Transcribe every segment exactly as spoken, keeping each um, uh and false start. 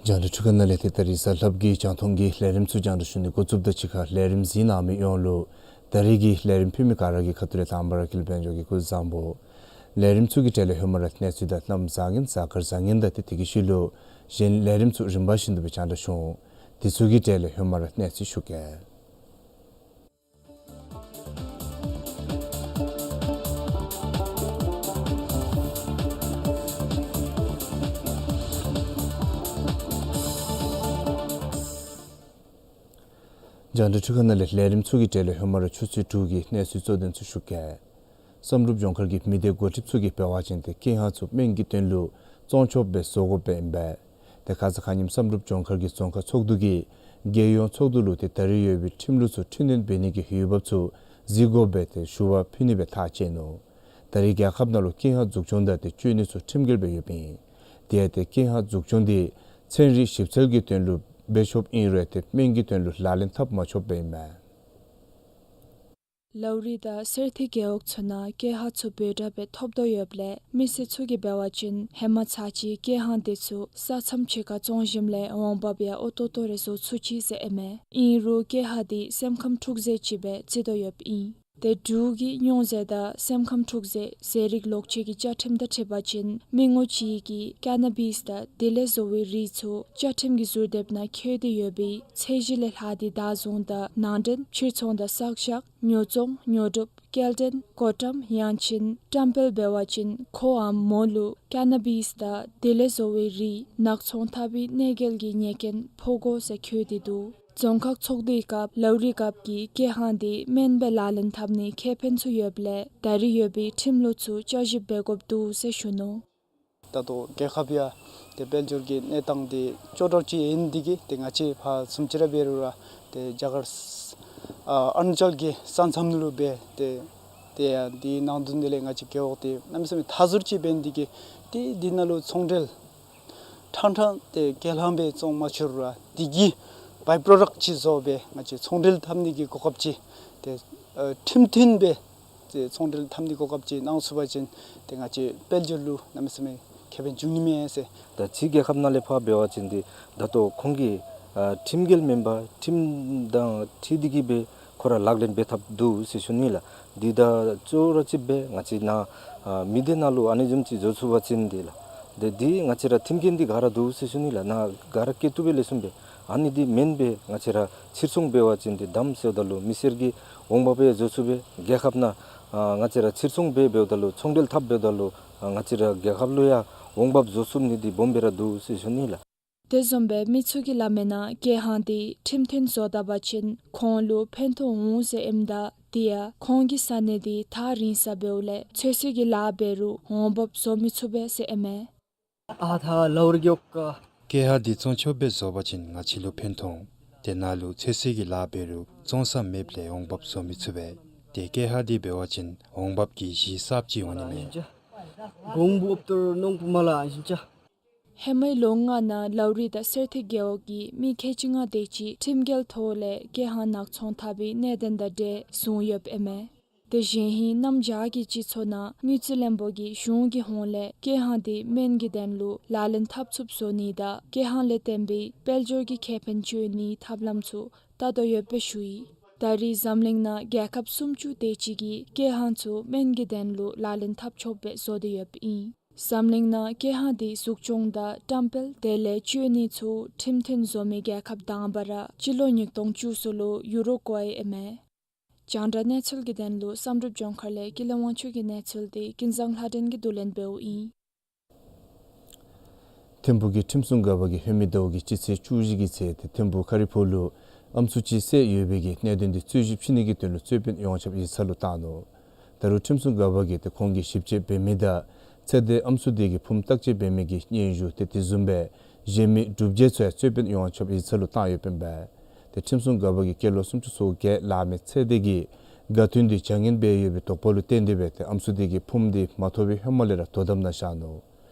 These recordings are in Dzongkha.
རྒྱང་བསྒྲགས་འཕྲུལ་ཁང་ནང་ལས་ཏེ་ད་རིས་གཟའ་ལྷགཔ་གི་རྒྱང་མཐོང་གི་ལས་རིམ་ཚུ་རྒྱང་བསྒྲགས་ཞུ་ནི་འགོ་བཙུགསཔ་དང་གཅིག་ཁར་ལས་རིམ་གཟིགས་གནང་མི་ཡོངས་ལུ་ད་རིས་ཀྱི་ལས་རིམ་ཕུལ་མི་ག་ར་གི་ཁ་ཐུག་ལས་དང་པ་ར་དགེ་ལེགས་དཔལ་འབྱོར་གྱིས་སྐུ་གཟུགས་བཟང་པོ། ལས་རིམ་ཚུ་གི་གྲས་ལས་ཧེ་མ་ར་གནས་ཚུལ་དང་གནམ་བཟང་ངན་གཟའ་སྐར་བཟང་ངན་དང་ཏེ་དེ་གི་ཤུལ་ལུ་གཞན་ལས་རིམ་ཚུ་རིམ་པ་བཞིན་དུ་སྦེ་རྒྱང་བསྒྲགས་ཞུ་འོང་། དེ་ཚུ་གི་གྲས་ལས་ཧེ་མ་ར་གནས་ཚུལ་ཞུ་གེ། རྒྱང་བསྒྲགས་འཕྲུལ་ཁང་ནང་ལས་ལས་རིམ་ཚུ་གི་གྲས་ལས་ཧེ་མ་ར་ཆུ་ཚོད་དྲུག་གི་གནས་ཚུལ་གཙོ་དོན་ཚུ་ཞུ་གེ། བསམ་གྲུབ་ལྗོངས་མཁར་གྱི་མི་སྡེ་འགོ་ཁྲིདཔ་ཚུ་གིས་འབད་བ་ཅིན་ཏེ་ཀེ་ཧང་ཚུ་སྨན་གྱི་དོན་ལུ་བཙོང་ཆོགཔ་སྦེ་བཟོ་དགོཔ་སྦེ་ཨིན་པས། ཏེ་ཁ་ཙ་ཁ་ཉིནམ་བསམ་གྲུབ་ལྗོངས་མཁར་གྱི་རྫོང་ཁག་ཚོགས་འདུ་གིས་རྒྱལ་ཡོངས་ཚོགས་འདུ་ལུ་ཏེ་ད་རིས་ཡོད་པའི་ཁྲིམས་ལུགས་ཚུ་འཕྲི་སྣོན་འབད་ནི་གི་འོས་འབབ་ཚུ་གཟིགས་དགོཔ་སྦེ་ཏེ་ཞུ་བ་ཕུལ་ནི་སྦེ་ཐག་བཅད་ནུག། ད་རིས་རྒྱལ་ཁབ་ནང་ལུ་ཀེ་ཧང་འཛུགས་སྐྱོང་དང་ཏེ་སྤྱོད་ནི་ཚུ་ཁྲིམས་འགལ་སྦེ་ཡོདཔ་ཨིན། དེ་ཡང་ཏེ་ཀེ་ཧང་འཛུགས་སྐྱོང་འདི་ཚན་རིག་ཞིབ་འཚོལ་གྱི་དོན་ལུ་འབད་ཆོགཔ་ཨིན་རུང་ཏེ་སྨན་གྱི་དོན་ལུ་ལག་ལེན་འཐབ་མ་ཆོགཔ་སྦེ་ཨིན་མས། ལའུ་རི་དང་སེར་ཐིའི་རྒེད་འོག་ཚུ་ནང་ཀེ་ཧང་ཚུ་འབོར་དྲགས་སྦེ་ཐོབ་དོ་ཡོདཔ་ལས་མི་སེར་ཚུ་གིས་འབད་བ་ཅིན་ཧེ་མ་ཚར་གཅིག་ཀེ་ཧང་དེ་ཚུ་ས་མཚམས་ཕྱི་ཁར་བཙོང་ཞིནམ་ལས་འོང་འབབ་ཡང་ཨོ་ཏོ་ཏོ་རེ་བཟོ་ཚུགས་ཅི་ཟེར་ཨིན་མས། ཨིན་རུང་ཀེ་ཧང་འདི་སེམས་ཁམས་འཁྲུག་ཟེར་ཅིག་སྦེ་བརྩི་དོ་ཡོདཔ་ཨིན། ཏེ་འབྲུག་གི་རྙོག་ཟེར་དང་སེམས་ཁམས་འཁྲུག་ཟེར་ཟས་རིགས་ལོག་སྤྱོད་ཀྱི་བཅའ་ཁྲིམས་དང་འཁྲིལ་བ་ཅིན་མི་ངོམ་གཅིག་གིས་ཀ་ན་བིས་དང་དེ་ལས་བཟོ་བའི་རིགས་ཚུ་བཅའ་ཁྲིམས་ཀྱི་ཟུར་དེབ་ནང་འཁོད་དེ་ཡོད་པའི་ཚད་གཞི་ལས་ལྷག་སྟེ་བདག་བཟུང་དང་ནང་འདྲེན་ཕྱིར་ཚོང་དང་བསགས་བཞག་ཉོ་བཙོང་ཉོ་སྒྲུབ་སྐྱེལ་འདྲེན་བཀོད་བཀྲམ་ཡང་ཅིན་བཀྲམ་སྤེལ་འབད་བ་ཅིན་ཁོའམ་མོ་ལུ་ཀ་ན་བིས་དང་དེ་ལས་བཟོ་བའི་རིགས་ནག་ཚོང་འཐབ་པའི་གནོད་འགེལ་གྱི་ཉེས་སྐྱོན་ཕོག་དགོ་ཟེར་འཁོད་དེ་འདུག། རྫོང་ཁག་ཚོགས་འདུའི་སྐབས་ལའུ་རི་རྒཔོ་གིས་ཀེ་ཧང་འདི་སྨན་སྦེ་ལག་ལེན་འཐབ་ནིའི་ཁེ་ཕན་ཚུ་ཡོདཔ་ལས་ད་རིས་ཡོད་པའི་ཁྲིམས་ལུགས་ཚུ་བསྐྱར་ཞིབ་འབད་དགོཔ་འདུག་ཟེར་ཞུ་ནུག། ད་ལྟོ་རྒྱལ་ཁབ་ཡང་ཏེ་དཔལ་འབྱོར་གྱི་གནས་སྟངས་འདི་སྐྱོ་དྲགས་ཅིག་ཨིན་འདི་གིས་ཏེ་ང་བཅས་ཕར་བཟུམ་ཅིག་ར་འབད་རུང་ར་ཏེ་རྒྱ་གར་ཨ་ཨ་རུ་ན་ཅལ་གྱི་ས་མཚམས་ལུ་སྦེ་ཏེ་ཏེ་ཡང་འདི་ནང་དོན་འདི་ལས་ང་བཅས་རྒེད་འོག་འདི་གནམ་མེད་ས་མེད་མཐའ་ཟུར་ཅིག་འབད་ནི་འདི་གིས་ཏེ་འདི་ནང་ལུ་ཚོང་འབྲེལ་ཕྲང་ཕྲང་ཏེ་ཀེ་ལྷང་སྦེ་བཙོང་མ་ཆོག་རུང་ར་འདི་གི་བའི་པྲོ་ཌཀཊ་ཅིག་བཟོ་སྦེ་ང་བཅས་ཚོང་འབྲེལ་འཐབ་ནི་གི་གོ་སྐབས་ཅིག་ཏེ་ཨ་ཁྲིམས་མཐུན་སྦེ་ཏེ་ཚོང་འབྲེལ་འཐབ་ནི་གོ་སྐབས་ཅིག་གནང་ཚུགས་པ་ཅིན་ཏེ་ང་བཅས་དཔལ་འབྱོར་ལུ་གནམ་མེད་ས་མེད་ཁེ་ཕན་འབྱུང་ནི་མས་ཟེར། ད་ཕྱི་རྒྱལ་ཁབ་ནང་ལས་ཕར་འབད་བ་ཅིན་ཏེ་ད་ལྟོ་ཁོང་གིས་ཨ་ཁྲིམས་འགལ་མེན་པར་ཁྲིམས་དང་འཁྲིལ་ཏེ་གིས་སྦེ་ཁོ་ར་ལག་ལེན་འབད་འཐབ་འདུག་ཟེར་ཞུ་ནི་ལགས། འདི་ད་ཅོག་ར་གཅིག་སྦེ་ང་བཅས་ནཱ་ཨ་མི་སྡེ་ནང་ལུ་ཨ་ནི་བཟུམ་ཅིག་བཟོ་ཚུགས་པ་ཅིན་འདི་ལགས། ཏེ་འདི་ང་བཅས་ར་ཁྲིམས་འགལ་འདི་ག་ར་འདུག་ཟེར་ཞུ་ནི་ལགས། ནཱ་ག་ར་སྐྱེལ་བཏུབ་སྦེ་ལེགས་ཤོམ་སྦེ་ཨ་ནི་འདི་མེན་པར་ང་བཅས་ར་ཕྱིར་ཚོང་འབད་བ་ཅིན་འདི་དམ་ཟེརཝ་ད་ལུ་མི་སེར་གྱི་འོང་འབབ་ཡང་བཟོ་ཚུགས་པས། རྒྱལ་ཁབ་ནང་ཨ་ང་བཅས་ར་ཕྱིར་ཚོང་འབད་འབདཝ་ད་ལུ་ཚོང་འབྲེལ་འཐབ་འབདཝ་ད་ལུ་ཨ་ང་བཅས་ར་རྒྱལ་ཁབ་ལུ་ཡང་འོང་འབབ་བཟོ་ཚུགས་ནི་འདི་སྦོམ་སྦེ་ར་འདུག་ཟེར་ཞུ་ནི་ལགས། དེ་བཟུམ་སྦེ་མི་ཚུ་གིས་སླབ་མིའི་ནང་ཀེ་ཧང་འདི་ཁྲིམས་མཐུན་བཟོ་ད་པ་ཅིན་ཁོང་ལུ་ཕན་ཐོགས་འོང་ཟེར་ཨིནམ་ད་དེ་ཡང་ཁོང་གི་ས་གནས་འདི་ཐག་རིང་ས་འབདཝ་ལས་ཚོད་བསྲེ་གི་ལཱ་འབད་རུང་འོང་འབབ་བཟོ་མི་ཚུགས་པས་ཟེར་ཨིན་མས། ཨ་ཐ་ལའུ་རི་གི་ཨོ་ཀ། ཀེ་ཧང་འདི་བཙོང་ཆོགཔ་སྦེ་བཟོ་བ་ཅིན་ང་བཅས་ལུ་ཕན་ཐོགས་འོང་། ཏེ་ནཱ་ལུ་ཚོད་བསྲེ་གི་ལཱ་འབད་རུང་བཙོང་ས་མེདཔ་ལས་འོང་འབབ་བཟོ་མི་ཚུགས་པས། ཏེ་ཀེ་ཧང་འདི་འབད་བ་ཅིན་འོང་འབབ་ཀྱི་གཞི་གསརཔ་ཅིག་འོང་ནི་མས། གོང་བུ་ཨོབ་ཏོར་ནོང་བུ་མ་ལ་ཨིན་ཅ། ཧེ་མའི་ལོ་ལྔ་ནང་ལའུ་རི་དང་སེར་ཐིའི་རྒེད་འོག་གི་མི་ཁལ་གཅིག་ལྔ་དེ་ཅིག་ཁྲིམས་འགལ་ཐོག་ལས་ཀེ་ཧང་ནག་ཚོང་འཐབ་པའི་གནད་དོན་དང་འབྲེལ་བཟུང་ཡོདཔ་ཨིན་མས། དེ་བཞིན་ཧིང་གནམ་བྱཱར་གྱི་སྤྱི་ཚོགས་ནང་དངུལ་རྩིས་བློན་པོ་གིས་གཞུང་གི་ཧོངས་ལས་ཀེ་ཧང་འདི་སྨན་གྱི་དོན་ལུ་ལག་ལེན་འཐབ་ཚུགསཔ་བཟོ་ནི་དང་ཀེ་ཧང་ལས་བརྟེན་པའི་དཔལ་འབྱོར་གྱི་ཁེ་ཕན་སྤྱོད་ནིའི་ཐབས་ལམ་ཚུ་བལྟ་དོ་ཡོདཔ་སྦེ་ཞུ་ཡི། ད་རིས་འཛམ་གླིང་ནང་རྒྱལ་ཁབ་སུམ་ཅུ་དེ་ཅིག་གིས་ཀེ་ཧང་ཚུ་སྨན་གྱི་དོན་ལུ་ལག་ལེན་འཐབ་ཆོགཔ་སྦེ་བཟོ་སྟེ་ཡོདཔ་ཨིན། འཛམ་གླིང་ནང་ཀེ་ཧང་འདི་འཛུགས་སྐྱོང་དང་བཀྲམ་སྤེལ་དེ་ལས་སྤྱོད་ནི་ཚུ་ཁྲིམས་མཐུན་བཟོ་མི་རྒྱལ་ཁབ་དང་པ་ར་སྤྱི་ལོ་ཉིས་སྟོང་བཅུ་གསུམ་ལུ་ཡུ་རུ་ཀུའེ་ཨིན་མས། རྒྱང་བསྒྲགས་གནས་ཚུལ་གྱི་དོན་ལུ་བསམ་གྲུབ་ལྗོངས་མཁར་ལས་ཀུན་ལེགས་དབང་ཕྱུག་གི་གནས་ཚུལ་འདི་ཀུན་བཟང་ལྷ་སྒྲོན་གྱིས་བསྡུ་ལེན་འབདཝ་ཨིན། ཐིམ་ཕུག་གི་ཁྲིམས་སྲུང་འགག་པ་གིས་ཧེ་མའི་ཟླཝ་གི་སྤྱི་ཚེས་བཅུ་བཞི་གི་ཚེ་ཏེ་ཐིམ་ཕུག་ཁ་རི་ཕུག་ལུ་ཨམ་སྲུ་ཅིག་བསད་ཡོད་པའི་གི་གནད་དོན་འདི་རྩོད་ཞིབ་ཕྱེ་ནི་གི་དོན་ལུ་རྩོད་དཔོན་ཡོངས་ཁྱབ་ཡིག་ཚང་ལུ་བཏང་ནུག། ད་རུང་ཁྲིམས་སྲུང་འགག་པ་གིས་ཏེ་ཁོང་གིས་ཞིབ་དཔྱད་འབད་མི་དང་ཚེ་འདས་ཨམ་སྲུ་དེ་གི་ཕུངམ་བརྟག་དཔྱད་འབད་མི་གི་སྙན་ཞུ་ཏེ་དེ་བཟུམ་སྦེ་གཞན་མི་སྒྲུབ་བྱེད་ཚུ་ཡང་རྩོད་དཔོན་ཡོངས་ཁྱབ་ཡིག་ཚང་ལུ་བཏང་ཡོདཔ་ཨིན་པས། ཏེ་ཁྲིམས་སྲུང་འགག་པ་གིས་སྐྱེས་ལོ་སུམ་ཅུ་སོ་བརྒྱད་ལང་མི་ཚེ་འདས་ཀྱི་དགའ་སྟོན་འདི་བྱ་ངན་འབད་ཡོད་པའི་དོགས་པ་ལུ་བརྟེན་ཏེ་སྦེ་ཏེ་ཨམ་སྲུ་དེ་གི་ཕུངམ་འདི་མ་ཐོབ་པའི་ཧེ་མ་ལས་ར་དོ་དམ་ནང་བཞག་ནུག།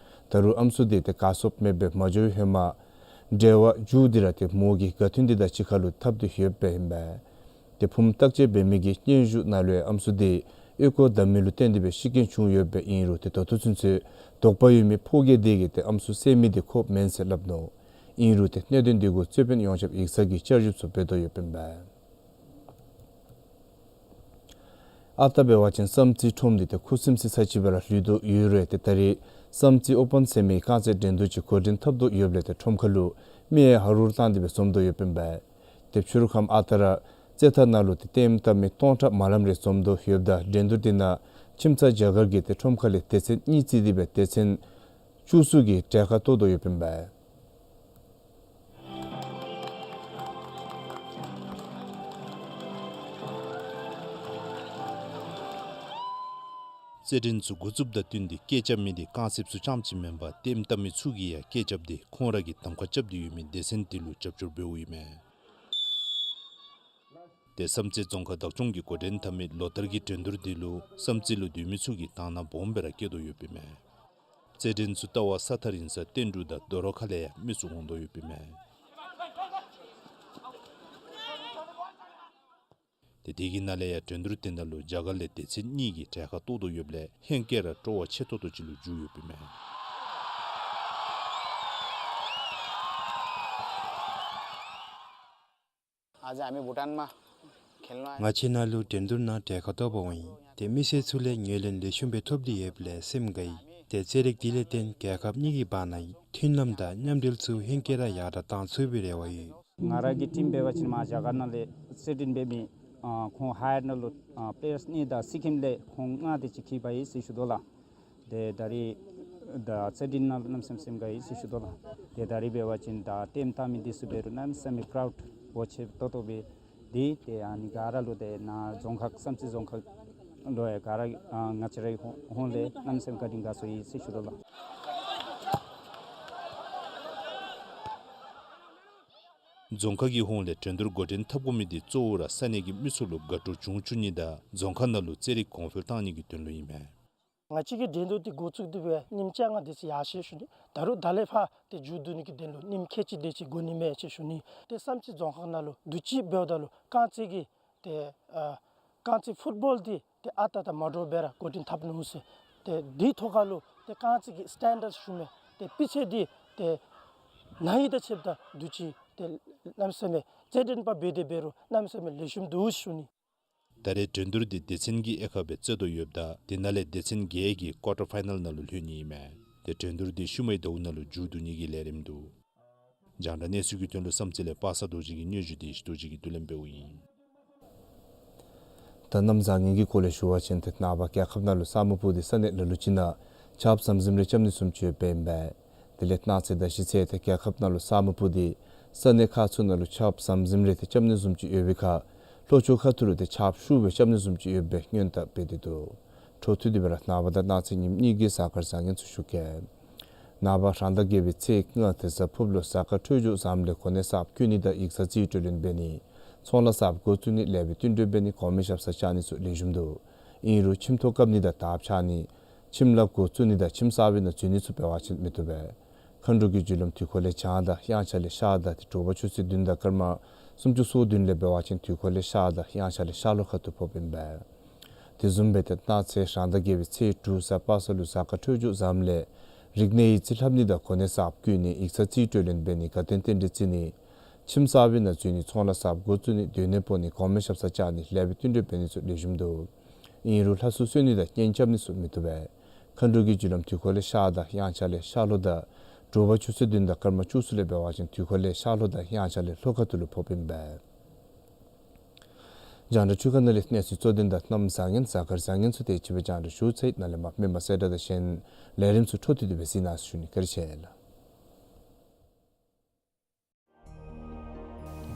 ད་རུང་ཨམ་སྲུ་དེ་ཏེ་ག་སོང་མེདཔ་སྦེ་མ་འགྱོ་བའི་ཧེ་མ་འབྲེལ་བ་མཇུག་སྟེ་ར་ཏེ་མོ་གི་དགའ་སྟོན་འདི་དང་གཅིག་ཁར་ལུ་འཐབ་སྟེ་ཡོདཔ་ཨིན་པས། ཏེ་ཕུངམ་བརྟག་དཔྱད་འབད་མི་གི་སྙན་ཞུ་ནང་ལུ་ཡང་ཨམ་སྲུ་དེ་ཨོལ་ཀོ་བསྡམ་མི་ལུ་བརྟེན་ཏེ་སྦེ་ཤི་རྐྱེན་བྱུང་ཡོདཔ་ཨིན་རུང་ཏེ་ད་ལྟོ་ཚུན་ཚོད་དོགས་པ་ཡོད་མི་ཕོ་རྒྱས་དེ་གིས་ཏེ་ཨམ་སྲུ་བསད་མི་དེ་ཁོ་མེན་ཟེར་སླབ་ནུག། ཨིན་རུང་ཏེ་གནད་དོན་འདི་གུ་རྩོད་དཔོན་ཡོངས་ཁྱབ་ཡིག་ཚང་གིས་བསྐྱར་ཞིབ་ཚུ་འབད་དོ་ཡོདཔ་ཨིན་པས། ཨ་རྟག་འབད་བ་ཅིན་བསམ་རྩེ་ཁྲོམ་འདི་ཏེ་ཁུ་སིམ་སི་ས་ཅིག་སྦེ་ར་ལུས་དོ་ཡོད་རུང་ཏེ་ད་རེས་བསམ་རྩེ་ཨོ་པཱན་ཟེར་མི་རྐང་རྩེད་འགྲན་བསྡུར་ཅིག་འགོ་འདྲེན་འཐབ་དོ་ཡོདཔ་ལས་ཏེ་ཁྲོམ་ཁ་ལུ་མི་ཡང་ཧ་རུར་བཏང་སྟེ་སྦེ་འཛོམས་དོ་ཡོདཔ་ཨིན་པས། ཏེ་ཕྱི་རུ་ཁམས་ཨ་རྟག་ར་རྩེད་ཐང་ནང་ལུ་ཏེ་ལྟདམོ་ལྟ་མི་སྟོང་ཕྲག་མ་ལམ་རེ་འཛོམས་དོ་ཡོདཔ་ད་འགྲན་བསྡུར་འདི་ནང་ཁྱིམ་ཚང་རྒྱ་གར་གྱིས་ཏེ་ཁྲོམ་ཁ་ལས་སྡེ་ཚན་གཉིས་བརྩིས་ཏེ་སྦེ་སྡེ་ཚན་བཅུ་གསུམ་གྱི་གྲལ་ཁར་གཏོགས་དོ་ཡོདཔ་ཨིན་པས། རྩེད་འགྲན་ཚུ་འགོ་བཙུགསཔ་དང་བསྟུན་ཏེ་སྐད་རྐྱབ་མི་འདི་རྐང་རྩེདཔ་ཚུ་རྐྱངམ་ཅིག་མེན་པར་ལྟདམོ་ལྟ་མི་ཚུ་གིས་ཡང་སྐད་རྐྱབ་སྟེ་ཁོང་ར་གི་གདམ་ཁ་རྐྱབ་སྟེ་ཡོད་མི་སྡེ་ཚན་འདི་ལུ་རྒྱབ་སྐྱོར་འབདཝ་ཨིན་མས། ཏེ་བསམ་རྩེ་རྫོང་ཁག་བདག་སྐྱོང་གིས་འགོ་འདྲེན་འཐབ་མི་ལོ་ལྟར་གྱི་འགྲན་བསྡུར་འདི་ལུ་བསམ་རྩེ་ལུ་སྡོད་མི་ཚུ་གིས་དང་སྣང་སྦོམ་སྦེ་ར་བསྐྱེད་དོ་ཡོདཔ་ཨིན་མས། རྩེད་འགྲན་ཚུ་ལྟ་བར་ས་ཐག་རིང་ས་བསྟན་འབྲུག་དང་རྡོ་རོག་ཁ་ལས་ཡང་མི་ཚུ་འོང་དོ་ཡོདཔ་ཨིན་མས། ཏེ་དེ་གི་ནང་ལས་ཡང་འགྲན་བསྡུར་དེ་ནང་ལུ་རྒྱ་གར་ལས་སྡེ་ཚན་གཉིས་ཀྱི་གྲལ་ཁར་གཏོགས་དོ་ཡོདཔ་ལས་ཧེང་སྐལ་ར་སྤྲོ་བ་ཆེ་ཏོག་ཏོ་ཅིག་ལུ་འགྱུར་ཡོདཔ་ཨིན་མས། आज हामी भुटानमा खेल्न आयो। ང་བཅས་ནཱ་ལུ་འགྲན་བསྡུར་ནང་གྲལ་ཁར་གཏོགས་པར་འོང་ཡི། ཏེ་མི་སེར་ཚུ་ལས་ངོས་ལེན་ལེགས་ཤོམ་སྦེ་ཐོབ་སྟེ་ཡོདཔ་ལས་སེམས་དགའ་ཡི། ཏེ་རྩེད་རིགས་འདི་ལས་བརྟེན་རྒྱལ་ཁབ་གཉིས་ཀྱི་བར་ན་མཐུན་ལམ་དང་མཉམ་འབྲེལ་ཚུ་ཧེང་སྐལ་ར་ཡར་དྲག་གཏང་ཚུགས་པའི་རེ་བ་ཡོད། ང་ར་གི་ཊིམ་འབད་བ་ཅིན་མར་རྒྱ་གར་ནང་ལས་རྩེད་འགྲན་འབད་མི་ཨ་ཁོང་ཧའེར་ནང་ལུ་ཨ་པེ་ལེ་ཡརསི་གཉིས་དང་སི་ཀིམ་ལས་ཁོང་ལྔ་དེ་ཅིག་འཁྱིད་པར་ཡོད་ཟེར་ཞུ་དོ་ལགས། ཏེ་ད་རིས་ད་རྩེད་འགྲན་ནང་ལུ་གནམ་མེད་ས་མེད་སེམས་དགའ་ཡི་ཟེར་ཞུ་དོ་ལགས། ཏེ་ད་རིས་འབད་བ་ཅིན་ད་ལྟདམོ་ལྟ་མི་འདི་ཚུ་འབད་རུང་གནམ་མེད་ས་མེད་ཀ་རའུཌ་འོ་ཆེ་ཏོག་ཏོ་སྦེ་འདི་ཏེ་ཨ་ནི་ག་ར་ལུ་ཏེ་ནཱ་རྫོང་ཁག་བསམ་རྩེ་རྫོང་ཁག་ལུ་ཡང་ག་ར་ཨ་ང་བཅས་རའི་ཧོ་ཧོངས་ལས་གནམ་མེད་ས་མེད་བཀའ་དྲིན་དགའ་ཚོར་ཡི་ཟེར་ཞུ་དོ་ལགས། རྫོང་ཁག་གི་ཧོངས་ལས་འགྲན་བསྡུར་འགོ་འདྲེན་འཐབ་དགོ་མི་འདི་གཙོ་བོ་ར་ས་གནས་ཀྱི་མི་ཚུ་ལུ་དགའ་སྤྲོ་འབྱུང་བཅུག་ནི་དང་རྫོང་ཁག་ནང་ལུ་རྩེད་རིགས་གོང་འཕེལ་གཏང་ནི་གི་དོན་ལུ་ཨིན་མས། ང་བཅས་ཀྱི་འགྲན་བསྡུར་འདི་འགོ་བཙུགས་ཏེ་སྦེ་ཉིནམ་བཅོ་ལྔ་དེ་ཅིག་ཡར་སོ་ཞུ་ནི། ད་རུང་ད་ལས་ཕར་ཏེ་མཇུག་བསྡུ་ནི་གི་དོན་ལུ་ཉིནམ་ཁལ་གཅིག་དེ་ཅིག་འགོར་ནི་མས་ཟེར་ཞུ་ནི། ཏེ་བསམ་རྩེ་རྫོང་ཁག་ནང་ལུ་དུས་ཅི་འབདཝ་ད་ལུ་རྐང་རྩེད་ཀྱི་ཏེ་ཨ་རྐང་རྩེད་ཕུཊ་བཱོལ་འདི་ཏེ་ཨ་རྟག་དང་མ་འདྲཝ་སྦེ་ར་འགོ་འདྲེན་འཐབ་ནུག་ཟེར། ཏེ་འདི་ཐོག་ཁར་ལུ་ཏེ་རྐང་རྩེད་ཀྱི་སི་ཊེན་ཌརཌ་ཞུ་མི་ཏེ་སྤུས་ཚད་འདི་ཏེ་ནཱ་ཡི་དང་ཕྱདཔ་ད་དུས་ཅི་ཏེ་གནམ་མེད་ས་མེད་རྩེད་འགྲན་པ་འབད་དེ་འབད་རུང་གནམ་མེད་ས་མེད་ལེགས་ཤོམ་འདུག་ཟེར་ཞུ་ནི། ད་རེས་འགྲན་བསྡུར་འདི་སྡེ་ཚན་གྱི་དབྱེ་ཁག་སྦེ་རྩེད་དོ་ཡོདཔ་ད་དེ་ནང་ལས་སྡེ་ཚན་བརྒྱད་ཀྱིས་ཀོར་ཊར་ཕའི་ནཱལ་ནང་ལུ་ལྷོད་ནི་ཨིན་མས། ཏེ་འགྲན་བསྡུར་འདི་ཤུལ་མའི་ཟླཝ་ནང་ལུ་མཇུག་བསྡུ་ནི་གི་ལས་རིམ་འདུག། རྒྱང་བསྒྲགས་གནས་ཚུལ་གྱི་དོན་ལུ་བསམ་རྩེ་ལས་པ་སངས་རྡོ་རྗེ་གི་སྙན་ཞུ་འདི་ཨེཤ་རྡོ་རྗེ་གིས་བསྡུ་ལེན་འབདཝ་ཨིན། ད་གནམ་བཟང་ངན་གྱི་སྐོར་ལས་ཞུ་བ་ཅིན་ཏེ་ནངས་པ་རྒྱལ་ཁབ་ནང་ལུ་ས་སྨུག་སྤུབས་ཏེ་ས་གནས་ལ་ལུ་ཅིག་ནང་ཆརཔ་ཟམ་ཟིམ་རེ་རྐྱབ་ནི་བཟུམ་ཅིག་ཡོདཔ་ཨིན་པས། དེ་ལས་གནངས་ཚེ་དང་གཞེས་ཚེ་ཏེ་རྒྱལ་ཁབ་ནང་ལུ་ས་སྨུག་སྤུབས་ཏེ་ས་གནས་ཁག་ཚུ་ནང་ལུ་ཆརཔ་ཟམ་ཟིམ་རེ་ཏེ་རྐྱབ་ནི་བཟུམ་ཅིག་ཡོད་པའི་ཁར་ལྷོ་ཕྱོགས་ཁ་ཐུག་ལུ་ཏེ་ཆརཔ་ཤུགས་སྦེ་རྐྱབ་ནི་བཟུམ་ཅིག་ཡོད་པའི་སྔོན་དཔག་འབད་དེ་འདུག། འཕྲོ་མཐུད་དེ་སྦེ་ར་ནངས་པ་དང་གནངས་ཚེ་ཉིནམ་གཉིས་ཀྱི་གཟའ་སྐར་བཟང་ངན་ཚུ་ཞུ་གེ། ནངས་པ་རང་ཟླ་བརྒྱད་པའི་ཚེས་ལྔ་དེ་གཟའ་ཕུརཔ་ལུ་གཟའ་སྐར་འཕྲོད་སྦྱོར་བཟངམ་ལས་གོ་གནས་གསརཔ་བསྐོ་ནི་དང་ཡིག་ཚང་རྩིས་སྤྲོད་ལེན་འབད་ནི་ཚོང་ལཱ་གསརཔ་འགོ་བཙུགས་ནི་ལེགས་པའི་བསྟུན་གྲོས་འབད་ནི་གོང་མའི་ཞབས་སར་བཅར་ནི་ཚུ་ལེགས་ཤོམ་འདུག། ཨིན་རུང་ཁྱིམ་ཐོག་བཀབ་ནི་དང་དར་འཕྱར་ནི་ཁྱིམ་ལཱ་འགོ་བཙུགས་ནི་དང་ཁྱིམ་གསར་པའི་ནང་འཛུལ་ནི་ཚུ་འབད་བ་ཅིན་མི་བཏུབ་པས། མཁའ་འགྲོ་གི་རྒྱུ་ལམ་དུས་འཁོར་ལས་བྱང་དང་དབྱངས་འཆར་ལས་ཤར་དང་ཏེ་དྲོ་པ་ཆུ་ཚོད་བདུན་དང་སྐར་མ་སུམ་ཅུ་སོ་བདུན་ལས་འབད་བ་ཅིན་དུས་འཁོར་ལས་ཤར་དང་དབྱངས་འཆར་ལས་ཤར་ལྷོ་ཁ་ཐུག་ཕོགཔ་ཨིན་པས། དེ་བཟུམ་སྦེ་ཏེ་གནངས་ཚེ་རང་ཟླ་བརྒྱད་པའི་ཚེས་དྲུག་གཟའ་པ་སངས་ལུ་གཟའ་སྐར་འཕྲོད་སྦྱོར་བཟངམ་ལས་རིག་གནས་ཡིག་རྩིས་ལྷབ་ནི་དང་གོ་གནས་གསརཔ་བསྐོ་ནི་ཡིག་ཚང་རྩིས་སྤྲོད་ལེན་འབད་ནི་དགའ་སྟོན་རྟེན་འབྲེལ་བརྩི་ནི་ཁྱིམ་གསར་པའི་ནང་འཛུལ་ནི་ཚོང་ལཱ་གསརཔ་འགོ་བཙུགས་ནི་སྡོད་གནས་སྤོ་ནི་གོང་མའི་ཞབས་སར་བཅར་ནི་ལེགས་པའི་བསྟུན་གྲོས་འབད་ནི་ཚུ་ལེགས་ཤོམ་འདུག། ཨིན་རུང་ལྷ་སྲུང་གསོལ་ནི་དང་གཉེན་རྐྱབ་ནི་ཚུ་མི་བཏུབ་པས། མཁའ་འགྲོ་གི་རྒྱུ་ལམ་དུས་འཁོར་ལས་ཤར་དང་དབྱངས་འཆར་ལས་ཤར་ལྷོ་དང་དྲོ་པ་ཆུ་ཚོད་བདུན་དང་སྐར་མ་བཅུ་གསུམ་ལས་འབད་བ་ཅིན་དུས་འཁོར་ལས་ཤར་ལྷོ་དང་དབྱངས་འཆར་ལས་ལྷོ་ཁ་ཐུག་ལུ་ཕོགཔ་ཨིན་པས། རྒྱང་བསྒྲགས་ཆུ་ཁ་ནང་ལས་གནས་ཚུལ་གཙོ་དོན་དང་གནམ་བཟང་ངན་གཟའ་སྐར་བཟང་ངན་ཚུ་དེ་ཅིག་སྦེ་རྒྱང་བསྒྲགས་ཞུ་ཚར་ཡི། ནཱ་ལས་མར་མི་མང་གསལ་བསྒྲགས་དང་གཞན་ལས་རིམ་ཚུ་འཕྲོ་མཐུད་དེ་སྦེ་གཟིགས་གནང་ཟེར་ཞུ་ནི། བཀའ་དྲིན་ཆེ་ལགས།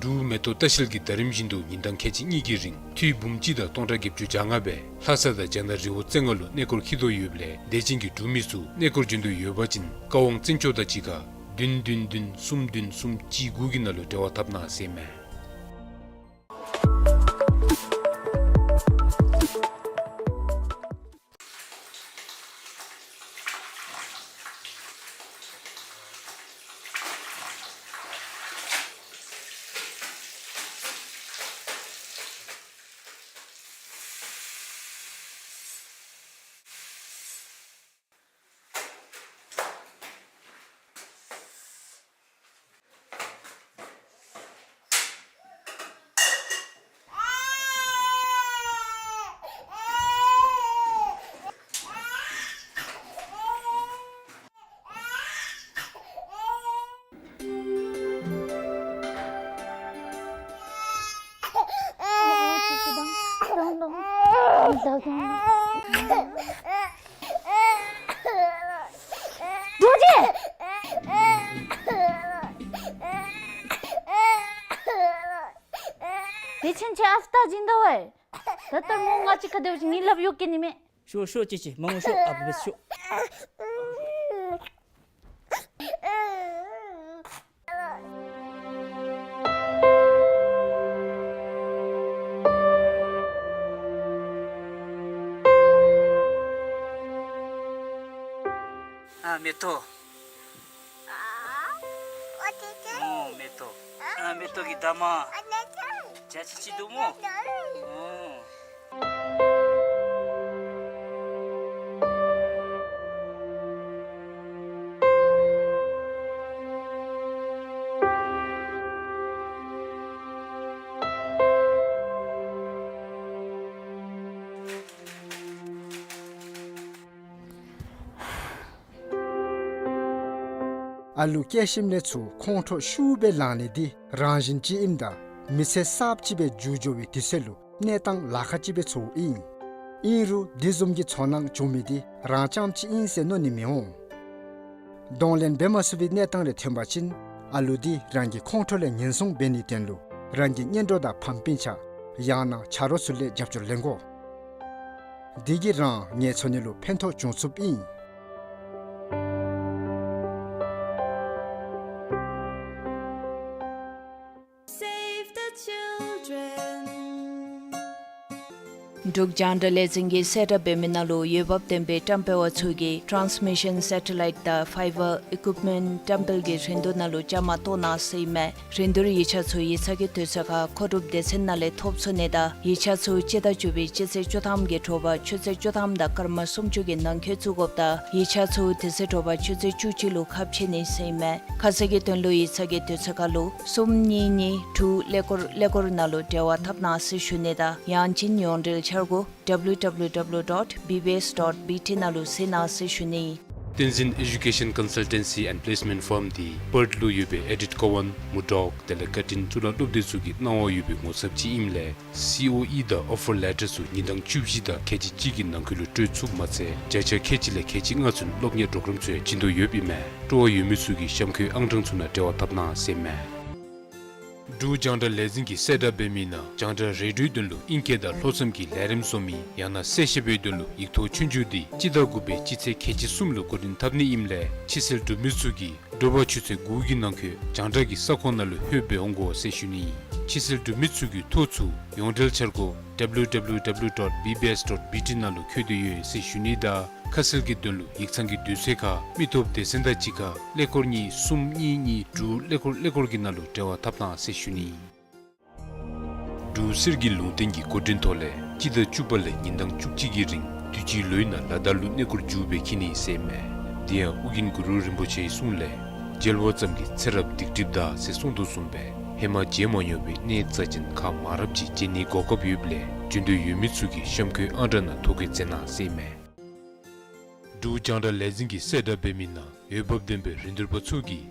འབྲུག་མེ་ཏོག་ལྟ་བཤལ་གྱིས་ད་རིམ་བཞིན་དུ་ཉིན་གྲངས་ཁལ་གཅིག་གཉིས་ཀྱི་རིང་འཐུས་འབུམ་གཅིག་དང་སྟོང་ཕྲག་བརྒྱད་ཅུ་གྱ་ལྔ་སྦེ་ལྷ་ས་དང་རྒྱ་ནག་རི་བོ་རྩེ་ལྔ་ལུ་གནས་སྐོར་འཁྱིད་དོ་ཡོདཔ་ལས་དད་ཅན་གྱི་འབྲུག་མི་ཚུ་གནས་སྐོར་འབྱོན་འདོད་ཡོད་པ་ཅིན་ཀ་ཝང་བཙན་སྐྱོགས་དང་གཅིག་ཁར་བདུན་བདུན་བདུན་གསུམ་བདུན་གསུམ་གཅིག་དགུ་གི་ནང་ལུ་འབྲེལ་བ་འཐབ་གནང་ཟེར་ཨིན་མས། རྡོ་རྗེ། དེ་ཕྱིན་ཆད་ཨ་རྟག་བྱིན་དོ་བས། ད་ལྟ་མོ་ང་གཅིག་ཁར་སྡོད་ཅིག་ངེ་སླབ་ཡོད་གེ་ནི་མས། ཤོག་ཤོག་ཅིག་ཅིག་མ་ངུ་ཤོག། ཨ་བུ་བས་ཤོག། ཨ་མེ་ཏོག། ཨོ་མེ་ཏོག། ཨ་མེ་ཏོག་གི་འདབ་མ། བྱ་ཅི་ཅི་འདུག་སྨོ། ཨོ། ཨ་ལུ་སྐྱེས་ཞིནམ་ལས་ཚུར་ཁོང་ཁྲོ་ཤུགས་སྦེ་ལངས་ནི་འདི་རང་བཞིན་ཅིག་ཨིནམ་ད་མི་ཚེ་གསརཔ་ཅིག་སྦེ་འགྱུར་འགྱོ་བའི་དུས་ཚོད་ལུ་གནས་སྟངས་ལཱ་ཁག་ཅིག་སྦེ་ཚོརཝ་ཨིན། ཨིན་རུང་དེ་བཟུམ་གྱི་ཚོར་སྣང་བྱུང་མི་འདི་རང་རྐྱངམ་ཅིག་ཨིན་ཟེར་མནོ་ནི་མི་འོང་། གདོང་ལེན་འབད་མ་ཚུགས་པའི་གནས་སྟངས་རེ་ཐོན་པ་ཅིན་ཨ་ལུ་འདི་རང་གི་ཁོང་ཁྲོ་ལས་ཉེན་སྲུང་འབད་ནིའི་དོན་ལུ་རང་གི་གཉེན་གྲོགས་དང་ཕམ་སྤུན་ཆ་ཡང་ན་ཆ་རོགས་ཚུ་ལས་རྒྱབ་སྐྱོར་ལེན་དགོ། དེ་གིས་རང་ངལ་འཚོ་ནི་ལུ་ཕན་ཐོགས་འབྱུང་ཚུགསཔ་ཨིན། Save the children. འབྲུག་རྒྱང་བསྒྲགས་ལས་འཛིན་གྱིས་གསལ་བསྒྲགས་འབད་མི་ནང་ལུ་འོས་འབབ་ལྡན་པའི་བཀྲམ་སྤེལ་བ་ཚུ་གིས་ཊཱནསི་མི་ཤཱན་སེ་ཊི་ལའིཊ་དང་ཕའི་བར་ཨི་ཀུཡིཔ་མེནཊ་བཀྲམ་སྤེལ་གྱི་རིན་བསྡུར་ནང་ལུ་བཅའ་མར་གཏོགས་གནང་ཟེར་ཨིན་མས། རིན་བསྡུར་ཡིག་ཆ་ཚུ་ཡིག་ཚང་གི་དུས་ཚོད་ཁར་མཁོ་སྒྲུབ་སྡེ་ཚན་ནང་ལས་ཐོབ་ཚུགས་ནི་དང་ཡིག་ཆ་ཚུ་སྤྱི་ཟླ་བཅུ་པའི་སྤྱི་ཚེས་བཅུ་ཐམ་གྱི་དྲོ་པ་ཆུ་ཚོད་བཅུ་ཐམ་དང་སྐར་མ་སུམ་ཅུ་གི་ནང་འཁོད་བཙུགས་དགོཔ་དང་ཡིག་ཆ་ཚུ་དེ་ཚེ་དྲོ་པ་ཆུ་ཚོད་བཅུ་གཅིག་ལུ་ཁ་ཕྱེ་ནི་ཟེར་ཨིན་མས། ཁ་གསལ་གྱི་དོན་ལུ་ཡིག་ཚང་གི་དུས་ཚོད་ཁར་ལུ་གསུམ་གཉིས་གཉིས་དྲུག་ཀླད་ཀོར་ཀླད་ཀོར་ནང་ལུ་འབྲེལ་བ་འཐབ་གནང་ཟེར་ཞུ་ནི་དང་ཡང་ཅིན་ཡོངས་འབྲེལ་འཆར་སྒོ་W W W dot B B S dot B T ནང་ལུ་གཟིགས་གནང་ཟེར་ཞུ་ནི། བསྟན་འཛིན་Education Consultancy and Placement Firm འདི་པརཐ་ལུ་ཡོད་པའི་ཨེ་ཌིཐ་ཀོ་ཝན་མུར་ཌོག་དེ་ལས་ཀར་ཊིན་གཙུག་ལག་སློབ་སྡེ་ཚུ་གི་གནང་བ་ཡོད་པའི་ངོ་ཚབ་ཅིག་ཨིནམ་ལས་སི་ཨོ་ཨི་དང་ཨོ་ཕར་ལེ་ཊར་ཚུ་ཉིན་གྲངས་བཅུ་བཞི་དང་ཁལ་གཅིག་གཅིག་གི་ནང་འཁོད་ལུ་སྤྲོད་ཚུགསཔ་མ་ཚད་བརྒྱ་ཆ་ཁལ་གཅིག་ལས་ཁལ་གཅིག་ལྔ་ཚུན་སློབ་གཉེར་པྲོ་གརམ་ཚུ་ཡང་བྱིན་དོ་ཡོདཔ་ཨིན་མས། སྤྲོ་བ་ཡོད་མི་ཚུ་གིས་གཤམ་འཁོད་ཨང་གྲངས་ཚུ་ནང་འབྲེལ་བ་འཐབ་གནང་ཟེར་མས། འབྲུག་རྒྱང་བསྒྲགས་ལས་འཛིན་གྱིས་གསལ་བསྒྲགས་འབད་མི་ནང་རྒྱང་བསྒྲགས་རེ་ཌིའོའི་དོན་ལུ་ཨིང་སྐད་དང་ལྷོ་མཚམས་ཀྱི་ལས་རིམ་བཟོ་མི་ཡང་ན་གསལ་བཤད་པའི་དོན་ལུ་ཡིག་ཐོག་ཆོས་རྒྱུགས་འདི་སྤྱི་ཟླ་དགུ་པའི་སྤྱི་ཚེས་ཁལ་གཅིག་གསུམ་ལུ་འགོ་འདྲེན་འཐབ་ནི་ཨིནམ་ལས་ཕྱི་སེལ་གྲུབ་མི་ཚུ་གིས་དྲོ་པ་ཆུ་ཚོད་དགུ་གི་ནང་འཁོད་རྒྱང་བསྒྲགས་ཀྱི་ས་ཁོངས་ནང་ལུ་ལྷོདཔ་སྦེ་འོང་དགོ་ཟེར་ཞུ་ནི། ཕྱི་སེལ་གྲུབ་མི་ཚུ་གི་ཐོ་ཚུ་ཡོངས་འབྲེལ་འཆར་སྒོ་W W W dot B B S dot B T ནང་ལུ་བཀོད་དེ་ཡོད་ཟེར་ཞུ་ནི་དང་ཁ་གསལ་གྱི་དོན་ལུ་ཡིག་ཚང་གི་དུས་ཚོད་ཁར་མི་སྟོབས་སྡེ་ཚན་དང་གཅིག་ཁར་ཀླད་ཀོར་གཉིས་གསུམ་གཉིས་གཉིས་དྲུག་ཀླད་ཀོར་ཀླད་ཀོར་གྱི་ནང་ལུ་འབྲེལ་བ་འཐབ་གནང་ཟེར་ཞུ་ནི། འབྲུག་གསེར་གྱི་ལུང་བསྟན་གྱི་བཀོད་འདྲིན་ཐོག་ལས་སྤྱི་ཟླ་བཅུ་པ་ལས་ཉིན་གྲངས་བཅུ་གཅིག་གི་རིང་དུས་ཅི་ལོའི་ནང་ལ་དྭགས་ལུ་གནས་སྐོར་མཇུག་སྦེ་འཁྱིད་ནི་ཟེར་མས། དེ་ཡང་ཨོ་རྒྱན་གུ་རུ་རིན་པོ་ཆེའི་གསུང་ལས་མཇལ་བ་ཙམ་གྱིས་ཚེ་རབས་སྡིག་སྒྲིབ་འདག་ཟེར་གསུངས་དོ་བཟུམ་སྦེ་ཧེ་མ་མཇལ་མ་མྱོང་བའི་གནས་རྩ་ཅན་ཁག་མང་རབས་ཅིག་མཇལ་ནིའི་གོ་སྐབས་ཡོདཔ་ལས་འབྱོན་འདོད་ཡོད་མི་ཚུ་གིས་གཤམ་འཁོད་ཨང་གྲངས་ནང་ཐོ་བཀོད་མཛད་གནང་ཟེར་མས། འབྲུག་རྒྱང་བསྒྲགས་ལས་འཛིན་གྱིས་གསལ་བསྒྲགས་འབད་མི་ནང་འོས་འབབ་ལྡན་པའི་རིན་བསྡུར་པ་ཚུ་གིས་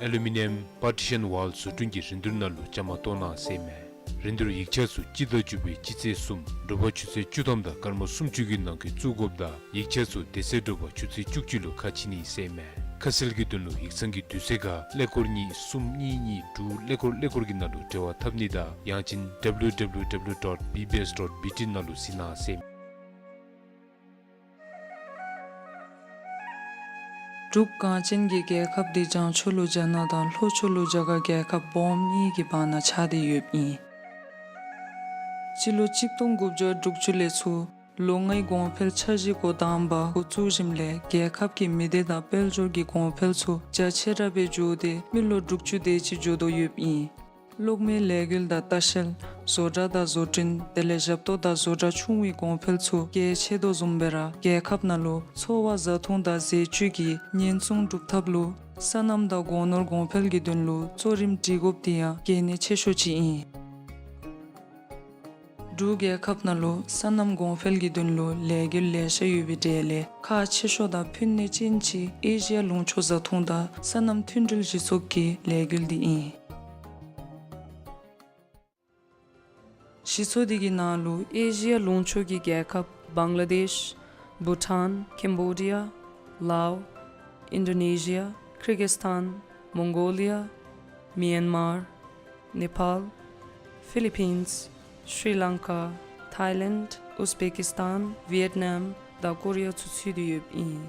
ཨེ་ལུ་མི་ནི་ཡམ་པར་ཊི་ཤཱན་ཝཱལ་བཟོ་སྐྲུན་གྱི་རིན་བསྡུར་ནང་ལུ་བཅའ་མར་གཏོགས་གནང་ཟེར་མས། རིན་བསྡུར་ཡིག་ཆ་ཚུ་སྤྱི་ཟླ་བཅུ་པའི་སྤྱི་ཚེས་གསུམ་དྲོ་པ་ཆུ་ཚོད་བཅུ་ཐམ་དང་སྐར་མ་སུམ་ཅུ་གི་ནང་འཁོད་བཙུགས་དགོཔ་དང་ཡིག་ཆ་ཚུ་དེ་ཚེ་དྲོ་པ་ཆུ་ཚོད་བཅུ་གཅིག་ལུ་ཁ་ཕྱེ་ནི་ཟེར་མས། ཁ་གསལ་གྱི་དོན་ལུ་ཡིག་ཚང་གི་དུས་ཚོད་ཁར་ཀླད་ཀོར་གཉིས་གསུམ་གཉིས་གཉིས་དྲུག་ཀླད་ཀོར་ཀླད་ཀོར་གྱི་ནང་ལུ་འབྲེལ་བ་འཐབ་ནི་དང་ཡང་ཅིན་W W W dot B B S dot B T ནང་ལུ་གཟིགས་གནང་ཟེར་མས། འབྲུག་གངས་ཅན་གྱི་རྒྱལ་ཁབ་འདི་བྱང་ཕྱོགས་ལུ་རྒྱ་ནག་དང་ལྷོ་ཕྱོགས་ལུ་རྒྱ་གར་རྒྱལ་ཁབ་སྦོམ་གཉིས་ཀྱི་བར་ན་ཆགས་ཏེ་ཡོདཔ་ཨིན། སྤྱི་ལོ་གཅིག་སྟོང་དགུ་བརྒྱ་དྲུག་ཅུ་ལས་ཚུར་ལོ་ལྔའི་གོང་འཕེལ་འཆར་གཞི་འགོ་དང་པ་འགོ་བཙུགས་ཞིནམ་ལས་རྒྱལ་ཁབ་ཀྱི་མི་སྡེ་དང་དཔལ་འབྱོར་གྱི་གོང་འཕེལ་ཚུ་རྒྱ་ཆེ་དྲགས་སྦེ་འགྱོ་སྟེ་མི་ལོ་དྲུག་ཅུ་དེ་ཅིག་འགྱོ་དོ་ཡོདཔ་ཨིན། གློག་མེའི་ལས་འགུལ་དང་ལྟ་བཤལ། བཟོ་གྲྭ་དང་བཟོ་སྐྲུན་དེ་ལས་ཞབས་ཏོག་དང་བཟོ་གྲྭ་ཆུང་བའི་གོང་འཕེལ་ཚུ་རྒྱ་ཆེ་དོ་བཟུམ་སྦེ་ར་རྒྱལ་ཁབ་ནང་ལུ་འཚོ་བ་བཟའ་འཐུང་དང་ཟས་བཅུད་ཀྱི་ཉེན་སྲུང་སྒྲུབ་ཐབས་ལུ་སོ་ནམ་དང་སྒོ་ནོར་གོང་འཕེལ་གྱི་དོན་ལུ་གཙོ་རིམ་སྒྲིག་དགོཔ་འདི་ཡང་གལ་གནད་ཆེ་ཤོས་ཅིག་ཨིན། འབྲུག་རྒྱལ་ཁབ་ནང་ལུ་སོ་ནམ་གོང་འཕེལ་གྱི་དོན་ལུ་ལས་འགུལ་ལེ་ཤ་ཡོད་པའི་གྲས་ལས་ཁག་ཆེ་ཤོས་དང་ཕན་ནུས་ཅན་ཅིག་ཨེ་ཤི་ཡ་ལུང་ཕྱོགས་བཟའ་འཐུང་དང་སོ་ནམ་མཐུན་སྒྲིལ་གཞི་ཚོགས་ཀྱི་ལས་འགུལ་འདི་ཨིན། སྤྱི་ཚོགས་འདི་གི་ནང་ལུ་ཨེ་ཤི་ཡ་ལུང་ཕྱོགས་ཀྱི་རྒྱལ་ཁབ་བང་ལ་དེཤ། བུ་ཊཱན། ཀེམ་བོ་ཌི་ཡ། ལའོ། ཨིན་ཌོ་ནེ་ཤི་ཡ། ཀིར་གིས་ཐཱན། མོང་གོ་ལི་ཡ། མི་ཡན་མར། ནེ་པཱལ། ཕི་ལི་པིནས། ཤྲི་ལང་ཀ། ཐའི་ལེནཌ། ཨུཛ་བེ་ཀིས་ཐཱན། ཝི་ཡེཊ་ནམ་དང་ཀོ་རི་ཡ་ཚུ་ཚུད་དེ་ཡོདཔ་ཨིན།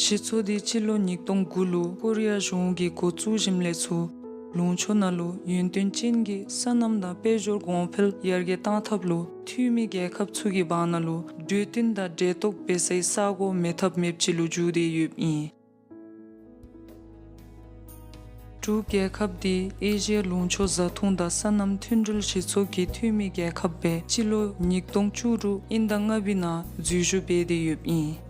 སྤྱི་ཚོགས་འདི་སྤྱི་ལོ་ཉིས་སྟོང་དགུ་ལུ་ཀོ་རི་ཡ་གཞུང་གིས་འགོ་བཙུགས་ཞིནམ་ལས་ཚུར་ལུང་ཕྱོགས་ནང་ལུ་ཡུན་བརྟན་ཅན་གྱི་སོ་ནམ་དང་དཔལ་འབྱོར་གོང་འཕེལ་ཡར་རྒྱས་གཏང་ཐབས་ལུ་འཐུས་མི་རྒྱལ་ཁབ་ཚུ་གི་བར་ན་ལུ་གྲོས་བསྟུན་དང་འབྲེལ་གཏོགས་འབད་སའི་ས་གོ་མེད་ཐབས་མེདཔ་ཅིག་ལུ་འགྱུར་ཏེ་ཡོདཔ་ཨིན། འབྲུག་རྒྱལ་ཁབ་འདི་ཨེ་ཤི་ཡ་ལུང་ཕྱོགས་བཟའ་འཐུང་དང་སོ་ནམ་མཐུན་འབྲེལ་གཞི་ཚོགས་ཀྱི་འཐུས་མི་རྒྱལ་ཁབ་སྦེ་སྤྱི་ལོ་ཉིས་སྟོང་བཅུ་དྲུག་དབྱིན་ཟླ་ལྔ་པའི་ནང་འཛུལ་ཞུགས་འབད་དེ་ཡོདཔ་ཨིན།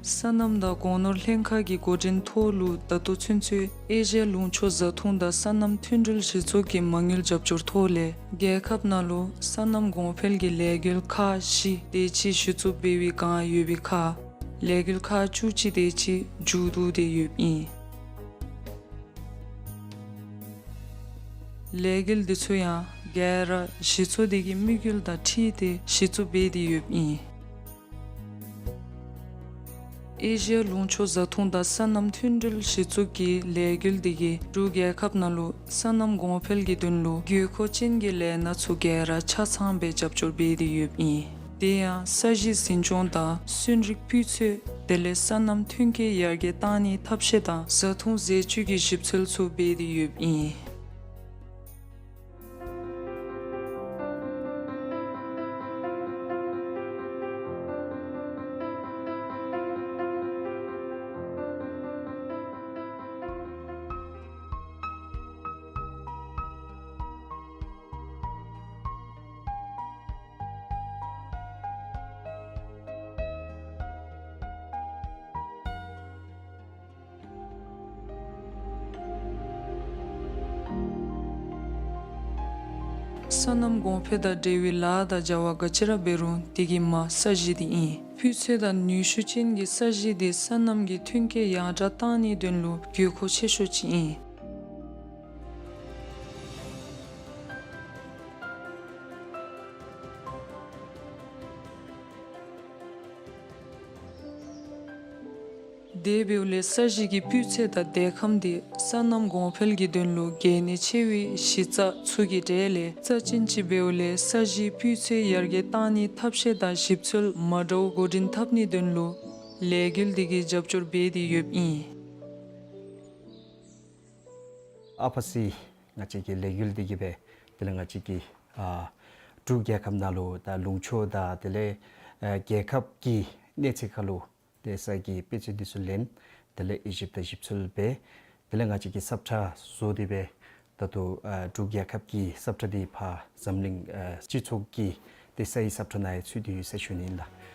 སོ་ནམ་དང་སྒོ་ནོར་ལྷན་ཁག་གི་འགོ་འདྲེན་ཐོག་ལུ་ད་ལྟོ་ཚུན་ཚོད་ཨེ་ཤི་ཡ་ལུང་ཕྱོགས་བཟའ་འཐུང་དང་སོ་ནམ་མཐུན་འབྲེལ་གཞི་ཚོགས་ཀྱི་མ་དངུལ་རྒྱབ་སྐྱོར་ཐོག་ལས་རྒྱལ་ཁབ་ནང་ལུ་སོ་ནམ་གོང་འཕེལ་གྱི་ལས་འགུལ་ཁག་བཞི་དེ་ཅིག་གཞི་བཙུགས་འབད་བའི་བསྒང་ཡོད་པའི་ཁར་ལས་འགུལ་ཁག་བཅུ་གཅིག་དེ་ཅིག་མཇུག་བསྡུ་སྟེ་ཡོདཔ་ཨིན། ལས་འགུལ་འདི་ཚུ་ཡང་ག་ར་གཞི་ཚོགས་འདི་གི་དམིགས་ཡུལ་དང་འཁྲིལ་ཏེ་གཞི་བཙུགས་འབད་དེ་ཡོདཔ་ཨིན། ཨེ་ཤི་ཡ་ལུང་ཕྱོགས་བཟའ་འཐུང་དང་སོ་ནམ་མཐུན་འབྲེལ་གཞི་བཙུགས་ཀྱི་ལས་འགུལ་འདི་གིས་འབྲུག་རྒྱལ་ཁབ་ནང་ལུ་སོ་ནམ་གོང་འཕེལ་གྱི་དོན་ལུ་དགོས་མཁོ་ཅན་གྱི་ལས་སྣ་ཚུ་ག་ར་ཆ་ཚང་སྦེ་རྒྱབ་སྐྱོར་འབད་དེ་ཡོདཔ་ཨིན། དེ་ཡང་ས་གཞི་འཛིན་སྐྱོང་དང་སོན་རིགས་སྤུས་ཚད་དེ་ལས་སོ་ནམ་ཐོན་སྐྱེད་ཡར་རྒྱས་གཏང་ནིའི་ཐབས་ཤེས་དང་བཟའ་འཐུང་ཟས་བཅུད་ཀྱི་ཞིབ་འཚོལ་ཚུ་འབད་དེ་ཡོདཔ་ཨིན། སོ་ནམ་གོང་འཕེལ་དང་འབྲེལ་བའི་ལཱ་དང་བྱ་བ་ག་ཅི་ར་འབད་རུང་དེ་གི་མ་ས་གཞི་འདི་ཨིན། སྤུས་ཚད་དང་ནུས་ཤུགས་ཅན་གྱི་ས་གཞི་འདི་སོ་ནམ་གྱི་ཐོན་སྐྱེད་ཡར་དྲག་གཏང་ནིའི་དོན་ལུ་དགོས་མཁོ་ཆེ་ཤོས་ཅིག་ཨིན། དེ་འབདཝ་ལས་ས་གཞི་གི་སྤུས་ཚད་དང་འདེགས་ཁམས་འདི་སོ་ནམ་གོང་འཕེལ་གྱི་དོན་ལུ་གལ་གནད་ཆེ་བའི་གཞི་རྩ་ཚུ་གི་གྲས་ལས་རྩ་ཅན་ཅིག་འབདཝ་ལས་ས་གཞིའི་སྤུས་ཚད་ཡར་རྒྱས་གཏང་ནིའི་ཐབས་ཤེས་དང་ཞིབ་འཚོལ་མ་འདྲཝ་འགོ་འདྲེན་འཐབ་ནིའི་དོན་ལུ་ལས་འགུལ་འདི་གིས་རྒྱབ་སྐྱོར་འབད་དེ་ཡོདཔ་ཨིན། ཨ་ཕ་སི་ང་བཅས་ཀྱི་ལས་འགུལ་འདི་གིས་སྦེ་དེ་ལས་ང་བཅས་ཀྱི་ཨ་འབྲུག་རྒྱལ་ཁབ་ནང་ལུ་ད་ལུང་ཕྱོགས་དང་དེ་ལས་ཨ་རྒྱལ་ཁབ་ཀྱི་གནས་ཚད་ཁར་ལུ་ཏེ་ས་གི་དཔེ་ཚད་འདི་ཚུ་ལེན། དེ་ལས་དབྱེ་ཞིབ་དང་ཞིབ་འཚོལ་འབད། དེ་ལས་ང་བཅས་ཀྱིས་ས་ཁྲ་བཟོ་སྟེ་སྦེ་ད་ལྟོ་ཨ་འབྲུག་རྒྱལ་ཁབ་ཀྱི་ས་ཁྲ་འདི་ཕར་འཛམ་གླིང་ཨ་སྤྱི་ཚོགས་ཀྱི་ཏེ་སའི་ས་ཁྲ་ནང་ཡང་ཚུད་དེ་ཡོད་ཟེར་ཞུ་ནི་ཨིན་ལགས།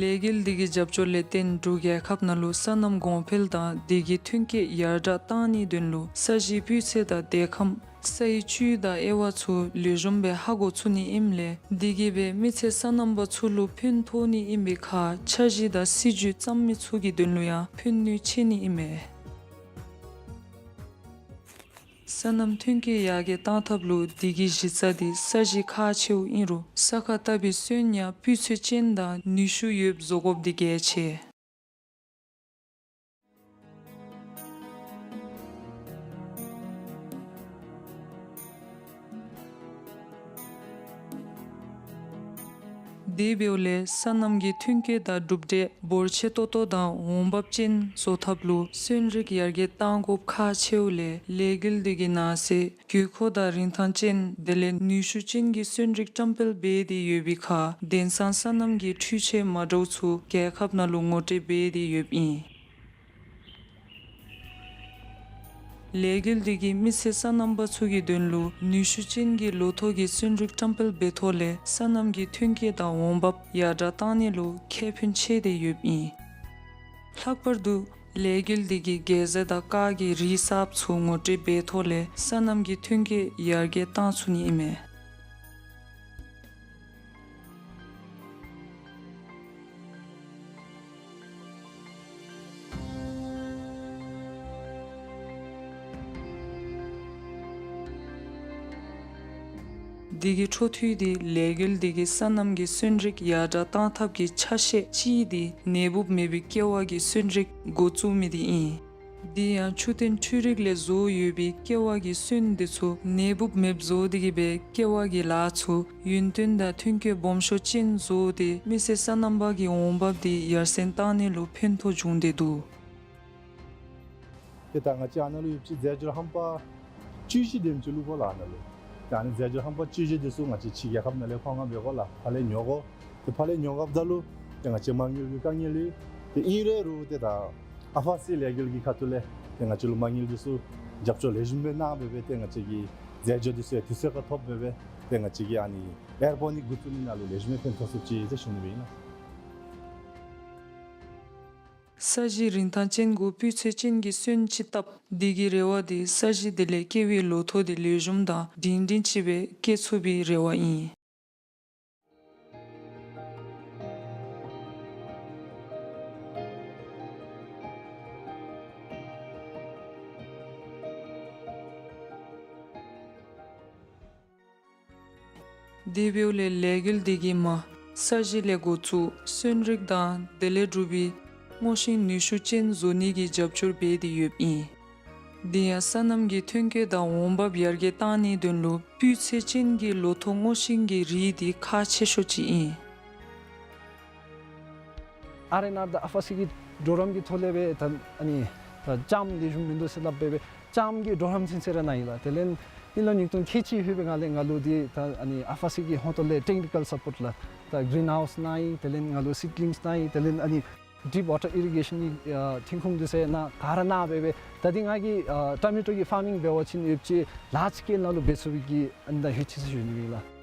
ལས་འགུལ་འདི་གི་རྒྱབ་སྐྱོར་ལས་བརྟེན་འབྲུག་རྒྱལ་ཁབ་ནང་ལུ་སོ་ནམ་གོང་འཕེལ་དང་དེ་གི་ཐོན་སྐྱེད་ཡར་དྲག་གཏང་ནིའི་དོན་ལུ་ས་གཞིའི་སྤུས་ཚད་དང་འདེགས་ཁམས་སའི་བཅུད་དང་དབྱེ་བ་ཚུ་ལེགས་ཤོམ་སྦེ་ཧ་གོ་ཚུགས་ནི་ཨིནམ་ལས་དེ་གིས་སྦེ་མི་སེར་སོ་ནམ་པ་ཚུ་ལུ་ཕན་ཐོགས་ནི་ཨིན་པའི་ཁར་འཆར་གཞི་དང་སྲིད་ཇུས་བརྩམ་མི་ཚུ་གི་དོན་ལུ་ཡང་ཕན་ནུས་ཆེ་ནི་ཨིན་མས། སོ་ནམ་ཐོན་སྐྱེད་ཡར་རྒྱས་གཏང་ཐབས་ལུ་དེ་གི་གཞི་རྩ་འདི་ས་གཞི་ཁག་ཆེཝ་ཨིན་རུང་ས་ཁར་བཏབ་པའི་སོན་ཡང་སྤུས་ཚད་ཅན་དང་ནུས་ཤུགས་ཡོདཔ་བཟོ་དགོཔ་འདི་གལ་ཆེ། དེ་འབདཝ་ལས་སོ་ནམ་གྱི་ཐོན་སྐྱེད་དང་གྲུབ་འབྲས་འབོར་ཆེ་ཏོག་ཏོ་དང་འོང་འབབ་ཅན་བཟོ་ཐབས་ལུ་སོན་རིགས་ཡར་རྒྱས་གཏང་དགོཔ་ཁག་ཆེཝ་ལས་ལས་འགུལ་འདི་གི་ནང་གསེས་དགོས་མཁོ་དང་རིན་ཐང་ཅན་དེ་ལས་ནུས་ཤུགས་ཅན་གྱི་སོན་རིགས་བཀྲམ་སྤེལ་འབད་དེ་ཡོད་པའི་ཁར་དེང་སང་སོ་ནམ་གྱི་འཕྲུལ་ཆས་མ་འདྲཝ་ཚུ་རྒྱལ་ཁབ་ནང་ལུ་ངོ་སྤྲོད་འབད་དེ་ཡོདཔ་ཨིན། ལས་འགུལ་འདི་གིས་མི་སེར་སོ་ནམ་པ་ཚུ་གི་དོན་ལུ་ནུས་ཤུགས་ཅན་གྱི་ལོ་ཐོག་གི་སོན་རིགས་བཀྲམ་སྤེལ་འབད་ཐོག་ལས་སོ་ནམ་གྱི་ཐོན་སྐྱེད་དང་འོང་འབབ་ཡར་དྲག་གཏང་ནི་ལུ་ཁེ་ཕན་ཆེ་སྟེ་ཡོདཔ་ཨིན། ལྷག་པར་དུ་ལས་འགུལ་འདི་གིས་གྱལ་ཟས་དང་ཀར་གྱི་རིགས་གསརཔ་ཚུ་ངོ་སྤྲོད་འབད་ཐོག་ལས་སོ་ནམ་གྱི་ཐོན་སྐྱེད་ཡར་རྒྱས་གཏང་ཚུགས་ནི་ཨིན་མས། འདི་གི་འཕྲོ་མཐུད་དེ་ལས་འགུལ་འདི་གིས་སོ་ནམ་གྱི་སོན་རིགས་ཡར་དྲག་གཏང་ཐབས་ཀྱི་ཆ་ཤས་ཅིག་འདི་ནད་འབུབ་མེད་པའི་ཀེ་བ་གི་སོན་རིགས་འགོ་བཙུགས་མི་འདི་ཨིན། འདི་ཡང་ཆུ་ཐོན་འཕྲུལ་རིག་ལས་བཟོ་ཡོད་པའི་ཀེ་བ་གི་སོན་འདི་ཚུ་ནད་འབུབ་མེདཔ་བཟོ་སྟེ་གི་སྦེ་ཀེ་བ་གི་ལཱ་ཚུ་ཡུན་བརྟན་དང་ཐོན་སྐྱེད་སྦོམ་ཤོས་ཅན་བཟོ་སྟེ་མི་སེར་སོ་ནམ་པ་གི་འོང་འབབ་འདི་ཡར་སེང་བཏང་ནི་ལུ་ཕན་ཐོགས་འབྱུང་སྟེ་འདུག། ཏེ་ད་ང་བཅས་ཨ་ནཱ་ལུ་ཡོད་པ་ཅིན་རྫས་སྦྱོར་ཧམ་པ་བཅུ་བཞི་དེམ་ཅིག་བླུག་དགོ་ལགས་ཨ་ནཱ་ལུ། ཏེ་ཨ་ནི་རྫས་སྦྱོར་ཧམ་པ་བཅུ་བཞི་འདི་ཚུ་ང་བཅས་ཕྱི་རྒྱལ་ཁབ་ནང་ལས་ཁོང་ང་འབག་དགོ་ལགས། ཕར་ལས་ཉོ་དགོ། ཏེ་ཕར་ལས་ཉོ་དགོཔ་ད་ལུ་ཏེ་ང་བཅས་མ་དངུལ་གྱི་དཀའ་ངལ་ཡོད། ཏེ་ཨིན་རུང་རུང་ཏེ་ད་ཨ་ཕ་སི་ལས་འགུལ་གྱི་ཁ་ཐུག་ལས་ཏེ་ང་བཅས་ལུ་མ་དངུལ་འདི་ཚུ་རྒྱབ་སྐྱོར་ལེགས་ཤོམ་སྦེ་གནང་སྦེ་སྦེ་ཏེ་ང་བཅས་ཀྱི་རྫས་སྦྱོར་འདི་ཚུ་ཡང་དུས་ཚོད་ཁར་ཐོབ་སྦེ་སྦེ་ཏེ་ང་བཅས་ཀྱི་ཨ་ནི་ཨེར་པོ་ནིག་འགོ་བཙུགས་ནི་ནང་ལུ་ལེགས་ཤོམ་སྦེ་ཕན་ཐོགས་ཚུགས་ཅི་ཟེར་ཞུ་ནི་སྦེ་ཨིན་ལགས། ས་གཞི་རིན་ཐང་ཅན་གུ་སྤུས་ཚད་ཅན་གྱི་སོན་ཅིག་བཏབ། འདི་གི་རེ་བ་འདི་ས་གཞི་འདི་ལས་སྐྱེ་བའི་ལོ་ཐོག་འདི་ལེགས་ཤོམ་དང་སྒྲིང་སྒྲིང་ཅིག་སྦེ་སྐྱེ་ཚུགས་པའི་རེ་བ་ཨིན། དེ་འབདཝ་ལས་ལས་འགུལ་འདི་གིས་མ་ས་གཞི་ལས་འགོ་བཙུགས་སོན་རིགས་དང་དེ་ལས་གྲུབ་པའི་སྔོ་ཤིང་ནུས་ཤུགས་ཅན་བཟོ་ནི་གི་རྒྱབ་སྐྱོར་འབད་དེ་ཡོདཔ་ཨིན། དེ་ཡང་སོ་ནམ་གྱི་ཐོན་སྐྱེད་དང་འོང་འབབ་ཡར་རྒྱས་བཏང་ནིའི་དོན་ལུ་སྤུས་ཚད་ཅན་གྱི་ལོ་ཐོག་སྔོ་ཤིང་གི་རིགས་འདི་ཁག་ཆེ་ཤོས་ཅིག་ཨིན། ཨར་ཨེན་ཨར་དང་ཨ་ཕ་སི་གི་གྲོགས་རམ་གྱི་ཐོག་ལས་སྦེ་ད་ཨ་ནི་ད་ལྕངམ་ལེགས་ཤོམ་མིན་འདུག་ཟེར་སླབ་སྦེ་སྦེ་ལྕངམ་གྱི་གྲོགས་རམ་ཚུན་ཚོད་ར་གནང་ཡི་ལགས། དེ་ལས་དབྱིན་ལོ་ཉིས་སྟོང་ཁལ་གཅིག་ལྷོད་པའི་སྒང་ལས་ང་ལུ་འདི་ད་ཨ་ནི་ཨ་ཕ་སི་གི་ཧོངས་ཏོ་ལས་ཊེག་ནི་ཀཱལ་སཔོརཊ་ལགས། ད་གིརིན་ཧའུསི་གནང་ཡི། དེ་ལས་ང་ལུ་སིཌ་ལིངསི་གནང་ཡི། དེ་ལས་ཨ་ནི་ཌིཔ་ཝ་ཊར་ཨི་རི་གེ་ཤཱན་གྱི་ཨ་ཐོན་ཁུངས་འདི་ཚུ་ཡང་ག་ར་གནང་སྦེ་སྦེ་ད་འདི་ང་གིས་ཨ་ཊོ་མེ་ཊོ་གི་ཕར་མིང་འབད་བ་ཅིན་ཡོདཔ་ཅིག་ལཱརཇ་སི་ཀེལ་ནང་ལུ་འབད་ཚུགས་པའི་གི་ཨ་ནི་ད་ཡོད་ཅི་ཟེར་ཞུ་ནི་ཨིན་ལགས།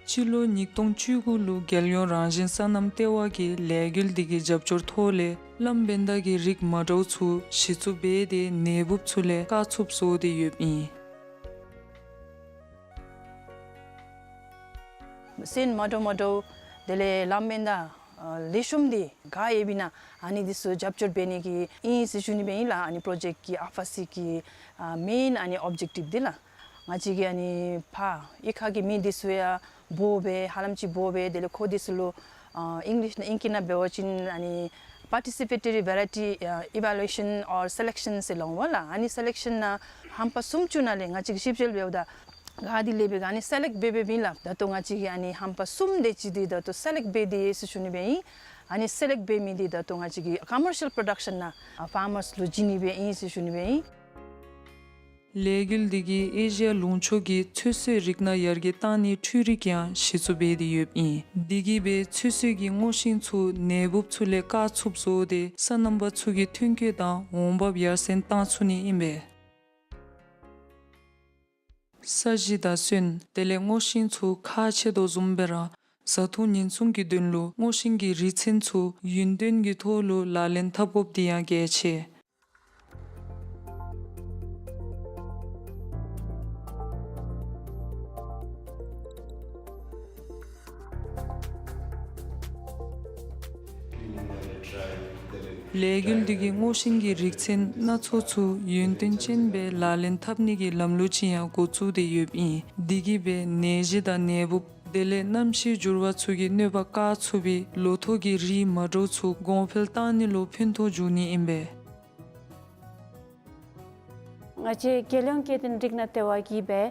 སྤྱི་ལོ་ཉིས་སྟོང་བཅུ་དགུ་ལུ་རྒྱལ་ཡོངས་རང་བཞིན་སོ་ནམ་ལྟེ་བ་གིས་ལས་འགུལ་འདི་གི་རྒྱབ་སྐྱོར་ཐོག་ལས་ལམ་བེན་ཌ་གི་རིགས་མ་འདྲཝ་ཚུ་གཞི་བཙུགས་འབད་དེ་ནད་འབུབ་ཚུ་ལས་བཀག་ཚུགསཔ་བཟོ་སྟེ་ཡོདཔ་ཨིན། སོན་མ་འདྲཝ་མ་འདྲཝ་དེ་ལས་ལམ་བེན་ཌ་ཨ་ལེགས་ཤོམ་འདི་ག་ཡོདཔ་ཨིན་ན་ཨ་ནི་འདི་ཚུ་རྒྱབ་སྐྱོར་འབད་ནི་གི་ཨིན་ཟེར་ཞུ་ནི་སྦེ་ཨིན་ལགས། ཨ་ནི་པྲོ་ཇེཀཊ་གི་ཨ་ཕ་སི་གི་ཨ་མེན་ཨ་ནི་ཨོབ་ཇེཀ་ཊིབ་འདི་ལགས། ང་བཅས་ཀྱིས་ཨ་ནི་ཕར་གཡུས་ཁ་གི་མི་འདི་ཚུ་ཡང་འབོ་སྦེ་ཧ་ལམ་ཅིག་འབོ་སྦེ་དེ་ལས་ཁོ་འདི་ཚུ་ལུ་ཨ་ཨིང་ལིཤ་ནང་ཨིང་སྐད་ནང་འབད་བ་ཅིན་ཨ་ནི་པར་ཊི་སི་པེ་ཊོ་རི་ཝེ་རའི་ཊི་ཨ་ཨི་ཝེ་ལུ་ཨེ་ཤཱན་ཨོར་སེ་ལེཀ་ཤཱན་ཟེར་སླབ་འོང་ལགས། ཨ་ནི་སེ་ལེཀ་ཤཱན་ནང་ཧམ་པ་གསུམ་བཅུ་ནང་ལས་ང་བཅས་ཀྱིས་ཞིབ་དཔྱད་འབདཝ་ད་ག་དེ་ལས་འབད་ག་ཨ་ནི་སེ་ལེཀཊ་འབད་འབདཝ་ཨིན་ལགས། ད་ལྟོ་ང་བཅས་ཀྱིས་ཨ་ནི་ཧམ་པ་གསུམ་དེ་ཅིག་འདི་ད་ལྟོ་སེ་ལེཀཊ་འབད་དེ་ཡོད་ཟེར་ཞུ་ནི་སྦེ་ཨིན། ཨ་ནི་སེ་ལེཀཊ་འབད་མི་འདི་ད་ལྟོ་ང་བཅས་ཀྱིས་ཀོ་མར་ཤལ་པྲོ་ཌག་ཤཱན་ནང་ཨ་ཕར་མརསི་ལུ་བྱིན་ནི་སྦེ་ཨིན་ཟེར་ཞུ་ནི་སྦེ་ཨིན། ལས་འགུལ་འདི་གིས་ཨེ་ཤི་ཡ་ལུང་ཕྱོགས་ཀྱི་ཚོད་བསྲེ་རིགས་སྣ་ཡར་རྒྱས་བཏང་ནིའི་འཕྲུལ་རིག་ཡང་གཞི་བཙུགས་འབད་དེ་ཡོདཔ་ཨིན། འདི་གིས་སྦེ་ཚོད་བསྲེ་གི་སྔོ་ཤིང་ཚུ་ནད་འབུབ་ཚུ་ལས་བཀག་ཚུགསཔ་བཟོ་སྟེ་སོ་ནམ་པ་ཚུ་གི་ཐོན་སྐྱེད་དང་འོང་འབབ་ཡར་སེང་བཏང་ཚུགས་ནི་ཨིན་པས། ས་གཞི་དང་སོན་དེ་ལས་སྔོ་ཤིང་ཚུ་ཁག་ཆེ་དོ་བཟུམ་སྦེ་ར་བཟའ་འཐུང་ཉེན་སྲུང་གི་དོན་ལུ་སྔོ་ཤིང་གི་རིགས་ཚན་ཚུ་ཡུན་བརྟན་གྱི་ཐོག་ལུ་ལག་ལེན་འཐབ་དགོཔ་འདི་ཡང་གལ་ཆེ། ལས་འགུལ་འདི་གིས་སྔོ་ཤིང་གི་རིགས་ཚན་སྣ་ཚོགས་ཚུ་ཡུན་བརྟན་ཅན་སྦེ་ལག་ལེན་འཐབ་ནི་གི་ལམ་ལུགས་ཅིག་ཡང་འགོ་བཙུགས་ཏེ་ཡོདཔ་ཨིན། འདི་གིས་སྦེ་ནད་གཞི་དང་ནད་འབུབ་དེ་ལས་གནམ་གཤིས་འགྱུར་བ་ཚུ་གི་གནོད་པ་བཀག་ཚུགས་པའི་ལོ་ཐོག་གི་རིགས་མ་འདྲཝ་ཚུ་གོང་འཕེལ་བཏང་ནི་ལུ་ཕན་ཐོགས་འབྱུང་ནི་ཨིན་པས། ང་བཅས་རྒྱལ་ཡོངས་སྐྱེ་ལྡན་རིགས་སྣ་ལྟེ་བ་གིས་སྦེ་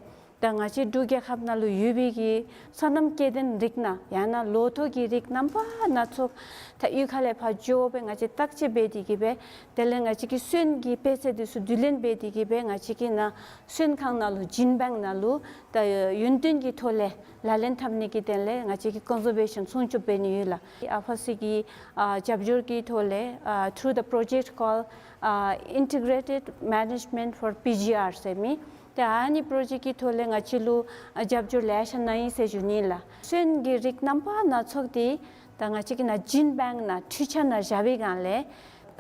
ད་ང་བཅས་འབྲུག་རྒྱལ་ཁབ་ནང་ལུ་ཡོད་པའི་གི་སོ་ནམ་སྐྱེ་ལྡན་རིགས་སྣ་ཡང་ན་ལོ་ཐོག་གི་རིགས་རྣམ་པ་སྣ་ཚོགས་ད་གཡུས་ཁ་ལས་ཕར་འགྱོ་སྦེ་ང་བཅས་བརྟག་དཔྱད་འབད་དེ་གིས་སྦེ་དེ་ལས་ང་བཅས་ཀྱི་སོན་གྱི་དཔེ་ཚད་འདི་ཚུ་བསྡུ་ལེན་འབད་དེ་གིས་སྦེ་ང་བཅས་ཀྱི་ནཱ་སོན་ཁང་ནང་ལུ་ཇིན་བེངཀ་ནང་ལུ་ད་ཡུན་བརྟན་གྱི་ཐོག་ལས་ལག་ལེན་འཐབ་ནི་གི་དོན་ལས་ང་བཅས་ཀྱིས་ཀོན་ཛར་བེ་ཤཱན་སྲུང་སྐྱོབ་འབད་ནི་ཡོད་ལགས། ཨ་ཕ་སི་གི་ཨ་རྒྱབ་སྐྱོར་གྱི་ཐོག་ལས་ཨ་through the project called ཨ་Integrated Management for P G R ཟེར་མི་ཏེ་ཨ་ནི་པྲོ་ཇེཀཊ་ཀྱི་ཐོག་ལས་ང་བཅས་ལུ་ཨ་རྒྱབ་སྐྱོར་ལེ་ཤ་གནང་ཡི་ཟེར་ཞུ་ནི་ལགས། སོན་གྱི་རིགས་རྣམ་པ་སྣ་ཚོགས་འདི་ད་ང་བཅས་ཀྱི་ནཱ་ཇིན་བེངཀ་ནང་འཕྲུལ་ཆས་ནང་བཞག་པའི་སྒང་ལས་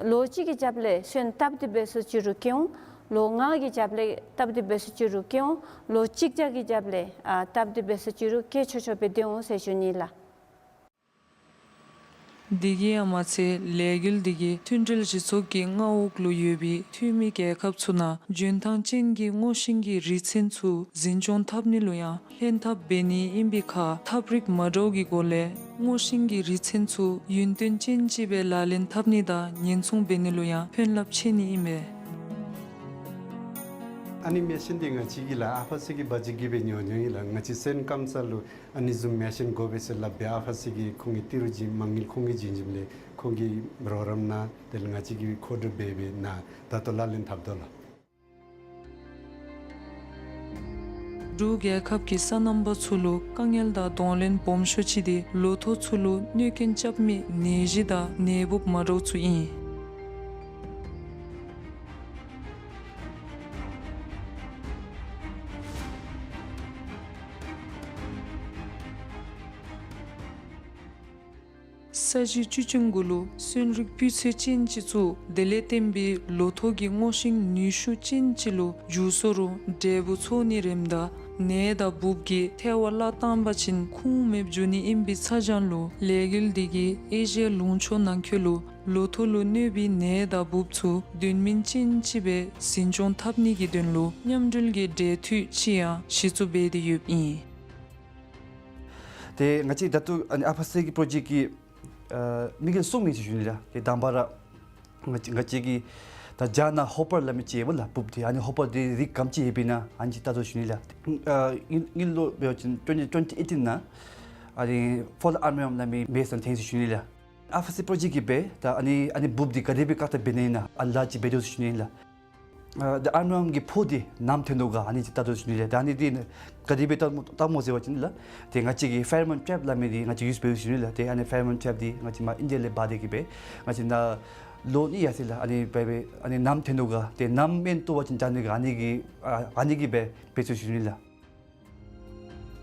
ལོ་གཅིག་གི་རྒྱབ་ལས་སོན་སྟབས་བདེ་སྦེ་སུ་ཅིག་རུང་སྐྱེ་འོང་། ལོ་ལྔ་གི་རྒྱབ་ལས་སྟབས་བདེ་སྦེ་སུ་ཅིག་རུང་སྐྱེ་འོང་། ལོ་གཅིག་བརྒྱ་གི་རྒྱབ་ལས་ཨ་སྟབས་བདེ་སྦེ་སུ་ཅིག་རུང་སྐྱེ་ཆོག་ཆོག་སྦེ་སྡོད་འོང་ཟེར་ཞུ་ནི་ལགས། དེ་གིས་ཡང་མ་ཚད་ལས་འགུལ་འདི་གིས་མཐུན་སྒྲིལ་གཞི་ཚོགས་ཀྱི་མངའ་འོག་ལུ་ཡོད་པའི་འཐུས་མི་རྒྱལ་ཁབ་ཚུ་ནང་འཇོན་ཐང་ཅན་གྱི་སྔོ་ཤིང་གི་རིགས་ཚན་ཚུ་འཛིན་སྐྱོང་འཐབ་ནི་ལུ་ཡང་ལྷན་ཐབས་འབད་ནི་ཨིན་པའི་ཁར་ཐབས་རིག་མ་འདྲཝ་གི་སྒོ་ལས་སྔོ་ཤིང་གི་རིགས་ཚན་ཚུ་ཡུན་བརྟན་ཅན་ཅིག་སྦེ་ལག་ལེན་འཐབ་ནི་དང་ཉེན་སྲུང་འབད་ནི་ལུ་ཡང་ཕན་རླབས་ཆེ་ནི་ཨིན་པས། ཨ་ནི་མེ་ཤིན་འདི་ང་བཅས་ཀྱིས་ལགས་ཨ་ཕ་སི་གི་བ་ཇི་གིས་སྦེ་ཉོ་ཉོཝ་ཨིན་ལགས། ང་བཅས་སེམས་དཀརམ་ས་ལུ་ཨ་ནི་བཟུམ་མེ་ཤིན་དགོ་པས་ཟེར་སླབ་སྦེ་ཨ་ཕ་སི་གི་ཁོང་གི་ཏི་རུ་བྱིན་མ་དངུལ་ཁོང་གིས་བྱིན་བྱིནམ་ལས་ཁོང་གི་རོགས་རམ་ནང་དེ་ལས་ང་བཅས་ཀྱིས་མཁོ་སྒྲུབ་འབད་འབད་ནཱ་ད་ལྟོ་ལག་ལེན་འཐབ་དོ་ལགས། འབྲུག་རྒྱལ་ཁབ་ཀྱི་སོ་ནམ་པ་ཚུ་ལུ་དཀའ་ངལ་དང་གདོང་ལེན་སྦོམ་ཤོས་ཅིག་འདི་ལོ་ཐོག་ཚུ་ལུ་གནོད་སྐྱོན་རྐྱབ་མི་ནད་གཞི་དང་ནད་འབུབ་མ་འདྲཝ་ཚུ་ཨིན། ས་གཞི་བཅུད་ཅན་གུ་ལུ་སོན་རིགས་སྤུས་ཚད་ཅན་ཅིག་བཙུགས། དེ་ལས་བརྟེན་པའི་ལོ་ཐོག་གི་སྔོ་ཤིང་ནུས་ཤུགས་ཅན་ཅིག་ལུ་འགྱུར་སོང་རུང་འབྲས་བུ་ཚོགས་ནི་རནམ་ད་ནད་དང་འབུབ་ཀྱིས་ཐལ་བ་བརླག་བཏང་པ་ཅིན་ཁུངས་མེདཔ་འགྱོ་ནི་ཨིན་པའི་ཚ་གྱང་ལུ་ལས་འགུལ་འདི་གིས་ཨེ་ཤི་ཡ་ལུང་ཕྱོགས་ནང་འཁོད་ལུ་ལོ་ཐོག་ལུ་གནོད་པའི་ནད་དང་འབུབ་ཚུ་དོན་སྨིན་ཅན་ཅིག་སྦེ་འཛིན་སྐྱོང་འཐབ་ནི་གི་དོན་ལུ་མཉམ་འབྲེལ་གྱི་འབྲེལ་མཐུད་ཅིག་ཡང་གཞི་བཙུགས་འབད་དེ་ཡོདཔ་ཨིན། ཏེ་ང་བཅས་ད་ལྟོ་ཨ་ནི་ཨ་ཕ་སི་གི་པྲོ་ཇེཀཊ་ཀྱི་ཨ་དམིགས་ཡུལ་གསུམ་ཨིན་ཟེར་ཞུ་ནི་ལགས། ཏེ་དང་པ་ར་ང་བཅས་ང་བཅས་ཀྱིས་ད་རྒྱ་ནང་ཧོ་པར་སླབ་མི་ཅིག་ཡོདཔ་ལགས་འབུབ་འདི། ཨ་ནི་ཧོ་པར་འདི་རིགས་ག་དེམ་ཅིག་ཡོདཔ་ཨིན་ན་ཨ་ནི་ཅིག་བལྟ་དོ་ཟེར་ཞུ་ནི་ལགས། ཨ་དངུལ་དངུལ་ལོ་འབད་བ་ཅིན་twenty twenty eighteen ནང་ཨ་ནི་ཕོ་ལ་ཨརམི་ཝརམ་སླབ་མི་མེ་ཤིན་ཐོན་ཟེར་ཞུ་ནི་ལགས། ཨ་ཕ་སི་པྲོ་ཇེཀཊ་ཀྱིས་སྦེ་ད་ཨ་ནི་ཨ་ནི་འབུབ་འདི་ག་དེ་སྦེ་བཀག་ཐབས་འབད་ནི་ཨིན་ན་ཨ་ལཱ་ཅིག་འབད་དོ་ཟེར་ཞུ་ནི་ལགས། ཨ་ད་ཨརམི་ཝརམ་གྱི་ཕོ་འདི་ནམ་ཐོན་དོ་ག་ཨ་ནི་ཅིག་བལྟ་དོ་ཟེར་ཞུ་ནི་ལགས། ད་ཨ་ནི་འདི་ག་དེ་སྦེ་བལྟ་བལྟཝ་སྨོ་ཟེར་བ་ཅིན་ལགས། ཏེ་ང་བཅས་ཀྱིས་ཕེ་རོ་མོན་ཊྲེཔ་སླབ་མི་འདི་ང་བཅས་ཡུསི་འབད་ཟེར་ཞུ་ནི་ལགས། ཏེ་ཨ་ནི་ཕེ་རོ་མོན་ཊྲེཔ་འདི་ང་བཅས་མར་ཨིན་ཌི་ཡ་ལས་འབག་སྟེ་གི་སྦེ་ང་བཅས་ནཱ་ལོ་གཉིས་ཡར་སོ་ཡི་ལགས། ཨ་ནི་སྦེ་སྦེ་ཨ་ནི་ནམ་ཐོན་དོ་ག་ཏེ་ནམ་མེན་ཏོ་བ་ཅིན་ད་ཨ་ནི་ག་ཨ་ནི་གི་ཨ་ཨ་ནི་གིས་སྦེ་འབད་ཚུགས་ཟེར་ཞུ་ནི་ལགས།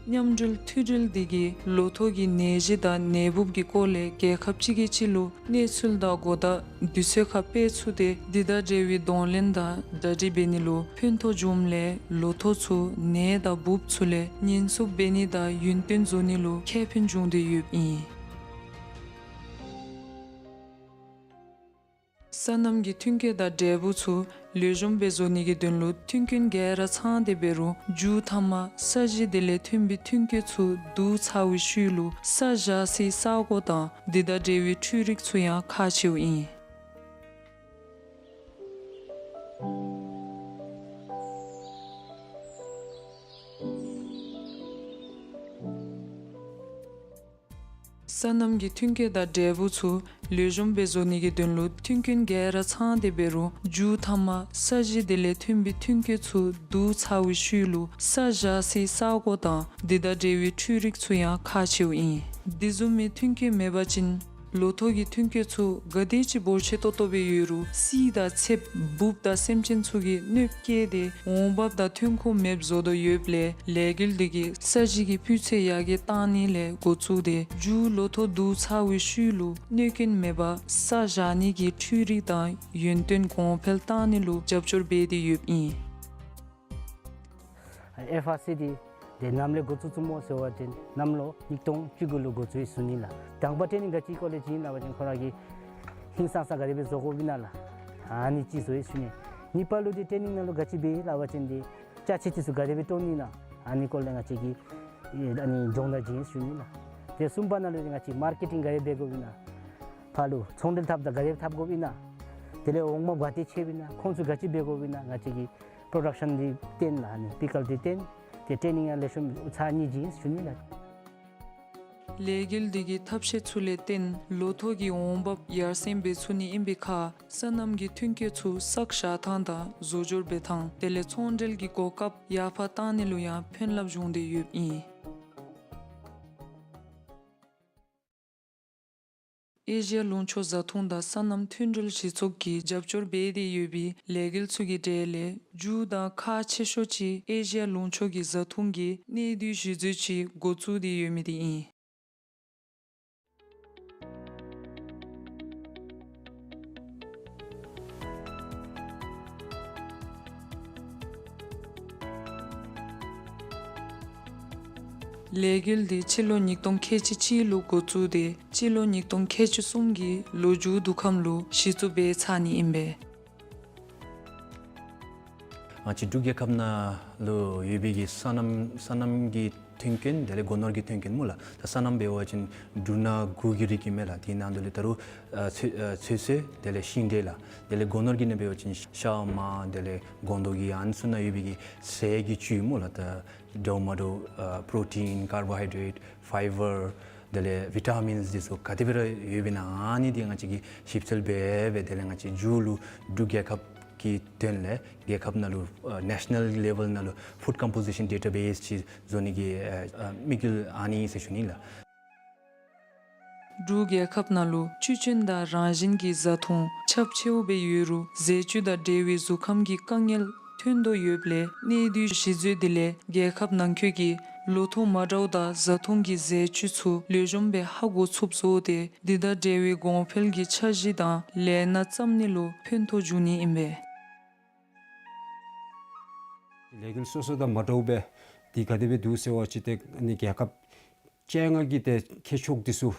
མཉམ་འབྲེལ་མཐུད་འབྲེལ་འདི་གིས་ལོ་ཐོག་གི་ནད་གཞི་དང་ནད་འབུབ་ཀྱི་སྐོར་ལས་རྒྱལ་ཁབ་གཅིག་གིས་གཅིག་ལུ་གནས་ཚུལ་དང་གོ་བརྡ་དུས་ཚོད་ཁར་སྤེལ་ཚུགས་ཏེ་འདི་དང་འབྲེལ་བའི་གདོང་ལེན་དང་གྲ་སྒྲིག་འབད་ནི་ལུ་ཕན་ཐོགས་འབྱུངམ་ལས་ལོ་ཐོག་ཚུ་ནད་དང་འབུབ་ཚུ་ལས་ཉེན་སྲུང་འབད་ནི་དང་ཡུན་བརྟན་བཟོ་ནི་ལུ་ཁེ་ཕན་འབྱུང་སྟེ་ཡོདཔ་ཨིན། སོ་ནམ་གྱི་མཐུན་རྐྱེན་དང་འབྲས་བུ་ཚུ་ལེགས་ཤོམ་སྦེ་བཟོ་ནི་གི་དོན་ལུ་མཐུན་རྐྱེན་ག་ར་ཚང་སྟེ་འབད་རུང་མཇུག་མཐའ་མར་ས་གཞི་དེ་ལས་ཐོན་པའི་མཐུན་རྐྱེན་ཚུ་བསྡུ་ཚར་བའི་ཤུལ་ལུ་ས་བཞག་སའི་ས་གོ་དང་འདི་དང་འབྲེལ་བའི་འཕྲུལ་རིག་ཚུ་ཡང་ཁག་ཆེཝ་ཨིན། སོ་ནམ་གྱི་མཐུན་རྐྱེན་དང་འབྲས་བུ་ཚུ་ལེགས་ཤོམ་སྦེ་བཟོ་ནི་གི་དོན་ལུ་མཐུན་རྐྱེན་ག་ར་ཚང་སྟེ་འབད་རུང་མཇུག་མཐའ་མར་ས་གཞི་དེ་ལས་ཐོན་པའི་མཐུན་རྐྱེན་ཚུ་བསྡུ་ཚར་བའི་ཤུལ་ལུ་ས་བཞག་སའི་ས་གོ་དང་འདི་དང་འབྲེལ་བའི་འཕྲུལ་རིག་ཚུ་ཡང་ཁག་ཆེཝ་ཨིན། འདི་བཟུམ་མའི་མཐུན་རྐྱེན་མེད་པ་ཅིན་ལོ་ཐོག་གི་མཐུན་རྐྱེན་ཚུ་ག་དེ་ཅིག་འབོར་ཆེ་ཏོག་ཏོ་སྦེ་ཡོད་རུང་བསིལ་དང་ཚདཔ་འབུབ་དང་སེམས་ཅན་ཚུ་གིས་གནོདཔ་བཀལ་ཏེ་འོང་འབབ་དང་ཐོན་ཁུངས་མེདཔ་བཟོ་དོ་ཡོདཔ་ལས་ལས་འགུལ་འདི་གིས་ས་གཞི་གི་སྤུས་ཚད་ཡར་རྒྱས་བཏང་ནི་ལས་འགོ་བཙུགས་ཏེ་མཇུག་ལོ་ཐོག་བསྡུ་ཚར་བའི་ཤུལ་ལུ་གནོད་སྐྱོན་མེད་པར་ས་བཞག་ནི་གི་འཕྲུལ་རིག་དང་ཡུན་བརྟན་གོང་འཕེལ་བཏང་ནི་ལུ་རྒྱབ་སྐྱོར་འབད་དེ་ཡོདཔ་ཨིན། ཨེཕ་ཨར་སི་འདི་ཏེ་ནམ་ལས་འགོ་བཙུགས་བཙུགསཔ་སྨོ་ཟེར་བ་ཅིན་ནམ་ལོ་ཉིས་སྟོང་བཅུ་དགུ་ལུ་འགོ་བཙུགས་ཡི་ཟེར་ཞུ་ནི་ལགས། དང་པ་ཊེ་ནིང་ག་ཅི་སྐོར་ལས་བྱིན་ཡི་ལབ་པ་ཅིན་ཁོ་ར་གིས་ཧིང་སངས་ས་ག་དེ་སྦེ་བཟོ་དགོཔ་ཨིན་ན་ལགས། ཨ་ནི་ཅིག་བཟོ་ཡི་ཟེར་ཞུ་ནི། གཉིས་པ་ལུ་འདི་ཊེ་ནིང་ནང་ལུ་ག་ཅི་འབད་ཡི་ལབ་པ་ཅིན་འདི་ཅ་ཆས་ཅིག་ཚུ་ག་དེ་སྦེ་བཏོན་ནི་ཨིན་ན་ཨ་ནི་སྐོར་ལས་ང་བཅས་ཀྱིས་ཨ་ནི་སྦྱོང་བརྡར་བྱིན་ཡི་ཟེར་ཞུ་ནི་ལགས། ཏེ་གསུམ་པ་ནང་ལུ་འདི་ང་བཅས་མར་ཀེ་ཊིང་ག་དེ་སྦེ་འབད་དགོཔ་ཨིན་ན་ཕར་ལུ་ཚོང་འབྲེལ་འཐབ་ད་ག་དེ་སྦེ་འཐབ་དགོཔ་ཨིན་ན་དེ་ལས་འོང་འབབ་ག་དེ་ཅིག་ཡོདཔ་ཨིན་ན་ཁོང་ཚུ་ག་ཅི་འབད་དགོཔ་ཨིན་ན་ང་བཅས་ཀྱིས་པྲོ་ཌག་ཤཱན་འདི་བཏོན་ལགས། ཨ་ནི་པི་ཀལ་འདི་བཏོན། ཏེ་ཊེ་ནིང་ཡང་ལེགས་ཤོམ་ཚར་གཉིས་བྱིན་ཡི་ཟེར་ཞུ་ནི་ལགས། ལས་འགུལ་འདི་གི་ཐབས་ཤེས་ཚུ་ལས་བརྟེན་ལོ་ཐོག་གི་འོང་འབབ་ཡར་སེང་འབད་ཚུགས་ནི་ཨིན་པའི་ཁར་སོ་ནམ་གྱི་མཐུན་རྐྱེན་ཚུ་བསགས་བཞག་ཐངས་དང་བཟོ་སྦྱོར་འབད་ཐངས་དེ་ལས་ཚོང་འབྲེལ་གྱི་གོ་སྐབས་ཡར་འཕར་བཏང་ནི་ལུ་ཡང་ཕན་རླབས་བྱུང་སྟེ་ཡོདཔ་ཨིན། ཨེ་ཤི་ཡ་ལུང་ཕྱོགས་བཟའ་འཐུང་དང་སོ་ནམ་མཐུན་སྒྲིལ་གཞི་ཚོགས་ཀྱིས་རྒྱབ་སྐྱོར་འབད་དེ་ཡོད་པའི་ལས་འགུལ་ཚུ་གི་གྲས་ལས་མཇུག་དང་ཁག་ཆེ་ཤོས་ཅིག་ཨེ་ཤི་ཡ་ལུང་ཕྱོགས་ཀྱི་བཟའ་འཐུང་གི་གནས་སྡུད་གཞི་བཟོ་ཅིག་འགོ་བཙུགས་ཏེ་ཡོད་མི་དེ་ཨིན། ལས་འགུལ་འདི་སྤྱི་ལོ་ཉིས་སྟོང་ཁལ་གཅིག་གཅིག་ལུ་འགོ་བཙུགས་ཏེ་སྤྱི་ལོ་ཉིས་སྟོང་ཁལ་གཅིག་གསུམ་གྱི་ལོ་མཇུག་དུས་ཁམས་ལུ་གཞི་བཙུགས་འབད་ཚར་ནི་ཨིན་པས། ང་བཅས་འབྲུག་རྒྱལ་ཁབ་ནང་ལུ་ཡོད་པའི་གི་སོ་ནམ་སོ་ནམ་གྱི་ཐོན་སྐྱེད་དེ་ལས་སྒོ་ནོར་གྱི་ཐོན་སྐྱེད་སྨོ་ལགས། ད་སོ་ནམ་འབད་བ་ཅིན་འབྲུ་སྣ་དགུ་གི་རིགས་ཨིན་མས་ལགས། དེ་ནང་དུ་ལས་ད་རུང་ཨ་ཚོད་ཨ་ཚོད་བསྲེ་དེ་ལས་ཤིང་འབྲས་ལགས། དེ་ལས་སྒོ་ནོར་གྱི་ནང་འབད་བ་ཅིན་ཤ་མར་དེ་ལས་སྒོང་རྡོག་གི་ཨ་ནི་ཚུ་ནང་ཡོད་པའི་གི་ཟས་ཀྱི་བཅུད་སྨོ་ལགས། ད་འདྲཝ་མ་འདྲཝ་ཨ་པྲོ་ཊིན་ཀར་བོ་ཧའི་ཌེཊ་ཕའི་བར་དེ་ལས་བི་ཊ་མིནསི་འདི་ཚུ་ག་དེ་སྦེ་ར་ཡོདཔ་ཨིན་ན་ཨ་ནི་འདི་ང་བཅས་ཀྱིས་ཞིབ་འཚོལ་འབད་འབད་དེ་ལས་ང་བཅས་མཇུག་ལུ་འབྲུག་རྒྱལ་ཁབ་ཀྱི་དོན་ལས་རྒྱལ་ཁབ་ནང་ལུ་ཨ་ནེ་ཤ་ནཱལ་ལེ་བཱལ་ནང་ལུ་ཕུཌ་ཀམ་པོ་ཟི་ཤཱན་ཌེ་ཊ་བེསི་ཅིག་བཟོ་ནི་གི་ཨ་ཨ་དམིགས་ཡུལ་ཨ་ནི་ཨིན་ཟེར་ཞུ་ནི་ལགས། འབྲུག་རྒྱལ་ཁབ་ནང་ལུ་བཅུད་ཅན་དང་རང་བཞིན་གྱི་བཟའ་འཐུང་ཁྱབ་ཆེཝ་སྦེ་ཡོད་རུང་ཟས་བཅུད་དང་འབྲེལ་བའི་གཟུགས་ཁམས་ཀྱི་དཀའ་ངལ་ཐོན་དོ་ཡོདཔ་ལས་གནས་སྡུད་གཞི་བཟོ་དེ་ལས་རྒྱལ་ཁབ་ནང་འཁོད་ཀྱི་ལོ་ཐོག་མ་འདྲཝ་དང་བཟའ་འཐུང་གི་ཟས་བཅུད་ཚུ་ལེགས་ཤོམ་སྦེ་ཧ་གོ་ཚུགསཔ་བཟོ་སྟེ་དེ་དང་འབྲེལ་བའི་གོང་འཕེལ་གྱི་འཆར་གཞི་དང་ལས་སྣ་བརྩམ་ནི་ལུ་ཕན་ཐོགས་འབྱུང་ནི་ཨིན་པས། ལས་འགུལ་སོ་སོ་དང་མ་འདྲཝ་སྦེ་འདི་ག་དེ་སྦེ་འདུག་ཟེར་བ་ཅིན་ཏེ་ཨ་ནི་རྒྱལ་ཁབ་བཅོ་ལྔ་གི་ཏེ་མཁས་མཆོག་འདི་ཚུ་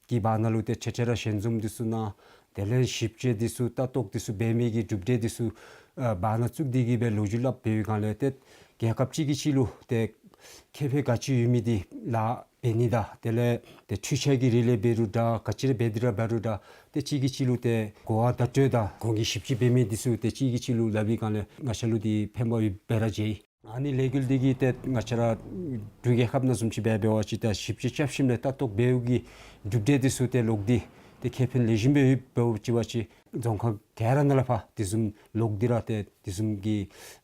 གི་བར་ན་ལུ་ཏེ་འཕྲལ་འཕྲལ་ར་ཞལ་འཛོམས་འདི་ཚུ་གནང་། དེ་ལས་ཞིབ་དཔྱད་འདི་ཚུ་ལྟ་རྟོག་འདི་ཚུ་འབད་མི་གི་གྲུབ་འབྲས་འདི་ཚུ་ཨ་བར་ན་བཙུགས་ཏེ་གི་སྦེ་ལོ་རྒྱུས་སླབ་འབད་བའི་སྒང་ལས་ཏེ་རྒྱལ་ཁབ་གཅིག་གིས་གཅིག་ལུ་ཏེ་ཁེ་ཕན་ག་ཅི་ཡོད་མི་འདི་ལཱ་འབད་ནི་དང་དེ་ལས་ཏེ་འཕྲུལ་ཆས་ཀྱི་རིགས་ལས་འབད་རུང་འདྲ་ག་ཅི་ར་འབད་དེ་ར་འབད་རུང་འདྲ་ཏེ་གཅིག་གིས་གཅིག་ལུ་ཏེ་གོ་བ་བརྡ་སྤྲོད་དང་གོང་གི་ཞིབ་དཔྱད་འབད་མི་འདི་ཚུ་ཏེ་གཅིག་གིས་གཅིག་ལུ་སླབ་པའི་སྒང་ལས་ང་བཅས་ལུ་འདི་ཕན་པ་ཡོདཔ་སྦེ་ར་མཇལ་ཡི། ཨ་ནི་ལས་འགུལ་འདི་གིས་ཏེ་ང་བཅས་ར་འབྲུག་རྒྱལ་ཁབ་ནང་བཟུམ་ཅིག་འབད་འབད་བ་ཅིན་ཏེ་ཞིབ་དཔྱད་བསྐྱར་ཞིབ་ལས་ལྟ་རྟོག་འབདཝ་གི་གྲུབ་འབྲས་འདི་ཚུ་ཏེ་ལོག་སྟེ་ཏེ་ཁེ་ཕན་ལེགས་ཤོམ་སྦེ་ཡོདཔ་འབད་བ་ཅིན་རྫོང་ཁག་ག་ར་ནང་ལས་ཕར་དེ་བཟུམ་ལོག་སྟེ་ར་ཏེ་དེ་བཟུམ་གྱི་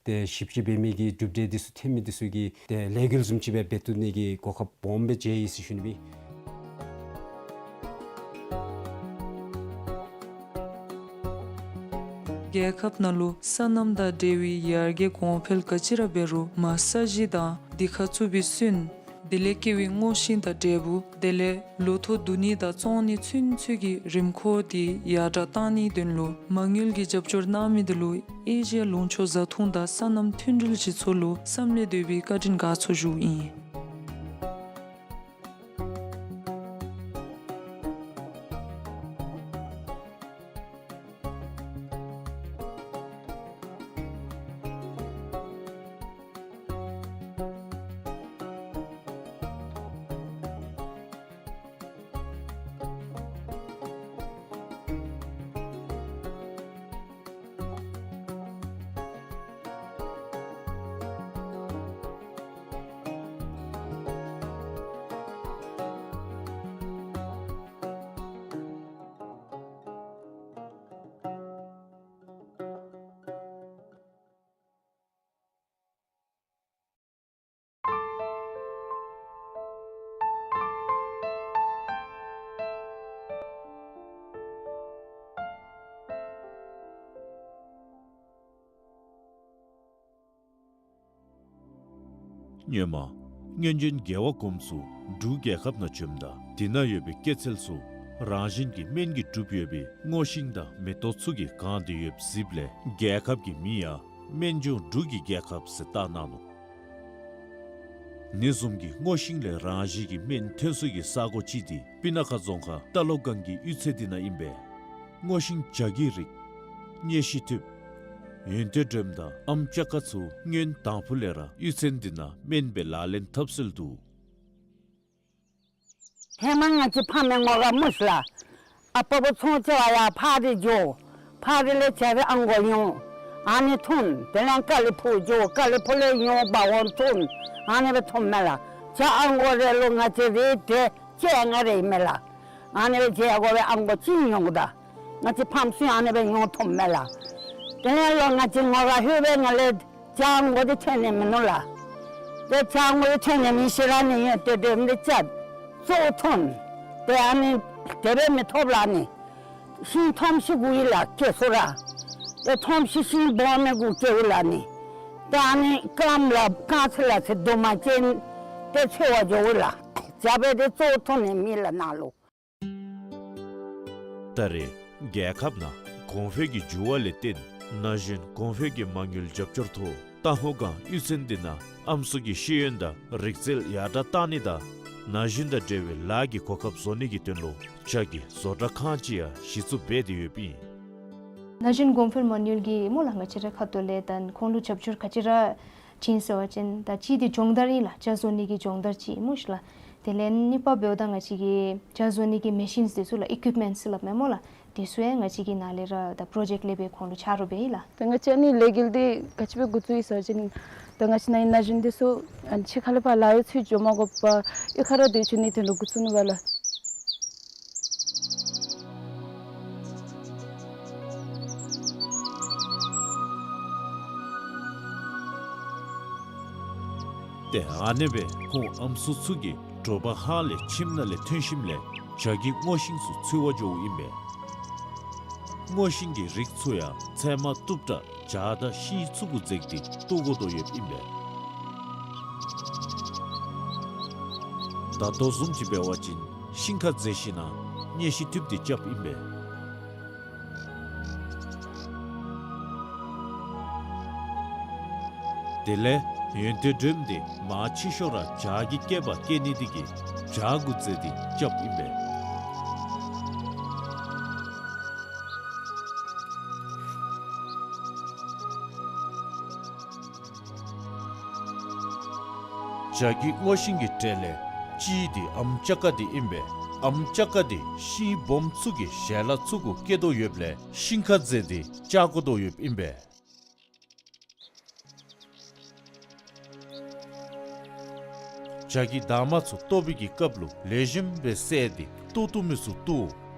ཏེ་ཞིབ་དཔྱད་འབད་མི་གི་གྲུབ་འབྲས་འདི་ཚུ་ཐོན་མི་འདི་ཚུ་གི་ཏེ་ལས་འགུལ་བཟུམ་ཅིག་སྦེ་འབད་བཏུབ་ནི་གི་གོ་སྐབས་སྦོམ་སྦེ་མཇལ་ཡི་ཟེར་ཞུ་ནི་ཨིན། རྒྱལ་ཁབ་ནང་ལུ་སོ་ནམ་དང་འབྲེལ་བའི་ཡར་རྒྱས་གོང་འཕེལ་ག་ཅི་ར་འབད་རུང་མར་ས་གཞི་དང་འདི་ཁར་བཙུགས་པའི་སོན་དེ་ལས་སྐྱེ་བའི་སྔོ་ཤིང་དང་འབྲས་བུ་དེ་ལས་ལོ་ཐོག་བསྡུ་ནི་དང་བཙོང་ནི་ཚུན་ཚོད་ཀྱི་རིམ་ཁོག་འདི་ཡར་དྲག་གཏང་ནིའི་དོན་ལུ་མ་དངུལ་གྱི་རྒྱབ་སྐྱོར་གནང་མི་འདི་ལུ་ཨེ་ཤི་ཡ་ལུང་ཕྱོགས་བཟའ་འཐུང་དང་སོ་ནམ་མཐུན་སྒྲིལ་སྤྱི་ཚོགས་ལུ་བསམ་ལས་འདས་པའི་བཀའ་དྲིན་དགའ་ཚོར་ཞུཝ་ཨིན། སྔོན་མ་སྔོན་བྱོན་རྒྱལ་བ་གོངམ་ཚུ་འབྲུག་རྒྱལ་ཁབ་ནང་བྱོནམ་ད་དེ་ནང་ཡོད་པའི་སྐྱེད་ཚལ་ཚུ་རང་བཞིན་གྱི་སྨན་གྱིས་གྲུབ་ཡོད་པའི་སྔོ་ཤིང་དང་མེ་ཏོག་ཚུ་གིས་གང་སྟེ་ཡོདཔ་གཟིགསཔ་ལས་རྒྱལ་ཁབ་ཀྱི་མིང་ཡང་སྨན་ལྗོངས་འབྲུག་གི་རྒྱལ་ཁབ་ཟེར་བཏགས་གནང་ནུག། ཨ་ནི་བཟུམ་གྱི་སྔོ་ཤིང་ལས་རང་བཞིན་གྱི་སྨན་ཐོན་ས་གི་ས་གོ་ཅིག་འདི་སྤུ་ན་ཁ་རྫོང་ཁག་རྟ་ལོག་སྒང་གི་གཡུས་ཚན་འདི་ནང་ཨིན་པས། སྔོ་ཤིང་བྱ་རྒོད་རིགས་སྙེ་ཤིང་ཐུད་ཡོན་ཏན་སྒྲོམ་དང་ཨམ་ཅ་ཀ་ཚུ་སྔོན་དང་ཕུ་ལས་ར་གཡུས་ཚན་འདི་ནང་སྨན་སྦེ་ལག་ལེན་འཐབ་སྲོལ་འདུག། ཧེ་མ་ང་བཅས་ཕམ་མི་ངོ་ག་མུ་ཤི་ལ། ཨ་པ་བུ་ཚོང་ཆེ་བ་ཡར་ཕག་རི་འགྱོ། ཕག་རི་ལས་བྱ་རི་ཨང་གོ་ཡོང་། ཨ་ནི་འཐུང་། དེ་ལས་ཀ་ལི་ཕུག་འགྱོ། ཀ་ལི་ཕུག་ལས་ཡོང་འབག་འོང་འཐུང་། ཨ་ནི་སྦེ་འཐུངམ་མས་ལགས། བྱ་ཨང་གོ་རེ་ལུ་ང་བཅས་རེ་ཏེ་བཅོ་ལྔ་རེ་ཨིན་མས་ལགས། ཨ་ནི་སྦེ་བྱ་ཡར་གོ་སྦེ་ཨང་གོ་ཅིག་ཡོང་ད། ང་བཅས་ཕམ་ཚུ་ཨ་ནི་སྦེ་ཡོང་འཐུངམ་མས་ལགས། དེ་ལས་ལོག་ང་བཅས་ངོ་ག་ལྷོད་པའི་ནང་ལས་བྱ་ཨང་གོ་འདི་ཐོན་ནི་མིན་ནུག་ལགས། ཏེ་བྱ་ཨང་གོ་འདི་ཐོན་ནི་མེད་ཤེས་ར་ནི་ཡོད་ཏེ་སྡོདམ་འདི་བཅད་བཙོ་འཐུང་། ཏེ་ཨ་ནི་དེ་སྦེ་མི་ཐོབ་ལགས་ནི། ཤིང་ཐོམ་ཤི་གུ་ཨིན་ལགས་སྐྱེ་ས་ར། ཏེ་ཐོམ་ཤི་ཤིང་སྦོམ་མི་གུ་སྐྱེཝ་ལགས་ནི། ཏེ་ཨ་ནི་རྐངམ་ལགས་རྐང་ཚེ་ལགས་ཚེ་དུ་མ་ཅན་ཏེ་འཚོལ་བར་འགྱོཝ་ལགས། བྱ་སྦེ་ཏེ་བཙོ་འཐུང་ནི་མེད་ལགས་ནཱ་ལུ། ད་རེས་རྒྱལ་ཁབ་ནང་གོང་འཕེལ་གྱི་འགྱུར་བ་ལས་བརྟེན་ན་གཞོན་གོང་འཕེལ་གྱི་མ་དངུལ་རྒྱབ་སྐྱོར་ཐོག་ རྟ་སྔོ་སྒང་གཡུས་ཚན་འདི་ནང་ཨམ་སྲུ་གི་ཤེས་ཡོན་དང་རིག་རྩལ་ཡར་དྲག་གཏང་ནི་དང་ན་གཞོན་དང་འབྲེལ་བའི་ལཱ་གི་གོ་སྐབས་བཟོ་ནི་གི་དོན་ལུ་བྱ་གི་བཟོ་གྲྭ་ཁང་ཅིག་ཡང་གཞི་བཙུགས་འབད་དེ་ཡོདཔ་ཨིན། ན་གཞོན་གོང་འཕེལ་མ་དངུལ་གྱིས་སྨོ་ལགས་ང་བཅས་རའི་ཁ་ཐུག་ལས་ད་ཁོང་ལུ་རྒྱབ་སྐྱོར་ག་ཅི་ར་བྱིན་ཟེར་བ་ཅིན་ད་གཅིག་འདི་སྦྱོང་བརྡར་ཨིན་ལགས། ཇ་བཟོ་ནི་གི་སྦྱོང་བརྡར་ཅིག་སྨོ་ཤིག་ལགས། དེ་ལས་གཉིས་པ་འབདཝ་ད་ང་བཅས་ཀྱི་ཇ་བཟོ་ནི་གི་མེ་ཤིནསི་འདི་ཚུ་ལགས་ཨི་ཀུའིཔ་མེནཊསི་ལགས་མེན་སྨོ་ལགས། དེ་ཚུ་ཡང་ང་བཅས་ཀྱི་ནང་ལས་ར་ད་པྲོ་ཇེཀཊ་ལས་སྦེ་ཁོང་ལུ་ཆ་རོགས་འབད་ཡི་ལགས། ད་ང་བཅས་ཨ་ནི་ལས་འགུལ་འདི་ག་ཅི་སྦེ་འགོ་བཙུགས་ཡི་ཟེར་བ་ཅིན་ད་ང་བཅས་ནཱ་ན་གཞོན་འདི་ཚུ་ཨ་ནི་ཕྱི་ཁ་ལས་ཕར་ལཱ་གཡོག་ཚུ་འགྱོ་མ་དགོ་པར་གཡུས་ཁར་ར་སྡོད་བཅུག་ནིའི་དོན་ལུ་འགོ་བཙུགས་ནུག་པ་ལགས། ཏེ་ཨ་ནེ་སྦེ་ཁོང་ཨམ་སྲུ་ཚུ་གིས་དྲོ་པ་ཧ་ལས་ཁྱིམ་ནང་ལས་ཐོན་ཞིནམ་ལས་བྱ་གི་སྔོ་ཤིང་ཚུ་འཚོལ་བར་འགྱོཝ་ཨིན་པས། སྔོ་ཤིང་གི་རིགས་ཚུ་ཡང་ཚལ་མ་གཏུབ་དྲགས་བྱག་དང་ཤིང་ཚུ་གུ་འཛེགས་ཏེ་བཏོག་དགོ་དོ་ཡོདཔ་ཨིན་པས། ད་ལྟོ་བཟུམ་ཅིག་འབད་བ་ཅིན་ཤིང་ཁར་འཛེགས་ཞིན་ན་མཉེ་ཤིང་འཐུབ་སྟེ་རྐྱབ་ཨིན་པས། དེ་ལས་ཡོན་ཏན་སྒྲོནམ་འདི་མར་ཕྱི་ཤོག་ར་བྱག་གི་སྐེད་པར་བཀལ་ནི་འདི་གིས་བྱག་གུ་འཛེགས་ཏེ་རྐྱབ་ཨིན་པས། བྱ་གི་སྔོ་ཤིང་གི་གྲས་ལས་གཅིག་འདི་ཨམ་ཅ་ཀ་འདི་ཨིན་པས། ཨམ་ཅ་ཀ་འདི་ཤིང་སྦོམ་ཚུ་གི་ཞལ་ལག་ཚུ་གུ་བཀལ་དོ་ཡོདཔ་ལས་ཤིང་ཁར་འཛེགས་ཏེ་བཅག་དགོ་དོ་ཡོདཔ་ཨིན་པས། བྱ་གི་འདབ་མ་ཚུ་བཏོག་པའི་གི་སྐབས་ལུ་ལེགས་ཤོམ་སྦེ་བསལ་ཏེ་བཏོག་བཏུབ་མི་ཚུ་བཏོག།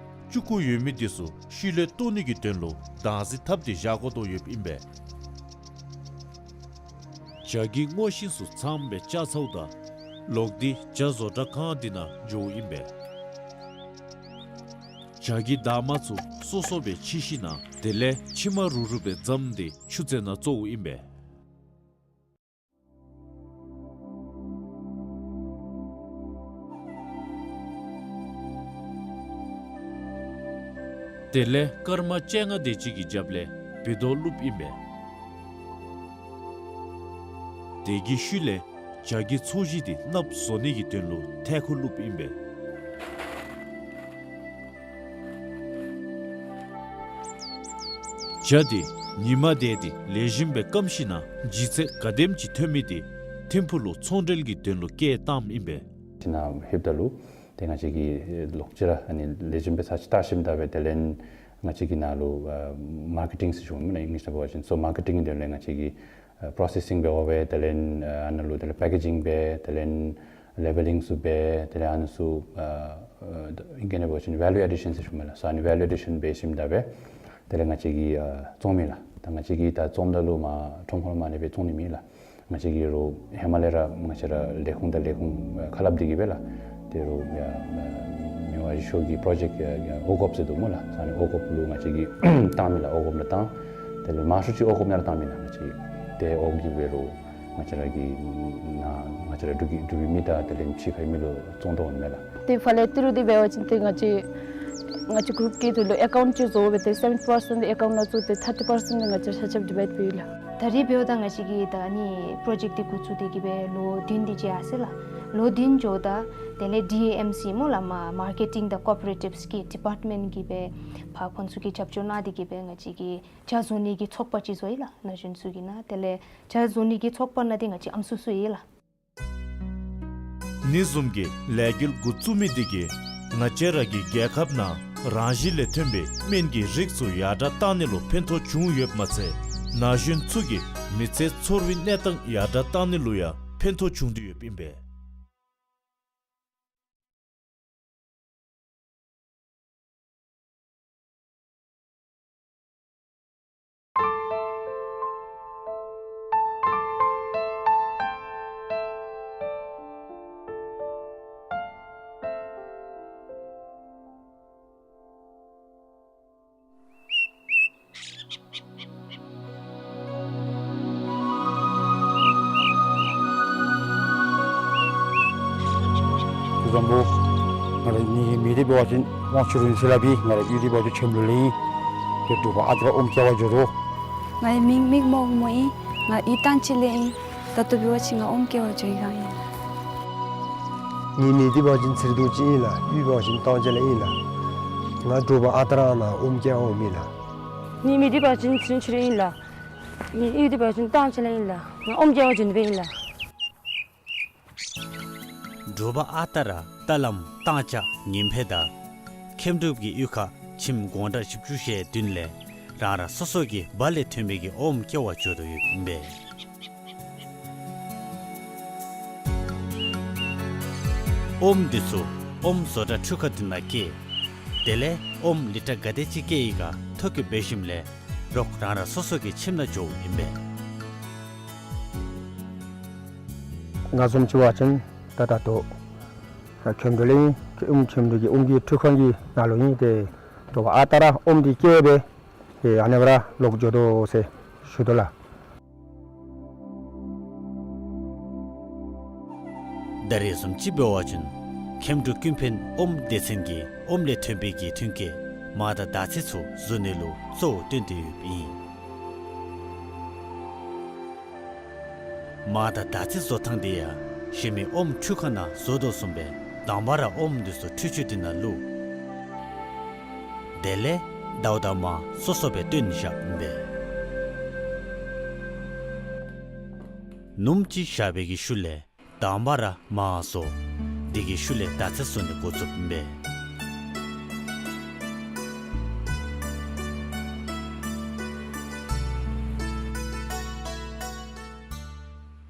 ལྕུག་ཀུ་ཡོད་མི་འདི་ཚུ་ཤུལ་ལས་བཏོག་ནི་གི་དོན་ལུ་དྭངས་ཟེར་བཏབ་སྟེ་བཞག་དགོ་དོ་ཡོདཔ་ཨིན་པས། བྱ་གི་སྔོ་ཤིང་ཚུ་ཚངམ་སྦེ་བཅག་ཚརཝ་ད་ལོག་སྟེ་བྱ་བཟོ་གྲྭ་ཁང་འདི་ནང་འགྱོཝ་ཨིན་པས། བྱ་གི་འདབ་མ་ཚུ་སོ་སོ་སྦེ་ཕྱེ་ཞིན་ན་དེ་ལས་ཕྱེ་མ་རུ་རུ་སྦེ་བརྫངམ་སྟེ་ཆུ་ཚན་ནང་བཙོཝ་ཨིན་པས། དེ་ལས་སྐར་མ་བཅོ་ལྔ་དེ་ཅིག་གི་རྒྱབ་ལས་བི་དོ་བླུགསཔ་ཨིན་པས། དེ་གི་ཤུལ་ལས་བྱ་གི་ཚོས་གཞི་འདི་གནགཔོ་བཟོ་ནི་གི་དོན་ལུ་ཐལ་ཁུ་བླུགསཔ་ཨིན་པས། བྱ་འདི་ཉིམ་དེ་འདི་ལེགས་ཤོམ་སྦེ་སྐམ་ཞིན་ན་ལྗིད་ཚད་ག་དེམ་ཅིག་ཐོན་མི་འདི་ཐིམ་ཕུག་ལུ་ཚོང་འབྲེལ་གྱི་དོན་ལུ་སྐྱེལ་བཏངམ་ཨིན་པས། ཅིག་ནང་ལྷོདཔ་ད་ལུ་ཏེ་ང་བཅས་ཀྱིས་ལོག་ཅི་ར་ཨ་ནི་ལེགས་ཤོམ་སྦེ་ཚར་ཅིག་བལྟ་ཞིནམ་ད་སྦེ་དེ་ལས་ང་བཅས་ཀྱིས་ནཱ་ལུ་ཨ་མར་ཀེ་ཊིང་ཟེར་ཞུཝ་མེན་ན་ཨིང་ལིཤ་ནང་འབད་བ་ཅིན། སོ་མར་ཀེ་ཊིང་དོན་ལས་ང་བཅས་ཀྱིས་ཨ་པྲོ་སེ་སིང་འབད་བ་སྦེ་དེ་ལས་ཨ་ཨ་ནཱ་ལུ་དེ་ལས་པེ་ཀེ་ཇིང་འབད་དེ་ལས་ལེ་བེ་ལིང་ཚུ་འབད་དེ་ལས་ཨ་ནི་ཚུ་ཨ་ཨ་ཨིང་སྐད་ནང་འབད་བ་ཅིན་ཝེ་ལུ་ཨེ་ཌི་ཤཱན་ཟེར་ཞུཝ་མེན་ན། སོ་ཨ་ནི་ཝེ་ལུ་ཨེ་ཌི་ཤཱན་འབད་ཞིནམ་ད་སྦེ་དེ་ལས་ང་བཅས་ཀྱིས་ཨ་བཙོང་མི་ལགས། ད་ང་བཅས་ཀྱིས་ད་བཙོངམ་ད་ལུ་མར་ཁྲོམ་ཁོངས་ལུ་མ་ཨ་ནི་སྦེ་བཙོང་ནི་མེད་ལགས། ང་བཅས་ཀྱིས་རོགས་ཧེ་མ་ལས་ར་ང་བཅས་ར་ལས་ཁུངས་དང་ལས་ཁུངས་ཁ་སླབ་སྟེ་གིས་སྦེ་ལགས། ཏེ་རོགས་ཡ་མི་དབང་ཡེ་ཤེས་མཆོག་གི་པྲོ་ཇེཀཊ་ཡ་ཡ་ཨོ་གོབ་ཟེར་འདུག་སྨོ་ལགས། སོ་ཨ་ནི་ཨོ་གོབ་ལུ་ང་བཅས་ཀྱིས་བཏང་མི་ལགས། ཨོ་གོབ་ནང་བཏང་། དེ་ལས་མང་ཤོས་ཅིག་ཨོ་གོབ་ནང་ར་བཏང་མི་ལགས། ང་བཅས་ཏེ་ཨོ་གོབ་ཀྱིས་འབད་རོགས་ང་བཅས་ར་གི་ནཱ་ང་བཅས་ར་འབྲུག་གི་འབྲུག་པའི་མི་དང་དེ་ལས་ཕྱི་ཁའི་མི་ལུ་བཙོང་དོ་འོང་མས་ལགས། ཏེ་ཕར་ལས་ཏི་རུ་འདི་འབད་བ་ཅིན་ཏེ་ང་བཅས་ང་བཅས་གུ་རུབ་ཀྱི་དོན་ལུ་ཨེ་ཀའུནཊ་ཅིག་བཟོ་སྦེ་ཏེ་སེ་བེན་ཊི་པར་སེནཊ་ཨེ་ཀའུནཊ་ནང་བཙུགས་ཏེ་ཐར་ཊི་པར་སེནཊ་འདི་ང་བཅས་ཆ་ཁྱབ་ཌི་བའིཌ་འབད་ཡི་ལགས། ད་རེས་འབདཝ་ད་ང་བཅས་ཀྱིས་ད་ཨ་ནི་པྲོ་ཇེཀཊ་འདི་འགོ་བཙུགས་ཏེ་གིས་སྦེ་ལོ་བདུན་དེ་ཅིག་ཡར་སོ་ཡི་ལགས། ལོ་བདུན་འགྱོཝ་ད་དེ་ལས་ཌི་ཨེ་ཨེམ་སི་སྨོ་ལགས་མར་མར་ཀེ་ཊིང་དང་ཀོ་པ་རེ་ཊིབས་ཀྱི་ཌི་པརཊ་མེནཊ་ཀྱིས་སྦེ་ཕར་ཁོང་ཚུ་གིས་རྒྱབ་སྐྱོར་གནང་སྟེ་གིས་སྦེ་ང་བཅས་ཀྱིས་ཇ་བཟོ་ནི་གི་ཚོགས་པ་ཅིག་བཟོ་ཡི་ལགས། ན་གཞོན་ཚུ་གི་ནང་དེ་ལས་ཇ་བཟོ་ནི་གི་ཚོགས་པ་ནང་འདི་ང་བཅས་ཨམ་སྲུ་ཚུ་ཡོད་ལགས། ཨ་ནི་བཟུམ་གྱི་ལས་འགུལ་འགོ་བཙུགས་མི་འདི་གིས་ང་བཅས་ར་གི་རྒྱལ་ཁབ་ནང་རང་བཞིན་ལས་ཐོན་པའི་སྨན་གྱི་རིགས་ཚུ་ཡར་དྲགས་གཏང་ནི་ལུ་ཕན་ཐོགས་བྱུང་ཡོདཔ་མ་ཚད་ན་གཞོན་ཚུ་གི་མི་ཚེ་ཚོར་བའི་གནས་སྟངས་ཡར་དྲགས་གཏང་ནི་ལུ་ཡང་ཕན་ཐོགས་བྱུང་སྟེ་ཡོདཔ་ཨིན་པས། སྐུ་གཟུགས་བཟང་པོ། ང་རའི་མིང་མིང་འདི་འབད་བ་ཅིན་དབང་ཕྱུག་རིན་ཆེན་ལགས་ཨིན། ང་རའི་གཡུས་འདི་འབད་བ་ཅིན་ཆེམ་ལུ་ལས་ཨིན། ཏེ་འབྲུག་པ་ཨ་ཏི་ར་ཨོམ་སྐྱེ་བ་འགྱོ་དོ། ང་ཡི་མིང་མིག་རྨོག་མོ་ཨིན། ང་གཡུས་ཐང་ཅིག་ལས་ཨིན། ད་ལྟོ་འབད་བ་ཅིན་ང་ཨོམ་སྐྱེ་བར་འགྱོ་ཡི་ག་ཨིན། ངེའི་མིང་འདི་འབད་བ་ཅིན་ཚེར་སྡོང་སྐྱིད་ཨིན་ལགས། གཡུས་འབད་བ་ཅིན་ཐང་ཅིག་ལས་ཨིན་ལགས། ང་དྲོ་པ་ཨ་རྟག་ར་ནཱ་ཨོམ་སྐྱེ་བར་འོངམ་ཨིན་ལགས། ངེའི་མིང་འདི་འབད་བ་ཅིན་ཚུན་ཆོས་ཨིན་ལགས། ངེའི་གཡུས་འདི་འབད་བ་ཅིན་ཐང་ཅིག་ལས་ཨིན་ལགས། ང་ཨོམ་སྐྱེ་བར་འགྱོ་ནི་སྦེ་ཨིན་ལགས། དྲོ་པ་ཨ་རྟག་ར་རྟ་ལམ་ཐང་ཅིག་ཉིམ་ཕད་དང་ཁྱིམ་སྒྲུབ་ཀྱི་གཡུས་ཁར་ཁྱིམ་སྒོ་འགྲམ་བཞི་བཅུ་ཞེ་བདུན་ལས་རང་རང་སོ་སོ་གི་སྦ་ལས་ཐོན་པའི་གི་ཨོམ་སྐྱེ་བར་འགྱོ་དོ་ཡོདཔ་ཨིན་པས། ཨོམ་འདི་ཚུ་ཨོམ་བཟོ་གྲྭ་འཕྲུལ་ཁང་འདི་ནང་སྐྱེལ། དེ་ལས་ཨོམ་ལི་ཊར་ག་དེ་ཅིག་སྐྱེལ་ཡི་ག་ཐོ་བཀོད་འབད་ཞིནམ་ལས་རོགས་རང་རང་སོ་སོ་གི་ཁྱིམ་ནང་འགྱོཝ་ཨིན་པས། ང་བཟུམ་ཅིག་འབད་བ་ཅིན་ད་ད་ལྟོ་ཁྱིམ་སྒྲུབ་ལས་ཨིན། ཨོམ་ཁྱིམ་སྒྲུབ་ཀྱི་ཨོམ་གྱི་འཕྲུལ་ཁང་གི་ནང་ལུ་ཨིན། ཏེ་དྲོ་པ་ཨ་རྟག་ར་ཨོམ་འདི་སྐྱེལ་སྦེ་ཏེ་ཨ་ནི་སྦེ་ར་ལོག་འགྱོ་དོ་ཟེར་ཞུ་དོ་ལགས། ད་རེས་བཟུམ་ཅིག་འབད་བ་ཅིན་ཁྱིམ་སྒྲུབ་ཀུན་ཕན་ཨོམ་སྡེ་ཚན་གྱིས་ཨོམ་ལས་ཐོན་པའི་གི་ཐོན་སྐྱེད་མར་དང་དར་ཚི་ཚུ་བཟོ་ནི་ལུ་གཙོ་བོ་བཏོན་ཏེ་ཡོདཔ་ཨིན། མར་དང་དར་ཚི་བཟོ་ཐངས་འདི་ཡང་གཞན་མི་ཨོམ་འཕྲུལ་ཁང་ནང་བཟོ་དོ་བཟུམ་སྦེ་དང་པ་ར་ཨོམ་འདི་ཚུ་ཁྲུས་ཆུ་འདི་ནང་བླུགས། དེ་ལས་ཟླཝ་དང་མར་སོ་སོ་སྦེ་བཏོན་བཞགཔ་ཨིན་པས། ནུམ་ཅིག་བཞག་པའི་གི་ཤུལ་ལས་དང་པ་ར་མར་བཟོ། དེ་གི་ཤུལ་ལས་དར་ཚི་བཟོ་ནི་འགོ་བཙུགསཔ་ཨིན་པས།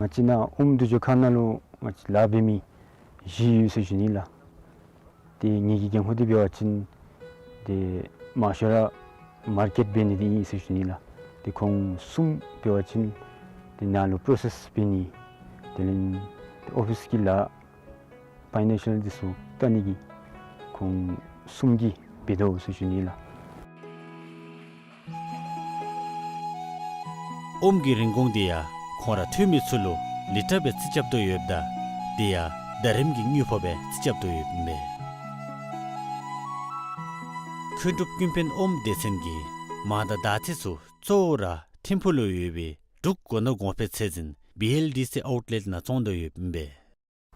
ང་བཅས་ནཱ་ཨོམ་འདུ་འགྱོད་ཁང་ནང་ལུ་ང་བཅས་ལཱ་འབད་མི་བཞི་ཡོད་ཟེར་ཞུ་ནི་ལགས། ཏེ་ངེ་གི་འགན་ཁུར་འདི་འབད་བ་ཅིན་ཏེ་མང་ཤོས་ར་མར་ཀེཊ་འབད་ནི་འདི་ཨིན་ཟེར་ཞུ་ནི་ལགས། ཏེ་ཁོང་གསུམ་འབད་བ་ཅིན་ཏེ་ནཱ་ལུ་པྲོ་སེསི་འབད་ནི་དེ་ལས་ཏེ་ཨོ་ཕིསི་གི་ལཱ་ཕའི་ནཱན་ཤཱལ་འདི་ཚུ་བལྟ་ནི་གི་ཁོང་གསུམ་གྱིས་འབད་དོ་ཟེར་ཞུ་ནི་ལགས། ཨོམ་གྱི་རིན་གོང་འདི་ཡང་ཁོང་ར་འཐུས་མི་ཚུ་ལུ་ལི་ཊར་སྦེ་རྩིས་རྐྱབ་དོ་ཡོདཔ་ད་དེ་ཡང་ཟླ་རིམ་གྱི་དངུལ་ཕོགས་སྦེ་རྩིས་རྐྱབ་དོ་ཡོདཔ་ཨིན་པས། ཁྱིམ་སྒྲུབ་ཀུན་ཕན་ཨོམ་སྡེ་ཚན་གྱིས་མར་དང་དར་ཚི་ཚུ་གཙོ་བོ་ར་ཐིམ་ཕུག་ལུ་ཡོད་པའི་འབྲུག་སྒོ་ནོར་གོང་འཕེལ་ཚད་འཛིན་བི་ཨེལ་ཌི་སི་ཨའུཊ་ལེཊ་ནང་བཙོང་དོ་ཡོདཔ་ཨིན་པས།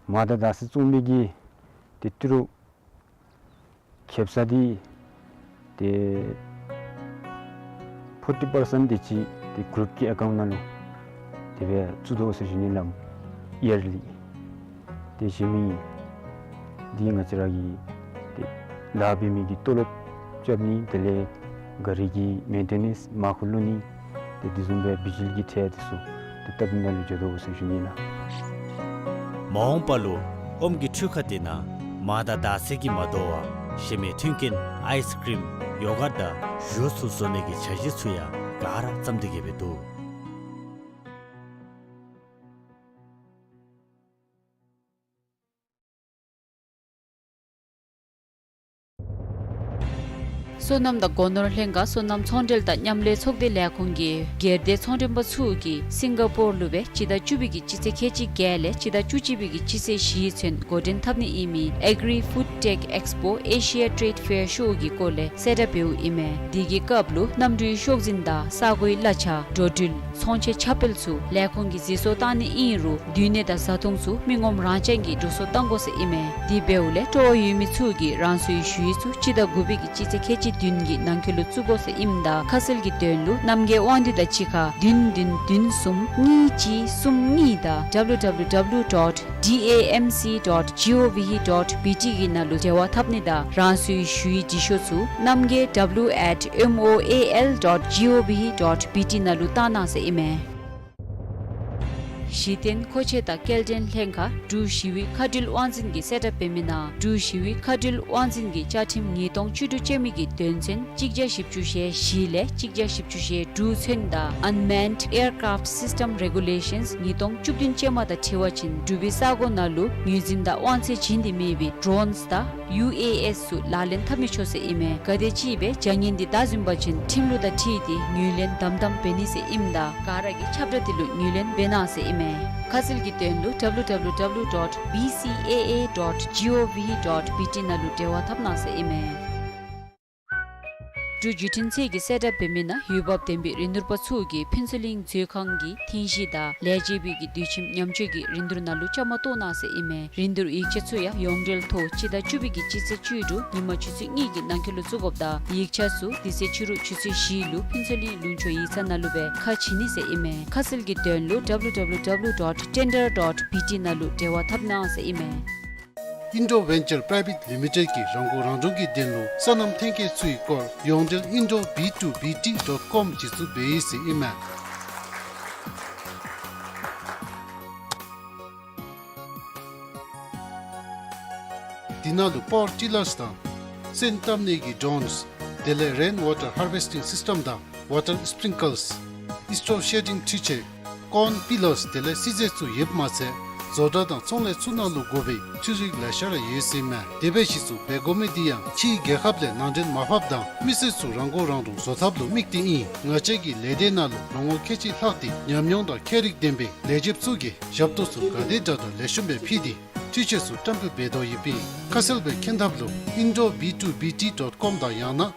མར་དང་དར་ཚི་བཙོང་མི་གི་ཏེ་ཏི་རུ་ཁེབ་ས་འདི་ཏེ་ཕོར་ཊི་པར་སེནཊ་དེ་ཅིག་ཏེ་གུ་རུཔ་ཀྱི་ཨེ་ཀའུནཊ་ནང་ལུ་དེ་སྦེ་བཙུགས་དོ་ཟེར་ཞུ་ནི་ལགས། ཡར་ལི། ཏེ་གཞན་མི་འདི་ང་བཅས་ར་གི་ཏེ་ལཱ་འབད་མི་གི་ཏོ་ལོབ་རྐྱབ་ནི་དེ་ལས་ག་རི་གི་མེན་ཊེ་ནེནསི་མར་ཁུ་བླུག་ནི་ཏེ་དེ་བཟུམ་སྦེ་བི་ཇི་ལི་གི་ཁྲལ་འདི་ཚུ་ཏེ་བཏབ་ནི་ནང་ལུ་འགྱོ་དོ་ཟེར་ཞུ་ནི་ལགས། མ་འོངས་པ་ལུ་ཨོམ་གྱི་འཕྲུལ་ཁང་འདི་ནང་མར་དང་དར་ཚི་གིས་མ་དོ་བར་གཞན་མི་མཐུན་རྐྱེན་ཨའིསི་ཀྲིམ་ཡོ་གརཊ་དང་ཞུ་ཚུ་བཟོ་ནི་གི་འཆར་གཞི་ཚུ་ཡང་ག་ར་བརྩམས་ཏེ་གི་སྦེ་འདུག། སོ་ནམ་དང་སྒོ་ནོར་ལྷན་ཁག་སོ་ནམ་ཚོང་འབྲེལ་དང་མཉམ་ལས་ཚོགས་སྡེ་ལས་ཁུངས་ཀྱིས་སྒེར་སྡེ་ཚོང་མགྲོན་པ་ཚུ་གིས་སིང་ག་པོར་ལུ་སྦེ་སྤྱི་ཟླ་བཅུ་པའི་གི་སྤྱི་ཚེས་ཁལ་གཅིག་བརྒྱད་ལས་སྤྱི་ཟླ་བཅུ་གཅིག་པའི་གི་སྤྱི་ཚེས་བཞི་ཚུན་འགོ་འདྲེན་འཐབ་ནི་ཨིན་མི་Agri Food Tech Expo Asia Trade Fair ཤོ་གི་སྐོར་ལས་གསལ་བསྒྲགས་འབདཝ་ཨིན་མས། དེ་གི་སྐབས་ལུ་གནམ་གྲུའི་ཤོག་འཛིན་དང་ས་གོའི་གླ་ཆ་འགྲོ་འགྲུལ་ཚོང་ཆས་ཁྱབ་སྤེལ་ཚུ་ལས་ཁུངས་ཀྱིས་གཟིགས་བཟོ་བཏང་ནི་ཨིན་རུང་དུས་གནས་དང་བཟའ་འཐུང་ཚུ་མི་ངོམ་རང་རྐྱང་གིས་འགྲོ་སོང་བཏང་དགོ་ཟེར་ཨིན་མས། དེ་འབདཝ་ལས་སྤྲོ་བ་ཡོད་མི་ཚུ་གིས་རང་སོའི་ཞུ་ཡིག་ཚུ་སྤྱི་ཟླ་དགུ་པའི་གི་སྤྱི་ཚེས་ཁལ་གཅིག་བདུན་གྱི་ནང་འཁོད་ལུ་བཙུགས་དགོ་ཟེར་ཨིནམ་ད་ཁ་གསལ་གྱི་དོན་ལུ་རྣམ་རྒྱལ་དབང་འདུས་དང་གཅིག་ཁར་བདུན་བདུན་བདུན་གསུམ་གཉིས་གཅིག་གསུམ་གཉིས་དང་W W W dot D A M C dot G O V dot B T གི་ནང་ལུ་འབྲེལ་བ་འཐབ་ནི་དང་རང་སོའི་ཞུ་ཡིག་འབྲི་ཤོག་ཚུ་རྣམ་རྒྱལ་W at M O A L dot G O V dot B T ནང་ལུ་བཏང་གནང་ཟེར་ཨིན་མས། གཞི་རྟེན་མཁོ་ཆས་དང་སྐྱེལ་འདྲེན་ལྷན་ཁག་འབྲུག་ཞི་བའི་མཁའ་འགྲུལ་དབང་འཛིན་གྱིས་གསལ་བསྒྲགས་འབད་མི་ནང་འབྲུག་ཞི་བའི་མཁའ་འགྲུལ་དབང་འཛིན་གྱི་བཅའ་ཁྲིམས་ཉིས་སྟོང་བཅུ་དྲུག་ཅན་མི་གི་དོན་ཚན་གཅིག་བརྒྱ་བཞི་བཅུ་ཞེ་བཞི་ལས་གཅིག་བརྒྱ་བཞི་བཅུ་ཞེ་དྲུག་ཚུན་དང་Unmanned Aircraft System Regulations ཉིས་སྟོང་བཅུ་བདུན་ཅན་མ་དང་འཁྲིལ་བ་ཅིན་འབྲུག་པའི་ས་གོ་ནང་ལུ་ངོས་འཛིན་དང་དབང་ཚད་བྱིན་ཏེ་མེད་པའི་ཌོ་རོནསི་དང་ཡུ་ཨེ་ཨེསི་ཚུ་ལག་ལེན་འཐབ་མི་ཆོག་ཟེར་ཨིན་མས། ག་དེ་ཅིག་སྦེ་བྱ་ངན་འདི་བདའ་ཟུན་པ་ཅིན་ཁྲིམས་ལུགས་དང་འཁྲིལ་ཏེ་ངོས་ལེན་དམ་དམ་འབད་ནི་ཟེར་ཨིནམ་ད་ག་ར་གིས་ཁྱབ་བསྒྲགས་འདི་ལུ་ངོས་ལེན་འབད་གནང་ཟེར་ཨིན་མས། ཁ་གསལ་གྱི་དོན་ལུ W W W dot B C A A dot G O V dot B T ནང་ལུ་འབྲེལ་བ་འཐབ་གནང་ཟེར་ཨིན་མས། འབྲུག་བརྒྱུད་འཕྲིན་ཚད་ཀྱི་གསལ་བསྒྲགས་འབད་མི་ནང་འོས་འབབ་ལྡན་པའི་རིན་བསྡུར་པ་ཚུ་གིས་ཕུན་ཚོགས་གླིང་མཛོད་ཁང་གི་ཐེངས་བཞི་དང་ལས་བྱེད་པའི་གི་དུས་ཁྱིམ་ཉམས་བཅོས་ཀྱི་རིན་བསྡུར་ནང་ལུ་བཅའ་མར་གཏོགས་གནང་ཟེར་ཨིན་མས། རིན་བསྡུར་ཡིག་ཆ་ཚུ་ཡང་ཡོངས་འབྲེལ་ཐོག་སྤྱི་ཟླ་བཅུ་པའི་གི་སྤྱི་ཚེས་བཅུ་དྲུག་ཉིན་མ་ཆུ་ཚོད་གཉིས་ཀྱི་ནང་འཁོད་ལུ་བཙུགས་དགོཔ་དང་ཡིག་ཆ་ཚུ་དེ་ཚེ་ཕྱི་རུ་ཆུ་ཚོད་བཞི་ལུ་ཕུན་ཚོགས་གླིང་ལུང་ཕྱོགས་ཡིག་ཚང་ནང་ལུ་སྦེ་ཁ་ཕྱེ་ནི་ཟེར་ཨིན་མས། ཁ་གསལ་གྱི་དོན་ལུ་W W W dot tender dot B T ནང་ལུ་འབྲེལ་བ་འཐབ་གནང་ཟེར་ཨིན་མས། Indo Venture Private Limited གིས་རང་མགོ་རང་འདྲོངས་ཀྱི་དོན་ལུ་སོ་ནམ་ཐོན་སྐྱེད་ཚུའི་སྐོར་ཡོངས་འབྲེལ་Indo B two B T dot com གཞི་བཙུགས་འབད་ཡི་ཟེར་ཨིན་མས། དེ་ནང་ལུ་པ་ཝར་ཊི་ལརསི་དང་སོན་བཏབ་ནི་གི་ཌོརོནསི་དེ་ལས་རེན་ཝ་ཊར་ཧར་ཝེསི་ཊིང་སིསི་ཊེམ་དང་ཝ་ཊར་སི་པི་རིང་ཀལསི་སི་ཊོམ་ཤེ་ཌིང་འཕྲུལ་ཆས་ཀོརན་པི་ལརསི་དེ་ལས་སིལ་ཟས་ཚུ་ཡོདཔ་མ་ཚད་བཟོ་གྲྭ་དང་ཚོང་ལས་ཚུ་ནང་ལུ་དགོ་པའི་འཕྲུལ་རིག་ལེ་ཤ་ར་ཡོད་ཟེར་ཨིན་མས། དེ་སྦེ་གཞི་བཙུགས་འབད་དགོ་མི་དེ་ཡང་ཕྱིའི་རྒྱལ་ཁབ་ལས་ནང་འདྲེན་མ་འབད་བར་དང་མི་སེར་ཚུ་རང་མགོ་རང་འདྲོངས་བཟོ་ཐབས་ལུ་དམིགས་ཏེ་ཨིན། ང་བཅས་ཀྱི་ལས་སྡེ་ནང་ལུ་ལོ་ངོ་ཁལ་གཅིག་ལྷག་སྟེ་ཉམས་མྱོང་དང་ཁྱད་རིག་ལྡན་པའི་ལས་བྱེདཔ་ཚུ་གིས་ཞབས་ཏོག་ཚུ་ག་དེ་དྲག་དྲག་ལེགས་ཤོམ་སྦེ་ཕུལ་ཏེ་འཕྲུལ་ཆས་ཚུ་བཀྲམ་སྤེལ་འབད་དོ་ཡོདཔ་ཨིན། ཁ་གསལ་སྦེ་མཁྱེན་ཐབས་ལུ་Indo B two B T dot com དང་ཡང་ན་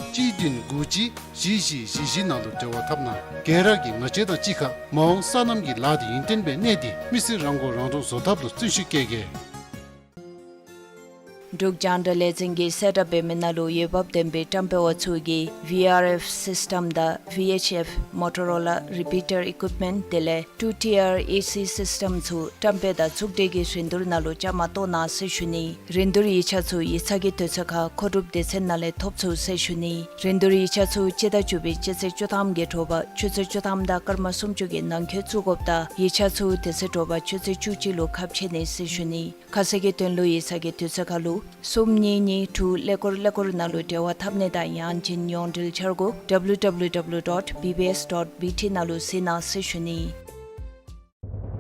གཅིག་བདུན་དགུ་གཅིག་བཞི་བཞི་བཞི་བཞི་ནང་ལུ་འབྲེལ་བ་འཐབ་གནང་། ག་ར་གིས་ང་བཅས་དང་གཅིག་ཁར་མ་འོངས་སོ་ནམ་གྱི་ལཱ་འདི་ཡུན་བརྟན་སྦེ་གནས་ཏེ་མི་སེར་རང་མགོ་རང་འདྲོངས་བཟོ་ཐབས་ལུ་བརྩོན་ཤུགས་བསྐྱེད་གེ། འབྲུག་རྒྱང་བསྒྲགས་ལས་འཛིན་གྱིས་གསལ་བསྒྲགས་འབད་མི་ནང་ལུ་འོས་འབབ་ལྡན་པའི་བཀྲམ་སྤེལ་བ་ཚུ་གིས་V R F སིསི་ཊེམ་དང་V H F Motorola repeater equipment དེ་ལས་two tier A C system ཚུ་བཀྲམ་སྤེལ་དང་ཚོང་འབྲེལ་གྱི་རིན་བསྡུར་ནང་ལུ་བཅའ་མར་གཏོགས་གནང་ཟེར་ཞུ་ནི། རིན་བསྡུར་ཡིག་ཆ་ཚུ་ཡིག་ཚང་གི་དུས་ཚོད་ཁར་མཁོ་སྒྲུབ་སྡེ་ཚན་ནང་ལས་ཐོབ་ཚུགས་ཟེར་ཞུ་ནི། རིན་བསྡུར་ཡིག་ཆ་ཚུ་སྤྱི་ཟླ་བཅུ་པའི་སྤྱི་ཚེས་བཅུ་ཐམ་གྱི་དྲོ་པ་ཆུ་ཚོད་བཅུ་ཐམ་དང་སྐར་མ་སུམ་ཅུ་གི་ནང་འཁོད་བཙུགས་དགོཔ་དང་ཡིག་ཆ་ཚུ་དེ་ཚེ་དྲོ་པ་ཆུ་ཚོད་བཅུ་གཅིག་ལུ་ཁ་ཕྱེ་ནི་ཟེར་ཞུ་ནི། ཁ་གསལ་གྱི་དོན་ལུ་ཡིག་ཚང་གི་དུས་ཚོད་ཁར་ལུ་གསུམ་གཉིས་གཉིས་དྲུག་ཀླད་ཀོར་ཀླད་ཀོར་ནང་ལུ་འབྲེལ་བ་འཐབ་ནི་དང་ཡང་ཅིན་ཡོངས་འབྲེལ་འཆར་སྒོ་W W W dot B B S dot B T ནང་ལུ་གཟིགས་གནང་ཟེར་ཞུ་ནི།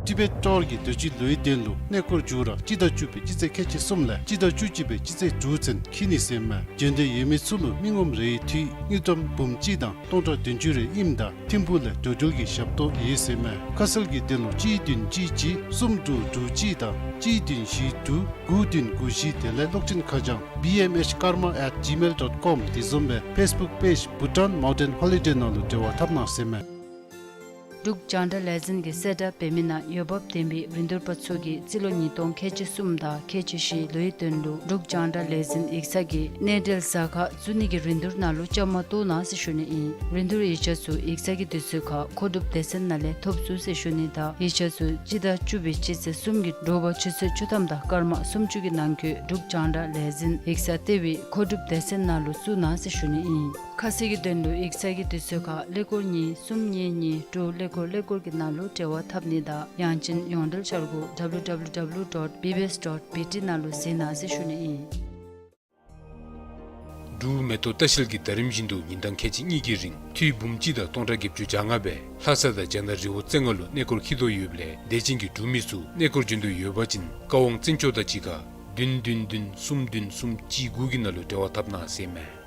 ཊི་བེཊ་ཊོར་གྱི་དུས་ཅི་ལོའི་དོན་ལུ་གནས་སྐོར་མཇུག་ར་སྤྱི་ཟླ་བཅུ་པའི་སྤྱི་ཚེས་ཁལ་གཅིག་གསུམ་ལས་སྤྱི་ཟླ་བཅུ་གཅིག་པའི་སྤྱི་ཚེས་དྲུག་ཚུན་འཁྱིད་ནི་ཟེར་ཨིན་མས། འབྱོན་འདོད་ཡོད་མི་ཚུ་ལུ་མི་ངོམ་རེའི་འཐུས་དངུལ་ཀྲམ་འབུམ་གཅིག་དང་སྟོང་ཕྲག་བདུན་ཅུ་རེ་ཨིནམ་ད་ཐིམ་ཕུག་ལས་འགྲོ་འགྲུལ་གྱི་ཞབས་ཏོག་ཡོད་ཟེར་ཨིན་མས། ཁ་གསལ་གྱི་དོན་ལུ་གཅིག་བདུན་གཅིག་གཅིག་གསུམ་དྲུག་དྲུག་གཅིག་དང་གཅིག་བདུན་བཞི་དྲུག་དགུ་བདུན་དགུ་བཞི་དེ་ལས་གློག་འཕྲིན་ཁ་བྱང་B M H karma at gmail dot com དེ་བཟུམ་སྦེ་ཕེསི་བུཀ་པེཇ་Bhutan Mountain Holiday ནང་ལུ་འབྲེལ་བ་འཐབ་གནང་ཟེར་ཨིན་མས། འབྲུག་རྒྱང་བསྒྲགས་ལས་འཛིན་གྱིས་གསལ་བསྒྲགས་འབད་མི་ནང་འོས་འབབ་ལྡན་པའི་རིན་བསྡུར་པ་ཚུ་གིས་རྩིས་ལོ་ཉིས་སྟོང་ཁལ་གཅིག་གསུམ་དང་ཁལ་གཅིག་བཞི་ལོའི་དོན་ལུ་འབྲུག་རྒྱང་བསྒྲགས་ལས་འཛིན་ཡིག་ཚང་གི་གནས་འབྲེལ་གཟའ་ཁར་བཙུགས་ནི་གི་རིན་བསྡུར་ནང་ལུ་བཅའ་མར་གཏོགས་གནང་ཟེར་ཞུ་ནི་ཨིན། རིན་བསྡུར་ཡིག་ཆ་ཚུ་ཡིག་ཚང་གི་དུས་ཚོད་ཁར་མཁོ་སྒྲུབ་སྡེ་ཚན་ནང་ལས་ཐོབ་ཚུགས་ཟེར་ཞུ་ནི་དང་ཡིག་ཆ་ཚུ་སྤྱི་ཟླ་བཅུ་པའི་སྤྱི་ཚེས་གསུམ་གྱི་དྲོ་པ་ཆུ་ཚོད་བཅུ་ཐམ་དང་སྐར་མ་སུམ་ཅུ་གི་ནང་འཁོད་འབྲུག་རྒྱང་བསྒྲགས་ལས་འཛིན་ཡིག་ཚང་ལྟེ་བའི་མཁོ་སྒྲུབ་སྡེ་ཚན་ནང་ལུ་བཙུགས་གནང་ཟེར་ཞུ་ནི་ཨིན། ཁ་གསལ་གྱི་དོན་ལུ་ཡིག་ཚང་གི་དུས་ཚོད་ཁར་ཀླད་ཀོར་གཉིས་གསུམ་གཉིས་གཉིས་དྲུག་ཀླད་ཀོར་ཀླད་ཀོར་གྱི་ནང་ལུ་འབྲེལ་བ་འཐབ་ནི་དང་ཡང་ཅིན་ཡོངས་འབྲེལ་འཆར་སྒོ་W W W dot B B S dot B T ནང་ལུ་གཟིགས་གནང་ཟེར་ཞུ་ནི་ཨིན། འབྲུག་མེ་ཏོག་ལྟ་བཤལ་གྱིས་ཟླ་རིམ་བཞིན་དུ་ཉིན་གྲངས་ཁལ་གཅིག་གཉིས་ཀྱི་རིང་འཐུས་འབུམ་གཅིག་དང་སྟོང་ཕྲག་བརྒྱད་ཅུ་གྱ་ལྔ་སྦེ་ལྷ་ས་དང་རྒྱ་ནག་རི་བོ་རྩེ་ལྔ་ལུ་གནས་སྐོར་འཁྱིད་དོ་ཡོདཔ་ལས་དད་ཅན་གྱི་འབྲུག་མི་ཚུ་གནས་སྐོར་འབྱོན་འདོད་ཡོད་པ་ཅིན་བཀའ་དབང་བཙན་སྐྱོགས་དང་གཅིག་ཁར་བདུན་བདུན་བདུན་གསུམ་བདུན་གསུམ་གཅིག་དགུ་གི་ནང་ལུ་འབྲེལ་བ་འཐབ་གནང་ཟེར་ཨིན་མས།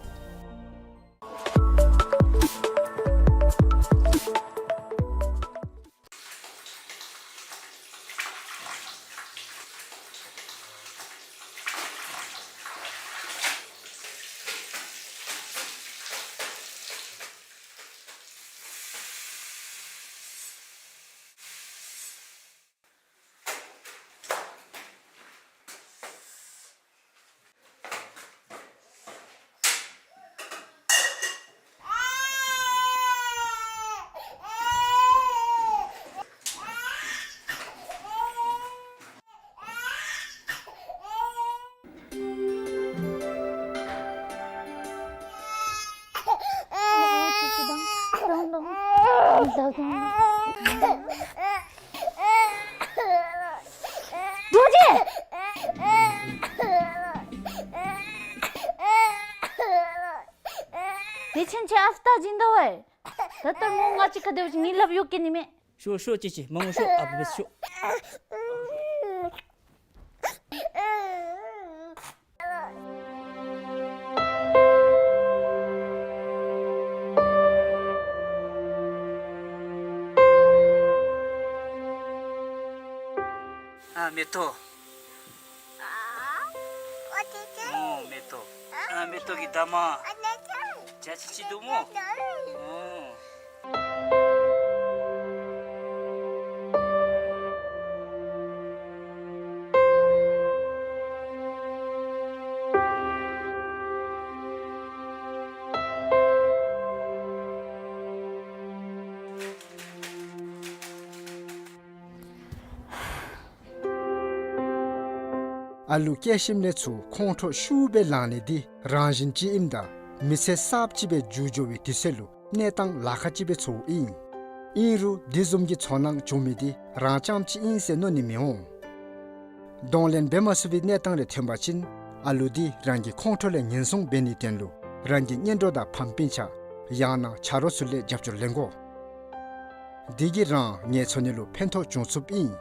རྡོ་རྗེ། དེ་ཕྱིན་ཆད་ཨ་རྟག་བྱིན་དོ་ཝེ། ད་ལྟོ་ངོ་ང་བཅས་ཁ་བདེཝ་ཅིག་ངེའི་ལགཔ་གཡུག་གེ་ནི་མས། ཤོག་ཤོག་ཅི་ཅི་མ་ངུ་ཤོག་ཨ་བུ་བེས་ཤོག། ཨ་མེ་ཏོག། ཨོ་མེ་ཏོག། ཨ་མེ་ཏོག་གི་ད་མ། བརྒྱ་ཆ་གཅིག་འདུག་སྨོ། ཨོ། ཨ་ལུ་སྐྱེས་ཞིནམ་ལས་ཚུར་ཁོང་ཁྲོ་ཤུགས་སྦེ་ལངས་ནི་འདི་རང་བཞིན་ཅིག་ཨིནམ་ད་མི་ཚེ་གསརཔ་ཅིག་སྦེ་འགྱུར་འགྱོ་བའི་དུས་ཚོད་ལུ་གནས་སྟངས་ལཱ་ཁག་ཅིག་སྦེ་ཚོརཝ་ཨིན། ཨིན་རུང་འདི་བཟུམ་གྱི་ཚོར་སྣང་བྱུང་མི་འདི་རང་རྐྱངམ་ཅིག་ཨིན་ཟེར་མནོ་ནི་མི་འོང་། གདོང་ལེན་འབད་མ་ཚུགས་པའི་གནས་སྟངས་རེ་ཐོན་པ་ཅིན་ཨ་ལུ་འདི་རང་གི་ཁོང་ཁྲོ་ལས་ཉེན་སྲུང་འབད་ནིའི་དོན་ལུ་རང་གི་གཉེན་གྲོགས་དང་ཕམ་སྤུན་ཆ་ཡང་ན་ཆ་རོགས་ཚུ་ལས་རྒྱབ་སྐྱོར་ལེན་དགོ། འདི་གིས་རང་ངལ་འཚོ་ནི་ལུ་ཕན་ཐོགས་འབྱུང་ཚུགསཔ་ཨིན།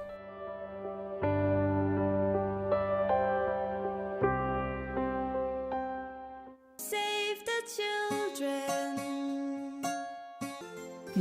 Save the children.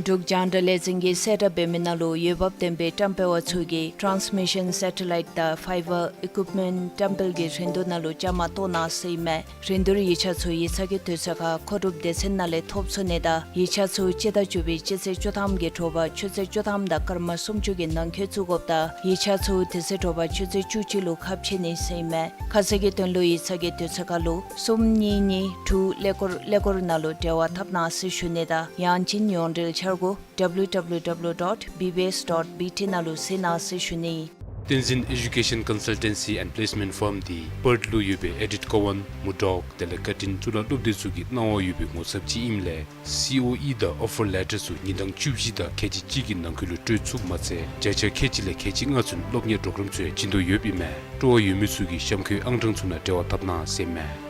འབྲུག་རྒྱང་བསྒྲགས་ལས་འཛིན་གྱིས་གསལ་བསྒྲགས་འབད་མི་ནང་ལུ་འོས་འབབ་ལྡན་པའི་བཀྲམ་སྤེལ་བ་ཚུ་གིས་transmission satellite དང་fiber equipment བཀྲམ་སྤེལ་གྱི་རིན་བསྡུར་ནང་ལུ་བཅའ་མར་གཏོགས་གནང་ཟེར་ཨིན་མས། རིན་བསྡུར་ཡིག་ཆ་ཚུ་ཡིག་ཚང་གི་དུས་ཚོད་ཁར་མཁོ་སྒྲུབ་སྡེ་ཚན་ནང་ལས་ཐོབ་ཚུགས་ནི་དང་ཡིག་ཆ་ཚུ་སྤྱི་ཟླ་བཅུ་པའི་སྤྱི་ཚེས་བཅུ་ཐམ་གྱི་དྲོ་པ་ཆུ་ཚོད་བཅུ་ཐམ་དང་སྐར་མ་སུམ་ཅུ་གི་ནང་འཁོད་བཙུགས་དགོཔ་ད་ཡིག་ཆ་ཚུ་དེ་ཚེ་དྲོ་པ་ཆུ་ཚོད་བཅུ་གཅིག་ལུ་ཁ་ཕྱེ་ནི་ཟེར་ཨིན་མས། ཁ་གསལ་གྱི་དོན་ལུ་ཡིག་ཚང་གི་དུས་ཚོད་ཁར་ལུ་གསུམ་གཉིས་གཉིས་དྲུག་ཀླད་ཀོར་ཀླད་ཀོར་ནང་ལུ་འབྲེལ་བ་འཐབ་གནང་ཟེར་ཞུ་ནི་དང་ཡང་ཅིན་ཡོངས་འབྲེལ་འཆར་སྒོ་W W W dot B B S dot B T ནང་ལུ་གཟིགས་གནང་ཟེར་ཞུ་ནི། བསྟན་འཛིན་Education Consultancy and Placement Firm འདི་པརཐ་ལུ་ཡོད་པའི་ཨེ་ཌིཐ་ཀོ་ཝན་མུར་ཌོག་དེ་ལས་ཀར་ཊིན་གཙུག་ལག་སློབ་སྡེ་ཚུ་གི་གནང་བ་ཡོད་པའི་ངོ་ཚབ་ཅིག་ཨིནམ་ལས་སི་ཨོ་ཨི་དང་ཨོ་ཕར་ལེ་ཊར་ཚུ་ཉིན་གྲངས་བཅུ་བཞི་དང་ཁལ་གཅིག་གཅིག་གི་ནང་འཁོད་ལུ་སྤྲོད་ཚུགསཔ་མ་ཚད་བརྒྱ་ཆ་ཁལ་གཅིག་ལས་ཁལ་གཅིག་ལྔ་ཚུན་སློབ་གཉེར་པོརོ་གརམ་ཚུ་ཡང་བྱིན་དོ་ཡོདཔ་ཨིན་མས། སྤྲོ་བ་ཡོད་མི་ཚུ་གིས་གཤམ་འཁོད་ཨང་གྲངས་ཚུ་ནང་འབྲེལ་བ་འཐབ་གནང་ཟེར་ཨིན་མས།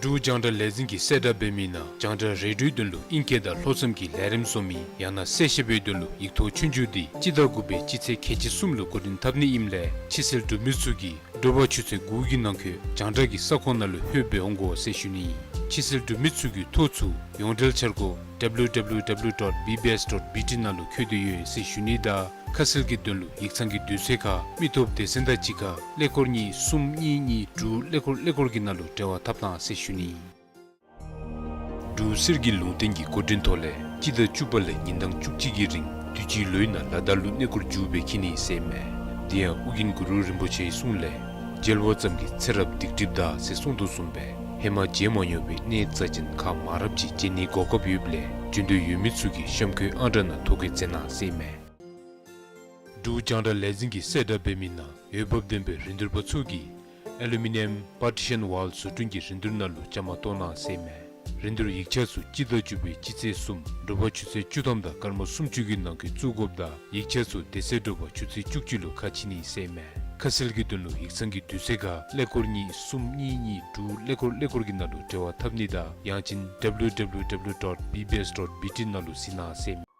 འབྲུག་རྒྱང་བསྒྲགས་ལས་འཛིན་གྱིས་གསལ་བསྒྲགས་འབད་མི་ནང་རྒྱང་བསྒྲགས་རེ་ཌིའོའི་དོན་ལུ་ཨིང་སྐད་དང་ལྷོ་མཚམས་ཀྱི་ལས་རིམ་བཟོ་མི་ཡང་ན་གསལ་བཤད་པའི་དོན་ལུ་ཡིག་ཐོག་ཆོས་རྒྱུགས་འདི་སྤྱི་ཟླ་དགུ་པའི་སྤྱི་ཚེས་ཁལ་གཅིག་གསུམ་ལུ་འགོ་འདྲེན་འཐབ་ནི་ཨིནམ་ལས་ཕྱི་སེལ་འབྲུག་མི་ཚུ་གིས་དྲོ་པ་ཆུ་ཚོད་དགུ་གི་ནང་འཁོད་རྒྱང་བསྒྲགས་ཀྱི་ས་ཁོངས་ནང་ལུ་ལྷོད་སྦེ་འོང་དགོ་ཟེར་ཞུ་ནི། ཕྱི་སེལ་འབྲུག་མི་ཚུ་གི་ཐོ་ཚུ་ཡོངས་འབྲེལ་འཆར་སྒོ་W W W dot B B S dot B T ནང་ལུ་བཀོད་དེ་ཡོད་ཟེར་ཞུ་ནི་དང་ཁ་གསལ་གྱི་དོན་ལུ་ཡིག་ཚང་གི་དུས་ཚོད་ཁར་མི་སྟོབས་སྡེ་ཚན་དང་གཅིག་ཁར་ཀླད་ཀོར་གཉིས་གསུམ་གཉིས་གཉིས་དྲུག་ཀླད་ཀོར་ཀླད་ཀོར་གྱི་ནང་ལུ་འབྲེལ་བ་འཐབ་གནང་ཟེར་ཞུ་ནི། འབྲུག་གསེར་གྱི་ལུང་བསྟན་གྱི་འགོ་འདྲེན་ཐོག་ལས་སྤྱི་ཟླ་བཅུ་པ་ལས་ཉིན་གྲངས་བཅུ་གཅིག་གི་རིང་དུས་ཅི་ལོའི་ནང་ལ་དྭགས་ལུ་གནས་སྐོར་མཇུག་སྦེ་འཁྱིད་ནི་ཟེར་ཨིན་མས། དེ་ཡང་ཨོ་རྒྱན་གུ་རུ་རིན་པོ་ཆེའི་གསུང་ལས་མཇལ་བ་ཙམ་གྱིས་ཚེ་རབས་སྡིག་སྒྲིབ་འདག་ཟེར་གསུངས་དོ་བཟུམ་སྦེ་ཧེ་མ་མཇལ་མ་མྱོང་བའི་གནས་རྩ་ཅན་ཁག་མང་རབས་ཅིག་མཇལ་ནིའི་གོ་སྐབས་ཡོདཔ་ལས་འབྱོན་འདོད་ཡོད་མི་ཚུ་གིས་གཤམ་འཁོད་ཨང་གྲངས་ནང་ཐོ་བཀོད་མཛད་གནང་ཟེར་ཨིན་མས། འབྲུག་རྒྱང་བསྒྲགས་ལས་འཛིན་གྱིས་གསལ་བསྒྲགས་འབད་མི་ནང་འོས་འབབ་ལྡན་པའི་རིན་བསྡུར་པ་ཚུ་གིས་ཨེ་ལུ་མི་ནི་ཡམ་པར་ཊི་ཤཱན་ཝཱལ་བཟོ་སྐྲུན་གྱི་རིན་བསྡུར་ནང་ལུ་བཅའ་མར་གཏོགས་གནང་ཟེར་ཨིན་མས། རིན་བསྡུར་ཡིག་ཆ་ཚུ་སྤྱི་ཟླ་བཅུ་པའི་སྤྱི་ཚེས་གསུམ་དྲོ་པ་ཆུ་ཚོད་བཅུ་ཐམ་དང་སྐར་མ་སུམ་ཅུ་གི་ནང་འཁོད་བཙུགས་དགོཔ་ད་ཡིག་ཆ་ཚུ་དེ་ཚེ་དྲོ་པ་ཆུ་ཚོད་བཅུ་གཅིག་ལུ་ཁ་ཕྱེ་ནི་ཟེར་ཨིན་མས། ཁ་གསལ་གྱི་དོན་ལུ་ཡིག་ཚང་གི་དུས་ཚོད་ཁར་ཀླད་ཀོར་གཉིས་གསུམ་གཉིས་གཉིས་དྲུག་ཀླད་ཀོར་ཀླད་ཀོར་གྱི་ནང་ལུ་འབྲེལ་བ་འཐབ་ནི་དང་ཡང་ཅིན་W W W dot B B S dot B T ནང་ལུ་གཟིགས་གནང་ཟེར་ཨིན་མས།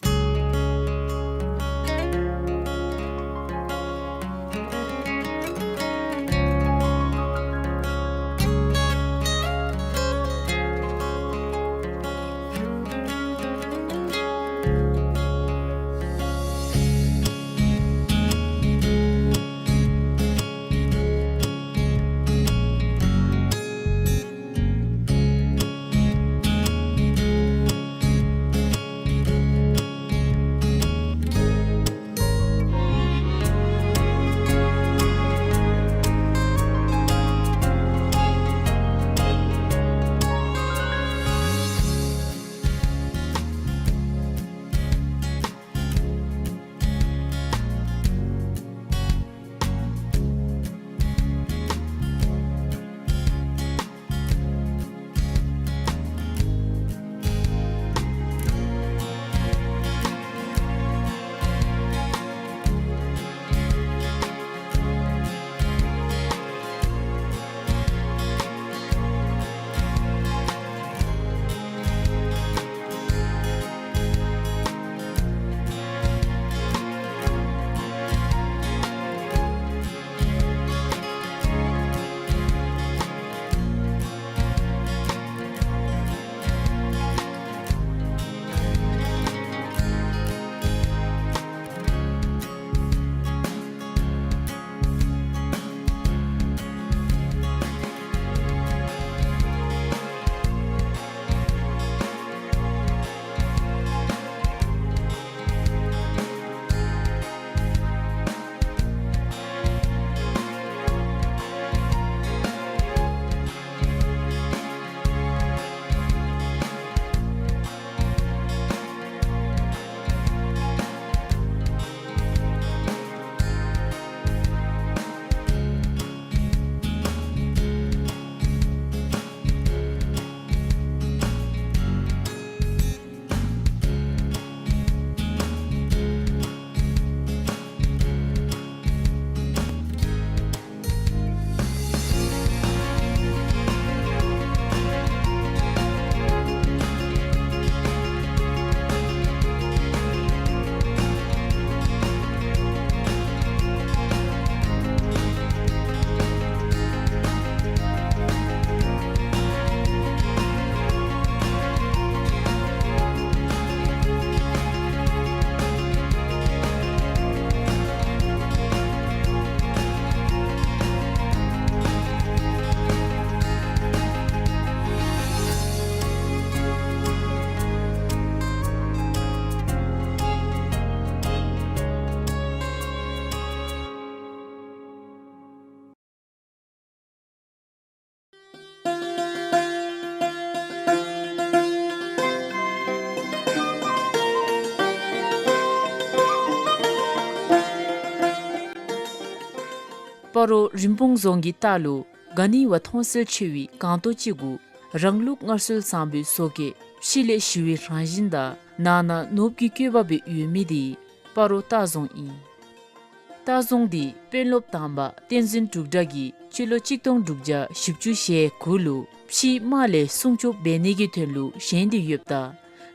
སྤ་རོ་རིན་སྤུངས་རྫོང་གི་ལྟག་ལུ་ག་ནི་བ་མཐོང་གསལ་ཆེ་བའི་སྒང་ཏོག་ཅིག་གུ་རང་ལུགས་སྔར་སྲོལ་བཟང་པོའི་བཟོ་བཀོད་ཕྱི་ལས་ཞི་བའི་རང་བཞིན་དང་ནང་ན་ནོར་བུ་གི་བཀོད་པ་སྦེ་ཡོད་མི་དེ་སྤ་རོ་ལྟ་རྫོང་ཨིན། ལྟ་རྫོང་དེ་དཔོན་སློབ་དང་པ་བསྟན་འཛིན་འབྲུག་སྒྲ་གིས་སྤྱི་ལོ་གཅིག་སྟོང་དྲུག་བརྒྱ་བཞི་བཅུ་ཞེ་དགུ་ལུ་ཕྱིའི་དམག་ལས་སྲུང་སྐྱོབ་འབད་ནི་གི་དོན་ལུ་བཞེངས་ཏེ་ཡོདཔ་ད་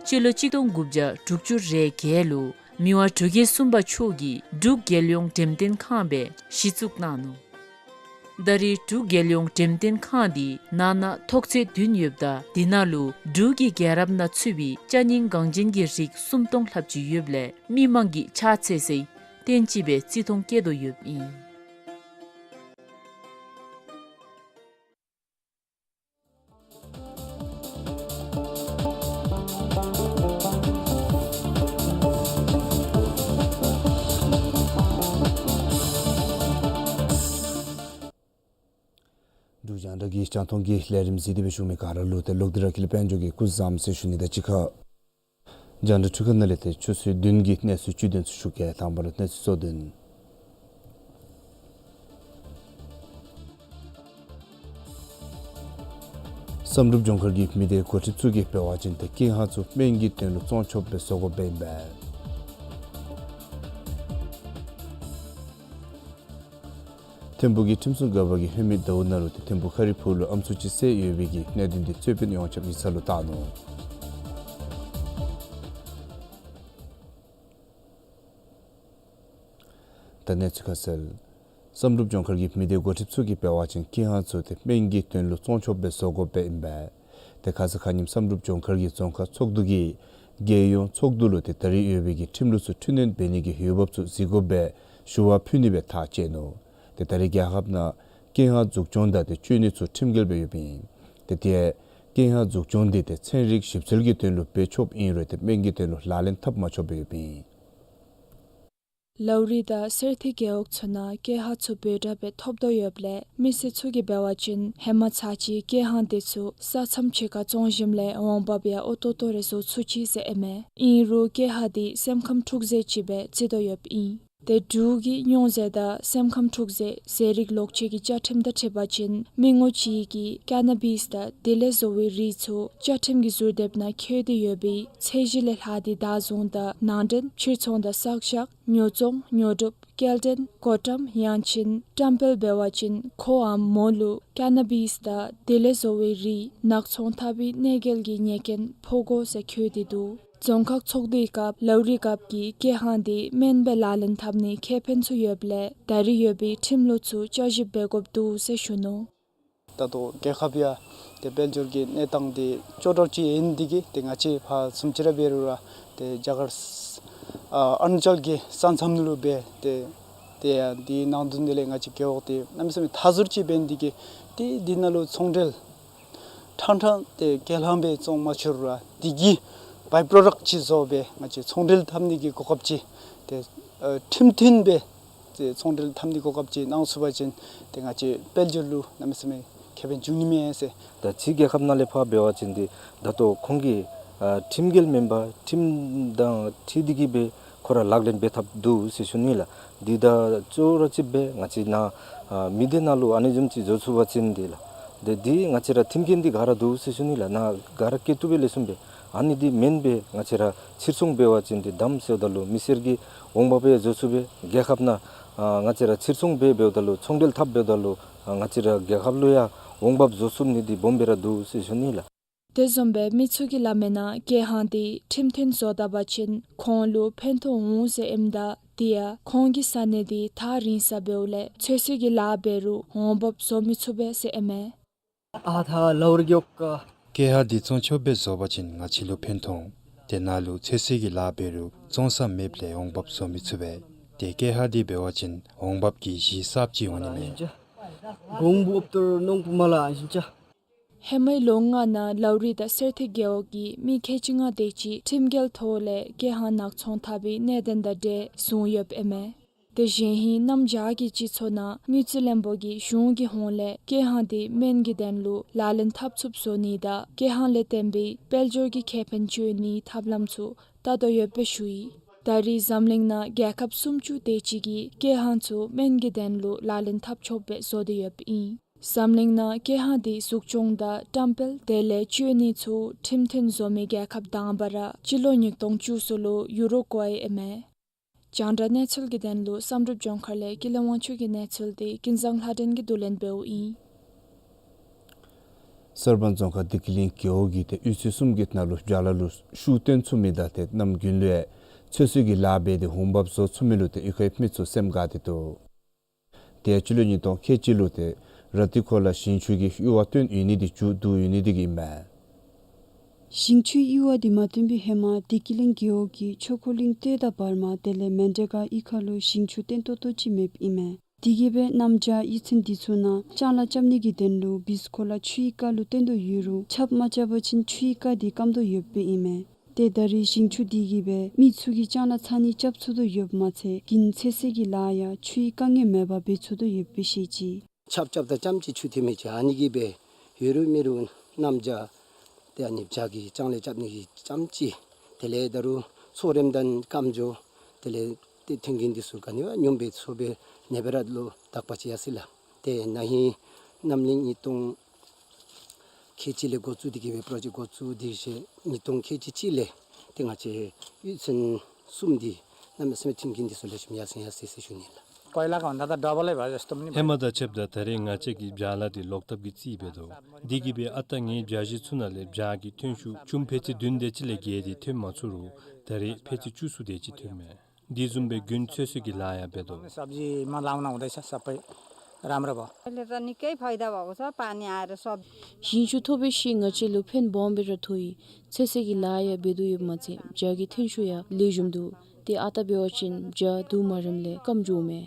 སྤྱི་ལོ་གཅིག་སྟོང་དགུ་བརྒྱ་དྲུག་ཅུ་རེ་བརྒྱད་ལུ་མི་དབང་འབྲུག་རྒྱལ་གསུམ་པ་མཆོག་གིས་འབྲུག་རྒྱལ་ཡོངས་འགྲེམས་སྟོན་ཁང་སྦེ་གཞི་བཙུགས་གནང་ནུག། ད་རེས་འབྲུག་རྒྱལ་ཡོངས་འགྲེམས་སྟོན་ཁང་འདི་ནང་ན་ཐོག་ཚད་བདུན་ཡོདཔ་ད་དེ་ནང་ལུ་འབྲུག་གི་རྒྱལ་རབས་ནང་ཚུད་པའི་ཅ་རྙིང་འགངས་ཅན་གྱི་རིགས་སུམ་སྟོང་ལྷགཔ་ཅིག་ཡོདཔ་ལས་མི་མང་གིས་ཕྱག་འཚལ་སའི་རྟེན་ཅིག་སྦེ་བརྩི་མཐོང་བསྐྱེད་དོ་ཡོདཔ་ཨིན། འབྲུག་རྒྱང་བསྒྲགས་ཀྱི་རྒྱང་མཐོང་གི་ལས་རིམ་གཟིགས་ཏེ་སྦེ་བཞུགས་མི་ག་ར་ལུ་ཏེ་ལོག་སྟེ་ར་ཁྱེད་ལུ་དཔལ་འབྱོར་གྱི་སྐུ་གཟུགས་བཟང་ཟེར་ཞུ་ནི་དང་གཅིག་ཁར་རྒྱང་བསྒྲགས་འཕྲུལ་ཁང་ནང་ལས་ཏེ་ཆུ་ཚོད་བདུན་གྱི་གནས་ཚུལ་བཅུད་དོན་ཚུ་ཞུ་གེ། དང་པ་ར་གནས་ཚུལ་གཙོ་དོན། བསམ་གྲུབ་ལྗོངས་མཁར་གྱི་མི་སྡེ་འགོ་ཁྲིདཔ་ཚུ་གིས་འབད་བ་ཅིན་ཏེ་ཀེ་ཧང་ཚུ་སྨན་གྱི་དོན་ལུ་བཙོང་ཆོགཔ་སྦེ་བཟོ་དགོཔ་སྦེ་ཨིན་པས། ཐིམ་ཕུག་གི་ཁྲིམས་སྲུང་འགག་པ་གིས་ཧེ་མའི་ཟླཝ་ནང་ལུ་ཏེ་ཐིམ་ཕུག་ཤ་རི་ཕུག་ལུ་ཨམ་སྲུ་ཅིག་བསད་ཡོད་པའི་གི་གནད་དོན་འདི་རྩོད་དཔོན་ཡོངས་ཁྱབ་ཡིག་ཚང་ལུ་བཏང་ནུག། ད་གནས་ཚུལ་ཁ་གསལ། བསམ་གྲུབ་ལྗོངས་མཁར་གྱི་མི་སྡེ་འགོ་ཁྲིདཔ་ཚུ་གིས་འབད་བ་ཅིན་ཀེ་ཧང་ཚུ་ཏེ་སྨན་གྱི་དོན་ལུ་བཙོང་ཆོགཔ་སྦེ་བཟོ་དགོཔ་སྦེ་ཨིན་པས། ཏེ་ཁ་ཙ་ཁ་ཉིནམ་བསམ་གྲུབ་ལྗོངས་མཁར་གྱི་རྫོང་ཁག་ཚོགས་འདུ་གིས་རྒྱལ་ཡོངས་ཚོགས་འདུ་ལུ་ཏེ་ད་རེས་ཡོད་པའི་གི་ཁྲིམས་ལུགས་ཚུ་འཕྲི་སྣོན་འབད་ནི་གི་འོས་འབབ་ཚུ་གཟིགས་དགོཔ་སྦེ་ཞུ་བ་ཕུལ་ནི་སྦེ་ཐག་བཅད་ནུག། ཏེ་ད་རེས་རྒྱལ་ཁབ་ནང་ཀེ་ཧང་འཛུགས་སྐྱོང་དང་ཏེ་སྤྱོད་ནི་ཚུ་ཁྲིམས་འགལ་སྦེ་ཡོདཔ་ཨིན། ཏེ་དེ་ཡང་ཀེ་ཧང་འཛུགས་སྐྱོང་འདི་ཏེ་ཚན་རིག་ཞིབ་འཚོལ་གྱི་དོན་ལུ་འབད་ཆོགཔ་ཨིན་རུང་ཏེ་སྨན་གྱི་དོན་ལུ་ལག་ལེན་འཐབ་མ་ཆོགཔ་སྦེ་ཡོདཔ་ཨིན། ལའུ་རི་དང་སེར་ཐི་རྒེད་འོག་ཚུ་ནང་ཀེ་ཧང་ཚུ་འབོར་དྲགས་སྦེ་ཐོབ་དོ་ཡོདཔ་ལས་མི་སེར་ཚུ་གིས་འབད་བ་ཅིན་ཧེ་མ་ཚར་གཅིག་ཀེ་ཧང་དེ་ཚུ་ས་མཚམས་ཕྱེད་ཀ་བཙོང་ཞིནམ་ལས་འོང་འབབ་ཡང་ཨོ་ཏོ་ཏོ་རེ་བཟོ་ཚུགས་ཅི་ཟེར་ཨིན་མས། ཨིན་རུང་ཀེ་ཧང་དེ་སེམས་ཁམས་འཁྲུག་ཟས་ཅིག་སྦེ་བརྩི་དོ་ཡོདཔ་ཨིན། ཏེ་འབྲུག་གི་སྨྱོ་རྫས་དང་སེམས་ཁམས་འཁྲུག་རྫས་ཟས་རིགས་ལོག་སྤྱོད་ཀྱི་བཅའ་ཁྲིམས་དང་འཁྲིལ་བ་ཅིན་མི་ངོམ་ཅིག་གིས་ཀ་ན་བིས་དང་དེ་ལས་བཟོ་བའི་རིགས་ཚུ་བཅའ་ཁྲིམས་ཀྱི་ཟུར་དེབ་ནང་འཁོད་དེ་ཡོད་པའི་ཚད་གཞི་ལས་ལྷག་སྟེ་བདའ་བཟུང་དང་ནང་འདྲེན་ཕྱིར་ཚོང་དང་བསགས་བཞག་ཉོ་བཙོང་ཉོ་སྒྲུབ་སྐྱེལ་འདྲེན་བཀོད་བཀྲམ་ཡང་ཅིན་བཀྲམ་སྤེལ་འབད་བ་ཅིན་ཁོ་འམ་མོ་ལུ་ཀ་ན་བིས་དང་དེ་ལས་བཟོ་བའི་རིགས་ནག་ཚོང་འཐབ་པའི་གནོད་འགེལ་གྱི་ཉེས་སྐྱོན་ཕོག་དགོ་ཟེར་འཁོད་དེ་འདུག། རྫོང་ཁག་ཚོགས་འདུའི་སྐབས་ལའུ་རི་རྒཔོ་གིས་ཀེ་ཧང་དེ་སྨན་སྦེ་ལག་ལེན་འཐབ་ནིའི་ཁེ་ཕན་ཚུ་ཡོདཔ་ལས་ད་རེས་ཡོད་པའི་ཁྲིམས་ལུགས་ཚུ་བསྐྱར་ཞིབ་འབད་དགོཔ་འདུག་ཟེར་ཞུ་ནུག། ད་ལྟོ་རྒྱལ་ཁབ་ཡང་ཏེ་དཔལ་འབྱོར་གྱི་གནས་སྟངས་འདི་སྐྱོ་དྲགས་ཅིག་ཨིན་དེ་གིས་ཏེ་ང་བཅས་ཕར་བཟུམ་ཅིག་ར་འབད་རུང་ར་ཏེ་རྒྱ་གར་ཨ་ཨ་རུ་ན་ཅལ་གྱི་ས་མཚམས་ལུ་སྦེ་ཏེ་ཏེ་ཡང་འདི་ནང་དོན་འདི་ལས་ང་བཅས་རྒེད་འོག་འདི་གནམ་མེད་ས་མེད་མཐའ་ཟུར་ཅིག་འབད་ནི་དེ་གིས་ཏེ་འདི་ནང་ལུ་ཚོང་འབྲེལ་ཕྲང་ཕྲང་ཏེ་ཁས་བླངས་སྦེ་བཙོང་མ་ཆོག་རུང་ར་དེ་གི་བའི་པྲོ་ཌཀཊ་ཅིག་བཟོ་སྦེ་ང་བཅས་ཚོང་འབྲེལ་འཐབ་ནི་གི་གོ་སྐབས་ཅིག་ཏེ་ཨ་ཁྲིམས་མཐུན་སྦེ་ཏེ་ཚོང་འབྲེལ་འཐབ་ནི་གོ་སྐབས་ཅིག་གནང་ཚུགས་པ་ཅིན་ཏེ་ང་བཅས་དཔལ་འབྱོར་ལུ་གནམ་མེད་ས་མེད་ཁེ་ཕན་འབྱུང་ནི་མས་ཟེར། ད་ཕྱི་རྒྱལ་ཁབ་ནང་ལས་ཕར་འབད་བ་ཅིན་ཏེ་ད་ལྟོ་ཁོང་གིས་ཨ་ཁྲིམས་འགལ་མེན་པར་ཁྲིམས་དང་འཁྲིལ་ཏེ་གིས་སྦེ་ཁོ་ར་ལག་ལེན་འབད་འཐབ་འདུག་ཟེར་ཞུ་ནི་ལགས། འདི་ད་ཅོག་ར་ཅིག་སྦེ་ང་བཅས་ནཱ་ཨ་མི་སྡེ་ནང་ལུ་ཨ་ནི་བཟུམ་ཅིག་བཟོ་ཚུགས་པ་ཅིན་འདི་ལགས། ཏེ་འདི་ང་བཅས་ར་མཐུན་རྐྱེན་འདི་ག་ར་འདུག་ཟེར་ཞུ་ནི་ལགས། ནཱ་ག་ར་སྐྱིད་སྡུག་སྦེ་ལེགས་ཤོམ་སྦེ། ཨ་ནི་འདི་མེན་པར་ང་བཅས་ར་ཕྱིར་ཚོང་འབད་བ་ཅིན་འདི་དམ་ཟེརཝ་ད་ལུ་མི་སེར་གྱི་འོང་འབབ་ཡང་བཟོ་ཚུགས་པས། རྒྱལ་ཁབ་ནང་ཨ་ང་བཅས་ར་ཕྱིར་ཚོང་འབད་འབདཝ་ད་ལུ་ཚོང་འབྲེལ་འཐབ་འབདཝ་ད་ལུ་ཨ་ང་བཅས་ར་རྒྱལ་ཁབ་ལུ་ཡང་འོང་འབབ་བཟོ་ཚུགས་ནི་འདི་སྦོམ་སྦེ་ར་འདུག་ཟེར་ཞུ་ནི་ལགས། དེ་བཟུམ་སྦེ་མི་ཚུ་གིས་སླབ་མིའི་ནང་ཀེ་ཧང་འདི་ཁྲིམས་མཐུན་བཟོ་ད་པ་ཅིན་ཁོང་ལུ་ཕན་ཐོགས་འོང་ཟེར་ཨིནམ་ད་དེ་ཡང་ཁོང་གི་ས་གནས་འདི་ཐག་རིང་ས་འབདཝ་ལས་ཚོད་བསྲེ་གི་ལཱ་འབད་རུང་འོང་འབབ་བཟོ་མི་ཚུགས་པས་ཟེར་ཨིན་མས། ཨ་ད་ལའུ་རི་རྒེད་འོག་ཀེ་ཧང་འདི་བཙོང་ཆོགཔ་སྦེ་བཟོ་བ་ཅིན་ང་བཅས་ལུ་ཕན་ཐོགས། ཏེ་ནཱ་ལུ་ཚོད་བསྲེ་གི་ལཱ་འབད་རུང་བཙོང་ས་མེདཔ་ལས་འོང་འབབ་བཟོ་མི་ཚུགས་པས། ཏེ་ཀེ་ཧང་འདི་འབད་བ་ཅིན་འོང་འབབ་ཀྱི་གཞི་གསརཔ་ཅིག་འོང་ནི་མས། ཧེ་མའི་ལོ་ལྔ་ནང་ལའུ་རི་དང་སེར་ཐི་རྒེད་འོག་གི་མི་ཁལ་གཅིག་ལྔ་དེ་ཅིག་ཁྲིམས་འགལ་ཐོག་ལས་ཀེ་ཧང་ནག་ཚོང་འཐབ་པའི་གནད་དོན་དང་འབྲེལ་བཟུང་ཡོདཔ་ཨིན་མས། དེ་བཞིན་ཧིང་གནམ་བྱཱར་གྱི་སྤྱི་ཚོགས་ནང་དངུལ་རྩིས་བློན་པོ་གིས་གཞུང་གི་ཧོངས་ལས་ཀེ་ཧང་འདི་སྨན་གྱི་དོན་ལུ་ལག་ལེན་འཐབ་ཚུགསཔ་བཟོ་ནི་དང་ཀེ་ཧང་ལས་བརྟེན་པའི་དཔལ་འབྱོར་གྱི་ཁེ་ཕན་སྤྱོད་ནིའི་ཐབས་ལམ་ཚུ་བལྟ་དོ་ཡོདཔ་སྦེ་ཞུ་ཡི། ད་རེས་འཛམ་གླིང་ནང་རྒྱལ་ཁབ་སུམ་ཅུ་དེ་ཅིག་གིས་ཀེ་ཧང་ཚུ་སྨན་གྱི་དོན་ལུ་ལག་ལེན་འཐབ་ཆོགཔ་སྦེ་བཟོ་སྟེ་ཡོདཔ་ཨིན། འཛམ་གླིང་ནང་ཀེ་ཧང་འདི་གཟུགས་མཆོང་དང་བཀྲམ་སྤེལ་དེ་ལས་བཅོས་ནི་ཚུ་ཁྲིམས་མཐུན་བཟོ་མི་རྒྱལ་ཁབ་དང་པ་ར་སྤྱི་ལོ་ཉིས་སྟོང་བཅུ་གསུམ་ལུ་ཡུ་རུ་ཀུའེ་ཨིན་མས། རྒྱང་བསྒྲགས་གནས་ཚུལ་གྱི་དོན་ལུ་བསམ་གྲུབ་ལྗོངས་མཁར་ལས་ཀུན་ལེགས་དབང་ཕྱུག་གི་གནས་ཚུལ་དེ་ཀུན་བཟང་ལྷ་སྒྲོན་གྱིས་བསྡུ་ལེན་འབདཝ་ཨིན། གསར་སྤང་རྫོང་ཁག་བདེ་སྐྱིད་གླིང་རྒེད་འོག་གི་ཏེ་གཡུས་ཚན་གསུམ་གྱི་ནང་ལུ་བྱཱ་ལ་ལུ་ཤུགས་བཏོན་ཚུགས་མི་དང་ཏེ་གནམ་དགུན་ལུ་ཡང་ཚོད་བསྲེ་གི་ལཱ་འབད་དེ་འོང་འབབ་བཟོ་ཚུགས་མི་ལུ་ཏེ་གཡུས་ཁའི་མི་ཚུ་སེམས་དགའ་སྟེ་འདུག། ཏེ་སྤྱི་ལོ་ཉིས་སྟོང་ཁལ་གཅིག་ལུ་ཏེ་ར་ཏི་ཁོ་ལ་ཞིང་ཆུ་གི་གཡུར་བ་བཏོན་ཡོད་ནི་འདི་མཇུག་བསྡུ་ཡོད་ནི་འདི་གིས་ཨིན་མས། ཞིང་ཆུའི་གཡུར་བ་འདི་མ་བཏོན་པའི་ཧེ་མ་བདེ་སྐྱིད་གླིང་རྒེད་འོག་གི་ཆོས་འཁོར་གླིང་སྟོད་དང་བར་མ་དེ་ལས་མན་ཌེ་ག་གཡུས་ཁ་ལུ་ཞིང་ཆུ་བཏོན་ཏོག་ཏོ་ཅིག་མེདཔ་ཨིན་མས། དེ་གིས་སྦེ་གནམ་བྱཱར་གཡུས་ཚན་འདི་ཚུ་ནང་ལྕང་ལཱ་རྐྱབ་ནི་གི་དོན་ལུ་བིས་ཁོ་ལ་ཆུའི་རྐ་ལུ་བཏོན་དོ་ཡོད་རུང་ཆརཔ་མ་རྐྱབ་པ་ཅིན་ཆུའི་རྐ་འདི་སྐམ་དོ་ཡོདཔ་ཨིན་མས། ཏེ་ད་རེས་ཞིང་ཆུ་འདི་གིས་སྦེ་མི་ཚུ་གིས་ལྕང་ལཱ་ཚར་གཉིས་རྐྱབ་ཚུགས་དོ་ཡོདཔ་མ་ཚད་གྱིན་ཚོད་བསྲེ་གི་ལཱ་ཡང་ཆུའི་དཀའ་ངལ་མེད་པར་འབད་ཚུགས་དོ་ཡོདཔ་སྦེ་བཤད་ཅི། ཆརཔ་རྐྱབ་ད་ཙམ་ཅིག་ཆུ་ཐོན་མི་ཅིག་ཨ་ནི་གིས་སྦེ་ཡོད་རུང་མེད་རུང་གནམ་བྱཱར་ཏེ་ཨ་ནི་བྱཱར་གྱི་ལྕང་ལཱ་རྐྱབ་ནི་གི་ཙམ་ཅིག་དེ་ལས་ད་རུང་མཚོ་རིམ་དང་སྐམ་འགྱོ། དེ་ལས་ཏེ་ཐོན་ཁུངས་འདི་ཚུ་ག་ནི་བ་ཉུངམ་སྦེ་ཚོ་སྦེ་ནེ་སྦེ་ར་ལོ་དག་པ་ཅིག་ཡར་སོ་ཡི་ལགས། ཏེ་ན་ཧིང་གནམ་ལོ་ཉིས་སྟོང་ཁལ་གཅིག་ལས་འགོ་བཙུགས་ཏེ་གི་སྦེ་པྲོ་ཇེཀཊ་འགོ་བཙུགས་ཏེ་ཞིནམ་ཉིས་སྟོང་ཁལ་གཅིག་གཅིག་ལས་ཏེ་ང་བཅས་གཡུས་ཚན་གསུམ་འདི་གནམ་མེད་ས་མེད་ཐོན་ཁུངས་འདི་ཚུ་ལེགས་ཤོམ་ཡར་སེང་ཡར་སེང་ཟེར་ཞུ་ནི་ལགས། ཧེ་མ་དང་ཕྱདཔ་ད་ད་རེས་ང་བཅས་ཀྱིས་བྱཱར་ལཱ་འདི་ལོག་ལྟབ་ཀྱིས་རྩིས་འབད་དོ། དེ་གིས་སྦེ་ཨ་རྟག་ངེའི་བྱཱར་གཞི་ཚུ་ནང་ལས་བྱཱར་གྱི་ཐོན་ཤུགས་ཆུམ་ཕད་ཅིག་བདུན་དེ་ཅིག་ལས་བརྒལ་ཏེ་ཐོན་མ་ཚུགས་རུང་ད་རེས་ཕད་ཅིག་བཅུ་གསུམ་དེ་ཅིག་ཐོནམ་མས། དེ་བཟུམ་སྦེ་དགུན་ཚོད་བསྲེ་གི་ལཱ་ཡང་འབད་དོ། ཞིང་ཆུ་ཐོབ་པའི་ཤུལ་ང་བཅས་ལུ་ཕན་སྦོམ་སྦེ་ར་ཐོགས་ཡི། ཚོད་བསྲེ་གི་ལཱ་ཡང་འབད་དོ་ཡོདཔ་མ་ཚད་བྱཱར་གྱི་ཐོན་ཤུགས་ཡང་ལེགས་ཤོམ་འདུག། ཏེ་ཨ་རྟག་འབད་བ་ཅིན་བྱཱར་དུས་མ་རནམ་ལས་སྐམ་འགྱོཝ་མས།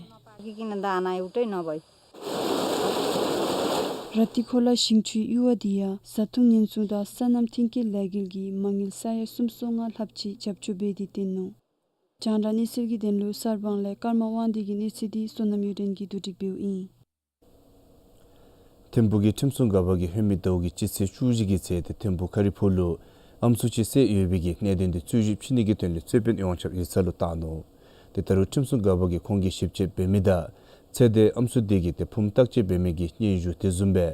ར་ཏི་ཁོ་ལ་ཞིང་ཆུའི་གཡུར་བ་འདི་ཡང་བཟའ་འཐུང་ཉེན་སྲུང་དང་སོ་ནམ་ཐོན་སྐྱེད་ལས་འགུལ་གྱིས་མ་དངུལ་ས་ཡ་སུམ་སོ་ལྔ་ལྷགཔ་ཅིག་རྒྱབ་སྐྱོར་འབད་དེ་བཏོན་ནུག། རྒྱང་བསྒྲགས་གནས་ཚུལ་གྱི་དོན་ལུ་གསར་སྤང་ལས་ཀརྨ་དབང་འདུས་ཀྱི་གནས་ཚུལ་འདི་བསོད་ནམས་གཡུ་སྒྲོན་གྱིས་བསྡུ་སྒྲིག་འབདཝ་ཨིན། ཐིམ་ཕུག་གི་ཁྲིམས་སྲུང་འགག་པ་གིས་ཧེ་མའི་ཟླཝ་གི་སྤྱི་ཚེས་བཅུ་བཞི་གི་ཚེ་ཏེ་ཐིམ་ཕུག་ཁ་རི་ཕུག་ལུ་ཨམ་སྲུ་ཅིག་བསད་ཡོད་པའི་གི་གནད་དོན་འདི་རྩོད་གཞི་ཕྱེ་ནི་གི་དོན་ལས་རྩོད་དཔོན་ཡོངས་ཁྱབ་ཡིག་ཚང་ལུ་བཏང་ནུག། ཏེ་ད་རུང་ཁྲིམས་སྲུང་འགག་པ་གིས་ཁོང་གིས་ཞིབ་དཔྱད་འབད་མི་དང་ཚེ་འདས་ཨམ་སྲུ་དེ་གི་ཏེ་ཕུངམ་བརྟག་དཔྱད་འབད་མི་གི་སྙན་ཞུ་དེ་བཟུམ་སྦེ་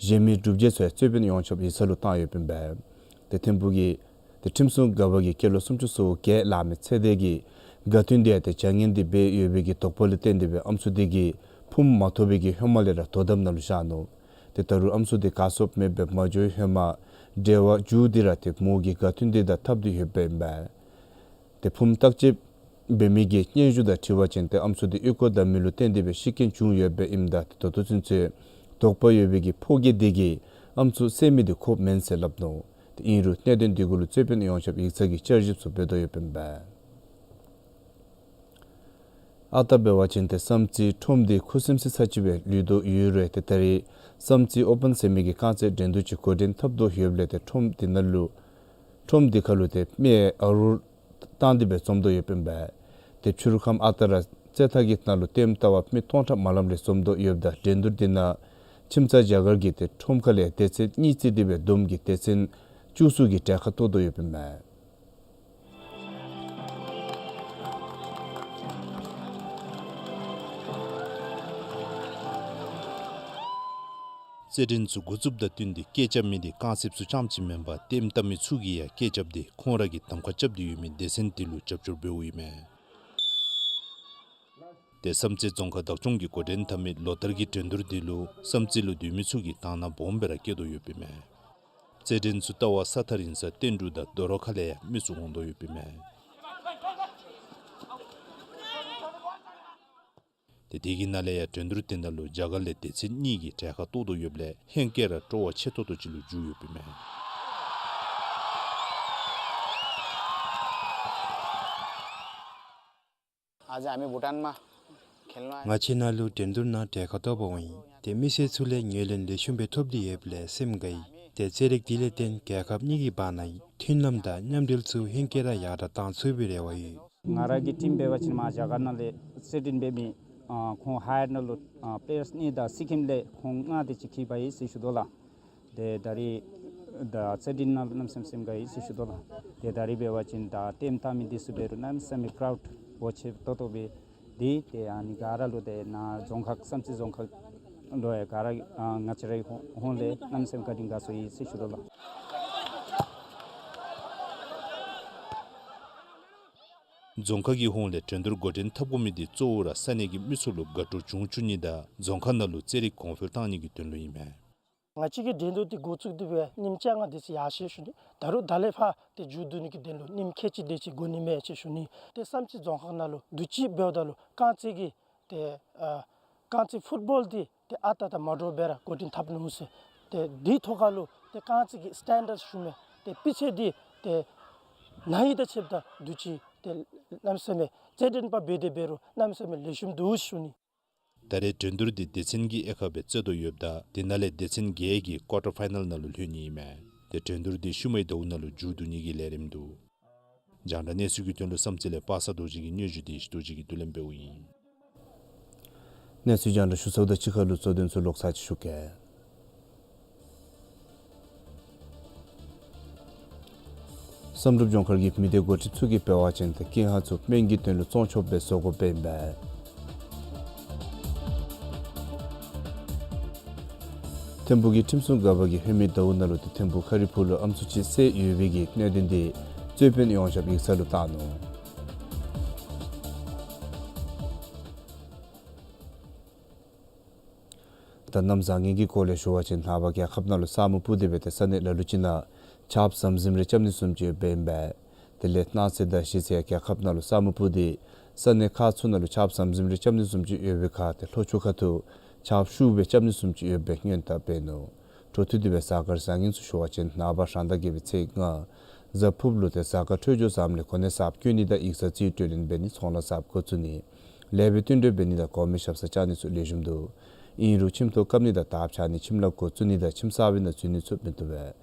གཞན་མི་སྒྲུབ་བྱེད་ཚུ་ཡང་རྩོད་དཔོན་ཡོངས་ཁྱབ་ཡིག་ཚང་ལུ་བཏང་ཡོདཔ་ཨིན་པས། ཏེ་ཐིམ་ཕུག་གི་ཏེ་ཁྲིམས་སྲུང་འགག་པ་གིས་སྐྱེས་ལོ་སུམ་ཅུ་སོ་བརྒྱད་ལང་མི་ཚེ་འདས་ཀྱི་དགའ་སྟོན་དེ་ཡང་ཏེ་བྱ་ངན་འདི་འབད་ཡོད་པའི་གི་དོགས་པ་ལུ་བརྟེན་ཏེ་སྦེ་ཨམ་སྲུ་དེ་གིས་ཕུངམ་མ་ཐོབ་པའི་གི་ཧེ་མ་ལས་ར་དོ་དམ་ནང་ལུ་བཞག་ནུག། ཏེ་ད་རུང་ཨམ་སྲུ་དེ་ག་སོང་མེདཔ་སྦེ་མ་འགྱོ་བའི་ཧེ་མ་འབྲེལ་བ་མཇུག་སྒྲིལ་ར་ཏེ་མོ་གི་དགའ་སྟོན་དེ་དང་འཐབ་སྟེ་ཡོདཔ་ཨིན་པས། ཏེ་ཕུངམ་བརྟག་དཔྱད་འབད་མི་གི་སྙན་ཞུ་དང་འཁྲིལ་བ་ཅིན་ཏེ་ཨམ་སྲུ་དེ་ཨོལ་ཀོ་བསྡམ་མི་ལུ་བརྟེན་ཏེ་སྦེ་ཤི་རྐྱེན་བྱུང་ཡོདཔ་ཨིནམ་ད་ཏེ་ད་ལྟོ་ཚུན་ཚོད་དོགས་པ་ཡོད་པའི་གི་ཕོ་རྒྱས་དེ་གིས་ཨམ་སྲུ་བསད་མི་དེ་ཁོ་མེན་ཟེར་སླབ་ནུག། ཏེ་ཨིན་རུང་གནད་དོན་དེ་གུ་ལུ་རྩོད་དཔོན་ཡོངས་ཁྱབ་ཡིག་ཚང་གིས་བསྐྱར་ཞིབ་ཚུ་འབད་དོ་ཡོདཔ་ཨིན་པས། ཨ་རྟག་འབད་བ་ཅིན་ཏེ་བསམ་རྩེ་ཁྲོམ་འདི་ཁུ་སིམ་སི་ས་ཅིག་སྦེ་ལུས་དོ་ཡོད་རུང་ཏེ་ད་རེས་བསམ་རྩེ་ཨོ་པཱན་ཟེར་མི་གི་རྐང་རྩེད་འགྲན་བསྡུར་ཅིག་འགོ་འདྲེན་འཐབ་དོ་ཡོདཔ་ལས་ཏེ་ཁྲོམ་འདི་ནང་ལུ་ཁྲོམ་འདི་ཁ་ལུ་ཏེ་མེ་ཨ་རུ་བཏང་སྟེ་སྦེ་འཛོམས་དོ་ཡོདཔ་ཨིན་པས། ཏེ་ཕྱི་རུ་ཁམས་ཨ་རྟག་ར་རྩེད་ཐང་གི་ནང་ལུ་ལྟདམོ་ལྟ་བར་མི་སྟོང་ཕྲག་མ་ལངམ་རེ་འཛོམས་དོ་ཡོདཔ་ད་འགྲན་བསྡུར་འདི་ནང་ཁྱིམ་ཚང་རྒྱ་གར་གྱིས་ཏེ་ཁྲོམ་ཁ་ལས་སྡེ་ཚན་གཉིས་བརྩིས་ཏེ་སྦེ་བསྡོམས་ཀྱིས་སྡེ་ཚན་བཅུ་གསུམ་གྱི་གྲལ་ཁར་གཏོགས་དོ་ཡོདཔ་ཨིན་པས། རྩེད་འགྲན་ཚུ་འགོ་བཙུགསཔ་དང་བསྟུན་ཏེ་སྐད་རྐྱབ་མི་དེ་རྐང་རྩེདཔ་ཚུ་རྐྱངམ་ཅིག་མེན་པར་ལྟདམོ་ལྟ་མི་ཚུ་གིས་ཡང་སྐད་རྐྱབ་སྟེ་ཁོང་ར་གིས་གདམ་ཁ་རྐྱབ་སྟེ་ཡོད་མི་སྡེ་ཚན་དེ་ལུ་རྒྱབ་སྐྱོར་འབདཝ་ཨིན་མས། ཏེ་བསམ་རྩེ་རྫོང་ཁག་བདག་སྐྱོང་གིས་འགོ་འདྲེན་འཐབ་མི་ལོ་ལྟར་གྱི་འགྲན་བསྡུར་དེ་ལུ་བསམ་རྩེ་ལུ་སྡོད་མི་ཚུ་གིས་དང་སྣང་སྦོམ་སྦེ་ར་བསྐྱེད་དོ་ཡོདཔ་ཨིན་མས། རྩེད་འགྲན་ཚུ་ལྟ་བར་ས་ཐག་རིང་ས་བསྟན་འབྲུག་དང་རྡོ་རོག་ཁ་ལས་ཡང་མི་ཚུ་འོང་དོ་ཡོདཔ་ཨིན་མས། ཏེ་དེ་གི་ནང་ལས་ཡང་འགྲན་བསྡུར་དེ་ནང་ལུ་རྒྱ་གར་ལས་སྡེ་ཚན་གཉིས་ཀྱི་གྲལ་ཁར་གཏོགས་དོ་ཡོདཔ་ལས་ཧེང་སྐལ་ར་སྤྲོ་བ་ཆེ་ཏོག་ཏོ་ཅིག་ལུ་འགྱུར་ཡོདཔ་ཨིན་མས། आज हामी भुटानमा खेल्न आए। ང་བཅས་ནཱ་ལུ་འགྲན་བསྡུར་ནང་གྲལ་ཁར་གཏོགས་པར་འོང་ཡི། ཏེ་མི་སེར་ཚུ་ལས་ངོས་ལེན་ལེགས་ཤོམ་སྦེ་ཐོབ་སྟེ་ཡོདཔ་ལས་སེམས་དགའ་ཡི། ཏེ་རྩེད་རིགས་དེ་ལས་བརྟེན་རྒྱལ་ཁབ་གཉིས་ཀྱི་བར་ན་མཐུན་ལམ་དང་མཉམ་འབྲེལ་ཚུ་ཧེང་སྐལ་ར་ཡར་དྲག་གཏང་ཚུགས་པའི་རེ་བ་ཡོད། ང་ར་གི་ཊིམ་འབད་བ་ཅིན་མར་རྒྱ་གར་ནང་ལས་རྩེད་འགྲན་འབད་མི་ཨ་ཁོང་ཧའི་ཡར་ནང་ལུ་ཨ་པི་ལེ་ཡརསི་གཉིས་དང་སི་ཀིམ་ལས་ཁོང་ལྔ་དེ་ཅིག་འཁྱིད་པའི་ཟེར་ཞུ་དོ་ལགས། ཏེ་ད་རེས་ ད་རྩེད་འགྲན་ནང་གནམ་མེད་ས་མེད་སེམས་དགའ་ཡི་ཟེར་ཞུ་དོ་ལགས། ཏེ་ད་རིས་འབད་བ་ཅིན་ད་ལྟདམོ་ལྟ་མི་འདི་ཚུ་འབད་རུང་གནམ་མེད་ས་མེད་ཀ་རའུཌ་འོ་ཆེ་ཏོག་ཏོ་སྦེ་འདི་ཏེ་ཨ་ནི་ག་ར་ལུ་ཏེ་ནཱ་རྫོང་ཁག་བསམ་རྩེ་རྫོང་ཁག་ལུ་ཡང་ག་ར་ཨ་ང་བཅས་རའི་ཧོང་ཧོང་ལས་གནམ་མེད་ས་མེད་བཀའ་དྲིན་དགའ་ཚོར་ཡི་ཟེར་ཞུ་དོ་ལགས། རྫོང་ཁག་གི་ཧོང་ལས་འགྲན་བསྡུར་འགོ་འདྲེན་འཐབ་དགོ་མི་འདི་གཙོ་བོ་ར་ས་གནས་ཀྱི་མི་སེར་ལུ་དགའ་སྤྲོ་འབྱུང་བཅུག་ནི་དང་རྫོང་ཁག་ནང་ལུ་རྩེད་རིགས་གོང་འཕེལ་གཏང་ནི་གི་དོན་ལུ་ཨིན་མས། ང་བཅས་ཀྱི་འགྲན་བསྡུར་འདི་འགོ་བཙུགས་ཏེ་སྦེ་ཉིནམ་བཅོ་ལྔ་དེ་ཅིག་ཡར་སོ་ཡི་ཞུ་ནི། ད་རུང་ད་ལས་ཕར་ཏེ་མཇུག་བསྡུ་ནི་གི་དོན་ལུ་ཉིནམ་ཁལ་གཅིག་དེ་ཅིག་འགོར་ནི་མས་ཟེར་ཞུ་ནི། ཏེ་བསམ་རྩེ་རྫོང་ཁག་ནང་ལུ་དུས་ཅི་འབདཝ་ད་ལུ་རྐང་རྩེད་ཀྱི་ཏེ་ཨ་རྐང་རྩེད་ཕུཊ་བཱོལ་འདི་ཏེ་ཨ་རྟག་དང་མ་འདྲཝ་སྦེ་ར་འགོ་འདྲེན་འཐབ་ནུག་ཟེར། ཏེ་འདི་ཐོག་ཁར་ལུ་ཏེ་རྐང་རྩེད་ཀྱི་སི་ཊེན་ཌརཌ་ཞུ་མི་ཏེ་སྤུས་ཚད་འདི་ཏེ་ན་ཧིང་དང་ཕྱདཔ་ད་དུས་ཅི་ཏེ་གནམ་མེད་ས་མེད་རྩེད་འགྲན་པ་འབད་དེ་འབད་རུང་གནམ་མེད་ས་མེད་ལེགས་ཤོམ་འདུག་ཞུ་ནི། ད་རེས་འགྲན་བསྡུར་འདི་སྡེ་ཚན་གྱི་དབྱེ་ཁག་སྦེ་རྩེད་དོ་ཡོདཔ་ད་དེ་ནང་ལས་སྡེ་ཚན་བརྒྱད་ཀྱིས་ཀོར་ཊར་ཕའི་ནཱལ་ནང་ལུ་ལྷོད་ནི་ཨིན་མས། ཏེ་འགྲན་བསྡུར་འདི་ཤུལ་མའི་ཟླཝ་ནང་ལུ་མཇུག་བསྡུ་ནི་གི་ལས་རིམ་འདུག། རྒྱང་བསྒྲགས་གནས་ཚུལ་གྱི་དོན་ལུ་བསམ་རྩེ་ལས་པ་སངས་རྡོ་རྗེ་གི་སྙན་ཞུ་དེ་ཞུ་རྡོ་རྗེ་གིས་བསྡུ་ལེན་འབདཝ་ཨིན། གནས་ཚུལ་རྒྱང་བསྒྲགས་ཞུ་ཚརཝ་དང་གཅིག་ཁར་ལུ་གཙོ་དོན་ཚུ་ལོག་ཚར་ཅིག་ཞུ་གེ། བསམ་གྲུབ་ལྗོངས་མཁར་གྱི་མི་སྡེ་འགོ་ཁྲིདཔ་ཚུ་གིས་འབད་བ་ཅིན་ཏེ་ཀེང་ཧ་ཚུ་སྨན་གྱི་དོན་ལུ་བཙོང་ཆོགཔ་སྦེ་བཟོ་དགོཔ་ཨིན་པས། ཐིམ་ཕུག་གི་ཁྲིམས་སྲུང་འགག་པ་གིས་ལྷོད་མི་ཟླཝ་ནང་ལུ་ཏེ་ཐིམ་ཕུག་ཁ་རི་ཕུག་ལུ་ཨམ་སྲུ་ཅིག་བསད་ཡོད་པའི་གི་གནད་དོན་འདི་རྩོད་དཔོན་ཡོངས་ཁྱབ་ཡིག་ཚང་ལུ་བཏང་ནུག། ད་གནམ་བཟང་ངན་གྱི་སྐོར་ལས་ཞུ་བ་ཅིན་ནངས་པ་རྒྱལ་ཁབ་ནང་ལུ་ས་སྨུག་སྤུབས་ཏེ་སྦེ་ཏེ་ས་གནས་ལ་ལུ་ཅིག་ནང་ཆརཔ་ཟམ་ཟིམ་རེ་རྐྱབ་ནི་བཟུམ་ཅིག་ཡོདཔ་ཨིན་པས། དེ་ལས་གནངས་ཚེ་དང་གཞེས་ཚེ་རྒྱལ་ཁབ་ནང་ལུ་ས་སྨུག་སྤུབས་ཏེ་ས་གནས་ཁག་ཚུ་ནང་ལུ་ཆརཔ་ཟམ་ཟིམ་རེ་རྐྱབ་ནི་བཟུམ་ཅིག་ཡོད་པའི་ཁར་ཏེ་ལྷོ་ཕྱོགས་ཁ་ཐུག་ཆརཔ་ཤུགས་སྦེ་རྐྱབ་ནི་བཟུམ་ཅིག་ཡོདཔ་སྦེ་སྔོན་དཔག་འབད་ནུག། འཕྲོ་མཐུད་དེ་སྦེ་གཟའ་སྐར་བཟང་ངན་ཚུ་ཞུ་བ་ཅིན་ནངས་པ་རང་ཟླ་བརྒྱད་པའི་ཚེས་ལྔ་གཟའ་ཕུརཔ་ལུ་ཏེ་གཟའ་སྐར་འཕྲོད་སྦྱོར་བཟངམ་ལས་གོ་གནས་གསརཔ་བསྐོ་ནི་དང་ཡིག་ཚང་རྩིས་སྤྲོད་ལེན་འབད་ནི་ཚོང་ལཱ་གསརཔ་འགོ་བཙུགས་ནི་ལེགས་པའི་བསྟུན་གྲོས་འབད་ནི་དང་གོང་མའི་ཞབས་སར་བཅར་ནི་ཚུ་ལེགས་ཤོམ་འདུག། ཨིན་རུང་ཁྱིམ་ཐོག་བཀབ་ནི་དང་དར་འཕྱར་ནི་ཁྱིམ་ལཱ་འགོ་བཙུགས་ནི་དང་ཁྱིམ་གསར་པའི་ནང་འཛུལ་ནི་ཚུ་མི་བཏུབ་པས།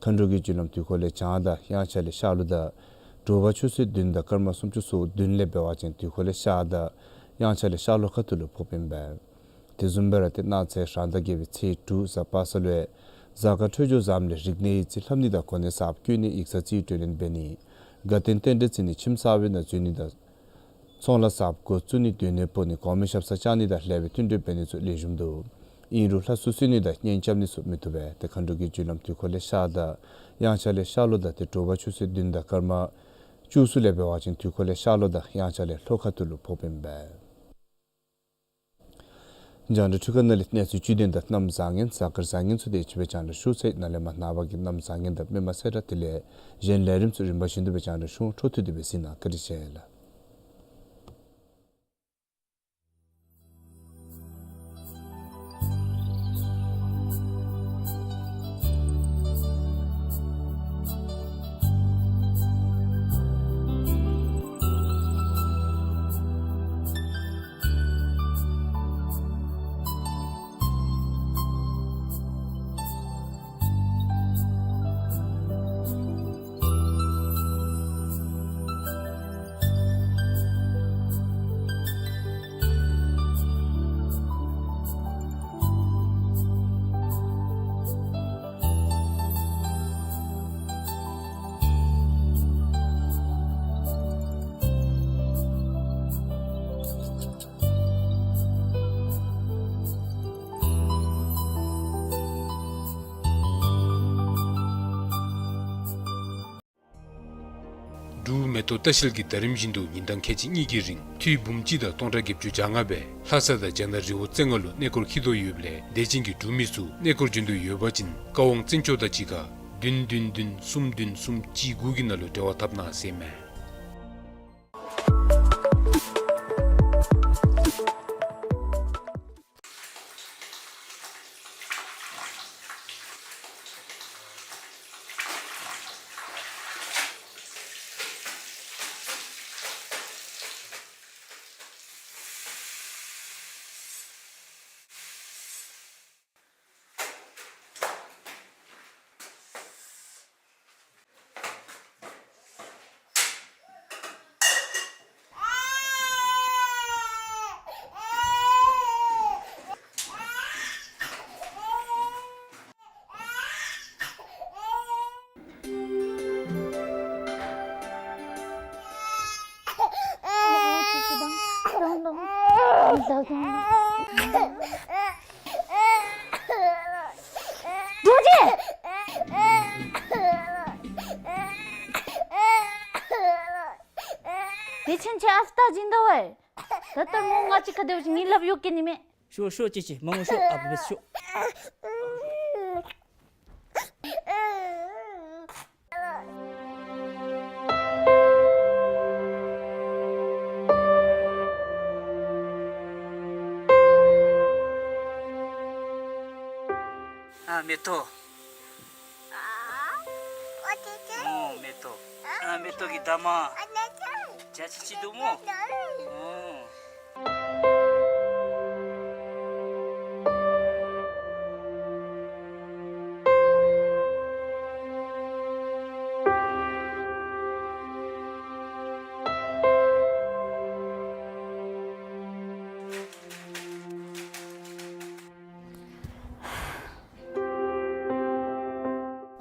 མཁའ་འགྲོ་གི་རྒྱུ་ལམ་དུས་འཁོར་ལས་བྱང་དང་དབྱངས་འཆར་ལས་ཤར་ལྷོ་དང་དྲོ་པ་ཆུ་ཚོད་བདུན་དང་སྐར་མ་སུམ་ཅུ་སོ་བདུན་ལས་འབད་བ་ཅིན་དུས་འཁོར་ལས་ཤར་དང་དབྱངས་འཆར་ལས་ཤར་ལྷོ་ཁ་ཐུག་ལུ་ཕོགཔ་ཨིན་པས། དེ་བཟུམ་སྦེ་ར་ཏེ་གནངས་ཚེ་རང་ཟླ་བརྒྱད་པའི་ཚེས་དྲུག་གཟའ་པ་སངས་ལུ་ཡང་གཟའ་སྐར་འཕྲོད་སྦྱོར་བཟངམ་ལས་རིག་གནས་ཡིག་རྩིས་ལྷབ་ནི་དང་གོ་གནས་གསརཔ་བསྐོ་ནི་ཡིག་ཚང་རྩིས་སྤྲོད་ལེན་འབད་ནི་དགའ་སྟོན་རྟེན་འབྲེལ་བརྩི་ནི་ཁྱིམ་གསར་པའི་ནང་འཛུལ་ནི་དང་ཚོང་ལཱ་གསརཔ་འགོ་བཙུགས་ནི་སྡོད་གནས་སྤོ་ནི་གོང་མའི་ཞབས་སར་བཅར་ནི་དང་ལེགས་པའི་བསྟུན་གྲོས་འབད་ནི་ཚུ་ལེགས་ཤོམ་འདུག། ཨིན་རུང་ལྷ་སྲུ་གསོལ་ནི་དང་གཉེན་རྐྱབ་ནི་ཚུ་མི་བཏུབ་པས། ཏེ་མཁའ་འགྲོ་གི་རྒྱུ་ལམ་དུས་འཁོར་ལས་ཤར་དང་དབྱངས་འཆར་ལས་ཤར་ལྷོ་དང་ཏེ་དྲོ་པ་ཆུ་ཚོད་བདུན་དང་སྐར་མ་བཅུ་གསུམ་ལས་འབད་བ་ཅིན་དུས་འཁོར་ལས་ཤར་ལྷོ་དང་དབྱངས་འཆར་ལས་ལྷོ་ཁ་ཐུག་ལུ་ཕོགཔ་ཨིན་པས། རྒྱང་བསྒྲགས་འཕྲུལ་ཁང་ནང་ལས་གནས་ཚུལ་བཅུད་དོན་དང་གནམ་བཟང་ངན་གཟའ་སྐར་བཟང་ངན་ཚུ་དེ་ཅིག་སྦེ་རྒྱང་བསྒྲགས་ཞུ་ཚར་ཡི། ནཱ་ལས་མར་ནངས་པ་གི་གནམ་བཟང་ངན་དང་མི་མང་གསལ་བསྒྲགས་དེ་ལས་གཞན་ལས་རིམ་ཚུ་རིམ་པ་བཞིན་དུ་སྦེ་རྒྱང་བསྒྲགས་ཞུ་འོང་། འཕྲོ་མཐུད་དེ་སྦེ་གཟིགས་གནང་། བཀའ་དྲིན་ཆེ་ལགས། འབྲུག་མེ་ཏོག་ལྟ་བཤལ་གྱིས་ཟླ་རིམ་བཞིན་དུ་ཉིན་གྲངས་ཁལ་གཅིག་གཉིས་ཀྱི་རིང་འཐུས་འབུམ་གཅིག་དང་སྟོང་ཕྲག་བརྒྱད་ཅུ་གྱ་ལྔ་སྦེ་ལྷ་ས་དང་རྒྱ་ནག་རི་བོ་རྩེ་ལྔ་ལུ་གནས་སྐོར་འཁྱིད་དོ་ཡོདཔ་ལས་དད་ཅན་གྱི་འབྲུག་མི་ཚུ་གནས་སྐོར་འབྱོན་འདོད་ཡོད་པ་ཅིན་བཀའ་དབང་བཙན་སྐྱོགས་དང་གཅིག་ཁར་བདུན་བདུན་བདུན་གསུམ་བདུན་གསུམ་གཅིག་དགུ་གི་ནང་ལུ་འབྲེལ་བ་འཐབ་གནང་ཟེར་ཨིན་མས། རྡོ་རྗེ། དེ་ཕྱིན་ཆད་ཨ་ཕ་ད་སྦྱིན་དོ་བས། ད་ལྟོ་མོ་ང་གཅིག་ཁར་སྡོད་ཅི་ངེའི་ལགཔ་གཡུག་གེ་ནི་མས། ཤོག་ཤོག་ཅིག་ཅིག་མ་ངུ་ཤོག། ཨ་ཕ་འབད་ཤོག། ཨ་མེ་ཏོག། ཨོ་མེ་ཏོག། ཨ་མེ་ཏོག་གི་འདབ་མ། བྱ་ཅི་ཅི་འདུག་མོ། ཨོ།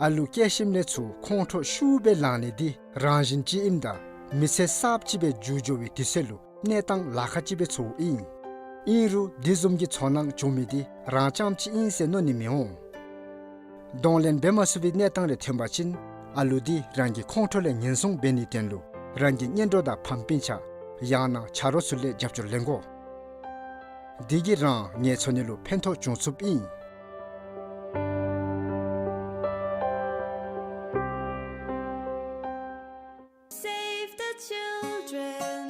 ཨ་ལུ་སྐྱེ་ཞིནམ་ལས་ཚུར་ཁོང་ཁྲོ་ཤུགས་སྦེ་ལངས་ནི་འདི་རང་བཞིན་ཅིག་ཨིནམ་ད་མི་ཚེ་གསརཔ་ཅིག་སྦེ་འགྱུར་འགྱོ་བའི་དུས་ཚོད་ལུ་གནས་སྟངས་ལཱ་ཁག་ཅིག་སྦེ་ཚོརཝ་ཨིན། ཨིན་རུང་འདི་བཟུམ་གྱི་ཚོར་སྣང་བྱུང་མི་འདི་རང་རྐྱངམ་ཅིག་ཨིན་ཟེར་མནོ་ནི་མི་འོང་། གདོང་ལེན་འབད་མ་ཚུགས་པའི་གནས་སྟངས་རེ་ཐོན་པ་ཅིན་ཨ་ལུ་འདི་རང་གི་ཁོང་ཁྲོ་ལས་ཉེན་སྲུང་འབད་ནིའི་དོན་ལུ་རང་གི་གཉེན་གྲོགས་དང་ཕམ་སྤུན་ཆ་ཡང་ན་ཆ་རོགས་ཚུ་ལས་རྒྱབ་སྐྱོར་ལེན་དགོ། འདི་གིས་རང་ངལ་འཚོ་ནི་ལུ་ཕན་ཐོགས་འབྱུང་ཚུགསཔ་ཨིན། Save the children.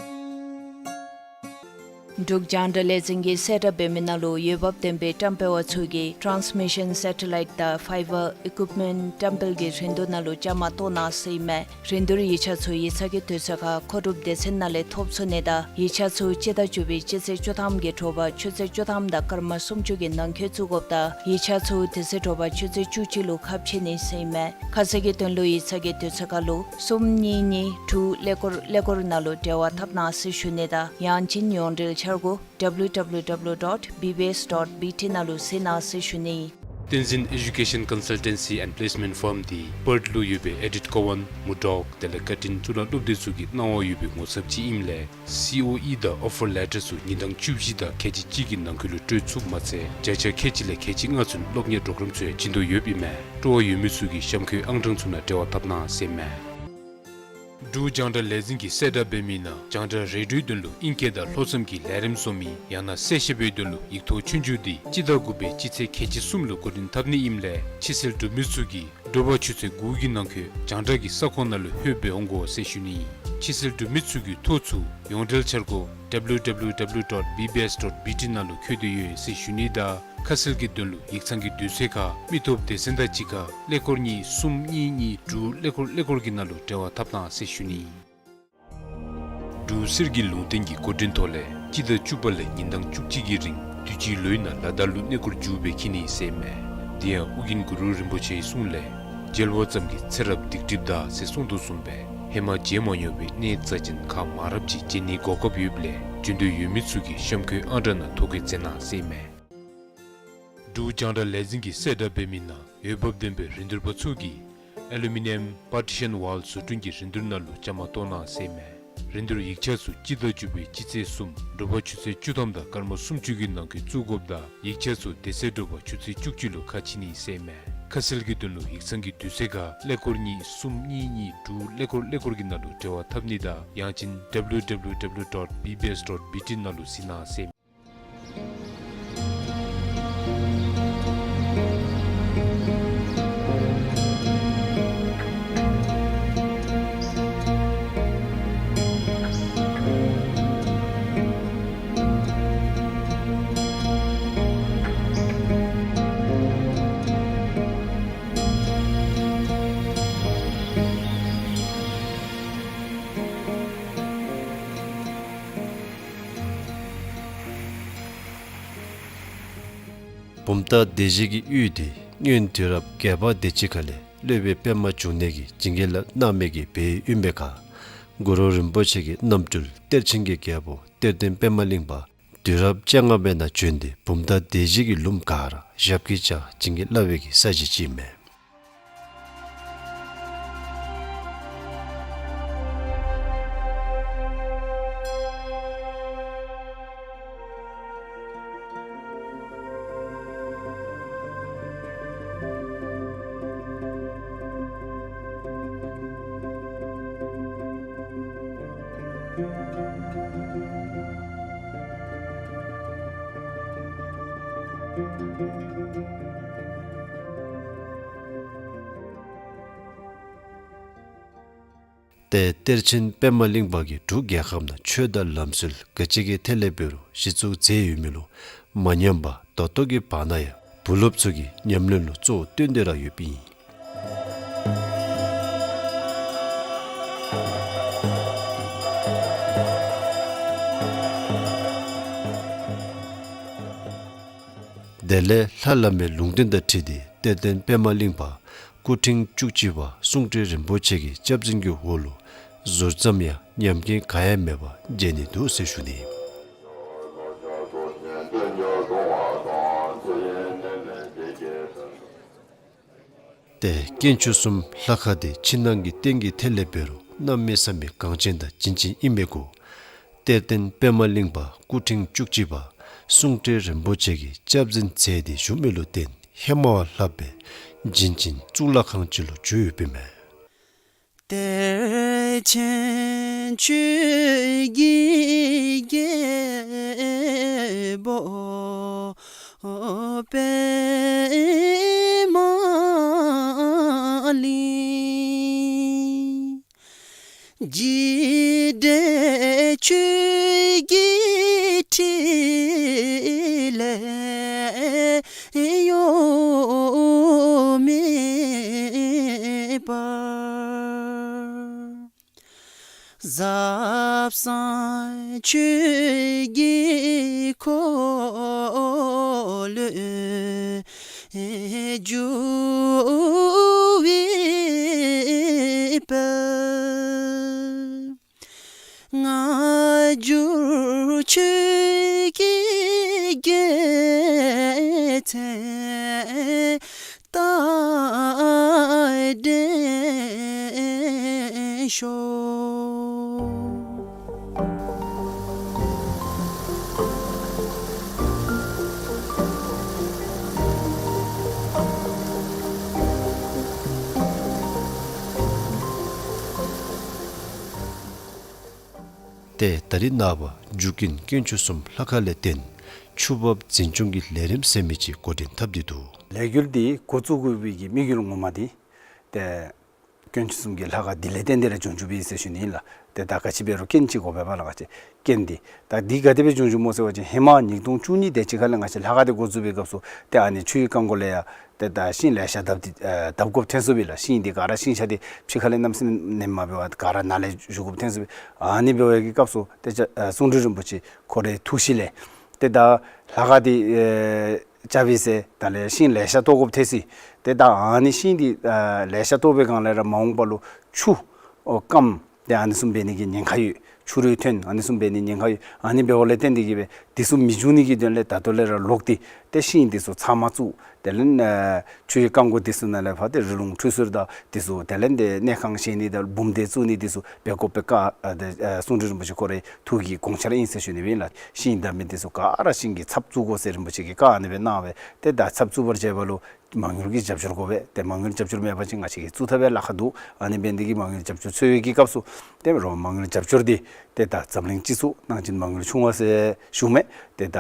འབྲུག་རྒྱང་བསྒྲགས་ལས་འཛིན་གྱིས་གསལ་བསྒྲགས་འབད་མི་ནང་ལུ་འོས་འབབ་ལྡན་པའི་བཀྲམ་སྤེལ་བ་ཚུ་གིས་ཊཱནསི་མི་ཤཱན་སེ་ཊ་ལའིཊ་དང་ཕའི་བར་ཨི་ཀུཡིཔ་མེནཊ་བཀྲམ་སྤེལ་གྱི་རིན་བསྡུར་ནང་ལུ་བཅའ་མར་གཏོགས་གནང་ཟེར་ཨིན་མས། རིན་བསྡུར་ཡིག་ཆ་ཚུ་ཡིག་ཚང་གི་དུས་ཚོད་ཁར་མཁོ་སྒྲུབ་སྡེ་ཚན་ནང་ལས་ཐོབ་ཚུགས་ནི་དང་ཡིག་ཆ་ཚུ་སྤྱི་ཟླ་བཅུ་པའི་སྤྱི་ཚེས་བཅུ་ཐམ་གྱི་དྲོ་པ་ཆུ་ཚོད་བཅུ་ཐམ་དང་སྐར་མ་སུམ་ཅུ་གི་ནང་འཁོད་བཙུགས་དགོཔ་དང་ཡིག་ཆ་ཚུ་དེ་ཚེ་དྲོ་པ་ཆུ་ཚོད་བཅུ་གཅིག་ལུ་ཁ་ཕྱེ་ནི་ཟེར་ཨིན་མས། ཁ་གསལ་གྱི་དོན་ལུ་ཡིག་ཚང་གི་དུས་ཚོད་ཁར་ལུ་གསུམ་གཉིས་གཉིས་དྲུག་ཀླད་ཀོར་ཀླད་ཀོར་ནང་ལུ་འབྲེལ་བ་འཐབ་གནང་ཟེར་ཞུ་ནི་དང་ཡང་ཅིན་ཡོངས་འབྲེལ་འཆར་སྒོ་W W W dot B B S dot B T ནང་ལུ་གཟིགས་གནང་ཟེར་ཞུ་ནི། བསྟན་འཛིན་ཨེ་ཇུ་ཀེ་ཤཱན་ཀོན་སཱལ་ཊེན་སི་ཨེནཌ་པི་ལེསི་མེནཊ་ཕརམ་འདི་པརཐ་ལུ་ཡོད་པའི་ཨེ་ཌིཐ་ཀོ་ཝཱན་མུར་ཌོག་དེ་ལས་ཀར་ཊིན་གཙུག་ལག་སློབ་སྡེ་ཚུ་གི་གནང་བ་ཡོད་པའི་ངོ་ཚབ་ཅིག་ཨིནམ་ལས་སི་ཨོ་ཨི་དང་ཨོ་ཕར་ལེ་ཊར་ཚུ་ཉིན་གྲངས་བཅུ་བཞི་དང་ཁལ་གཅིག་གཅིག་གི་ནང་འཁོད་ལུ་སྤྲོད་ཚུགས་མ་ཚད་བརྒྱ་ཆ་ཁལ་གཅིག་ལས་ཁལ་གཅིག་ལྔ་ཚུན་སློབ་གཉེར་པོརོ་གརམ་ཚུ་ཡང་བྱིན་དོ་ཡོདཔ་ཨིན་མས། སྤྲོ་བ་ཡོད་མི་ཚུ་གིས་གཤམ་འཁོད་ཨང་གྲངས་ཚུ་ནང་འབྲེལ་བ་འཐབ་གནང་ཟེར་ཨིན་མས། འབྲུག་རྒྱང་བསྒྲགས་ལས་འཛིན་གྱིས་གསལ་བསྒྲགས་འབད་མི་ནང་རྒྱང་བསྒྲགས་རེ་ཌི་ཡོའི་དོན་ལུ་ཨིང་སྐད་དང་ལྷོ་མཚམས་ཀྱི་ལས་རིམ་བཟོ་མི་ཡང་ན་གསལ་བཤད་པའི་དོན་ལུ་ཡིག་ཐོག་ཆོས་རྒྱུགས་འདི་སྤྱི་ཟླ་དགུ་པའི་སྤྱི་ཚེས་ཁལ་གཅིག་གསུམ་ལུ་འགོ་འདྲེན་འཐབ་ནི་ཨིནམ་ལས་ཕྱི་སེལ་གྲུབ་མི་ཚུ་གིས་དྲོ་པ་ཆུ་ཚོད་དགུ་གི་ནང་འཁོད་རྒྱང་བསྒྲགས་ཀྱི་ས་ཁོངས་ནང་ལུ་ལྷོདཔ་སྦེ་འོང་དགོ་ཟེར་ཞུ་ནི། ཕྱི་སེལ་གྲུབ་མི་ཚུ་གི་ཐོ་ཚུ་ཡོངས་འབྲེལ་འཆར་སྒོ་W W W dot B B S dot B T ནང་ལུ་བཀོད་དེ་ཡོད་ཟེར་ཞུ་ནི་དང་ཁ་གསལ་གྱི་དོན་ལུ་ཡིག་ཚང་གི་དུས་ཚོད་ཁར་མི་སྟོབས་སྡེ་ཚན་དང་གཅིག་ཁར་ཀླད་ཀོར་གཉིས་གསུམ་གཉིས་གཉིས་དྲུག་ཀླད་ཀོར་ཀླད་ཀོར་གྱི་ནང་ལུ་འབྲེལ་བ་འཐབ་གནང་ཟེར་ཞུ་ནི། འབྲུག་གསེར་གྱི་ལུང་བསྟན་གྱི་སྐུ་དྲིན་ཐོག་ལས་སྤྱི་ཟླ་བཅུ་པ་ལས་ཉིན་གྲངས་བཅུ་གཅིག་གི་རིང་དུས་ཅི་ལོའི་ནང་ལ་དྭགས་ལུ་གནས་སྐོར་མཇུག་སྦེ་འཁྱིད་ནི་ཟེར་ཨིན་མས། དེ་ཡང་ཨོ་རྒྱན་གུ་རུ་རིན་པོ་ཆེའི་གསུང་ལས་མཇལ་བ་ཙམ་གྱིས་ཚེ་རབས་སྡིག་སྒྲིབ་འདག་ཟེར་གསུངས་དོ་བཟུམ་སྦེ་ཧེ་མ་མཇལ་མ་མྱོང་བའི་གནས་རྩ་ཅན་ཁག་མང་རབས་ཅིག་མཇལ་ནིའི་གོ་སྐབས་ཡོདཔ་ལས་འབྱོན་འདོད་ཡོད་མི་ཚུ་གིས་གཤམ་འཁོད་ཨང་གྲངས་ནང་ཐོ་བཀོད་མཛད་གནང་ཟེར་ཨིན་མས། འབྲུག་རྒྱང་བསྒྲགས་ལས་འཛིན་གྱིས་གསལ་བསྒྲགས་འབད་མི་ནང་འོས་འབབ་ལྡན་པའི་རིན་བསྡུར་པ་ཚུ་གིས་ཨེ་ལུ་མི་ནི་ཡམ་པར་ཊི་ཤཱན་ཝཱལ་བཟོ་སྐྲུན་གྱི་རིན་བསྡུར་ནང་ལུ་བཅའ་མར་གཏོགས་གནང་ཟེར་ཨིན་མས། རིན་བསྡུར་ཡིག་ཆ་ཚུ་སྤྱི་ཟླ་བཅུ་པའི་སྤྱི་ཚེས་གསུམ་དྲོ་པ་ཆུ་ཚོད་བཅུ་ཐམ་དང་སྐར་མ་སུམ་ཅུ་གི་ནང་འཁོད་བཙུགས་དགོཔ་དང་ཡིག་ཆ་ཚུ་དེ་ཚེ་དྲོ་པ་ཆུ་ཚོད་བཅུ་གཅིག་ལུ་ཁ་ཕྱེ་ནི་ཟེར་ཨིན་མས། ཁ་གསལ་གྱི་དོན་ལུ་ཡིག་ཚང་གི་དུས་ཚོད་ཁར་ཀླད་ཀོར་གཉིས་གསུམ་གཉིས་གཉིས་དྲུག་ཀླད་ཀོར་ཀླད་ཀོར་གྱི་ནང་ལུ་འབྲེལ་བ་འཐབ་ནི་དང་ཡང་ཅིན་W W W dot B B S dot B T ནང་ལུ་གཟིགས་གནང་ཟེར་ཨིན་མས། བུམ་ཐང་སྡེ་བཞི་གི་ཡུལ་འདི་སྔོན་དུས་རབས་བརྒྱད་པ་དེ་ཅིག་ཁ་ལས་སློབ་དཔོན་པདྨ་འབྱུང་གནས་ཀྱིས་བྱིན་གྱིས་བརླབས་གནང་མི་གི་སྦས་ཡུལ་ཨིན་པའི་ཁར་གུ་རུ་རིན་པོ་ཆེ་གི་རྣམ་སྤྲུལ་གཏེར་ཆེན་གྱི་རྒྱལ་པོ་གཏེར་སྟོན་པདྨ་གླིང་པ་དུས་རབས་བཅོ་ལྔ་པའི་ནང་བྱོན་ཏེ་བུམ་ཐང་སྡེ་བཞི་གི་ལུངམ་ག་ར་ཞབས་ཀྱིས་བཅགས་བྱིན་གྱིས་བརླབས་པའི་གི་ས་གཞི་ཅིག་ཨིན་མས། ཏེ་གཏེར་ཆེན་པདྨ་གླིང་པ་གིས་འབྲུག་རྒྱལ་ཁབ་ནང་ཆོས་དང་ལམ་སྲོལ་ག་ཅི་གི་ཐད་ལས་འབད་རུང་གཞི་བཙུགས་མཛད་ཡོད་མི་ལུ་མ་ཉམས་པར་ད་ལྟོ་གི་བར་ན་ཡང་བུ་སློབ་ཚུ་གིས་ཉམས་ལེན་ལུ་གཙོ་བོ་བཏོན་ཏེ་ར་ཡོདཔ་ཨིན། དེ་ལས་ལྷ་བླ་མའི་ལུང་བསྟན་དང་འཁྲིལ་ཏེ་གཏེར་སྟོན་པདྨ་གླིང་པ་སྐུ་ཕྲེང་བཅུ་གཅིག་པ་གསུང་སྤྲུལ་རིན་པོ་ཆེ་གི་སྐྱབས་འཛིན་གྱི་འོག་ལུ་ཟུར་ཙམ་ཡང་ཉམས་རྐྱེན་ག་ཡང་མེད་པར་མཇལ་ནི་འདུག་ཟེར་ཞུ་ནི། ཏེ་དཀོན་མཆོག་གསུམ་ལྷ་ཁང་འདི་ཕྱི་ནང་གི་རྟེན་གྱི་ཐད་ལས་འབད་རུང་གནམ་མེད་ས་མེད་གལ་ཆེན་དང་བྱིན་ཅན་ཨིན་མི་གུ་གཏེར་སྟོན་པདྨ་གླིང་པ་སྐུ་ཕྲེང་བཅུ་གཅིག་པ་གསུང་སྤྲུལ་རིན་པོ་ཆེ་གི་སྐྱབས་འཛིན་མཛད་དེ་བཞུགས་མི་ལུ་བརྟེན་ཧེ་མ་བ་ལྷག་པའི་བྱིན་ཅན་གཙུག་ལག་ཁང་ཅིག་ལུ་གྱུར་ཡོདཔ་ཨིན་མས། གཏེར་ཆེན་ཆོས་ཀྱི་རྒྱལ་པོ་པདྨ་གླིང་། འཇིགས་བྲལ་ཆོས་ཀྱི་ཕྲིན་ལས་གཡོ་མེད་པར། ཟབ་གསང་ཆོས་ཀྱི་འཁོར་ལོས་སྒྱུར་བའི་དཔལ། སྔ་འགྱུར་ཆོས་ཀྱི་རྒྱལ་མཚན་རྟག་བརྟན་ཤོག། ཏེ་ད་རིས་ནངས་པ་འཇུག་ཀུན་དཀོན་མཆོག་གསུམ་ལྷ་ཁང་ལས་བརྟེན་ཆུ་འབབ་འཛིན་སྐྱོང་གི་ལས་རིམ་ཟེར་མི་ཅིག་འགོ་འདྲེན་འཐབ་སྟེ་འདུག། ལས་འགུལ་འདི་འགོ་བཙུགས་དགོ་པའི་གི་དམིགས་ཡུལ་ངོ་མ་འདི་ཏེ་དཀོན་མཆོག་གསུམ་གྱི་ལྷ་ཁང་འདི་ལས་བརྟེན་ཏེ་ར་བྱུང་བྱུངམ་ཨིན་ཟེར་ཞུ་ནི་ཨིན་ལགས། ཏེ་ད་ག་ཅི་འབད་རུང་རྐྱེན་ཅིག་དགོ་པས་པ་ལགས། ང་བཅས་རྐྱེན་འདི་ད་འདི་ག་དེ་སྦེ་བྱུང་བྱུངམ་སྨོ་ཟེར་བ་ཅིན་ཧེ་མ་ཉིས་སྟོང་བཅུ་གཉིས་དེ་ཅིག་ཁ་ལས་ང་བཅས་ལྷ་ཁང་འདི་འགོ་བཙུགས་པའི་སྐབས་སུ་ཏེ་ཨ་ནི་ཆུའི་རྐང་མགོ་ལས་ཡང་ཏེ་ད་ཤིང་ལེ་ཤ་བརྡབ་སྟེ་ཨ་བརྡབ་དགོཔ་ཐོན་སོཔ་ཨིན་ལགས། ཤིང་འདི་ག་ར་ཤིང་ཆ་འདི་ཕྱི་ཁ་ལས་གནམ་མེད་ས་མེད་མ་འབད་བར་ག་ར་ནང་ལས་བཞུ་དགོཔ་ཐོན་སོཔ་ཨིན། ཨ་ནི་འབད་བའི་གི་སྐབས་སུ་ཏེ་ཨ་གསུང་སྤྲུལ་རིན་པོ་ཆེ་ཁོ་རའི་ཐུགས་གཤིས་ལས་ཏེ་ད་ལྷ་ཁང་འདི་ཨེ་རྐྱབ་པའི་ཟེར་ད་ལས་ཤིང་ལེ་ཤ་བཏོག་དགོཔ་ཐོན་སོ་ཡི། ཏེ་ད་ཨ་ནི་ཤིང་འདི་ཨ་ལེ་ཤ་བཏོག་པའི་སྒང་ལས་ར་མ་འོངས་པ་ལུ་ཆུ་ཨོ་སྐམ་ཏེ་ཨ་ནི་བཟུམ་འབད་ནི་གི་ཉེན་ཁ་ཡོད། ཆུ་རུད་ཐོན་ཨ་ནི་བཟུམ་འབད་ནི་ཉེན་ཁ་ཡོད། ཨ་ནི་འབདཝ་ལས་བརྟེན་ཏེ་གིས་སྦེ་འདི་ཚུ་མི་འབྱུང་ནི་གི་དོན་ལས་ད་ལྟོ་ལས་ར་ལོག་སྟེ་ཏེ་ཤིང་འདི་ཚུ་ཚང་མ་བཙུགས། དེ་ལས་ཨ་ཆུའི་རྐང་མགོ་འདི་ཚུ་ནང་ལས་ཕར་ཏེ་རི་ལུང་ཁྲུས་གསོལ་དང་འདི་ཚུ་དེ་ལས་ཏེ་གནས་ཁང་བཞེངས་ནི་དང་འབུམ་སྡེ་བཙུགས་ནི་འདི་ཚུ་འབད་དགོ་པའི་བཀའ་ཨ་ཏེ་ཨ་གསུང་སྤྲུལ་རིན་པོ་ཆེ་ཁོ་རའི་ཐུགས་ཀྱི་དགོངས་འཆར་ཨིན་ཟེར་ཞུ་ནི་སྦེ་ཨིན་ལགས། ཤིང་བརྡབ་མི་འདི་ཚུ་ག་ར་ཤིང་གི་ཚབ་བཙུགས་དགོ་ཟེར་རིན་པོ་ཆེ་གིས་བཀའ་ཨ་ནི་སྦེ་གནང་བས། ཏེ་ད་ཚབ་བཙུགས་པར་བྱེད་པ་ལུ་མ་དངུལ་གྱི་རྒྱབ་སྐྱོར་དགོ་པས། ཏེ་མ་དངུལ་རྒྱབ་སྐྱོར་མེད་པ་ཅིན་ང་བཅས་ཀྱིས་བཙུགས་ཐབས་ལཱ་ཁག་འདུག། ཨ་ནི་འབད་ནི་འདི་གིས་མ་དངུལ་རྒྱབ་སྐྱོར་འཚོལ་བའི་གི་སྐབས་སུ་ཏེ་རོགས་མ་དངུལ་རྒྱབ་སྐྱོར་འདི་ཏེ་ད་འཛམ་གླིང་སྤྱི་ཚོགས་ནང་བཞིན་མ་དངུལ་ཆུང་བ་ཟེར་ཞུ་མས། ཏེ་ད་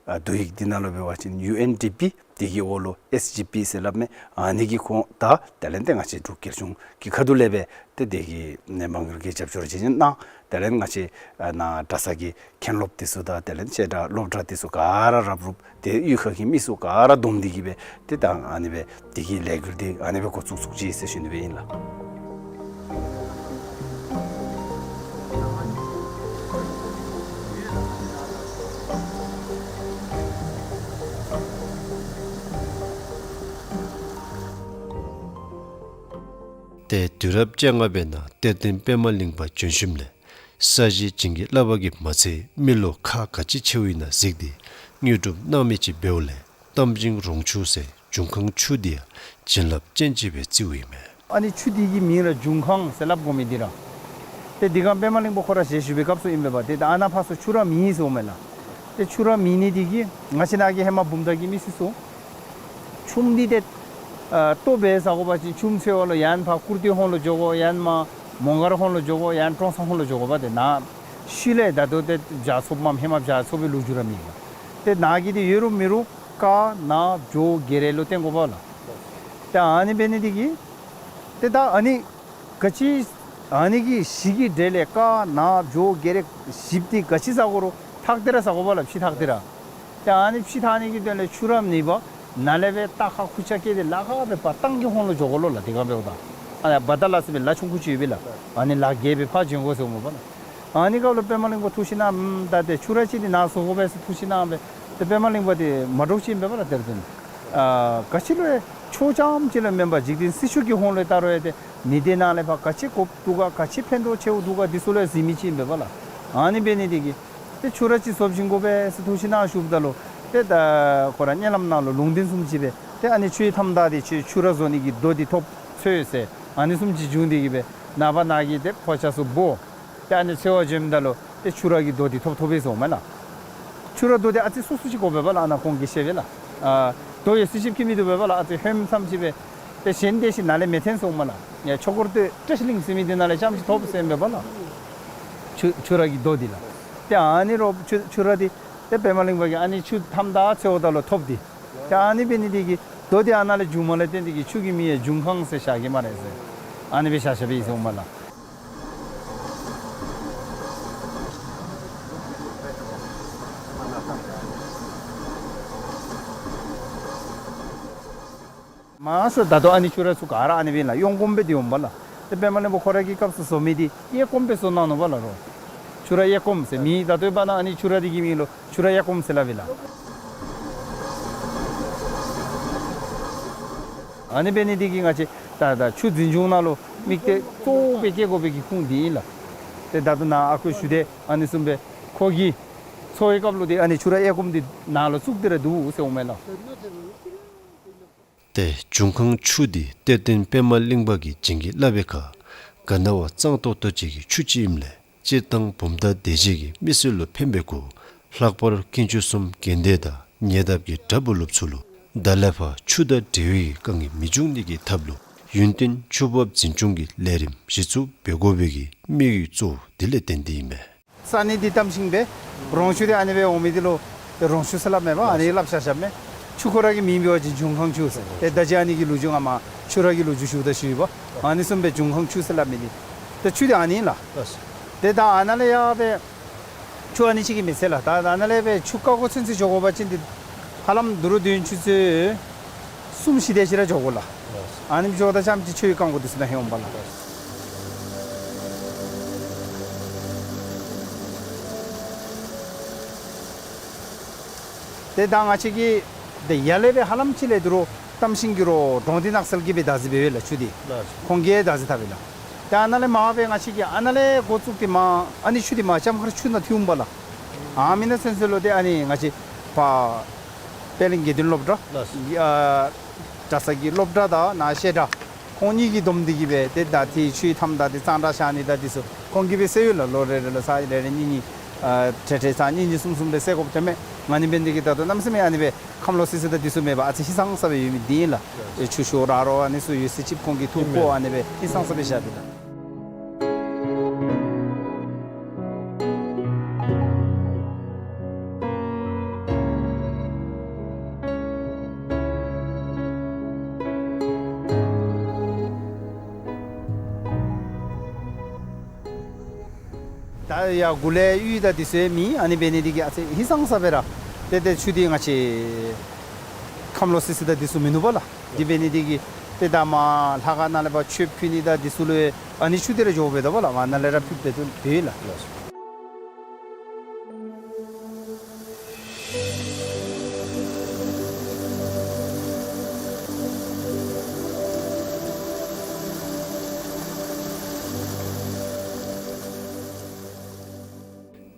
ཨ་བསྡུ་ཡིག་འདི་ནང་ལུ་འབད་བ་ཅིན་ཡུ་ཨེན་ཌི་པི་འདི་གི་འོག་ལུ་ཨེས་ཇི་པི་ཟེར་སླབ་མས། ཨ་ནི་གི་ཁོངས་དང་དེ་ལས་ཏེ་ང་བཅས་འབྲུག་རྒྱལ་གཞུང་གི་ཁ་ཐུག་ལས་སྦེ་ཏེ་དེ་གི་ནི་མ་དངུལ་གྱི་རྒྱབ་སྐྱོར་ཅིག་གནང་། དེ་ལས་ང་བཅས་ཨ་ནཱ་གྲྭ་ཚང་གི་མཁན་སློབ་འདི་ཚུ་དང་དེ་ལས་བཤད་གྲྭ་སློབ་གྲྭ་འདི་ཚུ་ག་ར་རབ་རུབ་ཏེ་གཡུས་ཁ་གི་མི་ཚུ་ག་ར་བསྡོམས་ཏེ་གིས་སྦེ་ཏེ་ད་ཨ་ནི་སྦེ་འདི་གི་ལས་འགུལ་འདི་ཨ་ནི་སྦེ་འགོ་བཙུགས་བཙུགས་ཅི་ཟེར་ཞུ་ནི་སྦེ་ཨིན་ལགས། ཏེ་དུས་རབས་བཅོ་ལྔ་པའི་ནང་གཏེར་སྟོན་པདྨ་གླིང་པ་བྱོན་ཞིནམ་ལས་ས་གཞི་བྱིན་གྱིས་བརླབས་པ་གིས་མ་ཚད་མི་ལོ་ཁག་ག་ཅི་ཆེཝ་ཨིན་ན་གཟིགས་ཏེ་དངོས་གྲུབ་གནང་མི་ཅིག་འབདཝ་ལས་གཏམ་བྱིན་རོང་ཆུ་ཟེར་འབྱུང་ཁང་ཆུ་འདི་ཡང་བྱིན་རླབས་ཅན་ཅིག་སྦེ་བརྩིཝ་ཨིན་མས། ཨ་ནི་ཆུ་འདི་གི་མིང་ར་འབྱུང་ཁང་ཟེར་སླབ་དགོ་མི་འདི་ར་ཏེ་འདི་སྒང་པདྨ་གླིང་པ་ཁོ་ར་ཞལ་བཞུགས་པའི་སྐབས་སུ་ཨིན་པས་པ། ཏེ་ད་ཨ་ནཱ་ཕར་ཚུར་ཆུ་ར་མེད་ཟེརཝ་མས་ལགས། ཏེ་ཆུ་ར་མེད་ནི་འདི་གིས་ང་བཅས་ནཱ་གི་ཧེ་མ་བུམ་ཐང་གི་མི་སེར་ཚུ་ཆུམ་འདི་ཏེ་ཨ་ལྟོ་འབད་ཟ་དགོ་པ་ཅིན་ཆུམ་འཚོལ་བ་ལུ་ཡང་ཕར་ཀུར་སྟོད་ཧོང་ལུ་འགྱོ་དགོ། ཡང་མར་མོང་སྒར་ཧོང་ལུ་འགྱོ་དགོ། ཡང་ཀྲོང་གསར་ཧོང་ལུ་འགྱོ་དགོ་པ། ཏེ་ནཱ་ཤུལ་ལས་ད་ལྟོ་ཏེ་བྱ་ཚུགསཔ་མས། ཧེ་མ་བྱ་ཚུགས་པའི་ལོ་རྒྱུས་ར་མེད་ལགས། ཏེ་ནཱ་གི་འདི་ཡོད་རུང་མེད་རུང་ ཀ་ན་བྱོ་གེ་རེ་ལུ་བརྟེན་དགོ་པས་ལགས། ཏེ་ཨ་ནི་འབད་ནི་འདི་གིས་ཏེ་ད་ཨ་ནི་ག་ཅི་ཨ་ནི་གི་བཞི་གི་གྲས་ལས་ཀ་ན་བྱོ་གེ་རེ་བཞི་འདི་ག་ཅི་ཟ་དགོ་རུང་ཐག་ཏེ་ར་ཟ་དགོ་པས་ལགས། ཕྱེ་ཐག་ཏེ་ར། ཏེ་ཨ་ནི་ཕྱེ་ཐག་ནི་གི་དོན་ལས་ཆུ་ར་མེད་པར་ནཱ་ལས་སྦེ་རྟ་ཁར་ཁུར་ཆ་བཀལ་ཏེ་ལ་ཁར་སྦེ་ཕར་ཐང་གི་ཧོང་ལུ་འགྱོ་དགོ་ལོ་ལགས། དེ་སྒང་འབདཝ་ད་ཨ་བ་ད་ལ་ཟེར་བའི་ལ་ཆུང་ཀུ་ཅིག་ཡོད་པས་ལགས། ཨ་ནི་ལ་བརྒལ་སྦེ་ཕར་འགྱོ་དགོ་ཟེརཝ་མས་པ་ལགས། ཨ་ནི་སྐབས་ལུ་པདྨ་གླིང་པ་ཐུགས་ཞིབ་གནང་། ཨམ་ད་ཏེ་ཆུ་ར་ཅིག་འདི་ནཱ་བཟོ་དགོ་པས་ཟེར་ཐུགས་ཞིབ་གནང་སྦེ་ཏེ་པདྨ་གླིང་པ་འདི་མ་འདྲཝ་ཅིག་ཨིན་པས་པ་ལགས། དེར་བརྟེན་ཨ་ག་ཅི་ལུ་ཡང་ཆོས་རྐྱངམ་ཅིག་ལུ་མེན་པར་འཇིག་རྟེན་སྲིད་ཕྱོགས་ཀྱི་ཧོང་ལུ་ཡང་ད་རུང་ཡང་ཏེ་མི་སྡེ་ནང་ལས་ཕར་ག་ཅི་དགོཔ་འདུག་ག་ག་ཅི་ཕན་ཐོགས་ཆེཝ་འདུག་ག་འདི་ཚུ་ལུ་ཡང་གཟིགས་མི་ཅིག་ཨིན་པས་པ་ལགས། ཨ་ནི་འབད་ནི་འདི་གིས་ཏེ་ཆུ་ར་ཅིག་བཟོ་བྱིན་དགོ་པས་ཟེར་ཐུགས་ཞིབ་གནང་ཞུཝ་ད་ལུ་ཏེ་ད་ཁོ་ར་མནལ་ལམ་ནང་ལུ་ལུང་བསྟན་བཟུམ་ཅིག་སྦེ་ཏེ་ཨ་ནི་ཆུའི་མཐའམ་དག་འདི་ཆུ་ཆུ་ར་བཟོ་ནི་གི་རྡོ་འདི་ཐོབ་འཚོལ་ཟེར་ཨ་ནི་བཟུམ་ཅིག་བྱུང་འདི་གིས་སྦེ་ནངས་པ་ནཱ་གི་ཏེ་ཕོ་ཆ་ཚུ་འབོ། ཏེ་ཨ་ནི་འཚོལ་བར་འགྱོཝ་ད་ལུ་ཏེ་ཆུ་ར་གི་རྡོ་འདི་ཐོབ་ཐོབ་པས་ཟེརཝ་མས་ལགས། ཆུ་ར་རྡོ་འདི་ཨ་ཙི་སོ་སོ་ཅིག་དགོ་པས་པ་ལགས། ཨ་ནཱ་ཁོང་གིས་བཤད་པས་ལགས། ཨ་རྡོ་ཡོད་ས་ཅིག་གིས་མི་བཏུབ་པས་པ་ལགས། ཨ་ཙི་ཧོནམ་ཙམ་ཅིག་སྦེ་ཏེ་གཞན་དེ་ཅིག་ནཱ་ལས་མི་འཐོན་ཟེརཝ་མས་ལགས། ཡ་ཆོས་འཁོར་སྟོད་བཀྲ་ཤིས་གླིང་ཟེར་མི་འདི་ནང་ལས་རྐྱངམ་ཅིག་ཐོབ་ཟེར་མས་པ་ལགས། ཆུ་ཆུ་ར་གི་རྡོ་འདི་ལགས། ཏེ་ཨ་ནི་རོགས་ཆུ་ཆུ་ར་འདི་ཏེ་པདྨ་གླིང་པ་གིས་ཨ་ནི་ཆུ་མཐའམ་དག་འཚོལཝ་ད་ལུ་ཐོབ་འདི། ཏེ་ཨ་ནི་འབད་ནི་འདི་གིས་རྡོ་འདི་ཨ་ནཱ་ལས་བྱུངམ་ལས་བརྟེན་འདི་གིས་ཆུ་གི་མིང་ཡང་འབྱུང་ཁང་ཟེར་བཞག་གེ་སྨ་རེ་ཟེར། ཨ་ནི་སྦེ་བཞག་བཞགཔ་ཨིན་ཟེརཝ་མས་ལགས། མང་ཤོས་ད་ལྟོ་ཨ་ནི་ཆུ་ར་ཚུ་ག་ར་ཨ་ནི་སྦེ་ལགས། གཡོན་སྐོརམ་སྦེ་སྡོད་འོང་པས་ལགས། ཏེ་པདྨ་གླིང་པ་ཁོ་ར་གི་སྐབས་སུ་བཟོ་མི་འདི་གཡས་སྐོརམ་སྦེ་བཟོ་གནང་ནུག་པ་ལགས་རོགས། ཆུ་ར་གཡས་སྐོརམ་ཟེར་མི་ད་ལྟོ་ཕར་ནཱ་ཨ་ནི་ཆུ་ར་འདི་གི་མིང་ལུ་ཆུ་ར་གཡས་སྐོརམ་ཟེར་སླབ་པས་ལགས། ཨ་ནི་འབད་ནི་འདི་གིས་ང་བཅས་ད་ད་ཆུ་འཛིན་སྐྱོང་ནང་ལུ་དམིགས་གཏད་གཙོ་བོ་སྦེ་བསྐྱེད་དགོ་པའི་གི་ཁུངས་འདི་ཨིན་ལགས། ཏེ་ད་ལྟོ་ནཱ་ཨ་ཁུ་ཞུ་དེ་ཨ་ནི་བཟུམ་སྦེ་ཁོ་གིས་འཚོལ་བའི་སྐབས་ལུ་ཏེ་ཨ་ནི་ཆུ་ར་གཡས་སྐོརམ་འདི་ནང་ལུ་བཙུགས་ཏེ་ར་འདུག་ཟེརཝ་མས་ལགས། ཏེ་འབྱུང་ཁང་ཆུ་འདི་གཏེར་སྟོན་པདྨ་གླིང་པ་གིས་བྱིན་གྱིས་བརླབས་པའི་ཁར་ག་ན་བ་གཙང་ཏོག་ཏོ་ཅིག་གི་ཆུ་ཅིག་ཨིནམ་ལས་སྤྱིར་བཏང་བུམ་ཐང་སྡེ་བཞི་གི་མི་སེར་ལུ་ཕན་པའི་སྐོར་ལྷག་པར་དཀོན་མཆོག་གསུམ་དགོན་སྡེ་དང་ཉེ་འདབས་ཀྱི་གྲྭ་བུ་སློབ་ཚུ་ལུ་ད་ལས་ཕར་ཆུ་དང་འབྲེལ་བའི་དཀའ་ངལ་མི་འབྱུང་ནི་གི་ཐབས་ལུ་ཡུན་བརྟན་ཆུ་འབབ་འཛིན་སྐྱོང་གི་ལས་རིམ་གཞི་བཙུགས་འབད་དགོ་པའི་གི་དམིགས་ཡུལ་གཙོ་བོ་འདི་ལས་བརྟེན་ཏེ་ཨིན་མས། ས་གནས་འདི་གཏམ་ཤིང་སྦེ་རོང་ཆུ་འདི་ཨ་ནི་སྦེ་འོང་མི་འདི་ལུ་ཏེ་རོང་ཆུ་ཟེར་སླབ་མས་པ། ཨ་ནི་སླབ་བཞག་བཞགཔ་མས། ཆུ་ཁོ་ར་གི་མིང་འབད་བ་ཅིན་འབྱུང་ཁང་ཆུ་ཟེར། ཏེ་ད་ཅི་ཨ་ནི་གི་ལོ་རྒྱུས་ང་མ་ཆུ་ར་གི་ལོ་རྒྱུས་ཞུཝ་ད་ཞུ་ཡི་པ། ཨ་ནི་བཟུམ་སྦེ་འབྱུང་ཁང་ཆུ་ཟེར་སླབ་མི་འདི་ཏེ་ཆུ་འདི་ཨ་ནི་ལགས། ཏེ་ད་ཨ་ནཱ་ལས་ཡར་སྦེ་ཆུ་ཨ་ནི་ཅིག་གིས་མི་ཚད་ལགས། ད་ད་ཨ་ནཱ་ལས་སྦེ་ཆུ་བཀག་དགོ་ཚུན་ཚོད་འགྱོ་དགོ་པ་ཅིན་འདི་ཧ་ལམ་དུ་རུ་དུས་ཡུན་ཆུ་ཚོད་གསུམ་བཞི་དེ་ཅིག་ར་འགྱོ་དགོ་ལགས། ཨ་ནི་འགྱོཝ་ད་རྐྱངམ་ཅིག་ཆུའི་རྐང་མགོ་འདི་ཚུ་ནང་ལྷོད་འོང་པས་ལགས། ཏེ་ད་ང་བཅས་ཀྱིས་ཏེ་ཡར་ལས་སྦེ་ཧ་ལམ་ཅིག་ལས་དུ་རུ་གཏམ་ཤིང་གི་རོགས་འབྲོང་སྡེ་ནགས་ཚལ་གྱིས་སྦེ་བདག་འཛིན་འབད་བས་ལགས་ཆུ་འདི། ལགས། ཁོང་གིས་བདག་འཛིན་འཐབ་པས་ལགས། ཏེ་ཨ་ནཱ་ལས་མར་སྦེ་ང་བཅས་ཀྱིས་ཨ་ནཱ་ལས་འགོ་བཙུགས་ཏེ་མར་ཨ་ནི་ཆུ་འདི་མར་ལྕམ་མཁར་ཆུ་ནང་ཐིམ་པས་ལགས། ཨ་མི་ནང་ཚུན་ཚོད་ལུ་ཏེ་ཨ་ནི་ང་བཅས་ཕར་པད་གླིང་དགེ་འདུན་སློབ་གྲྭ། ལགས། ཨ་གྲྭ་ཚང་གི་སློབ་གྲྭ་དང་ནཱ་བཤད་གྲྭ་ཁོང་གཉིས་ཀྱིས་བསྡོམས་ཏེ་གིས་སྦེ་ཏེ་ད་ཏེ་ཆུའི་མཐའམ་དག་འདི་གཙང་སྦྲ་བཞག་ནི་དང་འདི་ཚུ་ཁོང་གིས་སྦེ་སེལ་ཡོད་ལགས། ལོ་རེ་རེ་ལུ་ཚར་རེ་རེ་གཉིས་གཉིས་ཨ་ཏེ་ཏེ་ཚར་གཉིས་གཉིས་གསུམ་གསུམ་སྦེ་སེལ་དགོཔ་ཐོནམ་མས། ཨ་ནི་འབད་ནི་འདི་གིས་ད་ལྟོ་གནམ་མེད་ས་མེད་ཨ་ནི་སྦེ་ཁམས་ལོག་སི་སི་དང་འདི་ཚུ་མེད་པར་ཨ་ཙི་ཧིང་སངས་ས་སྦེ་ཡོད་མི་འདི་ཨིན་ལགས། ཨེ་ཆུ་ཤོར་ར་རོ་ཨ་ནི་ཚུ་ཡོད་ས་ཅིག་ཁོང་གིས་འཐུ་བཀོ་ཨ་ནི་སྦེ་ཧིང་སངས་ས་སྦེ་བཞག་སྟེ་ལགས། ད་ཡར་གུ་ལས་གཡུས་དང་འདི་ཚུ་ཡང་མེད། ཨ་ནི་འབད་ནི་འདི་གིས་ཨ་ཙི་ཧིང་སངས་ས་སྦེ་ར་ཏེ་ཏེ་ཆུ་འདི་ང་བཅས་ཁམས་ལོག་སི་སི་དང་འདི་ཚུ་མིན་ནུག་པ་ལགས། འདི་འབད་ནི་འདི་གིས་ཏེ་ད་མར་ལྷ་ཁང་ནང་ལས་ཕར་མཆོདཔ་ཕུལ་ནི་དང་འདི་ཚུ་ལུ་ཨ་ནི་ཆུ་འདི་ར་འགྱོཝ་མས་ད་པ་ལགས། ང་ནཱ་ལས་ར་ཕུལ་སྦེ་འདུག་པས་ལགས།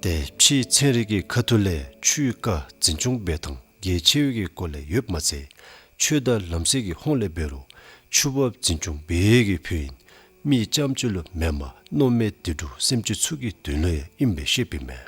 ཏེ་ཕྱིའི་ཚན་རིག་གི་ཁ་ཐུག་ལས་ཆུའི་རྐ་འཛིན་སྐྱོང་འབད་ཐངས་གལ་ཆེ་བའི་གི་སྐོར་ལས་ཡོདཔ་མ་ཚད་ཆོས་དང་ལམ་སྲོལ་གྱི་ཧོང་ལས་འབད་རུང་ཆུ་འབབ་འཛིན་སྐྱོང་འབད་བའི་གི་ཕུལ་ཨིན། མི་རྐྱངམ་ཅིག་ལུ་མེན་པར་མནོ་མེད་དུད་འགྲོ་སེམས་ཅན་ཚུ་གི་དོན་ལུ་ཡང་ཨིནམ་སྦེ་བཤདཔ་ཨིན་མས།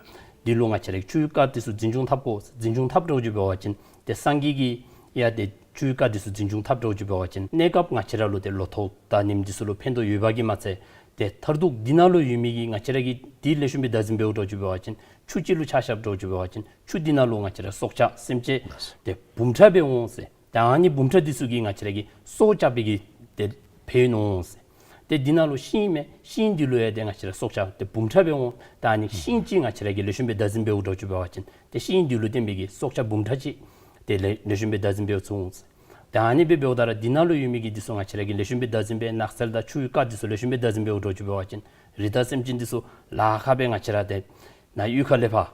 འདི་ལུ་ང་བཅས་ར་ཆུའི་རྐ་འདི་ཚུ་འཛིན་སྐྱོང་འཐབ་དགོ། འཛིན་སྐྱོང་འཐབ་འདྲཝ་ཅིག་འབད་བ་ཅིན་ཏེ་སངས་རྒྱས་ཀྱིས་ཡང་ཏེ་ཆུའི་རྐ་འདི་ཚུ་འཛིན་སྐྱོང་འཐབ་འདྲཝ་ཅིག་འབད་བ་ཅིན་གནས་སྐབས་ང་བཅས་ར་ལུ་ཏེ་ལོ་ཐོག་དང་ཉིནམ་འདི་ཚུ་ལུ་ཕན་ཐོགས་ཡོདཔ་གིས་མ་ཚད་ ཏེ་མཐར་ཐུག་འདི་ནང་ལུ་ཡོད་མི་གི་ང་བཅས་ར་གི་འདི་ལེགས་ཤོམ་སྦེ་བདག་འཛིན་འབདཝ་འདྲཝ་ཅིག་འབད་བ་ཅིན་ཆུ་གཅིག་ལུ་ཆ་བཞགཔ་འདྲཝ་ཅིག་འབད་བ་ཅིན་ཆུ་འདི་ནང་ལུ་ང་བཅས་ར་སྲོག་ཆགས་སེམས་ཅན་ཏེ་འབུམ་ཕྲག་སྦེ་འོང་ཟེར། ཏེ་ཨ་ནི་འབུམ་ཕྲག་འདི་ཚུ་གིས་ང་བཅས་ར་གི་སྲོག་སྐྱབས་པའི་གི་ཏེ་ཕན་ཡོན་འོང་ཟེར། ཏེ་འདི་ནང་ལུ་ཤིང་མས། ཤིང་འདི་ལུ་ཡང་ཏེ་ང་བཅས་ར་སྲོག་ཆགས་ཏེ་འབུམ་ཕྲག་སྦེ་འོང་། ད་ཨ་ནི་ཤིང་གཅིག་ང་བཅས་ར་གིས་ལེགས་ཤོམ་སྦེ་བདག་འཛིན་འབདཝ་འདྲཝ་ཅིག་འབད་བ་ཅིན་ཏེ་ཤིང་འདི་ལུ་བརྟེན་པའི་གི་སྲོག་ཆགས་འབུམ་ཕྲག་གཅིག་ཏེ་ལེགས་ལེགས་ཤོམ་སྦེ་བདག་འཛིན་འབད་ཚུགས་འོང་ཟེར། ཏེ་ཨ་ནི་སྦེ་འབདཝ་ད་ར་འདི་ནང་ལུ་ཡོད་མི་གི་འདི་ཚུ་ང་བཅས་ར་གིས་ལེགས་ཤོམ་སྦེ་བདག་འཛིན་འབད། ནགས་ཚལ་དང་ཆུ་ཡི་རྐ་འདི་ཚུ་ལེགས་ཤོམ་སྦེ་བདག་འཛིན་འབདཝ་འདྲཝ་ཅིག་འབད་བ་ཅིན་རི་དྭགས་སེམས་ཅན་འདི་ཚུ་ལཱ་ཁག་སྦེ་ང་བཅས་ར་ཏེ་ནཱ་གཡུས་ཁ་ལས་ཕར་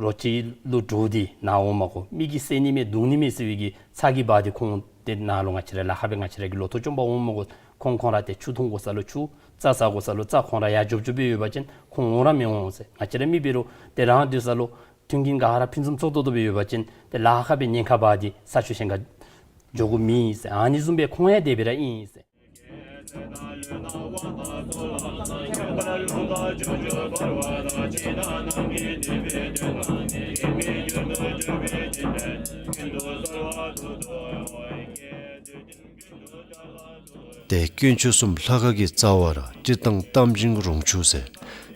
རོ་ཁྱི་ལུ་འདྲོག་སྟེ་ནཱ་འོང་མ་དགོ། མི་གིས་བསད་ནི་མས་བརྡུང་ནི་མས་ཟེར་བའི་གི་ཚ་གྱང་འབག་སྟེ་ཁོང་ཏེ་ནཱ་ལུ་ང་བཅས་ར་ལཱ་ཁག་སྦེ་ང་བཅས་ར་གི་ལོ་ཐོག་བཅོམ་པར་འོང་མ་དགོ། ཁོང་ཁོང་ར་ཏེ་ཆུ་འཐུང་དགོ་ས་ལུ་ཆུ། རྩྭ་ཟ་དགོ་ས་ལུ་རྩྭ། ཁོང་ར་ཡར་འགྱོ་འགྱོཝ་སྦེ་ཡོད་པ་ཅིན་ཁོང་འོང་ར་མི་འོང་ཟེར། ང་བཅས་ར་མི་འབད་རུང་ཏེ་རང་སྡོད་ས་ལུ་མཐུན་རྐྱེན་ག་ར་ཕུན་སུམ་ཚོགས་ཏོག་ཏོ་སྦེ་ཡོད་པ་ཅིན་ཏེ་ལཱ་ཁག་སྦེ་ཉེན་ཁ་འབག་སྟེ་ས་ཆུ་གཞན་ཁར་འགྱོ་དགོཔ་མེད་ཟེར། ཨ་ནི་བཟུམ་སྦེ་ཁོང་ཡང་དེ་སྦེ་ར་ཨིན་ཟེར། ཏེ་དཀོན་མཆོག་གསུམ་ལྷ་ཁང་གི་རྩ་བར་སྤྱིར་བཏང་གཏམ་ཅིང་རོང་ཆུ་ཟེར་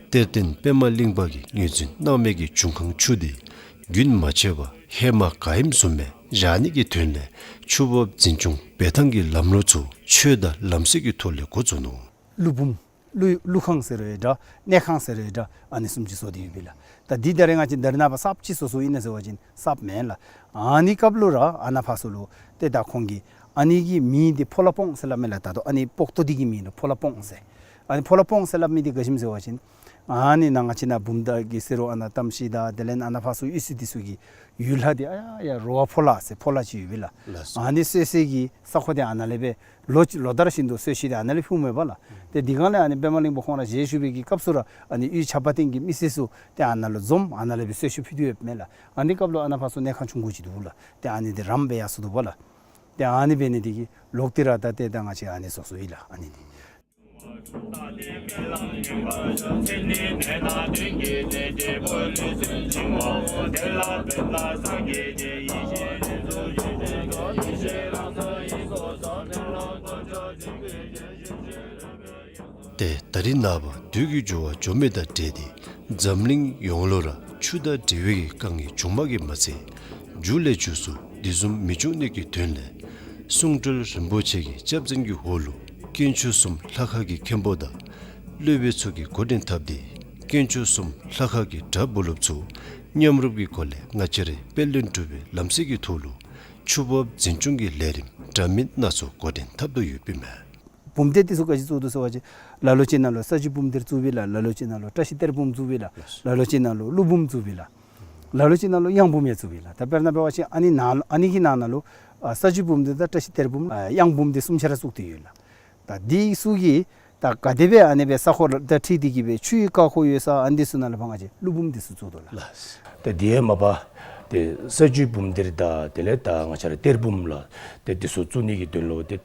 གཏེར་སྟོན་པདྨ་གླིང་པ་གིས་ངོས་འཛིན་གནང་མི་གི་འབྱུང་ཁུངས་ཆུ་འདི་རྒྱུན་མ་ཆད་པར་ཧེ་མ་ག་ཨིནམ་བཟུམ་སྦེ་བཞག་ནི་གི་དོན་ལས་ཆུ་འབབ་འཛིན་སྐྱོང་འབད་ཐངས་ཀྱི་ལམ་ལུགས་ཚུ་ཆོས་དང་ལམ་སྲོལ་གྱི་ཐོག་ལས་འགོ་བཙུགས་ནུག། ཀླུ་འབུམ། ཀླུ་ཀླུ་ཁང་ཟེར་རུང་འདྲ། གནས་ཁང་ཟེར་རུང་འདྲ། ཨ་ནི་བཟུམ་ཅིག་བཟོ་སྟེ་ཡོདཔ་ཨིན་ལགས། ད་འདི་ད་རེས་ང་བཅས་ད་རེས་ནངས་པ་གསརཔ་ཅིག་བཟོ་བཟོཝ་ཨིན་ན་ཟེར་བ་ཅིན་གསརཔ་མེན་ལགས། ཨ་ནི་སྐབས་ལུ་ར་ཨ་ནཱ་ཕར་ཚུ་ལུ་ཏེ་ད་ཁོང་གིས་ཨ་ནི་གི་མིང་འདི་ཕོ་ལྷ་སྤོང་ཟེར་སླབ་མས་ལགས། ད་ལྟོ་ཨ་ནི་སྤོག་ཏོ་འདི་གི་མིང་ལུ་ཕོ་ལྷ་སྤོང་ཟེར། ཨ་ནི་ཕོ་ལྷ་སྤོང་ཟེར་སླབ་མི་འདི་ག་ཅི་སྨོ་ཟེར་བ་ཅིན་ཨ་ནི་ནཱ་ང་བཅས་ནཱ་བུམ་ཐང་གི་ཟེར་རུང་ཨ་ནཱ་གཏམ་ཤིང་དང་དེ་ལས་ཨ་ནཱ་ཕར་ཚུ་གཡུས་ཚན་འདི་ཚུ་གི་ཡུལ་ལྷ་འདི་ཨ་ཡ་ཡ་རོ་བ་ཕོ་ལྷ་ཟེར་ཕོ་ལྷ་ཅིག་ཡོདཔ་ཨིན་ལགས། ལགས་སོ། ཨ་ནི་གསོ་སའི་གི་ས་ཁོངས་འདི་ཨ་ནཱ་ལས་སྦེ་ལོ་ལོ་ལྟར་བཞིན་དུ་གསོལ་ཤིང་འདི་ཨ་ནཱ་ལས་ཕུལཝ་མས་པ་ལགས། ཏེ་འདི་སྒང་ལས་ཨ་ནི་པདྨ་གླིང་པ་ཁོང་ར་ཞལ་བཞུགས་པའི་གི་སྐབས་སུ་ར་ཨ་ནི་གཡུས་ཆབ་དཔལ་སྟེང་གི་མི་སེར་ཚུ་ཏེ་ཨ་ནཱ་ལུ་འཛོམས་ཨ་ནཱ་ལས་སྦེ་གསོལ་ཤིང་ཕུལ་ཏེ་ཡོདཔ་མས་ལགས། ཨ་ནི་སྐབས་ལུ་ཨ་ནཱ་ཕར་ཚུ་གནས་ཁང་ཆུང་ཀུ་ཅིག་འདུག་ལགས། ཏེ་ཨ་ནི་འདི་རམ་སྦེ་ཡར་སོང་འདུག་པ་ལགས། ཏེ་ཨ་ནི་འབད་ནི་འདི་གིས་ལོག་སྟེ་ར་ད་ཏེ་ད་ང་བཅས་ཨ་ནི་བཟོ་བཟོཝ་ཨིན་ལགས། ཨ་ནི་འདི། ཏེ་ད་རེས་ནངས་པ་དུས་ཀྱི་འགྱུར་བ་འགྱོ་མི་དང་འབྲེལ་ཏེ་འཛམ་གླིང་ཡོངས་ལུ་ར་ཆུ་དང་འབྲེལ་བའི་གི་དཀའ་ངལ་བྱུངམ་གིས་མ་ཚད་མཇུག་ལས་མཇུག་སུ་འདི་བཟུམ་མི་འབྱུང་ནི་གི་དོན་ལས་གསུང་སྤྲུལ་རིན་པོ་ཆེ་གི་སྐྱབས་འཛིན་གྱི་འོག་ལུ་དཀོན་མཆོག་གསུམ་ལྷ་ཁང་གི་མཁན་པོ་དང་སློབ་དཔོན་ཚུ་གིས་འགོ་འདྲེན་འཐབ་སྟེ་དཀོན་མཆོག་གསུམ་ལྷ་ཁང་གི་གྲྭ་བུ་སློབ་ཚུ་མཉམ་རུབ་ཀྱི་སྒོ་ལས་ང་བཅས་རའི་དཔལ་ལྡན་འབྲུག་པའི་ལམ་སྲོལ་གྱི་ཐོག་ལུ་ཆུ་འབབ་འཛིན་སྐྱོང་གི་ལས་རིམ་འདྲ་མིན་སྣ་ཚོགས་འགོ་འདྲེན་འཐབ་དོ་ཡོདཔ་ཨིན་མས། བུམ་གཏེར་འདི་ཚུ་ག་ཅི་བཙུགས་འདུག་ཟེར་བ་ཅིན་ལ་ལུ་ཅིག་ནང་ལུ་ས་བཅུད་བུམ་གཏེར་བཙུགསཔ་ཨིན་ལགས། ལ་ལུ་ཅིག་ནང་ལུ་བཀྲ་ཤིས་གཏེར་བུམ་བཙུགསཔ་ཨིན་ལགས། ལ་ལུ་ཅིག་ནང་ལུ་ཀླུ་བུམ་བཙུགསཔ་ཨིན་ལགས། ལ་ལུ་ཅིག་ནང་ལུ་གཡང་བུམ་ཡང་བཙུགསཔ་ཨིན་ལགས། ད་དཔེར་ན་འབད་བ་ཅིན་ཨ་ནི་ནང་ཨ་ནི་གི་ནང་ན་ལུ་ཨ་ས་བཅུད་བུམ་གཏེར་དང་བཀྲ་ཤིས་གཏེར་བུམ་ཨ་གཡང་བུམ་འདི་གསུམ་ཆ་ར་བཙུགས་ཏེ་ཡོད་ལགས། ད་འདི་ཚུ་གིས་ད་ག་དེ་སྦེ་ཨ་ནི་སྦེ་ས་ཁོངས་དང་འཁྲིལ་ཏེ་གི་སྦེ་ཆུའི་རྐ་འཁོར་ཡོད་ས་ཨ་ནི་འདི་ཚུ་ནང་ལུ་ཕར་ང་བཅས་ཀླུ་བུམ་འདི་ཚུ་བཙུགས་དོ་ལགས། ལགས། ཏེ་འདི་ཡང་མ་པ་ཏེ་ས་བཅུད་བུམ་གཏེར་དང་དེ་ལས་ད་ང་བཅས་ར་གཏེར་བུམ་ལགས། ཏེ་འདི་ཚུ་བཙུགས་ནི་གི་དོན་ལུ་ཏེ་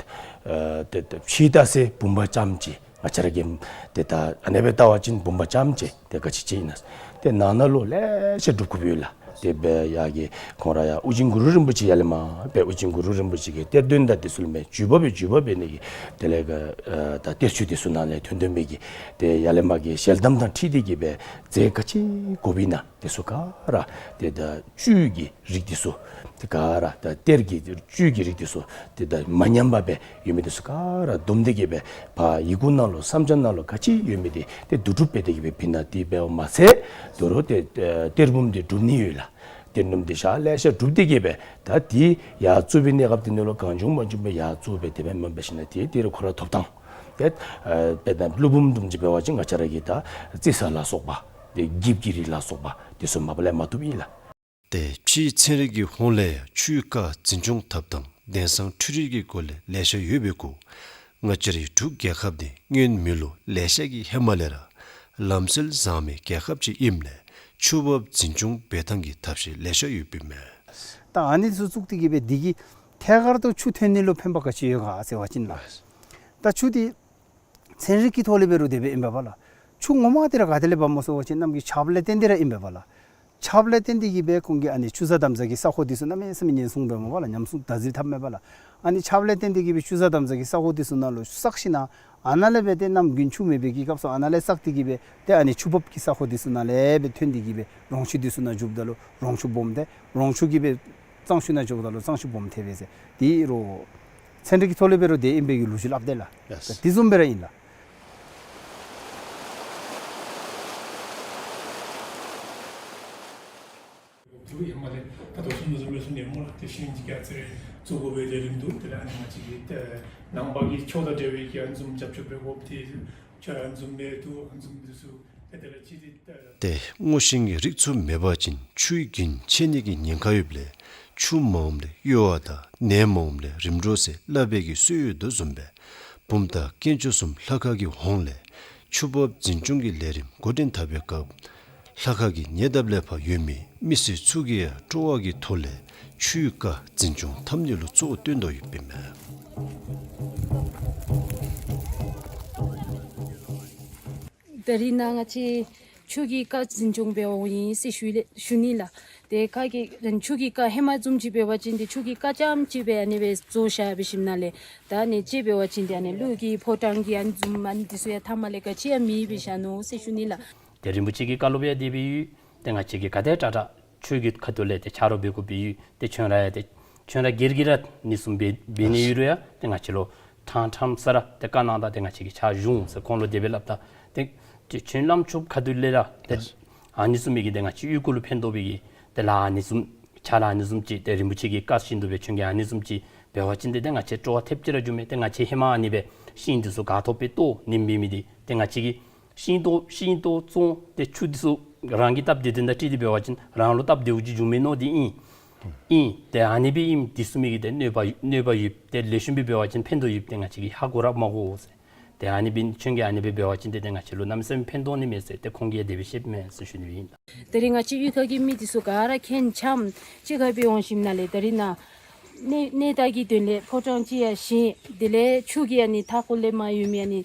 ཨ་ཏེ་ཏེ་ཕྱི་ལྟ་སའི་བུམ་པ་ཙམ་ཅིག་ང་བཅས་ར་གིས་ཏེ་ད་ཨ་ནི་སྦེ་བལྟ་བ་ཅིན་བུམ་པ་ཙམ་ཅིག་ཏེ་ག་ཅི་ཅིག་ཨིན་ན། ཏེ་ནང་ན་ལུ་ལེ་ཤ་སྒྲུབ་དགོཔ་ཡོད་ལགས། དེ་སྦེ་ཡ་གི་ཁོང་ར་ཡ་ཨོ་རྒྱན་གུ་རུ་རིན་པོ་ཆེ་ཡར་ལས་མར་སྦེ་ཨོ་རྒྱན་གུ་རུ་རིན་པོ་ཆེ་གི་གཏེར་སྟོན་དང་དེ་ཚུ་ལུ་མས་བརྒྱུད་པ་སྦེ་བརྒྱུད་པ་འབད་ནི་གི་དེ་ལས་ག་ཨ་ད་གཏེར་ཆོས་དེ་ཚུ་ནང་ལས་ཐོན་ཐོན་མི་གི་ཏེ་ཡར་ལས་མར་གྱི་ཞལ་གདམས་དང་འཁྲིལ་ཏེ་གི་སྦེ་རྫས་ག་ཅི་དགོཔ་ཨིན་ན་དེ་ཚུ་ག་ར་ཏེ་ད་བཅུད་ཀྱི་རིགས་དེ་ཚུ་ཏེ་ག་ར་ད་གཏེར་གྱི་བཅུད་ཀྱི་རིགས་དེ་ཚུ་ཏེ་ད་མ་ཉམས་པ་སྦེ་ཡོད་མི་དེ་ཚུ་ག་ར་བསྡོམས་ཏེ་གི་སྦེ་ཕར་ཡི་གུ་ནང་ལུ་བསམ་འཆར་ནང་ལུ་ག་ཅི་ཡོད་མི་དེ་ཏེ་བསྡུ་སྒྲུབ་འབད་དེ་གི་སྦེ་ཕུལ་ནི་དེ་འབདཝ་མ་ཚད་དོ་རུང་ཏེ་ཨ་གཏེར་བུམ་དེ་སྒྲུབ་ནི་ཡོད་ལགས། གཏེར་བུམ་དེ་ཞག་ལེ་ཤ་སྒྲུབ་སྟེ་གི་སྦེ་ད་དེ་ཡར་བཙུགས་པའི་གནས་སྐབས་དེ་ནང་ལུ་གང་བྱུང་མང་བྱུང་སྦེ་ཡར་བཙུགས་སྦེ་དེ་སྦེ་མ་འབད་ཞིན་ན་དེ་དེ་རུ་ཁོ་ར་ཐོབ་ཐངས་ཏེ་ཨ་དཔེར་ན་ཀླུ་བུམ་བཟུམ་ཅིག་འབད་བ་ཅིན་ང་བཅས་ར་གིས་ད་རྩི་ས་ལ་སོགས་པ་ཏེ་འགྱིབ་ཀྱི་རིགས་ལ་སོགས་པ་དེ་ཚུ་མ་པ་ལས་མ་བཏུབ་ཨིན་ལགས། ཏེ་ཕྱིའི་ཚན་རིག་གི་ཧོངས་ལས་ཡང་ཆུའི་རྐ་འཛིན་སྐྱོང་འཐབ་ཐངས་དེང་སང་འཕྲུལ་རིག་གི་སྒོ་ལས་ལེ་ཤ་ཡོད་པའི་གུ་ང་བཅས་རའི་འབྲུག་རྒྱལ་ཁབ་འདི་སྔོན་མེད་ལུ་ལེ་ཤ་གིས་ཧེ་མ་ལས་ར་ལམ་སྲོལ་བཟང་མི་རྒྱལ་ཁབ་ཅིག་ཨིནམ་ལས་ཆུ་འབབ་འཛིན་སྐྱོང་འབད་ཐངས་ཀྱི་ཐབས་ཤེས་ལེ་ཤ་ཡོདཔ་ཨིན་མས། ད་ཨ་ནི་ཚུ་བཙུགས་ཏེ་གི་སྦེ་འདི་གིས་ཐད་ཀར་དུ་ཆུ་ཐོན་ནི་ལུ་ཕན་པ་ག་ཅི་ཡོད་ག་ཟེར་བ་ཅིན་ལགས། ད་ཆུ་འདི་ཚན་རིག་གི་ཐོག་ལས་འབད་རུང་དེ་སྦེ་ཨིན་པས་པ་ལགས། ཆུ་ངོ་མ་འདི་ར་ག་ཏེ་ལས་འབབ་སྨོ་ཟེར་བ་ཅིན་གནམ་གྱི་ཆརཔ་ལས་བརྟེན་ཏེ་ར་ཨིན་པས་པ་ལགས། ཆརཔ་ལས་བརྟེན་ཏེ་གིས་སྦེ་ཁོང་གིས་ཨ་ནི་ཆུ་གཟར་དམ་གཟར་གྱི་ས་གོ་འདི་ཚུ་གནམ་མེད་ས་མེད་ཉེན་སྲུང་འབད་མས་པ་ལགས། ཉམས་སྲུང་བདག་འཛིན་འཐབ་མས་པ་ལགས། ཨ་ནི་ཆརཔ་ལས་བརྟེན་ཏེ་གིས་སྦེ་ཆུ་གཟར་དམ་གཟར་གྱི་ས་གོ་འདི་ཚུ་ནང་ལུ་བསགས་ཞིནམ་ལས་ཨ་ནཱ་ལས་སྦེ་ཏེ་གནམ་དགུན་ཆུ་མེད་པའི་གི་སྐབས་སུ་ཨ་ནཱ་ལས་བསགས་ཏེ་གིས་སྦེ་ཏེ་ཨ་ནི་ཆུ་འབབ་ཀྱི་ས་གོ་འདི་ཚུ་ནང་ལས་སྦེ་ཐོན་ཏེ་གིས་སྦེ་རོང་ཆུ་འདི་ཚུ་ནང་འཇུགཔ་ད་ལུ་རོང་ཆུ་སྦོམ་ཐལ། རོང་ཆུ་གིས་སྦེ་གཙང་ཆུ་ནང་འཇུགཔ་ད་ལུ་གཙང་ཆུ་སྦོམ་ཐལ་བས་ཟེར། དེ་རུང་ཚན་རིག་གི་ཐོག་ལས་འབད་རུང་དེ་ཨིན་པའི་གི་ལོ་རྒྱུས་སླབ་དེས་ལགས། ཡེས། དེ་བཟུམ་སྦེ་ར་ཨིན་ལགས། དེ་ཧེ་མ་ལས་ད་ལྟོ་གསུངས་དོ་བཟུམ་སྦེ་གསུངས་ནི་སྨོ་ལགས། ཏེ་ཤིང་ཅིག་ཨ་ཙི་རེ་བཙུགས་དགོ་པའི་དེ་རིམ་དུ་དེ་ལས་ཨ་ནི་ང་བཅས་ཀྱི་ཏེ་ནང་པ་གི་ཆོས་དང་འབྲེལ་བའི་གི་ཨ་ནི་བཟུམ་རྒྱབ་སྐྱོར་འབད་དགོཔ་དེ་ཆོས་ཨ་ནི་བཟུམ་མེད་དུ་ཨ་ནི་བཟུམ་འདི་ཚུ་ཏེ་དེ་ལས་ཅི་སྟེ་ཏེ་སྔོ་ཤིང་གི་རིགས་ཚུ་མེད་པ་ཅིན་ཆུའི་རྒྱུན་ཆད་ནི་གི་ཉེན་ཁ་ཡོདཔ་ལས་ཆུ་མ་འོངམ་ལས་གཡོ་བ་དང་ནད་མ་འོངམ་ལས་རིམ་གྲོ་ཟེར་སླབ་པའི་གི་སྲོལ་ཡོད་དོ་བཟུམ་སྦེ་བུམ་ཐང་དཀོན་མཆོག་གསུམ་ལྷ་ཁང་གི་ཧོངས་ལས་ཆུ་འབབ་འཛིན་སྐྱོང་གི་ལས་རིམ་འགོ་འདྲེན་འཐབ་པའི་སྐབས་ལྷ་ཁང་གི་ཉེ་འདབས་ལས་ཕར་ཡོད་མི་མི་སེར་ཚུ་གིས་ཡང་སྤྲོ་བ་གི་ཐོག་ལས་ཆུའི་རྐ་འཛིན་སྐྱོང་འཐབ་ནི་ལུ་གཙོ་བོ་བཏོན་དོ་ཡོདཔ་ཨིན་མས། ད་རིས་ནཱ་ང་བཅས་ཆུ་གི་རྐ་འཛིན་སྐྱོང་འབད་འོང་ཡི་ཟེར་ཞུ་ལེ་ཞུ་ནི་ལགས། ཏེ་ཁ་གི་ཆུ་གི་རྐ་ཧེ་མ་བཟུམ་ཅིག་འབད་བ་ཅིན་ཏེ་ཆུ་གི་རྐ་རྐྱངམ་ཅིག་སྦེ་ཨ་ནི་སྦེ་བཟོ་བཞག་འབད་ཞིནམ་ལས་ད་ཨ་ནི་ཅིག་འབད་བ་ཅིན་ཏེ་ཨ་ནི་ཀླུ་གི་ཕོ་བྲང་གི་ཨ་ནི་བཟུམ་ཨ་ནི་འདི་ཚུ་ཡང་མཐའ་མ་ལས་ག་ཅི་ཡང་མེདཔ་སྦེ་བཞག་ནུག་ཟེར་ཞུ་ནི་ལགས། ཏེ་རིན་པོ་ཆེ་གི་བཀའ་སློབ་ཡང་དེ་སྦེ་ཡོད། ཏེ་ང་བཅས་ཀྱིས་ག་དེ་དྲག་དྲག་ཆོས་ཀྱི་ཁ་ཐུག་ལས་ཏེ་ཆ་རོགས་འབད་དགོཔ་སྦེ་ཡོད། ཏེ་ཁྱོད་ར་ཡང་ཏེ་ཁྱོད་ར་སྒེར་གྱིས་ར་ཨ་ནི་བཟུམ་འབད་འབད་ནི་ཡོད་རུང་ཡང་ཏེ་ང་བཅས་ལུ་ཕྲང་ཕྲང་ས་ར་ཏེ་བཀའ་གནང་ད་ཏེ་ང་བཅས་ཀྱིས་ཕྱག་ཞུ་འོང་ཟེར་ཁོང་ལུ་དེ་སྦེ་སླབ་ད། ཏེ་ཏེ་ཁྱོད་བླམ་ཆོསཔ་ཁ་ཐུག་ལས་ར་ཏེ་ཨ་ནི་བཟུམ་མའི་གི་ཏེ་ང་བཅས་གཡུས་སྒོ་ལུ་ཕན་ཐོགས་པའི་གི་ཏེ་ལཱ་ཨ་ནི་བཟུམ་ཕྱག་ལཱ་ཨ་ནི་བཟུམ་ཅིག་ཏེ་རིན་པོ་ཆེ་གི་བཀའ་བཞིན་དུ་སྦེ་ཁྱོད་ཀྱིས་ཨ་ནི་བཟུམ་ཅིག་འབད་བ་ཅིན་ཏེ་ཏེ་ང་བཅས་སྤྲོ་བ་ཐེབས་ཅིག་ར་འགྱོཝ་མས། ཏེ་ང་བཅས་ཧེ་མ་ཨ་ནི་སྦེ་ཤིང་འདི་ཚུ་ག་ཐོབ་སྦེ་བཏོག་ནིམ་འབད་མི་འདི་ཏེ་ང་བཅས་ཀྱིས་ཤིང་བཏོག་ཤིང་བཏོག་བཙོང་ཏེ་ཆུ་འདི་ཚུ་རང་གི་སྟབས་བདེ་དོན་དང་འཁྲིལ་ཏེ་འབད་བ་ཅིན་རང་ལུ་སྟབས་བདེཝ་ཅིག་འབྱུང་མས་མནོ་སྟེ་ཨིན། ཨིན། ཏེ་ཨ་ནི་སྦེ་ཨིནམ་འདི་ཚུ་མི་གིས་ཏེ་གནོད་པ་གནོད་པ་ཡོདཔ་ཏེ་ལེགས་ཤོམ་སྦེ་འབད་བ་ཅིན་ཕན་ཐོགས་ཡོདཔ་ཏེ་ང་བཅས་ཀྱིས་ཧ་གོ་ར་མ་གོ་ཟེར། ཏེ་ཨ་ནི་སྦེ་ཁྱོད་ཀྱིས་ཨ་ནི་སྦེ་འབད་བ་ཅིན་ཏེ་ཏེ་ང་བཅས་ལུ་གནམ་མེད་ས་མེད་ཕན་ཐོགས་ནི་མས་ཟེར་ཏེ་ཁོང་གིས་དེ་སྦེ་བཤདཔ་མས་ཟེར་ཞུ་ནི་ཨིན། ད་རིས་ང་བཅས་གཡུས་ཁ་གི་མི་འདི་ཚུ་ག་ར་མཁྱེན་འཆམ་གཅིག་ཁར་སྦེ་འོང་ཞིནམ་ལས་ད་རིས་ནཱ་གནས་གནས་སྟངས་ཀྱི་དོན་ལས་ཕོ་བྲང་ཅིག་ཡང་བཞེངས། དེ་ལས་ཆུ་གི་ཨ་ནི་མཐའ་འཁོར་ལས་མར་ཡོད་མི་ཨ་ནི་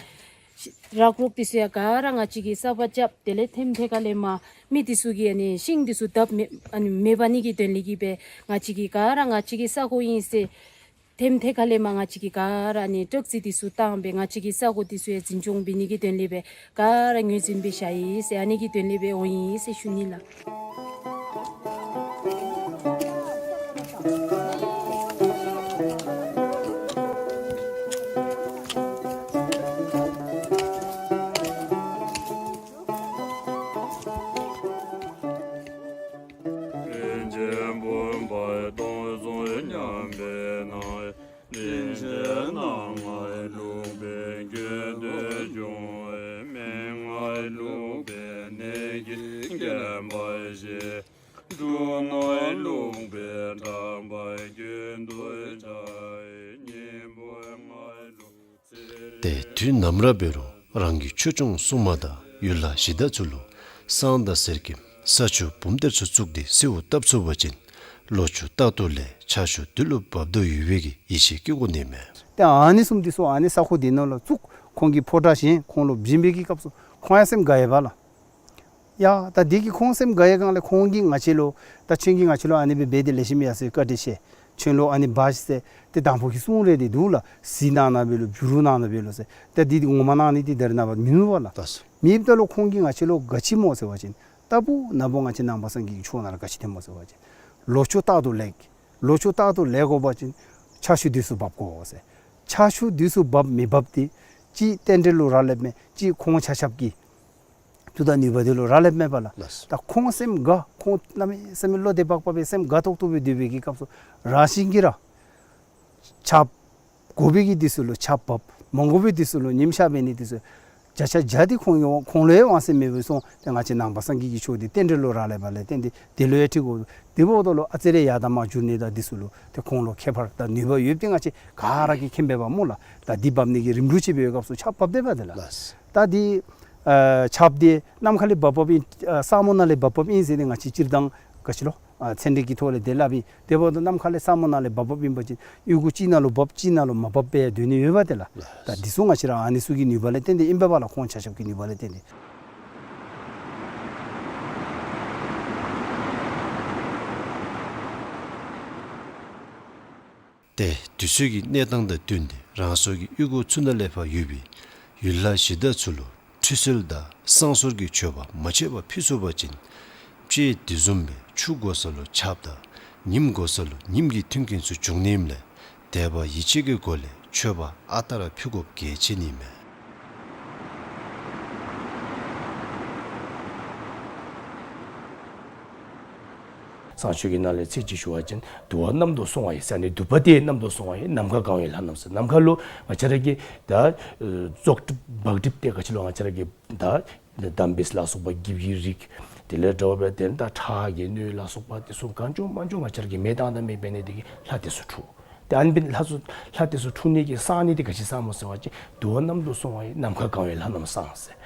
ར་ཀྲོག་འདི་ཚུ་ཡང་ག་ར་ང་བཅས་ཀྱིས་གསརཔ་རྐྱབ། དེ་ལས་ཐེམ་ཐེ་ཁ་ལས་མར་མི་འདི་ཚུ་གིས་ཨ་ནི་ཤིང་འདི་ཚུ་བརྡབ་མེད་ཨ་ནི་མེད་པ་ནི་གི་དོན་ལས་ཀྱི་སྦེ་ང་བཅས་ཀྱིས་ག་ར་ང་བཅས་ཀྱི་ས་གོ་ཨིན་ཟེར་ཐེམ་ཐེ་ཁ་ལས་མར་ང་བཅས་ཀྱིས་ག་ར་ཨ་ནི་ཊག་རྩི་འདི་ཚུ་བཏང་སྦེ་ང་བཅས་ཀྱི་ས་གོ་འདི་ཚུ་ཡང་འཛིན་སྐྱོང་འབད་ནི་གི་དོན་ལས་སྦེ་ག་ར་ངོས་འཛིན་འབད་བཞག་ཡི་ཟེར་ཨ་ནི་གི་དོན་ལས་སྦེ་འོང་ཡི་ཟེར་ཞུ་ནི་ལགས། རིན་ཆེན་བུམ་པ་སྟོང་གསུམ་མཉམ་པའི་ནང་། རིན་ཆེན་སྣང་བ་ལུང་པའི་རྒྱུད་དུ་བྱུང་། མན་ངག་ལུང་པའི་གནད་ཀྱིས་བརྒྱན་པ་ཞིག། འབྲུ་སྣ་ལུང་པའི་བསྒྲགས་པ་རྒྱུན་དུ་གྲགས། སྙིང་པོ་ལྔ་ལུང་། ཏེ་དུས་ནམ་ར་འབད་རུང་རང་གི་ཆོས་སྐྱོང་སྲུང་མ་དང་ཡུལ་ལྷ་གཞི་བདག་ཚུ་ལུ་བསང་དང་གསེར་སྐྱེམས་ས་ཆུ་བུམ་གཏེར་ཚུ་བཙུགས་ཏེ་གསོལཝ་བཏབ་ཚུགས་པ་ཅིན་ལོ་ཕྱུགས་རྟག་ཏུ་ལེགས། ཆར་ཆུ་དུས་ལུ་འབབ་དོ་ཡོད་པའི་གི་ཡིད་ཆེས་བསྐྱེད་དགོ་ནི་མས། ཏེ་ཨ་ནི་བཟུམ་འདི་ཚུ་ཨ་ནི་ས་གོ་འདི་ནང་ལུ་བཙུགས། ཁོང་གིས་ཕོ་བྲང་བཞེངས། ཁོང་ལུ་བྱིན་པའི་གི་སྐབས་སུ་ཁོང་ཡང་སེམས་དགའ་ཡི་བ་ལགས། ཡ་ད་འདི་གིས་ཁོང་སེམས་དགའ་ཡི་སྒང་ལས་ཁོང་གིས་ང་བཅས་ལུ་ད་ཁྱོད་ཀྱིས་ང་བཅས་ལུ་ཨ་ནི་སྦེ་འབད་དེ་ལེགས་ཤོམ་ཡ་ཟེར་བཀའ་དྲིན་ཆེ། ཁྱོད་ལུ་ཨ་ནི་འབག་ཤིག་ཟེར་ཏེ་དང་ཕུ་གི་གསུང་རེ་འདི་འདུག་ལགས། གཟིགས་གནང་གནང་འབད་ལོ་བྱུ་རུ་གནང་གནང་འབད་ལོ་ཟེར། ཏེ་འདི་འདི་ངོ་མ་གནང་ནི་འདི་ད་རེས་ནངས་པ་མིན་འདུག་པ་ལགས། ལགས་སོ། མེདཔ་ད་ལུ་ཁོང་གིས་ང་བཅས་ལུ་ག་ཅི་སྨོ་ཟེར་བ་ཅིན་ལྟ་བུ་ན་བུ་ང་བཅས་ནང་པ་སངས་རྒྱས་ཀྱི་ཆོས་ནང་ལུ་ག་ཅི་སྟོནམ་སྨོ་ཟེར་བ་ཅིན་ལོ་ཕྱུགས་རྟག་ཏུ་ལེགས། ལོ་ཕྱུགས་རྟག་ཏུ་ལེགས་དགོ་པ་ཅིན་ཆར་ཆུ་དུས་སུ་འབབ་དགོ་ཟེར། ཆར་ཆུ་དུས་སུ་འབབ་མི་འབབ་འདི་གཅིག་རྟེན་འབྲེལ་ལུ་རག་ལསཔ་མས། གཅིག་ཁོང་ཆ་ཁྱབ་ཀྱི་མཐུ་དང་ནུས་པ་འདི་ལུ་རག་ལསཔ་མས་པ་ལགས། ལགས། ད་ཁོང་སེམས་དགའ། ཁོང་གནམ་མེད་ས་མེད་བློ་བདེ་བག་ཕེབས་སྦེ་སེམས་དགའ་ཏོག་ཏོ་སྦེ་སྡོད་པའི་གི་སྐབས་སུ་རང་བཞིན་གྱིས་ར་ཆརཔ་དགོ་པའི་གི་དུས་སུ་ལུ་ཆརཔ་འབབ། མ་དགོ་པའི་དུས་སུ་ལུ་ཉིམ་ཤར་འབད་ནི་དུས་སུ་བརྒྱ་ཆ་བརྒྱ་འདི་ཁོང་གི་ཁོང་ལུ་ཡང་དབང་ཤེད་མེད་པར་སོང་། ཏེ་ང་བཅས་ནང་པ་སངས་རྒྱས་ཀྱི་ཆོས་འདི་རྟེན་འབྲེལ་ལུ་རག་ལསཔ་ལས་བརྟེན་ཏེ་དེ་ལུ་ཡང་འཁྲི་དགོ། དེ་འབདཝ་ད་ལུ་ཨ་ཙི་རེ་ཡར་དང་མར་འགྱུར་ནི་དང་དུས་སུ་ལུ་ཏེ་ཁོང་ལུ་ཁྱད་པར་དང་ནུས་པ་ཡོདཔ་འདི་ང་བཅས་ག་ར་གིས་མཁྱེན་པས་པ་སྨོ་ལགས། ད་འདི་འབབ་ནི་གི་རིམ་གྲོ་ཅིག་འབད་བའི་སྐབས་སུ་ཆརཔ་འབབ་སྟེ་འབབ་སྟེ་ལགས། ལགས། ད་འདི་ཨ་ཆརཔ་འདི་ནམ་མཁའ་ལས་འབབ་འབབ་ཨིན། ཨ་ས་སྨུག་ནང་ལས་འབབ་འབབ་ཨིན་ཟེར་ཏེ་ང་བཅས་སྤྱིར་བཏང་ག་ཅི་ལོ། ཨ་ཚན་རིག་གི་ཐོག་ལས་དེ་སླབ་ཨིན། དེ་འབདཝ་ད་ནམ་མཁའ་ལས་ས་སྨུག་ནང་ལས་འབབ་འབབ་ཨིན་པ་ཅིན་གཡུས་སྒོ་གཅིག་ནང་ལུ་འབབ་གཅིག་ནང་ལུ་མ་འབབ་པར་སྡོད་ནི་ཡོད་པ་དེ་ལགས། ད་འདི་ཚུ་ང་བཅས་ར་ཨ་ནི་ཚུ་གི་ནུས་པ་ལས་བརྟེན་ཏེ་ཨིན་པས་པ་ལགས། ཁོང་ཆ་ཁྱབ་ཀྱི་ནུས་པ་ལས་བརྟེན་ཏེ། ཏེ་དུས་ཚོད་ཀྱི་གནས་སྟངས་དང་བསྟུན་ཏེ་རང་སོའི་གཡུས་སྒོ་ཚུ་ནང་ལས་ཕར་ཡོད་པའི་ཡུལ་ལྷ་གཞི་བདག་ཚུ་ལུ་ཁྲུས་གསོལ་དང་བསང་གསོལ་གྱི་མཆོད་པ་མ་ཆད་པར་ཕུལ་ཚུགས་པ་ཅིན་དཔྱེ་དེ་བཟུམ་སྦེ་ཆུ་དགོ་ས་ལུ་ཆརཔ་དང་ཉིམ་དགོ་ས་ལུ་ཉིམ་གྱི་མཐུན་རྐྱེན་ཚུ་འབྱུང་ནི་ཨིནམ་ལས་དད་པ་ཡིད་ཆེས་ཀྱི་སྒོ་ལས་མཆོད་པ་ཨ་རྟག་ར་ཕུལ་དགོཔ་གལ་ཆེ་ནི་མས། བསང་མཆོད་ཀྱི་ནང་ལས་ཚིག་གཅིག་ཞུ་བ་ཅིན་དུ་བ་གནམ་དུ་སོང་བ་ཡི་ཟེར་ནི་དུ་བ་དེ་གནམ་དུ་སོང་བ་ཡི་ནམ་མཁའ་གང་བའི་ལྷ་རྣམས་ཟེར། ནམ་མཁའ་ལུ་ང་བཅས་ར་གི་ད་ཨེ་བཙོག་གྲིབ་བག་གྲིབ་ཏེ་ག་ཅི་ལོ་ང་བཅས་ར་གི་ད་འདམ་སྦིས་ལ་སོགས་པ་འགྱིབ་ཀྱི་རིགས་དེ་ལས་འདྲ་བའི་དེ་ད་ཁྲག་གི་སྣོད་ལ་སོགས་པ་དེ་ཚུ་གང་བྱུང་མང་བྱུང་ང་བཅས་ར་གི་མེ་བཏང་དང་མེ་འབད་ནི་དེ་གིས་ལྷ་དེ་ཚུ་འཁྲུགས། ཏེ་ཨ་ནི་འབད་ལྷ་ཚུ་ལྷ་དེ་ཚུ་འཁྲུགས་ནི་གི་བསང་ནི་དེ་ག་ཅི་བསངམ་སྨོ་ཟེར་བ་ཅིན་དུ་བ་གནམ་དུ་སོང་བ་ཡི་ནམ་མཁའ་གང་བའི་ལྷ་རྣམས་བསང་ཟེར།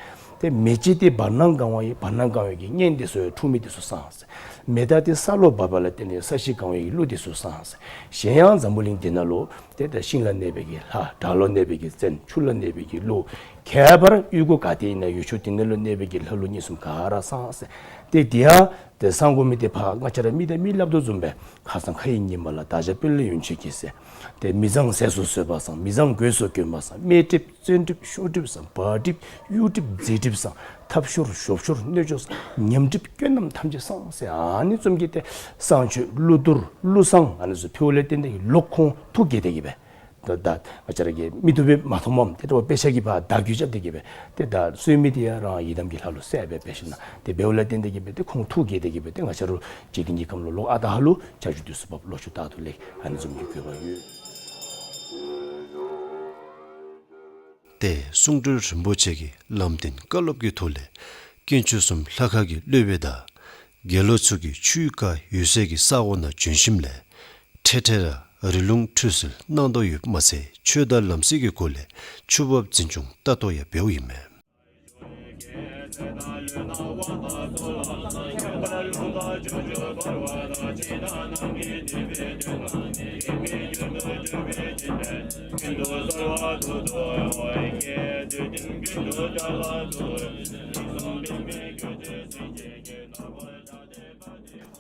ཏེ་མེ་ལྕེ་དེ་བར་སྣང་གང་བ་ཡི་བར་སྣང་གང་བའི་གི་གཉན་དེ་ཚུ་འཁྲུགས་མི་དེ་ཚུ་བསང་ཟེར། མེ་སྟག་དེ་ས་ལུ་བབས་པ་ལ་བརྟེན་ནས་ས་གཞི་གང་བའི་གི་ཀླུ་དེ་ཚུ་བསང་ཟེར། གཞན་ཡང་འཛམ་བུ་གླིང་འདི་ནང་ལུ་ཏེ་ད་ཤིང་ལ་གནས་པའི་གི་ལྷ། བྲག་ལུ་གནས་པའི་གི་བཙན། ཆུ་ལ་གནས་པའི་གི་ཀླུ། ཁྱད་པར་གཡུས་སྒོ་ག་ཏེ་ཨིན་ན་ཡུལ་ཕྱོགས་དེ་ནང་ལུ་གནས་པའི་གི་ལྷ་ཀླུ་གཉན་གསུམ་ག་ར་བསང་ཟེར། ཏེ་དེ་ཡང་ཏེ་བསང་དགོ་མི་དེ་ཕར་ང་བཅས་ར་མི་དང་མི་སླབ་དོ་བཟུམ་སྦེ་ཁ་སང་ཁ་ཡི་ཉི་མ་ལ་བདག་ཅག་དཔོན་སློབ་ཡོན་མཆོད་ཀྱིས་ཟེར། ཏེ་མི་བཟང་ཟས་སུ་ཟོས་པ་བསང་། མི་བཟང་གོས་སུ་གྱོན་པ་བསང་། དམེ་གྲིབ་བཙན་གྲིབ་ཤོར་གྲིབ་བསང་། བག་གྲིབ་གཡུ་གྲིབ་རྫི་གྲིབ་བསང་། ཐབས་ཤོར་གཞོབ་ཤོར་གནོད་འཇོམས་བསང་། ཉམས་གྲིབ་སྐྱོན་རྣམས་ཐམས་ཅད་བསང་ཟེར། ཨ་ནི་བཟུམ་གྱི་ཏེ་བསང་མཆོད་ཀླུ་གཏོར་ཀླུ་བསང་ཨ་ནི་ཚུ་ཕུལཝ་ལས་བརྟེན་ཏེ་ལོག་ཁོང་ཐུགས་དགྱེས་ཏེ་གི་སྦེ་ད་ད་ང་བཅས་ར་གི་མིག་ཏོ་སྦེ་མ་མཐོངམ་ཏེ་ད་དཔེ་ཆ་གིས་ཕར་བརྡ་བརྒྱུད་རྐྱབ་སྟེ་གི་སྦེ་ཏེ་ད་གསོལ་མི་དེ་ཡང་རང་ཡི་དམ་གྱི་ལྷ་ལུ་གསལ་སྦེ་འབད་ཞིན་ན་ཏེ་འབདཝ་ལས་བརྟེན་ཏེ་གི་སྦེ་ཏེ་ཁོང་ཐུགས་དགྱེས་ཏེ་གི་སྦེ་ཏེ་ང་བཅས་ར་འཇིག་རྟེན་གྱི་ཁམས་ལུ་ལོག་ཨ་རྟག་ཧ་ལུ་ཆར་ཆུ་དུས་སུ་བབས། ལོ་ཕྱུགས་རྟག་ཏུ་ལེགས། ཨ་ནི་བཟུམ་གྱི་དགོས་པ་ཡོད། ཏེ་གསུང་སྤྲུལ་རིན་པོ་ཆེ་གིས་ལམ་སྟོན་བཀའ་སློབ་ཀྱི་ཐོག་ལས་དཀོན་མཆོག་གསུམ་ལྷ་ཁང་གི་སློབ་དཔོན་དང་དགེ་སློང་ཚུ་གིས་ཆུའི་རྐ་ཡོད་སའི་གི་ས་གོ་ནང་བྱོན་ཞིནམ་ལས་འཕྲལ་འཕྲལ་ར་རི་ལུང་ཁྲུས་གསོལ་གནང་དོ་ཡོདཔ་མ་ཚད་ཆོས་དང་ལམ་སྲོལ་གྱི་སྒོ་ལས་ཆུ་འབབ་འཛིན་སྐྱོང་ལྟ་རྟོག་ཡང་འབདཝ་ཨིན་མས།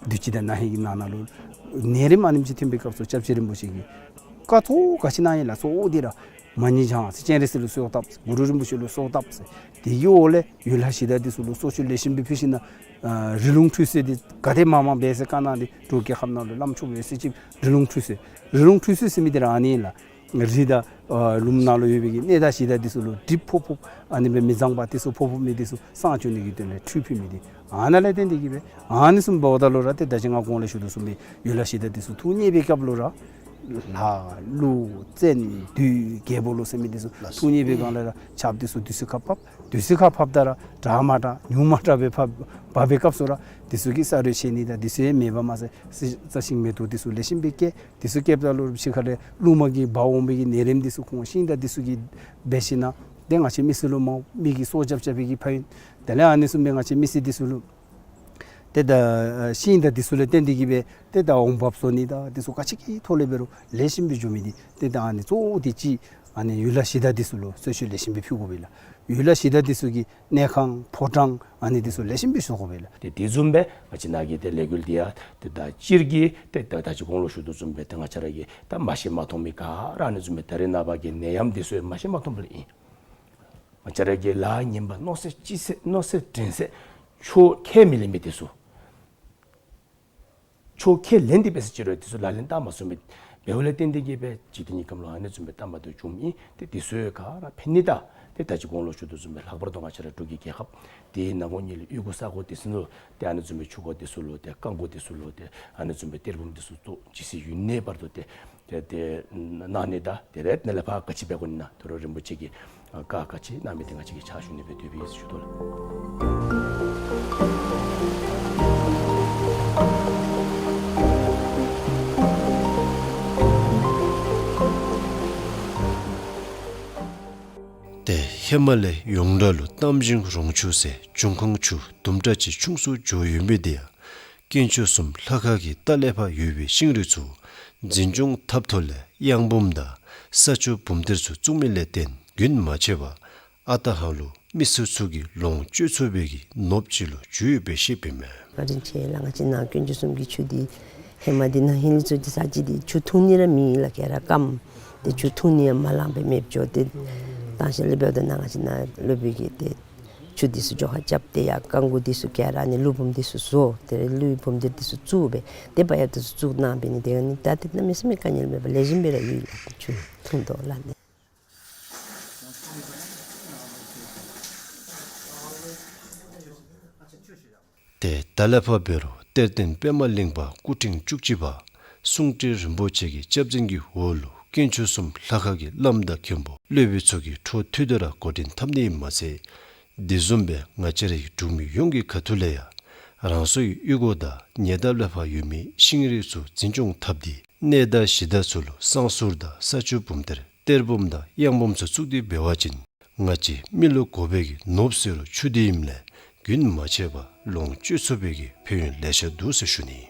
དུས་ཅི་དང་ན་ཧིང་གི་ནང་ན་ལུ་ནད་རིམས་ཨ་ནེམ་ཅིག་ཐོན་པའི་སྐབས་སུ་སྐྱབས་རྗེ་རིན་པོ་ཆེ་གིས་བཀའ་གཙོ་བོ་ག་ཅི་གནང་ཡི་ལགས། གཙོ་བོ་འདི་ར་མ་ཎི་བགྱང་ཟེར། སྤྱན་རས་གཟིགས་ལུ་གསོལཝ་བཏབ་ཟེར། གུ་རུ་རིན་པོ་ཆེ་ལུ་གསོལཝ་བཏབ་ཟེར། དེ་གི་འོག་ལས་ཡུལ་ལྷ་གཞི་བདག་འདི་ཚུ་ལུ་གསོལ་མཆོད་ལེགས་ཤོམ་སྦེ་ཕུལ་ཞིན་ན་ཨ་རི་ལུང་ཁྲུས་གསོལ་འདི་ག་དེ་མང་མང་འབད་ཟེར་བཀའ་གནང་སྟེ་འབྲུག་རྒྱལ་ཁབ་ནང་ལུ་བླམ་ཆོསཔ་ཡོད་ཚད་ཅིག་རི་ལུང་ཁྲུས་གསོལ། རི་ལུང་ཁྲུས་གསོལ་ཟེར་མི་འདི་ར་ཨ་ནི་ཨིན་ལགས། རི་དང་ཨ་ལུངམ་ནང་ལུ་ཡོད་པའི་གི་གནས་བདག་གཞི་བདག་འདི་ཚུ་ལུ་གྲིབ་ཕོག་ཕོགཔ་ཨ་ནི་སྦེ་མི་བཟང་པ་འདི་ཚུ་ཕོག་ཕོག་མི་འདི་ཚུ་བསང་མཆོད་ནི་གི་དོན་ལས་ཁྲུས་ཕུལ་མི་འདི་ཨ་ནཱ་ལས་བརྟེན་ཏེ་གི་སྦེ་ཨ་ནི་བཟུམ་འབདཝ་ད་ལུ་ར་ཏེ་ད་ཅི་ང་གོང་ལས་ཞུ་དོ་བཟུམ་སྦེ་ཡུལ་ལྷ་གཞི་བདག་འདི་ཚུ་ཐུགས་མཉེས་པའི་སྐབས་ལུ་ར་ལྷ་ཀླུ་བཙན་བདུད་རྒྱལ་པོ་ལུ་ཟེར་མི་འདི་ཚུ་ཐུགས་མཉེས་པའི་སྒང་ལས་ར་ཆརཔ་འདི་ཚུ་དུས་ཚོད་ཁར་འབབ། དུས་ཚོད་ཁར་འབབ་ད་ར་དྲག་མ་དྲག་ཉུང་མ་དྲག་སྦེ་འབབ་འབབ་པའི་སྐབས་སུ་ར་འདི་ཚུ་གིས་ས་རོད་ཆད་ནི་དང་འདི་ཚུ་ཡང་མེད་པར་མ་ཚད་རྩྭ་ཤིང་མེ་ཏོག་འདི་ཚུ་ལེགས་ཤོམ་སྦེ་སྐྱེ། འདི་ཚུ་སྐྱེཝ་ད་ལུ་ཕྱི་ཁ་ལས་རླུང་མ་གིས་འབག་འོང་བའི་གི་ནད་རིམས་འདི་ཚུ་ཁོང་ཤིང་དང་འདི་ཚུ་གིས་འབད་ཞིན་ན་ཏེ་ང་བཅས་མི་སེར་ལུ་མ་མི་གིས་སྲོག་སྐྱབས་རྐྱབ་པའི་གི་ཕན་ཡོན་དེ་ལས་ཨ་ནི་བཟུམ་སྦེ་ང་བཅས་མི་སེར་འདི་ཚུ་ལུ་ཏེ་ད་ཤིང་དང་འདི་ཚུ་ལས་བརྟེན་ཏེ་གི་སྦེ་ཏེ་ད་འོང་འབབ་བཟོ་ནི་དང་འདི་ཚུ་ག་ཅི་གི་ཐོག་ལས་འབད་རུང་ལེགས་ཤོམ་སྦེ་འགྱོ་མི་འདི་ཏེ་ད་ཨ་ནི་གཙོ་བོ་འདི་ཅིག་ཨ་ནི་ཡུལ་ལྷ་གཞི་བདག་འདི་ཚུ་ལུ་གསོལ་མཆོད་ལེགས་ཤོམ་སྦེ་ཕུལ་དགོ་པས་ལགས། ཡུལ་ལྷ་གཞི་བདག་འདི་ཚུ་གི་གནས་ཁང་ཕོ་བྲང་ཨ་ནི་འདི་ཚུ་ལེགས་ཤོམ་སྦེ་བཟོ་དགོ་པས་ལགས། ཏེ་དེ་བཟུམ་སྦེ་ང་བཅས་ནཱ་གི་ཏེ་ལས་འགུལ་འདི་ཡང་ཏེ་ད་སྤྱིར་གྱི་ཏེ་ད་ད་ཅི་གོང་ལུ་ཞུ་དོ་བཟུམ་སྦེ་ཏེ་ང་བཅས་ར་གི་ད་མ་ཤེས་མ་མཐོང་མི་ག་ར་ཨ་ནི་བཟུམ་སྦེ་ད་རེས་ནངས་པ་གི་ནད་ཡམས་འདི་ཚུ་མ་ཤེས་མ་མཐོངམ་ལས་ཨིན། ང་བཅས་ར་གི་ལཱ་ངན་པ་མནོ་ཚད་ཅི་ཚད་མནོ་ཚད་དྲན་ཚད་ཆོས་ཁས་མི་ལེན་མི་འདི་ཚུ། ཆོས་ཁས་ལེན་ཏེ་འབད་ས་ཅིག་རུང་འདི་ཚུ་ལག་ལེན་བསྟར་མ་ཚུགས་མི་འབདཝ་ལས་བརྟེན་ཏེ་གི་སྦེ་འཇིག་རྟེན་གྱི་ཁམས་ལུ་ཨ་ནི་བཟུམ་སྦེ་བསྟར་མ་དོ་བྱུངམ་ཨིན། ཏེ་འདི་ཚུ་ག་ར་ཕན་ནི་དང་ཏེ་ད་ཅི་གོང་ལུ་ཞུ་དོ་བཟུམ་སྦེ་ལྷག་པར་དུ་ང་བཅས་ར་འབྲུག་གི་རྒྱལ་ཁབ་འདི་ནང་ངོ་ཉིད་ལུ་གཡུས་སྒོ་ས་གོ་འདི་ཚུ་ནང་ལུ་ཏེ་ཨ་ནི་བཟུམ་སྦེ་ཆུ་སྒོ་འདི་ཚུ་ལུ་ཏེ་རྐང་སྒོ་འདི་ཚུ་ལུ་ཏེ་ཨ་ནི་བཟུམ་སྦེ་གཏེར་བུམ་འདི་ཚུ་གཙོ་ཇི་སྲིད་ཡུན་གནས་བར་དུ་ཏེ་ཏེ་ཏེ་གནང་ནི་དང་ཏེ་རེ་ནཱ་ལས་ཕར་ག་ཅི་འབད་དགོ་ནི་ན་ད་རུང་རིན་པོ་ཆེ་གིས་བཀའ་ག་ཅི་གནང་མི་འདི་ང་བཅས་ཀྱིས་ཕྱག་ཞུ་ནི་སྦེ་འདོད་པའི་ཞུ་དོ་ལགས། ཏེ་ཧེ་མ་ལས་ཡོངས་གྲགས་ལུ་གཏམ་ཞིང་རོང་ཆུ་ཟེར་འབྱུང་ཁུངས་ཆུ་དུམ་གྲ་ཅིག་ཆུང་སུ་འགྱོ་ཡོད་མི་འདི་ཡང་དཀོན་མཆོག་གསུམ་ལྷ་ཁང་གི་ལྟག་ལས་ཕར་ཡོད་པའི་ཤིང་རིགས་ཚུ་འཛིན་སྐྱོང་འཐབ་ཐོག་ལས་གཡང་བུམ་དང་ས་ཆུ་བུམ་གཏེར་ཚུ་བཙུགས་མི་ལས་བརྟེན་རྒྱུན་མ་ཆད་པར་ཨ་རྟག་ཧ་ལུ་མི་སེར་ཚུ་གིས་ལོངས་སྤྱོད་ཚུགས་པའི་གི་ནོར་བུ་ཅིག་ལུ་གྱུར་ཡོདཔ་སྦེ་བཤདཔ་ཨིན་མས། བཀའ་དྲིན་ཆེ་ལགས། ང་བཅས་ནཱ་དཀོན་མཆོག་གསུམ་གྱི་ཆུ་འདི་ ཧེ་མ་འདི་ནང་ཧིན་ལི་ཚུ་འདི་ས་ཅིག་འདི་ཆུ་འཐུང་ནི་ར་མེད་ལགས། ག་ར་སྐམ། ཏེ་ཆུ་འཐུང་ནི་ཡང་མ་ལང་པར་མེདཔ་འགྱོ། ཏེ་ད་ཤ་ལུ་འབདཝ་ད་ནཱ་ང་བཅས་ནཱ་སློབ་དཔོན་གྱིས་ཏེ་ཆུ་འདི་ཚུ་འགྱོ་ཁ་རྐྱབ་སྟེ་ཡར་རྐང་མགོ་འདི་ཚུ་ག་ར་ནི་ཀླུ་འབུམ་འདི་ཚུ་བཟོ། ཏེ་ཀླུའི་འབུམ་སྡེར་འདི་ཚུ་བཙུགས་སྦེ་ཏེ་བ་ཡ་འདི་ཚུ་བཙུགས་གནང་འབད་ནི་དེ་གིས་ནི་ད་ཏེ་གནམ་མེད་ས་མེད་དཀའ་ངལ་མེད་པར་ལེགས་ཤོམ་སྦེ་ར་ཡོད་ལགས། ཆུ་འཐུང་དོ་ལགས་ནི། ཏེ་ད་ལས་ཕར་འབད་རུང་གཏེར་སྟོན་པདྨ་གླིང་པ་སྐུ་ཕྲེང་བཅུ་གཅིག་པ་གསུང་སྤྲུལ་རིན་པོ་ཆེ་གི་སྐྱབས་འཛིན་གྱི་འོག་ལུ་དཀོན་མཆོག་གསུམ་ལྷ་ཁང་གི་བླམ་དང་མཁན་པོ་སློབ་དཔོན་ཚུ་གིས་འཕྲོ་མཐུད་དེ་ར་འགོ་འདྲེན་འཐབ་ནི་ཨིནམ་མ་ཚད། དེ་བཟུམ་སྦེ་ང་བཅས་རའི་འབྲུག་མི་ཡོངས་ཀྱི་ཁ་ཐུག་ལས་ཡང་རང་སོའི་གཡུས་སྒོ་དང་ཉེ་འདབས་ལས་ཕར་ཡོད་མི་ཤིང་རིགས་ཚུ་འཛིན་སྐྱོང་འཐབ་སྟེ་གནས་བདག་གཞི་བདག་ཚུ་ལུ་བསང་གསུར་དང་ས་ཆུ་འབུམ་སྡེར་གཏེར་བུམ་དང་གཡང་བུམ་ཚུ་བཙུགས་ཏེ་འབད་བ་ཅིན་ང་བཅས་མི་ལུ་དགོ་པའི་གི་ནོར་བུ་ཟེར་རུང་ཆུ་འདི་ཨིནམ་ལས་རྒྱུན་མ་ཆད་པར་ལོངས་སྤྱོད་ཚུགས་པའི་གི་ཕན་ཡོན་ལེ་ཤ་འདུག་ཟེར་ཞུ་ནི།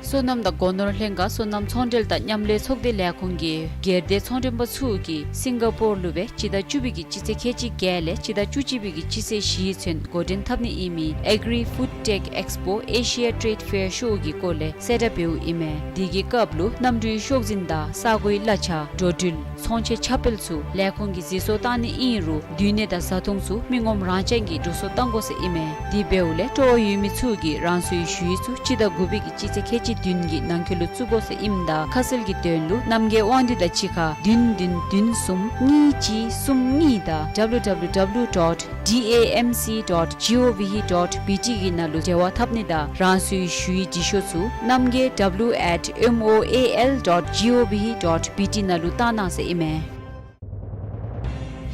སོ་ནམ་དང་སྒོ་ནོར་ལྷན་ཁག་སོ་ནམ་ཚོང་འབྲེལ་དང་མཉམ་ལས་ཚོགས་སྡེ་ལས་ཁུངས་ཀྱིས་སྒེར་སྡེ་ཚོང་མགྲོན་པ་ཚུ་གིས་སིང་ག་པོར་ལུ་སྦེ་སྤྱི་ཟླ་བཅུ་པའི་གི་སྤྱི་ཚེས་ཁལ་གཅིག་བརྒྱད་ལས་སྤྱི་ཟླ་བཅུ་གཅིག་པའི་གི་སྤྱི་ཚེས་བཞི་ཚུན་འགོ་འདྲེན་འཐབ་ནི་ཨིན་མི་Agri Food Tech Expo Asia Trade Fair Show གི་སྐོར་ལས་གསལ་བསྒྲགས་འབདཝ་ཨིན་མས། དེ་གི་སྐབས་ལུ་གནམ་གྲུའི་ཤོག་འཛིན་དང་ས་གོའི་གླ་ཆ་འགྲོ་འགྲུལ་ཚོང་ཆས་ཁྱབ་སྤེལ་ཚུ་ལས་ཁུངས་ཀྱིས་གཟིགས་ཚོགས་བཏང་ནི་ཨིན་རུང་སྡོད་གནས་དང་བཟའ་འཐུང་ཚུ་མི་ངོམ་རང་རྐྱང་གིས་འགྲོ་སོང་བཏང་དགོ་ཟེར་ཨིན་མས། དེ་འབདཝ་ལས་སྤྲོ་བ་ཡོད་མི་ཚུ་གིས་རང་སོའི་ཞུ་ཡིག་ཚུ་སྤྱི་ཟླ་དགུ་པའི་གི་སྤྱི་ཚེས་ཁལ་གཅིག་བདུན་གྱི་ནང་འཁོད་ལུ་བཙུགས་དགོ་ཟེར་ཨིནམ་ད་ཁ་གསལ་གྱི་དོན་ལུ་རྣམ་རྒྱལ་དབང་འདུས་དང་གཅིག་ཁར་བདུན་བདུན་བདུན་གསུམ་གཉིས་གཅིག་གསུམ་གཉིས་དང་W W W dot D A M C dot gov dot B T གི་ནང་ལུ་འབྲེལ་བ་འཐབ་ནི་དང་རང་སོའི་ཞུ་ཡིག་འབྲི་ཤོག་ཚུ་རྣམ་རྒྱལ W at M O A L dot gov dot B T ནང་ལུ་བཏང་གནང་ཟེར་ཨིན་མས།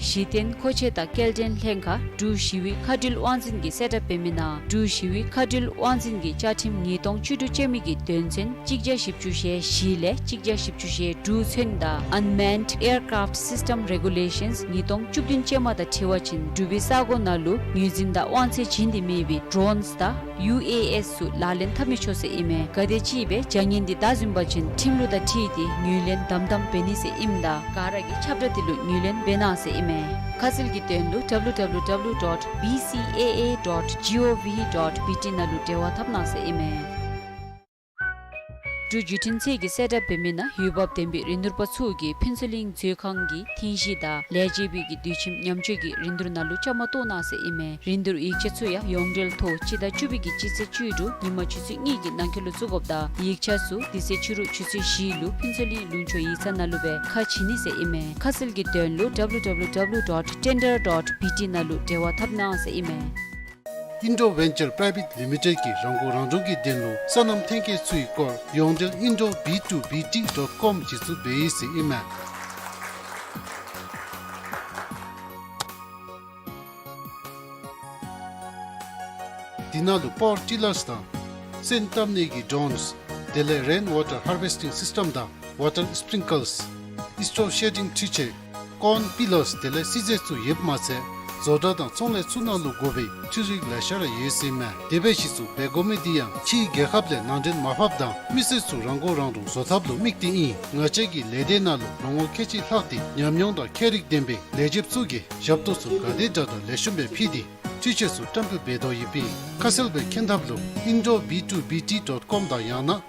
གཞི་རྟེན་མཁོ་ཆས་དང་སྐྱེལ་འདྲེན་ལྷན་ཁག་འབྲུག་ཞི་བའི་མཁའ་འགྲུལ་དབང་འཛིན་གྱིས་གསལ་བསྒྲགས་འབད་མི་ནང་འབྲུག་ཞི་བའི་མཁའ་འགྲུལ་དབང་འཛིན་གྱི་བཅའ་ཁྲིམས་ཉིས་སྟོང་བཅུ་དྲུག་ཅན་མའི་གི་དོན་ཚན་གཅིག་བརྒྱ་བཞི་བཅུ་ཞེ་བཞི་ལས་གཅིག་བརྒྱ་བཞི་བཅུ་ཞེ་དྲུག་ཚུན་དང་Unmanned Aircraft System Regulations ཉིས་སྟོང་བཅུ་བདུན་ཅན་མ་དང་འཁྲིལ་བ་ཅིན་འབྲུག་པའི་ས་གོ་ནང་ལུ་ངོས་འཛིན་དང་དབང་ཚད་བྱིན་ཏེ་མེད་པའི་drones དང་U A S ཚུ་ལག་ལེན་འཐབ་མི་ཆོག་ཟེར་ཨིན་མས། གལ་ཏེ་ཅིག་སྦེ་བྱ་ངན་འདི་བདའ་ཟུན་པ་ཅིན་ཁྲིམས་ལུགས་དང་འཁྲིལ་ཏེ་ངོས་ལེན་དམ་དམ་འབད་ནི་ཟེར་ཨིནམ་ད་ག་ར་གིས་ཁྱབ་བསྒྲགས་འདི་ལུ་ངོས་ལེན་འབད་གནང་ཟེར་ཨིན་མས། ཁ་གསལ་གྱི་དོན་ལུ W W W dot B C A A dot gov dot B T ནང་ལུ་འབྲེལ་བ་འཐབ་གནང་ཟེར་ཨིན་མས། འབྲུག་བརྒྱུད་འཕྲིན་ཚད་ཀྱིས་གསལ་བསྒྲགས་འབད་མི་ནང་འོས་འབབ་ལྡན་པའི་རིན་བསྡུར་པ་ཚུ་གིས་ཕུན་ཚོགས་གླིང་མཛོད་ཁང་གི་ཐིང་གཞི་དང་ལས་བྱེད་པའི་གི་དུས་ཁྱིམ་ཉམས་བཅོས་ཀྱི་རིན་བསྡུར་ནང་ལུ་བཅའ་མར་གཏོགས་གནང་ཟེར་ཨིན་མས། རིན་བསྡུར་ཡིག་ཆ་ཚུ་ཡང་ཡོངས་འབྲེལ་ཐོག་སྤྱི་ཟླ་བཅུ་པའི་གི་སྤྱི་ཚེས་བཅུ་དྲུག་ཉིན་མ་ཆུ་ཚོད་གཉིས་ཀྱི་ནང་འཁོད་ལུ་བཙུགས་དགོཔ་དང་ཡིག་ཆ་ཚུ་དེ་ཚེ་ཕྱི་རུ་ཆུ་ཚོད་བཞི་ལུ་ཕུན་ཚོགས་གླིང་ལུང་ཕྱོགས་ཡིག་ཚང་ནང་ལུ་སྦེ་ཁ་ཕྱེ་ནི་ཟེར་ཨིན་མས། ཁ་གསལ་གྱི་དོན་ལུ W W W dot tender dot B T ནང་ལུ་འབྲེལ་བ་འཐབ་གནང་ཟེར་ཨིན་མས། Indo Venture Private Limited གིས་རང་མགོ་རང་འདྲོངས་ཀྱི་དོན་ལུ་སོ་ནམ་ཐོན་སྐྱེད་ཚུའི་སྐོར་ཡོངས་འབྲེལ་Indo B two B T dot com གཞི་བཙུགས་འབད་ཡི་ཟེར་ཨིན་མས། དེ་ནང་ལུ་པ་ཝར་ཊི་ལརསི་དང་སོན་བཏབ་ནི་གི་ཌོརོནསི་དེ་ལས་rain water harvesting system དང་water sprinklers, straw shading འཕྲུལ་ཆས། ཀོརན་པི་ལརསི་དེ་ལས་བསིལ་རྫས་ཚུ་ཡོདཔ་མ་ཚད་བཟོ་གྲྭ་དང་ཚོང་ལས་ཚུ་ནང་ལུ་དགོ་པའི་འཕྲུལ་རིགས་ལེ་ཤ་ར་ཡོད་ཟེར་ཨིན་མས། དེ་སྦེ་གཞི་བཙུགས་འབད་དགོ་མི་འདི་ཡང་ཕྱིའི་རྒྱལ་ཁབ་ལས་ནང་འདྲེན་མ་ཕབ་དང་མི་སེར་ཚུ་རང་མགོ་རང་འདྲོངས་བཟོ་ཐབས་ལུ་དམིགས་ཏེ་ཨིན། ང་བཅས་ཀྱི་ལས་སྡེ་ནང་ལུ་ལོ་ངོ་ཁལ་གཅིག་ལྷག་སྟེ་ཉམས་མྱོང་དང་མཁས་རིག་ལྡན་པའི་ལས་བྱེདཔ་ཚུ་གིས་ཞབས་ཏོག་ཚུ་ག་དེ་དྲག་དྲག་ལེགས་ཤོམ་སྦེ་ཕུལ་ཏེ་འཕྲུལ་ཆས་ཚུ་བཀྲམ་སྤེལ་འབད་དོ་ཡོདཔ་ཨིན། ཁ་གསལ་སྦེ་མཁྱེན་ཐབས་ལུ་Indo B two B T dot com དང་ཡང་ན་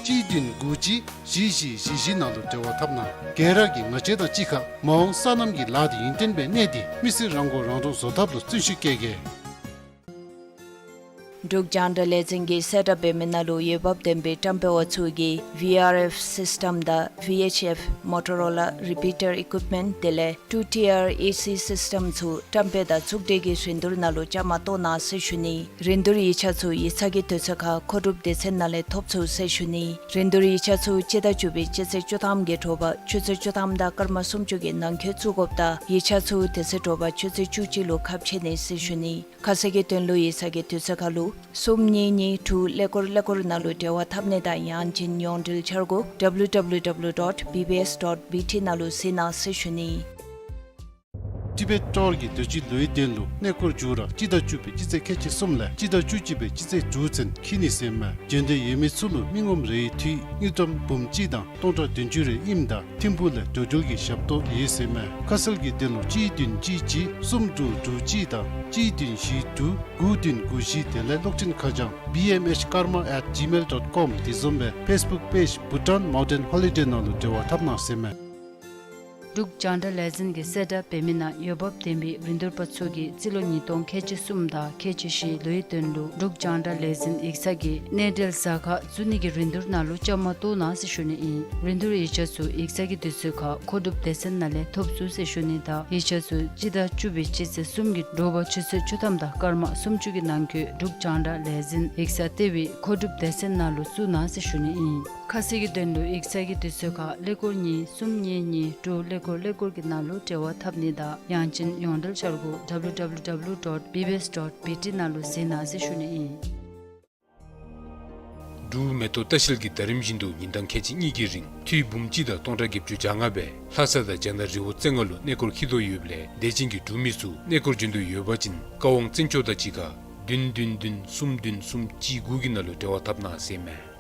གཅིག་བདུན་དགུ་གཅིག་བཞི་བཞི་བཞི་བཞི་ནང་ལུ་འབྲེལ་བ་འཐབ་གནང་། ག་ར་གིས་ང་བཅས་དང་གཅིག་ཁར་མ་འོངས་སོ་ནམ་གྱི་ལཱ་འདི་ཡུན་བརྟན་སྦེ་གནས་ཏེ་མི་སེར་རང་མགོ་རང་འདྲོངས་བཟོ་ཐབས་ལུ་བརྩོན་ཤུགས་བསྐྱེད་གེ། འབྲུག་རྒྱང་བསྒྲགས་ལས་འཛིན་གྱིས་གསལ་བསྒྲགས་འབད་མི་ནང་ལུ་འོས་འབབ་ལྡན་པའི་བཀྲམ་སྤེལ་བ་ཚུ་གིས་V R F system དང་V H F Motorola repeater equipment དེ་ལས་two tier A C system ཚུ་བཀྲམ་སྤེལ་དང་ཚོགས་སྒྲིག་གི་རིན་བསྡུར་ནང་ལུ་བཅའ་མར་གཏོགས་གནང་ཟེར་ཞུ་ནི། རིན་བསྡུར་ཡིག་ཆ་ཚུ་ཡིག་ཚང་གི་དུས་ཚོད་ཁར་མཁོ་སྒྲུབ་སྡེ་ཚན་ནང་ལས་ཐོབ་ཚུགས་ཟེར་ཞུ་ནི། རིན་བསྡུར་ཡིག་ཆ་ཚུ་སྤྱི་ཟླ་བཅུ་པའི་སྤྱི་ཚེས་བཅུ་ཐམ་གྱི་དྲོ་པ་ཆུ་ཚོད་བཅུ་ཐམ་དང་སྐར་མ་སུམ་ཅུ་གི་ནང་འཁོད་བཙུགས་དགོཔ་དང་ཡིག་ཆ་ཚུ་དེ་ཚེ་དྲོ་པ་ཆུ་ཚོད་བཅུ་གཅིག་ལུ་ཁ་ཕྱེ་ནི་ཟེར་ཞུ་ནི། ཁ་གསལ་གྱི་དོན་ལུ་ཡིག་ཚང་གི་དུས་ཚོད་ཁར་ལུ་གསུམ་གཉིས་གཉིས་དྲུག་ཀླད་ཀོར་ཀླད་ཀོར་ནང་ལུ་འབྲེལ་བ་འཐབ་ནི་དང་ཡང་ཅིན་ཡོངས་འབྲེལ་འཆར་སྒོ་W W W dot B B S dot B T ནང་ལུ་གཟིགས་གནང་ཟེར་ཞུ་ནི། ཊི་བེཊ་ཊོར་གྱི་དུས་ཅི་ལོའི་དོན་ལུ་གནས་སྐོར་མཇུག་ར་སྤྱི་ཟླ་བཅུ་པའི་སྤྱི་ཚེས་ཁལ་གཅིག་གསུམ་ལས་སྤྱི་ཟླ་བཅུ་གཅིག་པའི་སྤྱི་ཚེས་དྲུག་ཚུན་འཁྱིད་ནི་ཟེར་མས། འབྱོན་འདོད་ཡོད་མི་ཚུ་ལུ་མི་ངོམ་རེའི་འཐུས་དངུལ་ཀྲམ་འབུམ་གཅིག་དང་སྟོང་ཕྲག་བདུན་ཅུ་རེ་ཨིནམ་ད་ཐིམ་ཕུག་ལས་འགྲོ་འགྲུལ་གྱི་ཞབས་ཏོག་ཡོད་ཟེར་མས། ཁ་གསལ་གྱི་དོན་ལུ་གཅིག་བདུན་གཅིག་གཅིག་གསུམ་དྲུག་དྲུག་གཅིག་དང་གཅིག་བདུན་བཞི་དྲུག་དགུ་བདུན་དགུ་བཞི་དེ་ལས་གློག་འཕྲིན་ཁ་བྱང་B M H karma at gmail dot com དེ་བཟུམ་སྦེ་Facebook page Bhutan Mountain Holiday ནང་ལུ་འབྲེལ་བ་འཐབ་གནང་ཟེར་མས། འབྲུག་རྒྱང་བསྒྲགས་ལས་འཛིན་གྱིས་གསལ་བསྒྲགས་འབད་མི་ནང་འོས་འབབ་ལྡན་པའི་རིན་བསྡུར་པ་ཚུ་གིས་རྩིས་ལོ་ཉིས་སྟོང་ཁལ་གཅིག་གསུམ་དང་ཁལ་གཅིག་བཞི་ལོའི་དོན་ལུ་འབྲུག་རྒྱང་བསྒྲགས་ལས་འཛིན་ཡིག་ཚང་གི་གནས་འབྲེལ་ཟ་ཁང་བཙུགས་ནི་གི་རིན་བསྡུར་ནང་ལུ་བཅའ་མར་གཏོགས་གནང་ཟེར་ཞུ་ནི་ཨིན། རིན་བསྡུར་ཡིག་ཆ་ཚུ་ཡིག་ཚང་གི་དུས་ཚོད་ཁར་མཁོ་སྒྲུབ་སྡེ་ཚན་ནང་ལས་ཐོབ་ཚུགས་ཟེར་ཞུ་ནི་དང་ཡིག་ཆ་ཚུ་སྤྱི་ཟླ་བཅུ་པའི་སྤྱི་ཚེས་གསུམ་གྱི་དྲོ་པ་ཆུ་ཚོད་བཅུ་ཐམ་དང་སྐར་མ་སུམ་ཅུ་གི་ནང་འཁོད་འབྲུག་རྒྱང་བསྒྲགས་ལས་འཛིན་ཡིག་ཚང་ལྟེ་བའི་མཁོ་སྒྲུབ་སྡེ་ཚན་ནང་ལུ་བཙུགས་གནང་ཟེར་ཞུ་ནི་ཨིན། ཁ་གསལ་གྱི་དོན་ལུ་ཡིག་ཚང་གི་དུས་ཚོད་ཁར་ཀླད་ཀོར་གཉིས་གསུམ་གཉིས་གཉིས་དྲུག་ཀླད་ཀོར་ཀླད་ཀོར་གྱི་ནང་ལུ་འབྲེལ་བ་འཐབ་ནི་དང་ཡང་ཅིན་ཡོངས་འབྲེལ་འཆར་སྒོ་W W W dot B B S dot B T ནང་ལུ་གཟིགས་གནང་ཟེར་ཞུ་ནི་ཨིན། འབྲུག་མེ་ཏོག་ལྟ་བཤལ་གྱིས་ད་རིམ་བཞིན་དུ་ཉིན་གྲངས་ཁལ་གཅིག་གཉིས་ཀྱི་རིང་འཐུས་འབུམ་གཅིག་དང་སྟོང་ཕྲག་བརྒྱད་ཅུ་གྱ་ལྔ་སྦེ་ལྷ་ས་དང་རྒྱ་ནག་རི་བོ་རྩེ་ལྔ་ལུ་གནས་སྐོར་འཁྱིད་དོ་ཡོདཔ་ལས་དད་ཅན་གྱི་འབྲུག་མི་ཚུ་གནས་སྐོར་འབྱོན་འདོད་ཡོད་པ་ཅིན་བཀའ་དབང་བཙན་སྐྱོགས་དང་གཅིག་ཁར་བདུན་བདུན་བདུན་གསུམ་བདུན་གསུམ་གཅིག་དགུ་གི་ནང་ལུ་འབྲེལ་བ་འཐབ་གནང་ཟེར་མས།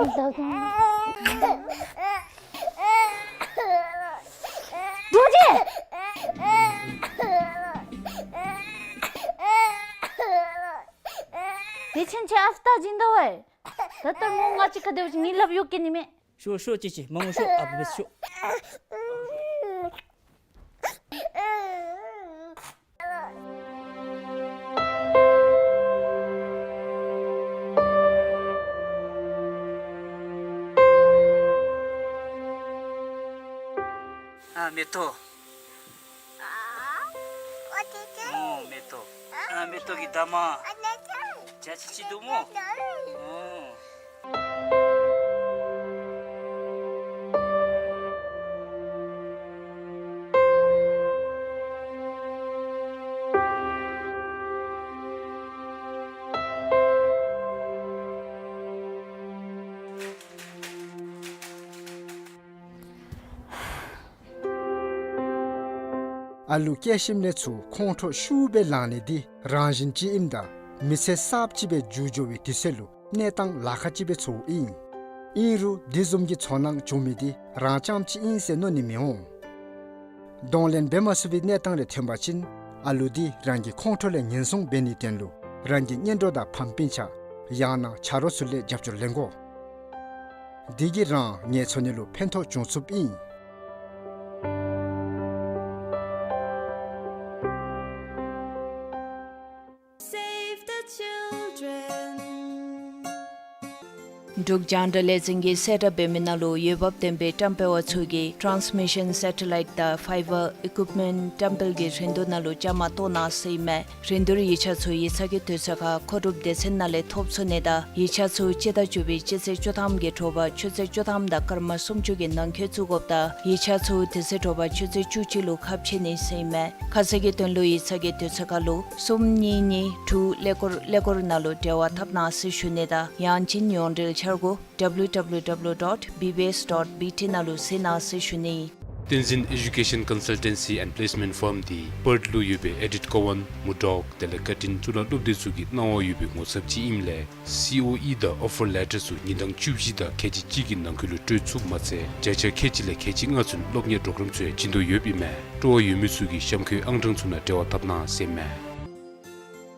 རྡོ་རྗེ། དེ་ཕྱིན་ཆད་ཨ་ཙི་ད་སྦྱིན་དོ་བས། ད་ལྟ་མོ་ང་གཅིག་ཁར་སྡོད་ཅི་ངེའི་ལགཔ་གཡུག་གེ་ནི་མས། ཤོག་ཤོག་ཅིག་ཅིག་མ་འོང་ཤོག། ཨ་བུ་བས་ཤོག། ཨ་མེ་ཏོག། ཨོ་མེ་ཏོག། ཨ་མེ་ཏོག་གི་ད་མ། ཇ་ཅི་ཅི་འདུག་མོ། ཨོ། ཨ་ལུ་སྐྱེ་ཞིནམ་ལས་ཚུར་ཁོང་ཁྲོ་ཤུགས་སྦེ་ལངས་ནི་འདི་རང་བཞིན་ཅིག་ཨིནམ་ད་མི་ཚེ་གསརཔ་ཅིག་སྦེ་འགྱུར་འགྱོ་བའི་དུས་ཚོད་ལུ་གནས་སྟངས་ལཱ་ཁག་ཅིག་སྦེ་ཚོརཝ་ཨིན། ཨིན་རུང་འདི་བཟུམ་གྱི་ཚོར་སྣང་བྱུང་མི་འདི་རང་རྐྱངམ་ཅིག་ཨིན་ཟེར་མནོ་ནི་མི་འོང་། གདོང་ལེན་འབད་མ་ཚུགས་པའི་གནས་སྟངས་རེ་ཐོན་པ་ཅིན་ཨ་ལུ་འདི་རང་གི་ཁོང་ཁྲོ་ལས་ཉེན་སྲུང་འབད་ནིའི་དོན་ལུ་རང་གི་གཉེན་གྲོགས་དང་ཕམ་སྤུན་ཆ་ཡང་ན་ཆ་རོགས་ཚུ་ལས་རྒྱབ་སྐྱོར་ལེན་དགོ། འདི་གིས་རང་ངལ་འཚོ་ནི་ལུ་ཕན་ཐོགས་བྱུང་ཚུགསཔ་ཨིན། Save the children. འབྲུག་རྒྱང་བསྒྲགས་ལས་འཛིན་གྱིས་གསལ་བསྒྲགས་འབད་མི་ནང་ལུ་འོས་འབབ་ལྡན་པའི་བཀྲམ་སྤེལ་བ་ཚུ་གིས་transmission satellite དང་fiber equipment བཀྲམ་སྤེལ་གྱི་རིན་བསྡུར་ནང་ལུ་བཅའ་མར་གཏོགས་གནང་ཟེར་ཨིན་མས། རིན་བསྡུར་ཡིག་ཆ་ཚུ་ཡིག་ཚང་གི་དུས་ཚོད་ཁར་མཁོ་སྒྲུབ་སྡེ་ཚན་ནང་ལས་ཐོབ་ཚུགས་ནི་དང་ཡིག་ཆ་ཚུ་སྤྱི་ཟླ་བཅུ་པའི་སྤྱི་ཚེས་བཅུ་ཐམ་གྱི་དྲོ་པ་ཆུ་ཚོད་བཅུ་ཐམ་དང་སྐར་མ་སུམ་ཅུ་གི་ནང་འཁོད་བཙུགས་དགོཔ་དང་ཡིག་ཆ་ཚུ་དེ་ཚེ་དྲོ་པ་ཆུ་ཚོད་བཅུ་གཅིག་ལུ་ཁ་ཕྱེ་ནི་ཟེར་ཨིན་མས། ཁ་གསལ་གྱི་དོན་ལུ་ཡིག་ཚང་གི་དུས་ཚོད་ཁར་ལུ་གསུམ་གཉིས་གཉིས་དྲུག་ཀླད་ཀོར་ཀླད་ཀོར་ནང་ལུ་འབྲེལ་བ་འཐབ་གནང་ཟེར་ཞུ་ནི་དང་ཡང་ཅིན་ཡོངས་འབྲེལ་འཆར་སྒོ་W W W dot B B S dot B T ནང་ལུ་གཟིགས་གནང་ཟེར་ཞུ་ནི། བསྟན་འཛིན་Education Consultancy and Placement Firm འདི་པརཐ་ལུ་ཡོད་པའི་ཨེ་ཌིཊ་ཀོ་ཝན་མུར་ཌོག་དེ་ལས་ཀར་ཊིན་གཙུག་ལག་སློབ་སྡེ་ཚུ་གིས་གནང་བ་ཡོད་པའི་ངོ་ཚབ་ཅིག་ཨིནམ་ལས་སི་ཨོ་ཨི་དང་ཨོ་ཕར་ལེ་ཊར་ཚུ་ཉིན་གྲངས་བཅུ་བཞི་དང་ཁལ་གཅིག་གཅིག་གི་ནང་འཁོད་ལུ་སྤྲོད་ཚུགསཔ་མ་ཚད་བརྒྱ་ཆ་ཁལ་གཅིག་ལས་ཁལ་གཅིག་ལྔ་ཚུན་སློབ་གཉེར་གྲོགས་རམ་ཚུ་ཡང་བྱིན་དོ་ཡོདཔ་ཨིན་མས། སྤྲོ་བ་ཡོད་མི་ཚུ་གིས་གཤམ་འཁོད་ཨང་གྲངས་ཚུ་ནང་འབྲེལ་བ་འཐབ་གནང་ཟེར་ཨིན་མས།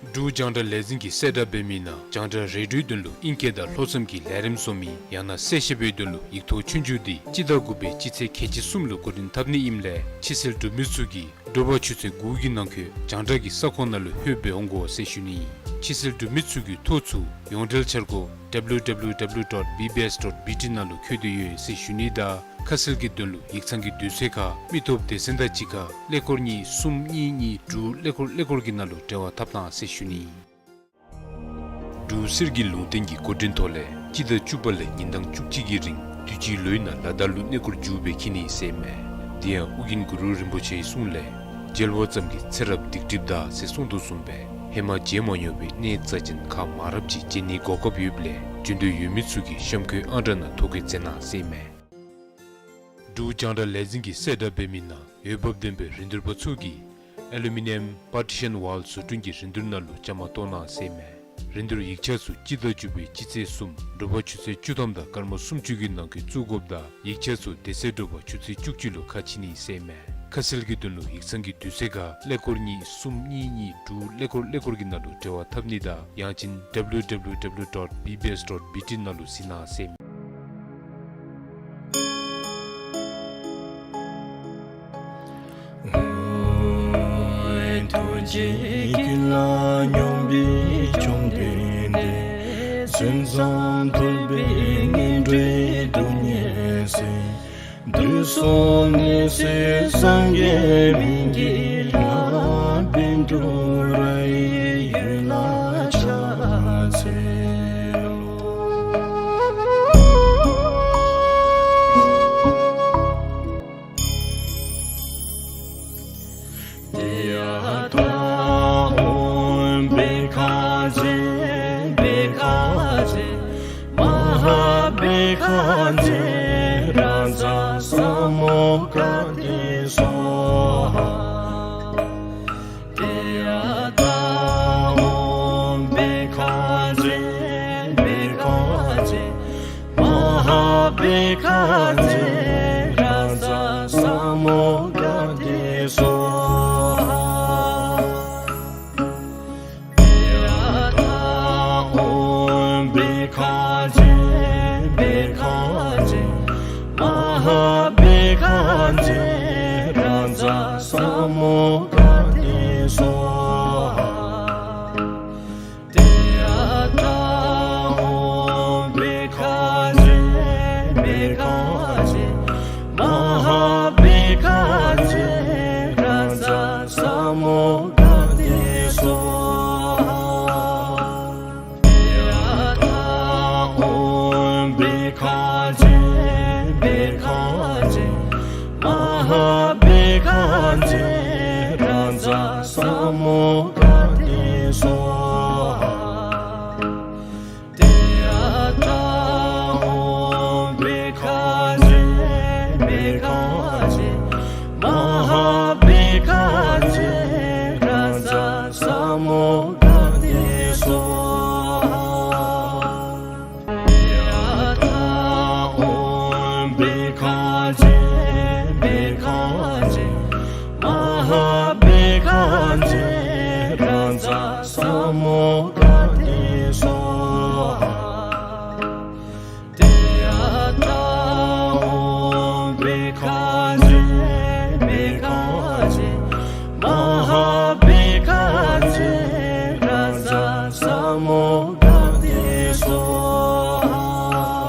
འབྲུག་རྒྱང་བསྒྲགས་ལས་འཛིན་གྱིས་གསལ་བསྒྲགས་འབད་མི་ནང་རྒྱང་བསྒྲགས་རེ་ཌིའོའི་དོན་ལུ་ཨིང་སྐད་དང་ལྷོ་མཚམས་ཀྱི་ལས་རིམ་བཟོ་མི་ཡང་ན་གསལ་བཤད་པའི་དོན་ལུ་ཡིག་ཐོག་ཆོས་རྒྱུགས་འདི་སྤྱི་ཟླ་དགུ་པའི་སྤྱི་ཚེས་ཁལ་གཅིག་གསུམ་ལུ་འགོ་འདྲེན་འཐབ་ནི་ཨིནམ་ལས་ཕྱིར་བསལ་གྲུབ་མི་ཚུ་གིས་དྲོ་པ་ཆུ་ཚོད་དགུ་གི་ནང་འཁོད་རྒྱང་བསྒྲགས་ཀྱི་ས་ཁོངས་ནང་ལུ་ལྷོད་སྦེ་འོང་དགོ་ཟེར་ཞུ་ནི། ཕྱིར་བསལ་གྲུབ་མི་ཚུ་གི་ཐོ་ཚུ་ཡོངས་འབྲེལ་འཆར་སྒོ་W W W dot B B S dot B T ནང་ལུ་བཀོད་དེ་ཡོད་ཟེར་ཞུ་ནི་དང་ཁ་གསལ་གྱི་དོན་ལུ་ཡིག་ཚང་གི་དུས་ཚོད་ཁར་མི་སྟོབས་སྡེ་ཚན་དང་གཅིག་ཁར་ཀླད་ཀོར་གཉིས་གསུམ་གཉིས་གཉིས་དྲུག་ཀླད་ཀོར་ཀླད་ཀོར་གྱི་ནང་ལུ་འབྲེལ་བ་འཐབ་གནང་ཟེར་ཞུ་ནི། འབྲུག་གསེར་གྱི་ལུང་བསྟན་གྱི་འགོ་འདྲེན་ཐོག་ལས་སྤྱི་ཟླ་བཅུ་པ་ལས་ཉིན་གྲངས་བཅུ་གཅིག་གི་རིང་དུས་ཅི་ལོའི་ནང་ལ་དྭགས་ལུ་གནས་སྐོར་མཇུག་སྦེ་འཁྱིད་ནི་ཟེར་ཨིན་མས། དེ་ཡང་ཨོ་རྒྱན་གུ་རུ་རིན་པོ་ཆེའི་གསུང་ལས་མཇལ་བ་ཙམ་གྱིས་ཚེ་རབས་སྡིག་སྒྲིབ་འདག་ཟེར་གསུངས་དོ་བཟུམ་སྦེ་ཧེ་མ་མཇལ་མ་མྱོང་བའི་གནས་རྩ་ཅན་ཁག་མང་རབས་ཅིག་མཇལ་ནིའི་གོ་སྐབས་ཡོདཔ་ལས་བྱོན་འདོད་ཡོད་མི་ཚུ་གིས་གཤམ་འཁོད་ཨང་གྲངས་ནང་ཐོ་བཀོད་མཛད་གནང་ཟེར་ཨིན་མས། འབྲུག་རྒྱང་བསྒྲགས་ལས་འཛིན་གྱིས་གསལ་བསྒྲགས་འབད་མི་ནང་འོས་འབབ་ལྡན་པའི་རིན་བསྡུར་པ་ཚུ་གིས་ཨེ་ལུ་མི་ནི་ཡམ་པར་ཊི་ཤཱན་ཝཱལ་བཟོ་སྐྲུན་གྱི་རིན་བསྡུར་ནང་ལུ་བཅའ་མར་གཏོགས་གནང་ཟེར་ཨིན་མས། རིན་བསྡུར་ཡིག་ཆ་ཚུ་སྤྱི་ཟླ་བཅུ་པའི་སྤྱི་ཚེས་གསུམ་དྲོ་པ་ཆུ་ཚོད་བཅུ་ཐམ་དང་སྐར་མ་སུམ་ཅུ་གི་ནང་འཁོད་བཙུགས་དགོཔ་དང་ཡིག་ཆ་ཚུ་དེ་ཚེ་དྲོ་པ་ཆུ་ཚོད་བཅུ་གཅིག་ལུ་ཁ་ཕྱེ་ནི་ཟེར་ཨིན་མས། ཁ་གསལ་གྱི་དོན་ལུ་ཡིག་ཚང་གི་དུས་ཚོད་ཁར་ཀླད་ཀོར་གཉིས་གསུམ་གཉིས་གཉིས་དྲུག་ཀླད་ཀོར་ཀླད་ཀོར་གྱི་ནང་ལུ་འབྲེལ་བ་འཐབ་ནི་དང་ཡང་ཅིན་W W W dot B B S dot B T ནང་ལུ་གཟིགས་གནང་ཟེར་ཨིན་མས། ཐུགས་རྗེ་ཀུན་ལ་སྙོམས་པའི་བཅོམ་ལྡན་འདས། མཚན་ཙམ་ཐོས་པས་ངན་འགྲོའི་སྡུག་བསྔལ་སེལ། དུས་གསུམ་ནད་སེལ་སངས་རྒྱས་སྨན་གྱི་བླ། བཻ་ཌཱུརྱ་ཡི་འོད་ལ་ཕྱག་འཚལ་ལོ། ཏདྱ་ཐཱ། ཨོཾ་བྷཻ་ཥ་ཛྱེ་བྷཻ་ཥ་ཛྱེ་མ་ཧཱ་བྷཻ་ཥ་ཛྱེ་རཱ་ཛ་ས་མུདྒ་ཏེ་སྭཱ་ཧཱ། ཏདྱ་ཐཱ། ཨོཾ་བྷཻ་ཥ་ཛྱེ་བྷཻ་ཥ་ཛྱེ་མ་ཧཱ་བྷཻ་ཥ་ཛྱེ་རཱ་ཛ་ས་མུདྒ་ཏེ་སྭཱ་ཧཱ། ཏདྱ་ཐཱ། ཨོཾ་བྷཻ་ཥ་ཛྱེ་བྷཻ་ཥ་ཛྱེ་མ་ཧཱ་བྷཻ་ཥ་ཛྱེ་རཱ་ཛ་ས་མུདྒ་ཏེ་སྭཱ་ཧཱ། ཏདྱ་ཐཱ། ཨོཾ་བྷཻ་ཥ་ཛྱེ་བྷཻ་ཥ་ཛྱེ་མ་ཧཱ་བྷཻ་ཥ་ཛྱེ་རཱ་ཛ་ས་མུདྒ་ཏེ་སྭཱ་ཧཱ། ཏདྱ་ཐཱ། ཨོཾ་བྷཻ་ཥ་ཛྱེ་བྷཻ་ཥ་ཛྱེ་མ་ཧཱ་བྷཻ་ཥ་ཛྱེ་རཱ་ཛ་ས་མུདྒ་ཏེ་སྭཱ་ཧཱ། ཏདྱ་ཐཱ། ཨོཾ་བྷཻ་ཥ་ཛྱེ་བྷཻ་ཥ་ཛྱེ་མ་ཧཱ་བྷཻ་ཥ་ཛྱེ་རཱ་ཛ་ས་མུདྒ་ཏེ་སྭཱ་ཧཱ། ཏདྱ་ཐཱ། ཨོཾ་བྷཻ་ཥ་ཛྱེ་བྷཻ་ཥ་ཛྱེ་མ་ཧཱ་བྷཻ་ཥ་ཛྱེ་རཱ་ཛ་ས་མུདྒ་ཏེ་སྭཱ་ཧཱ། ཏདྱ་ཐཱ། ཨོཾ་བྷཻ་ཥ་ཛྱེ་བྷཻ་ཥ་ཛྱེ་མ་ཧཱ་བྷཻ་ཥ་ཛྱེ་རཱ་ཛ་ས་མུདྒ་ཏེ་སྭཱ་ཧཱ།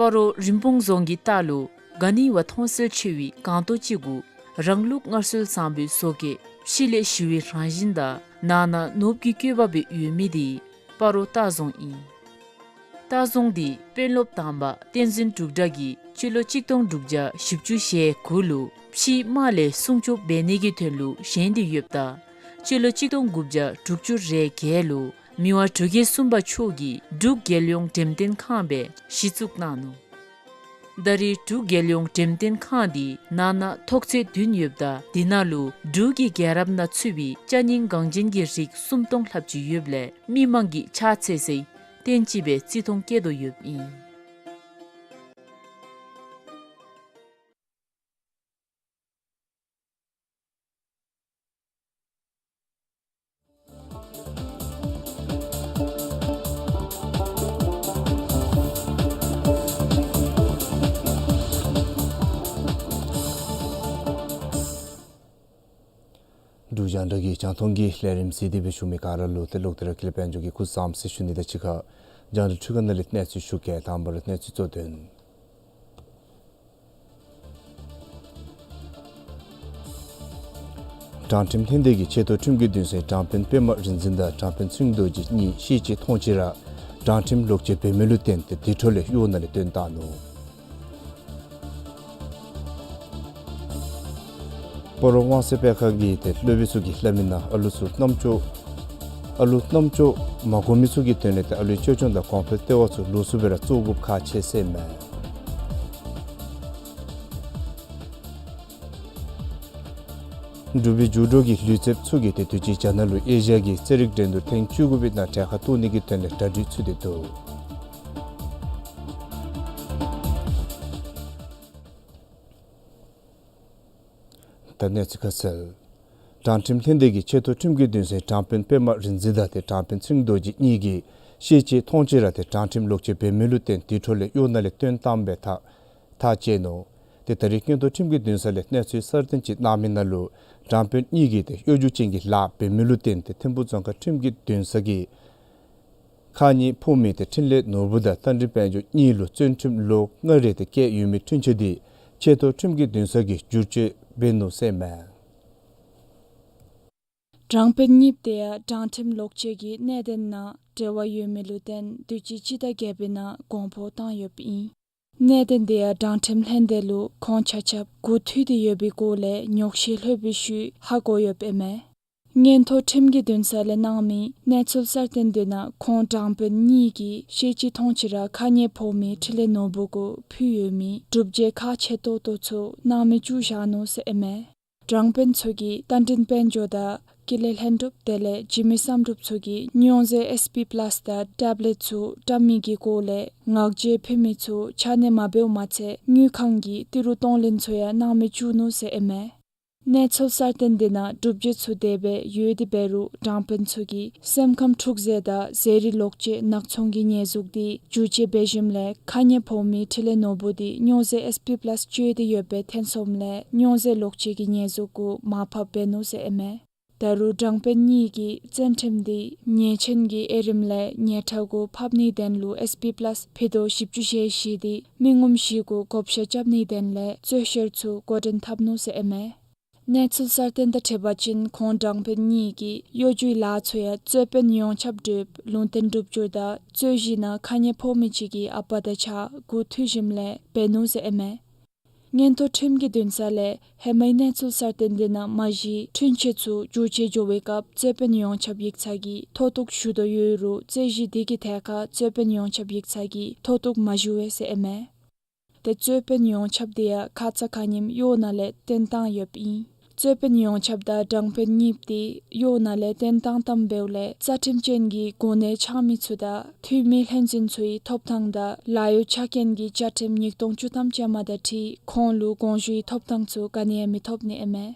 སྤ་རོ་རིན་སྤུངས་རྫོང་གི་ལྟག་ལུ་ག་ནི་བ་མཐོང་གསལ་ཆེ་བའི་སྒང་ཏོག་ཅིག་གུ་རང་ལུགས་སྔར་སྲོལ་བཟང་པོའི་བཟོ་བཀོད་ཕྱི་ལས་ཞི་བའི་རང་བཞིན་དང་ནང་ན་ནོར་བུ་གི་བཀོད་པ་སྦེ་ཡོད་མི་དེ་སྤ་རོ་ལྟ་རྫོང་ཨིན། ལྟ་རྫོང་དེ་དཔོན་སློབ་དང་པ་བསྟན་འཛིན་འབྲུག་སྒྲ་གིས་སྤྱི་ལོ་གཅིག་སྟོང་དྲུག་བརྒྱ་བཞི་བཅུ་ཞེ་དགུ་ལུ་ཕྱིའི་དམག་ལས་སྲུང་སྐྱོབ་འབད་ནི་གི་དོན་ལུ་བཞེངས་ཏེ་ཡོདཔ་ད་སྤྱི་ལོ་གཅིག་སྟོང་དགུ་བརྒྱ་དྲུག་ཅུ་རེ་བརྒྱད་ལུ་མི་དབང་འབྲུག་རྒྱལ་གསུམ་པ་མཆོག་གིས་འབྲུག་རྒྱལ་ཡོངས་འགྲེམས་སྟོན་ཁང་སྦེ་གཞི་བཙུགས་གནང་ནུག། ད་རེས་འབྲུག་རྒྱལ་ཡོངས་འགྲེམས་སྟོན་ཁང་འདི་ནང་ན་ཐོག་ཚད་བདུན་ཡོདཔ་ད་དེ་ནང་ལུ་འབྲུག་གི་རྒྱལ་རབས་ནང་ཚུད་པའི་ཅ་རྙིང་འགངས་ཅན་གྱི་རིགས་སུམ་སྟོང་ལྷགཔ་ཅིག་ཡོདཔ་ལས་མི་མང་གིས་ཕྱག་འཚལ་སའི་རྟེན་ཅིག་སྦེ་བརྩི་མཐོང་བསྐྱེད་དོ་ཡོདཔ་ཨིན། འབྲུག་རྒྱང་བསྒྲགས་ཀྱི་རྒྱང་མཐོང་གི་ལས་རིམ་གཟིགས་ཏེ་སྦེ་བཞུགས་མི་ག་ར་ལུ་ཏེ་ལོག་སྟེ་ར་ཀུན་ལེགས་དཔལ་འབྱོར་གྱིས་སྐུ་གཟུགས་བཟང་ཟེར་ཞུ་ནི་དང་གཅིག་ཁར་རྒྱང་བསྒྲགས་འཕྲུལ་ཁང་ནང་ལས་གནས་ཚུལ་ཞུ་གེ། དང་པ་ར་གནས་ཚུལ་གཙོ་དོན། དྲང་ཁྲིམས་ལྷན་སྡེ་གིས་ཆེ་མཐོ་ཁྲིམས་ཀྱི་འདུན་སའི་དྲང་དཔོན་པདྨ་རིག་འཛིན་དང་དྲང་དཔོན་ཚེ་རིང་རྡོ་རྗེ་གཉིས་ཤེས་བྱའི་མཐོང་བྱེད་ར་དྲང་ཁྲིམས་ལོག་སྤྱོད་འབད་མི་ལུ་བརྟེན་ཏེ་དེ་འཕྲོ་ལས་གཡོག་ནང་ལས་བཏོན་བཏང་ནུག། སྤ་རོ་དབང་གསལ་དཔེ་ཁང་གི་ཏེ་སློབ་དཔོན་ཚུ་གིས་སླབ་མི་ནང་ཨ་ལུ་ཚུ་རྣམ་ཅོ་ཨ་ལུ་རྣམ་ཅོ་མ་གོ་མི་ཚུ་གི་དོན་ལས་ཏེ་ཨ་ལུའི་ཅོ་ཅོང་དང་གོང་འཕེལ་ལྟེ་བ་ཚུ་ལོགས་སུ་སྦེ་ར་བཙུགས་དགོཔ་ཁག་ཆེ་ཟེར་མས། འབྲུག་པའི་རྒྱུགས་སྤྲོད་ཀྱི་ལུས་རྩལཔ་ཚུ་གིས་ཏེ་དུས་ཅི་རྒྱ་ནག་ལུ་ཨེ་ཤི་ཡ་གི་རྩེད་རིགས་འགྲན་བསྡུར་ཐེངས་བཅུ་དགུ་པའི་ནང་གྲལ་ཁར་གཏོགས་ནི་གི་དོན་ལས་གྲ་སྒྲིག་ཚུད་དེ་འདུག། ད་གནས་ཚུལ་ཁ་གསལ། དྲང་ཁྲིམས་ལྷན་སྡེ་གིས་ཆེ་མཐོ་ཁྲིམས་ཀྱི་འདུན་སའི་དྲང་དཔོན་པདྨ་རིག་འཛིན་དང་ཏེ་དྲང་དཔོན་ཚེ་རིང་རྡོ་རྗེ་གཉིས་ཀྱིས་ཤེས་བྱའི་མཐོང་བྱེད་ར་ཏེ་དྲང་ཁྲིམས་ལོག་སྤྱོད་འབད་མི་ལུ་བརྟེན་དེ་འཕྲོ་ལས་གཡོག་ནང་ལས་བཏོན་བཏངམ་སྦེ་ཐག་ཐག་བཅད་ནུག། ཏེ་ད་རེས་མངོན་མཐོ་ཁྲིམས་ཀྱི་འདུན་ས་ལས་གནས་ཚུལ་གསར་བཏོན་ཅིག་གནང་མི་ནང་ལུ་དྲང་དཔོན་གཉིས་ཀྱིས་ཏེ་གཡོ་སྒྱུ་ཅན་གྱི་ལཱ་འབད་མི་ལུ་བརྟེན་ཏེ་ཐིམ་ཕུ་རྫོང་ཁག་ཁྲིམས་ཀྱི་འདུན་ས་གིས་ཁ་ཉེས་ཕོག་མི་ཏེ་འཕྲིན་ལས་ནོར་བུ་དང་རྟ་མགྲིན་དཔལ་འབྱོར་གཉིས་ལུ་བཙོན་ཁྲིམས་ལོ་ལྔ་རེ་ཏེ་བཀལ་ཡོད་མི་འཁྲུན་ཆོད་འདི་ཆེ་མཐོ་ཁྲིམས་ཀྱི་འདུན་ས་གིས་བསྒྱུར་བཅོས་འབད་ནུག་ཟེར་མས། དྲང་དཔོན་གཉིས་དེ་ཡང་དྲང་ཁྲིམས་ལོག་སྤྱོད་ཀྱི་གནད་དོན་ནང་འབྲེལ་བ་ཡོད་མི་ལུ་བརྟེན་དུས་ཅི་སྤྱི་ཟླ་བརྒྱད་པའི་ནང་དགོངས་པ་བཏང་ཡོདཔ་ཨིན། གནད་དོན་དེ་ཡང་དྲང་ཁྲིམས་ལྷན་སྡེ་ལུ་ཁོང་ཆ་ཁྱབ་མགུ་མཐུད་དེ་ཡོད་པའི་སྐོར་ལས་ཉོགས་བཤད་ལྷོད་པའི་ཤུལ་ཧ་གོ་ཡོདཔ་ཨིན་མས། མངོན་མཐོ་ཁྲིམས་ཀྱི་འདུན་ས་ལས་གནང་མི་གནས་ཚུལ་གསར་བཏོན་དེ་ནང་ཁོང་དྲང་དཔོན་གཉིས་ཀྱིས་ཤེས་བྱའི་མཐོང་བྱེད་ར་ཁ་ཉེས་ཕོག་མི་འཕྲིན་ལས་ནོར་བུ་གུ་ཕུལ་ཡོད་མི་སྒྲུབ་བྱེད་ཁག་ཆེ་ཏོག་ཏོ་ཚུ་སྣང་མེད་བཅུག་བཞག་ནུག་ཟེར་ཨིན་མས། དྲང་དཔོན་ཚུ་གིས་རྟ་མགྲིན་དཔལ་འབྱོར་དང་ཀུན་ལེགས་ལྷུན་གྲུབ་དེ་ལས་འཇིགས་མེད་བསམ་གྲུབ་ཚུ་གིས་རྙོག་ཟེར་ཨེས་པི་པ་ལཱས་དང་ཊེབ་ལེཊ་ཚུ་བཀྲམ་མི་གི་སྐོར་ལས་ངག་བརྗོད་ཕུལ་མི་ཚུ་ཆ་གནས་མ་འབདཝ་མ་ཚད་དངུལ་ཁང་གི་ཏི་རུ་གཏོང་ལེན་ཚུ་ཡང་གནང་མི་བཅུག་ནུག་ཟེར་ཨིན་མས། གནས་ཚུལ་གསར་བཏོན་དེ་ནང་སྒྲུབ་བྱེད་ཚུ་དེ་སྦེ་ཡོད་དེ་འབད་རུང་དྲང་དཔོན་ཚུ་གིས་སེམས་ཁམས་འཁྲུག་ཟེར་དང་ཟས་རིགས་ལོག་སྤྱོད་ནག་ཚོང་གི་ཉེས་འཛུགས་དེ་འགྱུར་བཅོས་འབད་ཞིནམ་ལས་ཁ་ཉེས་ཕོག་མི་འཕྲིན་ལས་ནོར་བུ་དེ་རྙོག་ཟེར་ཨེས་པི་པ་ལཱས་སྤྱོད་དེ་ཡོདཔ་སྦེ་ཐོན་སོངམ་ལས་རྙོག་ཟེར་ལོག་སྤྱོད་ཀྱི་ཉེས་འཛུགས་གུ་མར་ཕབ་འབད་ནུག་ཟེར་ཨིན་མས། ད་རུང་དྲང་དཔོན་གཉིས་ཀྱིས་བཙོན་ཁྲིམས་དེ་ཉེས་ཅན་གྱི་དབྱེ་རིམ་ལས་ཉེས་ཁྲ་གུ་ཕབ་ནིའི་དོན་ལུ་ཨེས་པི་པ་ལཱས་ཕུད་རྡོག་བཞི་བཅུ་ཞེ་བཞི་དེ་མི་ངོམ་བཞི་གུ་བགོ་བཤའ་རྐྱབ་ནིའི་དོན་ལས་རྩོད་བཤེར་ཚུ་འགོ་འདྲེན་འཐབ་ནུག་ཟེར་ཨིན་མས། གནས་ཚུལ་གསར་བཏོན་དང་འཁྲིལ་བ་ཅིན་ཁོང་དྲང་དཔོན་གཉིས་ཀྱིས་གཡོ་སྒྱུའི་ལཱ་ཚུ་ཡང་རྩོད་དཔོན་ཡོངས་ཁྱབ་གྲོས་ལུང་བསྟན་སྒྲུབ་སྦྱོར་དང་རྩོད་གཞི་ནང་ཁ་ཉེས་ཕོག་མི་ཅིག་གི་ཨ་པ་དང་གཅིག་ཁར་མགུ་མཐུད་ཞིནམ་ལས་འབད་ནུག་ཟེར་ཨིན་མས། མངོན་མཐོ་ཁྲིམས་ཀྱི་འདུན་ས་ལས་ཧེ་མའི་གནས་ཚུལ་གསར་བཏོན་དེ་ནང་མ་གཞི་འཁྲུན་ཆོད་ཚུ་འགྱུར་བཅོས་འགྱོ་བའི་སྐབས་རྩོད་དཔོན་ཡོངས་ཁྱབ་ཡིག་ཚང་གིས་མཐོ་གཏུགས་ཞུ་དོ་ཡོད་རུང་རྩོད་གཞི་དེ་གི་ཐད་ཁར་རྩོད་དཔོན་ཡོངས་ཁྱབ་ཡིག་ཚང་གིས་མཐོ་གཏུགས་མ་ཞུ་བས་ཟེར་ཨིན་མས། ཏེ་རྩོད་དཔོན་ཡོངས་ཁྱབ་དེ་ཡང་ཁ་ཙ་ཁ་ཉིནམ་གཡོག་ནང་ལས་བཏོན་བཏང་ཡོདཔ་ཨིན། རྩོད་དཔོན་ཡོངས་ཁྱབ་དང་དྲང་དཔོན་གཉིས་དེ་གཡོག་ནང་ལས་བཏོན་བཏང་བཏངམ་འབདཝ་ལས་རྩ་ཁྲིམས་ཅན་གྱི་གོ་གནས་འཆང་མི་ཚུ་དང་འཐུས་མི་ལྷན་འཛིན་ཚུའི་ཐོབ་ཐང་དང་ལཱ་གཡོག་ཆ་རྐྱེན་གྱི་བཅའ་ཁྲིམས་ཉིས་སྟོང་བཅུ་ཐམ་ཅན་མ་དང་འཁྲིལ་ཁོང་ལུ་དགོངས་ཞུའི་ཐོབ་ཐང་ཚུ་ག་ནི་ཡང་མི་ཐོབ་ནི་ཨིན་མས།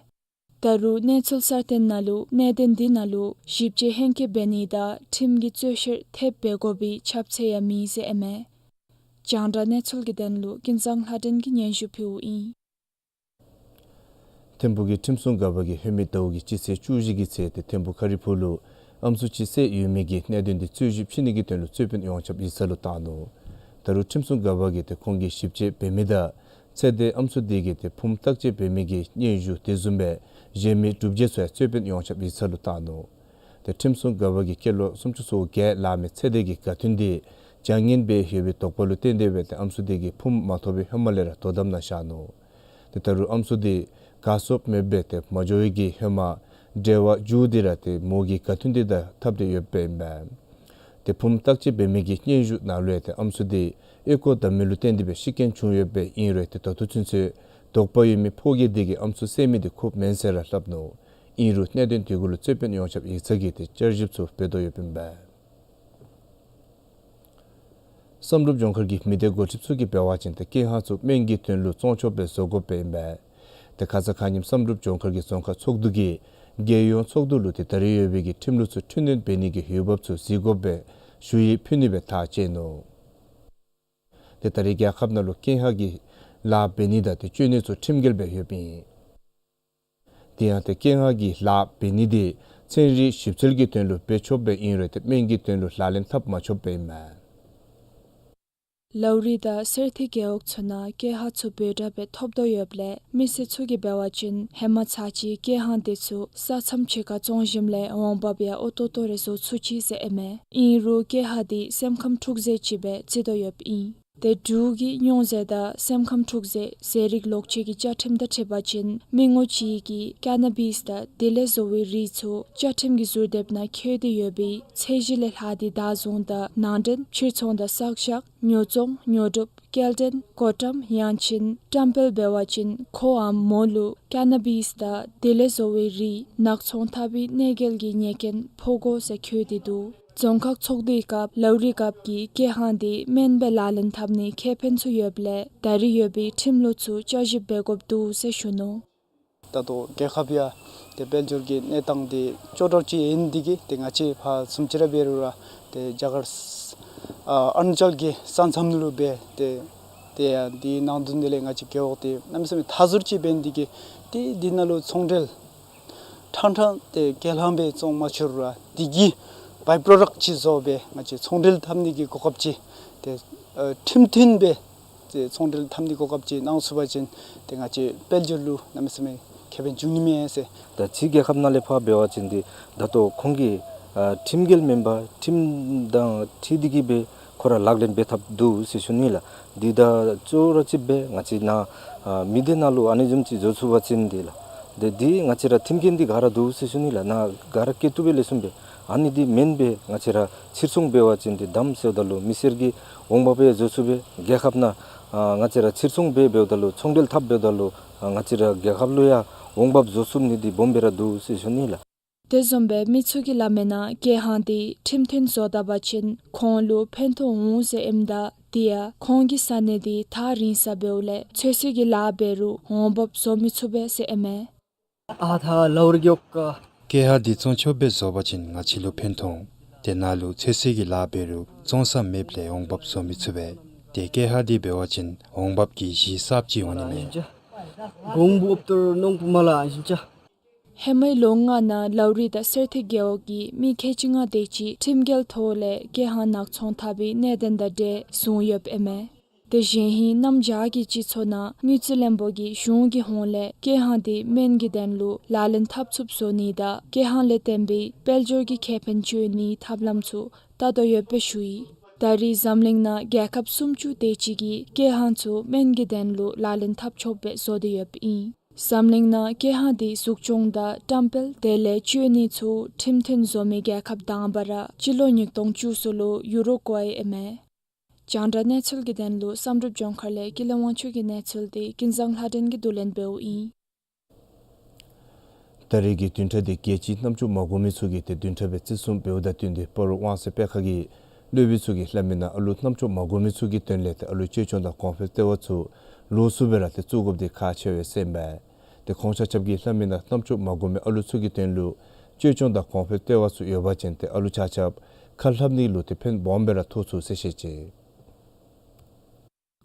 ད་རུང་གནས་ཚུལ་གསར་བཏོན་ནང་ལུ་གནད་དོན་འདི་ནང་ལུ་ཞིབ་དཔྱད་ཧེང་སྐལ་འབད་ནི་དང་ཁྲིམས་ཀྱི་རྩོད་བཤེར་ཐེབས་འབད་དགོ་པའི་ཁྱབ་ཚད་ཡང་མེད་ཟེར་ཨིན་མས། རྒྱང་བསྒྲགས་གནས་ཚུལ་གྱི་དོན་ལུ་ཀུན་བཟང་ལྷ་སྒྲོན་གྱིས་སྙན་ཞུ་ཕུལཝ་ཨིན། ཐིམ་ཕུག་གི་ཁྲིམས་སྲུང་འགག་པ་གིས་ལྷོད་མེད་ཟླཝ་གི་སྤྱི་ཚེས་བཅུ་བཞི་གི་ཚེ་ཏེ་ཐིམ་ཕུག་ཁ་རི་ཕུག་ལུ་ཨམ་སྲུ་ཅིག་བསད་ཡོད་མི་གི་གནད་དོན་དེ་རྩོད་ཞིབ་ཕྱེ་ནི་གི་དོན་ལུ་རྩོད་དཔོན་ཡོངས་ཁྱབ་ཡིག་ཚང་ལུ་བཏང་ནུག། ད་རུང་ཁྲིམས་སྲུང་འགག་པ་གིས་ཏེ་ཁོང་གིས་ཞིབ་དཔྱད་འབད་མི་དང་ཚེ་འདས་ཨམ་སྲུ་དེ་གིས་ཏེ་ཕུངམ་བརྟག་དཔྱད་འབད་མི་གི་སྙན་ཞུ་དེ་བཟུམ་སྦེ་གཞན་མི་སྒྲུབ་བྱེད་ཚུ་ཡང་རྩོད་དཔོན་ཡོངས་ཁྱབ་ཡིག་ཚང་ལུ་བཏང་ནུག། ཏེ་ཁྲིམས་སྲུང་འགག་པ་གིས་སྐྱེས་ལོ་སུམ་ཅུ་སོ་བརྒྱད་ལང་མི་ཚེ་འདས་ཀྱི་དགའ་སྟོན་དེ་བྱ་ངན་འབད་ཡོད་པའི་དོགས་པ་ལུ་བརྟེན་ཏེ་སྦེ་ཏེ་ཨམ་སྲུ་དེ་གིས་ཕུངམ་མ་ཐོབ་པའི་ཧེ་མ་ལས་ར་དོ་དམ་ནང་བཞག་ནུག། ཏེ་ད་རུང་ཨམ་སྲུ་དེ་ག་སོངམ་མེདཔ་སྦེ་ཏེ་མ་འགྱོ་བའི་གི་ཧེ་མ་འབྲེལ་བ་འཇུག་སྟེ་ར་ཏེ་མོ་གི་དགའ་སྟོན་དེ་དང་འཐབ་སྟེ་ཡོདཔ་ཨིན་པས། ཏེ་ཕུངམ་བརྟག་དཔྱད་འབད་མི་གི་སྙན་ཞུ་ནང་ལུ་ཡང་ཏེ་ཨམ་སྲུ་དེ་ཨོལ་ཀོ་བསྡམ་མི་ལུ་བརྟེན་ཏེ་སྦེ་ཤི་རྐྱེན་བྱུང་ཡོདཔ་ཨིན་རུང་ཏེ་ད་ལྟོ་ཚུན་ཚོད་དོགས་པ་ཡོད་མི་ཕོ་རྒས་དེ་གིས་ཨམ་སྲུ་བསད་མི་དེ་ཁོ་མེན་ཟེར་ར་སླབ་ནུག། ཨིན་རུང་གནད་དོན་དེ་གུ་ལུ་རྩོད་དཔོན་ཡོངས་ཁྱབ་ཡིག་ཚང་གིས་ཏེ་བསྐྱར་ཞིབ་ཚུ་འབད་དོ་ཡོདཔ་ཨིན་པས། བསམ་གྲུབ་ལྗོངས་མཁར་གྱི་མི་སྡེ་འགོ་ཁྲིདཔ་ཚུ་གིས་འབད་བ་ཅིན་ཏེ་ཀེ་ཧང་ཚུ་སྨན་གྱི་དོན་ལུ་བཙོང་ཆོགཔ་སྦེ་བཟོ་དགོཔ་ཨིན་པས། ཏེ་ཁ་ཙ་ཁ་ཉིནམ་བསམ་གྲུབ་ལྗོངས་མཁར་གྱི་རྫོང་ཁག་ཚོགས་འདུ་གིས་རྒྱལ་ཡོངས་ཚོགས་འདུ་ལུ་ཏེ་ད་རེས་ཡོད་པའི་གི་ཁྲིམས་ལུགས་ཚུ་འཕྲི་སྣོན་འབད་ནི་གི་འོས་འབབ་ཚུ་གཟིགས་དགོཔ་སྦེ་ཞུ་ཡིག་ཕུལ་ནི་སྦེ་ཐག་བཅད་ནུག། ཏེ་ད་རེས་རྒྱལ་ཁབ་ནང་ལུ་ཀེ་ཧང་གི་ལཱ་འབད་ནི་དང་ཏེ་སྤྱོད་ནི་ཚུ་ཁྲིམས་འགལ་སྦེ་ཡོདཔ་ཨིན། དེ་ཡང་ཏེ་ཀེ་ཧང་གི་ལཱ་འབད་ནི་དེ་ཚན་རིག་ཞིབ་འཚོལ་གྱི་དོན་ལུ་འབད་ཆོགཔ་སྦེ་ཨིན་རུང་ཏེ་སྨན་གྱི་དོན་ལུ་ལག་ལེན་འཐབ་མ་ཆོགཔ་སྦེ་ཨིན་མས། ལའུ་རི་དང་སེར་ཐི་རྒེད་འོག་ཚུ་ནང་ཀེ་ཧང་ཚུ་འབོལ་དྲགས་སྦེ་ཐོབ་དོ་ཡོདཔ་ལས་མི་སེར་ཚུ་གིས་འབད་བ་ཅིན་ཧེ་མ་ཚར་གཅིག་ཀེ་ཧང་དེ་ཚུ་ས་མཚམས་ཕྱི་ཁར་བཙོང་ཞིནམ་ལས་འོང་འབབ་ཡང་ཨོ་ཏོ་ཏོ་རེ་བཟོ་ཚུགས་ཅི་ཟེར་ཨིན་མས། ཨིན་རུང་ཀེ་ཧང་དེ་སེམས་ཁམས་འཁྲུག་ཟེར་ཅིག་སྦེ་བརྩི་དོ་ཡོདཔ་ཨིན། ཏེ་འབྲུག་གི་སྙུང་ཟས་དང་སེམས་ཁམས་འཁྲུག་ཟེར་ཟས་རིགས་ལོག་སྤྱོད་ཀྱི་བཅའ་ཁྲིམས་དང་འཁྲིལ་བ་ཅིན་མི་ངོམ་ཅིག་གིས་ཀ་ན་བིས་དང་དེ་ལས་བཟོ་བའི་རིགས་ཚུ་བཅའ་ཁྲིམས་ཀྱི་ཟུར་དེབ་ནང་འཁོད་དེ་ཡོད་པའི་ཚད་གཞི་ལས་ལྷག་སྟེ་བདག་བཟུང་དང་ནང་འདྲེན་ཕྱིར་ཚོང་དང་བསགས་བཞག་ཉོ་བཙོང་ཉོ་སྒྲུབ་སྐྱེལ་འདྲེན་བཀོག་བཀྲམ་ཡང་ཅིན་བཀྲམ་སྤེལ་འབད་བ་ཅིན་ཁོའམ་མོ་ལུ་ཀ་ན་བིས་དང་དེ་ལས་བཟོ་བའི་རིགས་ནག་ཚོང་འཐབ་པའི་གནོད་འགེལ་གྱི་ཉེས་སྐྱོན་ཕོག་དགོ་ཟེར་འཁོད་དེ་འདུག། རྫོང་ཁག་ཚོགས་འདུའི་སྐབས་ལའུ་རི་རྒཔོ་གིས་ཀེ་ཧང་དེ་སྨན་སྦེ་ལག་ལེན་འཐབ་ནིའི་ཁེ་ཕན་ཚུ་ཡོདཔ་ལས་ད་རེས་ཡོད་པའི་ཁྲིམས་ལུགས་ཚུ་བསྐྱར་ཞིབ་འབད་དགོཔ་འདུག་ཟེར་ཞུ་ནུག། ད་ལྟོ་རྒྱལ་ཁབ་ཡང་ཏེ་དཔལ་འབྱོར་གྱི་གནས་སྟངས་དེ་སྐྱོ་དྲགས་ཅིག་ཨིན་དེ་གིས་ཏེ་ང་བཅས་ཕར་བཟུམ་ཅིག་ར་འབད་རུང་ར་ཏེ་རྒྱ་གར་ཨ་ཨ་རུ་ན་ཅལ་གྱི་ས་མཚམས་ལུ་སྦེ་ཏེ་ཏེ་ཡང་དེའི་ནང་དོན་དེ་ལས་ང་བཅས་རྒེད་འོག་དེ་གནམ་མེད་ས་མེད་མཐའ་ཟུར་ཅིག་འབད་དེ་གིས་ཏེ་དེ་ནང་ལུ་ཚོང་འབྲེལ་ཕྲང་ཕྲང་ཏེ་སྐྱེལ་ལྷང་སྦེ་བཙོང་མ་ཆོག་རུང་ར་དེ་གི་བའི་པྲོ་ཌཀཊ་ཅིག་བཟོ་སྦེ་ང་བཅས་ཚོང་འབྲེལ་འཐབ་ནི་གི་གོ་སྐབས་ཅིག་ཏེ་ཨ་ཁྲིམས་མཐུན་སྦེ་ཏེ་ཚོང་འབྲེལ་འཐབ་ནི་གི་གོ་སྐབས་ཅིག་གནང་ཚུགས་པ་ཅིན་ཏེ་ང་བཅས་དཔལ་འབྱོར་ལུ་གནམ་མེད་ས་མེད་ཁེ་ཕན་འབྱུང་ནི་མས་ཟེར། ད་ཕྱི་རྒྱལ་ཁབ་ནང་ལས་ཕར་འབད་བ་ཅིན་ཏེ་ད་ལྟོ་ཁོང་གིས་ཨ་ཁྲིམས་འགལ་མེན་པར་ཁྲིམས་དང་འཁྲིལ་ཏེ་གིས་སྦེ་ཁོ་ར་ལག་ལེན་འབད་འཐབ་འདུག་ཟེར་ཞུ་ནི་ལགས། འདི་ད་ཅོག་ར་གཅིག་སྦེ་ང་བཅས་ནཱ་ཨ་མི་སྡེ་ནང་ལུ་ཨ་ནི་བཟུམ་ཅིག་བཟོ་ཚུགས་པ་ཅིན་ཏེ་ལགས། ཏེ་འདི་ང་བཅས་ར་ཁྲིམས་འགལ་འདི་ག་ར་འདུག་ཟེར་ཞུ་ནི་ལགས། ནཱ་ག་ར་སྐྱེལ་བཏུབ་པས་ལེགས་ཤོམ་སྦེ། ཨ་ནི་འདི་མེན་པར་ང་བཅས་ར་ཕྱིར་ཚོང་འབད་བ་ཅིན་ཏེ་དམ་ཟེརཝ་ད་ལུ་མི་སེར་གྱི་འོང་འབབ་ཡང་བཟོ་ཚུགས་པས། རྒྱལ་ཁབ་ནང་ཨ་ང་བཅས་ར་ཕྱིར་ཚོང་འབད་འབདཝ་ད་ལུ་ཚོང་འབྲེལ་འཐབ་འབདཝ་ད་ལུ་ཨ་ང་བཅས་ར་རྒྱལ་ཁབ་ལུ་ཡང་འོང་འབབ་བཟོ་ཚུགས་ནི་འདི་སྦོམ་སྦེ་ར་འདུག་ཟེར་ཞུ་ནི་ལགས། དེ་བཟུམ་སྦེ་མི་ཚུ་གིས་སླབ་མིའི་ནང་ཀེ་ཧང་འདི་ཁྲིམས་མཐུན་བཟོ་ད་པ་ཅིན་ཁོང་ལུ་ཕན་ཐོགས་འོང་ཟེར་ཨིནམ་ད་དེ་ཡང་ཁོང་གི་ས་གནས་འདི་ཐག་རིང་ས་འབདཝ་ལས་ཚོད་བསྲེ་གི་ལཱ་འབད་རུང་འོང་འབབ་བཟོ་མི་ཚུགས་པས་ཟེར་ཨིན་མས། ཨ་ཐ་ལའུ་རི་རྒེད་འོག་ཀེ་ཧང་འདི་བཙོང་ཆོགཔ་སྦེ་བཟོ་བ་ཅིན་ང་བཅས་ལུ་ཕན་ཐོགས་འོང་། ཏེ་ནཱ་ལུ་ཚོད་བསྲེ་གི་ལཱ་འབད་རུང་བཙོང་ས་མེདཔ་ལས་འོང་འབབ་བཟོ་མི་ཚུགས་པས། ཏེ་ཀེ་ཧང་འདི་འབད་བ་ཅིན་འོང་འབབ་ཀྱི་གཞི་གསརཔ་ཅིག་འོང་ནི་མས། ཧེ་མའི་ལོ་ལྔ་ནང་ལའུ་རི་དང་སེར་ཐི་རྒེད་འོག་གི་མི་ཁལ་གཅིག་ལྔ་དེ་ཅིག་ཁྲིམས་འགལ་ཐོག་ལས་ཀེ་ཧང་ནག་ཚོང་འཐབ་པའི་གནད་དོན་དང་འབྲེལ་བཟུང་ཡོདཔ་ཨིན་མས། དེ་བཞིན་ཧིང་གནམ་བྱཱར་གྱི་སྤྱི་ཚོགས་ནང་དངུལ་རྩིས་བློན་པོ་གིས་གཞུང་གི་ཧོངས་ལས་ཀེ་ཧང་དེ་སྨན་གྱི་དོན་ལུ་ལག་ལེན་འཐབ་ཚུགསཔ་བཟོ་ནི་དང་ཀེ་ཧང་ལས་བརྟེན་པའི་དཔལ་འབྱོར་གྱི་ཁེ་ཕན་སྤྱོད་ནིའི་ཐབས་ལམ་ཚུ་བལྟ་དོ་ཡོདཔ་སྦེ་ཞུ་ཡི། ད་རེས་འཛམ་གླིང་ནང་རྒྱལ་ཁབ་སུམ་ཅུ་དེ་ཅིག་གིས་ཀེ་ཧང་ཚུ་སྨན་གྱི་དོན་ལུ་ལག་ལེན་འཐབ་ཆོགཔ་སྦེ་བཟོ་སྟེ་ཡོདཔ་ཨིན། འཛམ་གླིང་ནང་ཀེ་ཧང་དེ་འཛུགས་སྐྱོང་དང་བཀྲམ་སྤེལ་དེ་ལས་སྤྱོད་ནི་ཚུ་ཁྲིམས་མཐུན་བཟོ་མི་རྒྱལ་ཁབ་དང་པ་ར་སྤྱི་ལོ་ཉིས་སྟོང་བཅུ་གསུམ་ལུ་ཡུ་རུ་ཀུའེ་ཨིན་མས། རྒྱང་བསྒྲགས་གནས་ཚུལ་གྱི་དོན་ལུ་བསམ་གྲུབ་ལྗོངས་མཁར་ལས་ཀུན་ལེགས་དབང་ཕྱུག་གི་གནས་ཚུལ་དེ་ཀུན་བཟང་ལྷ་སྒྲོན་གྱིས་བསྡུ་ལེན་འབདཝ་ཨིན། ད་རེས་ཀྱི་བདུན་ཕྲག་འདི་རྒྱལ་སྤྱིའི་རྣམ་ཅོ་མ་གོ་མི་ཚུ་གི་ཏེ་བདུན་ཕྲག་སྦེ་བརྩི་སྲུང་འབདཝ་དང་བསྟུན་ཏེ་སྤ་རོ་དབང་གསལ་པད་ཁ་གི་སློབ་དཔོན་ཚུ་གིས་སླབ་མིའི་ནང་ཨ་ལུ་རྣམ་ཅོ་མ་གོ་མི་ཚུ་གི་དོན་ལས་ཏེ་ཨ་ལུ་ཅེ་ཅོང་དང་གོང་འཕེལ་ལྟེ་བ་ཚུ་ལོགས་སུ་སྦེ་ར་ཏེ་བཙུགས་དགོཔ་འདི་ཁག་ཆེ་བས་ཟེར་ཨིན་པས། ཏེ་ཁོང་ཆ་ཁྱབ་ཀྱིས་སླབ་མིའི་ནང་རྣམ་ཅོ་མ་གོ་མི་ཨ་ལུ་ཚུ་གི་དོན་ལུ་ཅེ་ཅོང་དང་གོང་འཕེལ་ལྟེ་བ་ཚུ་ཡོད་པ་ཅིན་ཏེ་ཨ་ལུ་ཆ་ཁྱབ་ཁ་སླབ་ནི་ལུ་ཏེ་ཕན་སྦོམ་སྦེ་ར་ཐོགས་ཚུགས་ཟེར་བཤད་ཅི།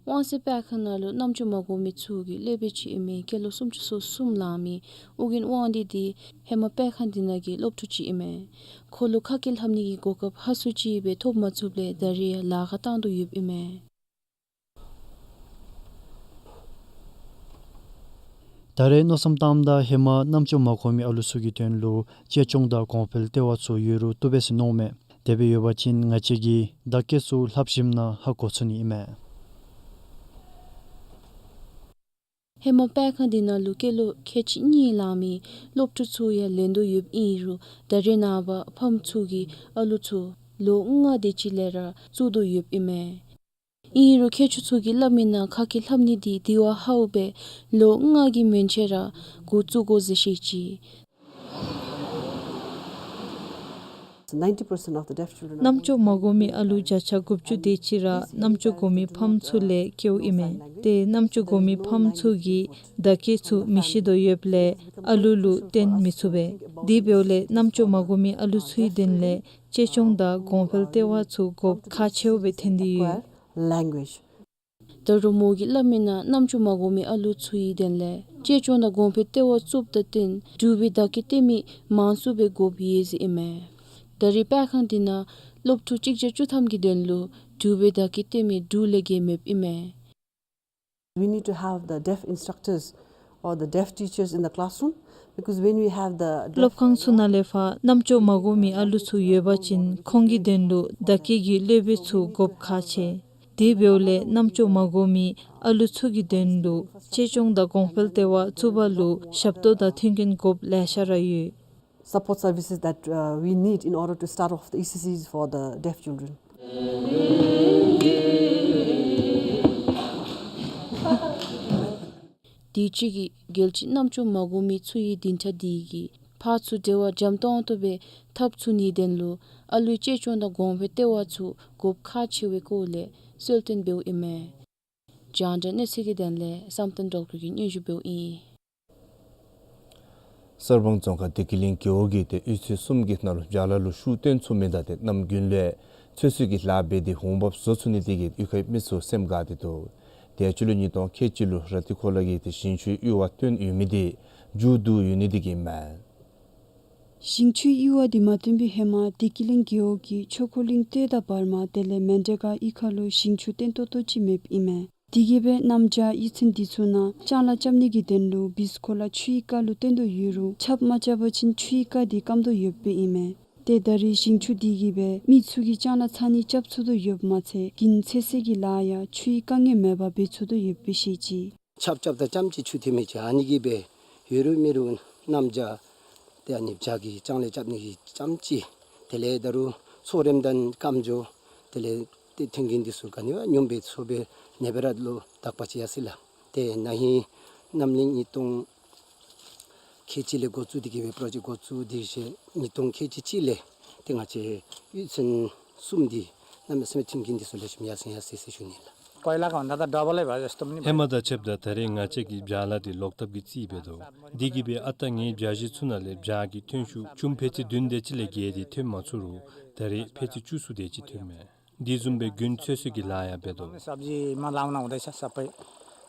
དབང་གསལ་པད་ཁ་ནང་ལུ་རྣམ་ཅོ་མ་གོ་མི་ཚུ་གི་སློབ་དཔོན་ཅིག་ཨིན་མི་སྐྱེས་ལོ་སུམ་ཅུ་སོ་གསུམ་ལང་མི་ཨོ་རྒྱན་དབང་འདུས་འདི་ཧེ་མ་པད་ཁ་འདི་ནང་གི་སློབ་ཕྲུག་ཅིག་ཨིན་མས། ཁོ་ལུ་ཁ་སྐད་སླབ་ནི་གི་གོ་སྐབས་ཧ་སུ་ཅིག་སྦེ་ཐོབ་མ་ཚུགསཔ་ལས་ད་རེས་ཡང་ལཱ་ཁག་བཏང་དོ་ཡོདཔ་ཨིན་མས། ད་རེས་མནོ་བསམ་བཏངམ་ད་ཧེ་མ་རྣམ་ཅོ་མ་གོ་མི་ཨ་ལུ་ཚུ་གི་དོན་ལུ་གཅེས་སྐྱོང་དང་གོང་འཕེལ་ལྟེ་བ་ཚུ་ཡོད་རུང་བཏུབ་པས་ཟེར་མནོཝ་མས། དེ་སྦེ་ཡོད་པ་ཅིན་ང་བཅས་ཀྱིས་བདག་སྐྱེད་ཚུ་ལྷགཔ་ཞིམ་ནང་ཧ་གོ་ཚུགས་ནི་ཨིན་མས། ཧེ་མ་སྤེལ་ཁང་འདི་ནང་ལུ་སྐྱེས་ལོ་ཁལ་གཅིག་གཉིས་ལང་མི་སློབ་ཕྲུག་ཚུ་ཡང་ལེན་དོ་ཡོདཔ་ཨིན་རུང་ད་རེས་ནངས་པ་ཕམ་ཚུ་གིས་ཨ་ལུ་ཚུ་ལོ་ལྔ་དེ་ཅིག་ལས་ར་བཙུགས་དོ་ཡོདཔ་ཨིན་མས། ཨིན་རུང་མཁས་མཆོག་ཚུ་གིས་སླབ་མི་ནང་ཁ་སྐད་ལྷབ་ནི་འདི་དེ་བ་ཧའུ་སྦེ་ལོ་ལྔ་གི་མན་ཆད་ར་འགོ་བཙུགས་དགོ་ཟེར་བཤད་ཅི། Ninety percent of the deaf children are རྣམ་ཅོ་མ་གོ་མི་ཨ་ལུ་བརྒྱ་ཆ་དགུ་བཅུ་དེ་ཅིག་ར་རྣམ་ཅོ་གོ་མི་ཕམ་ཚུ་ལས་སྐྱེཝ་ཨིན་མས། ཏེ་རྣམ་ཅོ་གོ་མི་ཕམ་ཚུ་གིས་བརྡ་སྐད་ཚུ་མི་ཤེས་དོ་ཡོདཔ་ལས་ཨ་ལུ་ལུ་བསྟན་མི་ཚུགས་པས། དེ་འབདཝ་ལས་རྣམ་ཅོ་མ་གོ་མི་ཨ་ལུ་ཚུའི་དོན་ལས་གཅེས་སྐྱོང་དང་གོང་འཕེལ་ལྟེ་བ་ཚུ་དགོཔ་ཁག་ཆེཝ་སྦེ་ཐོན་ཏེ་ཡོད། Language. ད་རུང་མོ་གིས་སླབ་མི་ནང་རྣམ་ཅོ་མ་གོ་མི་ཨ་ལུ་ཚུའི་དོན་ལས་གཅེས་སྐྱོང་དང་གོང་འཕེལ་ལྟེ་བ་བཙུགསཔ་དང་བསྟུན་འབྲུག་པའི་བརྡ་སྐད་སྟོན་མི་མང་སུ་སྦེ་དགོཔ་ཡོད་ཟེར་ཨིན་མས། ད་རེས་སྤེལ་ཁང་འདི་ནང་སློབ་ཕྲུག་གཅིག་བརྒྱ་བཅུ་ཐམ་གྱི་དོན་ལུ་འབྲུག་པའི་བརྡ་སྐད་སྟོན་མི་འབྲུག་ལས་བརྒལ་མེདཔ་ཨིན་མས། We need to have the deaf instructors or the deaf teachers in the classroom, because when we have the deaf སློབ་ཁང་ཚུ་ནང་ལས་ཕར་རྣམ་ཅོ་མ་གོ་མི་ཨ་ལུ་ཚུ་ཡོད་པ་ཅིན་ཁོང་གི་དོན་ལུ་བརྡ་སྐད་ཀྱི་སློབ་དཔོན་ཚུ་དགོཔ་ཁག་ཆེ། དེ་འབདཝ་ལས་རྣམ་ཅོ་མ་གོ་མི་ཨ་ལུ་ཚུ་གི་དོན་ལུ་གཅེས་སྐྱོང་དང་གོང་འཕེལ་ལྟེ་བ་བཙུགས་པ་ལུ་ཞབས་ཏོག་དང་མཐུན་རྐྱེན་དགོཔ་ལེ་ཤ་ར་ཡོད། Support services that, uh, we need in order to start off the E C Cs for the deaf children. དུས་ཅི་གི་རྒྱལ་སྤྱིའི་རྣམ་ཅོ་མ་གོ་མི་ཚུའི་འཛིན་གྲྭ་འདི་གིས་ཕར་ཚུར་འབྲེལ་བ་འཇམ་ཏོང་ཏོ་སྦེ་འཐབ་ཚུགས་ནིའི་དོན་ལུ་ཨ་ལུའི་གཅེས་སྐྱོང་དང་གོང་འཕེལ་ལྟེ་བ་ཚུ་དགོཔ་ཁག་ཆེ་བའི་སྐོར་ལས་གསལ་སྟོན་འབདཝ་ཨིན་མས། རྒྱང་བསྒྲགས་གནས་ཚུལ་གྱི་དོན་ལས་བསམ་གཏན་སྒྲོལ་དཀར་གྱིས་སྙན་ཞུ་འབདཝ་ཨིན། གསར་སྤང་རྫོང་ཁག་བདེ་སྐྱིད་གླིང་རྒེད་འོག་གིས་ཏེ་གཡུས་ཚན་གསུམ་གྱི་ནང་ལུ་བྱཱ་ལ་ལུ་ཤུགས་བཏོན་ཚུགས་མི་དང་ཏེ་གནམ་དགུན་ལུ་ཚོད་བསྲེ་གི་ལཱ་འབད་དེ་འོང་འབབ་བཟོ་ཚུགས་ནི་དེ་གིས་གཡུས་ཁའི་མི་ཚུ་སེམས་དགའ་སྟེ་འདུག། དེ་ཡང་སྤྱི་ལོ་ཉིས་སྟོང་ཁལ་གཅིག་ལུ་ར་ཏི་ཁོ་ལ་གིས་ཏེ་ཞིང་ཆུའི་གཡུར་བ་བཏོན་ཡོད་མི་དེ་མཇུག་བསྡུ་ཡོད་ནི་དེ་གིས་མས། ཞིང་ཆུའི་གཡུར་བ་དེ་མ་བཏོན་པའི་ཧེ་མ་བདེ་སྐྱིད་གླིང་རྒེད་འོག་གི་ཆོས་འཁོར་གླིང་སྟོད་དང་བར་མ་དེ་ལས་མཎྜལ་དཀར་གཡུས་ཁ་ལུ་ཞིང་ཆུ་བཏོན་ཏོག་ཏོ་ཅིག་མེདཔ་ཨིན་མས། དེ་གིས་སྦེ་གནམ་བྱཱར་གཡུས་ཚན་འདི་ཚུ་ནང་ལྕང་ལཱ་རྐྱབ་ནི་གི་དོན་ལུ་བིས་ཁོ་ལ་ཆུའི་རྐ་ལུ་བཏོན་དོ་ཡོད་རུང་ཆརཔ་མ་རྐྱབ་པ་ཅིན་ཆུའི་རྐ་དེ་སྐམ་དོ་ཡོདཔ་ཨིན་མས། ཏེ་ད་རེས་ཞིང་ཆུ་དེ་གིས་སྦེ་མི་ཚུ་གི་ལྕང་ལཱ་ཚར་གནས་རྐྱབ་ཚུགས་དོ་ཡོདཔ་མ་ཚད་གིན་ཚོད་བསྲེ་གི་ལཱ་ཡང་ཆུའི་དཀའ་ངལ་མེད་པར་འབད་ཚུགས་དོ་ཡོདཔ་སྦེ་བཤད་ཅི། ཆརཔ་རྐྱབ་ད་རྐྱངམ་ཅིག་ཆུ་ཐོན་མི་ཅིག་ཨ་ནི་གིས་སྦེ་ཡོད་རུང་མེད་རུང་གནམ་བྱཱར་ཏེ་ཨ་ནི་བྱཱར་གྱི་ལྕང་ལཱ་རྐྱབ་ནི་གི་རྐྱངམ་ཅིག་དེ་ལས་ད་རུང་མཚོ་རིམ་དང་སྐམ་འགྱོ། དེ་ལས་ཏེ་མཐུན་རྐྱེན་འདི་ཚུ་ག་ནི་བ་སྙོམས་སྦེ་ཚུ་སྦེ་ནེ་བེ་ར་ལུ་དག་པ་ཅིག་ཡར་སོ་ཡི་ལགས། ཏེ་ན་ཧིང་གནམ་ལོ་ཉིས་སྟོང་ཁལ་གཅིག་ལས་འགོ་བཙུགས་ཏེ་གི་སྦེ་པྲོ་ཇེཀཊ་འགོ་བཙུགས་ཏེ་ཞིནམ་ཉིས་སྟོང་ཁལ་གཅིག་གཅིག་ལས་ཏེ་ང་བཅས་གཡུས་ཚན་གསུམ་འདི་གནམ་མེད་ས་མེད་མཐུན་རྐྱེན་འདི་ཚུ་ལེགས་ཤོམ་ཡར་སོ་ཡི་ཡར་སོ་ཡི་ཟེར་ཞུ་ནི་ལགས། ཀོའི་ལ་གང་ད་ད་ཌ་བལ་ལས་བ་ཟེར་སྟོན་ནི། ཧེ་མ་དང་ཕྱདཔ་ད་ད་རེས་ང་བཅས་ཀྱིས་བྱཱ་ལཱ་འདི་ལོག་ཐབས་ཀྱི་རྩིས་འབད་དོ། དེ་གིས་སྦེ་ཨ་རྟག་ངེའི་བྱཱར་གཞི་ཚུ་ནང་ལས་བྱཱར་གྱི་ཐོན་ཤུགས་ཆུམ་ཕད་ཅིག་བདུན་དེ་ཅིག་ལས་བརྒལ་ཏེ་ཐོན་མ་ཚུགས་རུང་ད་རེས་ཕད་ཅིག་བཅུ་གསུམ་དེ་ཅིག་ཐོན་མས། དེ་བཟུམ་སྦེ་དགུན་ཚོད་བསྲེ་གི་ལཱ་ཡང་འབད་དོ། सब्जीमा लाउन हुँदैछ, सबै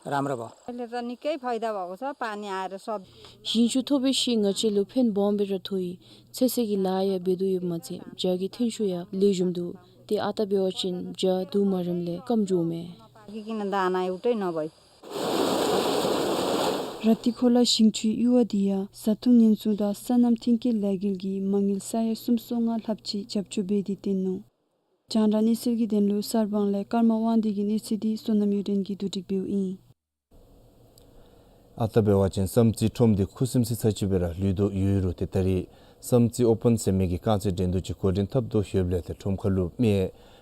राम्रो भयो। अहिले त निकै फाइदा भएको छ, पानी आएर सब ཞིང་ཆུ་ཐོབ་པའི་ཤུལ་ང་བཅས་ལུ་ཕན་སྦོམ་སྦེ་ར་ཐོགས་ཡི། ཚོད་བསྲེ་གི་ལཱ་ཡང་འབད་དོ་ཡོདཔ་མ་ཚད་བྱཱར་གྱི་ཐོན་ཤུགས་ཡང་ལེགས་ཤོམ་འདུག། ཏེ་ཨ་རྟག་འབད་བ་ཅིན་བྱཱར་དུས་མ་རནམ་ལས་སྐམ་འགྱོཝ་མས། किन दाना एउटै नभई। ར་ཏི་ཁོ་ལ་ཞིང་ཆུའི་གཡུར་བ་འདི་ཡང་བཟའ་འཐུང་ཉེན་སྲུང་དང་སོ་ནམ་མཐུན་རྐྱེན་ལས་འགུལ་གྱིས་མ་དངུལ་ས་ཡ་སུམ་སོ་ལྔ་ལྷགཔ་ཅིག་རྒྱབ་སྐྱོར་འབད་དེ་བཏོན་ནུག། རྒྱང་བསྒྲགས་གནས་ཚུལ་གྱི་དོན་ལུ་གསར་སྤང་ལས་ཀརྨ་དབང་འདུས་ཀྱི་གནས་ཚུལ་འདི་བསོད་ནམས་གཡུ་སྒྲོན་གྱིས་བསྡུ་སྒྲིག་འབདཝ་ཨིན། ཨ་རྟག་འབད་བ་ཅིན་བསམ་རྩེ་ཁྲོམ་འདི་ཁུ་སིམ་སི་ས་ཅིག་སྦེ་ར་ལུས་དོ་ཡོད་རུང་ཏེ་ད་རེས་བསམ་རྩེ་ཨོ་པཱན་ཟེར་མི་གི་རྐང་རྩེད་འགྲན་བསྡུར་ཅིག་འགོ་འདྲེན་འཐབ་དོ་ཡོདཔ་ལས་ཏེ་ཁྲོམ་ཁ་ལུ་མི་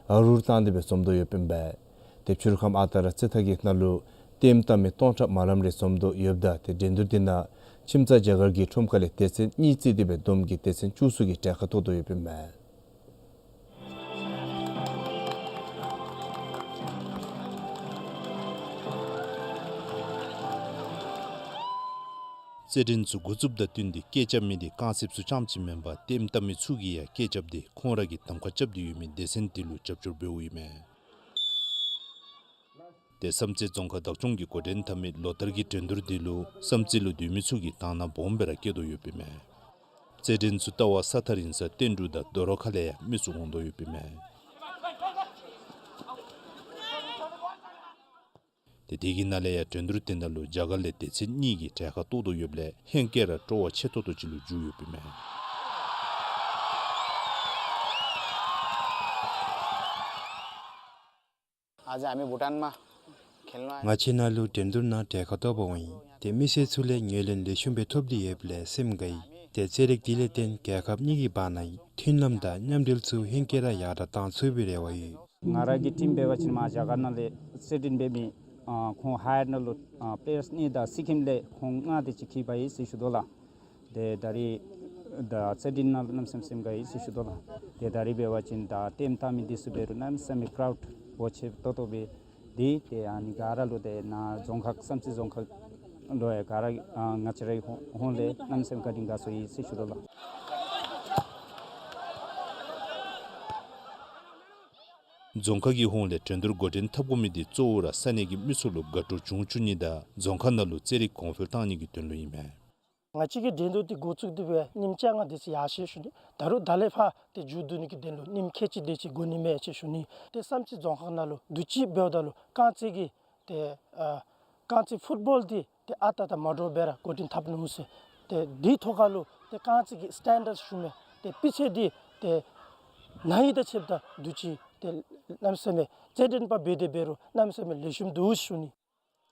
ཨ་རུར་བཏང་སྟེ་སྦེ་འཛོམས་དོ་ཡོདཔ་ཨིན་པས། ཏེ་ཕྱི་རུ་ཁམས་ཨ་རྟག་ར་རྩེད་ཐང་གི་ནང་ལུ་ལྟདམོ་བལྟ་མི་སྟོང་ཕྲག་མ་ལམ་རེ་འཛོམས་དོ་ཡོདཔ་ད་ཏེ་འགྲན་བསྡུར་འདི་ནང་ཁྱིམ་ཚང་རྒྱ་གར་གྱི་ཁྲོམ་ཁ་ལས་སྡེ་ཚན་གཉིས་བརྩིས་ཏེ་སྦེ་བསྡོམས་ཀྱིས་སྡེ་ཚན་བཅུ་གསུམ་གྱིས་གྲལ་ཁར་གཏོགས་དོ་ཡོདཔ་ཨིན་མས། རྩེད་འགྲན་ཚུ་འགོ་བཙུགསཔ་དང་བསྟུན་ཏེ་སྐད་རྐྱབ་མི་འདི་རྐང་རྩེདཔ་ཚུ་རྐྱངམ་ཅིག་མེན་པར་ལྟདམོ་བལྟ་མི་ཚུ་གིས་ཡང་སྐད་རྐྱབ་སྟེ་ཁོང་ར་གིས་གདམ་ཁ་རྐྱབ་སྟེ་ཡོད་མི་སྡེ་ཚན་དེ་ལུ་རྒྱབ་སྐྱོར་འབདཝ་ཨིན་མས། ཏེ་བསམ་རྩེ་རྫོང་ཁག་བདག་སྐྱོང་གིས་འགོ་འདྲེན་འཐབ་མི་ལོ་ལྟར་གྱི་འགྲན་བསྡུར་འདི་ལུ་བསམ་རྩེ་ལུ་སྡོད་མི་ཚུ་གིས་དང་བླངས་སྦོམ་སྦེ་ར་བསྐྱེད་དོ་ཡོདཔ་ཨིན་མས། རྩེད་འགྲན་ཚུ་ལྟ་བར་ས་ཐག་རིང་སར་བསྟན་འབྲུག་དང་རྡོ་རོག་ཁ་ལས་ཡང་མི་ཚུ་འོང་དོ་ཡོདཔ་ཨིན་མས། དེ་དེ་གི་ནང་ལས་ཡང་འགྲན་བསྡུར་དེ་ནང་ལུ་རྒྱ་གར་ལས་སྡེ་ཚན་གཉིས་ཀྱིས་གྲལ་ཁར་གཏོགས་དོ་ཡོདཔ་ལས་ཧེང་སྐལ་ར་སྤྲོ་བ་ཆེ་ཏོག་ཏོ་ཅིག་ལུ་འགྱུར་ཡོདཔ་ཨིན་མས། आज हामी भुटानमा खेल्न आए। ང་བཅས་ནཱ་ལུ་འགྲན་བསྡུར་ནང་གྲལ་ཁར་གཏོགས་པར་འོང་ཡི། ཏེ་མི་སེར་ཚུ་ལས་ངོས་ལེན་ལེགས་ཤོམ་སྦེ་ཐོབ་སྟེ་ཡོདཔ་ལས་སེམས་དགའ་ཡི། ཏེ་རྩེད་རིགས་འདི་ལས་བརྟེན་རྒྱལ་ཁབ་གཉིས་ཀྱི་བར་ན་མཐུན་ལམ་དང་མཉམ་འབྲེལ་ཚུ་ཧེང་སྐལ་ར་ཡར་དྲག་བཏང་ཚུགས་པའི་རེ་བ་ཡོད། ང་ར་གི་ཊིམ་འབད་བ་ཅིན་མར་རྒྱ་གར་ནང་ལས་རྩེད་འགྲན་འབད་མི་ཨ་ཁོང་ཧའེར་ནང་ལུ་ཨ་པེ་ཡརསི་གཉིས་དང་སི་ཀིམ་ལས་ཁོང་ལྔ་དེ་ཅིག་འཁྱིད་པར་ཡོད་ཟེར་ཞུ་དོ་ལགས། ཏེ་ད་རིས་ད་རྩེད་འགྲན་ནང་ལུ་གནམ་མེད་ས་མེད་སེམས་དགའ་ཡི་ཟེར་ཞུ་དོ་ལགས། ཏེ་ད་རིས་འབད་བ་ཅིན་ད་ཊིམ་བཏང་མི་འདི་ཚུ་འབད་རུང་གནམ་མེད་ས་མེད་ཀརའུཌ་འབོར་ཆེ་ཏོག་ཏོ་སྦེ་འདུག། ཏེ་ཨ་ནི་ག་ར་ལུ་ཏེ་ནཱ་རྫོང་ཁག་བསམ་རྩེ་རྫོང་ཁག་ལུ་ཡང་ག་ར་ཨ་ང་བཅས་རའི་ཧོ་ཧོངས་ལས་གནམ་མེད་ས་མེད་བཀའ་དྲིན་དགའ་ཚོར་ཡི་ཟེར་ཞུ་དོ་ལགས། རྫོང་ཁག་གི་ཧོངས་ལས་འགྲན་བསྡུར་འགོ་འདྲེན་འཐབ་དགོ་མི་འདི་གཙོ་བོ་ར་ས་གནས་ཀྱི་མི་ཚུ་ལུ་དགའ་སྤྲོ་བྱུང་བཅུག་ནི་དང་རྫོང་ཁག་ནང་ལུ་རྩེད་རིགས་གོང་འཕེལ་བཏང་ནི་གི་དོན་ལུ་ཨིན་མས། ང་བཅས་ཀྱི་འགྲན་བསྡུར་འདི་འགོ་བཙུགས་ཏེ་འབད་ཉིནམ་བཅོ་ལྔ་དེ་ཅིག་ཡར་སོ་ཡི་ཞུ་ནི། ད་རུང་ད་ལས་ཕར་ཏེ་མཇུག་བསྡུ་ནི་གི་དོན་ལུ་ཉིནམ་ཁལ་གཅིག་དེ་ཅིག་འགོར་ནི་མས་ཟེར་ཞུ་ནི། ཏེ་བསམ་རྩེ་རྫོང་ཁག་ནང་ལུ་དུས་ཅི་འབདཝ་ད་ལུ་རྐང་རྩེད་ཀྱི་ཏེ་ཨ་རྐང་རྩེད་ཕུཊ་བཱོལ་འདི་ཏེ་ཨ་རྟག་དང་མ་འདྲཝ་སྦེ་ར་འགོ་འདྲེན་འཐབ་ནུག་ཟེར། ཏེ་འདི་ཐོག་ཁར་ལུ་ཏེ་རྐང་རྩེད་ཀྱི་སི་ཊེན་ཌརཌ་ཞུ་མི་ཏེ་སྤུས་ཚད་འདི་ཏེ་ནཱ་ཡི་དང་ཕྱདཔ་ད་དུས་ཅི་ཏེ་གནམ་མེད་ས་མེད་རྩེད་འགྲན་པ་འབད་དེ་འབད་རུང་གནམ་མེད་ས་མེད་ལེགས་ཤོམ་འདུག་ཞུ་ནི།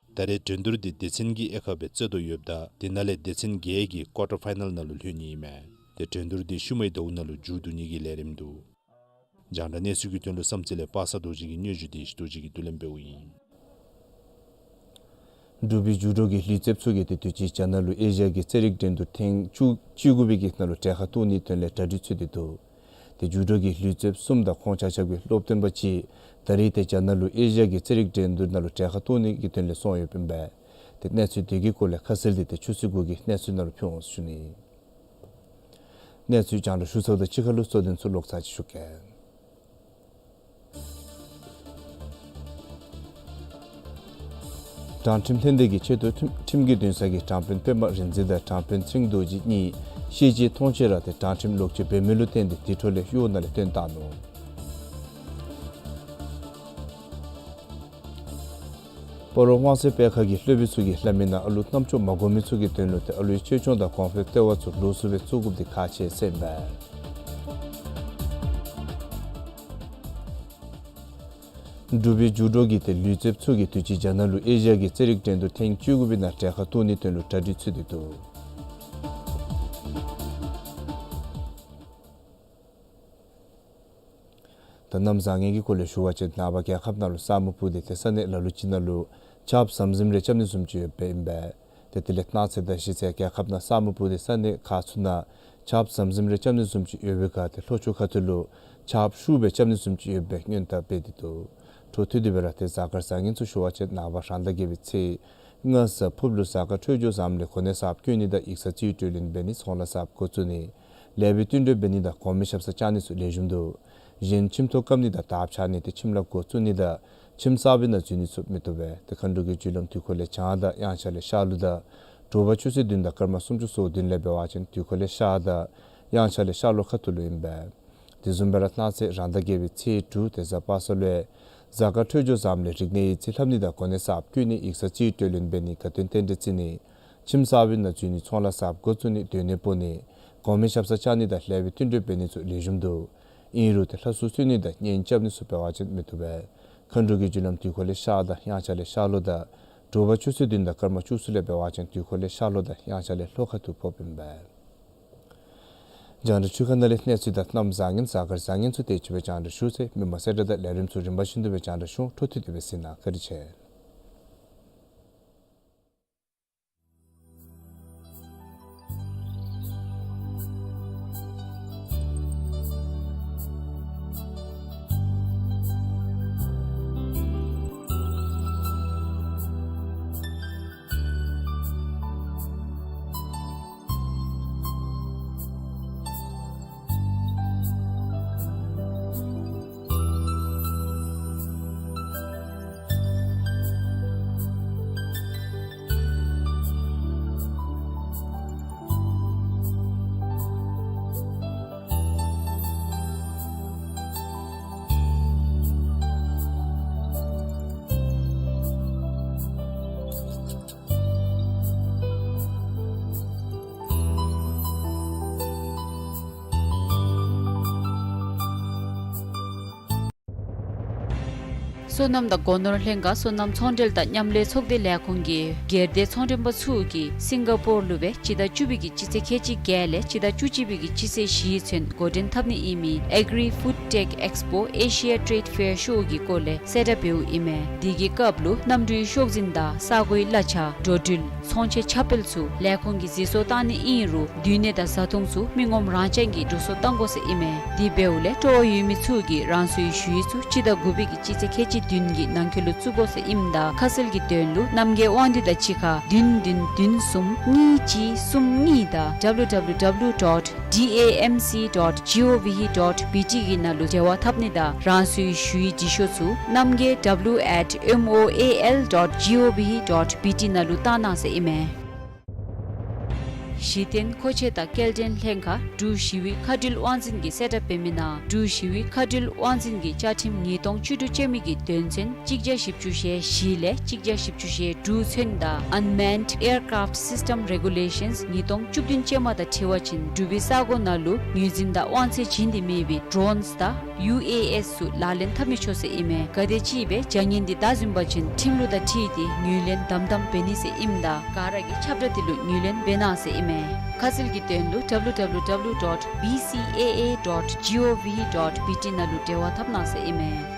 ད་རེས་འགྲན་བསྡུར་འདི་སྡེ་ཚན་གྱི་དབྱེ་ཁག་སྦེ་རྩེད་དོ་ཡོདཔ་ད་དེ་ནང་ལས་སྡེ་ཚན་བརྒྱད་ཀྱིས་ཀོར་ཊར་ཕའི་ནཱལ་ནང་ལུ་ལྷོད་ནི་ཨིན་མས། ཏེ་འགྲན་བསྡུར་འདི་ཤུལ་མའི་ཟླཝ་ནང་ལུ་མཇུག་བསྡུ་ནི་གི་ལས་རིམ་འདུག། རྒྱང་བསྒྲགས་གནས་ཚུལ་གྱི་དོན་ལུ་བསམ་རྩེ་ལས་པ་སངས་རྡོ་རྗེ་གི་སྙན་ཞུ་འདི་ཡེ་ཤེས་རྡོ་རྗེ་གིས་བསྡུ་ལེན་འབདཝ་ཨིན། འབྲུག་པའི་ཇུ་ཌོ་གི་ལུས་རྩལཔ་ཚུ་གིས་ཏེ་དུས་ཅི་རྒྱ་ནག་ལུ་ཨེ་ཤི་ཡ་གི་རྩེད་རིགས་འགྲན་བསྡུར་ཐེངས་བཅུ་བཅུ་དགུ་པའི་གི་ནང་ལུ་གྲལ་ཁར་གཏོགས་ནིའི་དོན་ལས་གྲ་སྒྲིག་ཚུད་དེ་འདུག། ཏེ་ཇུ་ཌོ་གི་ལུས་རྩལཔ་གསུམ་དང་ཁོང་ཆ་ཁྱབ་ཀྱི་སློབ་སྟོན་པ་ཅིག་ད་རིས་ཏེ་རྒྱ་ནག་ལུ་ཨེ་ཤི་ཡ་གི་རྩེད་རིགས་འགྲན་བསྡུར་ནང་ལུ་གྲལ་ཁར་གཏོགས་ནི་གི་དོན་ལས་སོང་ཡོདཔ་ཨིན་པས། ཏེ་གནས་ཚུལ་དེ་གི་སྐོར་ལས་ཁ་གསལ་འདི་ཏེ་ཆུ་ཚོད་དགུ་གི་གནས་ཚུལ་ནང་ལུ་ཕུལ་འོང་ཟེར་ཞུ་ནི། གནས་ཚུལ་རྒྱང་བསྒྲགས་ཞུ་ཚརཝ་དང་གཅིག་ཁར་ལུ་གཙོ་དོན་ཚུ་ལོག་ཚར་ཅིག་ཞུ་གེ། དྲང་ཁྲིམས་ལྷན་སྡེ་གི་ཆེ་མཐོ་ཁྲིམས་ཁྲིམས་ཀྱི་འདུན་ས་གི་དྲང་དཔོན་པདྨ་རིག་འཛིན་དང་དྲང་དཔོན་ཚེ་རིང་རྡོ་རྗེ་གཉིས་ཤེས་བྱའི་མཐོང་ཆོས་ར་ཏེ་དྲང་ཁྲིམས་ལོག་སྤྱོད་འབད་མི་ལུ་བརྟེན་ཏེ་དེ་འཕྲོ་ལས་གཡོག་ནང་ལས་བཏོན་བཏང་ནུག། སྤ་རོ་དབང་གསལ་སྤེལ་ཁང་གི་སློབ་དཔོན་ཚུ་གིས་སླབ་མི་ནང་ཨ་ལུ་རྣམ་ཅོག་མ་གོ་མི་ཚུ་གི་དོན་ལུ་ཏེ་ཨ་ལུའི་ཆེད་སྦྱོང་དང་གོང་འཕེལ་ལྟེ་བ་ཚུ་ལོགས་སུ་སྦེ་བཙུགས་དགོཔ་འདི་ཁག་ཆེ་ཟེར་ཨིན་པས། འབྲུག་པའི་ཇུ་ཌོ་གི་ཏེ་ལུས་རྩལཔ་ཚུ་གིས་དུས་ཅི་རྒྱ་ནག་ལུ་ཨེ་ཤི་ཡ་གི་རྩེད་རིགས་འགྲན་བསྡུར་ཐེངས་བཅུ་དགུ་པའི་ནང་གྲལ་ཁར་གཏོགས་ནིའི་དོན་ལུ་གྲ་སྒྲིག་ཚུད་དེ་འདུག། ད་གནམ་བཟང་ངན་གྱི་སྐོར་ལས་ཞུ་བ་ཅིན་ནངས་པ་རྒྱལ་ཁབ་ནང་ལུ་ས་སྨུག་སྤུབས་ཏེ་ཏེ་ས་གནས་ལ་ལུ་ཅིག་ནང་ལུ་ཆརཔ་ཟམ་ཟིམ་རེ་རྐྱབ་ནི་བཟུམ་ཅིག་ཡོདཔ་ཨིན་པས། ཏེ་དེ་ལས་གནངས་ཚེ་དང་གཞེས་ཚེ་རྒྱལ་ཁབ་ནང་ས་སྨུག་སྤུབས་ཏེ་ས་གནས་ཁག་ཚུ་ནང་ཆརཔ་ཟམ་ཟིམ་རེ་རྐྱབ་ནི་བཟུམ་ཅིག་ཡོད་པའི་ཁར་ཏེ་ལྷོ་ཕྱོགས་ཁ་ཐུག་ལུ་ཆརཔ་ཤུགས་སྦེ་རྐྱབ་ནི་བཟུམ་ཅིག་ཡོད་པའི་སྔོན་བརྡ་འབད་དེ་འདུག། འཕྲོ་མཐུད་དེ་སྦེ་ར་ཏེ་གཟའ་སྐར་བཟང་ངན་ཚུ་ཞུ་བ་ཅིན་ནངས་པ་རང་ཟླ་བརྒྱད་པའི་ཚེས་ལྔ་གཟའ་ཕུརཔ་ལུ་གཟའ་སྐར་འཕྲོད་སྦྱོར་བཟངམ་ལས་གོ་གནས་གསརཔ་བསྐོ་ནི་དང་ཡིག་ཚང་རྩིས་སྤྲོད་ལེན་འབད་ནི་ཚོང་ལཱ་གསརཔ་འགོ་བཙུགས་ནི་ལེགས་པའི་བསྟུན་གྲོས་འབད་ནི་དང་གོང་མའི་ཞབས་སར་བཅར་ནི་ཚུ་ལེགས་ཤོམ་འདུག། གཞན་ཁྱིམ་ཐོག་བཀབ་ནི་དང་དར་འཕྱར་ནི་ཏེ་ཁྱིམ་ལཱ་འགོ་བཙུགས་ནི་དང་ཁྱིམ་གསར་པའི་ནང་འཛུལ་ནི་ཚུ་མི་བཏུབ་པས། ཏེ་མཁའ་འགྲོ་གི་རྒྱུ་ལམ་དུས་འཁོར་ལས་བྱང་དང་དབྱངས་འཆར་ལས་ཤར་ལུ་དང་དྲོ་པ་ཆུ་ཚོད་བདུན་དང་སྐར་མ་སུམ་ཅུ་སོ་བདུན་ལས་འབད་བ་ཅིན་དུས་འཁོར་ལས་ཤར་དང་དབྱངས་འཆར་ལས་ཤར་ལྷོ་ཁ་ཐུག་ལུ་ཨིན་པས། དེ་བཟུམ་སྦེ་ར་གནངས་ཚེ་རང་ཟླ་བརྒྱད་པའི་ཚེས་དྲུག་ཏེ་གཟའ་པ་སངས་ལུ་གཟའ་སྐར་འཕྲོད་སྦྱོར་བཟངམ་ལས་རིག་གནས་ཡིག་རྩིས་ལྷབ་ནི་དང་གོ་གནས་གསརཔ་བསྐོ་ནི་ཡིག་ཚང་རྩིས་སྤྲོད་ལེན་འབད་ནི་དགའ་སྟོན་རྟེན་འབྲེལ་བརྩི་ནི་ཁྱིམ་གསར་པའི་ནང་འཛུལ་ནི་ཚོང་ལཱ་གསརཔ་འགོ་བཙུགས་ནི་སྡོད་གནས་སྤོ་ནི་གོང་མའི་ཞབས་སར་བཅར་ནི་དང་ལེགས་པའི་བསྟུན་གྲོས་འབད་ནི་ཚུ་ལེགས་ཤོམ་འདུག། ཨིན་རུང་ཏེ་ལྷ་སྲུང་གསོལ་ནི་དང་གཉེན་རྐྱབ་ནི་ཚུ་འབད་བ་ཅིན་མི་བཏུབ་པས། མཁའ་འགྲོ་གི་རྒྱུ་ལམ་དུས་འཁོར་ལས་ཤར་དང་དབྱངས་འཆར་ལས་ཤར་ལྷོ་དང་དྲོ་པ་ཆུ་ཚོད་བདུན་དང་སྐར་མ་བཅུ་གསུམ་ལས་འབད་བ་ཅིན་དུས་འཁོར་ལས་ཤར་ལྷོ་དང་དབྱངས་འཆར་ལས་ལྷོ་ཁ་ཐུག་ཕོགཔ་ཨིན་པས། རྒྱང་བསྒྲགས་འཕྲུལ་ཁང་ནང་ལས་གནས་ཚུལ་དང་གནམ་བཟང་ངན་གཟའ་སྐར་བཟང་ངན་ཚུ་དེ་ཅིག་སྦེ་རྒྱང་བསྒྲགས་ཞུ་ཚར་ཡི། མི་མང་གསལ་བསྒྲགས་དང་ལས་རིམ་ཚུ་རིམ་པ་བཞིན་དུ་སྦེ་རྒྱང་བསྒྲགས་ཞུ་འོང་། འཕྲོ་མཐུད་དེ་སྦེ་གཟིགས་གནང་། བཀའ་དྲིན་ཆེ། སོ་ནམ་དང་སྒོ་ནོར་ལྷན་ཁག་སོ་ནམ་ཚོང་འབྲེལ་དང་མཉམ་ལས་ཚོགས་སྡེ་ལས་ཁུངས་ཀྱི་སྒེར་སྡེ་ཚོང་མགྲོན་པ་ཚུ་གིས་སིང་ག་པོར་ལུ་སྦེ་སྤྱི་ཟླ་བཅུ་པའི་གི་སྤྱི་ཚེས་ཁལ་གཅིག་བརྒྱད་ལས་སྤྱི་ཟླ་བཅུ་གཅིག་པའི་གི་སྤྱི་ཚེས་བཞི་ཚུན་འགོ་འདྲེན་འཐབ་ནི་ཨིན་མི་Agri Food Tech Expo Asia Trade Fair ཤོག་གི་སྐོར་ལས་གསལ་བསྒྲགས་འབདཝ་ཨིན་མས། དེ་གི་སྐབས་ལུ་གནམ་གྲུའི་ཤོག་འཛིན་དང་ས་གོའི་གླ་ཆ་འགྲོ་འགྲུལ་ཚོང་ཆེན་ཁྱབ་སྤེལ་ཚུ་ལས་ཁུངས་ཀྱིས་གཟིགས་བཟོ་བཏང་ནི་ཨིན་རུང་སྡོད་གནས་དང་བཟའ་འཐུང་ཚུ་མི་ངོམ་རང་རྐྱང་གིས་འགྲོ་སོང་བཏང་དགོ་ཟེར་ཨིན་མས། དེ་འབདཝ་ལས་སྤྲོ་བ་ཡོད་མི་ཚུ་གིས་རང་སོའི་ཞུ་ཡིག་ཚུ་སྤྱི་ཟླ་དགུ་པའི་གི་སྤྱི་ཚེས་ཁལ་གཅིག་བདུན་གྱི་ནང་འཁོད་ལུ་བཙུགས་དགོ་ཟེར་ཨིནམ་ད་ཁ་གསལ་གྱི་དོན་ལུ་རྣམ་རྒྱལ་དབང་འདུས་དང་གཅིག་ཁར་བདུན་བདུན་བདུན་གསུམ་གཉིས་གཅིག་གསུམ་གཉིས་དང་W W W dot D A M C dot G O V dot B T གི་ནང་ལུ་འབྲེལ་བ་འཐབ་ནི་དང་རང་སོའི་ཞུ་ཡིག་འབྲི་ཤོག་ཚུ་རྣམ་རྒྱལ་W at M O A L dot G O V dot B T ནང་ལུ་བཏང་གནང་ཟེར་ཨིན་མས། གཞི་རྟེན་མཁོ་ཆས་དང་སྐྱེལ་འདྲེན་ལྷན་ཁག་འབྲུག་ཞི་བའི་མཁའ་འགྲུལ་དབང་འཛིན་གྱིས་གསལ་བསྒྲགས་འབད་མི་ནང་འབྲུག་ཞི་བའི་མཁའ་འགྲུལ་དབང་འཛིན་གྱི་བཅའ་ཁྲིམས་ཉིས་སྟོང་བཅུ་དྲུག་ཅན་མའི་གི་དོན་ཚན་གཅིག་བརྒྱ་བཞི་བཅུ་ཞེ་བཞི་ལས་གཅིག་བརྒྱ་བཞི་བཅུ་ཞེ་དྲུག་ཚུན་དང་Unmanned Aircraft System Regulations ཉིས་སྟོང་བཅུ་བདུན་ཅན་མ་དང་འཁྲིལ་བ་ཅིན་འབྲུག་པའི་ས་གོ་ནང་ལུ་ངོས་འཛིན་དང་དབང་ཚད་བྱིན་ཏེ་མེད་པའི་ཌྲོནསི་དང་ཡུ་ཨེ་ཨེསི་ཚུ་ལག་ལེན་འཐབ་མི་ཆོག་ཟེར་ཨིན་མས། ག་དེམ་ཅིག་སྦེ་བྱ་ངན་འདི་བདའ་ཟུན་པ་ཅིན་ཁྲིམས་ལུགས་དང་འཁྲིལ་ཏེ་ངོས་ལེན་དམ་དམ་འབད་ནི་ཟེར་ཨིནམ་ད་ག་ར་གིས་ཁྱབ་བསྒྲགས་འདི་ལུ་ངོས་ལེན་འབད་གནང་ཟེར་ཨིན་མས། ཁ་གསལ་གྱི་དོན་ལུ་W W W dot B C A A dot G O V dot B T ནང་ལུ་འབྲེལ་བ་འཐབ་གནང་ཟེར་ཨིན་མས།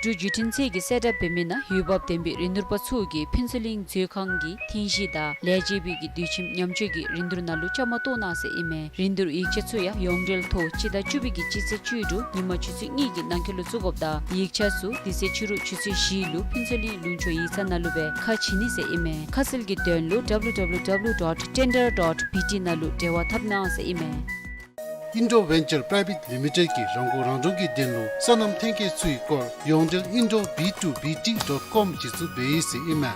འབྲུག་བརྒྱུད་འཕྲིན་ཚད་ཀྱིས་གསལ་བསྒྲགས་འབད་མི་ནང་འོས་འབབ་ལྡན་པའི་རིན་བསྡུར་པ་ཚུ་གིས་ཕུན་ཚོགས་གླིང་མཛོད་ཁང་གི་ཐེངས་བཞི་དང་ལས་བྱེད་པའི་གི་དུས་ཁྱིམ་ཉམས་བཅོས་ཀྱི་རིན་བསྡུར་ནང་ལུ་བཅའ་མར་གཏོགས་གནང་ཟེར་ཨིན་མས། རིན་བསྡུར་ཡིག་ཆ་ཚུ་ཡང་ཡོངས་འབྲེལ་ཐོག་སྤྱི་ཟླ་བཅུ་པའི་གི་སྤྱི་ཚེས་བཅུ་དྲུག་ཉིན་མ་ཆུ་ཚོད་གཉིས་ཀྱི་ནང་འཁོད་ལུ་བཙུགས་དགོཔ་དང་ཡིག་ཆ་ཚུ་དེ་ཚེ་ཕྱི་རུ་ཆུ་ཚོད་བཞི་ལུ་ཕུན་ཚོགས་གླིང་ལུང་ཕྱོགས་ཡིག་ཚང་ནང་ལུ་སྦེ་ཁ་ཕྱེ་ནི་ཟེར་ཨིན་མས། ཁ་གསལ་གྱི་དོན་ལུ W W W dot tender dot B T ནང་ལུ་འབྲེལ་བ་འཐབ་གནང་ཟེར་ཨིན་མས། Indo Venture Private Limited གིས་རང་མགོ་རང་འདྲོངས་ཀྱི་དོན་ལུ་སོ་ནམ་ཐོན་སྐྱེད་ཚུའི་སྐོར་ཡོངས་འབྲེལ་Indo B two B T dot com གཞི་བཙུགས་འབད་ཡི་ཟེར་ཨིན་མས།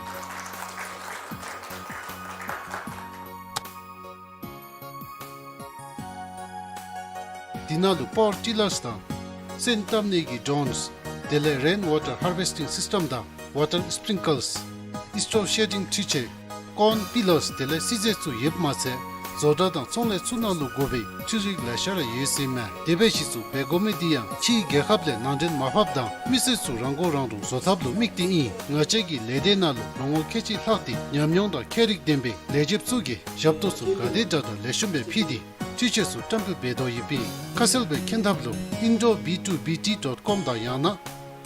དེ་ནང་ལུ་པ་ཝར་ཊི་ལརསི་དང་སོན་བཏབ་ནི་གི་ཌྲོནསི་དེ་ལས་རེན་ཝ་ཊར་ཧར་ཝེསི་ཊིང་སིསི་ཊེམ་དང་ཝ་ཊར་སི་པི་རིང་ཀལསི་ཨིས་ཊོབ་ཤེ་ཌིང་འཕྲུལ་ཆས་ཀོརན་པི་ལརསི་དེ་ལས་སིལ་ཟས་ཚུ་ཡོདཔ་མ་ཚད་བཟོ་གྲྭ་དང་ཚོང་ལས་ཚུ་ནང་ལུ་དགོ་པའི་འཕྲུལ་རིག་ལེ་ཤ་ར་ཡོད་ཟེར་ཨིན་མས། དེ་སྦེ་གཞི་བཙུགས་འབད་དགོ་མི་འདི་ཡང་ཕྱིའི་རྒྱལ་ཁབ་ལས་ནང་འདྲེན་མ་འབད་བར་མི་སེར་ཚུ་རང་མགོ་རང་འདྲོངས་བཟོ་ཐབས་ལུ་དམིགས་ཏེ་ཨིན། ང་བཅས་ཀྱི་ལས་སྡེ་ནང་ལུ་ལོ་ངོ་ཁལ་གཅིག་ལྷག་སྟེ་ཉམས་མྱོང་དང་ཁྱད་རིག་ལྡན་པའི་ལས་བྱེདཔ་ཚུ་གིས་ཞབས་ཏོག་ཚུ་ག་དེ་དྲག་དྲག་ལེགས་ཤོམ་སྦེ་ཕུལ་ཏེ་འཕྲུལ་ཆས་ཚུ་བཀྲམ་སྤེལ་འབད་དོ་ཡོདཔ་ཨིན། ཁ་གསལ་སྦེ་མཁྱེན་ཐབས་ལུ་Indo B two B T dot com དང་ཡང་ན་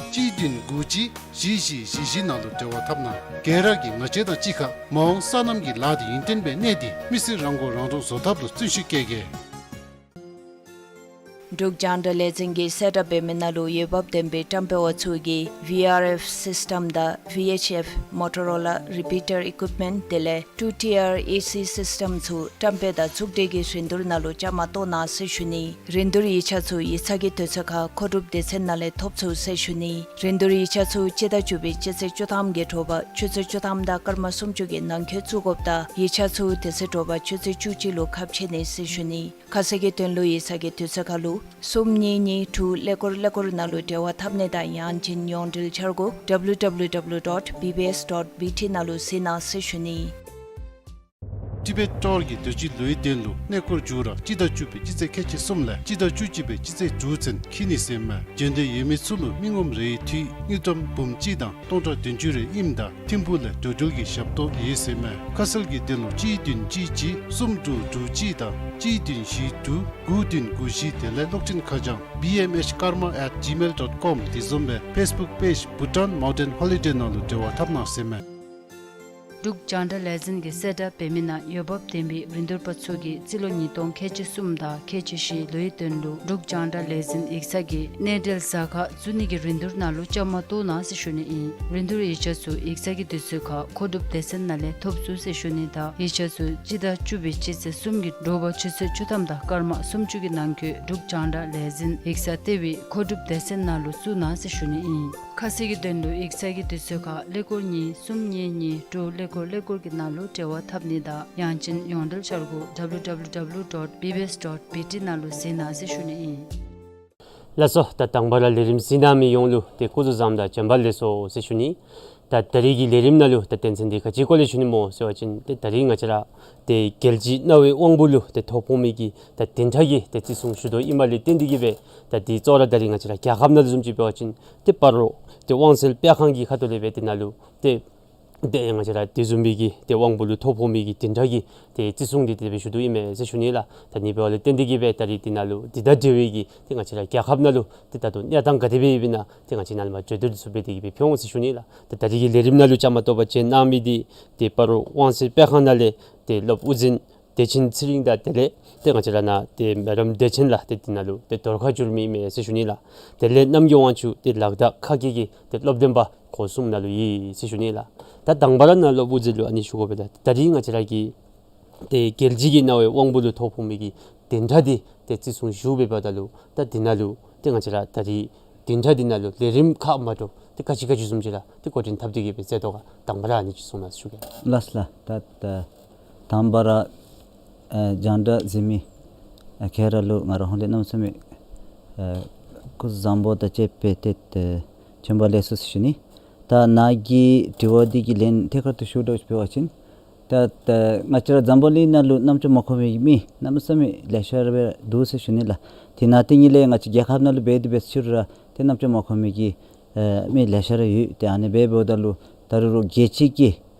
གཅིག་བདུན་དགུ་གཅིག་བཞི་བཞི་བཞི་བཞི་ནང་ལུ་འབྲེལ་བ་འཐབ་གནང་། ག་ར་གིས་ང་བཅས་དང་གཅིག་ཁར་མ་འོངས་སོ་ནམ་གྱི་ལཱ་འདི་ཡུན་བརྟན་སྦེ་གནས་ཏེ་མི་སེར་རང་མགོ་རང་འདྲོངས་བཟོ་ཐབས་ལུ་བརྩོན་ཤུགས་བསྐྱེད་གེ། འབྲུག་རྒྱང་བསྒྲགས་ལས་འཛིན་གྱིས་གསལ་བསྒྲགས་འབད་མི་ནང་ལུ་འོས་འབབ་ལྡན་པའི་བཀྲམ་སྤེལ་བ་ཚུ་གིས་V R F སིསི་ཊེམ་དང་V H F Motorola Repeater Equipment དེ་ལས་two tier A C system ཚུ་བཀྲམ་སྤེལ་དང་ཚོང་འབྲེལ་གྱི་རིན་བསྡུར་ནང་ལུ་བཅའ་མར་གཏོགས་གནང་ཟེར་ཞུ་ནི། རིན་བསྡུར་ཡིག་ཆ་ཚུ་ཡིག་ཚང་གི་དུས་ཚོད་ཁར་མཁོ་སྒྲུབ་སྡེ་ཚན་ནང་ལས་ཐོབ་ཚུགས་ཟེར་ཞུ་ནི། རིན་བསྡུར་ཡིག་ཆ་ཚུ་སྤྱི་ཟླ་བཅུ་པའི་སྤྱི་ཚེས་བཅུ་ཐམ་གྱི་དྲོ་པ་ཆུ་ཚོད་བཅུ་ཐམ་དང་སྐར་མ་སུམ་ཅུ་གི་ནང་འཁོད་བཙུགས་དགོཔ་དང་ཡིག་ཆ་ཚུ་དེ་ཚེ་དྲོ་པ་ཆུ་ཚོད་བཅུ་གཅིག་ལུ་ཁ་ཕྱེ་ནི་ཟེར་ཞུ་ནི། ཁ་གསལ་གྱི་དོན་ལུ་ཡིག་ཚང་གི་དུས་ཚོད་ཁར་ལུ་གསུམ་གཉིས་གཉིས་དྲུག་ཀླད་ཀོར་ཀླད་ཀོར་ནང་ལུ་འབྲེལ་བ་འཐབ་ནི་དང་ཡང་ཅིན་ཡོངས་འབྲེལ་འཆར་སྒོ་W W W dot B B S dot B T ནང་ལུ་གཟིགས་གནང་ཟེར་ཞུ་ནི། ཊི་བེཊ་ཊོར་གྱི་དུས་ཅི་ལོའི་དོན་ལུ་གནས་སྐོར་མཇུག་ར་སྤྱི་ཟླ་བཅུ་པའི་སྤྱི་ཚེས་ཁལ་གཅིག་གསུམ་ལས་སྤྱི་ཟླ་བཅུ་གཅིག་པའི་སྤྱི་ཚེས་དྲུག་ཚུན་འཁྱིད་ནི་ཟེར་མས། འབྱོན་འདོད་ཡོད་མི་ཚུ་ལུ་མི་ངོམ་རེའི་འཐུས་དངུལ་ཀྲམ་འབུམ་གཅིག་དང་སྟོང་ཕྲག་བདུན་ཅུ་རེ་ཨིནམ་ད་ཐིམ་ཕུག་ལས་འགྲོ་འགྲུལ་གྱི་ཞབས་ཏོག་ཡོད་ཟེར་མས། ཁ་གསལ་གྱི་དོན་ལུ་གཅིག་བདུན་གཅིག་གཅིག་གསུམ་དྲུག་དྲུག་གཅིག་དང་གཅིག་བདུན་བཞི་དྲུག་དགུ་བདུན་དགུ་བཞི་དེ་ལས་གློག་འཕྲིན་ཁ་བྱང་B M H karma at gmail dot com དེ་བཟུམ་སྦེ་ཕེསི་བུཀ་པེཇ་Bhutan Mountain Holiday ནང་ལུ་འབྲེལ་བ་འཐབ་གནང་ཟེར་མས། འབྲུག་རྒྱང་བསྒྲགས་ལས་འཛིན་གྱིས་གསལ་བསྒྲགས་འབད་མི་ནང་འོས་འབབ་ལྡན་པའི་རིན་བསྡུར་པ་ཚུ་གིས་རྩིས་ལོ་ཉིས་སྟོང་ཁལ་གཅིག་གསུམ་དང་ཁལ་གཅིག་བཞི་ལོའི་དོན་ལུ་འབྲུག་རྒྱང་བསྒྲགས་ལས་འཛིན་ཡིག་ཚང་གི་གནས་འབྲེལ་གཟའ་སྐར་བཙུགས་ནི་གི་རིན་བསྡུར་ནང་ལུ་བཅའ་མར་གཏོགས་གནང་ཟེར་ཞུ་ནི་ཨིན། རིན་བསྡུར་ཡིག་ཆ་ཚུ་ཡིག་ཚང་གི་དུས་ཚོད་ཁར་མཁོ་སྒྲུབ་སྡེ་ཚན་ནང་ལས་ཐོབ་ཚུགས་ཟེར་ཞུ་ནི་དང་ཡིག་ཆ་ཚུ་སྤྱི་ཟླ་བཅུ་པའི་སྤྱི་ཚེས་གསུམ་གྱི་དྲོ་པ་ཆུ་ཚོད་བཅུ་ཐམ་དང་སྐར་མ་སུམ་ཅུ་གི་ནང་འཁོད་འབྲུག་རྒྱང་བསྒྲགས་ལས་འཛིན་ཡིག་ཚང་ལྟེ་བའི་མཁོ་སྒྲུབ་སྡེ་ཚན་ནང་ལུ་བཙུགས་གནང་ཟེར་ཞུ་ནི་ཨིན། ཁ་གསལ་གྱི་དོན་ལུ་ཡིག་ཚང་གི་དུས་ཚོད་ཁར་ཀླད་ཀོར་གཉིས་གསུམ་གཉིས་གཉིས་དྲུག་ཀླད་ཀོར་ཀླད་ཀོར་གྱི་ནང་ལུ་འབྲེལ་བ་འཐབ་ནི་དང་ཡང་ཅིན་ཡོངས་འབྲེལ་འཆར་སྒོ་W W W dot B B S dot B T ནང་ལུ་གཟིགས་གནང་ཟེར་ཞུ་ནི་ཨིན། ལགས་སོ། ད་དང་པ་ར་ལས་རིམ་གཟིགས་གནང་མི་ཡོངས་ལུ་ཏེ་སྐུ་གཟུགས་བཟང་དང་བྱོན་པ་ལེགས་སོ་ཟེར་ཞུ་ནི། ད་ད་རིས་ཀྱི་ལས་རིམ་ནང་ལུ་ད་དོན་ཚན་འདི་ག་ཅིའི་སྐོར་ལས་ཞུ་ནི་སྨོ་ཟེར་བ་ཅིན་ཏེ་ད་རིས་ང་བཅས་ར་ཏེ་རྒྱལ་སྤྱིའི་རྣ་བའི་དབང་པོ་ལུ་ཏེ་ཐོ་ཕོག་མི་གི་ད་བདུན་ཕྲག་གི་ཏེ་བརྩི་སྲུང་ཞུ་དོ་ཨིནམ་ལས་བརྟེན་ཏེ་གིས་སྦེ་ད་འདི་གཙོ་བོ་ར་ད་རིས་ང་བཅས་ར་རྒྱལ་ཁབ་ནང་ལུ་བཟུམ་ཅིག་འབད་བ་ཅིན་ཏེ་སྤ་རོ་ཏེ་དབང་འདུས་སྤེལ་ཁང་གི་ཁ་ཐུག་ལས་སྦེ་དེ་ནང་ལུ་ཏེ་ཏེ་ང་བཅས་ར་དེ་བཟུམ་མའི་གི་ཏེ་དབང་པོ་ལུ་ཐོ་ཕོག་མི་གི་བདུན་ཕྲག་གི་ཏེ་བརྩི་སྲུང་འདི་དེ་སྦེ་ཞུ་དོ་ཨིན་མས་ཟེར་ཞུ་ནི་ལགས། ད་ཨ་ནི་འབདཝ་ལས་བརྟེན་ཏེ་གིས་སྦེ་ད་རིས་དེ་ནང་ལུ་འདི་དང་འབྲེལ་བའི་གི་ཏེ་ང་བཅས་ར་རྒྱལ་ཁབ་ནང་ལུ་ཏེ་ད་ལྟོ་གནས་སྟངས་ག་དེ་སྦེ་ཡོདཔ་ཨིན་ན་ཏེ་ང་བཅས་ནཱ་ལས་མར་བརྗོད་དེ་ཚུ་སྦེ་དེ་གིས་སྦེ་ཕུལ་འོང་ཟེར་ཞུ་ནི་ལགས། ད་ད་རིས་ཀྱི་ལས་རིམ་ནང་ལུ་བཅའ་མར་གཏོགས་པར་བྱོན་གནང་མི་འདི་ཏེ་སྤ་རོ་དབང་འདུས་སྤེལ་ཁང་ནང་ལས་ཏེ་སློབ་དབུ་འཛིན་བདེ་ཆེན་ཚེ་རིང་དང་དེ་ལས་ཏེ་ང་བཅས་ར་ནཱ་ཏེ་མེ་ཌམ་བདེ་ཆེན་ལགས་ཏེ་དེ་ནང་ལུ་ཏེ་དོར་ཁ་བསྒྱུར་མི་ཨིན་མས་ཟེར་ཞུ་ནི་ལགས། དེ་ལས་རྣམ་རྒྱལ་དབང་ཕྱུག་ཏེ་ལག་བརྡ་ཁ་སྐད་ཀྱི་ཏེ་སློབ་སྟོན་པ་སྐོར་གསུམ་ནང་ལུ་ཡོད་ཟེར་ཞུ་ནི་ལགས། ད་དང་པ་ར་ནཱ་སློབ་དབུ་འཛིན་ལུ་ཨ་ནི་ཞུ་དགོ་པས་ལགས། ད་རིས་ང་བཅས་ར་གི་ཏེ་རྒྱལ་སྤྱི་གི་རྣ་བའི་དབང་པོ་ལུ་ཐོ་ཕོག་མི་གི་བདུན་ཕྲག་འདི་ཏེ་བརྩི་སྲུང་ཞུ་སྦེ་འབདཝ་ད་ལུ་ད་འདི་ནང་ལུ་ཏེ་ང་བཅས་ར་ད་རིས་བདུན་ཕྲག་འདི་ནང་ལུ་ལས་རིམ་ཁག་མ་འདྲཝ་ཏེ་ག་ཅི་ག་ཅི་བཟུམ་ཅིག་ར་ཏེ་འགོ་འདྲེན་འཐབ་སྟེ་གིས་སྦེ་མཛད་དོ་ག་དང་པ་ར་ཨ་ནི་ཅིག་གསུང་གནང་ཞུ་གེ། ལགས་ལགས། ད་ད་དང་པ་ར་ཨེ་རྒྱང་བསྒྲགས་གཟིགས་མི་ཨེ་ག་ར་ལུ་ང་ར་ཧོངས་ལས་གནམ་མེད་ས་མེད་ཨེ་སྐུ་གཟུགས་བཟང་པོ་དང་བཅས་པའི་ཏེ་ཏེ་བྱོན་པ་ལེགས་སོ་ཟེར་ཞུ་ནི། ད་ནཱ་གི་དྲི་བ་འདི་གི་ལན་ཐད་ཀར་དུ་ཞུ་དོ་ཅིག་འབད་བ་ཅིན་ད་ད་ང་བཅས་ར་འཛམ་བུ་གླིང་ནང་ལུ་རྣམ་ཅོ་མ་གོ་མི་གི་མི་གནམ་མེད་ས་མེད་ལེ་ཤ་ར་སྦེ་འདུག་ཟེར་ཞུ་ནི་ལགས། དེ་ནང་དེ་ཉིད་ལས་ང་བཅས་རྒྱལ་ཁབ་ནང་ལུ་འབད་དེ་འབད་ས་ཕྱི་རུ་ར་ཏེ་རྣམ་ཅོ་མ་གོ་མི་གི་ཨེ་མི་ལེ་ཤ་ར་ཡོད། ཏེ་ཨ་ནི་སྦེ་འབདཝ་ད་ལུ་ད་རུང་རྒྱལ་སྤྱི་གི་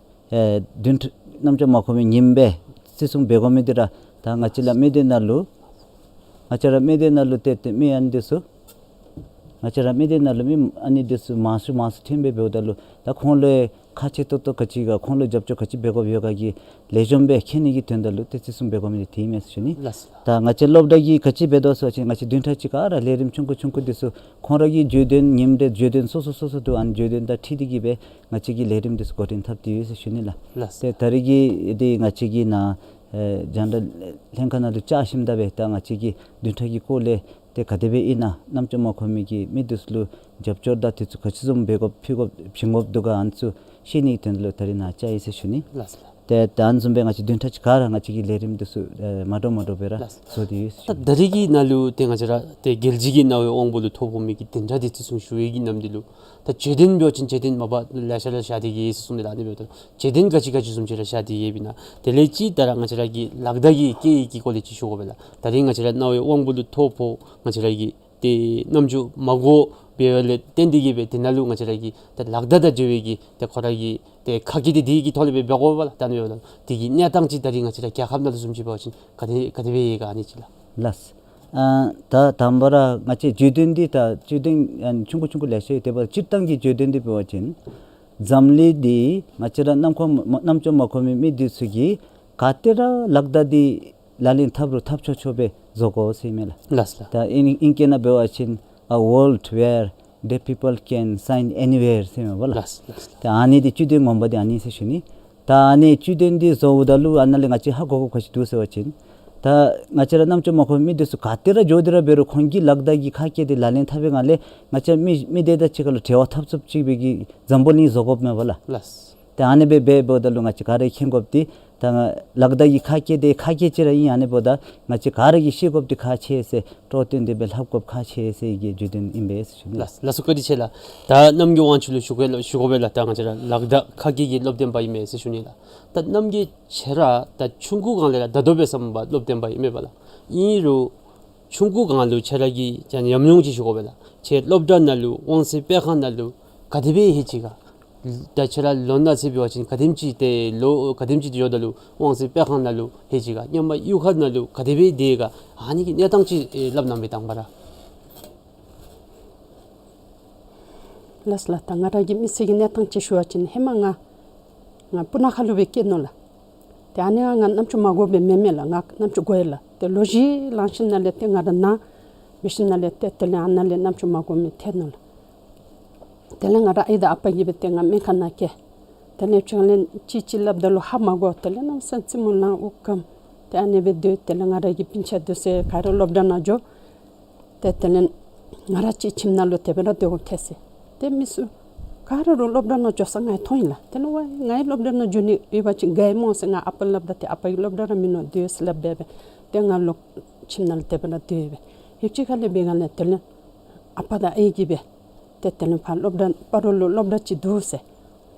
ཨེ་བདུན་ཕྲག་རྣམ་ཅོ་མ་གོ་མི་ཉིནམ་སྦེ་བརྩི་སྲུང་འབད་དགོ་མི་འདི་ར་ད་ང་བཅས་ར་མི་སྡེ་ནང་ལུ་ང་བཅས་ར་མི་སྡེ་ནང་ལུ་ཏེ་ཏེ་མི་ཨ་ནི་འདི་ཚུ་ང་བཅས་ར་མི་སྡེ་ནང་ལུ་མི་ཨ་ནི་འདི་ཚུ་མང་སུ་མང་སུ་ཐོན་སྦེ་འབདཝ་ད་ལུ་ད་ཁོང་ལུ་ཁག་ཆེ་ཏོག་ཏོ་ག་ཅི་ག་ཁོང་ལུ་རྒྱབ་སྐྱོར་ག་ཅི་འབད་དགོཔ་ཡོད་ག་གི་ལེགས་ཤོམ་སྦེ་མཁྱེན་ནི་གི་དོན་དག་ལུ་ཏེ་བརྩི་སྲུང་འབད་དགོ་མི་འདི་དེ་ཨིན་མས་ཟེར་ཞུ་ནི། ལགས་སོ། ད་ང་བཅས་སློབ་གྲྭ་གིས་ག་ཅི་འབད་དོ་ཟེར་བ་ཅིན་ང་བཅས་བདུན་ཕྲག་གཅིག་ཁར་ར་ལས་རིམ་ཆུང་ཀུ་ཆུང་ཀུ་འདི་ཚུ་ཁོང་ར་གི་བརྗོད་དོན་ཉིནམ་རེ་བརྗོད་དོན་སོ་སོ་སོ་སོ་འདུག། ཨ་ནི་བརྗོད་དོན་དང་འཁྲིལ་ཏེ་གིས་སྦེ་ང་བཅས་ཀྱི་ལས་རིམ་འདི་ཚུ་འགོ་འདྲེན་འཐབ་སྟེ་ཡོད་ཟེར་ཞུ་ནི་ལགས། ལགས་སོ། ཏེ་ད་རིས་ཀྱི་འདི་ང་བཅས་ཀྱི་ནཱ་ཨེ་རྒྱང་བསྒྲགས་ལྷན་ཁག་ནང་ལུ་བཅར་ཞིནམ་ད་སྦེ་ད་ང་བཅས་ཀྱི་བདུན་ཕྲག་གི་སྐོར་ལས་ཏེ་ག་དེ་སྦེ་ཨིན་ན་རྣམ་ཅོ་མ་གོ་མི་གི་མི་འདི་ཚུ་ལུ་རྒྱབ་སྐྱོར་དང་དེ་ཚུ་ག་ཅི་བཟུམ་འབད་དགོཔ་ཕུལ་དགོཔ་བྱིན་དགོཔ་འདུག་ག་ཨ་ནི་ཚུ་ཤེས་ནི་གི་དོན་ལུ་ད་རིས་ནཱ་བཅར་ཡི་ཟེར་ཞུ་ནི། ལགས་སོ། ཏེ་ད་ཨ་ནི་བཟུམ་སྦེ་ང་བཅས་བདུན་ཕྲག་གཅིག་ཁར་ར་ང་བཅས་ཀྱི་ལས་རིམ་འདི་ཚུ་ཨེ་མ་འདྲཝ་མ་འདྲཝ་སྦེ་ར་ལགས་སོ། བཟོ་སྟེ་ཡོད་ཟེར་ཞུ་ནི། ད་ད་རིས་ཀྱི་ནང་ལུ་ཏེ་ང་བཅས་ར་ཏེ་རྒྱལ་སྤྱི་གི་རྣ་བའི་དབང་པོ་ལུ་ཐོ་ཕོག་མི་གི་བདུན་ཕྲག་འདི་བརྩི་སྲུང་ཞུ་བའི་གི་ནམ་དུས་ལུ་ད་བརྗོད་དོན་འབད་བ་ཅིན་བརྗོད་དོན་མ་པ་ལེ་ཤ་ར་བཞག་སྟེ་གིས་ཟེར་གསུངས་ཏེ་ལགས། ཨ་ནི་འབདཝ་ད་བརྗོད་དོན་ག་ཅི་ག་ཅི་བཟུམ་ཅིག་ར་བཞག་སྟེ་ཡོདཔ་ཨིན་ན། དེ་ལས་ཅིག་ད་ར་ང་བཅས་ར་གི་ལག་བརྡ་གི་སྐད་ཡིག་གི་སྐོར་ལས་ཅིག་ཞུ་དགོ་པས་ལགས། ད་རིས་ང་བཅས་ར་རྣ་བའི་དབང་པོ་ལུ་ཐོ་ཕོག་ང་བཅས་ར་གི་ཏེ་རྣམ་ཅོ་མ་གོ་བའི་ལས་བརྟེན་ཏེ་གིས་སྦེ་དེ་ནང་ལུ་ང་བཅས་ར་གི་ཏེ་ལག་བརྡ་དང་འབྲེལ་བའི་གི་ཏེ་ཁོ་ར་གི་ཏེ་ཁ་སྐད་འདི་དེ་གི་ཐོག་ལས་སྦེ་འབད་དགོ་པས་ལགས། ད་ཨ་ནི་འབདཝ་ད་དེ་གི་གནས་སྟངས་ཅིག་ད་རིས་ང་བཅས་ར་རྒྱལ་ཁབ་ནང་ལུ་བཟུམ་ཅིག་འབད་བ་ཅིན་ག་དེ་ག་དེ་སྦེ་ཡོད་ག་ཨ་ནི་ཅིག་ལགས། ལགས། ཨ་ད་དང་པ་ར་ང་བཅས་བརྗོད་དོན་འདི་ད་བརྗོད་དོན་ཨ་ཆུང་ཀུ་ཆུང་ཀུ་ལེ་ཤ་ཡོད། དེ་འབདཝ་སྤྱིར་བཏང་གི་བརྗོད་དོན་འདི་འབད་བ་ཅིན་འཛམ་གླིང་འདི་ང་བཅས་ར་རྣམ་ཁོ་རྣམ་ཅོ་མ་གོ་མི་མི་འདི་ཚུ་གིས་ག་ཏེ་ར་ལག་བརྡ་འདི་ལག་ལེན་འཐབ་རུང་འཐབ་ཆོག་ཆོག་སྦེ་བཟོ་དགོ་ཟེར་ཨིན་མས་ལགས། ལགས་ལགས། ད་ཨིང་ཨིང་སྐད་ནང་འབད་བ་ཅིན་a world where deaf people can sign anywhere ཟེར་ཨིན་མས་པ་ལགས། ལགས་ལགས་ལགས། ད་ཨ་ནི་འདི་བརྗོད་དོན་ངོ་མ་འདི་ཨ་ནི་ཟེར་ཞུ་ནི། ད་ཨ་ནི་བརྗོད་དོན་འདི་བཟོཝ་ད་ལུ་ཨ་ནཱ་ལས་ང་བཅས་ཧ་གོ་དགོཔ་ག་ཅི་འདུག་ཟེར་བ་ཅིན་ད་ང་བཅས་ར་རྣམ་ཅོ་མ་གོ་མི་འདི་ཚུ་ག་ཏེ་ར་འགྱོ་སྟེ་ར་འབད་རུང་ཁོང་གི་ལག་བརྡ་གི་ཁ་སྐད་འདི་ལག་ལེན་འཐབ་པའི་སྒང་ལས་ང་བཅས་མི་མི་སྡེ་དང་གཅིག་ཁར་ལུ་འབྲེལ་བ་འཐབ་ཚུགསཔ་ཅིག་སྦེ་གི་འཛམ་བུ་གླིང་བཟོ་དགོཔ་མས་པ་ལགས། ལགས། ཏེ་ཨ་ནི་སྦེ་འབད་འབདཝ་ད་ལུ་ང་བཅས་ག་ར་མཁྱེན་དགོཔ་འདི་ད་ལག་བརྡ་གི་ཁ་སྐད་འདི་ཁ་སྐད་ཅིག་ར་ཨིན། ཨ་ནི་འབདཝ་ད་ང་བཅས་ག་ར་གིས་ཤེས་དགོཔ་འདི་ཁག་ཆེ་ཟེར་སྤྲོ་སྟོན་འདི་སྦེ་ལྷབ་དགོཔ་ཁག་ཆེ་ཟེར་གྱི་བརྗོད་དོན་ཨིན་པས་ཟེར་ཞུ་ནི། ལགས་ལགས་སོ། བཀའ་དྲིན་ཆེ་ལགས། ད་རྣམ་རྒྱལ་དབང་ཕྱུག་ལུ་ཞུ་དགོ་ཞུ་དགོ་པས་ལགས། ད་ང་བཅས་ར་ལག་བརྡ་ཁ་སྐད་ཀྱི་སློབ་སྟོན་པ་ཨིན་མས་ཟེར་ཞུ་ནི་ལགས། ད་རྣམ་རྒྱལ་ཁྱོད་ར་ད་ཆུང་ཀུ་སྒང་ལས་ར་ད་ལྟོ་འབད་བ་ཅིན་སློབ་སྟོན་པ་ཨིན་མས་པ་ལགས། ཨིན་རུང་ཆུང་ཀུ་སྒང་ལུ་ཁྱོད་ར་གི་ཡང་ཉམས་མྱོང་ཅིག་ཞུ་དགོ་པས་ལགས། ཁྱོད་སློབ་གྲྭ་ནང་ལུ་དབང་འདུས་སྤེལ་ཁང་ནང་ལུ་ག་དེ་སྦེ་ལྷོད་ཅི་ག། ད་ཁྱོད་ར་ལོ་ན་ཚོད་འབད་བ་ཅིན་ག་དེམ་ཅིག་ཏེ་ལོ་ག་དེམ་ཅིག་ཏེ་ཡོདཔ་ད་ལུ་དབང་འདུས་སྤེལ་ཁང་ནང་ལུ་ལྷོད་ཅི་ག། ཧེ་མ་གཡུས་ཁ་ནང་ལུ་ག་དེ་སྦེ་སྡོད་ཡི་ག། ཨ་ནི་གི་གནས་སྟངས་ཅིག་ཨེ་སླབ་གནང་མས་དང་པ་ར། ལགས་ལགས། ད་ང་ར་གི་མི་ཚེ་གི་གནས་སྟངས་ཅིག་ཞུ་བ་ཅིན་ཧེ་མ་ང་ང་སྤུ་ན་ཁ་ལུ་སྦེ་སྐྱེས་ནུག་ལགས། ཏེ་ཨ་ནི་ང་རྣམ་ཅོ་མ་གོ་བའི་མེན་མས་ལགས། ང་རྣམ་ཅོ་གོ་ཡི་ལགས། ཏེ་ལོ་བཞི་ལང་ཞིནམ་ལས་ཏེ་ང་ར་ན་འབད་ཞིནམ་ལས་ཏེ་དེ་ལས་ཨ་ནཱ་ལས་རྣམ་ཅོ་མ་གོ་མི་ཐལ་ནུག་ལགས། དེ་ལས་ང་རའི་ཨའི་དང་ཨ་པ་གིས་སྦེ་ཏེ་ང་སྨན་ཁང་ནང་བསྐྱལ། དེ་ལས་ཁྱོད་ལས་ཅིག་ཅིག་སླབ་ད་ལུ་ཧ་མ་གོ། དེ་ལས་གནམ་མེད་ས་མེད་རྩེད་མོ་ལང་དབུགས་སྐམ། ཏེ་ཨ་ནི་སྦེ་སྡོད། དེ་ལས་ང་ར་གི་སྤུན་ཆ་འདི་ཚུ་ག་ར་སློབ་གྲྭ་ནང་འགྱོ། ཏེ་དེ་ལས་ང་ར་གཅིག་ཁྱིམ་ནང་ལུ་དེ་སྦེ་ར་སྡོད་དགོཔ་ཐལ་ཟེར། ཏེ་མི་ཚུ་ག་ར་རུང་སློབ་གྲྭ་ནང་འགྱོ་ས་ང་ཡང་མཐོང་ཡི་ལགས། དེ་ལས་ཝའི་ང་ཡང་སློབ་གྲྭ་ནང་འགྱོ་ནི་ཡོད་པ་ཅིན་དགའ་ཡི་སྨོ་ཟེར་ང་ཨ་པ་ལུ་སླབ་ད་ཏེ་ཨ་པ་གིས་སློབ་གྲྭ་ར་མིན་ནུག་སྡོད་ཟེར་སླབ་སྦེ་སྦེ་ཏེ་ང་ལོག་ཁྱིམ་ནང་ལུ་དེ་སྦེ་ར་སྡོད་སྦེ་ཡུདཔ་ཅིག་ཁ་ལས་འབད་སྒང་ལས་དེ་ལས་ཨ་པ་དང་ཨའི་གིས་སྦེ་ཏེ་དེ་ལས་ཕར་སློབ་གྲྭ་སྤ་རོ་ལུ་སློབ་གྲྭ་ཅིག་འདུག་ཟེར།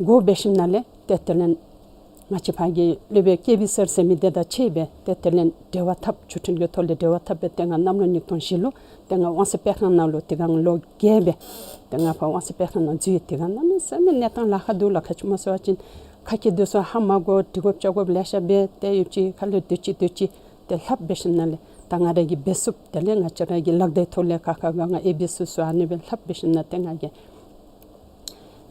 དགོ་འབད་ཞིནམ་ལས་ཏེ་དེ་ལས་ང་བཅས་ཕར་གྱི་སློབ་དཔོན་ཀེ་བི་སར་ཟེར་མི་དེ་དང་ཕྱད་སྦེ་ཏེ་དེ་ལས་འབྲེལ་བ་འཐབ། ཆོས་འཕྲིན་གྱི་ཐོག་ལས་འབྲེལ་བ་འཐབ་སྦེ་ཏེ་ང་གནམ་ལོ་ཉིས་སྟོང་བཞི་ལུ་ཏེ་ང་དབང་ས་སྤེལ་ཁང་ནང་ལུ་དེ་སྒང་ལོ་བརྒྱད་སྦེ་ཏེ་ང་ཕར་དབང་ས་སྤེལ་ཁང་ནང་འཛུལ། དེ་སྒང་གནམ་མེད་ས་མེད་གནས་སྟངས་ལཱ་ཁག་འདུག་ལགས། ག་ཅི་སྨོ་ཟེར་བ་ཅིན་ཁ་སྐད་འདི་ཚུ་ཧ་མ་གོ། དྲི་དགོཔ་དྲི་དགོཔ་ལེ་ཤ་སྦེ་ཏེ་ཡོདཔ་ཅིག་ཁ་ལས་སྡོད་ཅི་སྡོད་ཅི་ཏེ་ལྷབ་འབད་ཞིནམ་ལས་ད་ང་ར་གིས་འབད་ཚུགསཔ། དེ་ལས་ང་བཅས་ར་གི་ལག་བརྡའི་ཐོག་ལས་ཁ་ཁ་ག་ང་ཨེ་འབད་ཚུགས་ཚུགས་ཨ་ནི་སྦེ་ལྷབ་འབད་ཞིནམ་ལས་ཏེ་ང་གིས་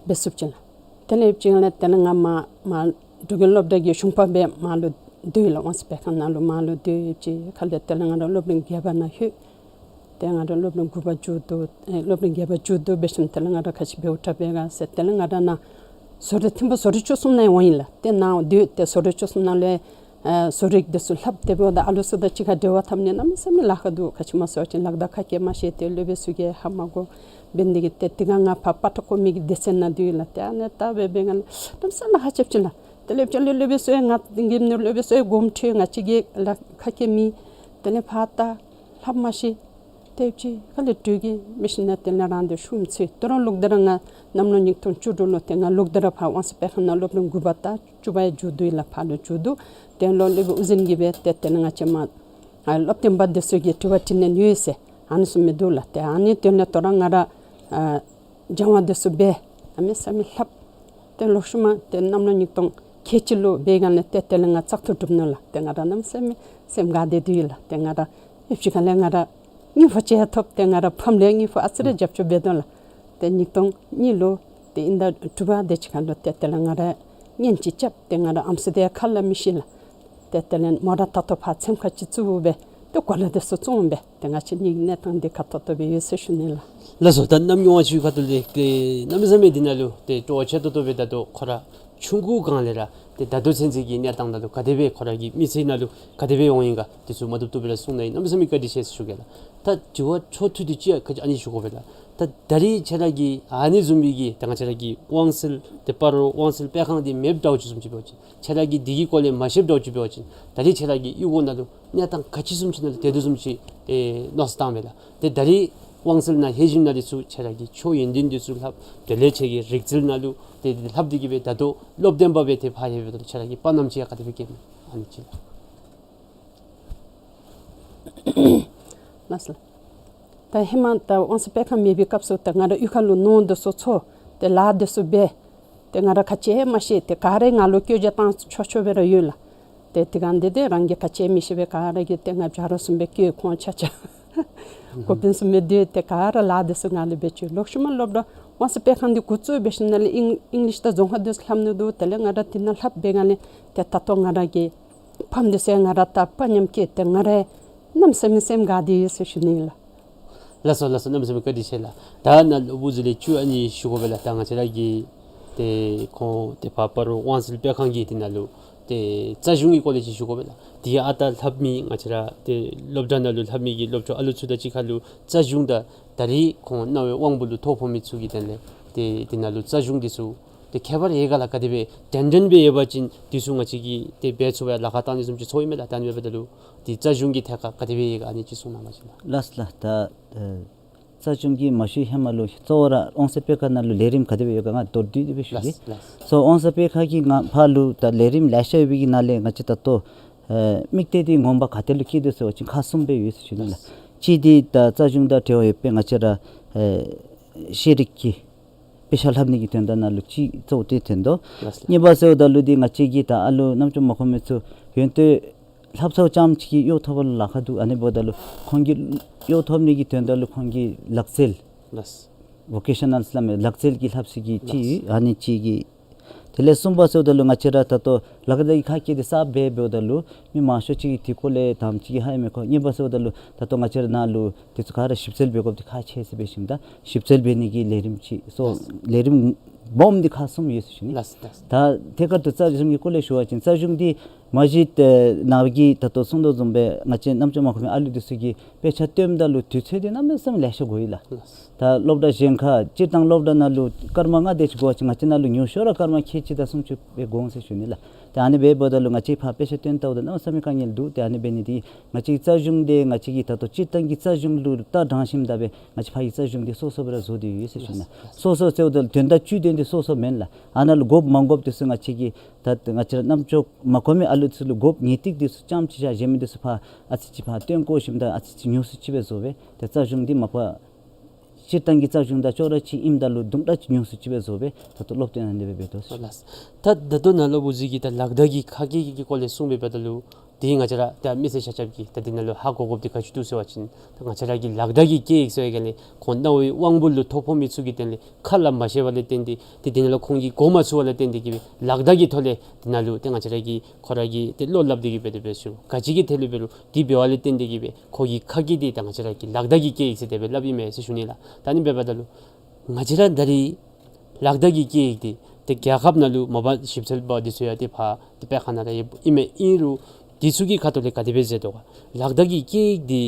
འབད་ཚུགསཔ་ཅིག་ལགས། དེ་ལས་ཡོདཔ་ཅིག་ལས་དེ་ལས་ང་མར་མར་འབྲུག་རྒྱལ་སློབ་གྲྭ་གི་གཞུང་པ་སྦེ་མར་ལུ་སྡོད་ཡི་ལགས། དབང་ས་སྤེལ་ཁང་ནང་ལུ་མར་ལུ་སྡོད་ཡོདཔ་ཅིག་ཁ་ལས་དེ་ལས་ང་ར་སློབ་རིམ་བརྒྱད་པ་ནང་ལྷོད། ཏེ་ང་ར་སློབ་རིམ་དགུ་པ་མཇུག་བསྡུ་ཨེ་སློབ་རིམ་བརྒྱད་པ་མཇུག་བསྡུ་འབད་ཞིནམ་དེ་ལས་ང་ར་ག་ཅི་འབདཝ་དྲག་པས་ག་ཟེར་དེ་ལས་ང་ར་ནཱ་བཟོ་གྲྭ་ཐིམ་ཕུག་བཟོ་གྲྭ་བཅུ་གསུམ་ནང་འོང་ཡི་ལགས། ཏེ་ནཱ་སྡོད་ཏེ་བཟོ་གྲྭ་བཅུ་གསུམ་ནང་ལས་ཨེ་བཟོ་རིག་འདི་ཚུ་ལྷབ། དེ་འབདཝ་ད་ཨ་ལུ་ཚུ་དང་གཅིག་ཁར་འབྲེལ་བ་འཐབ་ནི་གནམ་མེད་ས་མེད་ལཱ་ཁག་འདུག། ག་ཅི་སྨོ་ཟེར་བ་ཅིན་ལག་བརྡ་ཁ་སྐད་མ་ཤེས། ཏེ་སློབ་དཔོན་ཚུ་གིས་ཧ་མ་གོ། འབད་ནི་འདི་གིས་ཏེ་དེ་སྒང་ང་ཕར་པ་ཏྲ་བཀོད་མི་གི་སྡེ་ཚན་ནང་སྡོད་ཡི་ལགས། ཏེ་ཨ་ནི་ལྟ་སྦེ་འབད་སྒང་ལས་གནམ་མེད་ས་མེད་ཧ་ཅིག་ཅིག་ལགས། དེ་ལས་ཡོདཔ་ཅིག་ལས་སློབ་དཔོན་ཚུ་ཡང་ང་གི་སློབ་དཔོན་ཚུ་ཡང་དགོངསམ་ཁྲེལ། ང་བཅས་ཀྱིས་ལག་ཁ་སྐད་མེད། དེ་ལས་ཕར་ལྟ་ལྷབ་མ་ཤེས། ཏེ་ཡོདཔ་ཅིག་ཁ་ལས་འགྲོ་གི་མི་ཤེས་ན་དེ་ལས་རང་དེ་ཤུམ་ཚུད། དོ་རུང་ལོག་སྟེ་ར་ང་གནམ་ལོ་ཉིས་སྟོང་བཅུ་དྲུག་ལུ་ཏེ་ང་ལོག་སྟེ་ར་ཕར་དབང་ས་སྤེལ་ཁང་ནང་སློབ་རིམ་དགུ་པ་དང་བཅུ་པ་ཡང་མཇུག་བསྡུ་ཡི་ལགས། ཕར་ལུ་མཇུག་བསྡུ། དེ་ལུ་སློབ་དཔོན་ཨོ་རྒྱན་གྱིས་སྦེ་ཏེ་དེ་ལས་ང་བཅས་མར་ཨ་སློབ་སྟོན་པ་འདི་ཚུ་གིས་དྲི་བ་དྲི་ནི་ཡོད་ཟེར་ཨ་ནི་ཚུ་མི་འདུག་ལགས། ཏེ་ཨ་ནི་དེ་ལས་དོ་རུང་ང་ར་ཨ་སྦྱང་བ་འདི་ཚུ་འབད་གནམ་མེད་ས་མེད་ལྷབ། ཏེ་ལོག་ཤུལ་མ་ཏེ་གནམ་ལོ་ཉིས་སྟོང་ཁལ་གཅིག་ལུ་འབད་སྒང་ལས་ཏེ་དེ་ལས་ང་བཙག་འཐུ་གྲུབ་ནུག་ལགས། ཏེ་ང་ར་གནམ་མེད་ས་མེད་སེམས་དགའ་སྟེ་སྡོད་ཡི་ལགས། ཏེ་ང་ར་ཡོདཔ་ཅིག་ཁ་ལས་ང་ར་དངུལ་ཕོན་ཅིག་ཡང་ཐོབ། ཏེ་ང་ར་ཕམ་ལུ་ཡང་དངུལ་ཕོན་ཨ་ཙི་རེ་རྒྱབ་སྐྱོར་འབད་དོ་ལགས། ཏེ་ཉིས་སྟོང་གཉིས་ལུ་ཏེ་དབྱིན་ཟླ་དྲུག་པ་དེ་ཅིག་ཁར་ལུ་ཏེ་དེ་ལས་ང་ར་གཉེན་ཅིག་རྐྱབ། ཏེ་ང་ར་ཨམ་སྲུ་དེ་ཡང་ཁ་སླབ་མི་ཤེས་ལགས། ཏེ་དེ་ལས་མོ་ཊ་ད་ལྟོ་ཕར་ཚེམ་ཁ་ཅིག་བཙུགས་སྦེ་ཏེ་གོ་ལ་འདི་ཚུ་བཙོང་སྦེ་ཏེ་ང་བཅས་གཉིས་གནས་སྟངས་འདི་ཁ་ཏོག་ཏོ་སྦེ་ཡོད་ཟེར་ཞུ་ནི་ལགས། ལགས་སོ། ད་གནམ་མྱོང་བ་ཅིག་ཁ་ཐུག་ལས་ཏེ་གནམ་མེད་ས་མེད་འདི་ནང་ལུ་ཏེ་སྤྲོ་བ་ཆེ་ཏོག་ཏོ་སྦེ་ད་ལྟོ་ཁོ་ར་ཆུང་ཀུ་སྒང་ལས་ར་ཏེ་ད་ལྟོ་ཚུན་ཚོད་ཀྱི་གནས་སྟངས་ནང་ལུ་ག་དེ་སྦེ་ཁོ་ར་གི་མི་ཚེ་ནང་ལུ་ག་དེ་སྦེ་འོང་ཡི་ག་དེ་ཚུ་མ་བཏུབ་བཏུབ་སྦེ་ར་གསུང་གནང་ཡི། གནམ་མེད་ས་མེད་བཀའ་དྲིན་ཆེ་ཟེར་ཞུ་གེ་ལགས། ད་དྲི་བ་འཕྲོ་མཐུད་དེ་ཅིག་ཡང་ཁ་ཅིག་ཨ་ནི་ཞུ་དགོ་པས་ལགས། ད་ད་རིས་ཁྱེད་ར་གི་ཨ་ནི་བཟུམ་མའི་གི་ད་ང་བཅས་ར་གི་དབང་གསལ་ཏེ་སྤ་རོ་དབང་གསལ་སྤེལ་ཁང་འདི་མེདཔ་འདྲཝ་ཅིག་བཟུམ་ཅིག་འབད་བ་ཅིན་ཁྱེད་ར་གིས་འདི་གི་སྐོར་ལས་མ་ཤེསཔ་འདྲཝ་ཅིག་འབད་བ་ཅིན་ད་རིས་ཁྱེད་ར་གི་གཡུས་སྒོ་ནང་ལུ་གནས་སྟངས་ག་ཅི་བཟུམ་ཅིག་ནང་ལུ་ཏེ་དེ་བཟུམ་ཅིག་ཨེ་མནོ་བསམ་བཏང་མས་ལགས། ཏེ་ད་རིས་དབང་གསལ་ནང་ལྷོད་ཞིནམ་ལས་ཚུར་ཁྱེད་ར་གིས་ཆོས་ཡོན་ཏན་འདི་ཚུ་ལྷབ། དེ་ལས་ཁྱེད་ཀྱི་རིག་རྩལ་ནང་ལུ་ཏེ་ལྷབ་སྟེ་གི་སྦེ་ད་ལྟོ་སློབ་སྟོན་པ་སྦེ་ཏེ་ཕར་ཡར་འབདཝ་ད་ལུ་ཁྱེད་ར་གི་དཔའ་ཉམས་ཅིག་ཡང་ག་དེ་སྦེ་སྐྱེས་མས། ཨ་ནི་ཅིག་ལགས། ལགས་སོ། ད་ཧེ་མ་ད་དབང་གསལ་སྤེལ་ཁང་མེད་པའི་སྐབས་སུ་ད་ང་ར་གཡུས་ཁ་ལུ་ནོར་འདི་ཚུ་འཚོ། ཏེ་ལཱ་འདི་ཚུ་འབད། ཏེ་ང་ར་ག་ཅི་ཡང་མ་ཤེས། ཏེ་ག་ར་ང་ལུ་བཀོད་རྒྱ་བཏང་ཆོག་ཆོག་སྦེ་ར་ཡོད་ལགས། ཏེ་དེ་སྒང་འདི་ཏེ་རང་གིས་ག་ཅི་ཡང་མི་ཤེས་པས། ག་ར་གིས་ཏེ་ང་བྱ་རོག་བཟུམ་སྦེ་བཀོད། ཁོང་ཆ་ཁྱབ་འགོ་དཔོན་བཟུམ་སྦེ་སྡོད། ཏེ་ག་ར་ལཱ་འདི་ཚུ་ང་ལུ་འབད་བཅུག། ལོག་ཤུལ་མ་སློབ་གྲྭ་དབང་གསལ་སྤེལ་ཁང་འདི་འགོ་བཙུགས་འབད་ཞིནམ་ལས་ཨིང་ཨིང་ལིཤ་དང་རྫོང་ཁ་འདི་ཚུ་ལྷབ་ནི་འདུག། དེ་ལས་ང་ར་དེ་ནང་ལྷབ་འབད་སྒང་ལས་ཏེ་ད་ལྟོ་ང་ར་གི་ཕམ་འདི་ཚུ་ཡང་ང་ར་ད་དཔའ་ཉམས་སྐྱེས། ཏེ་ང་ར་གནམ་མེད་ས་མེད་སེམས་དགའ་སྟེ་ཡོད་ཟེར་ཞུ་ནི་ལགས། ལགས་སོ་ལགས་སོ། གནམ་མེད་ས་མེད་བཀའ་དྲིན་ཆེ་ལགས། ད་ནཱ་ལུ་འབུ་ཟི་ལས་བཅུ་ཨ་ནི་ཞུ་དགོ་པས་ལགས། ད་ང་བཅས་ར་གི་ཏེ་ཁོང་ཏེ་ཕར་སྤ་རོ་དབང་གསལ་སྤེལ་ཁང་གི་དེ་ནང་ལུ་ཏེ་རྩ་གཞུང་གི་སྐོར་ལས་ཅིག་ཞུ་དགོ་པས་ལགས། དེ་ཨ་རྟག་ལྷབ་མི་ང་བཅས་ར་ཏེ་སློབ་གྲྭ་ནང་ལུ་ལྷབ་མི་གི་སློབ་ཕྲུག་ཨ་ལུ་ཚུ་དང་གཅིག་ཁར་ལུ་རྩ་གཞུང་དང་ད་རིས་ཁོང་རྣ་བའི་དབང་པོ་ལུ་ཐོ་ཕོག་མི་ཚུ་གི་དོན་ལས་ཏེ་དེ་ནང་ལུ་རྩ་གཞུང་འདི་ཚུ་ཏེ་ཁྱད་པར་ཡོད་ག་ལགས། ག་དེ་སྦེ་འདྲན་འདྲ་སྦེ་ཡོད་པ་ཅིན་འདི་ཚུ་ང་བཅས་ཀྱིས་ཏེ་འབད་ཚུགས་པའི་ལཱ་ཁག་བཏང་ནི་བཟུམ་ཅིག་ཚོར་ཡི་མས་ལགས། ད་ཨ་ནི་འབདཝ་ད་ལུ་ཏེ་རྩ་གཞུང་གི་ཐད་ཁར་ག་དེ་སྦེ་ཡོད་ག་ཨ་ནི་ཅིག་གསུང་གནང་བ་ཅིན་ལགས། ལགས་ལགས། ད་ཨེ་རྩ་གཞུང་གིས་མ་ཞུ་ཧེ་མ་ལུ་གཙོ་བོ་ར་དབང་གསལ་སྤེལ་ཁང་ནང་ལུ་ལས་རིམ་ག་དེ་སྦེ་ཡོད་ག་ང་མདོར་བསྡུས་ཏེ་སྦེ་ཞུ་གེ། ལགས་ལགས། སོ་དབང་གསལ་སྤེལ་ཁང་གི་ནང་ཕར་ལུ་ད་ལས་རིམ་ལེ་ཤ་ཡོད་པའི་གི་ནང་ལས་ང་བཅས་ད་ལྟོ་ཨེ་དམིགས་གཏད་འདི་ངོ་མ་ག་ཏེ་ལུ་བསྐྱེད་དོ་ཟེར་བ་ཅིན་ཁག་གསུམ་སྦེ་ཡོད་ཟེར་ཞུ་ནི་ལགས། ལགས། གཅིག་འདི་ད་རྩ་གཞུང་དང་འབྲེལ་བ་ཡོད་པའི་ང་བཅས་ར་ཨེ་ཤེས་རིག་གི་དཔེ་ཆ་ལྷབ་ནི་གི་དོན་དག་ནང་ལུ་གཅིག་གཙོ་བོ་དེ་ཐོན་དོ། ལགས་ལགས། གཉིས་པ་ཟེརཝ་ད་ལུ་འདི་ང་བཅས་ཀྱི་ད་ཨ་ལུ་རྣམ་ཅོ་མ་གོ་མི་ཚུ་ཡོན་ཏན་ལྷབ་ཚརཝ་ཙམ་ཅིག་གིས་གཡོག་ཐོབ་པ་ལུ་ལཱ་ཁག་འདུག། ཨ་ནི་འབདཝ་ད་ལུ་ཁོང་གིས་གཡོག་ཐོབ་ནི་གི་དོན་དག་ལུ་ཁོང་གི་ལག་རྩལ། ལགས། ཝོ་ཀེ་ཤ་ནཱལ་སླབ་མི་ལག་རྩལ་གྱི་ལྷབ་ས་གི་ཅིག། ལགས། ཨ་ནི་ཅིག་གི། དེ་ལས་གསུམ་པ་ཟེརཝ་ད་ལུ་ང་བཅས་ར་ད་ལྟོ་ལག་བརྡ་གི་ཁ་སྐད་འདི་གསརཔ་སྦེ་འབདཝ་ད་ལུ་མི་མང་ཤོས་ཅིག་གིས་དེ་སྐོར་ལས་དང་པ་ཅིག་གིས་ཧ་ཡང་མི་གོ། གཉིས་པ་ཟེརཝ་ད་ལུ་ད་ལྟོ་ང་བཅས་ར་ནཱ་ལུ་དེ་ཚུ་ག་ར་ཞིབ་འཚོལ་འབད་དགོཔ་འདི་ཁག་ཆེ་ཟེར་འབད་ཞིནམ་ད་ཞིབ་འཚོལ་འབད་ནི་གི་ལས་རིམ་ཅིག། སོ་ལགས། ལས་རིམ་སྦོམ་འདི་ཁག་གསུམ་ཡོད་ཟེར་ཞུ་ནི། ལགས་ལགས། ད་ཐད་ཀར་དུ་རྩ་གཞུང་གི་སྐོར་ལས་ཞུ་བ་ཅིན་རྩ་གཞུང་འདི་ མ་གཞི་ཏེ་ནཱ་གིས་ད་ལྟོ་གསུངས་དོ་བཟུམ་སྦེ་ང་བཅས་རྣམ་ཅོ་མ་གོ་མི་ཨ་ལུ་འདི་ཚུ་གི་དཔེ་ཆ་སྟོནམ་ད་ལུ་དུས་ཚོད་འདི་གནམ་མེད་ས་མེད་ལེ་ཤ་འགོར་ཡི་ལགས། ད་སློབ་གྲྭ་གཞན་ཁར་སྤྱིར་བཏང་སློབ་གྲྭ་ནང་ལུ་སྐར་མ་ལྔ་དེ་ཅིག་འགོར་བ་ཅིན་ང་བཅས་ནཱ་ལུ་ཉུང་ཤོས་ར་སྐར་མ་ཁལ་གཅིག་དང་སུམ་ཅུ་སྦེ་འགོར་འོང་ཟེར་ཞུ་ནི་ལགས། ཏེ་ཨ་ནི་འབདཝ་ད་ལུ་ང་བཅས་ཕར་དཔེ་ཆ་སྟོན་བལྟཝ་ད་གནམ་མེད་ས་མེད་དཀའ་ངལ་འདུག། ཏེ་ཨ་ནི་འབད་ནི་འདི་ང་བཅས་ཀྱི་རྩ་གཞུང་འདི་ང་བཅས་ཀྱི་ད་ལྟོ་སྤྱིར་བཏང་གི་རྩ་གཞུང་ལུ་ལྟ་དྲང་ཞིནམ་ད་སྦེ་ང་བཅས་ཕར་གྱི་རྩ་གཞུང་འདི་སོ་སོ་སྦེ་ར་བཟོ་སྟེ་ཡོད་ཟེར་ཞུ་ནི། སོ་སོ་ཟེརཝ་ད་དོན་དག་བཅུད་དོན་འདི་སོ་སོ་མེན་ལགས། ཨ་ནཱ་ལུ་དགོཔ་མ་དགོཔ་འདི་ཚུ་ང་བཅས་ཀྱི་ད་ང་བཅས་ར་རྣམ་ཅོ་མ་གོ་མི་ཨ་ལུ་ཚུ་ལུ་དགོཔ་ངེས་ཏིག་འདི་ཚུ་རྐྱངམ་ཅིག་བཞག། གཞན་མི་འདི་ཚུ་ཕར་ཨ་ཙི་ཅིག་ཕར་སྟོན་བཀོ་ཞིནམ་ད་ཨ་ཙི་ཅིག་ཉུང་སུ་ཅིག་སྦེ་བཟོ་སྦེ་ཏེ་རྩ་གཞུང་འདི་མ་པ་སྤྱིར་བཏང་གི་རྩ་གཞུང་དང་ཅོག་ར་གཅིག་ཨིནམ་ད་ལུ་དུམ་གྲ་ཅིག་ཉུང་སུ་ཅིག་སྦེ་བཟོ་སྦེ་ད་ལྟོ་སློབ་སྟོན་ཨ་ནི་སྦེ་འབད་དོ་ཟེར་ཞུ་ནི། ལགས། ད་ད་ལྟོ་ནཱ་སློབ་དཔོན་གྱིས་ད་ལག་བརྡ་གི་ཁ་སྐད་ཀྱི་སྐོར་ལས་གསུངས་པའི་འབདཝ་ད་ལུ་འདི་ང་བཅས་ར་ད་མི་སེར་ཆ་ཁྱབ་ཀྱིས་ད་འདི་ནང་ལུ་ཧ་གོ་དགོཔ་འདི་ག་ཅི་འདུག་ཟེར་བ་ཅིན་ད་ང་བཅས་ར་གི་ལག་བརྡ་གི་སྐད་ཡིག་ཟེར་བའི་སྒང་ལས་ཁོང་གནའ་བོའི་དབང་པོ་ལུ་ཐོ་ཕོག་མི་ཚུ་གི་དོན་ལས་ཁ་སླབ་མ་ཤེས་པ་ལས་བརྟེན་ཏེ་ཏེ་འདི་ནང་ལུ་ཁོང་གིས་གོ་མ་ཚུགས་པ་ལས་བརྟེན་ཏེ་གིས་སྦེ་ལག་བརྡ་གི་ཐོག་ལས་འདི་ནང་ལུ་ཏེ་ང་བཅས་ར་གི་ཁོ་ར་གིས་ཏེ་བློ་སླབ་སྟེ་གིས་སྦེ་དེ་སྦེ་ཞུ། ག་ཅི་གི་ཐད་ལུ་འབད་རུང་འདི་འབད་བ་ལས་བརྟེན་ཏེ་གིས་སྦེ་ཁོ་གི་ཁ་སྐད་འདི་ད་ང་བཅས་ར་གི་ལག་བརྡ་གི་སྐད་ཡིག་ཟེར་དེ་སྦེ་སླབ་ཨིན་མས་ཟེར་ཞུ་ནི་ལགས། ད་ཨ་ནི་འབདཝ་ད་ལུ་ང་བཅས་ར་ད་རིས་ལག་བརྡ་གི་སྐད་ཡིག་འདི་ཏེ་རྒྱལ་ཁབ་ནང་ལུ་མ་པ་ཞིབ་འཚོལ་པ་འདི་ཚུ་ཡང་ཏེ་ཕར་ཏེ་དཔེ་ཁང་ནང་ར་ཡོདཔ་ཨིན་མས། ཨིན་རུང་འདི་ཚུ་གི་ཁ་ཐུག་ལས་ག་དེ་སྦེ་མཛད་དོ་ག། ལག་བརྡ་གི་སྐད་ཡིག་འདི་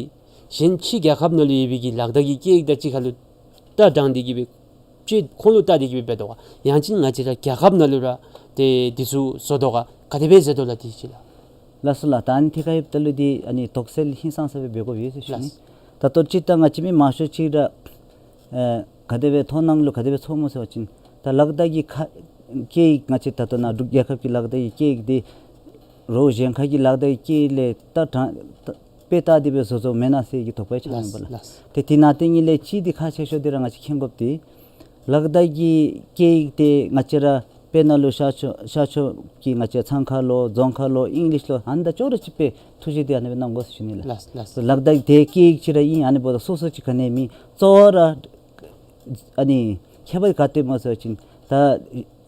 གཞན་ཕྱི་རྒྱལ་ཁབ་ནང་ལུ་ཡོད་པའི་གི་ལག་བརྡ་གི་སྐད་ཡིག་དང་གཅིག་ཁར་ལུ་ལྟ་དྲང་སྟེ་གིས་སྦེ་ཅིག་ཁོང་ལུ་ལྟ་སྟེ་གིས་སྦེ་འབད་དོ་ག། ཡང་ཅིན་ང་བཅས་ར་རྒྱལ་ཁབ་ནང་ལུ་ར་ཏེ་འདི་ཚུ་བཟོ་དོ་ག། ག་དེ་སྦེ་མཛད་དོ་ལགས་འདི་ཅིག་ལགས། ལགས་སོ་ལགས། ད་ཨ་ནི་ཐད་ཁར་ཡོདཔ་ད་ལུ་འདི་ཨ་ནི་དོགས་སེལ་ཧིང་སངས་ས་སྦེ་འབད་དགོཔ་ཡོད་ཟེར་ཞུ་ནི། ལགས། ད་ལྟོ་སྤྱིར་བཏང་ང་བཅས་མི་མང་ཤོས་ཅིག་ར་ཨེ་ག་དེ་སྦེ་མཐོང་སྣང་ལུ་ག་དེ་སྦེ་ཚོར་སྨོ་ཟེར་བ་ཅིན་ད་ལག་བརྡ་གི་ཁ་སྐད་ཡིག་ང་བཅས་ད་ལྟོ་ནཱ་འབྲུག་རྒྱལ་ཁབ་ཀྱི་ལག་བརྡ་གི་སྐད་ཡིག་འདི་རོགས་གཞན་ཁ་གི་ལག་བརྡ་གི་སྐད་ཡིག་ལས་ད་དྲང་ད་དཔེ་ལྟ་སྟེ་སྦེ་བཟོ་བཟོཝ་མེན་ན་ཟེར་གྱི་དོགས་པ་ཡང་ཆགས་ནུག་པ་ལགས། ལགས། ཏེ་དེ་ནང་དེ་གཉིས་ལས་གཅིག་འདི་ཁག་ཆེ་ཤོས་འདི་ར་ང་བཅས་མཁྱེན་དགོཔ་འདི་ལག་བརྡ་གི་སྐད་ཡིག་འདི་ང་བཅས་ར་དཔེར་ན་ལུ་ཤར་ཕྱོགས་ཤར་ཕྱོགས་ཀྱི་ང་བཅས་ཚང་ཁ་ལོ་རྫོང་ཁ་ལོ་ཨིང་ལིཤ་ལོ་ཨ་ནི་དང་ཅོག་ར་གཅིག་སྦེ་ཐུགས་བཞེད་འདི་ཨ་ནི་སྦེ་གནང་དགོ་ཟེར་ཞུ་ནི་ལགས། ལགས་ལགས། ལག་བརྡ་འདི་སྐད་ཡིག་ཅིག་ར་ཨིན། ཨ་ནི་འབདཝ་ད་སོ་སོ་ཅིག་ག་ནི་མེད། གཙོ་བོ་ར་ཨ་ནི་ཁྱད་པར་ག་ཏེ་སྨོ་ཟེར་བ་ཅིན་ད་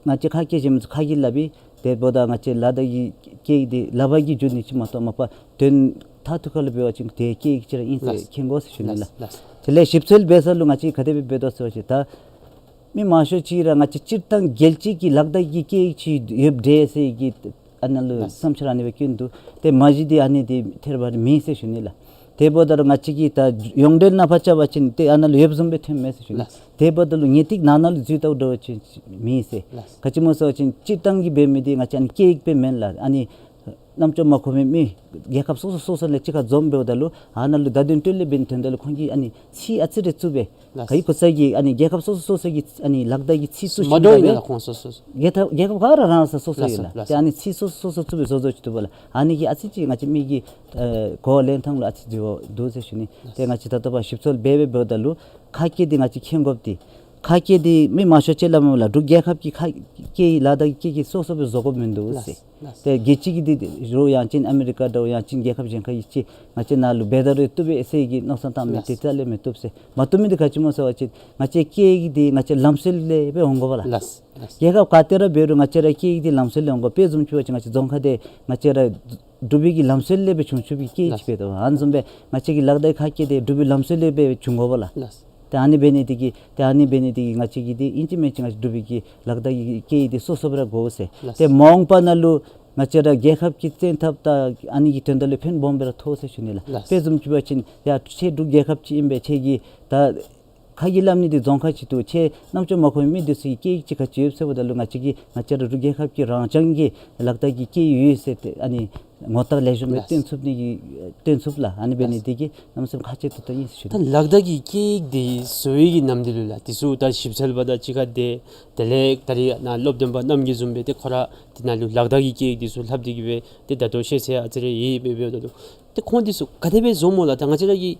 ང་བཅས་ཁ་སྐད་གཞན་མི་ཚུ་ཁ་གིས་སླབ་ཨིན། དེ་འབདཝ་ད་ང་བཅས་ལག་བརྡ་གི་སྐད་ཡིག་འདི་ལག་པ་གིས་བསྒྱུར་ནི་ཅིག་མ་གཏོགས་མ་པ་དོན་མཐར་ཐུག་ཁར་ལུ་འབད་བ་ཅིན་དེ་སྐད་ཡིག་ཅིག་ར་ཨིན་ཟེར་ལགས། མཁྱེན་དགོ་ཟེར་ཞུ་ནི་ལགས། ལགས། དེ་ལས་ཞིབ་འཚོལ་འབད་ས་ལུ་ང་བཅས་ག་དེ་སྦེ་འབད་དོ་ཟེར་བ་ཅིན་ད་མི་མང་ཤོས་ཅིག་ར་ང་བཅས་སྤྱིར་བཏང་རྒྱལ་སྤྱི་གི་ལག་བརྡ་གི་སྐད་ཡིག་ཅིག་ཡོདཔ་འདྲས་ཟེར་གྱི་ཨ་ནཱ་ལུ་ལགས། བསམ་འཆར་ཨ་ནི་སྦེ་བསྐྱོན་འདུག། ཏེ་མ་གཞི་འདི་ཨ་ནི་འདི་ཐད་རི་བ་རི་མེད་ཟེར་ཞུ་ནི་ལགས། དེ་འབདཝ་ད་ར་ང་བཅས་ཀྱིས་ད་ཡོངས་འབྲེལ་ནང་ཕར་རྐྱབ་པ་ཅིན་ཏེ་ཨ་ནཱ་ལུ་ཡོདཔ་བཟུམ་སྦེ་ཐོནམ་མས་ཟེར་ཞུ་ནི། ལགས། དེ་འབདཝ་ད་ལུ་ངེས་ཏིག་ནང་ན་ལུ་འཛུལ་བལྟཝ་འདྲཝ་ཅིག་མེད་ཟེར། ལགས། ག་ཅི་སྨོ་ཟེར་བ་ཅིན་སྤྱིར་བཏང་གི་འབད་མི་འདི་ང་བཅས་ཨ་ནི་སྐད་ཡིག་སྦེ་མེན་ལགས། ཨ་ནི་རྣམ་ཅོ་མ་གོ་མི་མི་རྒྱལ་ཁབ་སོ་སོ་སོ་སོ་ལས་གཅིག་ཁར་འཛོམས་འབདཝ་ད་ལུ་ཨ་ནཱ་ལུ་བརྡ་དོན་སྤྲོད་ལས་འབད་ནིའི་དོན་དག་ལུ་ཁོང་གིས་ཨ་ནི་ཚིག་ཨ་ཙི་རེ་བཙུགས་སྦེ། ལགས། ག་ཡི་གུ་ས་གི་ཨ་ནི་རྒྱལ་ཁབ་སོ་སོ་སོ་སོ་གི་ཨ་ནི་ལག་བརྡ་གི་ཚིག་བཙུགས་མ་འདྲཝ་ཨིན་ན་ལགས་ཁོང་སོ་སོ་སོ། རྒྱལ་ཁབ་རྒྱལ་ཁབ་ག་ར་རང་རང་ས་སོ་སོ་ལགས་ཡོད་ལགས། ལགས། ཏེ་ཨ་ནི་ཚིག་སོ་སོ་སོ་སོ་བཙུགས་སྦེ་བཟོ་བཟོཝ་ཅིག་འདུག་པ་ལགས། ཨ་ནི་གིས་ཨ་ཙི་ཅིག་ང་བཅས་མི་གི་ཨེ་གོ་བ་ལེན་ཐངས་ལུ་ཨ་ཙི་འགྱུར་བ་འདུག་ཟེར་ཞུ་ནི། ལགས། ཏེ་ང་བཅས་ད་ལྟོ་ཕར་ཞིབ་འཚོལ་འབད་འབད་འབདཝ་ད་ལུ་ཁ་སྐད་འདི་ང་བཅས་མཁྱེན་དགོཔ་འདི་ཁ་སྐད་འདི་མི་མང་ཤོས་ཅིག་སླབ་མས་ལགས། འབྲུག་རྒྱལ་ཁབ་ཀྱི་ཁ་སྐད་ལག་བརྡ་གི་སྐད་ཀྱིས་སོ་སོ་སྦེ་བཟོ་དགོཔ་མིན་འདུག་ཟེར། ལགས། ཏེ་རྒྱལ་སྤྱི་གི་འདི་རུང་ཡང་ཅིན་ཨ་མི་རི་ཀ་འདྲཝ་ཡང་ཅིན་རྒྱལ་ཁབ་གཞན་ཁ་གི་ཅིག་ང་བཅས་ནཱ་ལུ་འབད་ད་རུང་བཏུབ་པས་ཟེར་གྱི་མནོ་བསམ་བཏང་མི་ལགས། དེ་རྩ་ལས་མི་བཏུབ་ཟེར། མ་བཏུབ་མི་འདི་ག་ཅི་སྨོ་ཟེར་བ་ཅིན་ང་བཅས་སྐད་ཡིག་འདི་ང་བཅས་ལམ་སྲོལ་ལས་སྦེ་འོང་དགོ་པ་ལགས། ལགས། ལགས། རྒྱལ་ཁབ་ག་ཏེ་ར་འབད་རུང་ང་བཅས་ར་སྐད་ཡིག་འདི་ལམ་སྲོལ་ལས་འོང་དགོ། དཔེ་བཟུམ་ཅིག་འབད་བ་ཅིན་ང་བཅས་རྫོང་ཁ་འདི་ང་བཅས་ར་འབྲུག་པའི་གི་ལམ་སྲོལ་ལས་སྦེ་བྱུང་བྱུངམ་གི་སྐད་ཡིག་ཅིག་འབད་དོ། ཨ་ནི་བཟུམ་སྦེ་ང་བཅས་ཀྱི་ལག་བརྡ་ཁ་སྐད་འདི་འབྲུག་པའི་ལམ་སྲོལ་ལས་སྦེ་བྱུང་དགོ་པ་ལགས། ལགས། ཏེ་ཨ་ནི་འབད་ནི་འདི་གིས་ཏེ་ཨ་ནི་འབད་ནི་འདི་གིས་ང་བཅས་ཀྱི་འདི་ཨིན་ཅི་མིན་ཅི་ང་བཅས་འབྲུག་པའི་གི་ལག་བརྡ་གི་སྐད་ཡིག་འདི་སོ་སོ་སྦེ་ར་དགོ་ཟེར། ལགས། ཏེ་མ་འོངས་པ་ནང་ལུ་ང་བཅས་ར་རྒྱལ་ཁབ་ཀྱི་བཙན་ཐབས་དང་ཨ་ནི་གི་དོན་དག་ལུ་ཕན་སྦོམ་སྦེ་ར་ཐོགས་ཟེར་ཞུ་ནི་ལགས། ལགས། དཔེ་བཟུམ་ཅིག་འབད་བ་ཅིན་ཡ་ཁྱེད་འབྲུག་རྒྱལ་ཁབ་ཅིག་ཨིན་པས། ཁྱེད་ཀྱིས་ད་ཁ་གིས་སླབ་ནི་འདི་རྫོང་ཁ་ཅིག་འདུག། ཁྱེད་རྣམ་ཅོ་མ་གོ་མི་འདི་ཚུ་གི་སྐད་ཡིག་ཅིག་ག་ཅི་ཡོད་ཟེརཝ་ད་ལུ་ང་བཅས་ཀྱིས་ང་བཅས་ར་འབྲུག་རྒྱལ་ཁབ་ཀྱི་རང་རྐྱང་གི་ལག་བརྡ་གི་སྐད་ཡིག་ཡོད་ཟེར་ཏེ་ཨ་ནི་ངོ་རྟགས་ལེགས་ཤོམ་སྦེ་ལགས། སྟོན་ཚུགས་ནི་གི་སྟོན་ཚུགས་ལགས། ཨ་ནི་འབད་ནི་ལགས། འདི་གིས་གནམ་མེད་ས་མེད་ཁག་ཆེ་ཏོག་ཏོ་ཨིན་ཟེར་ཞུ་ནི། ད་ལག་བརྡ་གི་སྐད་ཡིག་འདི་བཟོ་བའི་གི་ནམ་དུས་ལུ་ལགས། འདི་ཚུ་ད་ཞིབ་འཚོལ་པ་དང་གཅིག་ཁར་ཏེ་དེ་ལས་ད་རིས་ནཱ་སློབ་སྟོན་པ་རྣམ་རྒྱལ་བཟུམ་སྦེ་ཏེ་ཁོ་ར་འདི་ནང་ལུ་ལག་བརྡ་གི་སྐད་ཡིག་འདི་ཚུ་ལྷབ་སྟེ་གིས་སྦེ་ཏེ་ད་ལྟོ་ཤེས་ཚད་ཨ་ཙི་རེ་ཡོད་པས། འབདཝ་ད་ལུ་ཏེ་ཁོང་འདི་ཚུ་ག་དེ་སྦེ་བཟོཝ་སྨོ་ལགས། ད་ང་བཅས་ར་གི་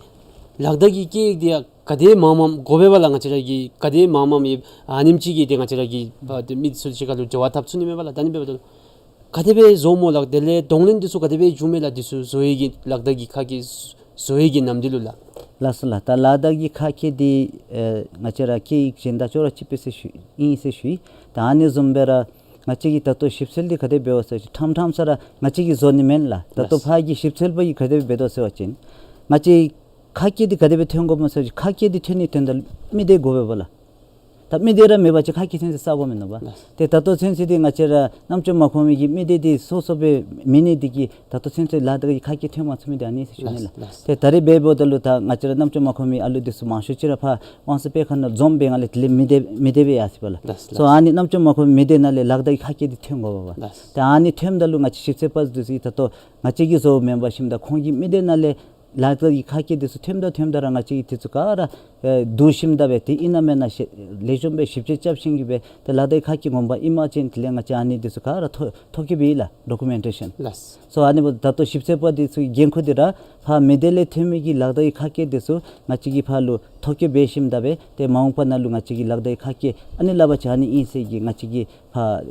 ལག་བརྡ་གི་སྐད་ཡིག་འདི་ཡང་ག་དེ་མངམ་མངམ་དགོ་པས་པ་ལགས། ང་བཅས་ར་གིས་ག་དེ་མངམ་མངམ་ཡོད་ཨ་ནེམ་ཅིག་གིས་ཏེ་ང་བཅས་ར་གི་ཨ་ཏེ་མི་ཚུ་གཅིག་ཁར་ལུ་འབྲེལ་བ་འཐབ་ཚུགས་ནི་མས་པ་ལགས། ད་ཨ་ནི་འབདཝ་ད་ལུ་ག་དེ་སྦེ་བཟོཝ་སྨོ་ལགས། དེ་ལས་གདོང་ལེན་འདི་ཚུ་ག་དེ་སྦེ་བྱུངམ་མས་ལགས། འདི་ཚུ་བཟོ་བའི་གི་ལག་བརྡ་གི་ཁ་སྐད་བཟོ་བའི་གི་ནམ་དུས་ལུ་ལགས། ལགས་སོ་ལགས། ད་ལག་བརྡ་གི་ཁ་སྐད་འདི་ཨེ་ང་བཅས་ར་སྐད་ཡིག་གཞན་དང་ཅོག་ར་གཅིག་པས་ཟེར་ཞུ་ཨིན་ཟེར་ཞུ་ཡི། ད་ཨ་ནི་བཟུམ་སྦེ་ར་ང་བཅས་ཀྱིས་ད་ལྟོ་ཞིབ་འཚོལ་འདི་ག་དེ་འབདཝ་ཟེར་བ་ཅིན་ཕྲང་ཕྲང་ས་ར་ང་བཅས་ཀྱིས་བཟོ་ནི་མེན་ལགས། ད་ལྟོ་ལགས། ཕར་གྱི་ཞིབ་འཚོལ་པ་གིས་ག་དེ་སྦེ་འབད་དོ་ཟེར་བ་ཅིན་ང་བཅས་ཁ་སྐད་འདི་ག་དེ་སྦེ་ཐོན་དགོཔ་སྨོ་ཟེར་བ་ཅིན་ཁ་སྐད་འདི་ཐོན་ནིའི་དོན་དག་མི་སྡེ་དགོ་པས་པ་ལགས། ད་མི་སྡེ་ར་མེད་པ་ཅིན་ཁ་སྐད་ཚུན་ཚོད་ས་གོ་མེན་ན་པ། ལགས། ཏེ་ད་ལྟོ་ཚུན་ཚོད་འདི་ང་བཅས་ར་རྣམ་ཅོ་མ་གོ་མི་གི་མི་སྡེ་འདི་སོ་སོ་སྦེ་མེད་ནི་འདི་གིས་ད་ལྟོ་ཚུན་ཚོད་ལ་དྭགས་ཀྱི་ཁ་སྐད་ཐོན་མ་ཚུགས་མི་འདི་ཨ་ནི་ཟེར་ཞུ་ནི་ལགས། ལགས། ལགས། ཏེ་ད་རེས་འབདཝ་ད་ལུ་ད་ང་བཅས་ར་རྣམ་ཅོ་མ་གོ་མི་ཨ་ལུ་འདི་ཚུ་མང་ཤོས་ཅིག་ར་ཕར་དབང་གསལ་སྤེལ་ཁང་ནང་འཛོམས་སྦེ་ང་ལས་དེ་ལས་མི་སྡེ་མི་སྡེ་སྦེ་ཡར་སོ་ཡི་པ་ལགས། ལགས། སོ་ལགས། ཨ་ནི་རྣམ་ཅོ་མ་གོ་མི་སྡེ་ནང་ལས་ལ་དྭགས་ཀྱི་ཁ་སྐད་འདི་ཐོན་དགོ་པ་པ། ལགས། ཏེ་ཨ་ནི་ཐོནམ་ད་ལུ་ང་བཅས་ཞིབ་འཚོལ་པ་འདི་ཚུ་གིས་ད་ལྟོ་ང་བཅས་ཀྱིས་བཟོཝ་མེན་པར་ཞིནམ་ད་ཁོང་གི་མི་སྡེ་ནང་ལས་ལ་དྭགས་ཀྱི་ཁ་སྐད་འདི་ཚུ་ཐོནམ་ད་ཐོནམ་ད་ར་ང་བཅས་ཀྱིས་དེ་ཚུ་ག་ར་ཨེ་བསྡུ་ཞིནམ་ད་སྦེ་ཏེ་ཨིན་ན་མེན་ན་ཤེས་ལེགས་ཤོམ་སྦེ་ཞིབ་དཔྱད་རྐྱབ་ཞིནམ་གི་སྦེ་ཏེ་ལ་དྭགས་ཁ་སྐད་ངོ་མ་ཨིན་པ་ཅིན་དེ་ལས་ང་བཅས་ཨ་ནི་འདི་ཚུ་ག་ར་ཐོ་ཐོ་བཀོད་འབད་ཡི་ལགས། ཌོ་ཀུ་མེན་ཊེ་ཤཱན། ལགས། སོ་ཨ་ནི་འབདཝ་ད་ད་ལྟོ་ཞིབ་འཚོལ་པ་འདི་ཚུ་གི་འགན་ཁུར་འདི་ར་ཕར་མི་སྡེ་ལས་ཐོན་མི་གི་ལ་དྭགས་ཁ་སྐད་འདི་ཚུ་ང་བཅས་ཀྱིས་ཕར་ལུ་ཐོ་བཀོད་འབད་ཞིནམ་ད་སྦེ་ཏེ་མ་འོངས་པ་ནང་ལུ་ང་བཅས་ཀྱི་ལ་དྭགས་ཁ་སྐད་ཨ་ནི་སླབ་པ་ཅིན་ཨ་ནི་ཨིན་ཟེར་གྱི་ང་བཅས་ཀྱིས་ཕར་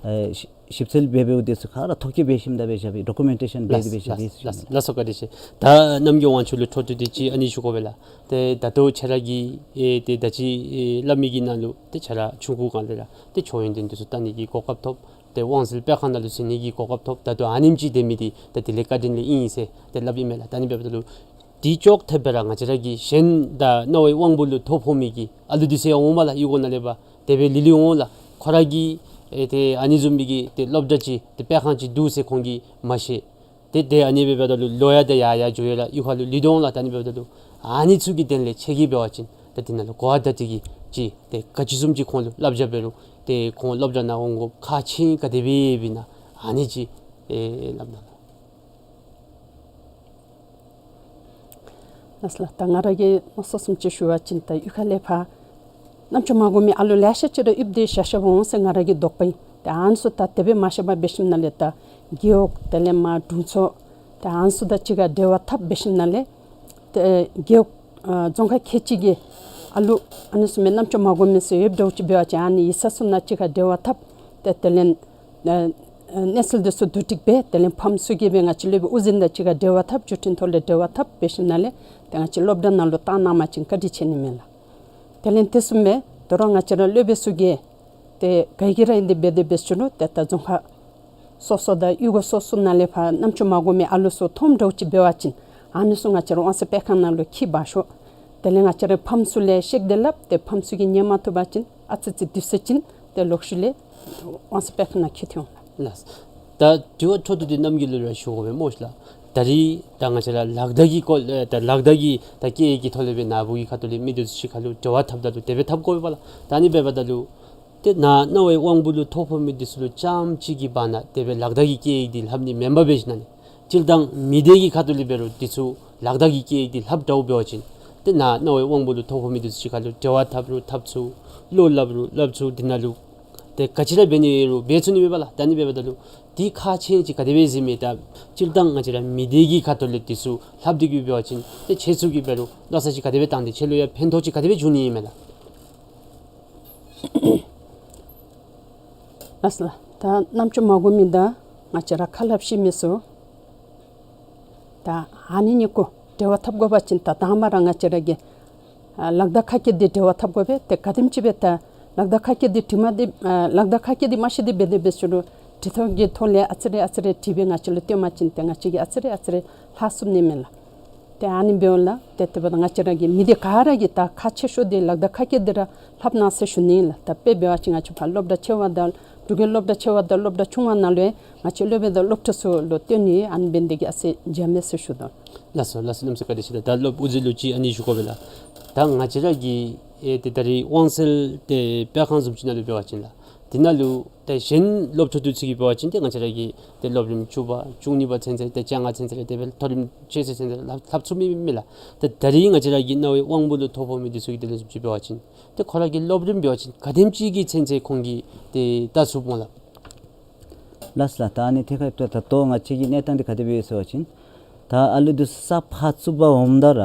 ཨེ་ཞིབ་ཞིབ་འཚོལ་འབད་འབདཝ་འདི་ཚུ་ག་ར་ཐོ་བཀོད་འབད་ཞིནམ་ད་སྦེ་བཞག་པའི་ཌོ་ཀུ་མེན་ཊེ་ཤཱན་འབད་དེ་སྦེ་བཞག་པའི། ལགས་སོ། བཀའ་དྲིན་ཆེ། ད་རྣམ་རྒྱལ་དབང་ཕྱུག་ལུ་འཕྲོ་མཐུད་དེ་ཅིག་ཨ་ནི་ཞུ་དགོ་པས་ལགས། ཏེ་ད་ལྟོ་ཁྱེད་ར་གིས་ཨེ་ཏེ་ད་ཅི་ཨེ་སླབ་མི་གི་ནང་ལུ་ཏེ་ཁྱེད་ར་ཆུང་ཀུ་སྒང་ལས་ར་ཏེ་ཆོས་ཡོན་ཏན་འདི་ཚུ་བལྟ་ནི་གི་གོ་སྐབས་ཐོབ། ཏེ་དབང་གསལ་སྤེལ་ཁང་ནང་ལུ་འཛུལ་ནི་གི་གོ་སྐབས་ཐོབ། ད་ལྟོ་ཨ་ནེམ་ཅིག་སྡོད་མི་འདི་ད་དེ་ལས་བཀའ་དྲིན་ལས་ཨིན་ཟེར་ཏེ་སླབ་ཨིན་མས་ལགས། ད་ཨ་ནི་འབདཝ་ད་ལུ་དེ་ཅོག་འཐདཔ་སྦེ་ར་ང་བཅས་ར་གི་གཞན་ད་རྣ་བའི་དབང་པོ་ལུ་ཐོ་ཕོག་མི་གི་ཨ་ལུ་འདི་ཚུ་ཡང་འོང་མས་ལགས། གཡུས་སྒོ་ནང་ལས་ཕར་དེ་སྦེ་ལི་ལི་འོང་ལགས། ཁོ་ར་གིས་ཨེ་ཏེ་ཨ་ནི་བཟུམ་མའི་གི་ཏེ་སློབ་གྲྭ་ཅིག་ཏེ་སྤེལ་ཁང་ཅིག་འདུག་ཟེར་ཁོང་གིས་མ་ཤེས། ཏེ་ཏེ་ཨ་ནི་འབདཝ་ད་ལུ་ལོག་ཡར་ཏེ་ཡར་ཡར་འགྱོ་ཡི་ལགས། གཡུས་ཁ་ལུ་ལུས་དོ་འོང་ལགས། ད་ཨ་ནི་འབདཝ་ད་ལུ་ཨ་ནི་ཚུ་གི་དོན་ལས་ཁྱེད་ཀྱིས་འབད་བ་ཅིན་ད་དེ་ནང་ལུ་གོ་བརྡ་དེ་གིས་ཅིག་ཏེ་ག་ཅི་བཟུམ་ཅིག་ཁོང་ལུ་བསླབ་བྱ་འབད་རུང་ཏེ་ཁོང་སློབ་གྲྭ་ནང་འོང་དགོཔ་ཁག་ཆེ་ག་དེ་སྦེ་ཨིན་ན་ཨ་ནི་ཅིག་ཨེ་སླབ་གནང་ལགས། ལགས་སོ་ལགས། ད་ང་ར་གིས་མནོ་བསམ་བཟུམ་ཅིག་ཞུ་བ་ཅིན་ད་གཡུས་ཁ་ལས་ཕར་རྣམ་ཅོ་མ་གོ་མི་ཨ་ལུ་ལེ་ཤ་ཅིག་ར་ཡིབ་སྟེ་བཞག་བཞགཔ་འོང་ཟེར་ང་ར་གི་དོགས་པ་ཨིན། ཏེ་ཨ་ནི་ཚུ་ད་དེ་སྦེ་མ་བཞག་པར་འབད་ཞིནམ་ལས་ད་རྒེད་འོག་དེ་ལས་མར་དྲུང་འཚོ་ཏེ་ཨ་ནི་ཚུ་དང་གཅིག་ཁར་འབྲེལ་བ་འཐབ་འབད་ཞིནམ་ལས་ཏེ་རྒེད་འོག་ཨ་རྫོང་ཁག་ཁལ་གཅིག་གི་ཨ་ལུ་ཨ་ནི་ཚུ་མི་རྣམ་ཅོ་མ་གོ་མི་ཚུ་ཡོདཔ་འདྲཝ་ཅིག་འབད་བ་ཅིན་ཨ་ནི་ཡིག་ཚང་ཚུ་ནང་གཅིག་ཁར་འབྲེལ་བ་འཐབ། ཏེ་དེ་ལས་ཨ་ཨ་གནས་ཚུལ་འདི་ཚུ་བསྡུ་སྒྲིག་འབད། དེ་ལས་ཕམ་ཚུ་གིས་སྦེ་ང་བཅས་སློབ་དཔོན་དབུ་འཛིན་དང་གཅིག་ཁར་འབྲེལ་བ་འཐབ། བརྒྱུད་འཕྲིན་ཐོག་ལས་འབྲེལ་བ་འཐབ་འབད་ཞིནམ་ལས་ཏེ་ང་བཅས་སློབ་གྲྭ་ནང་ལུ་བཏང་གནང་བ་ཅིན་བཀའ་དྲིན་ཆེ་ནི་མས་ལགས། དེ་ལས་དེ་བཟུམ་སྦེ་དོ་རུང་ང་བཅས་ར་སློབ་དཔོན་ཚུ་གིས་ཏེ་ག་གིས་ར་ཨིན་ཏེ་འབད་དེ་འབད་ཞུ་རུང་ཏེ་ད་རྫོང་ཁག་སོ་སོ་དང་གཡུས་སྒོ་སོ་སོ་ནང་ལས་ཕར་རྣམ་ཅོ་མ་གོ་མི་ཨ་ལུ་ཚུ་མཐོངམ་འདྲཝ་ཅིག་འབད་བ་ཅིན་ཨ་ནི་ཚུ་ང་བཅས་ར་དབང་གསལ་སྤེལ་ཁང་ནང་ལུ་འཁྱིད་འབག་ཤོག། དེ་ལས་ང་བཅས་ར་ཕམ་ཚུ་ལས་བཤད་དེ་སླབ། ཏེ་ཕམ་ཚུ་གིས་ཉན་མ་བཏུབ་པ་ཅིན་ཨ་ཙི་ཙི་དུས་ཚོད་ཅིག་ཏེ་ལོག་ཤུལ་ལས་དབང་གསལ་སྤེལ་ཁང་ནང་འཁྱིད་འཐོན་འོང་ལགས། ལགས། ད་དྲི་བ་འཕྲོ་མཐུད་དེ་རྣམ་རྒྱལ་ལུ་ར་ཞུ་དགོ་པས་སྨོ་ལགས། ད་རེས་ད་ང་བཅས་ར་ལ་དྭགས་ཀྱི་སྐོར་ལས་ད་ལ་དྭགས་ཀྱི་ད་སྐད་ཡིག་གི་ཐོག་ལས་སྦེ་ནཱ་བུ་གི་ཁ་ཐུག་ལས་མི་འདི་ཚུ་གཅིག་ཁར་ལུ་འབྲེལ་བ་འཐབ་ད་ལུ་དེ་སྦེ་འཐབ་དགོ་པས་ལགས། ད་ཨ་ནི་འབདཝ་ད་ལུ་ཏེ་ནཱ་རྣ་བའི་དབང་པོ་ལུ་ཐོ་ཕོག་མི་འདི་ཚུ་ལུ་རྐྱངམ་གཅིག་གི་བར་ན་དེ་སྦེ་ལ་དྭགས་ཀྱི་སྐད་ཡིག་འདི་ལྷབ་ནི་མེན་པར་འབད་ཞིནམ་ལས་སྤྱིར་བཏང་མི་སྡེ་གི་ཁ་ཐུག་ལས་འབད་རུང་འདི་ཚུ་ལ་དྭགས་ཀྱི་སྐད་ཡིག་འདི་ལྷབ་འདྲཝ་འབད་བ་ཅིན་ཏེ་ནཱ་རྣ་བའི་དབང་པོ་ལུ་ཐོ་ཕོག་མི་འདི་ཚུ་གཅིག་ཁར་ལུ་འབྲེལ་བ་འཐབ་རུང་འཐབ་ཚུགས། བློ་སླབ་རུང་སླབ་ཚུགས། འདི་ནང་ལུ་ཏེ་ག་ཅི་ར་འབད་ནི་རུང་འབད་ཚུགས་ནི་མས་པ་ལགས། ད་ཨ་ནི་འབདཝ་ད་ལུ་འདི་ཁག་ཆེ་ཅིག་ག་དེ་སྦེ་གཟིགས་མི་ད་སྤྱིར་བཏང་ང་བཅས་ར་མི་སྡེ་གི་ཁ་ཐུག་ལས་འདི་ཚུ་ལྷབ་སྟེ་གི་འབད་བ་ཅིན་ཏེ་ཁྱེད་ཚུ་གིས་འབད་རུང་མནོ་བསམ་ཅིག་ག་དེ་སྦེ་བཏང་སྟེ་ཁྱེད་ལུ་ཡང་ཕན་ཐོགས་ཅིག་ག་དེ་སྦེ་འབྱུང་ནི་ཨིན་མས་ལགས། ལགས་སོ་ལགས། ད་རྣམ་ཅོ་མ་གོ་མི་དང་ང་བཅས་ར་ཁ་སླབ་ཤེས་མི་ཚུ་ད་ཨ་ནི་གཉིས་ཀུ་འབྲེལ་བ་འཐབ་དགོ་པ་ཅིན་ད་དང་པ་ར་ང་བཅས་ར་གི་ཨ་ལ་དྭགས་ཁ་སྐད་འདི་འབྲེལ་བ་འཐབ་དགོ་པས། ཏེ་ག་དེམ་ཅིག་སྦེ་ད་ལ་དྭགས་ཁ་སྐད་འདི་འབྲི་མ་འདི་ཨ་ལ་དྭགས་ཁ་སྐད་འདི་མ་ཤེས་ཏེ་འབད་དེ་འབད་ཞུ་རུང་འབྲི་ཐོག་གི་ཐོག་ལས་ཨ་ཙི་རེ་ཨ་ཙི་རེ་བྲིས་སྦེ་ང་བཅས་ལུ་སྟོན་པ་ཅིན་ཏེ་ང་བཅས་ཀྱིས་ཨ་ཙི་རེ་ཨ་ཙི་རེ་ལྷག་ཚུགས་ནི་མས་ལགས། ཏེ་ཨ་ནི་འབདཝ་ལས་ཏེ་དེ་འབདཝ་ད་ང་བཅས་ར་གི་མི་སྡེ་ག་ར་གིས་ད་ཁག་ཆེ་ཤོས་འདི་ལ་དྭགས་ཁ་སྐད་འདི་ར་ལྷབ་གནང་ཟེར་ཞུ་ནི་ཨིན་ལགས། ད་དཔེ་འབད་བ་ཅིན་ང་བཅས་ཕར་སློབ་གྲྭ་ཆེ་བ་དང་འབྲུག་རྒྱལ་སློབ་གྲྭ་ཆེ་བ་དང་སློབ་གྲྭ་ཆུང་བ་ནང་ལུ་ཡང་ང་བཅས་སློབ་དཔོན་དང་སློབ་ཕྲུག་ཚུ་ལུ་སྟོན་ནི་ཨ་ནི་འབད་ནི་དེ་གིས་ཨ་ཙི་འཇམ་མས་ཟེར་ཞུ་དོ། ལགས་སོ་ལགས་སོ། གནམ་མེད་ས་མེད་བཀའ་དྲིན་ཆེ་ལགས། ད་སློབ་དབུ་མཛད་ལུ་ཅིག་ཨ་ནི་ཞུ་དགོ་པས་ལགས། ད་ང་བཅས་ར་གི་ཨེ་ཏེ་ད་རེས་དབང་གསལ་ཏེ་སྤེལ་ཁང་བཟུམ་ཅིག་ནང་ལུ་འབད་བ་ཅིན་ལགས། དེ་ནང་ལུ་ཏེ་གཞན་སློབ་ཕྲུག་འདི་ཚུ་གིས་འབད་བ་ཅིན་ཏེ་ང་བཅས་ར་གི་ཏེ་སློབ་རིམ་བཅུ་པ་བཅུ་གཉིས་པ་ཚུན་ཚོད་ཏེ་བཅོ་ལྔ་ཚུན་ཚོད་ཏེ་སྦེ་མཐོ་རིམ་ཆོས་སྲིད་ཚུན་ཚོད་ལྷབ་ལྷབ་ཚུགས་མི་མས་ལགས། ཏེ་ད་རེས་ང་བཅས་ར་གི་རྣ་བའི་དབང་པོ་ལུ་ཐོ་ཕོག་མི་འདི་ཚུ་གི་དོན་ལུ་བཟུམ་ཅིག་འབད་བ་ཅིན་ཏེ་ཁོ་ར་གི་སློབ་རིམ་འབད་བ་ཅིན་ག་དེམ་ཅིག་གི་ཚུན་ཚོད་ཁོང་གིས་ཏེ་ལྟ་ཚུགས་སྨོ་ལགས། ལགས་སོ་ལགས། ད་ཨ་ནི་ཐད་ཁར་ད་ལྟོ་ང་བཅས་ཀྱི་གནས་སྟངས་འདི་ག་དེ་སྦེ་ཡོད་ཟེར་བ་ཅིན་ད་ཨ་ལུ་འདི་ཚུ་ས་ཕར་བཙུགས་པར་འོངམ་ད་ར་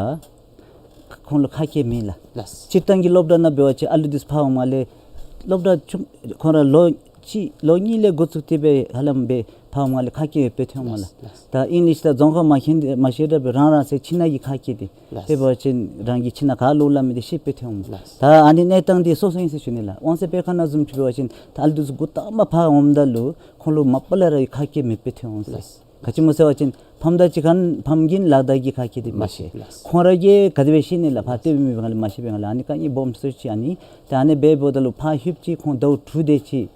ཁོང་ལུ་ཁ་སྐད་མེད་ལགས། ལགས། སྤྱིར་བཏང་གི་སློབ་གྲྭ་ནང་འབད་བ་ཅིན་ཨ་ལུ་འདི་ཚུ་ཕར་འོང་མ་ལས་སློབ་གྲྭ་ཆུང་ཁོང་ར་ལོ་གཅིག་ལོ་གཉིས་ལས་འགོ་བཙུགས་ཏེ་སྦེ་ཧ་ལམ་སྦེ་ཕར་འོང་མ་ལས་ཁ་སྐད་ཡོདཔ་སྦེ་ཐོན་འོང་མས་ལགས། ལགས། ད་ཨིང་ལིཤ་དང་རྫོང་ཁ་མ་ཤེས་མ་ཤེས་ར་སྦེ་རང་རང་སོའི་ཁྱིམ་ནང་གི་ཁ་སྐད་འདི་ལགས། དཔེ་འབད་བ་ཅིན་རང་གི་ཁྱིམ་ནང་ག་ལུ་སླབ་མི་འདི་ཤེས་སྦེ་ཐོན་འོང་མས། ལགས། ད་ཨ་ནི་གནས་སྟངས་འདི་སོ་སོ་ཨིན་ཟེར་ཞུ་ནི་ལགས། དབང་གསལ་སྤེལ་ཁང་ནང་བཟུམ་ཅིག་འབད་བ་ཅིན་ད་ཨ་ལུ་འདི་ཚུ་འགོ་དང་པ་ཕར་འོངམ་ད་ལུ་ཁོང་ལུ་མ་པ་ལས་ར་ཁ་སྐད་མེདཔ་སྦེ་ཐོན་འོང་ཟེར། ལགས། ག་ཅི་སྨོ་ཟེར་བ་ཅིན་ཕམ་དང་གཅིག་ཁར་ཕམ་གྱིས་ལག་བརྡ་གི་ཁ་སྐད་འདི་མ་ཤེས། མ་ཤེས། ལགས། ཁོང་ར་གིས་ག་དེ་སྦེ་ཤེས་ནི་ལགས། ཕར་སྟོན་མི་འབད་བའི་སྒང་ལས་མ་ཤེས་པའི་སྒང་ལས་ཨ་ནི་དཀའ་ངལ་སྦོམ་ཤོས་ཅིག་ཨ་ནི། ཏེ་ཨ་ནི་འབདཝ་ད་ལུ་ཕར་ལྷོདཔ་ཅིག་ཁོང་ཟླཝ་དྲུག་དེ་ཅིག་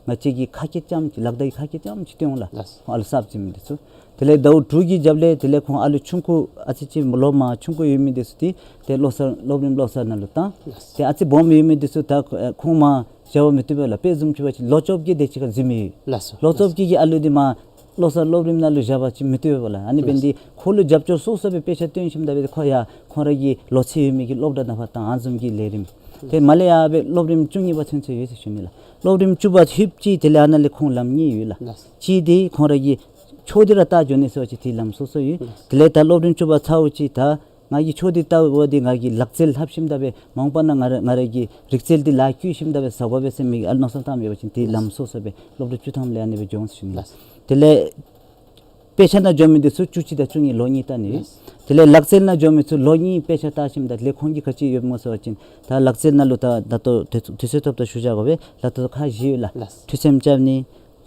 ང་བཅས་ཀྱིས་ཁ་སྐད་རྐྱངམ་ཅིག་ལག་བརྡ་གི་ཁ་སྐད་རྐྱངམ་ཅིག་སྟོན་འོང་ལགས། ལགས། ཁོང་ཨ་ལུ་གསརཔ་འཛིན་མི་འདི་ཚུ། དེ་ལས་ཟླཝ་དྲུག་གི་རྒྱབ་ལས་དེ་ལས་ཁོང་ཨ་ལུ་ཆུང་ཀུ་ཨ་ཙི་ཅིག་ལོ་མ་ཆུང་ཀུ་ཡོད་མི་འདི་ཚུ་ཏེ་ཏེ་བློ་གསར་སློབ་རིམ་བློ་གསར་ནང་ལུ་བཏང་། ལགས། ཏེ་ཨ་ཙི་སྦོམ་ཡོད་མི་འདི་ཚུ་ད་ཁོ་ཁོང་མར་བཞག་པ་མི་བཏུབ་པས་ལགས། དཔེ་བཟུམ་ཅིག་འབད་བ་ཅིན་ལོ་བཅོ་བརྒྱད་དེ་ཅིག་ཁར་འཛུལ་མི་ཡོད། ལགས་སོ། ལོ་བཅོ་བརྒྱད་ཀྱི་ཨ་ལུ་འདི་མར་བློ་གསར་སློབ་རིམ་ནང་ལུ་བཞག་པ་ཅིན་མི་བཏུབ་པས་ལགས། ཨ་ནི་འབད་ནི་འདི་ཁོ་ལུ་རྒྱབ་སྐྱོར་སོ་སོ་སྦེ་དཔེ་ཆ་སྟོན་ཞིནམ་ད་སྦེ་ཁོ་ཡང་ཁོང་ར་གི་ལོ་ཚད་ཡོད་མི་གི་སློབ་གྲྭ་ནང་ཕར་བཏང་ཨ་བཟུམ་གྱི་ལས་རིམ། ཏེ་མར་ལས་ཡར་སྦེ་སློབ་རིམ་བཅུ་གཉིས་པ་ཚུན་ཚོད་ཡོད་ཟེར་ཞུ་ནི་ལགས། སློབ་རིམ་བཅུ་པ་ལྷོདཔ་ཅིག་དེ་ལས་ཨ་ནཱ་ལས་ཁོང་ལམ་གཉིས་ཡོད་ལགས། ལགས། གཅིག་འདི་ཁོང་ར་གི་ཆོས་འདི་ར་བལྟ་འགྱོ་ནི་ཟེར་བ་ཅིན་དེ་ལམ་སོ་སོ་ཡོད། ལགས། དེ་ལས་ད་སློབ་རིམ་བཅུ་པ་ཚརཝ་ཅིག་ད་ང་གིས་ཆོས་འདི་བལྟཝ་འདི་ང་གིས་ལག་རྩལ་ལྷབ་ཞིནམ་ད་སྦེ་མ་འོངས་པ་ནང་ང་ར་ང་ར་གི་རིག་རྩལ་འདི་ལཱ་བཀོལ་ཞིནམ་ད་སྦེ་ཟ་དགོ་པས་ཟེར་མི་གི་ཨ་ལུ་མནོ་བསམ་བཏངམ་ཡོད་པ་ཅིན་དེ་ལམ་སོ་སོ་སྦེ་སློབ་གྲྭ་བཅུ་ཐམ་ལས་ཨ་ནི་སྦེ་འགྱོ་འོང་ཟེར་ཞུ་ནི། ལགས། དེ་ལས་དཔེ་ཆ་ནང་འགྱོ་མི་འདི་ཚུ་བཅུ་གཅིག་དང་བཅུ་གཉིས་ལོ་གཉིས་བལྟ་ནི། ལགས། དེ་ལས་ལག་རྩལ་ནང་འགྱོ་མི་ཚུ་ལོ་གཉིས་དཔེ་ཆ་བལྟ་ཞིནམ་ད་དེ་ལས་ཁོང་གིས་ག་ཅི་ཡོདཔ་སྨོ་ཟེར་བ་ཅིན་ད་ལག་རྩལ་ནང་ལུ་ད་ད་ལྟོ་དུས་དུས་ཚོད་ཐོབ་ད་ཞུ་བཞག་དགོ་པས། ད་ལྟོ་ཁག་བཞི་ཡོད་ལགས། ལགས། ཁྲུས་ཚནམ་རྐྱབ་ནི།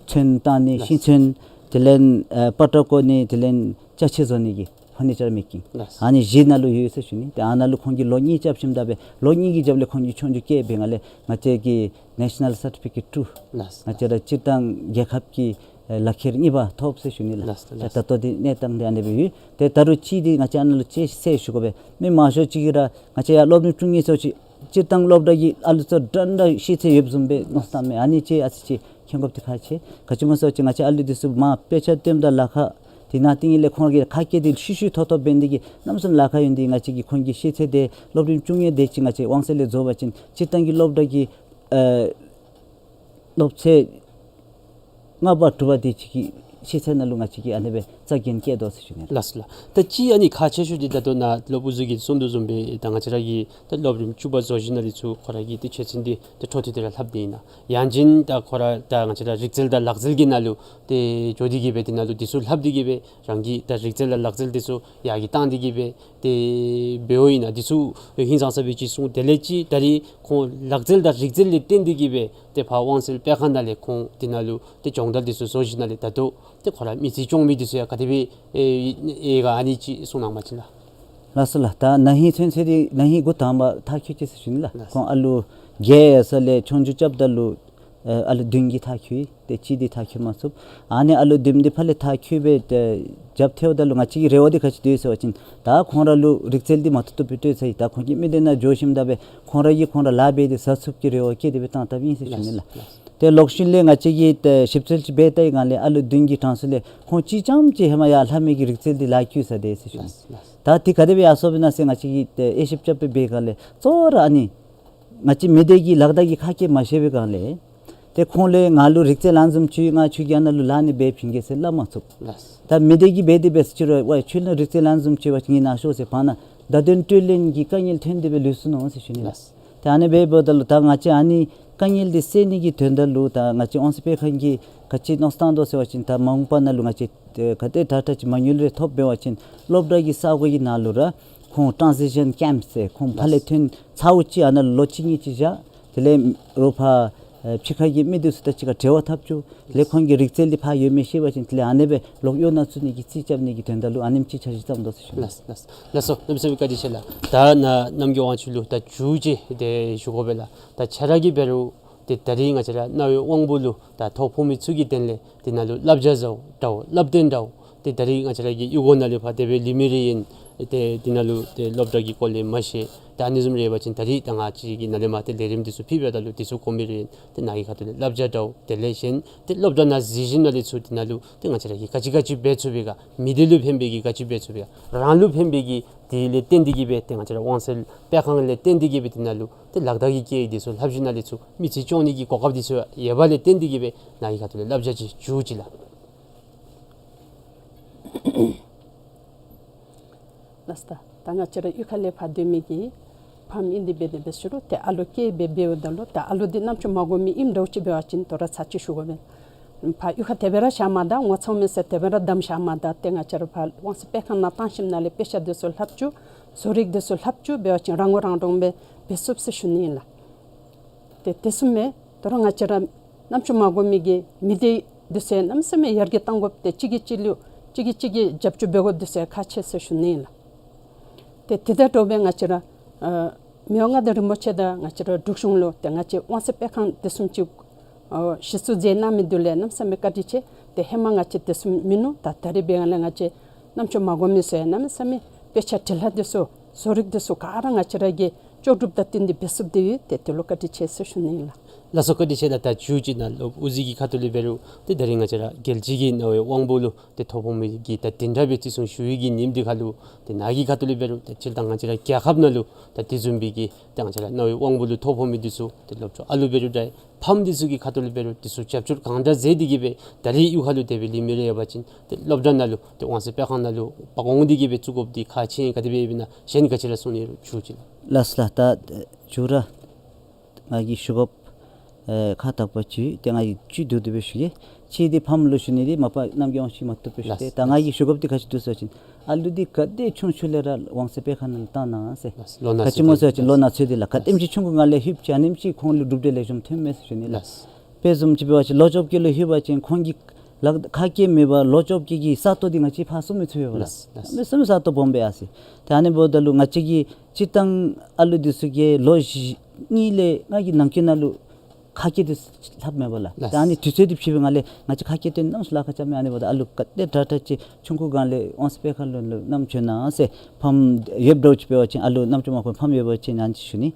ཚོན་བཏང་ནི། ལགས། ཤིང་ཚོན། དེ་ལས་ཨ་པ་ཏྲ་བརྐོ་ནི། དེ་ལས་ཅ་ཆས་བཟོ་ནི་གི་ཕར་ནི་ཅར་མེ་ཀིང་། ལགས། ཨ་ནི་བཞི་ནང་ལུ་ཡོད་ཟེར་ཞུ་ནི། ཏེ་ཨ་ནཱ་ལུ་ཁོང་གིས་ལོ་གཉིས་རྐྱབ་ཞིནམ་ད་སྦེ་ལོ་གཉིས་ཀྱི་རྒྱབ་ལས་ཁོང་གིས་ཆོས་རྒྱུགས་རྐྱབ་པའི་སྒང་ལས་ང་བཅས་ཀྱི་ནེ་ཤ་ནཱལ་སར་ཊི་ཕི་ཀེཊ་ཊུ། ལགས། ང་བཅས་ར་སྤྱིར་བཏང་རྒྱལ་ཁབ་ཀྱི་ཨེ་ལག་ཁྱེར་གཉིས་པ་ཐོབ་ཟེར་ཞུ་ནི་ལགས། ལགས། ད་ལྟོ་འདི་གནས་སྟངས་འདི་ཨ་ནི་སྦེ་ཡོད། ཏེ་ད་རུང་གཅིག་འདི་ང་བཅས་ཨ་ནཱ་ལུ་ཅིག་གསལ་ཞུ་དགོ་པས། མི་མང་ཤོས་ཅིག་གིས་ར་ང་བཅས་ཡར་སློབ་རིམ་བཅུ་གཉིས་ཚརཝ་ཅིག་སྤྱིར་བཏང་སློབ་གྲྭ་གི་ཨ་ལུ་ཚུ་འདྲན་འདྲ་ཤེས་ཚད་ཡོདཔ་བཟུམ་སྦེ་མནོ་བསམ་མས། ཨ་ནི་ཅིག་ཨ་ཙི་ཅིག་མཁྱེན་དགོཔ་འདི་ཁག་ཆེ། ག་ཅི་སྨོ་ཟེར་བ་ཅིན་ང་བཅས་ཨ་ལུ་འདི་ཚུ་མར་དཔེ་ཆ་སྟོནམ་ད་ལཱ་ཁག་འདི་ནང་བཏིང་ཡི་ལས་ཁོང་གི་ཁ་སྐད་འདི་ཤུལ་ཤུལ་ཐོག་ཐོག་འབད་ནི་འདི་གིས་གནམ་མེད་ས་མེད་ལཱ་ཁག་ཡོད་ནི་འདི་ང་བཅས་ཀྱིས་ཁོང་གི་ཤེས་ཚད་འདི་སློབ་རིམ་བཅུ་གཉིས་དེ་ཅིག་ང་བཅས་དབང་ཚད་ལས་རྫོགས་པ་ཅིན་སྤྱིར་བཏང་གི་སློབ་གྲྭ་གི་ཨེ་སློབ་ཚན་ལྔ་པ་དྲུག་པ་དེ་ཅིག་གི་ཤེས་ཚད་ནང་ལུ་ང་བཅས་ཀྱིས་ཨ་ནི་སྦེ་རྩ་འགེངས་བསྐྱེད་དོ་ཟེར་ཞུ་ནི། ལགས་སོ་ལགས། ད་ཅི་ཨ་ནི་ཁག་ཆེ་ཤོས་འདི་ད་ལྟོ་ནཱ་སློབ་དབུ་འཛུགས་ཀྱིས་གསུང་དོ་བཟུམ་སྦེ་ད་ང་བཅས་ར་གི་ད་སློབ་རིམ་བཅུ་པ་རྫོགས་ཞིནམ་ལས་ཚུར་ཁོང་ར་གི་ད་ཆོས་ཚན་འདི་ད་འཕྲོ་མཐུད་དེ་ར་ལྷབ་སྟེ་ཨིན་ན། ཡང་ཅིན་ད་ཁོང་ར་ད་ང་བཅས་ར་རིག་རྩལ་དང་ལག་རྩལ་གྱི་ནང་ལུ་ཏེ་འགྱོ་སྟེ་གི་སྦེ་དེ་ནང་ལུ་འདི་ཚུ་ལྷབ་སྟེ་གི་སྦེ་རང་གི་ད་རིག་རྩལ་དང་ལག་རྩལ་འདི་ཚུ་ཡར་གྱི་བཏང་སྟེ་གི་སྦེ་ཏེ་འབདཝ་ཨིན་ན། འདི་ཚུ་ཧིང་སངས་ས་སྦེ་ཅིག་གསུངས། དེ་ལས་ཅིག་ད་རིས་ཁོང་ལག་རྩལ་དང་རིག་རྩལ་ལས་བརྟེན་ཏེ་གི་སྦེ་ཏེ་ཕར་དབང་གསལ་སྤེལ་ཁང་ནང་ལས་ཁོང་དེ་ནང་ལུ་ཏེ་སྦྱོང་བརྡར་འདི་ཚུ་བཟོ་ཞིནམ་ལས་ད་ལྟོ་ཏེ་ཁོང་ར་མི་ཚེ་སྐྱོང་མི་འདི་ཚུ་ཡང་ག་དེ་སྦེ་ཨེ་ཨེ་ག་ཨ་ནི་ཅིག་གསུང་གནང་པ་ཅིན་ལགས། ལགས་སོ་ལགས། ད་ན་ཧིང་ཚུན་ཚོད་འདི་ན་ཧིང་འགོ་དང་པ་མཐར་འཁྱོལ་ཅི་ཟེར་ཞུ་ནི་ལགས། ལགས། ཁོང་ཨ་ལུ་བརྒྱད་ཡོད་ས་ལས་ཆོས་རྒྱུགས་རྐྱབ་ད་ལུ་ཨ་ཨ་ལུ་བདུན་གྱིས་མཐར་འཁྱོལ། ཏེ་གཅིག་འདི་མཐར་འཁྱོལ་མ་ཚུགས། ཨ་ནི་ཨ་ལུ་བདུན་འདི་ཕར་ལས་མཐར་འཁྱོལ་སྦེ་ཏེ་རྒྱབ་ཐལཝ་ད་ལུ་ང་བཅས་ཀྱི་རེ་བ་འདི་ག་ཅི་འདུག་ཟེར་བ་ཅིན་ད་ཁོང་ར་ལུ་རིག་རྩལ་འདི་མ་ཐུབ་ཐུབ་སྦེ་སྤྲོད་ཚར་ཡི། ད་ཁོང་གིས་མི་སྡེ་ནང་འགྱོ་ཞིནམ་ད་སྦེ་ཁོང་ར་གིས་ཁོང་ར་ལཱ་འབད་དེ་ཟ་ཚུགསཔ་ཀྱི་རེ་བ་བསྐྱེད་དེ་སྦེ་བཏང་བཏངམ་ཨིན་ཟེར་ཞུ་ནི་ལགས། ལགས། ཏེ་ལོག་ཤུལ་ལས་ང་བཅས་ཀྱིས་ཏེ་ཞིབ་འཚོལ་ཅིག་འབད་བལྟ་བའི་སྒང་ལས་ཨ་ལུ་བདུན་གྱི་གྲངས་སུ་ལས་ཁོང་གཅིག་རྐྱངམ་ཅིག་ཧེ་མ་ཡར་ལྷབ་མི་གི་རིག་རྩལ་འདི་ལཱ་བཀོལ་ཚར་དེས་ཟེར་ཞུ་ནི། ལགས། ལགས། ད་དེ་ག་དེ་སྦེ་ཡར་སོང་པས་ན་ཟེར་ང་བཅས་ཀྱིས་ཏེ་དབྱེ་ཞིབ་རྐྱབ་སྦེ་འབད་བའི་སྒང་ལས་གཙོ་བོ་ར་ཨ་ནི་ང་བཅས་མི་སྡེ་གི་ལག་བརྡ་གི་ཁ་སྐད་མ་ཤེས་པའི་སྒང་ལས་ཏེ་ཁོང་ལས་ང་ལུ་རིག་རྩལ་ཨ་ནི་བཟུམ་ཅིག་ཡོད། ང་ཁྱོད་ཀྱི་ཨ་ནཱ་ལུ་ལཱ་ནི་འབད་བྱིན་གེ་ཟེར་སླབ་མ་ཚུགས། ལགས། ད་མི་སྡེ་གིས་འབད་དེ་འབད་ཟེར་ཅི་རུང་ཝའི་ཁྱོད་ལུ་རིག་རྩལ་ཨ་ནི་བཟུམ་ཅིག་ཡོད་པ་ཅིན་ངེའི་ནཱ་ཤོག་ཟེར་བར་ན་བརྡ་དོན་སྤྲོད་ལེན་གྱི་དཀའ་ངལ་ཐོན་ཏེ་སྦེ་ལུས་སོ་ནུག་ཟེར་ཞུ་ནི་ལགས། ལགས། ཏེ་ཨ་ནི་སྦེ་འབདཝ་ད་ལུ་ད་ང་བཅས་ཨ་ནི་དཀའ་ངལ་འདི་སེལ་ནི་གི་དོན་དག་ལུ་ད་ང་བཅས་དབང་གསལ་སྤེལ་ཁང་གིས་ག་ཅི་མནོ་བསམ་བཏང་དོ་ཟེར་བ་ཅིན་ད་མ་འོངས་པ་ནང་ལུ་ང་བཅས་ཨེ་ག་དེ་དྲག་དྲག་ཅིག་མ་དངུལ་རེ་ཐོབ་འབད་བ་ཅིན་སློབ་གྲྭ་གི་ས་གོ་གི་ནང་ལུ་ར་ཁོང་ཊཱན་སི་ཤཱན་ཀེམཔ་ཟེར་ཁོང་ཕར་ལས་ལགས། ཐོན་ཚརཝ་ཅིག་ཨ་ནཱ་ལུ་ལོ་གཅིག་གཉིས་ཅིག་བཞག། དེ་ལས་རོགས་ཕར་ཨེ་ཕྱི་ཁ་གི་མི་འདི་ཚུ་དང་གཅིག་ཁར་འབྲེལ་བ་འཐབ་བཅུག། དེ་ལས་ཁོང་གི་རིག་རྩལ་འདི་ཕར་ཡོད་མེད་ཤེས་པ་ཅིན་དེ་ལས་ཨ་ནི་སྦེ་ལོག་གཡོག་ནང་བཙུགས་ནི་གི་རྩིས་རྐྱབ་ནི་གི་དོན་དག་ལུ་ཨ་ནེམ་ཅིག་འཆར་གཞི་བརྩམས་དོ་ཟེར་ཞུ་ནི། ལགས་ལགས་ལགས་སོ། གནམ་མེད་ས་མེད་བཀའ་དྲིན་ཆེ་ལགས། ད་ནཱ་རྣམ་རྒྱལ་དབང་ཕྱུག་ལུ་ད་མཇུག་ཅིག་ཏེ་ཞུ་དགོ་པས་ལགས། ད་ཁྱོད་ར་གིས་འབད་རུང་ཏེ་ད་རིས་ང་བཅས་ར་རྣ་བའི་དབང་པོ་ལུ་ད་ཐོགས་ཕོག་མི་ཚུ་གི་དོན་ལས་དེ་ནང་ལུ་བསླབ་བྱ་འདྲཝ་འདྲཝ་བསླབ་སྟོན་འདྲཝ་ཏེ་ད་རིས་ང་བཅས་ར་གི་གཡུས་སྒོ་ནང་ལས་ཕར་དེ་སྦེ་ལུས་མི་རེ་ཨིན། ཏེ་དེ་ནང་ལུ་ཏེ་སློབ་གྲྭ་གི་སྐོར་ལས་མ་ཤེས། ཏེ་ཨ་ནི་བཟུམ་རེ་ཡོད་པ་ཅིན་ད་རིས་ད་ང་བཅས་ཀྱི་ནཱ་ལས་མར་ཏེ་ལས་རིམ་འདི་ཚུ་ཕུལ་བའི་ད་ལུ་འདི་ཚུ་གོ་མི་རེ་ཨིན། ཏེ་ནཱ་གི་ཁ་ཐུག་ལས་བསླབ་བྱ་འདྲཝ་དེ་ལས་གཞན་ཏེ་སློབ་གྲྭ་ནང་གཟིགས་ཞིནམ་ལས་ཚུར་དེ་ནང་ལུ་ཏེ་ང་བཅས་ར་གིས་ག་ཅི་ག་ཅི་འབད་ཚུགས་པས་ག། མི་སྡེ་ལུ་ཕན་པའི་གི་ག་ཅི་འབད་ཚུགས་པས་ག། རང་ལུ་ཕན་པའི་གི་དེ་ལས་བརྟེན་ཏེ་གི་སྦེ་ཏེ་ང་བཅས་ར་དབང་གསལ་སྤེལ་ཁང་ལས་བརྟེན་ཏེ་གི་སྦེ་དེ་ནང་ལུ་ཏེ་ལག་བརྡ་གི་སྐད་འདི་ཚུ་ལྷབ་ཞིནམ་ལས་ཚུར་མི་ཚེ་སྐྱོང་ནི་གི་གོ་སྐབས་འདི་ཚུ་ཡོད་པ་ལས་བརྟེན་ཏེ་གི་སྦེ་ནཱ་གི་ཁ་ཐུག་ལས་བསླབ་བྱ་ཅིག་མཇུག་ཅིག་ལགས། ལགས་སོ། ད་ང་བཅས་ར་གཡུས་ཁ་ལས་ཕར་སྡོད་མི་གི་ཕམ་ཨིན་ཏེ་འབད་དེ་འབད་ཟེར་རུང་ཏེ་ཨ་ལུ་སྐྱེས་སྦེ་འབདཝ་ད་ལུ་ཏེ་ཨ་ལུ་འདི་རྣམ་ཅོ་མ་གོ་མི་ཨིནམ་འདྲཝ་ཅིག་འབད་བ་ཅིན་དོ་རུང་ཚར་གཅིག་ཞུ་དགོ་པས། ཕར་གཡུས་ཁར་དེ་སྦེ་ར་བཞག་མ་ད་ངོ་ཚ་མེད་ཟེར་དེ་སྦེ་ར་བསྡམས་བཞག་མ་ད་ཏེ་ང་བཅས་ར་ཕར་དབང་གསལ་སྤེལ་ཁང་ནང་བཏང་ཞིནམ་ལས་དཔེ་ཆ་འདི་ཚུ་ལྷབ་བཅུག། བཟོ་རིག་འདི་ཚུ་ལྷབ་བཅུག་འབད་བ་ཅིན་རང་ངོ་རང་འདྲོངས་སྦེ་འབད་ཚུགས་ཟེར་ཞུ་ནི་ཨིན་ལགས། ཏེ་དེ་ཚུ་མེན། དོ་རུང་ང་བཅས་ར་རྣམ་ཅོ་མ་གོ་མི་གི་མི་སྡེ་འདི་ཚུ་གནམ་མེད་ས་མེད་ཡར་རྒྱས་གཏང་དགོཔ་ཏེ་གཅིག་གིས་གཅིག་ལུ་ གཅིག་གིས་གཅིག་གི་རྒྱབ་སྐྱོར་འབད་དགོཔ་འདི་ཚུ་ཁག་ཆེ་ཟེར་ཞུ་ནི་ཨིན་ལགས། ཏེ་དེ་དང་འདྲཝ་སྦེ་ང་བཅས་ར་ཨ་མི་དབང་མངའ་བདག་རིན་པོ་ཆེ་དང་ང་བཅས་ར་འབྲུག་གཞུང་ལུ་ཏེ་ང་བཅས་དབང་གསལ་སྤེལ་ཁང་འདི་བཟུམ་ཅིག་ཨ་གཞི་བཙུགས་མཛད་གནང་མི་འདི་ལུ་ཡང་གནམ་མེད་ས་མེད་བཀའ་དྲིན་ཆེ། ཏེ་ཧེ་མ་ང་བཅས་དེ་བཟུམ་མིན་ནུག། ད་ད་རིས་འབད་བ་ལས་ང་བཅས་རྣམ་ཅོ་མ་གོ་མི་ཚུ་ཡང་གནམ་མེད་ས་མེད་དཔེ་ཆ་བྲིས་ལྷག་འདི་ཚུ་བཟོ་རིག་འདི་ཚུ་ག་ར་ང་བཅས་ར་གིས་ལྕོགས་གྲུབ་དང་བསྟུན་ཏེ་འབད་ཚུགསཔ་འདི་ཡོད། ཏེ་དེ་ལུ་བཀའ་དྲིན་ཆེ་ཟེར་ཞུ་ནི་ཨིན་ལགས། ལགས་སོ། བཀའ་དྲིན་ཆེ་ལགས། ད་མཇུག་ཅིག་ནཱ་སློབ་དབུ་འཛིན་གྱི་ཁ་ཐུག་ལས་འབད་རུང་ཏེ་ད་རིས་ང་བཅས་ར་རྒྱལ་སྤྱི་གི་རྣ་བའི་དབང་པོ་ལུ་ཏེ་ཐོ་ཕོག་མི་གི་ད་དེ་འདྲ་སྦེ་བརྩི་སྲུང་ཞུ་བའི་གི་ཉིནམ་འདི་ཁར་ལུ་ཏེ་ནཱ་གི་ཁ་ཐུག་ལས་འབད་རུང་ཏེ་སྤྱིར་བཏང་ང་བཅས་ར་རྒྱལ་ཁབ་ནང་ལུ་ད་དེ་བཟུམ་སྦེ་གི་ཏེ་ང་བཅས་ར་རྣ་བའི་དབང་པོ་ལུ་ཐོ་ཕོག་མི་འདི་ཚུ་ཏེ་སློབ་ཕྲུག་ཨ་ལུ་འབད་རུང་འདྲ་ཕམ་འདི་ཚུ་གི་ཁ་ཐུག་ལས་འབད་རུང་འདི་ཚུ་རྒྱབ་སྐྱོར་གང་དྲག་མཛད་དེ་གི་སྦེ་ད་རིས་གཡུས་ཁ་ལུ་དེ་སྦེ་ལི་མི་རེ་ཡོད་པ་ཅིན་ཏེ་སློབ་གྲྭ་ནང་ལུ་ཏེ་དབང་གསལ་སྤེལ་ཁང་ནང་ལུ་འབག་འོང་སྟེ་གི་སྦེ་བཙུགས་དགོཔ་འདི་ཁག་ཆེ་ཨིན་ག་དེ་སྦེ་ཡོདཔ་ཨིན་ན་གཞན་ག་ཅི་ར་གསུང་ནི་ཡོད་རུང་ཞུ་ཅི་ལགས། ལགས་སོ་ལགས། ད་མཇུག་ར་ང་གིས་ཞུ་དགོཔ་ཨེ་ཁག་དག་པ་ཅིག་ཏེ་ང་གིས་བཅུད་བསྡུ་སྟེ་སྦེ་ཞུ་གེ། གཅིག་འདི་ཕམ་ལུ་ཞུ་ནི་འདི་མ་པ་རྣམ་རྒྱལ་དབང་ཕྱུག་མ་བཏུབ་སྦེ་ཞུ། ལགས། ཏེ་ད་ང་གིས་ཞུ་དགོཔ་འདི་ག་ཅི་འདུག་ཟེར་བ་ཅིན་ཨ་ལུ་འདི་ག་དེ་ཆུང་ཆུང་ལས་ར་དབང་གསལ་སྤེལ་ཁང་ནང་ལུ་བཏང་གནང་ཟེར། ལགས། ལོ་ན་ག་ཅི་སྨོ་ཟེར་བ་ཅིན་ལོ་ན་ཚོད་འདི་ལགས། ག་དེམ་ཅིག་ཆུང་ཀུ་ངང་ལས་ལྷོདཔ་ཅིག་ཨ་ནེམ་ཅིག་ཁོང་ལུ་གྲུབ་འབྲས་ལེགས་ཤོམ་ཐོན་མས་ཟེར་ཞུ་ནི་ལགས། ལགས། དཔེ་བཟུམ་ཅིག་འབད་བ་ཅིན་ལོ་བཅོ་བརྒྱད་ལུ་ལྷོད་པ་ཅིན་ཁོང་གི་ལག་ཁ་སྐད་མེད་པར་ལོ་བཅོ་བརྒྱད་ཀྱི་ས་སྟོང་འདི་ང་བཅས་ཕར་བཙུགས་མི་ཚུགས་པས་ལགས། ལགས། ལགས། མི་བཙུགས་མི་ས་སྟོང་སྦོམ་སྦེ་ཡར་སོ་ཡི། ཏེ་ཨ་ནི་འབདཝ་ད་ལུ་ང་བཅས་ཀྱིས་སྤྱིར་བཏང་ཨ་ལུ་འདི་ཚུ་གིས་ལོ་བཞི་གཉིས་ལས་ལྔ་གི་ནང་འཁོད་ནང་ལུ་ཁ་སྐད་འདི་ལྷབ་མས་པ་ལགས། ལགས། ད་ཨ་ནི་དུས་ཚོད་འདི་ཕྱི་པའི་ངང་ལས་ང་བཅས་ཁ་སྐད་སྟོན་གནང་ཚུགས་ལཱ་ཁག་ཅིག་མས། ཨ་ནི་འབདཝ་ད་ཨ་ལུ་ག་དེ་དྲག་དྲག་ཅིག་ཆུང་ཀུ་སྒང་ལས་དབང་གསལ་སྤེལ་ཁང་ལུ་ལུ་བསྣམས་བྱོན་གནང་ཟེར། ཕམ་ཡོདཔ་འདྲཝ་ཅིག་འབད་བ་ཅིན་ཨ་ལུ་རྣམ་ཅོ་མ་གོ་ཕམ་ཡོད་པ་ཅིན་ཨ་ནི་ཅིག་ཞུ་ནི།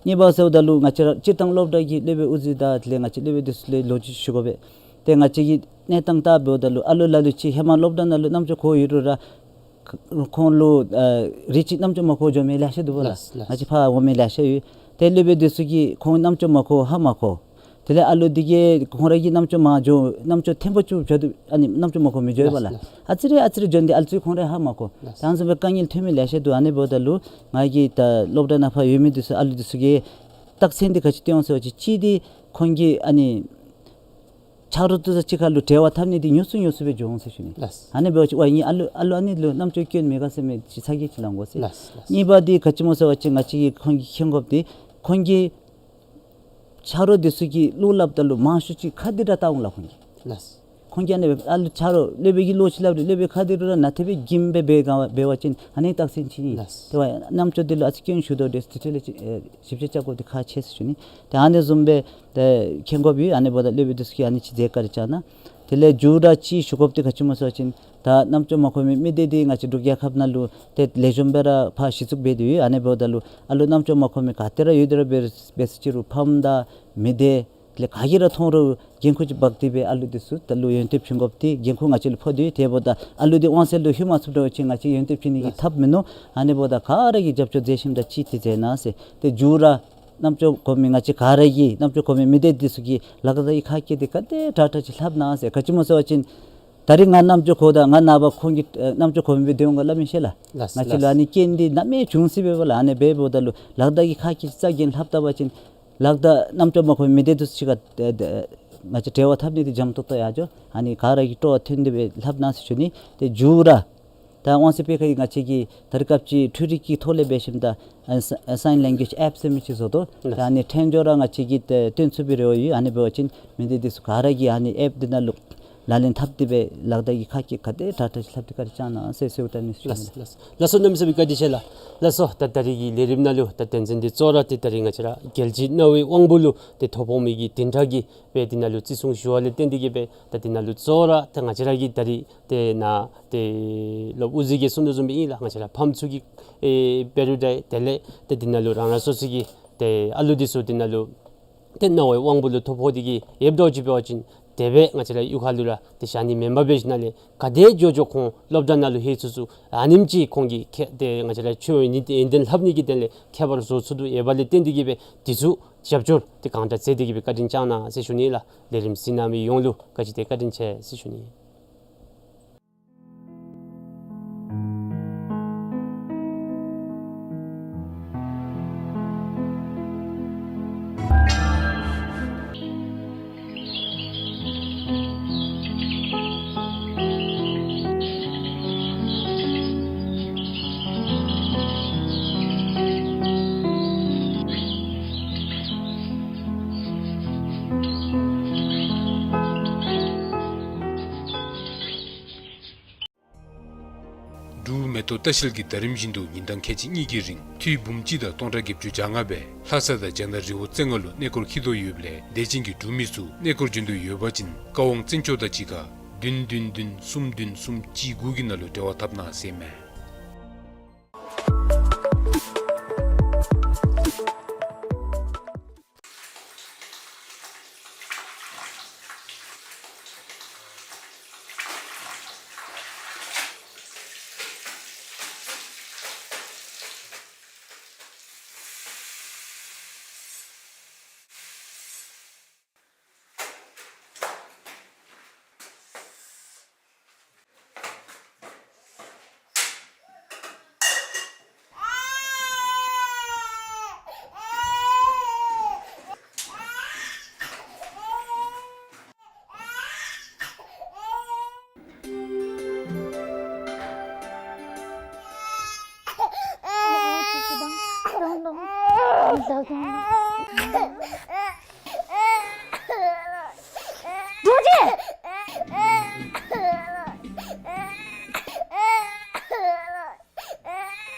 གཉིས་པ་ཟེརཝ་ད་ལུ་ང་བཅས་ར་སྤྱིར་བཏང་སློབ་གྲྭ་གི་སློབ་དཔོན་དབུ་འཛིན་དང་དེ་ལས་ང་བཅས་སློབ་དཔོན་འདི་ཚུ་ལས་ལོ་རྒྱུས་ཞུ་དགོ་པས། ཏེ་ང་བཅས་ཀྱི་གནས་སྟངས་ལྟ་འབདཝ་ད་ལུ་ཨ་ལུ་ལ་ལུ་ཅིག་ཧེ་མ་སློབ་གྲྭ་ནང་ལུ་རྣམ་ཅོ་གོ་ཡོད་རུང་ར་ཁོང་ལུ་ཨ་རེ་ཅིག་རྣམ་ཅོ་མ་གོ་འགྱོ་མི་ལེ་ཤ་འདུག་པ་ལགས། ལགས། ལགས། ང་བཅས་ཕར་འོང་མི་ལེ་ཤ་ཡོད། ཏེ་སློབ་དཔོན་འདི་ཚུ་གིས་ཁོང་རྣམ་ཅོ་མ་གོ་ཧ་མ་གོ། དེ་ལས་ཨ་ལུ་འདི་གིས་ཁོང་ར་གི་རྣམ་ཅོ་མ་འགྱོ་རྣམ་ཅོ་ཐེམ་པོ་ཅིག་འགྱོ་དུས་ཨ་ནི་རྣམ་ཅོ་མ་གོ་མི་འགྱོ་བས་པ་ལགས། ལགས། ལགས། ཨ་ཙི་རེ་ཨ་ཙི་རེ་འགྱོ་ནི་འདི་ཨ་ལུ་ཚུ་ཁོང་ར་ཧ་མ་གོ། ལགས། ད་ཨ་ནི་བཟུམ་སྦེ་དཀའ་ངལ་ཐོན་མི་ལེ་ཤ་འདུག། ཨ་ནི་འབདཝ་ད་ལུ་ང་གིས་ད་སློབ་གྲྭ་ནང་ཕར་ཡོད་མི་འདི་ཚུ་ཨ་ལུ་འདི་ཚུ་གིས་རྟགས་མཚན་འདི་ག་ཅི་སྟོན་འོང་ཟེར་བ་ཅིན་གཅིག་འདི་ཁོང་གིས་ཨ་ནི་ཆ་རོགས་འདི་ཚུ་གཅིག་ཁར་ལུ་འབྲེལ་བ་འཐབ་ནི་འདི་ཉུང་སུ་ཉུང་སུ་སྦེ་འགྱོ་འོང་ཟེར་ཞུ་ནི། ལགས། ཨ་ནི་འབད་བ་ཅིན་ཝའི་ངེའི་ཨ་ལུ་ཨ་ལུ་ཨ་ནི་ལུ་རྣམ་ཅོ་སྐྱོན་མེད་ག་ཟེར་མི་ཅིག་ཚ་གྱང་ཅིག་ལང་དགོ་ཟེར། ལགས། ལགས། གཉིས་པ་འདི་ག་ཅི་སྨོ་ཟེར་བ་ཅིན་ང་བཅས་ཀྱིས་ཁོང་གི་མཁྱེན་དགོཔ་འདི་ཁོང་གིས་ཆ་རོགས་འདི་ཚུ་གིས་བློ་སླབ་ད་ལུ་མང་ཤོས་ཅིག་ཁ་བདེ་དྲགས་བལྟ་འོང་ལགས་ཁོང་གིས། ལགས། ཁོང་གིས་ཨ་ནི་ཨ་ལུ་ཆ་རོགས་སློབ་དཔོན་གྱིས་བློ་ཅིག་སླབ་རུང་སློབ་དཔོན་གྱིས་ཁ་བདེ་རུང་ར་ནཱ་དེ་སྦེ་འགྱིམ་སྦེ་འབད་ག་འབད་བ་ཅིན་ཨ་ནི་རྟགས་མཚན་ཅིག་ཨིན། ལགས། དེ་བ་རྣམ་ཅོ་འདི་ལུ་ཨ་ཙི་སྐྱོན་ཞུགས་དོ་འདི་ཚུ་དེ་ལས་ཅིག་ཨེ་ཞིབ་དཔྱད་རྐྱབ་དགོཔ་འདི་ཁག་ཆེ་ཟེར་ཞུ་ནི། ཏེ་ཨ་ནི་བཟུམ་སྦེ་ཏེ་མཁྱེན་དགོཔ་ཡོད། ཨ་ནི་འབདཝ་ད་སློབ་དཔོན་འདི་ཚུ་གིས་ཨ་ནི་ཅིག་མཛད་བཀའ་དྲིན་བསྐྱང་གནང་། དེ་ལས་མཇུག་ར་ཅིག་ཞུ་དགོཔ་འདི་ག་ཅི་སྨོ་ཟེར་བ་ཅིན་ད་རྣམ་ཅོ་མ་གོ་མི་མི་སྡེ་འདི་ང་བཅས་འབྲུག་རྒྱལ་ཁབ་ནང་ལུ་ཏེ་ལེགས་ཤོམ་སྦེ་ར་ཕར་གཞི་བཙུགས་འབད་དེ་ཡོད། ཨ་ནི་འབདཝ་ད་ལུ་ཨ་ལུ་རྣམ་ཅོ་མ་གོ་མི་ག་ཏེ་ར་ཡོད་དེ་ར་འབད་འབད་ཟེར་ཅི་རུང་ཕམ་དང་མི་སྡེ་ལས་ག་གིས་ར་མཐོང་རུང་འགན་ཁུར་ཅིག་འབག་སྟེ་སྦེ་ཨ་ལུ་འདི་ཚུ་ད་ལུ་ཡོན་ཏན་བྱིན་དགོཔ་འདི་འགན་ཁུར་ང་བཅས་ལུ་ཕོག་སྟེ་ཡོད། དེ་འབདཝ་ད་ཨ་ལུ་འདི་དབང་གསལ་ལུ་ལྷོད་མ་ཚུགསཔ་འདྲ་བ་ཅིན་ང་བཅས་ཡོན་ཏན་བྱིན་ནི་གི་ཐབས་མིན་ནུག། ཨ་ནི་འབདཝ་ད་ག་ར་གིས་རྒྱབ་སྐྱོར་མཛད་ཞིནམ་ད་ཅིག་འདི་མཛད་གནང་ཟེར། ཏེ་མཇུག་ར་རྣམ་ཅོ་གོ་མི་ང་བཅས་ག་ར་གིས་རྣམ་ཅོ་གོ་མི་མི་སྡེ་འདི་ཚུ་གིས་ལག་བརྡ་གི་ཁ་སྐད་འདི་ག་དེ་དྲག་དྲག་ཅིག་ལྷབ་གནང་ཟེར། ག་ཅི་སྨོ་ཟེར་བ་ཅིན་ད་རིས་ང་རྣམ་ཅོ་གོ་དང་ང་ནངས་པ་ཁོང་གིས་ཨེ་རྣམ་ཅོ་གོ་མི་སྦེ་སྡོད་འོང་ག་སླབ་མི་ཤེས་ལགས། ལགས། ང་བཅས་ལུ་ལགས། ཨ་ནི་རྐྱེན་འདི་གནམ་མེད་བྱུང་སྲིད་པས་པ་ལགས། ཨ་ནི་འབདཝ་ད་ལུ་ལག་བརྡ་གི་ཁ་སྐད་རྩ་འགེངས་ལྷབ་ད་པ་ཅིན་ལག་བརྡ་རྣམ་ཅོ་མ་གོ་མི་སྡེ་འདི་ཚུ་གཅིག་ཁར་ཨེ་ཨེ་ང་བཅས་འབྲེལ་བ་འཐབ་ནི་འདི་འཇམ་ཏོག་ཏོ་ཡར་འགྱོ། ཨ་ནི་ག་ར་གིས་སྤྲོ་བ་ཐོན་ཏེ་སྦེ་ལྷབ་གནང་ཟེར་ཞུ་ནི། ཏེ་མཇུག་ར་ད་དབང་གསལ་སྤེལ་ཁང་གིས་ང་བཅས་ཀྱིས་ད་རིས་སྐབས་ཅིག་འཕྲུལ་རིག་གི་ཐོག་ལས་འབད་ཞིནམ་ད་ཨ་སི་ཨ་སའིན་ལེང་གུ་ཨེཇ་ཨེཔ་ཟེར་མི་ཅིག་བཟོ་དོ། ལགས། ད་ཨ་ནི་འཕྲིན་བཅོལ་ར་ང་བཅས་ཀྱིས་ཏེ་སྟོན་ཚུགས་པའི་རེ་བ་ཡོད། ཨ་ནི་འབད་བ་ཅིན་མི་སྡེ་འདི་ཚུ་ག་ར་གིས་ཨ་ནི་ཨེཔ་འདི་ནང་ལུ་ལག་ལེན་འཐབ་སྟེ་སྦེ་ལག་བརྡ་གི་ཁ་སྐད་ག་དེ་དྲག་དྲག་ཅིག་ལྷབ་སྟེ་བཀའ་དྲིན་བསྐྱང་གནང་ཟེར་ཟེརཝ་ད་ནི་ཞུ་ནི། ལགས་སོ། ལགས་སོ། གནམ་མེད་ས་མེད་བཀའ་དྲིན་ཆེ་ལགས། ལགས་སོ། ད་ད་རིས་ཀྱི་ལས་རིམ་ནང་ལུ་ད་དོན་ཚན་འདི་གཙོ་བོ་ར་ཏེ་ད་རིས་ང་བཅས་ར་རྒྱལ་སྤྱིའི་རྣ་བའི་དབང་པོ་ལུ་ཏེ་ཐོ་ཕོག་མི་གི་དེ་འདྲ་གི་སྦེ་འདི་ནང་ལུ་བརྩི་སྲུང་ཞུ་བ་ལས་བརྟེན་ཏེ་གི་སྦེ་ད་འདི་ནང་ལུ་གཙོ་བོ་ར་ད་ང་བཅས་ར་གིས་ད་རིས་ཏེ་ནཱ་ཏེ་སློབ་དབུ་འཛིན་གྱིས་གསུང་དོ་བཟུམ་སྦེ་ཨིན་ལགས། ང་བཅས་ར་ཕམ་ཚུ་གི་ཨེ་འབད་རུང་འདྲ་དེ་ལས་ཏེ་འདི་ནང་ལུ་རང་རང་སོ་སོ་གི་ཏེ་ཨ་ལུ་འདི་ཚུ་འདི་ནང་ལུ་ཏེ་རྣ་བའི་དབང་པོ་ལུ་ཐོ་ཕོག་སྟེ་གི་ཡོདཔ་འདྲཝ་ཅིག་འབད་བ་ཅིན་དེ་སྦེ་ང་བཅས་ར་གཡུས་ཁ་ལུ་ར་ཏེ་བཞག་ནི་མེན་པར་འབད་ཞིནམ་ལས་ག་དེ་མགྱོགས་མགྱོགས་ཁོང་སློབ་གྲྭ་ནང་ལུ་ལྷོད་ཚུགས་ཚུགས་ཨ་ནེམ་ཅིག་ཁོང་གིས་ཁེ་ཏེ་ང་བཅས་ར་ཆོས་ཡོན་ཏན་ལྷབ་ནི་གི་དོན་ལས་ཁྱད་པར་བཟོ་ཚུགས་དོ་ཡོདཔ་ལས་བརྟེན་ཏེ་གི་སྦེ་འདི་ཚུ་རྒྱབ་སྐྱོར་ཏེ་གང་དྲག་མཛད་དེ་གི་སྦེ་བཀའ་དྲིན་བསྐྱང་གནང་ཟེར་ཞུ་ནི་ལགས། ལས་རིམ་གཟིགས་གནང་མི་ཡོངས་ལུ་བཀའ་དྲིན་ཏེ་བཀའ་དྲིན་ཆེ་ཟེར་ཞུ་ནི། འབྲུག་མེ་ཏོག་ལྟ་བཤལ་གྱིས་ཟླ་རིམ་བཞིན་དུ་ཉིན་གྲངས་ཁལ་གཅིག་གཉིས་ཀྱི་རིང་ཐེངས་འབུམ་གཅིག་དང་སྟོང་ཕྲག་བརྒྱད་ཅུ་གྱ་ལྔ་སྦེ་ལྷ་ས་དང་རྒྱ་ནག་རི་བོ་རྩེ་ལྔ་ལུ་གནས་སྐོར་འཁྱིད་དོ་ཡོདཔ་ལས་དད་ཅན་གྱི་འབྲུག་མི་ཚུ་གནས་སྐོར་འབྱོན་འདོད་ཡོད་པ་ཅིན་ཀ་ཝང་བཙན་སྐྱོགས་དང་གཅིག་ཁར་བདུན་བདུན་བདུན་གསུམ་བདུན་གསུམ་གཅིག་དགུ་གི་ནང་ལུ་འབྲེལ་བ་འཐབ་གནང་ཟེར་ཨིན་མས། རྡོ་རྗེ།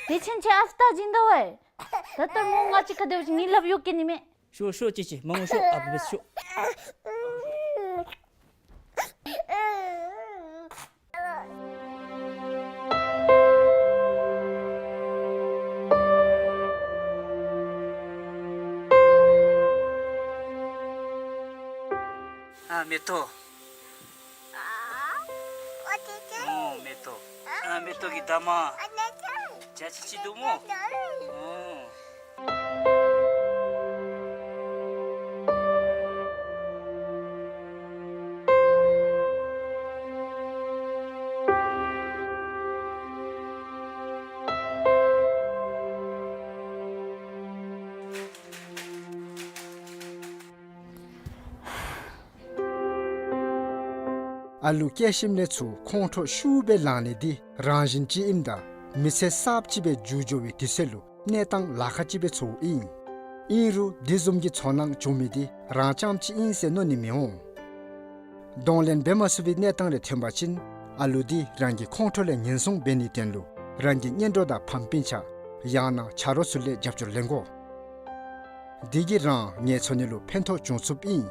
དེ་ཕྱིན་ཆད་ཨ་ཕ་ད་སྦྱིན་དོ་བས། ད་ལྟོ་མོ་ང་གཅིག་ཁར་སྡོད་ཅི། ངེའི་ལགཔ་གཡུག་གེ་ནི་མས། ཤོག་ཤོག་ཅི་ཅི་མ་ངུ་ཤོག། ཨ་བུ་བེས་ཤོག། ཨ་མེ་ཏོག། ཨོ་མེ་ཏོག། ཨ་མེ་ཏོག་གི་ད་མ་ཇ་ཅི་ཅི་འདུག་མོ། ཨོ། ཨ་ལུ་སྐྱེ་ཞིནམ་ལས་ཚུར་ཁོང་ཁྲོ་ཤུགས་སྦེ་ལངས་ནི་འདི་རང་བཞིན་ཅིག་ཨིནམ་ད་མི་ཚེ་གསརཔ་ཅིག་སྦེ་འགྱོ་འགྱོ་བའི་དུས་ཚོད་ལུ་གནས་སྟངས་ལཱ་ཁག་ཅིག་སྦེ་ཚོརཝ་ཨིན། ཨིན་རུང་དེ་བཟུམ་གྱི་ཚོར་སྣང་བྱུང་མི་འདི་རང་རྐྱངམ་ཅིག་ཨིན་ཟེར་མནོ་ནི་མི་འོང་། གདོང་ལེན་འབད་མ་ཚུགས་པའི་གནས་སྟངས་རེ་ཐོན་པ་ཅིན་ཨ་ལུ་འདི་རང་གི་ཁོང་ཁྲོ་ལས་ཉེན་སྲུང་འབད་ནིའི་དོན་ལུ་རང་གི་གཉེན་གྲོགས་དང་ཕམ་སྤུན་ཆ་ཡང་ན་ཆ་རོགས་ཚུ་ལས་རྒྱབ་སྐྱོར་ལེན་དགོ། དེ་གིས་རང་ངལ་འཚོ་ནི་ལུ་ཕན་ཐོགས་འབྱུང་ཚུགསཔ་ཨིན།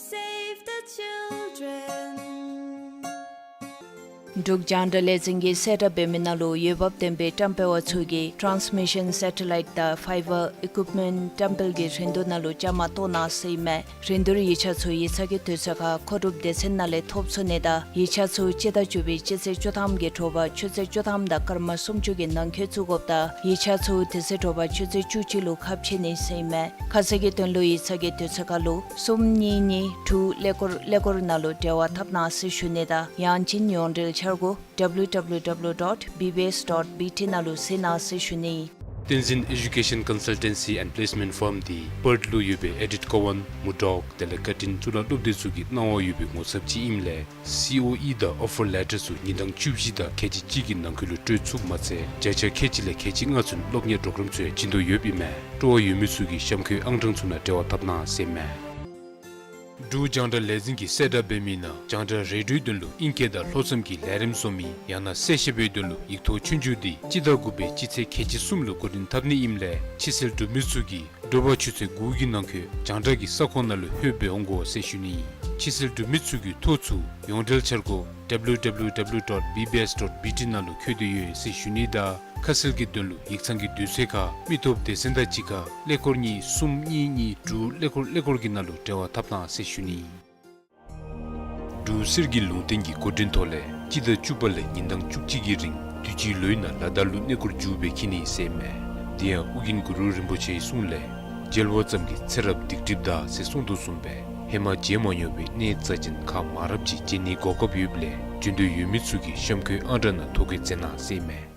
Save the children. འབྲུག་རྒྱང་བསྒྲགས་ལས་འཛིན་གྱིས་གསལ་བསྒྲགས་འབད་མི་ནང་ལུ་འོས་འབབ་ལྡན་པའི་བཀྲམ་སྤེལ་བ་ཚུ་གིས་transmission satellite དང་fiber equipment བཀྲམ་སྤེལ་གྱི་རིན་བསྡུར་ནང་ལུ་བཅའ་མར་གཏོགས་གནང་ཟེར་ཨིན་མས། རིན་བསྡུར་ཡིག་ཆ་ཚུ་ཡིག་ཚང་གི་དུས་ཚོད་ཁར་མཁོ་སྒྲུབ་སྡེ་ཚན་ནང་ལས་ཐོབ་ཚུགས་ནི་དང་ཡིག་ཆ་ཚུ་སྤྱི་ཟླ་བཅུ་པའི་སྤྱི་ཚེས་བཅུ་ཐམ་གྱི་དྲོ་པ་ཆུ་ཚོད་བཅུ་ཐམ་དང་སྐར་མ་སུམ་ཅུ་གི་ནང་འཁོད་བཙུགས་དགོཔ་ད་ཡིག་ཆ་ཚུ་དེ་ཚེ་དྲོ་པ་ཆུ་ཚོད་བཅུ་གཅིག་ལུ་ཁ་ཕྱེ་ནི་ཟེར་ཨིན་མས། ཁ་གསལ་གྱི་དོན་ལུ་ཡིག་ཚང་གི་དུས་ཚོད་ཁར་ལུ་གསུམ་གཉིས་གཉིས་དྲུག་ཀླད་ཀོར་ཀླད་ཀོར་ནང་ལུ་འབྲེལ་བ་འཐབ་གནང་ཟེར་ཞུ་ནི་དང་ཡང་ཅིན་ཡོངས་འབྲེལ་འཆར་སྒོ་W W W dot B B S dot B T ནང་ལུ་གཟིགས་གནང་ཟེར་ཞུ་ནི། བསྟན་འཛིན་Education Consultancy and Placement Firm འདི་པརཐ་ལུ་ཡོད་པའི་ཨེ་ཌིཐ་ཀོ་ཝན་མུར་ཌོག་དེ་ལས་ཀར་ཊིན་གཙུག་ལག་སློབ་སྡེ་ཚུ་གིས་གནང་བ་ཡོད་པའི་ངོ་ཚབ་ཅིག་ཨིནམ་ལས་སི་ཨོ་ཨི་དང་ཨོ་ཕར་ལེ་ཊར་ཚུ་ཉིན་གྲངས་བཅུ་བཞི་དང་ཁལ་གཅིག་གཅིག་གི་ནང་འཁོད་ལུ་སྤྲོད་ཚུགསཔ་མ་ཚད་བརྒྱ་ཆ་ཁལ་གཅིག་ལས་ཁལ་གཅིག་ལྔ་ཚུན་སློབ་གཉེར་གྲོགས་རམ་ཚུ་ཡང་བྱིན་དོ་ཡོདཔ་ཨིན་མས། སྤྲོ་བ་ཡོད་མི་ཚུ་གིས་གཤམ་འཁོད་ཨང་གྲངས་ཚུ་ནང་འབྲེལ་བ་འཐབ་གནང་ཟེར་ཨིན་མས། འབྲུག་རྒྱང་བསྒྲགས་ལས་འཛིན་གྱིས་གསལ་བསྒྲགས་འབད་མི་ནང་རྒྱང་བསྒྲགས་རེ་ཌིའོའི་དོན་ལུ་ཨིང་སྐད་དང་ལྷོ་མཚམས་ཀྱི་ལས་རིམ་བཟོ་མི་ཡང་ན་གསལ་བཤད་པའི་དོན་ལུ་ཡིག་ཐོག་ཆོས་རྒྱུགས་འདི་སྤྱི་ཟླ་དགུ་པའི་སྤྱི་ཚེས་ཁལ་གཅིག་གསུམ་ལུ་འགོ་འདྲེན་འཐབ་ནི་ཨིནམ་ལས་ཕྱི་སེལ་འབྲུག་མི་ཚུ་གིས་དྲོ་པ་ཆུ་ཚོད་དགུ་གི་ནང་འཁོད་རྒྱང་བསྒྲགས་ཀྱི་ས་ཁོངས་ནང་ལུ་ལྷོདཔ་སྦེ་འོང་དགོ་ཟེར་ཞུ་ནི་ཨིན། ཕྱི་སེལ་འབྲུག་མི་ཚུ་གིས་ཐོ་ཚུ་ཡོངས་འབྲེལ་འཆར་སྒོ་W W W dot B B S dot B T ནང་ལུ་བཀོད་དེ་ཡོད་ཟེར་ཞུ་ནི་དང་ཁ་གསལ་གྱི་དོན་ལུ་ཡིག་ཚང་གི་དུས་ཚོད་ཁར་མི་ཐོབ་སྡེ་ཚན་དང་གཅིག་ཁར་ཀླད་ཀོར་གཉིས་གསུམ་གཉིས་གཉིས་དྲུག་ཀླད་ཀོར་ཀླད་ཀོར་གྱི་ནང་ལུ་འབྲེལ་བ་འཐབ་གནང་ཟེར་ཞུ་ནི་ཨིན། འབྲུག་གསེར་གྱི་ལུང་བསྟན་གྱི་འགོ་འདྲེན་ཐོག་ལས་སྤྱི་ཟླ་བཅུ་པ་ལས་ཉིན་གྲངས་བཅུ་གཅིག་གི་རིང་དུས་ཅི་ལོའི་ནང་ལ་དྭགས་ལུ་གནས་སྐོར་མཇུག་སྦེ་འཁྱིད་ནི་ཟེར་ཨིན་མས། དེ་ཡང་ཨོ་རྒྱན་གུ་རུ་རིན་པོ་ཆེའི་གསུང་ལས་མཇལ་བ་ཙམ་གྱིས་ཚེ་རབས་སྡིག་སྒྲིབ་འདག་ཟེར་གསུངས་དོ་བཟུམ་སྦེ་ཧེ་མ་མཇལ་མ་མྱོང་བའི་གནས་རྩ་ཅན་ཁག་མང་རབས་ཅིག་མཇལ་ནིའི་གོ་སྐབས་ཡོདཔ་ལས་འབྱོན་འདོད་ཡོད་མི་ཚུ་གིས་གཤམ་འཁོད་ཨང་གྲངས་ནང་ཐོ་བཀོད་མཛད་གནང་ཟེར་ཨིན་མས།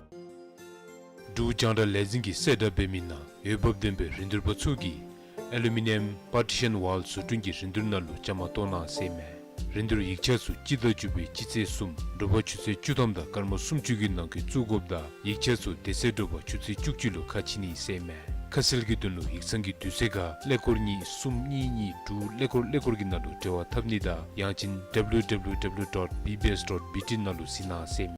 འབྲུག་རྒྱང་བསྒྲགས་ལས་འཛིན་གྱིས་གསལ་བསྒྲགས་འབད་མི་ནང་འོས་འབབ་ལྡན་པའི་རིན་བསྡུར་པ་ཚུ་གིས་ཨེ་ལུ་མི་ནི་ཡམ་པར་ཊི་ཤཱན་ཝཱལ་བཟོ་སྐྲུན་གྱི་རིན་བསྡུར་ནང་ལུ་བཅའ་མར་གཏོགས་གནང་ཟེར་ཨིན་མས། རིན་བསྡུར་ཡིག་ཆ་ཚུ་སྤྱི་ཟླ་བཅུ་པའི་སྤྱི་ཚེས་གསུམ་དྲོ་པ་ཆུ་ཚོད་བཅུ་ཐམ་དང་སྐར་མ་སུམ་ཅུ་གི་ནང་འཁོད་བཙུགས་དགོཔ་ད་ཡིག་ཆ་ཚུ་དེ་ཚེ་དྲོ་པ་ཆུ་ཚོད་བཅུ་གཅིག་ལུ་ཁ་ཕྱེ་ནི་ཟེར་ཨིན་མས། ཁ་གསལ་གྱི་དོན་ལུ་ཡིག་ཚང་གི་དུས་ཚོད་ཁར་ཀླད་ཀོར་གཉིས་གསུམ་གཉིས་གཉིས་དྲུག་ཀླད་ཀོར་ཀླད་ཀོར་གྱི་ནང་ལུ་འབྲེལ་བ་འཐབ་ནི་དང་ཡང་ཅིན་W W W dot B B S dot B T ནང་ལུ་གཟིགས་གནང་ཟེར།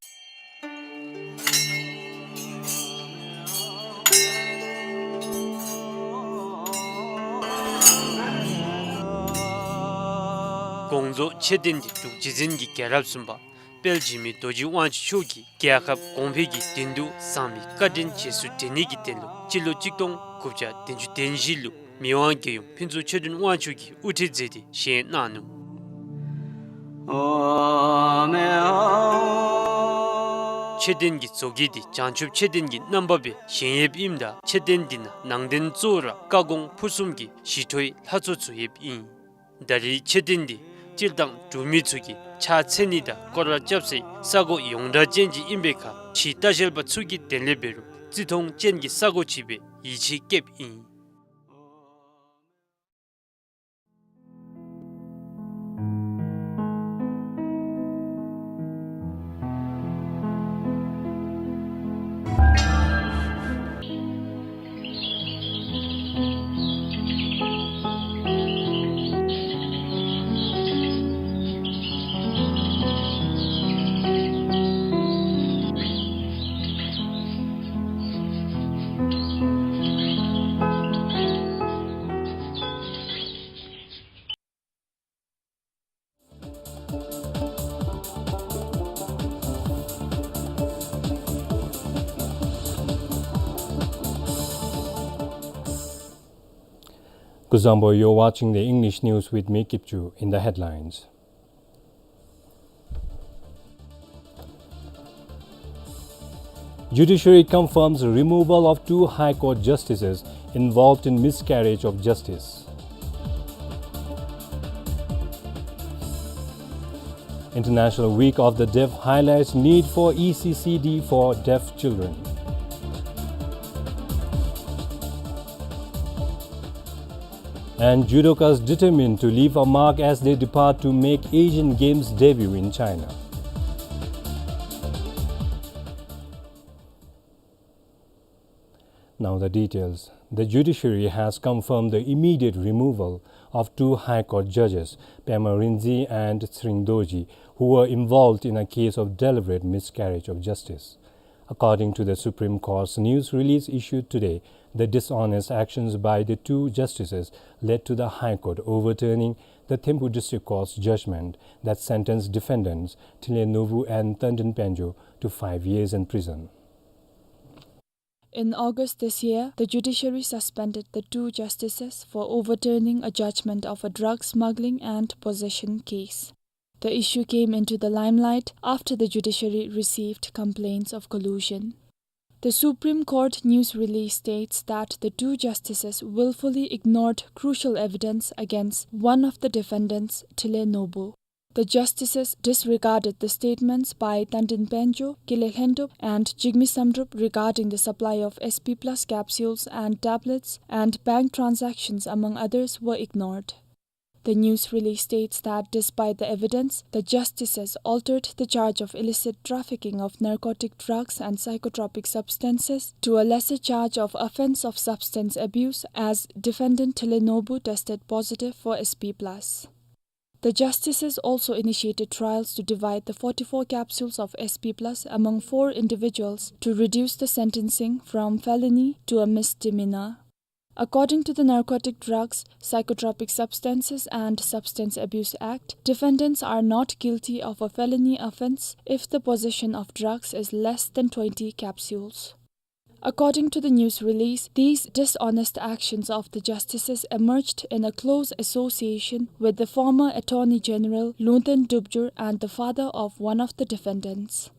དགོངས་རྫོགས་མཆོད་རྟེན་འདི་འབྲུག་རྗེ་བཙུན་གྱི་རྒྱལ་རབས་གསུམ་པ་དཔལ་འཇིགས་མེད་རྡོ་རྗེ་དབང་ཕྱུག་མཆོག་གིས་རྒྱལ་ཁབ་གོང་འཕེལ་གྱི་དོན་དུ་བསམ་པའི་བཀའ་དྲིན་རྗེས་སུ་དྲན་ནི་གི་དོན་ལུ་སྤྱི་ལོ་གཅིག་སྟོང་དགུ་བརྒྱ་བདུན་ཅུ་དོན་བཞི་ལུ་མི་དབང་རྒྱལ་ཡུམ་ཕུན་ཚོགས་ཆོས་སྒྲོན་དབང་ཕྱུག་གིས་དབུ་ཁྲིད་མཛད་དེ་བཞེངས་གནང་ནུག། མཆོད་རྟེན་གྱི་བཟོ་བཀོད་འདི་བྱང་ཆུབ་མཆོད་རྟེན་གྱི་རྣམ་པ་སྦེ་བཞེངས་ཡོདཔ་ཨིནམ་ད་མཆོད་རྟེན་འདི་ནང་ནང་རྟེན་གཙོ་བོ་ར་བཀའ་དགོངས་ཕུར་གསུམ་གྱི་ཞི་ཁྲོའི་ལྷ་ཚོགས་ཚུ་ཡོདཔ་ཨིན། ད་རེས་མཆོད་རྟེན་འདི་སྤྱིར་བཏང་འབྲུག་མི་ཚུ་གིས་ཕྱག་འཚལ་ནི་དང་སྐོར་ར་རྐྱབ་སའི་ས་གོ་ཡོངས་གྲགས་ཅན་ཅིག་ཨིན་པའི་ཁར་ཕྱི་ལྟ་བཤལ་པ་ཚུ་གི་དོན་ལས་འབད་རུང་བརྩི་མཐོང་ཅན་གྱི་ས་གོ་ཅིག་སྦེ་ཡིད་ཆེས་བསྐྱེདཔ་ཨིན། Kuzuzangpo, you're watching the English news with me, Kipchu. In the headlines. Judiciary confirms removal of two High Court justices involved in miscarriage of justice. International Week of the Deaf highlights need for E C C D for deaf children. And judokas determined to leave a mark as they depart to make Asian Games debut in China. Now the details. The judiciary has confirmed the immediate removal of two High Court judges, Pema Rinzai and Tshering Dorji, who were involved in a case of deliberate miscarriage of justice. According to the Supreme Court's news release issued today, the dishonest actions by the two justices led to the High Court overturning the Thimphu District Court's judgment that sentenced defendants Thinley Norbu and Tandin Panjo to five years in prison. In August this year, the judiciary suspended the two justices for overturning a judgment of a drug smuggling and possession case. The issue came into the limelight after the judiciary received complaints of collusion. The Supreme Court news release states that the two justices willfully ignored crucial evidence against one of the defendants, Thinley Norbu. The justices disregarded the statements by Tandin Panjo, Kinley Hlendup, and Jigme Samdrup regarding the supply of S P plus capsules and tablets, and bank transactions, among others, were ignored. The news release states that despite the evidence, the justices altered the charge of illicit trafficking of narcotic drugs and psychotropic substances to a lesser charge of offense of substance abuse, as defendant Thinley Norbu tested positive for S P plus. The justices also initiated trials to divide the forty-four capsules of S P plus among four individuals to reduce the sentencing from felony to a misdemeanor. According to the Narcotic Drugs, Psychotropic Substances and Substance Abuse Act, defendants are not guilty of a felony offense if the possession of drugs is less than twenty capsules. According to the news release, these dishonest actions of the justices emerged in a close association with the former Attorney General Lungten Dubjur and the father of one of the defendants.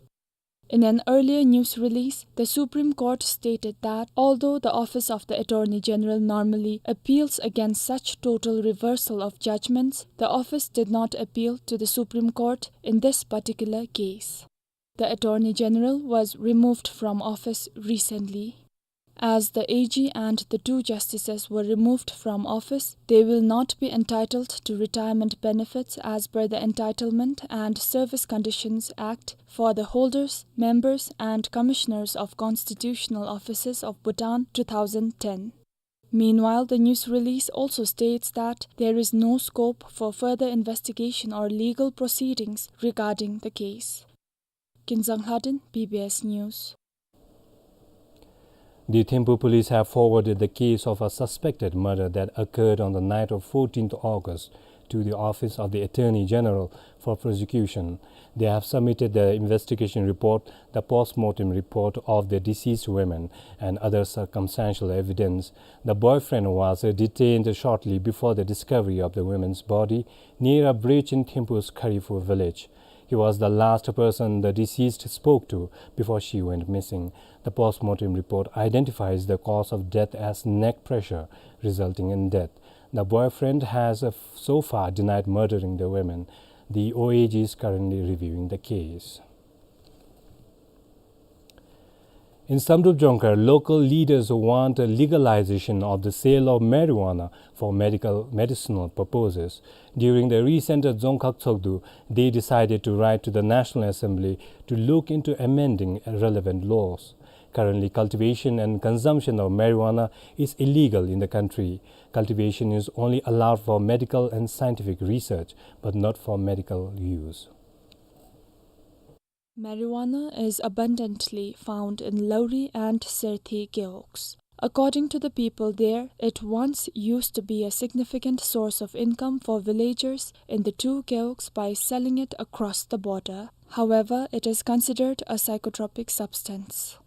In an earlier news release, the Supreme Court stated that although the Office of the Attorney General normally appeals against such total reversal of judgments, the office did not appeal to the Supreme Court in this particular case. The Attorney General was removed from office recently. As the A G and the two justices were removed from office, they will not be entitled to retirement benefits as per the Entitlement and Service Conditions Act for the holders, members, and commissioners of constitutional offices of Bhutan, two thousand ten. Meanwhile, the news release also states that there is no scope for further investigation or legal proceedings regarding the case. Kinzang Hladin, B B S News. The Thimphu police have forwarded the case of a suspected murder that occurred on the night of fourteenth August to the Office of the Attorney General for prosecution. They have submitted the investigation report, the post-mortem report of the deceased women, and other circumstantial evidence. The boyfriend was, uh, detained shortly before the discovery of the women's body near a bridge in Thimphu's Khariphu village. He was the last person the deceased spoke to before she went missing. The post-mortem report identifies the cause of death as neck pressure, resulting in death. The boyfriend has, uh, so far denied murdering the women. The O A G is currently reviewing the case. In Samdrup Jongkhar, local leaders want a legalization of the sale of marijuana for medical, medicinal purposes. During the recent Dzongkhag Tshogdu, they decided to write to the National Assembly to look into amending relevant laws. Currently, cultivation and consumption of marijuana is illegal in the country. Cultivation is only allowed for medical and scientific research, but not for medical use. Marijuana is abundantly found in Lauri and Serthi gewogs. According to the people there, it once used to be a significant source of income for villagers in the two gewogs by selling it across the border. However, it is considered a psychotropic substance.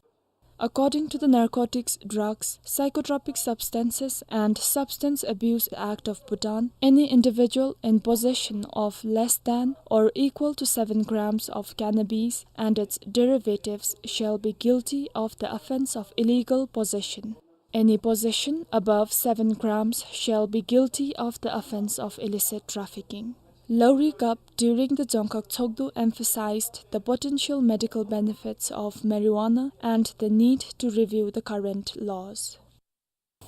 According to the Narcotics, Drugs, Psychotropic Substances and Substance Abuse Act of Bhutan, any individual in possession of less than or equal to seven grams of cannabis and its derivatives shall be guilty of the offense of illegal possession. Any possession above seven grams shall be guilty of the offense of illicit trafficking. Lauri Gap during the Dzongkhag Tshogdu emphasized the potential medical benefits of marijuana and the need to review the current laws.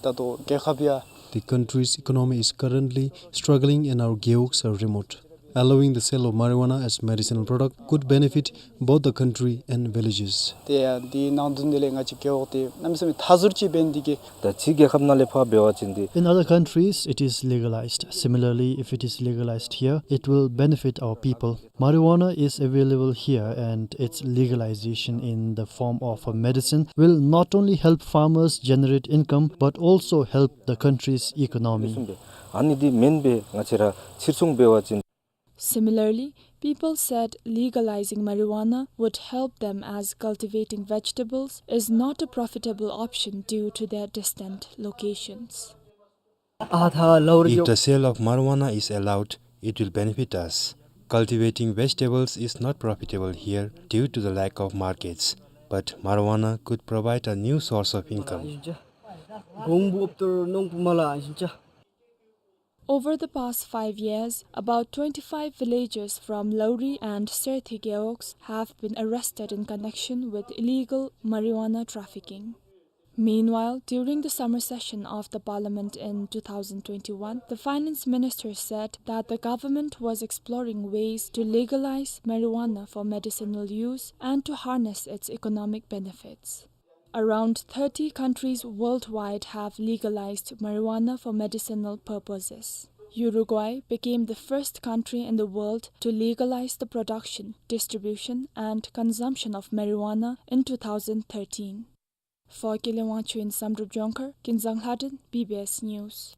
ད་ལྟོ་རྒྱལ་ཁབ་ཡ། The country's economy is currently struggling and our gewogs are remote. Allowing the sale of marijuana as medicinal product could benefit both the country and villages. དེ་ཡང་འདི་ནང་དོན་དེ་ལས་ང་ཅིག་རྒེད་འོག་དེ་གནམ་མེད་ས་མེད་མཐའ་ཟུར་ཅིག་འབད་ནི་དེ་གིས། ད་ཕྱི་རྒྱལ་ཁབ་ནང་ལས་ཕར་འབད་བ་ཅིན་དེ། In other countries, it is legalized. Similarly, if it is legalized here, it will benefit our people. Marijuana is available here, and its legalization in the form of a medicine will not only help farmers generate income, but also help the country's economy. ཨ་ནི་འདི་མེན་པས་ང་བཅས་ར་ཕྱིར་ཚོང་འབད་བ་ཅིན། Similarly, people said legalizing marijuana would help them, as cultivating vegetables is not a profitable option due to their distant locations. If the sale of marijuana is allowed, it will benefit us. Cultivating vegetables is not profitable here due to the lack of markets, but marijuana could provide a new source of income. Over the past five years, about twenty-five villagers from Lauri and Serthi gewogs have been arrested in connection with illegal marijuana trafficking. Meanwhile, during the summer session of the parliament in two thousand twenty-one, the finance minister said that the government was exploring ways to legalize marijuana for medicinal use and to harness its economic benefits. Around thirty countries worldwide have legalized marijuana for medicinal purposes. Uruguay became the first country in the world to legalize the production, distribution, and consumption of marijuana in two thousand thirteen. For Kele Wangchuk in Samdrup Jongkhar, Kinzang Lhaden, B B S News.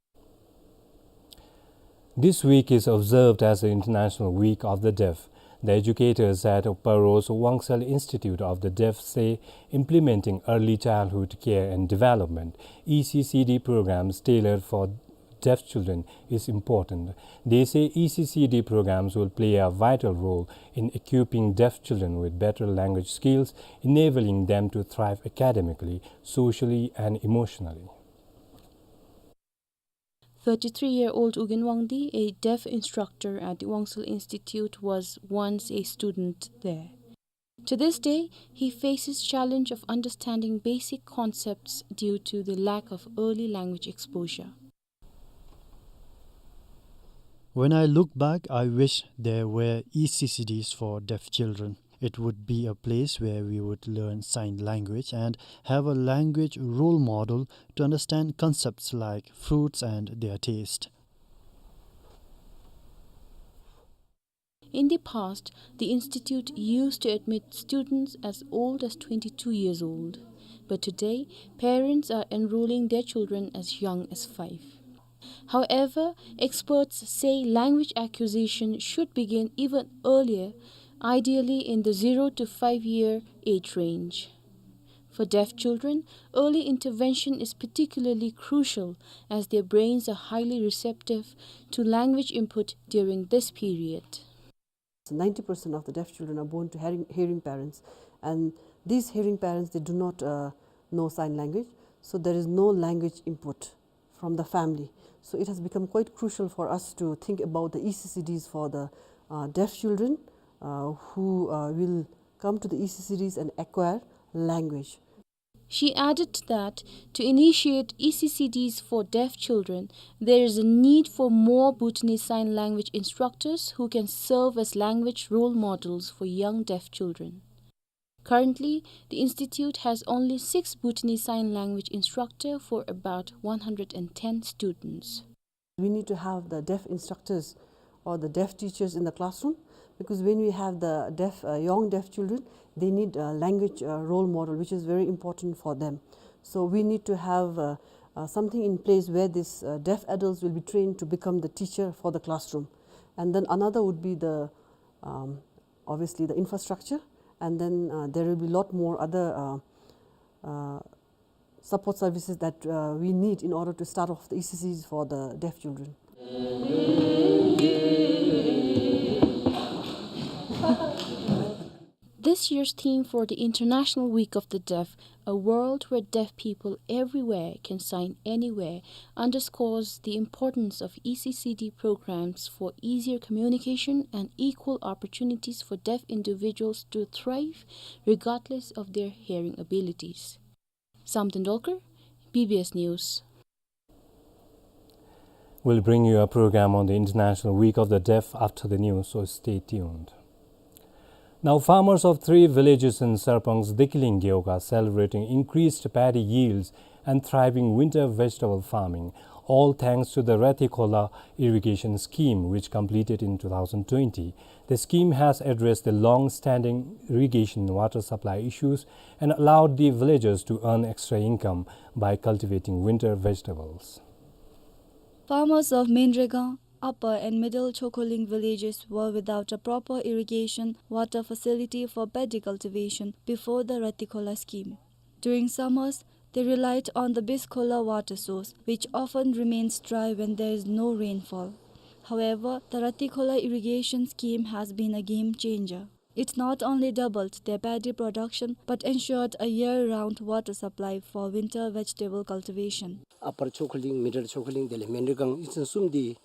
This week is observed as the International Week of the Deaf. The educators at Paro's Wangsel Institute of the Deaf say implementing early childhood care and development, E C C D programs tailored for deaf children is important. They say E C C D programs will play a vital role in equipping deaf children with better language skills, enabling them to thrive academically, socially, and emotionally. Thirty-three-year-old Ugyen Wangdi, a deaf instructor at the Wangsel Institute, was once a student there. To this day, he faces challenge of understanding basic concepts due to the lack of early language exposure. When I look back, I wish there were E C C Ds for deaf children. It would be a place where we would learn sign language and have a language role model to understand concepts like fruits and their taste. In the past, the institute used to admit students as old as twenty-two years old, but today, parents are enrolling their children as young as five. However, experts say language acquisition should begin even earlier, ideally in the zero to five year age range. For deaf children, early intervention is particularly crucial as their brains are highly receptive to language input during this period. Ninety percent of the deaf children are born to hearing, hearing parents, and these hearing parents, they do not, uh, know sign language, so there is no language input from the family. So it has become quite crucial for us to think about the E C C Ds for the, uh, deaf children, uh, who, uh, will come to the E C C Ds and acquire language. She added that to initiate E C C Ds for deaf children, there is a need for more Bhutanese Sign Language instructors who can serve as language role models for young deaf children. Currently, the institute has only six Bhutanese Sign Language instructor for about one hundred and ten students. We need to have the deaf instructors or the deaf teachers in the classroom, because when we have the deaf, uh, young deaf children, they need a language, uh, role model, which is very important for them. So we need to have, uh, uh, something in place where these, uh, deaf adults will be trained to become the teacher for the classroom. And then another would be the, um, obviously the infrastructure, and then, uh, there will be a lot more other, uh, uh, support services that, uh, we need in order to start off the E C Cs for the deaf children. This year's theme for the International Week of the Deaf, A World Where Deaf People Everywhere Can Sign Anywhere, underscores the importance of E C C D programs for easier communication and equal opportunities for deaf individuals to thrive regardless of their hearing abilities. Samten Dolkar, B B S News. We'll bring you a program on the International Week of the Deaf after the news, so stay tuned. Now, farmers of three villages in Sarpang's Dekiling Gewog are celebrating increased paddy yields and thriving winter vegetable farming, all thanks to the Ratikhola irrigation scheme, which completed in two thousand twenty. The scheme has addressed the long-standing irrigation water supply issues and allowed the villagers to earn extra income by cultivating winter vegetables. Farmers of Menregang, Upper and Middle Chokholing villages were without a proper irrigation water facility for paddy cultivation before the Ratikhola scheme. During summers, they relied on the Biskhola water source, which often remains dry when there is no rainfall. However, the Ratikhola irrigation scheme has been a game changer. It not only doubled their paddy production, but ensured a year-round water supply for winter vegetable cultivation. Upper Chokholing, Middle Chokholing དེ་ལས་མན་རི་གང་ཡིག་ཚང་གསུམ་འདི།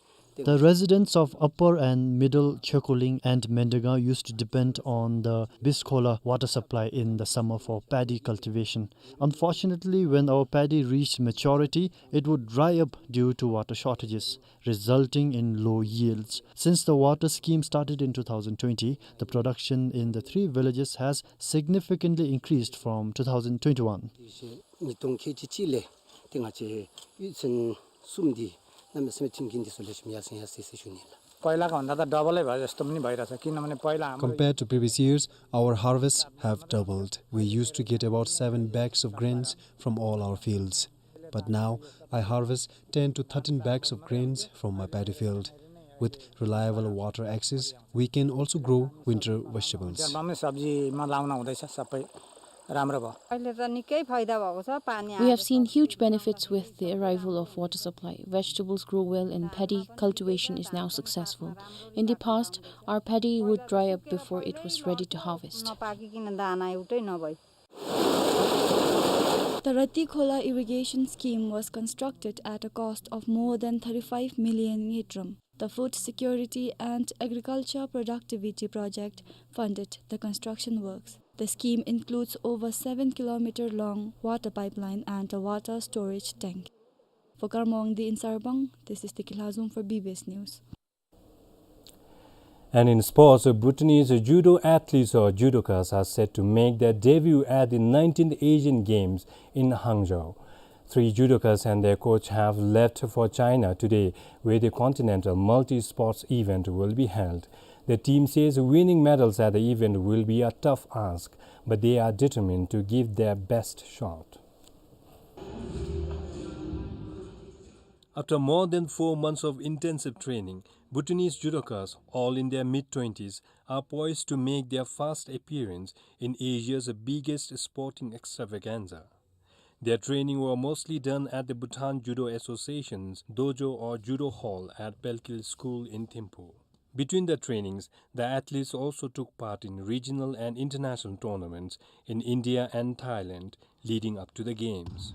The residents of Upper and Middle Chokholing and Menregang used to depend on the Biskhola water supply in the summer for paddy cultivation. Unfortunately, when our paddy reached maturity, it would dry up due to water shortages, resulting in low yields. Since the water scheme started in two thousand twenty, the production in the three villages has significantly increased from two thousand twenty-one. ཉིས་སྟོང་ཁལ་གཅིག་གཅིག་ལས་ཏེ་ང་བཅས་ཡིག་ཚང་གསུམ་འདི་གནམ་མེད་ས་མེད་མཐུན་རྐྱེན་འདི་ཚུ་ལེགས་ཤོམ་ཡར་སེང་ཡར་སེང་ཟེར་ཞུ་ནི་ལགས། पहिलाको भन्दा त डबलै भयो जस्तो पनि भइरहेछ, किनभने पहिला हाम्रो Compared to previous years, our harvests have doubled. We used to get about seven bags of grains from all our fields. But now, I harvest ten to thirteen bags of grains from my paddy field. With reliable water access, we can also grow winter vegetables. जलपामा सब्जीमा लाउन हुँदैछ, सबै राम्रो भयो। अहिले त निकै फाइदा भएको छ, पानी आएर। We have seen huge benefits with the arrival of water supply. Vegetables grow well and paddy cultivation is now successful. In the past, our paddy would dry up before it was ready to harvest. नपाकिकन दाना एउटै नभई। The Ratikhola irrigation scheme was constructed at a cost of more than thirty-five million ngultrum. The Food Security and Agriculture Productivity Project funded the construction works. The scheme includes over seven kilometer long water pipeline and a water storage tank. For Karma Wangdi in Sarpang, this is Tiki Lhazom for B B S News. And in sports, Bhutanese judo athletes or judokas are set to make their debut at the nineteenth Asian Games in Hangzhou. Three judokas and their coach have left for China today, where the continental multi-sports event will be held. The team says winning medals at the event will be a tough ask, but they are determined to give their best shot. After more than four months of intensive training, Bhutanese judokas, all in their mid twenties, are poised to make their first appearance in Asia's biggest sporting extravaganza. Their training were mostly done at the Bhutan Judo Association's dojo or judo hall at Pelkil School in Thimphu. Between the trainings, the athletes also took part in regional and international tournaments in India and Thailand leading up to the games.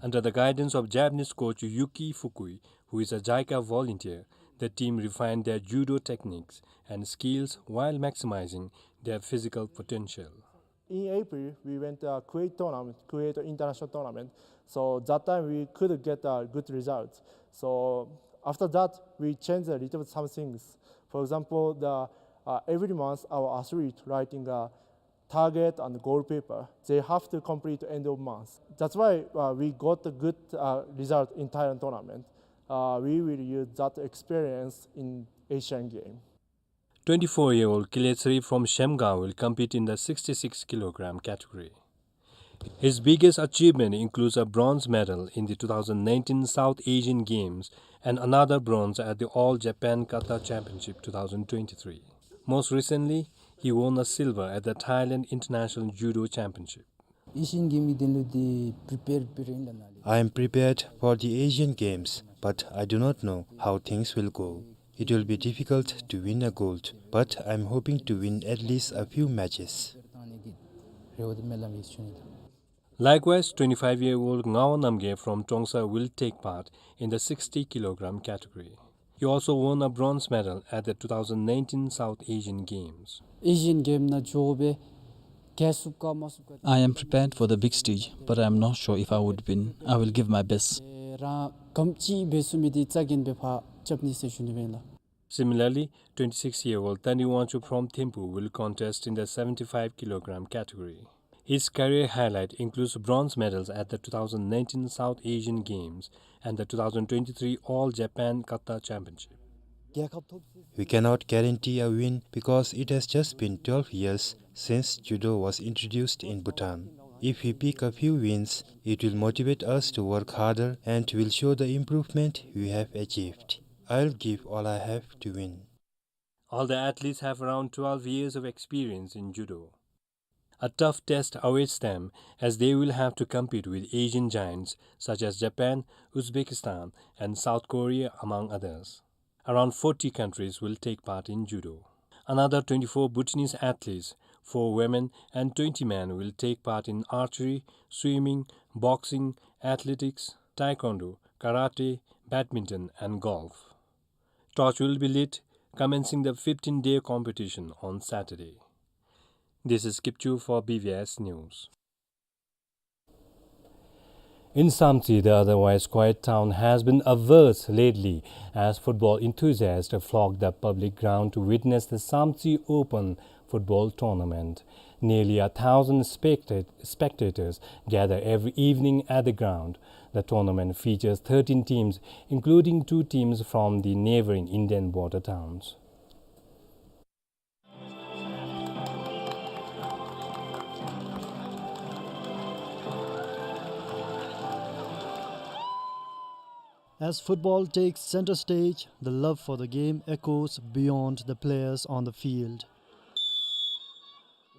Under the guidance of Japanese coach Yuki Fukui, who is a JICA volunteer, the team refined their judo techniques and skills while maximizing their physical potential. In April, we went to a Kuwait tournament, Kuwait international tournament. So that time we could get, uh, good results. So after that, we changed a little bit some things. For example, the, uh, every month our athlete writing a target and goal paper. They have to complete end of month. That's why, uh, we got a good, uh, result in Thailand tournament. Uh, we will use that experience in Asian Game. Twenty-four-year-old Kiletsri from Shemgaon will compete in the sixty-six kilogram category. His biggest achievement includes a bronze medal in the two thousand nineteen South Asian Games and another bronze at the All Japan Kata Championship two thousand twenty-three. Most recently, he won a silver at the Thailand International Judo Championship. Asian Game ཡི་དོན་ལུ་འདི་prepared་འབད་རུང་ཨིན་ལགས་ནཱ་ལས། I am prepared for the Asian Games, but I do not know how things will go. It will be difficult to win a gold, but I am hoping to win at least a few matches. Likewise, twenty-five-year-old Ngawang Namgay from Trongsa will take part in the sixty kilogram category. He also won a bronze medal at the two thousand nineteen South Asian Games. Asian Game ནང་འགྱོ་སྦེ་རྒྱལ་ཚུགས་ག་མ་ཚུགས་ག། I am prepared for the big stage, but I am not sure if I would win. I will give my best. རང་གོམས་ཅིག་འབད་ཚུགས་མི་འདི་རྩ་འགེངས་སྦེ་ཕར་རྐྱབ་ནི་ཟེར་ཞུ་ནི་སྦེ་ཨིན་ལགས། Similarly, twenty-six-year-old Tani Wangchuk from Thimphu will contest in the seventy-five kilogram category. His career highlight includes bronze medals at the two thousand nineteen South Asian Games and the two thousand twenty-three All Japan Kata Championship. We cannot guarantee a win because it has just been twelve years since judo was introduced in Bhutan. If we pick a few wins, it will motivate us to work harder and will show the improvement we have achieved. I'll give all I have to win. All the athletes have around twelve years of experience in judo. A tough test awaits them, as they will have to compete with Asian giants such as Japan, Uzbekistan, and South Korea, among others. Around forty countries will take part in judo. Another twenty-four Bhutanese athletes, four women and twenty men, will take part in archery, swimming, boxing, athletics, taekwondo, karate, badminton, and golf. Torch will be lit, commencing the fifteen-day competition on Saturday. This is Kipchu for B V S News. In Samtse, the otherwise quiet town has been abuzz lately as football enthusiasts flock the public ground to witness the Samtse Open football tournament. Nearly a thousand spectat-, spectators gather every evening at the ground. The tournament features thirteen teams, including two teams from the neighboring Indian border towns. As football takes center stage, the love for the game echoes beyond the players on the field.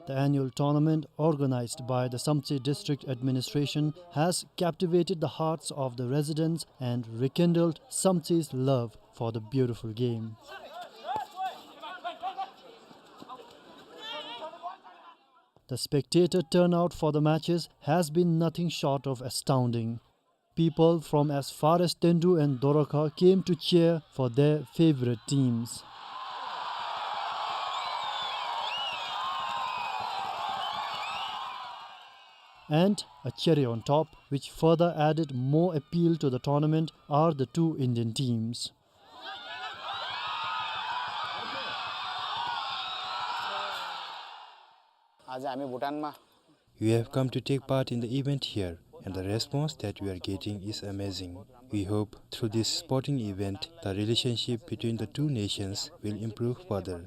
The annual tournament, organized by the Samtse District Administration, has captivated the hearts of the residents and rekindled Samtse's love for the beautiful game. The spectator turnout for the matches has been nothing short of astounding. People from as far as Tendu and Dorakha came to cheer for their favorite teams. And a cherry on top, which further added more appeal to the tournament, are the two Indian teams. आज हामी भुटानमा You have come to take part in the event here, and the response that we are getting is amazing. We hope through this sporting event, the relationship between the two nations will improve further.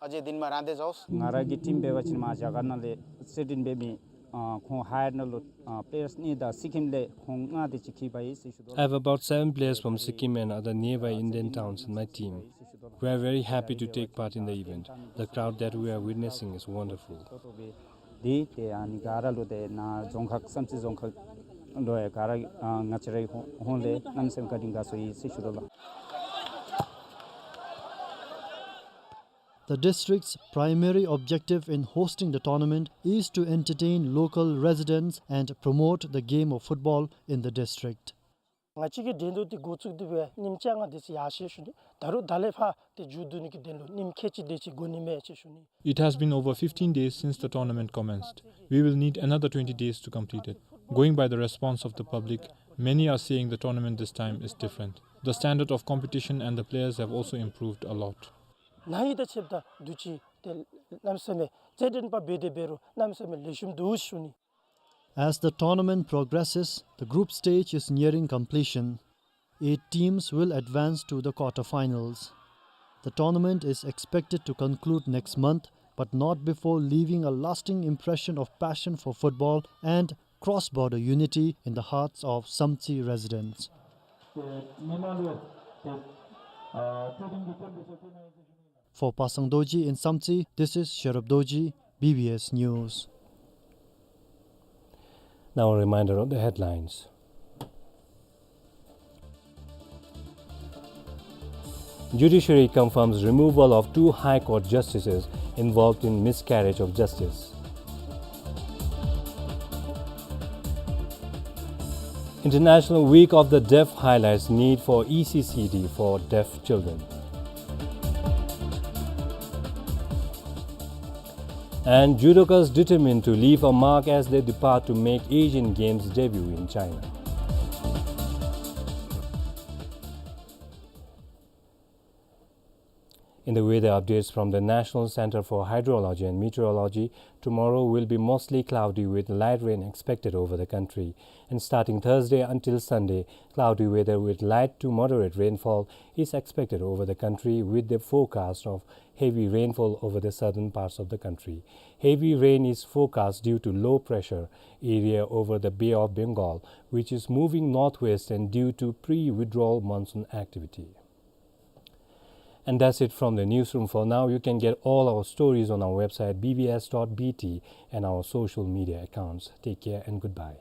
अझै दिनमा रहँदै जाओस्। ང་ར་གི་ཊིམ་འབད་བ་ཅིན་མར་རྒྱ་གར་ནང་ལས་སི་ཌེནཊ་འབད་མི་ཨ་ཁོང་ཧའེར་ནང་ལུ་ཨ་པེ་ལེརསི་གཉིས་དང་སི་ཀིམ་ལས་ཁོང་ལྔ་དེ་ཅིག་འཁྱིད་པའི་ཟེར་ཞུ་དོ། I have about seven players from Sikkim and other nearby Indian towns in my team. We are very happy to take part in the event. The crowd that we are witnessing is wonderful. དེ་ཏེ་ཨ་ནི་ག་ར་ལུ་ཏེ་ནཱ་རྫོང་ཁག་བསམ་རྩེ་རྫོང་ཁག་ལུ་ཡང་ག་ར་ཨ་ང་བཅས་རའི་ཧོ་ཧོངས་ལས་གནམ་མེད་ས་མེད་བཀའ་དྲིན་དགའ་ཚོར་ཡི་ཟེར་ཞུ་དོ་ལགས། The district's primary objective in hosting the tournament is to entertain local residents and promote the game of football in the district. ང་བཅས་ཀྱི་འགྲན་བསྡུར་འདི་འགོ་བཙུགས་ཏེ་འབད་ཉིནམ་བཅོ་ལྔ་དེ་ཅིག་ཡར་སོ་ཡི་ཞུ་ནི། ད་རུང་ད་ལས་ཕར་ཏེ་མཇུག་བསྡུ་ནི་གི་དོན་ལུ་ཉིནམ་ཁལ་གཅིག་དེ་ཅིག་འགོར་ནི་མས་ཟེར་ཞུ་ནི། It has been over fifteen days since the tournament commenced. We will need another twenty days to complete it. Going by the response of the public, many are saying the tournament this time is different. The standard of competition and the players have also improved a lot. ནཱ་ཡི་དང་ཕྱདཔ་ད་དུས་ཅི་ཏེ་གནམ་མེད་ས་མེད་རྩེད་འགྲན་པ་འབད་དེ་འབད་རུང་གནམ་མེད་ས་མེད་ལེགས་ཤོམ་འདུག་ཞུ་ནི། As the tournament progresses, the group stage is nearing completion. Eight teams will advance to the quarterfinals. The tournament is expected to conclude next month, but not before leaving a lasting impression of passion for football and cross-border unity in the hearts of Samtse residents. For Pasang Dorji in Samtse, this is Sherub Dorji, B B S News. Now a reminder of the headlines. Judiciary confirms removal of two High Court justices involved in miscarriage of justice. International Week of the Deaf highlights need for E C C D for deaf children. And judokas determined to leave a mark as they depart to make Asian Games debut in China. In the weather updates from the National Center for Hydrology and Meteorology, tomorrow will be mostly cloudy with light rain expected over the country. And starting Thursday until Sunday, cloudy weather with light to moderate rainfall is expected over the country, with the forecast of heavy rainfall over the southern parts of the country. Heavy rain is forecast due to low pressure area over the Bay of Bengal, which is moving northwest and due to pre-withdrawal monsoon activity. And that's it from the newsroom for now. You can get all our stories on our website, B B S dot B T, and our social media accounts. Take care and goodbye.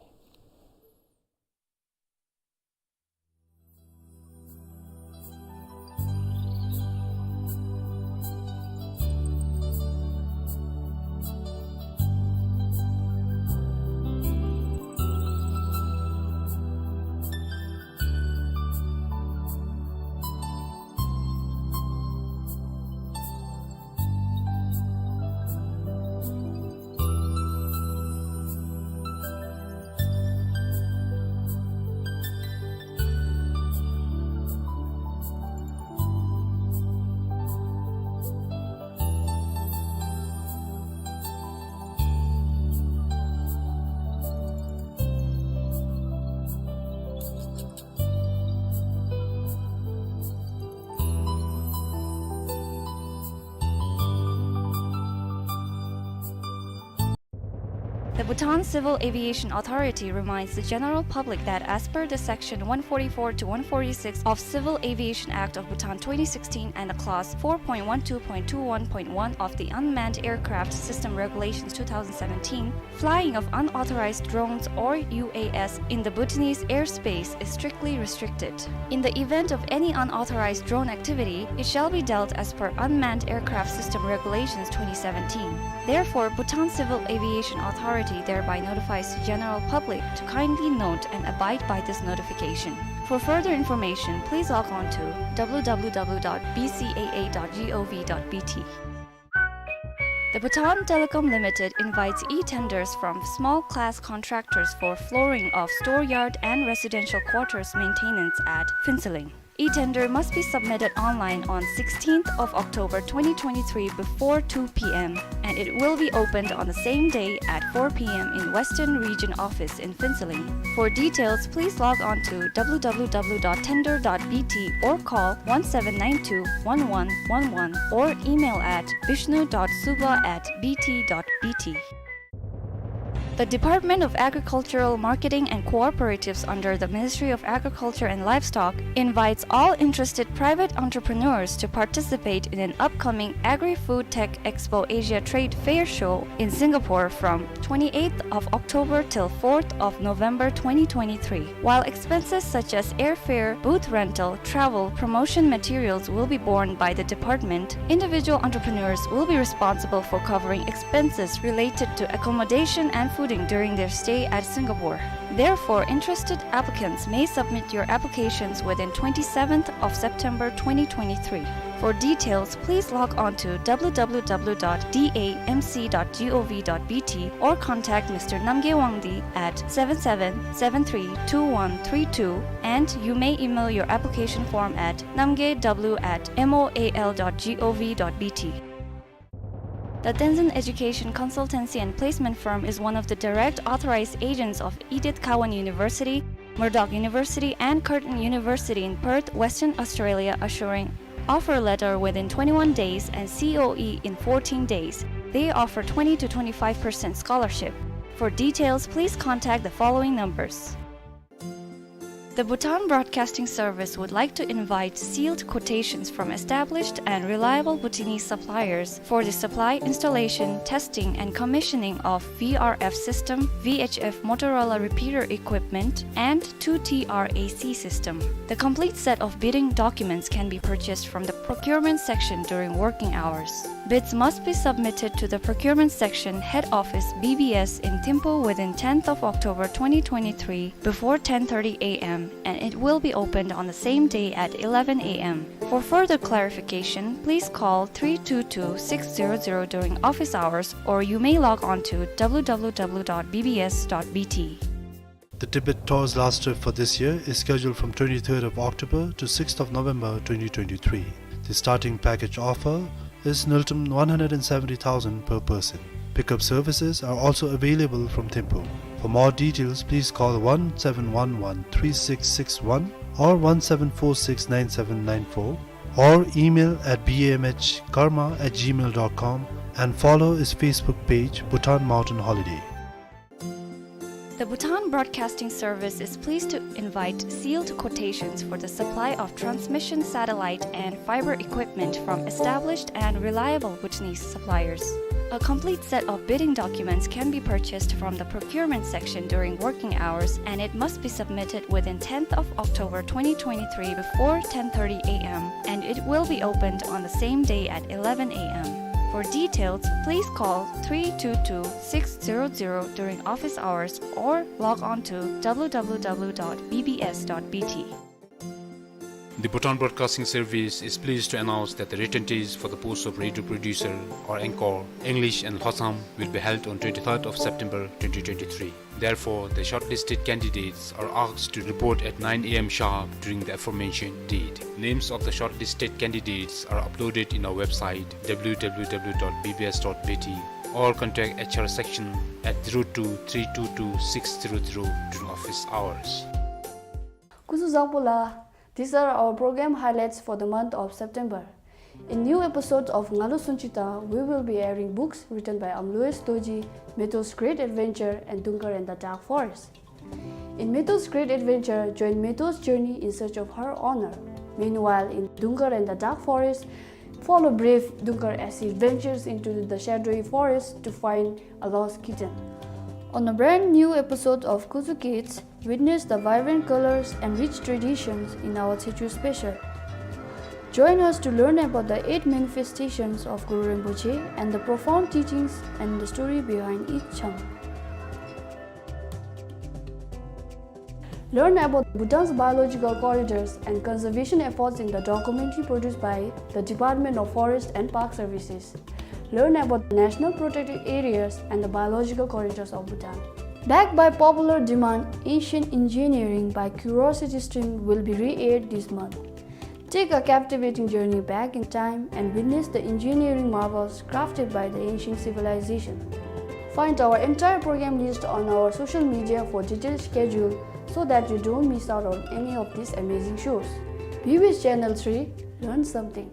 The Bhutan Civil Aviation Authority reminds the general public that, as per the Section one forty-four to one forty-six of Civil Aviation Act of Bhutan twenty sixteen and the Clause four point one two point two one point one of the Unmanned Aircraft System Regulations two thousand seventeen, flying of unauthorized drones or U A S in the Bhutanese airspace is strictly restricted. In the event of any unauthorized drone activity, it shall be dealt as per Unmanned Aircraft System Regulations twenty seventeen. Therefore, Bhutan Civil Aviation Authority thereby notifies the general public to kindly note and abide by this notification. For further information, please log on to W W W dot B C A A dot gov dot B T. The Bhutan Telecom Limited invites e-tenders from small class contractors for flooring of store yard and residential quarters maintenance at Phuentsholing. E-tender must be submitted online on sixteenth of October twenty twenty-three before two p m, and it will be opened on the same day at four p m in Western Region Office in Phuentsholing. For details, please log on to w w w dot tender dot b t or call one seven nine two one one one one or email at bishnu dot suba at b t dot b t. The Department of Agricultural Marketing and Cooperatives under the Ministry of Agriculture and Livestock invites all interested private entrepreneurs to participate in an upcoming Agri-Food Tech Expo Asia Trade Fair Show in Singapore from twenty-eighth of October till fourth of November twenty twenty-three. While expenses such as airfare, booth rental, travel, promotion materials will be borne by the department, individual entrepreneurs will be responsible for covering expenses related to accommodation and fooding during their stay at Singapore. Therefore, interested applicants may submit your applications within twenty-seventh of September twenty twenty-three. For details, please log on to w w w dot d a m c dot g o v dot b t or contact Mister Namgay Wangdi at seven seven seven three two one three two, and you may email your application form at namgayw at m o a l dot g o v dot b t. The Tenzin Education Consultancy and Placement Firm is one of the direct authorized agents of Edith Cowan University, Murdoch University, and Curtin University in Perth, Western Australia, assuring offer letter within twenty-one days and C O E in fourteen days. They offer twenty to twenty-five percent scholarship. For details, please contact the following numbers. The Bhutan Broadcasting Service would like to invite sealed quotations from established and reliable Bhutanese suppliers for the supply, installation, testing, and commissioning of V R F system, V H F Motorola repeater equipment, and two T R A C system. The complete set of bidding documents can be purchased from the procurement section during working hours. Bids must be submitted to the procurement section, head office, B B S in Thimphu within tenth of October twenty twenty-three before ten thirty a m, and it will be opened on the same day at eleven a m. For further clarification, please call three two two six zero zero during office hours, or you may log on to w w w dot b b s dot b t. The Tibet Tour's last trip for this year is scheduled from twenty-third of October to sixth of November twenty twenty-three. The starting package offer is ngultrum one hundred and seventy thousand per person. Pickup services are also available from Thimphu. For more details, please call one seven one one three six six one or one seven four six nine seven nine four or email at b a m h karma at gmail dot com and follow its Facebook page, Bhutan Mountain Holiday. The Bhutan Broadcasting Service is pleased to invite sealed quotations for the supply of transmission satellite and fiber equipment from established and reliable Bhutanese suppliers. A complete set of bidding documents can be purchased from the procurement section during working hours, and it must be submitted within tenth of October twenty twenty-three before ten thirty a m, and it will be opened on the same day at eleven a m. For details, please call three two two six zero zero during office hours or log on to w w w dot b b s dot b t. The Bhutan Broadcasting Service is pleased to announce that the written test for the post of radio producer or anchor, English and Lhotsam, will be held on twenty-third of September twenty twenty-three. Therefore, the shortlisted candidates are asked to report at nine a m sharp during the aforementioned date. Names of the shortlisted candidates are uploaded in our website, w w w dot b b s dot b t, or contact H R section at zero two three two two six zero zero during office hours. སྐུ་གཟུགས་བཟང་པོ་ལགས། These are our program highlights for the month of September. In new episodes of Ngalo Sunchita, we will be airing books written by Amlois Dorji, Meto's Great Adventure and Dungkar and the Dark Forest. In Meto's Great Adventure, join Meto's journey in search of her honor. Meanwhile, in Dungkar and the Dark Forest, follow brave Dungkar as he ventures into the shadowy forest to find a lost kitten. On a brand new episode of Kuzu Kids, witness the vibrant colors and rich traditions in our Techo special. Join us to learn about the eight manifestations of Guru Rinpoche and the profound teachings and the story behind each chang. Learn about Bhutan's biological corridors and conservation efforts in the documentary produced by the Department of Forest and Park Services. Learn about the national protected areas and the biological corridors of Bhutan. Backed by popular demand, Ancient Engineering by Curiosity Stream will be re-aired this month. Take a captivating journey back in time and witness the engineering marvels crafted by the ancient civilization. Find our entire program list on our social media for detailed schedule so that you don't miss out on any of these amazing shows. B B S Channel three, learn something.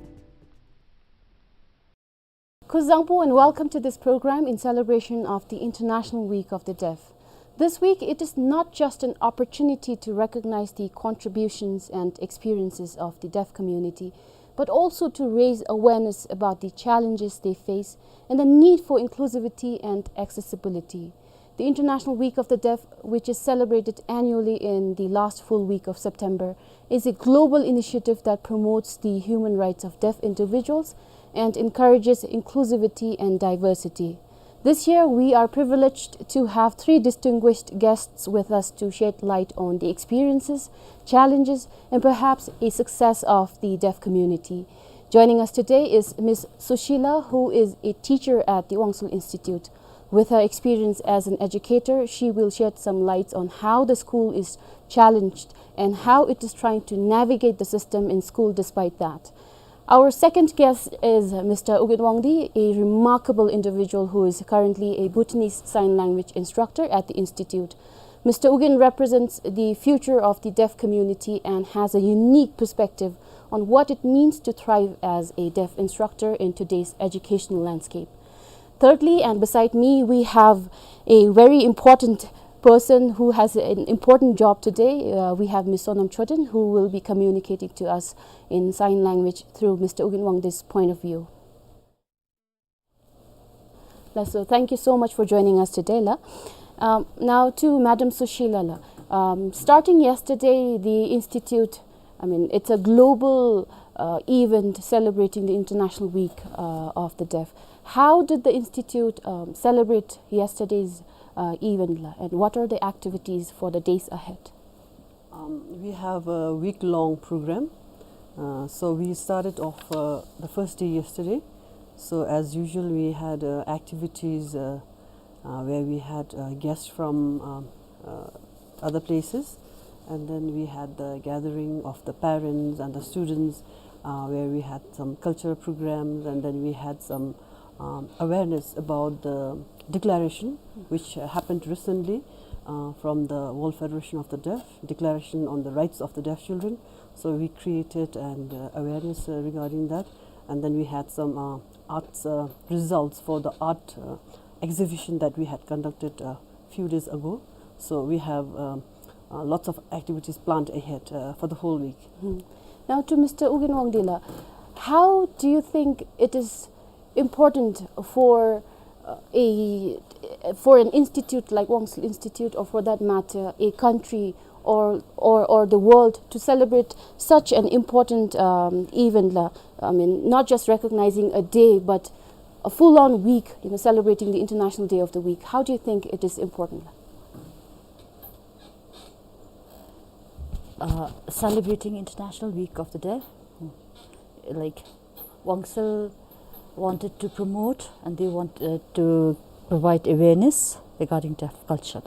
Kuzuzangpo and welcome to this program in celebration of the International Week of the Deaf. This week, it is not just an opportunity to recognize the contributions and experiences of the deaf community, but also to raise awareness about the challenges they face and the need for inclusivity and accessibility. The International Week of the Deaf, which is celebrated annually in the last full week of September, is a global initiative that promotes the human rights of deaf individuals and encourages inclusivity and diversity. This year, we are privileged to have three distinguished guests with us to shed light on the experiences, challenges, and perhaps a success of the deaf community. Joining us today is Miss Sushila, who is a teacher at the Wangsul Institute. With her experience as an educator, she will shed some lights on how the school is challenged and how it is trying to navigate the system in school despite that. Our second guest is Mister Ugyen Wangdi, a remarkable individual who is currently a Bhutanese Sign Language instructor at the Institute. Mister Ugyen represents the future of the deaf community and has a unique perspective on what it means to thrive as a deaf instructor in today's educational landscape. Thirdly, and beside me, we have a very important person who has an important job today. Uh, we have Miss Sonam Choden, who will be communicating to us in sign language through Mister Ugyen Wangdi's point of view. La, so thank you so much for joining us today, la. Um, now to Madam Sushila, la. Um, starting yesterday, the institute, I mean, it's a global, uh, event celebrating the International Week, uh, of the Deaf. How did the institute, um, celebrate yesterday's, uh, event, la, and what are the activities for the days ahead? Um, we have a week-long program. Uh, so we started off, uh, the first day yesterday. So as usual, we had, uh, activities, uh, uh, where we had, uh, guests from, um, uh, other places. And then we had the gathering of the parents and the students, uh, where we had some cultural programs, and then we had some, um, awareness about the declaration which, uh, happened recently, uh, from the World Federation of the Deaf, Declaration on the Rights of the Deaf Children. So we created an, uh, awareness, uh, regarding that. And then we had some, uh, arts, uh, results for the art, uh, exhibition that we had conducted a few days ago. So we have, um, uh, lots of activities planned ahead, uh, for the whole week. Hmm. Now to Mister Ugyen Wangdi, la, how do you think it is important for, uh, a, for an institute like Wangsul Institute, or for that matter, a country or, or, or the world to celebrate such an important, um, event, la? I mean, not just recognizing a day, but a full-on week, you know, celebrating the International Day of the Week. How do you think it is important, la? Uh, celebrating International Week of the Deaf, like, Wangsul wanted to promote and they want, uh, to provide awareness regarding deaf culture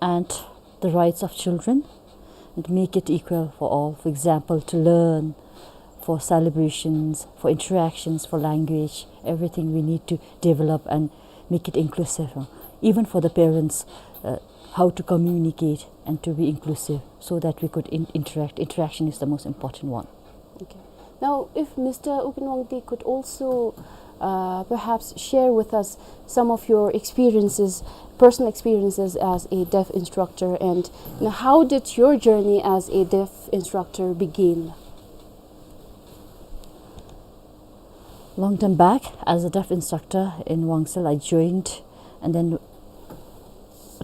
and the rights of children and make it equal for all. For example, to learn, for celebrations, for interactions, for language, everything we need to develop and make it inclusive. Even for the parents, uh, how to communicate and to be inclusive so that we could in-, interact. Interaction is the most important one. Okay. Now, if Mister Ugyen Wangdi could also, uh, perhaps share with us some of your experiences, personal experiences as a deaf instructor, and, you know, how did your journey as a deaf instructor begin? Long time back, as a deaf instructor in Wangsul, I joined, and then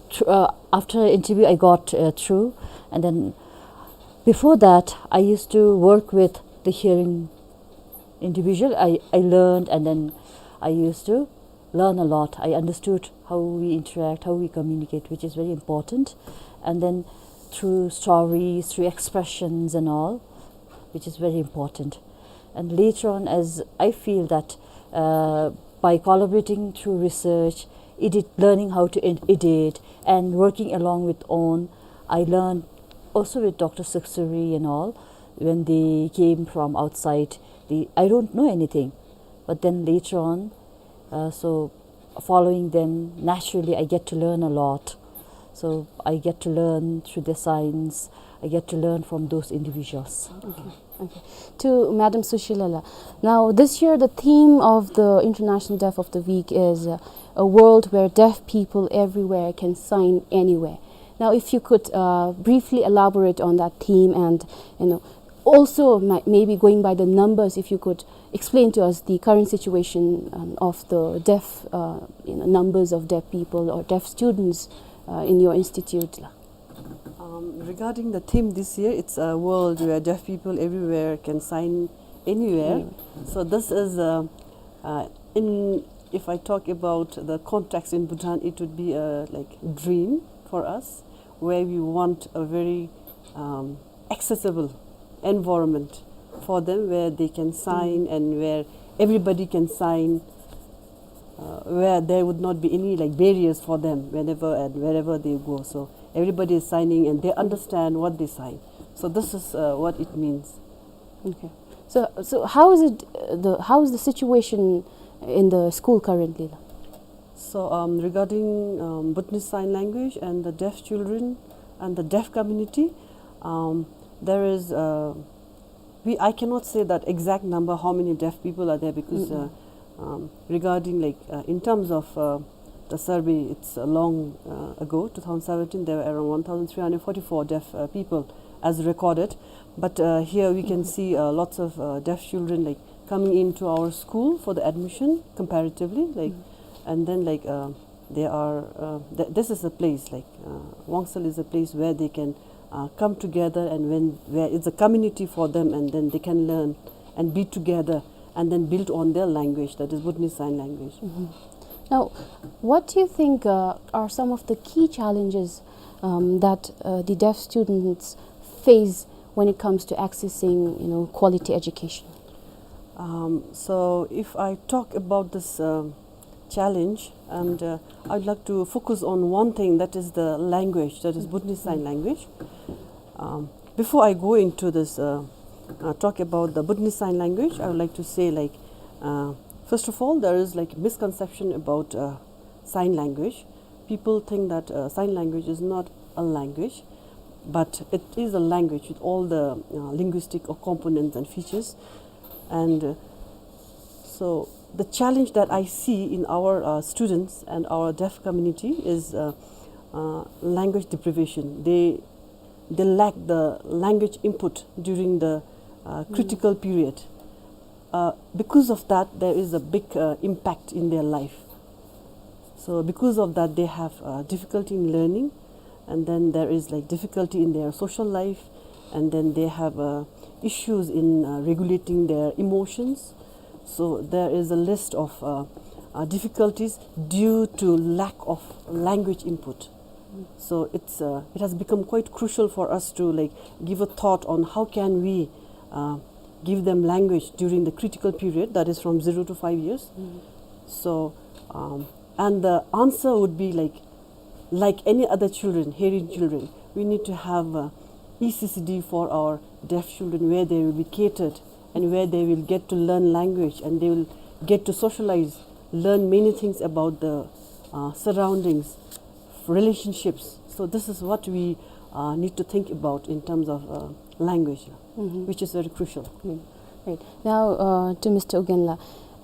thr-, uh, after interview, I got, uh, through, and then before that, I used to work with the hearing individual. I, I learned, and then I used to learn a lot. I understood how we interact, how we communicate, which is very important. And then through stories, through expressions and all, which is very important. And later on, as I feel that, uh, by collaborating through research, edit, learning how to ed-, edit, and working along with Own, I learned Also with Doctor Suksuri and all, when they came from outside, they, I don't know anything. But then later on, uh, so following them, naturally, I get to learn a lot. So I get to learn through their signs. I get to learn from those individuals. Okay. Okay. To Madam Sushila la. Now, this year the theme of the International Deaf of the Week is, uh, a world where deaf people everywhere can sign anywhere. Now, if you could, uh, briefly elaborate on that theme and, you know, also mi-, maybe going by the numbers, if you could explain to us the current situation, um, of the deaf, uh, you know, numbers of deaf people or deaf students, uh, in your institute la. Um, regarding the theme this year, it's a world where deaf people everywhere can sign anywhere. Anywhere. So this is, uh, uh, in, if I talk about the context in Bhutan, it would be a, like, dream for us, where we want a very, um, accessible environment for them, where they can sign and where everybody can sign, uh, where there would not be any, like, barriers for them whenever and wherever they go. So everybody is signing and they understand what they sign. So this is, uh, what it means. Okay. So, so how is it, uh, the, how is the situation in the school currently la? So, um, regarding, um, Bhutanese Sign Language and the deaf children and the deaf community, um, there is, uh, we, I cannot say that exact number how many deaf people are there because, uh, um, regarding, like, uh, in terms of, uh, the survey, it's, uh, long, uh, ago, two thousand seventeen, there were around one thousand three hundred forty-four deaf, uh, people as recorded. But, uh, here we can see, uh, lots of, uh, deaf children, like, coming into our school for the admission comparatively, like, and then, like, uh, they are, uh, th-, this is a place, like, uh, Wangsal is a place where they can, uh, come together and when, where it's a community for them, and then they can learn and be together and then build on their language, that is Bhutanese Sign Language. Mm-hmm. Now, what do you think, uh, are some of the key challenges, um, that, uh, the deaf students face when it comes to accessing, you know, quality education? Um, so if I talk about this, um, challenge, and, uh, I'd like to focus on one thing, that is the language, that is Bhutanese Sign Language. Um, before I go into this, uh, uh, talk about the Bhutanese Sign Language, I would like to say, like, uh, first of all, there is, like, misconception about, uh, sign language. People think that, uh, sign language is not a language, but it is a language with all the, uh, linguistic or components and features. And, uh, so the challenge that I see in our, uh, students and our deaf community is, uh, uh, language deprivation. They, they lack the language input during the, uh, critical period. Uh, because of that, there is a big, uh, impact in their life. So because of that, they have, uh, difficulty in learning, and then there is, like, difficulty in their social life, and then they have, uh, issues in, uh, regulating their emotions. So there is a list of, uh, uh, difficulties due to lack of language input. So it's, uh, it has become quite crucial for us to, like, give a thought on how can we, uh, give them language during the critical period, that is from zero to five years. So, um, and the answer would be, like, like any other children, hearing children, we need to have, uh, E C C D for our deaf children, where they will be catered and where they will get to learn language and they will get to socialize, learn many things about the, uh, surroundings, relationships. So this is what we, uh, need to think about in terms of, uh, language, which is very crucial. Mm. Right. Now, uh, to Mister Ugyen la.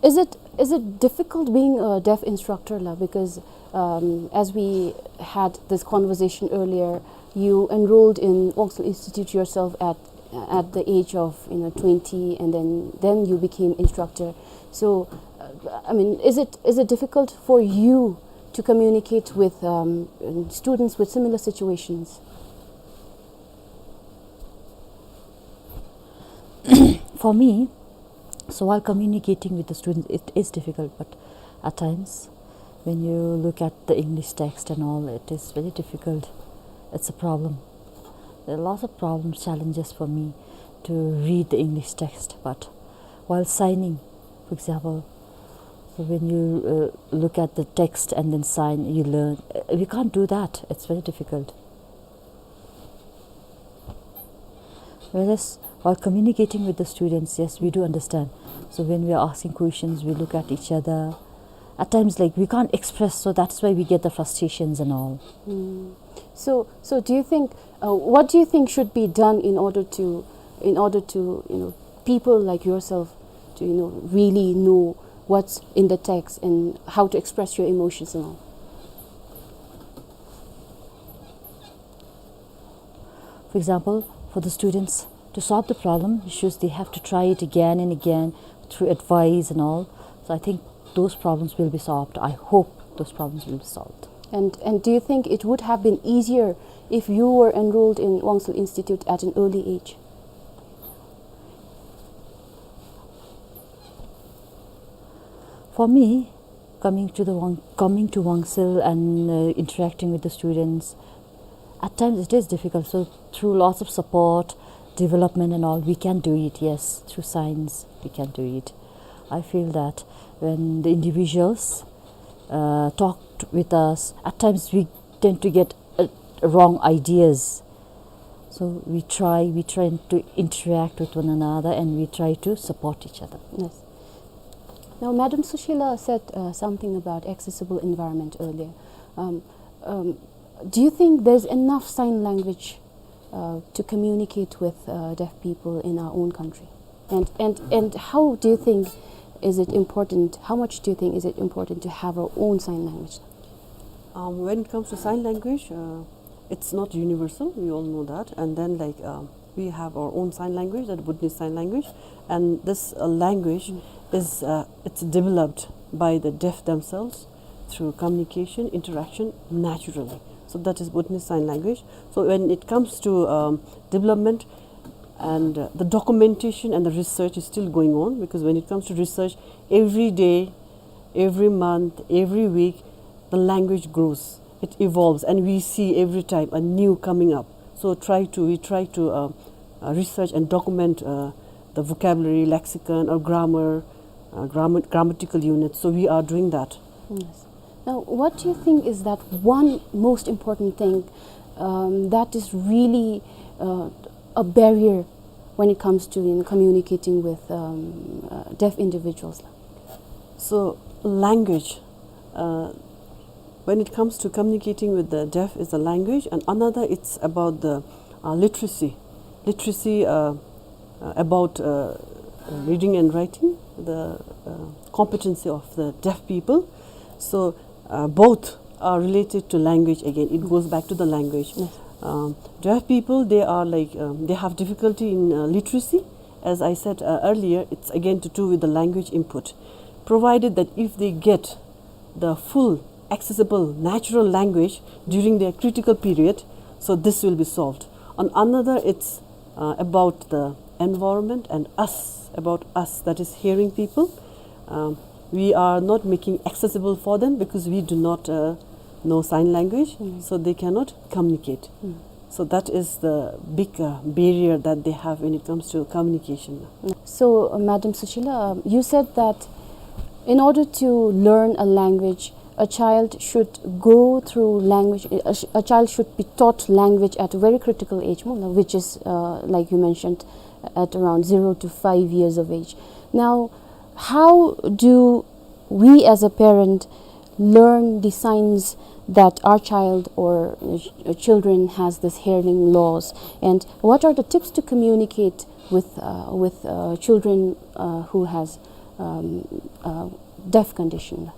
Is it, is it difficult being a deaf instructor la? Because, um, as we had this conversation earlier, you enrolled in Wangsal Institute yourself at, at the age of, you know, twenty, and then, then you became instructor. So, uh, I mean, is it, is it difficult for you to communicate with, um, students with similar situations? For me, so while communicating with the students, it is difficult, but at times, when you look at the English text and all, it is very difficult. It's a problem. There are lots of problems, challenges for me to read the English text, but while signing, for example, so when you, uh, look at the text and then sign, you learn. Uh, we can't do that. It's very difficult. Whereas while communicating with the students, yes, we do understand. So when we are asking questions, we look at each other. At times, like, we can't express, so that's why we get the frustrations and all. Mm. So, so do you think, uh, what do you think should be done in order to, in order to, you know, people like yourself to, you know, really know what's in the text and how to express your emotions and all? For example, for the students, to solve the problem issues, they have to try it again and again through advice and all. So I think those problems will be solved. I hope those problems will be solved. And, and do you think it would have been easier if you were enrolled in Wangsil Institute at an early age? For me, coming to the Wang, coming to Wangsil and, uh, interacting with the students, at times it is difficult. So through lots of support, development and all, we can do it, yes, through science, we can do it. I feel that when the individuals, uh, talked with us, at times we tend to get, uh, wrong ideas. So we try, we try to interact with one another and we try to support each other. Yes. Now, Madam Sushila said, uh, something about accessible environment earlier. Um, um, do you think there's enough sign language, uh, to communicate with, uh, deaf people in our own country? And, and, and how do you think is it important, how much do you think is it important to have our own sign language? Um, when it comes to sign language, uh, it's not universal, we all know that. And then, like, um, we have our own sign language, that Bhutanese Sign Language. And this, uh, language is, uh, it's developed by the deaf themselves through communication, interaction, naturally. So that is Bhutanese Sign Language. So when it comes to, um, development and, uh, the documentation and the research is still going on, because when it comes to research, every day, every month, every week, the language grows, it evolves, and we see every time a new coming up. So try to, we try to, uh, uh, research and document, uh, the vocabulary, lexicon, or grammar, uh, grammar, grammatical units. So we are doing that. Yes. Now, what do you think is that one most important thing, um, that is really, uh, a barrier when it comes to, you know, communicating with, um, uh, deaf individuals? So, language, uh, when it comes to communicating with the deaf, is the language, and another, it's about the, uh, literacy. Literacy, uh, uh, about, uh, reading and writing, the, uh, competency of the deaf people. So, uh, both are related to language again. It goes back to the language. Yes. Um, deaf people, they are like, um, they have difficulty in, uh, literacy. As I said, uh, earlier, it's again to do with the language input. Provided that if they get the full, accessible, natural language during their critical period, so this will be solved. On another, it's, uh, about the environment and us, about us, that is hearing people. Um, we are not making accessible for them because we do not, uh, know sign language, so they cannot communicate. So that is the big, uh, barrier that they have when it comes to communication. So, uh, Madam Sushila, um, you said that in order to learn a language, a child should go through language, a, sh- a child should be taught language at a very critical age, mo-, which is, uh, like you mentioned, at around zero to five years of age. Now, how do we as a parent learn the signs that our child or, uh, ch- uh, children has this hearing loss, and what are the tips to communicate with, uh, with, uh, children, uh, who has, um, uh, deaf condition?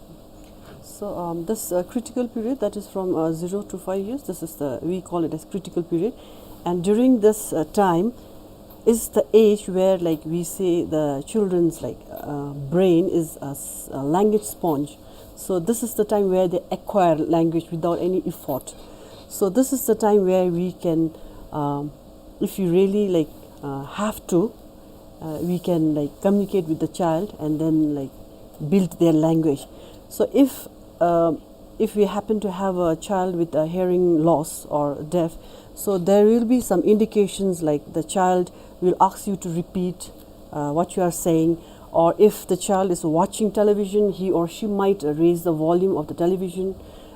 So, um, this, uh, critical period, that is from, uh, zero to five years, this is the, we call it as critical period. And during this, uh, time is the age where, like, we say the children's, like, uh, brain is a, s- a language sponge. So this is the time where they acquire language without any effort. So this is the time where we can, um, if you really, like, uh, have to, uh, we can, like, communicate with the child and then, like, build their language. So if, uh, if we happen to have a child with a hearing loss or deaf, so there will be some indications, like, the child will ask you to repeat, uh, what you are saying, or if the child is watching television, he or she might, uh, raise the volume of the television.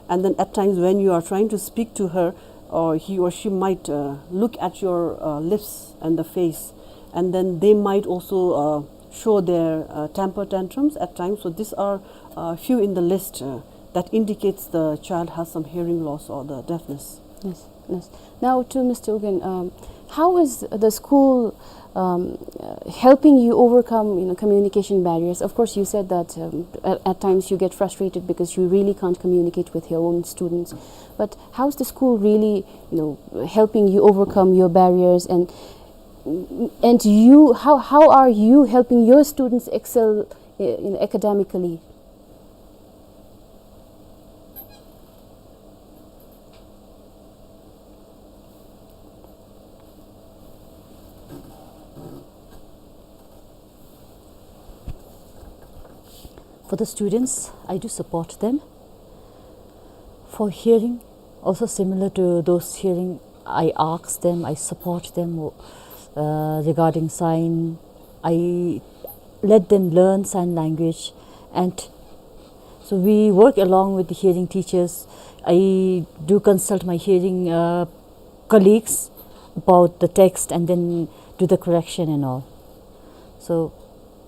And then at times when you are trying to speak to her, or he or she might, uh, look at your, uh, lips and the face, and then they might also, uh, show their, uh, temper tantrums at times. So these are, uh, few in the list, uh, that indicates the child has some hearing loss or the deafness. Yes, yes. Now to Mister Ugyen, um, how is the school, um, uh, helping you overcome, you know, communication barriers? Of course, you said that, um, at, at times you get frustrated because you really can't communicate with your own students. But how's the school really, you know, helping you overcome your barriers, and, and you, how, how are you helping your students excel, uh, you know, academically? For the students, I do support them. For hearing, also similar to those hearing, I ask them, I support them, uh, regarding sign. I let them learn sign language, and so we work along with the hearing teachers. I do consult my hearing, uh, colleagues about the text and then do the correction and all. So,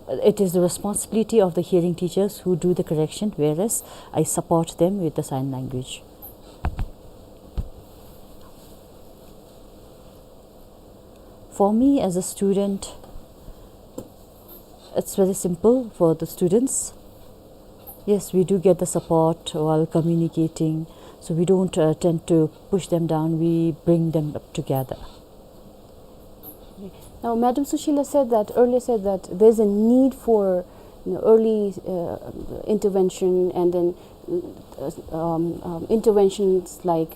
uh, it is the responsibility of the hearing teachers who do the correction, whereas I support them with the sign language. For me as a student, it's very simple for the students. Yes, we do get the support while communicating, so we don't, uh, tend to push them down, we bring them up together. Now, Madam Sushila said that, earlier said that there's a need for, you know, early, uh, intervention, and then, uh, um, um, interventions like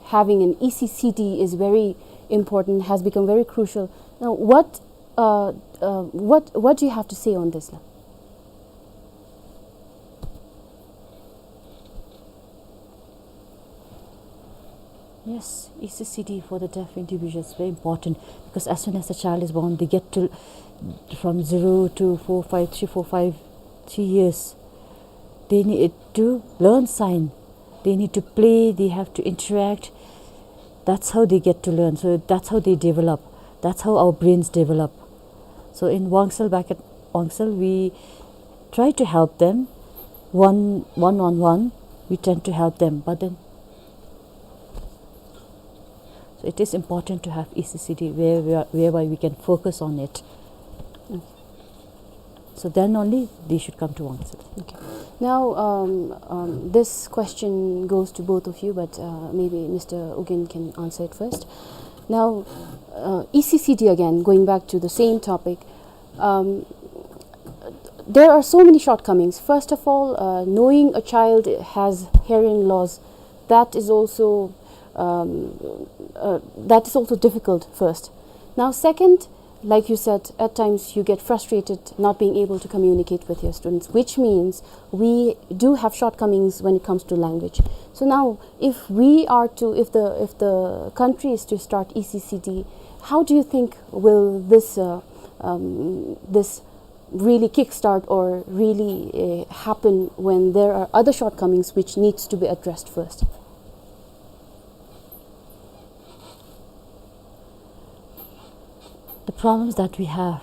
having an E C C D is very important, has become very crucial. Now, what, uh, uh, what, what do you have to say on this, la? Yes, E C C D for the deaf individuals is very important, because as soon as the child is born, they get to, from zero to four, five, three, four, five, three years, they need to learn sign. They need to play, they have to interact. That's how they get to learn. So that's how they develop. That's how our brains develop. So in Wangsel, back at Wangsel, we try to help them one, one on one. We tend to help them, but then, so it is important to have E C C D where, where, whereby we can focus on it. Okay. So then only they should come to Wangsel. Okay. Now, um, um, this question goes to both of you, but, uh, maybe Mister Ugyen can answer it first. Now, uh, E C C D again, going back to the same topic, um, there are so many shortcomings. First of all, uh, knowing a child has hearing loss, that is also, um, uh, that is also difficult first. Now, second, like you said, at times you get frustrated not being able to communicate with your students, which means we do have shortcomings when it comes to language. So now, if we are to, if the, if the country is to start E C C D, how do you think will this, uh, um, this really kickstart or really, uh, happen when there are other shortcomings which needs to be addressed first? The problems that we have,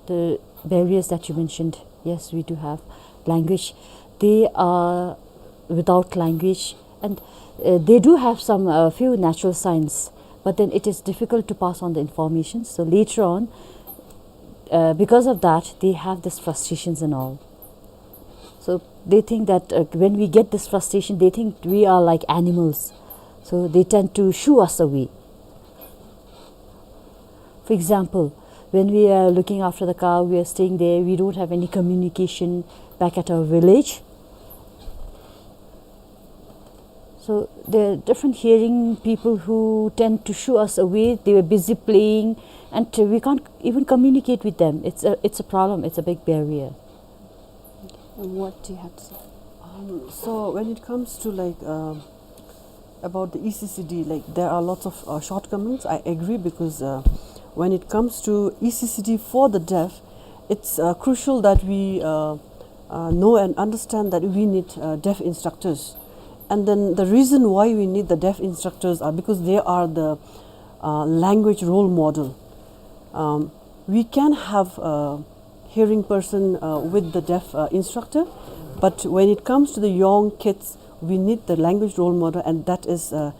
the barriers that you mentioned, yes, we do have language. They are without language, and, uh, they do have some, uh, few natural signs, but then it is difficult to pass on the information. So later on, uh, because of that, they have these frustrations and all. So they think that, uh, when we get this frustration, they think we are like animals. So they tend to shoo us away. For example, when we are looking after the cow, we are staying there, we don't have any communication back at our village. So there are different hearing people who tend to shoo us away. They were busy playing, and we can't even communicate with them. It's a, it's a problem. It's a big barrier. And what do you have to say? Um, so when it comes to, like, um, about the E C C D, like, there are lots of, uh, shortcomings. I agree, because, uh, when it comes to E C C D for the deaf, it's, uh, crucial that we, uh, uh, know and understand that we need, uh, deaf instructors. And then the reason why we need the deaf instructors are because they are the, uh, language role model. Um, we can have a hearing person, uh, with the deaf, uh, instructor, but when it comes to the young kids, we need the language role model, and that is, uh,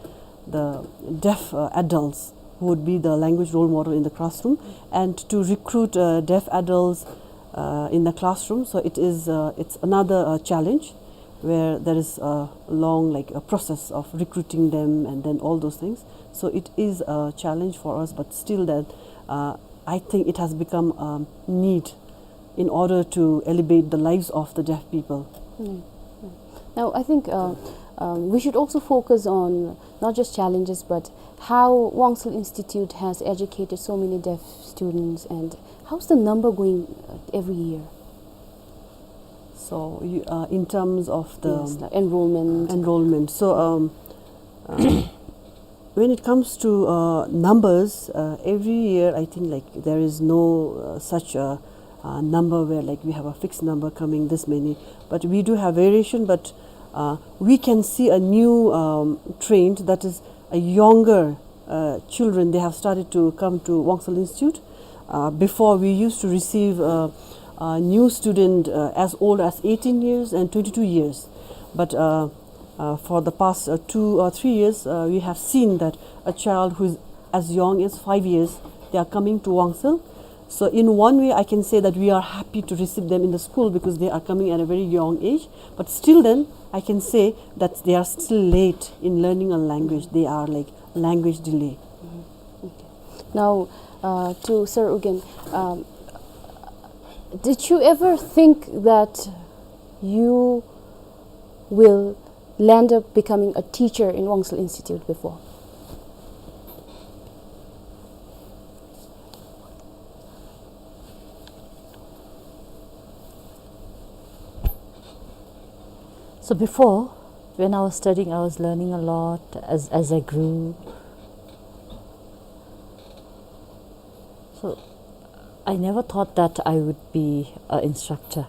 the deaf, uh, adults who would be the language role model in the classroom. And to recruit, uh, deaf adults, uh, in the classroom, so it is, uh, it's another, uh, challenge where there is a long, like, a process of recruiting them and then all those things. So it is a challenge for us, but still that, uh, I think it has become a need in order to elevate the lives of the deaf people. Mm, mm. Now, I think, uh, um, we should also focus on not just challenges, but how Wangsel Institute has educated so many deaf students, and how's the number going, uh, every year? So, you, uh, in terms of the Yes, the enrollment. Enrollment. So, um, uh, when it comes to, uh, numbers, uh, every year, I think, like, there is no, uh, such a, uh, number where, like, we have a fixed number coming this many. But we do have variation, but, uh, we can see a new, um, trend, that is a younger, uh, children, they have started to come to Wangsel Institute. Uh, before, we used to receive, uh, a new student, uh, as old as eighteen years and twenty-two years. But, uh, uh, for the past, uh, two or three years, uh, we have seen that a child who is as young as five years, they are coming to Wangsel. So in one way, I can say that we are happy to receive them in the school because they are coming at a very young age. But still then, I can say that they are still late in learning a language. They are, like, language delay. Mm-hmm. Okay. Now, uh, to Sir Ugyen, um, did you ever think that you will land up becoming a teacher in Wangsel Institute before? So before, when I was studying, I was learning a lot as, as I grew. So I never thought that I would be an instructor.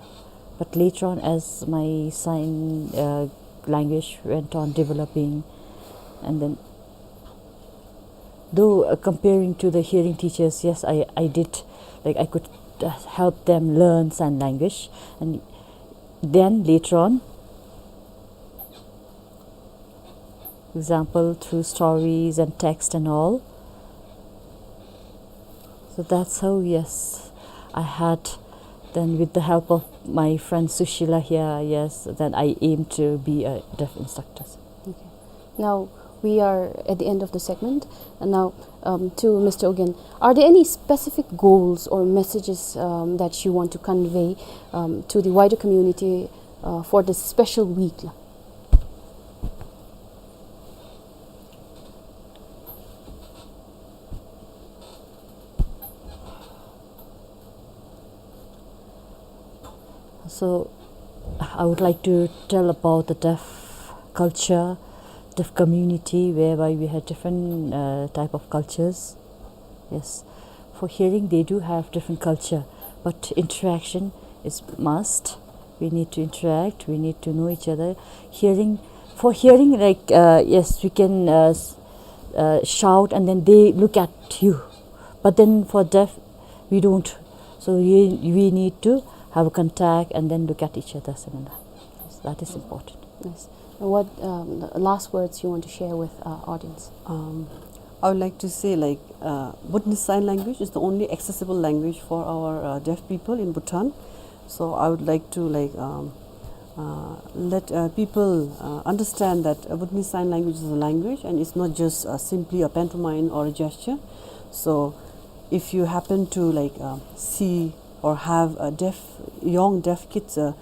But later on, as my sign, uh, language went on developing, and then, though, uh, comparing to the hearing teachers, yes, I, I did, like, I could, uh, help them learn sign language. And then later on, example, through stories and text and all. So that's how, yes, I had, then with the help of my friend Sushila here, yes, then I aim to be a deaf instructor. Okay. Now, we are at the end of the segment. And now, um, to Mister Ugyen, are there any specific goals or messages, um, that you want to convey, um, to the wider community, uh, for this special week? So, I would like to tell about the deaf culture, deaf community, whereby we have different, uh, type of cultures. Yes. For hearing, they do have different culture, but interaction is must. We need to interact, we need to know each other. Hearing, for hearing, like, uh, yes, we can, uh, s-, uh, shout and then they look at you. But then for deaf, we don't. So we, we need to have a contact and then look at each other, similar. Yes, that is important. Yes. And what, um, the last words you want to share with our audience? Um, I would like to say, like, uh, Bhutanese Sign Language is the only accessible language for our, uh, deaf people in Bhutan. So I would like to, like, um, uh, let, uh, people, uh, understand that, uh, Bhutanese Sign Language is a language and it's not just, uh, simply a pantomime or a gesture. So if you happen to, like, uh, see or have a deaf, young deaf kids, uh,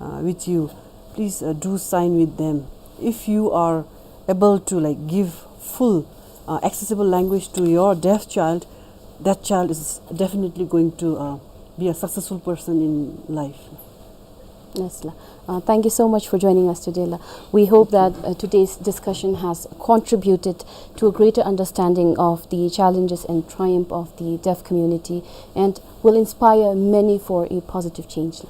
uh, with you, please, uh, do sign with them. If you are able to, like, give full, uh, accessible language to your deaf child, that child is definitely going to, uh, be a successful person in life. Yes, la. Uh, thank you so much for joining us today, la. We hope that, uh, today's discussion has contributed to a greater understanding of the challenges and triumph of the deaf community and will inspire many for a positive change, la.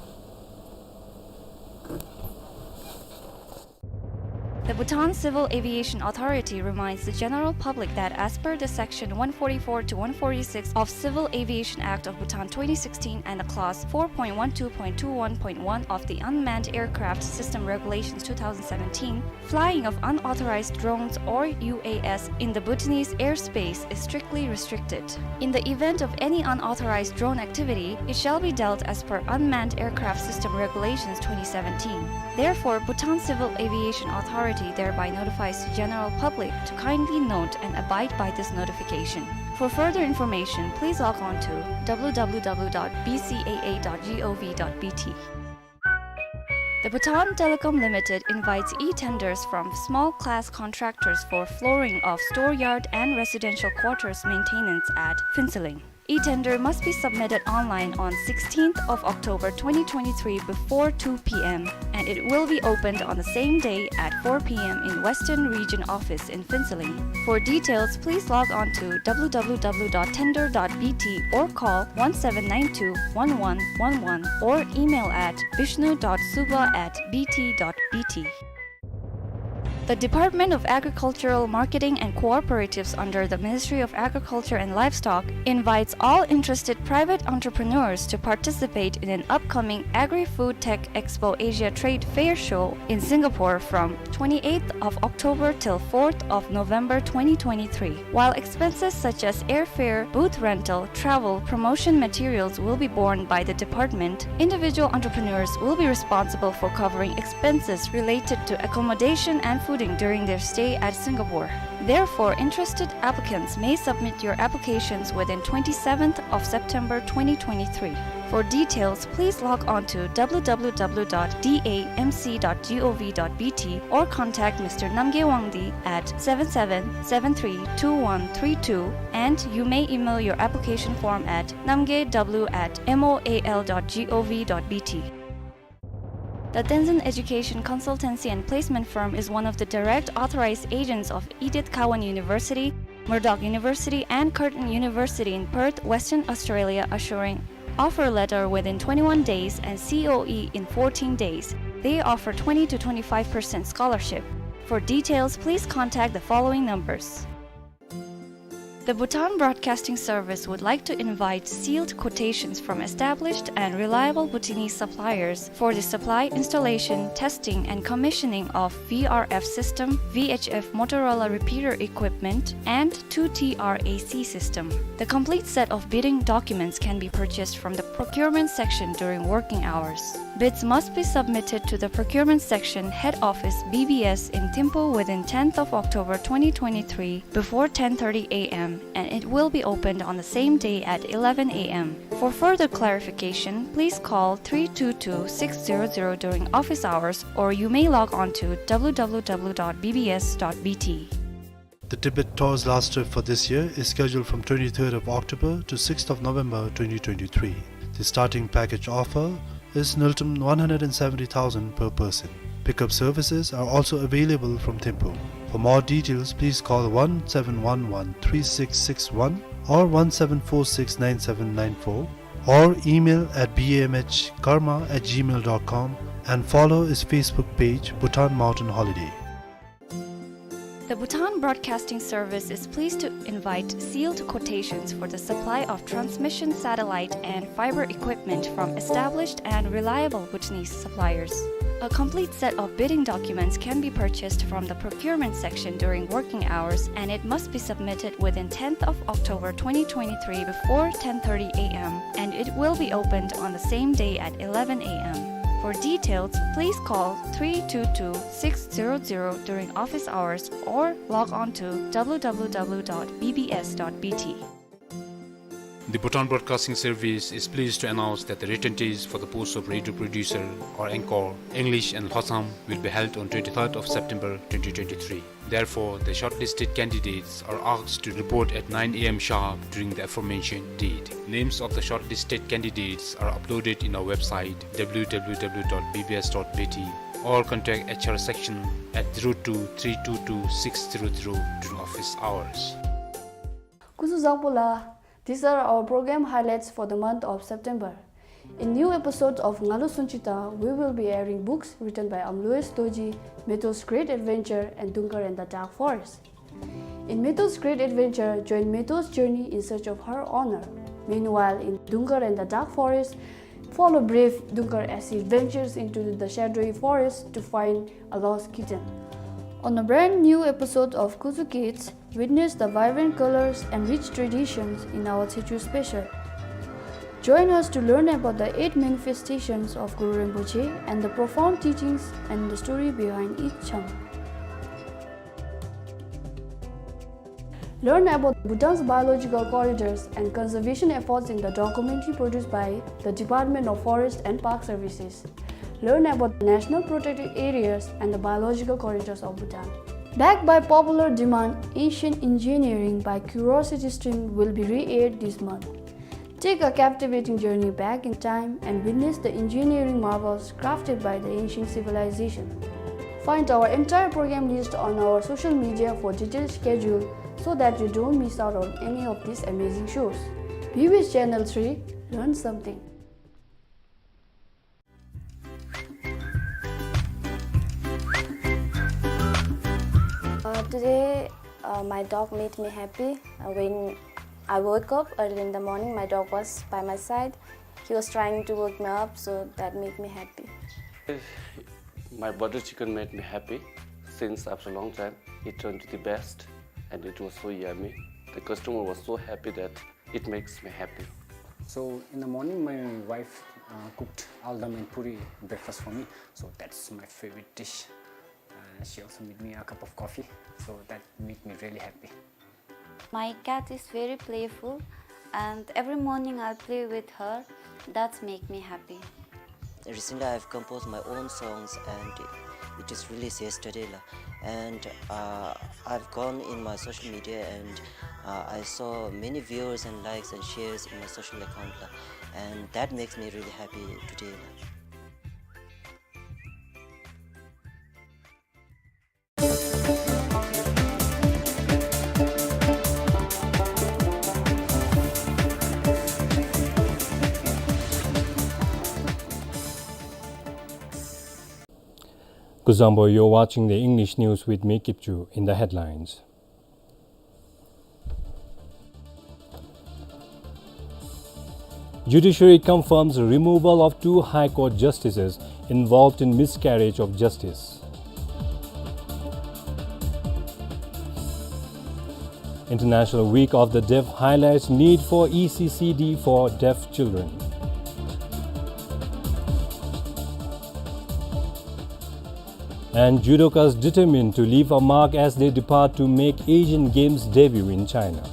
The Bhutan Civil Aviation Authority reminds the general public that, as per the Section one forty-four to one forty-six of Civil Aviation Act of Bhutan twenty sixteen and the Clause four point one two point two one point one of the Unmanned Aircraft System Regulations two thousand seventeen, flying of unauthorized drones or U A S in the Bhutanese airspace is strictly restricted. In the event of any unauthorized drone activity, it shall be dealt as per Unmanned Aircraft System Regulations twenty seventeen. Therefore, Bhutan Civil Aviation Authority thereby notifies the general public to kindly note and abide by this notification. For further information, please log on to w w w dot b c a a dot g o v dot b t. The Bhutan Telecom Limited invites e-tenders from small class contractors for flooring of store yard and residential quarters maintenance at Phuentsholing. E-tender must be submitted online on sixteenth of October twenty twenty-three before two p m, and it will be opened on the same day at four p m in Western Region Office in Phuentsholing. For details, please log on to w w w dot tender dot b t or call one seven nine two one one one one or email at vishnu dot suba at b t dot b t. The Department of Agricultural Marketing and Cooperatives under the Ministry of Agriculture and Livestock invites all interested private entrepreneurs to participate in an upcoming Agri-Food Tech Expo Asia Trade Fair Show in Singapore from twenty-eighth of October till fourth of November twenty twenty-three. While expenses such as airfare, booth rental, travel, promotion materials will be borne by the department, individual entrepreneurs will be responsible for covering expenses related to accommodation and fooding during their stay at Singapore. Therefore, interested applicants may submit your applications within twenty-seventh of September twenty twenty-three. For details, please log on to w w w dot d a m c dot g o v dot b t or contact Mister Namgay Wangdi at seven seven seven three two one three two, and you may email your application form at namgayw at m o a l dot g o v dot b t. The Tenzin Education Consultancy and Placement Firm is one of the direct authorized agents of Edith Cowan University, Murdoch University, and Curtin University in Perth, Western Australia, assuring offer letter within twenty-one days and C O E in fourteen days. They offer twenty to twenty-five percent scholarship. For details, please contact the following numbers. The Bhutan Broadcasting Service would like to invite sealed quotations from established and reliable Bhutanese suppliers for the supply, installation, testing, and commissioning of V R F system, V H F Motorola repeater equipment, and two T R A C system. The complete set of bidding documents can be purchased from the procurement section during working hours. Bids must be submitted to the procurement section, head office, B B S in Thimphu within tenth of October twenty twenty-three before ten thirty A M, and it will be opened on the same day at eleven A M. For further clarification, please call three two two six zero zero during office hours, or you may log on to w w w dot b b s dot b t. The Tibet Tour's last trip for this year is scheduled from twenty-third of October to sixth of November twenty twenty-three. The starting package offer is Ngultrum one hundred and seventy thousand per person. Pickup services are also available from Thimphu. For more details, please call one seven one one three six six one or one seven four six nine seven nine four, or email at b m h karma at gmail dot com and follow its Facebook page, Bhutan Mountain Holiday. The Bhutan Broadcasting Service is pleased to invite sealed quotations for the supply of transmission satellite and fiber equipment from established and reliable Bhutanese suppliers. A complete set of bidding documents can be purchased from the procurement section during working hours, and it must be submitted within tenth of October twenty twenty-three before ten thirty A M, and it will be opened on the same day at eleven A M. For details, please call three two two six zero zero during office hours or log on to w w w dot b b s dot b t. The Bhutan Broadcasting Service is pleased to announce that the written test for the post of radio producer or anchor, English and Lhotsam, will be held on twenty-third of September twenty twenty-three. Therefore, the shortlisted candidates are asked to report at nine A M sharp during the aforementioned date. Names of the shortlisted candidates are uploaded in our website, w w w dot b b s dot b t, or contact H R section at zero two three two two six zero zero during office hours. སྐུ་གཟུགས་བཟང་པོ་ལགས། These are our program highlights for the month of September. In new episode of Ngalu Sunchita, we will be airing books written by Amlois Dorji, Meto's Great Adventure and Dungkar and the Dark Forest. In Meto's Great Adventure, join Meto's journey in search of her honor. Meanwhile, in Dungkar and the Dark Forest, follow brave Dungkar as he ventures into the shadowy forest to find a lost kitten. On a brand new episode of Kuzu Kids, witness the vibrant colors and rich traditions in our Tshechu special. Join us to learn about the eight manifestations of Guru Rinpoche and the profound teachings and the story behind each Chang. Learn about Bhutan's biological corridors and conservation efforts in the documentary produced by the Department of Forest and Park Services. Learn about the national protected areas and the biological corridors of Bhutan. Backed by popular demand, Ancient Engineering by Curiosity Stream will be re-aired this month. Take a captivating journey back in time and witness the engineering marvels crafted by the ancient civilization. Find our entire program list on our social media for detailed schedule so that you don't miss out on any of these amazing shows. B B S Channel three, learn something. Uh, today, uh, my dog made me happy. Uh, when I woke up early in the morning, my dog was by my side. He was trying to wake me up, so that made me happy. My butter chicken made me happy since after a long time. It turned to the best, and it was so yummy. The customer was so happy that it makes me happy. So in the morning, my wife, uh, cooked aldam and puri breakfast for me. So that's my favorite dish. Uh, she also made me a cup of coffee. So that made me really happy. My cat is very playful, and every morning I play with her. That's make me happy. Recently, I've composed my own songs, and it is released yesterday, la. And, uh, I've gone in my social media, and, uh, I saw many viewers and likes and shares in my social account, la. And that makes me really happy today, la. Kuzuzangpo, you're watching the English news with me, Kipchu. In the headlines. Judiciary confirms removal of two High Court justices involved in miscarriage of justice. International Week of the Deaf highlights need for E C C D for deaf children. And judokas determined to leave a mark as they depart to make Asian Games debut in China.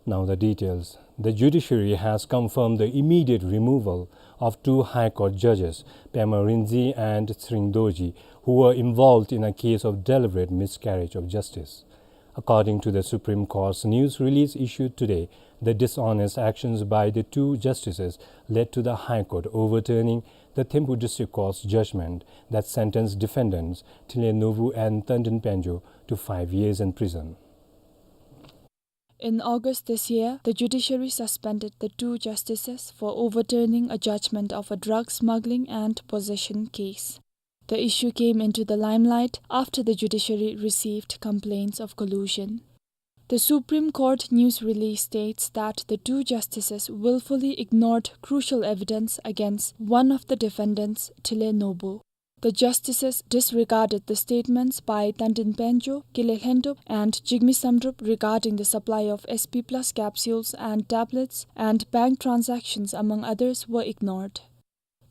Now the details. The judiciary has confirmed the immediate removal of two High Court judges, Pema Rinzhi and Tshering Dorji, who were involved in a case of deliberate miscarriage of justice. According to the Supreme Court's news release issued today, the dishonest actions by the two justices led to the High Court overturning the Thimphu District Court's judgment that sentenced defendants Thinley Norbu and Tandin Panjo to five years in prison. In August this year, the judiciary suspended the two justices for overturning a judgment of a drug smuggling and possession case. The issue came into the limelight after the judiciary received complaints of collusion. The Supreme Court news release states that the two justices willfully ignored crucial evidence against one of the defendants, Thinley Norbu. The justices disregarded the statements by Tandin Panjo, Kinley Hlendup, and Jigme Samdrup regarding the supply of S P plus capsules and tablets, and bank transactions, among others, were ignored.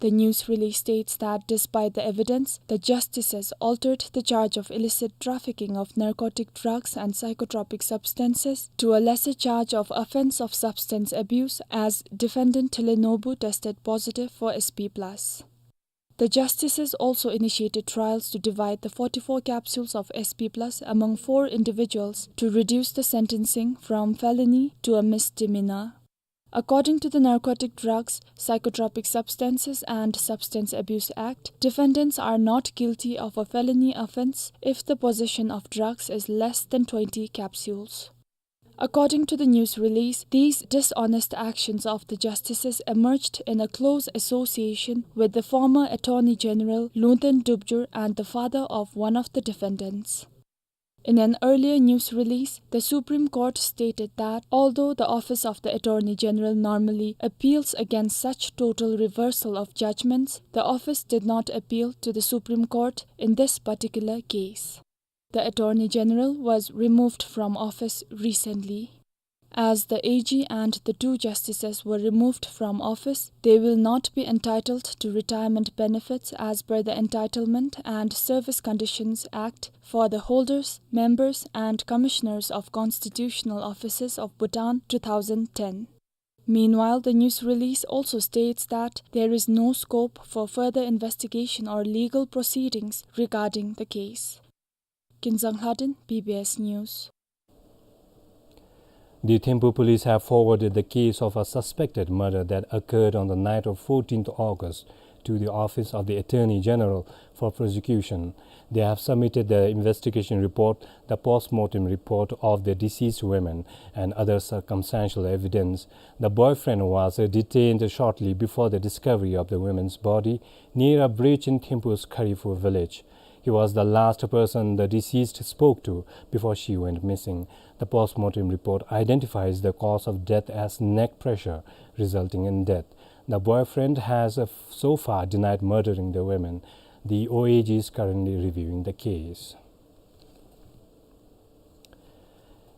The news release states that despite the evidence, the justices altered the charge of illicit trafficking of narcotic drugs and psychotropic substances to a lesser charge of offense of substance abuse, as defendant Thinley Norbu tested positive for S P plus. The justices also initiated trials to divide the forty-four capsules of S P plus among four individuals to reduce the sentencing from felony to a misdemeanor. According to the Narcotic Drugs, Psychotropic Substances and Substance Abuse Act, defendants are not guilty of a felony offense if the possession of drugs is less than twenty capsules. According to the news release, these dishonest actions of the justices emerged in a close association with the former Attorney General Lungten Dubjur and the father of one of the defendants. In an earlier news release, the Supreme Court stated that although the Office of the Attorney General normally appeals against such total reversal of judgments, the office did not appeal to the Supreme Court in this particular case. The Attorney General was removed from office recently. As the A G and the two justices were removed from office, they will not be entitled to retirement benefits as per the Entitlement and Service Conditions Act for the holders, members, and commissioners of constitutional offices of Bhutan, two thousand ten. Meanwhile, the news release also states that there is no scope for further investigation or legal proceedings regarding the case. Kinzang Lhaden, B B S News. The Thimphu police have forwarded the case of a suspected murder that occurred on the night of fourteenth August to the Office of the Attorney General for prosecution. They have submitted the investigation report, the post-mortem report of the deceased women, and other circumstantial evidence. The boyfriend was, uh, detained shortly before the discovery of the women's body near a bridge in Thimphu's Khariphu village. He was the last person the deceased spoke to before she went missing. The post-mortem report identifies the cause of death as neck pressure resulting in death. The boyfriend has, uh, so far denied murdering the women. The O A G is currently reviewing the case.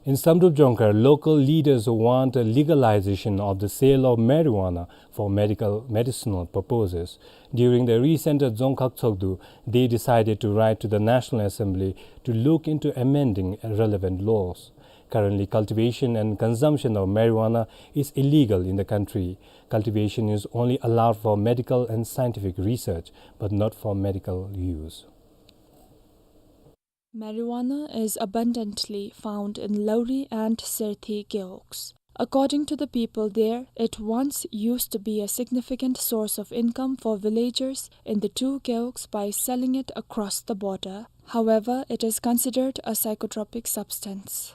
In Samdrup Jongkhar, local leaders want a legalization of the sale of marijuana for medical, medicinal purposes. During the recent Dzongkhag Tshogdu, they decided to write to the National Assembly to look into amending relevant laws. Currently, cultivation and consumption of marijuana is illegal in the country. Cultivation is only allowed for medical and scientific research, but not for medical use. Marijuana is abundantly found in Lauri and Serthi gewogs. According to the people there, it once used to be a significant source of income for villagers in the two gewogs by selling it across the border. However, it is considered a psychotropic substance.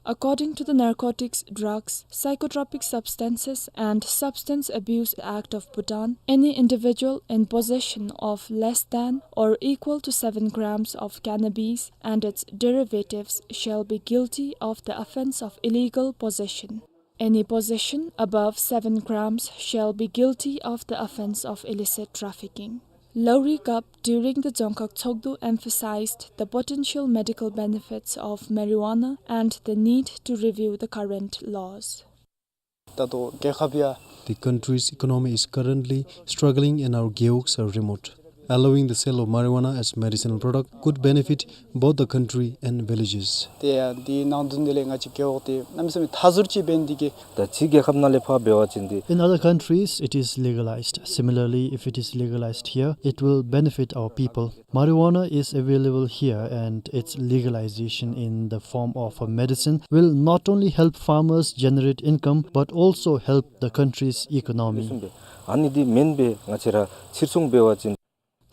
According to the Narcotics, Drugs, Psychotropic Substances and Substance Abuse Act of Bhutan, any individual in possession of less than or equal to seven grams of cannabis and its derivatives shall be guilty of the offense of illegal possession. Any possession above seven grams shall be guilty of the offense of illicit trafficking. Lauri Gap during the Dzongkhag Tshogdu emphasized the potential medical benefits of marijuana and the need to review the current laws. ད་ལྟོ་རྒྱལ་ཁབ་ཡ། The country's economy is currently struggling and our gewogs are remote. Allowing the sale of marijuana as medicinal product could benefit both the country and villages. དེ་ཡང་འདི་ནང་དོན་དེ་ལས་ང་ཅིག་རྒེད་འོག་དེ་གནམ་མེད་ས་མེད་མཐའ་ཟུར་ཅིག་འབད་ནི་དེ་གིས། ད་ཕྱི་རྒྱལ་ཁབ་ནང་ལས་ཕར་འབད་བ་ཅིན་དེ། In other countries, it is legalized. Similarly, if it is legalized here, it will benefit our people. Marijuana is available here, and its legalization in the form of a medicine will not only help farmers generate income, but also help the country's economy. ཨ་ནི་འདི་མེན་པས་ང་བཅས་ར་ཕྱིར་ཚོང་འབད་བ་ཅིན།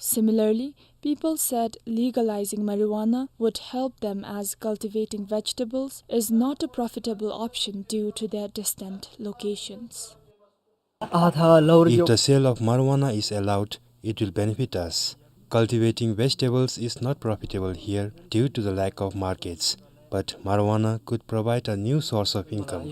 Similarly, people said legalizing marijuana would help them as cultivating vegetables is not a profitable option due to their distant locations. If the sale of marijuana is allowed, it will benefit us. Cultivating vegetables is not profitable here due to the lack of markets, but marijuana could provide a new source of income.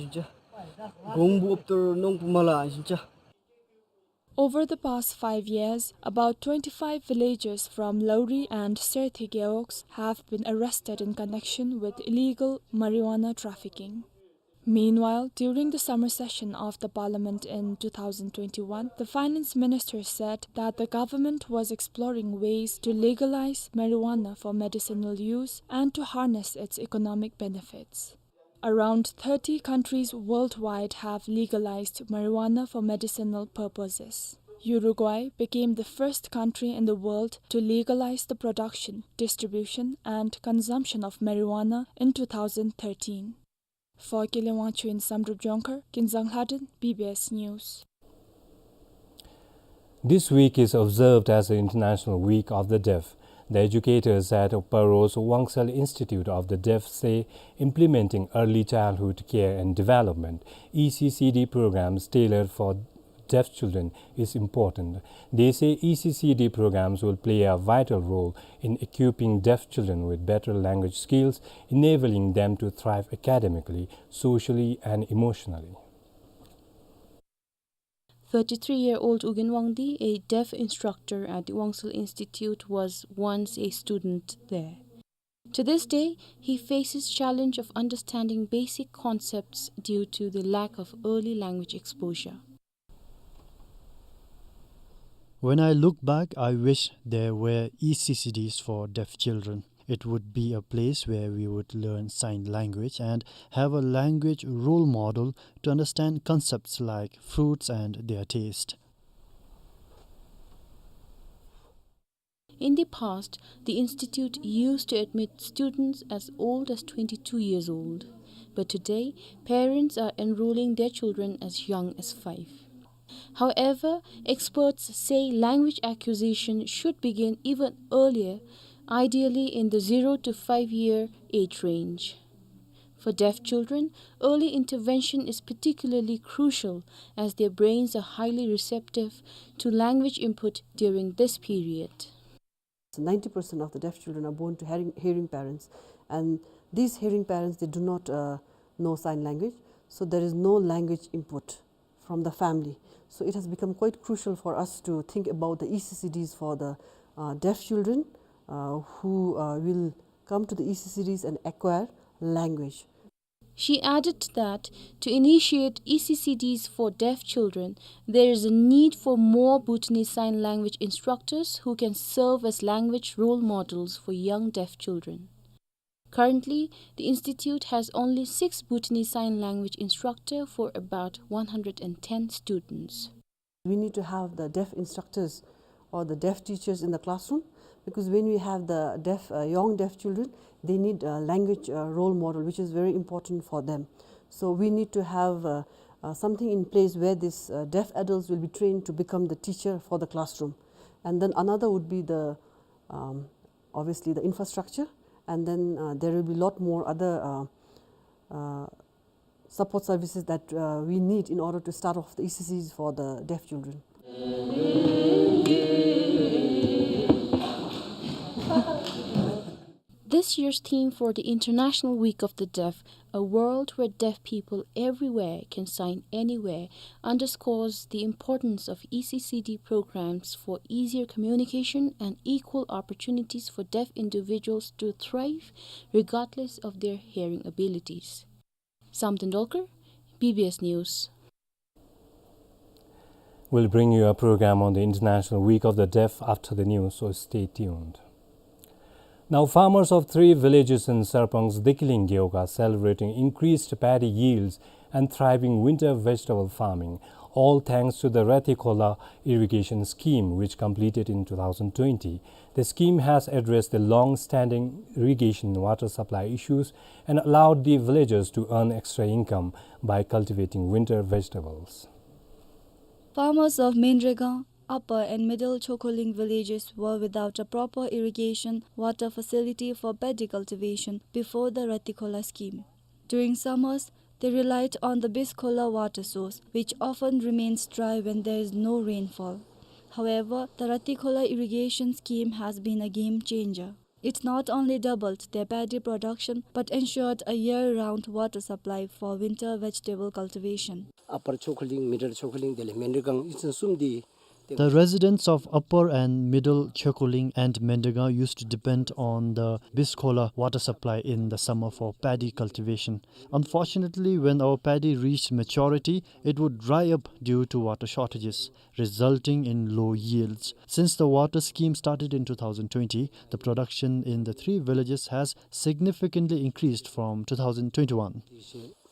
Over the past five years, about twenty-five villagers from Lauri and Serthi gewogs have been arrested in connection with illegal marijuana trafficking. Meanwhile, during the summer session of the parliament in two thousand twenty-one, the finance minister said that the government was exploring ways to legalize marijuana for medicinal use and to harness its economic benefits. Around thirty countries worldwide have legalized marijuana for medicinal purposes. Uruguay became the first country in the world to legalize the production, distribution, and consumption of marijuana in two thousand thirteen. For Kele Wangchuk in Samdrup Jongkhar, Kinzang Lhaden, B B S News. This week is observed as the International Week of the Deaf. The educators at Upper Ro's Wangsel Institute of the Deaf say implementing early childhood care and development, E C C D programs tailored for deaf children, is important. They say E C C D programs will play a vital role in equipping deaf children with better language skills, enabling them to thrive academically, socially, and emotionally. Thirty-three-year-old Ugyen Wangdi, a deaf instructor at the Wangsel Institute, was once a student there. To this day, he faces challenge of understanding basic concepts due to the lack of early language exposure. When I look back, I wish there were E C C Ds for deaf children. It would be a place where we would learn sign language and have a language role model to understand concepts like fruits and their taste. In the past, the institute used to admit students as old as twenty-two years old, but today, parents are enrolling their children as young as five. However, experts say language acquisition should begin even earlier, ideally in the zero to five year age range. For deaf children, early intervention is particularly crucial as their brains are highly receptive to language input during this period. Ninety percent of the deaf children are born to hearing, hearing parents, and these hearing parents, they do not, uh, know sign language, so there is no language input from the family. So it has become quite crucial for us to think about the E C C Ds for the, uh, deaf children, uh, who, uh, will come to the E C C Ds and acquire language. She added that to initiate E C C Ds for deaf children, there is a need for more Bhutanese Sign Language instructors who can serve as language role models for young deaf children. Currently, the institute has only six Bhutanese Sign Language instructor for about one hundred and ten students. We need to have the deaf instructors or the deaf teachers in the classroom, because when we have the deaf, uh, young deaf children, they need a language, uh, role model, which is very important for them. So we need to have, uh, uh, something in place where these, uh, deaf adults will be trained to become the teacher for the classroom. And then another would be the, um, obviously the infrastructure, and then, uh, there will be a lot more other, uh, uh, support services that, uh, we need in order to start off the E C Cs for the deaf children. This year's theme for the International Week of the Deaf, "A world where deaf people everywhere can sign anywhere," underscores the importance of E C C D programs for easier communication and equal opportunities for deaf individuals to thrive regardless of their hearing abilities. Samten Dolkar, B B S News. We'll bring you a program on the International Week of the Deaf after the news, so stay tuned. Now, farmers of three villages in Sarpang's Dekiling Gewog are celebrating increased paddy yields and thriving winter vegetable farming, all thanks to the Ratikhola irrigation scheme, which completed in two thousand twenty. The scheme has addressed the long-standing irrigation water supply issues and allowed the villagers to earn extra income by cultivating winter vegetables. Farmers of Menregang, Upper and Middle Chokholing villages were without a proper irrigation water facility for paddy cultivation before the Ratikhola scheme. During summers, they relied on the Biskhola water source, which often remains dry when there is no rainfall. However, the Ratikhola irrigation scheme has been a game changer. It not only doubled their paddy production, but ensured a year-round water supply for winter vegetable cultivation. Upper Chokholing, Middle Chokholing, དེ་ལས་མན་རི་གང་ཨི་ཚན་གསུམ་འདི། The residents of Upper and Middle Chokholing and Menregang used to depend on the Biskhola water supply in the summer for paddy cultivation. Unfortunately, when our paddy reached maturity, it would dry up due to water shortages, resulting in low yields. Since the water scheme started in two thousand twenty, the production in the three villages has significantly increased from two thousand twenty-one.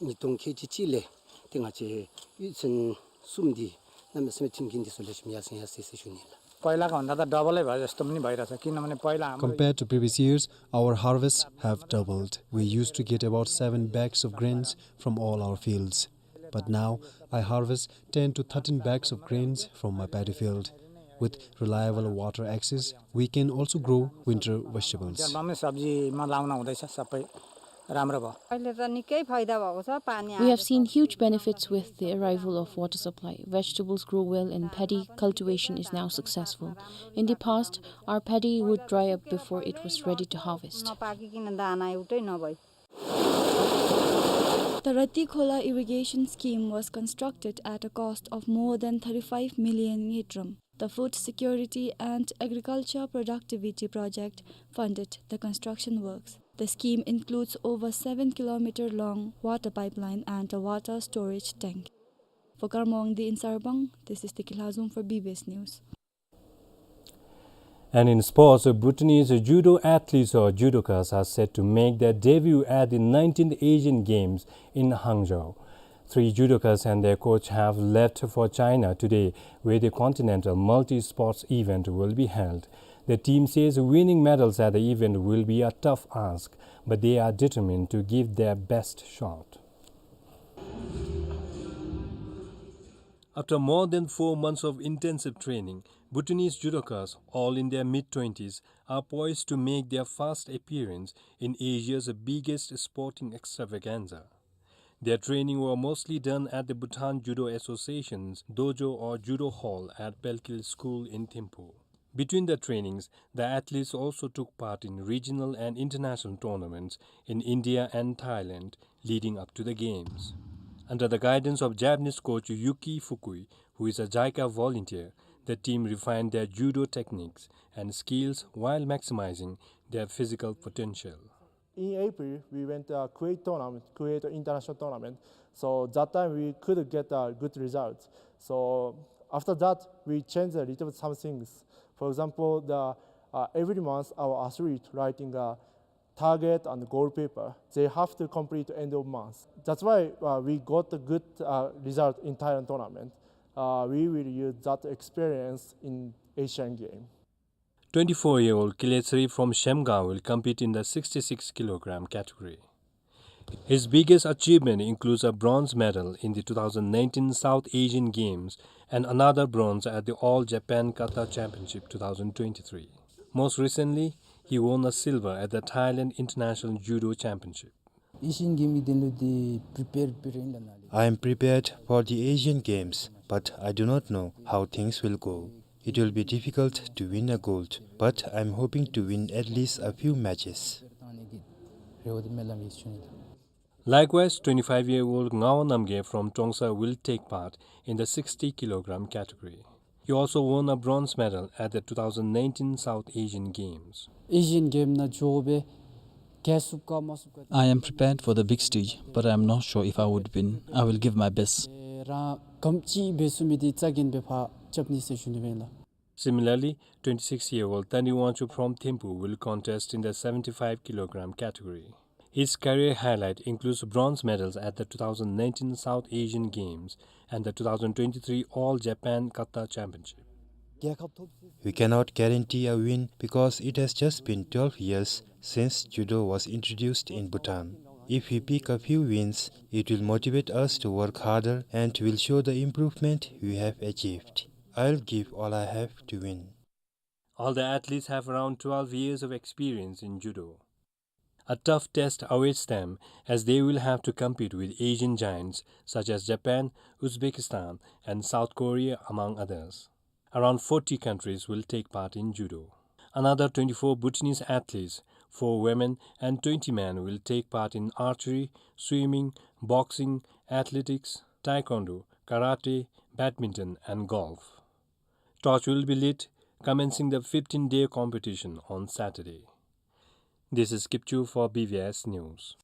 ཉིས་སྟོང་ཁལ་གཅིག་གཅིག་ལས་ཏེ་ང་བཅས་ཨི་ཚན་གསུམ་འདི་གནམ་མེད་ས་མེད་མཐུན་རྐྱེན་འདི་ཚུ་ལེགས་ཤོམ་ཡར་སེང་ཡར་སེང་ཟེར་ཞུ་ནི་ལགས། पहिलाको भन्दा त डबलै भयो जस्तो पनि भइरहेछ, किनभने पहिला हाम्रो यो Compared to previous years, our harvests have doubled. We used to get about seven bags of grains from all our fields. But now, I harvest ten to thirteen bags of grains from my paddy field. With reliable water access, we can also grow winter vegetables. जर्मनमा सब्जीमा लाउन हुँदैछ, सबै राम्रो भयो। अहिले त निकै फाइदा भएको छ, पानी आएको छ। We have seen huge benefits with the arrival of water supply. Vegetables grow well and paddy cultivation is now successful. In the past, our paddy would dry up before it was ready to harvest. नपाकिकन दाना एउटै नभई। The Ratikhola irrigation scheme was constructed at a cost of more than thirty-five million ngultrum. The Food Security and Agriculture Productivity Project funded the construction works. The scheme includes over seven kilometer long water pipeline and a water storage tank. For Karma Wangdi in Sarpang, this is Tiki Lhazom for B B S News. And in sports, Bhutanese judo athletes or judokas are set to make their debut at the nineteenth Asian Games in Hangzhou. Three judokas and their coach have left for China today, where the continental multi-sports event will be held. The team says winning medals at the event will be a tough ask, but they are determined to give their best shot. After more than four months of intensive training, Bhutanese judokas, all in their mid twenties, are poised to make their first appearance in Asia's biggest sporting extravaganza. Their training were mostly done at the Bhutan Judo Association's dojo or judo hall at Pelkil School in Thimphu. Between the trainings, the athletes also took part in regional and international tournaments in India and Thailand leading up to the games. Under the guidance of Japanese coach Yuki Fukui, who is a JICA volunteer, the team refined their judo techniques and skills while maximizing their physical potential. In April, we went to a Kuwait tournament, Kuwait international tournament. So that time we could get a good result. So after that, we changed a little bit some things. For example, the, uh, every month our athlete writing a target and goal paper. They have to complete end of month. That's why, uh, we got a good, uh, result in Thailand tournament. Uh, we will use that experience in Asian Game. Twenty-four-year-old Kiletsri from Shemgaon will compete in the sixty-six kilogram category. His biggest achievement includes a bronze medal in the two thousand nineteen South Asian Games and another bronze at the All Japan Kata Championship two thousand twenty-three. Most recently, he won a silver at the Thailand International Judo Championship. Asian Game ཡི་དོན་ལུ་འདི་prepare་འབད་རུང་ཨིན་ལགས་ནཱ་ལས། I am prepared for the Asian Games, but I do not know how things will go. It will be difficult to win a gold, but I'm hoping to win at least a few matches. རེ་བ་འདི་སྨོན་ལམ་ཡིད་བཞིན་ཨིན་ལགས། Likewise, twenty-five-year-old Ngawang Namgyel from Trongsa will take part in the sixty kilogram category. He also won a bronze medal at the two thousand nineteen South Asian Games. Asian Game ནང་འགྱོ་སྦེ་རྒྱལ་ཚུགས་ག་མ་ཚུགས་ག། I am prepared for the big stage, but I am not sure if I would win. I will give my best. རང་ག་དེམ་ཅིག་འབད་ཚུགས་མི་འདི་རྩ་འགེངས་སྦེ་ཕར་རྐྱབ་ནི་ཟེར་ཞུ་ནི་ཨིན་ལགས། Similarly, twenty-six-year-old Tani Wangchuk from Thimphu will contest in the seventy-five kilogram category. His career highlight includes bronze medals at the two thousand nineteen South Asian Games and the two thousand twenty-three All Japan Kata Championship. We cannot guarantee a win because it has just been twelve years since judo was introduced in Bhutan. If we pick a few wins, it will motivate us to work harder and will show the improvement we have achieved. I'll give all I have to win. All the athletes have around twelve years of experience in judo. A tough test awaits them as they will have to compete with Asian giants such as Japan, Uzbekistan, and South Korea, among others. Around forty countries will take part in judo. Another twenty-four Bhutanese athletes, four women and twenty men, will take part in archery, swimming, boxing, athletics, taekwondo, karate, badminton, and golf. Torch will be lit, commencing the fifteen-day competition on Saturday. This is Kipchu for B B S News.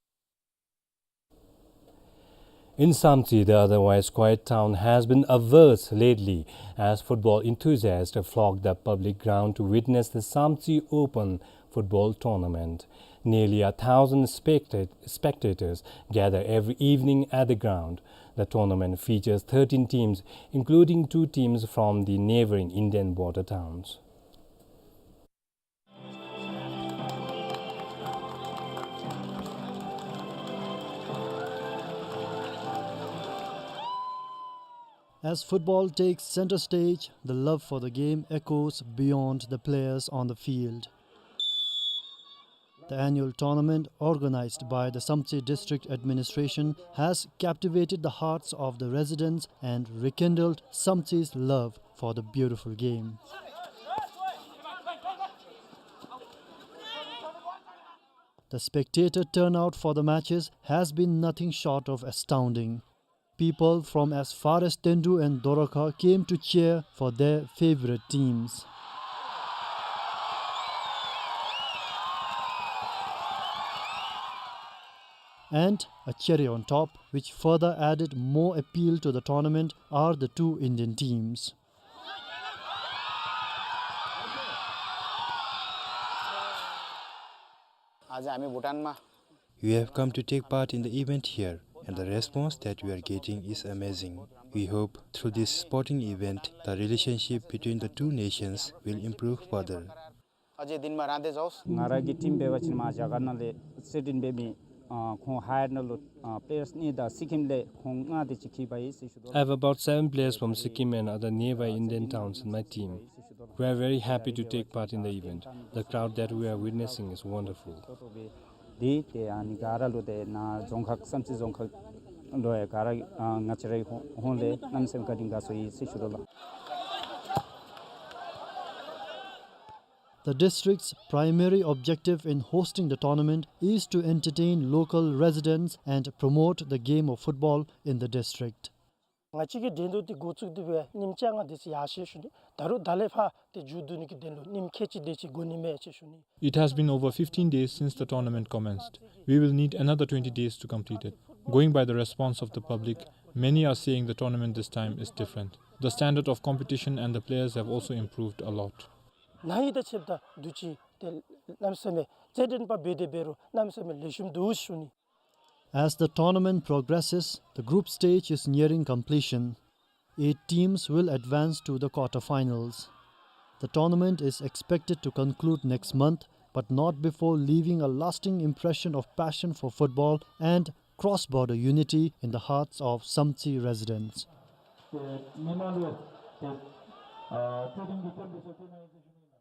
In Samtse, the otherwise quiet town has been averse lately as football enthusiasts flock the public ground to witness the Samtse Open football tournament. Nearly a thousand specta-, spectators gather every evening at the ground. The tournament features thirteen teams, including two teams from the neighboring Indian border towns. As football takes center stage, the love for the game echoes beyond the players on the field. The annual tournament, organized by the Samtse District Administration, has captivated the hearts of the residents and rekindled Samtse's love for the beautiful game. The spectator turnout for the matches has been nothing short of astounding. People from as far as Tendu and Dorakha came to cheer for their favorite teams. And a cherry on top, which further added more appeal to the tournament, are the two Indian teams. आज हामी भुटानमा You have come to take part in the event here, and the response that we are getting is amazing. We hope through this sporting event, the relationship between the two nations will improve further. अझै दिनमा रहँदै जाओस्। ང་ར་གི་ཊིམ་འབད་བ་ཅིན་མ་རྒྱ་གར་ནང་ལས་རྩེད་འགྲན་འབད་མི་ཨ་ཁོང་ཧའེར་ནང་ལུ་ཨ་པེ་ལེ་ཡརསི་གཉིས་དང་སི་ཀིམ་ལས་ཁོང་ལྔ་དེ་ཅིག་འཁྱིད་པའི་ཟེར་ཞུ་དོ། I have about seven players from Sikkim and other nearby Indian towns in my team. We are very happy to take part in the event. The crowd that we are witnessing is wonderful. དེ་ཏེ་ཨ་ནི་ག་ར་ལུ་ཏེ་ནཱ་རྫོང་ཁག་བསམ་རྩེ་རྫོང་ཁག་ལུ་ཡང་ག་ར་ཨ་ང་བཅས་རའི་ཧོ་ཧོང་ལས་གནམ་མེད་ས་མེད་བཀའ་དྲིན་དགའ་ཚོར་ཡོད་ཟེར་ཞུ་དོ་ལགས། The district's primary objective in hosting the tournament is to entertain local residents and promote the game of football in the district. ང་བཅས་ཀྱི་འགྲན་བསྡུར་འདི་འགོ་བཙུགས་ཏེ་འབད་ཉིནམ་བཅོ་ལྔ་དེ་ཅིག་ཡར་སོ་ཡི་ཞུ་ནི། ད་རུང་ད་ལས་ཕར་ཏེ་མཇུག་བསྡུ་ནི་གི་དོན་ལུ་ཉིནམ་ཁལ་གཅིག་དེ་ཅིག་འགོར་ནི་མས་ཟེར་ཞུ་ནི། It has been over fifteen days since the tournament commenced. We will need another twenty days to complete it. Going by the response of the public, many are saying the tournament this time is different. The standard of competition and the players have also improved a lot. ནཱ་ཡི་ད་ཆེབ་ད་དུས་ཅི་ཏེ་གནམ་མེད་ས་མེད་རྩེད་འགྲན་པ་འབད་དེ་འབད་རུང་གནམ་མེད་ས་མེད་ལེགས་ཤོམ་འདུག་ཞུ་ནི། As the tournament progresses, the group stage is nearing completion. Eight teams will advance to the quarterfinals. The tournament is expected to conclude next month, but not before leaving a lasting impression of passion for football and cross-border unity in the hearts of Samtse residents.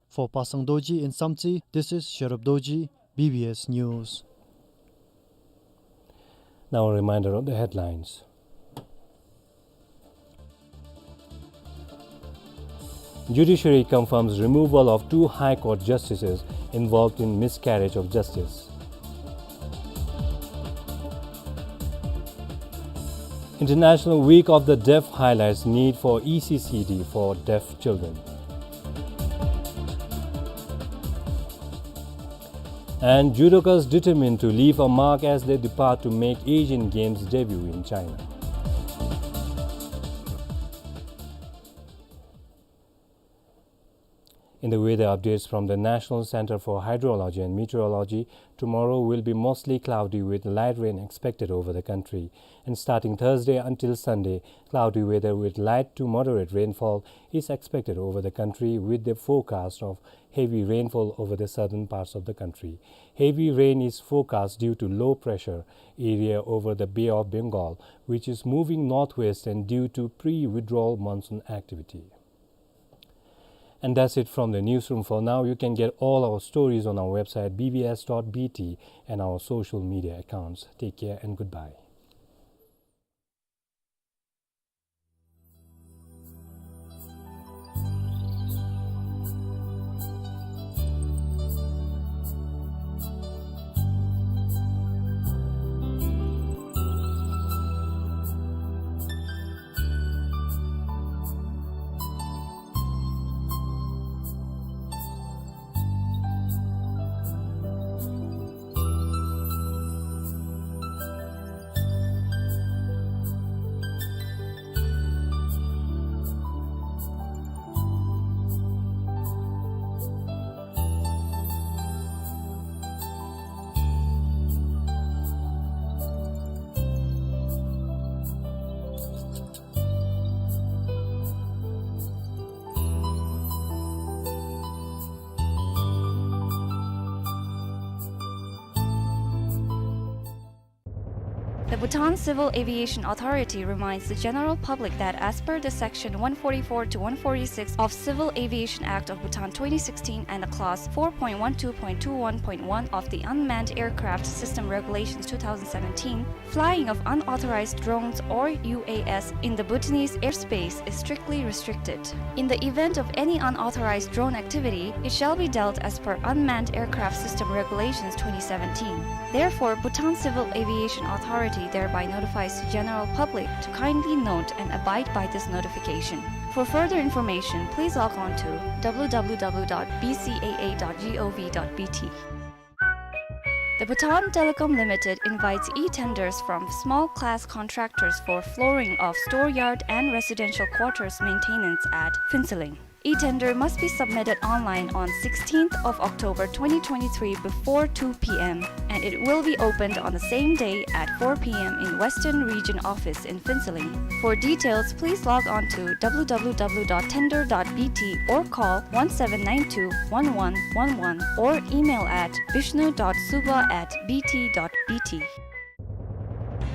For Pasang Dorji in Samtse, this is Sherub Dorji, B B S News. Now a reminder of the headlines. Judiciary confirms removal of two High Court justices involved in miscarriage of justice. International Week of the Deaf highlights need for E C C D for deaf children. And judokas determined to leave a mark as they depart to make Asian Games debut in China. In the weather updates from the National Center for Hydrology and Meteorology, tomorrow will be mostly cloudy with light rain expected over the country. And starting Thursday until Sunday, cloudy weather with light to moderate rainfall is expected over the country, with the forecast of heavy rainfall over the southern parts of the country. Heavy rain is forecast due to low pressure area over the Bay of Bengal, which is moving northwest, and due to pre-withdrawal monsoon activity. And that's it from the newsroom for now. You can get all our stories on our website, B B S dot B T, and our social media accounts. Take care and goodbye. The Bhutan Civil Aviation Authority reminds the general public that, as per the Section one forty-four to one forty-six of Civil Aviation Act of Bhutan twenty sixteen and the Clause four point one two point two one point one of the Unmanned Aircraft System Regulations two thousand seventeen, flying of unauthorized drones or U A S in the Bhutanese airspace is strictly restricted. In the event of any unauthorized drone activity, it shall be dealt as per Unmanned Aircraft System Regulations twenty seventeen. Therefore, Bhutan Civil Aviation Authority thereby notifies the general public to kindly note and abide by this notification. For further information, please log on to w w w dot b c a a dot g o v dot b t. The Bhutan Telecom Limited invites e-tenders from small class contractors for flooring of store yard and residential quarters maintenance at Phuentsholing. E-tender must be submitted online on sixteenth of October twenty twenty-three before two p m, and it will be opened on the same day at four p m in Western Region Office in Phuentsholing. For details, please log on to w w w dot tender dot b t or call one seven nine two one one one one or email at bishnu dot suba at b t dot b t.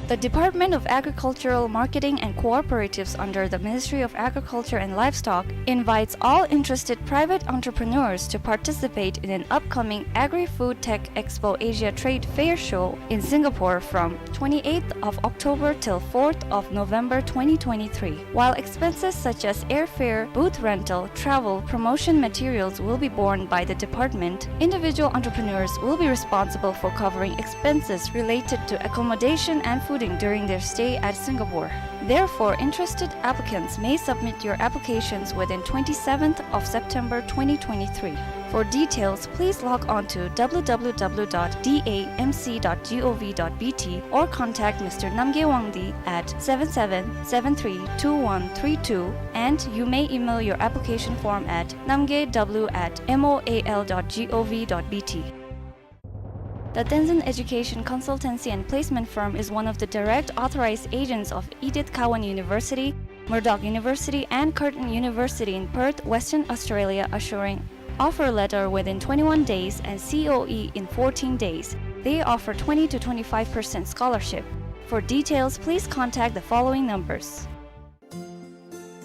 The Department of Agricultural Marketing and Cooperatives under the Ministry of Agriculture and Livestock invites all interested private entrepreneurs to participate in an upcoming Agri-Food Tech Expo Asia Trade Fair Show in Singapore from twenty-eighth of October till fourth of November twenty twenty-three. While expenses such as airfare, booth rental, travel, promotion materials will be borne by the department, individual entrepreneurs will be responsible for covering expenses related to accommodation and fooding during their stay at Singapore. Therefore, interested applicants may submit your applications within twenty-seventh of September twenty twenty-three. For details, please log on to w w w dot d a m c dot g o v dot b t or contact Mister Namgay Wangdi at seven seven seven three two one three two, and you may email your application form at namgayw at m o a l dot g o v dot b t. The Tenzin Education Consultancy and Placement Firm is one of the direct authorized agents of Edith Cowan University, Murdoch University, and Curtin University in Perth, Western Australia, assuring offer letter within twenty-one days and C O E in fourteen days. They offer twenty to twenty-five percent scholarship. For details, please contact the following numbers.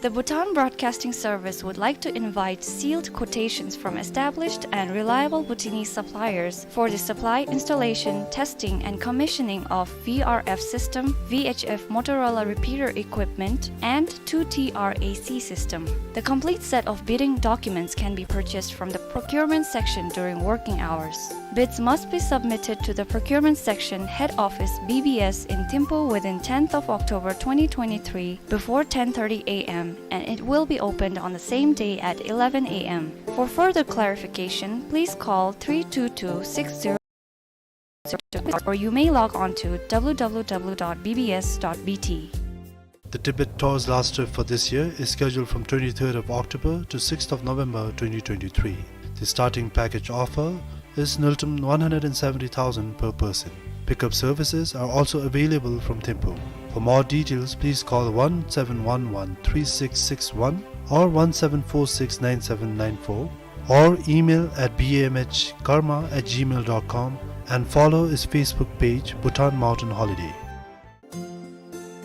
The Bhutan Broadcasting Service would like to invite sealed quotations from established and reliable Bhutanese suppliers for the supply, installation, testing, and commissioning of V R F system, V H F Motorola repeater equipment, and two T R A C system. The complete set of bidding documents can be purchased from the procurement section during working hours. Bids must be submitted to the procurement section head office B B S in Thimphu within tenth of October twenty twenty-three before ten thirty A M, and it will be opened on the same day at eleven A M. For further clarification, please call three two two six zero, or you may log on to w w w dot b b s dot b t. The Tibet Tour's last trip for this year is scheduled from twenty-third of October to sixth of November twenty twenty-three. The starting package offer is ngultrum one hundred and seventy thousand per person. Pickup services are also available from Thimphu. For more details, please call one seven one one three six six one or one seven four six nine seven nine four, or email at b m h karma at gmail dot com and follow its Facebook page, Bhutan Mountain Holiday.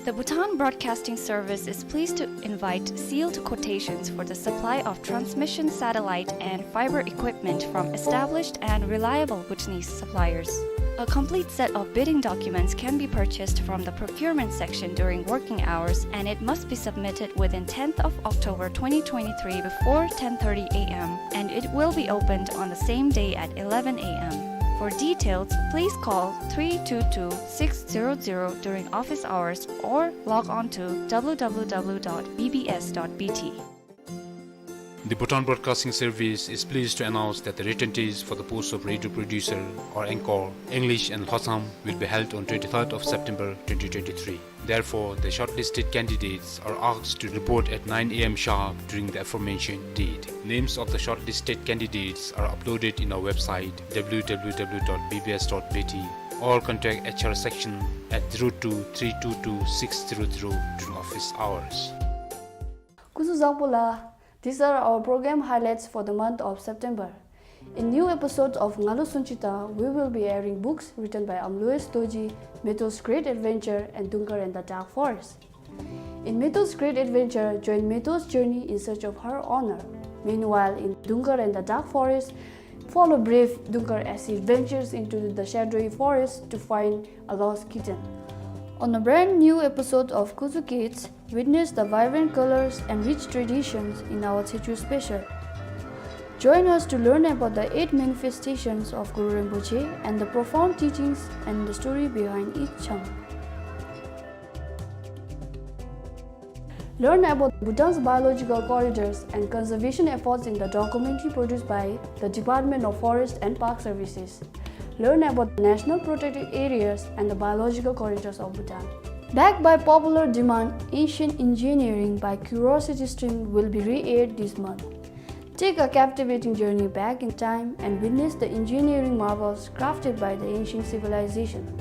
The Bhutan Broadcasting Service is pleased to invite sealed quotations for the supply of transmission satellite and fiber equipment from established and reliable Bhutanese suppliers. A complete set of bidding documents can be purchased from the procurement section during working hours, and it must be submitted within tenth of October twenty twenty-three before ten thirty A M, and it will be opened on the same day at eleven A M. For details, please call three two two six zero zero during office hours or log on to w w w dot b b s dot b t. The Bhutan Broadcasting Service is pleased to announce that the written test for the post of radio producer or anchor, English and Lhotsam, will be held on twenty-third of September twenty twenty-three. Therefore, the shortlisted candidates are asked to report at nine A M sharp during the aforementioned date. Names of the shortlisted candidates are uploaded in our website, w w w dot b b s dot b t, or contact H R section at zero two three two two six zero zero during office hours. སྐུ་གཟུགས་བཟང་པོ་ལགས། These are our program highlights for the month of September. In new episode of Ngalu Sunchita, we will be airing books written by Amloes Dorji, Meto's Great Adventure, and Dungkar and the Dark Forest. In Meto's Great Adventure, join Meto's journey in search of her honor. Meanwhile, in Dungkar and the Dark Forest, follow brave Dungkar as he ventures into the shadowy forest to find a lost kitten. On a brand new episode of Kuzu Kids, witness the vibrant colors and rich traditions in our Tshechu special. Join us to learn about the eight manifestations of Guru Rinpoche and the profound teachings and the story behind each Chang. Learn about Bhutan's biological corridors and conservation efforts in the documentary produced by the Department of Forest and Park Services. Learn about the national protected areas and the biological corridors of Bhutan. Backed by popular demand, Ancient Engineering by Curiosity Stream will be re-aired this month. Take a captivating journey back in time and witness the engineering marvels crafted by the ancient civilization.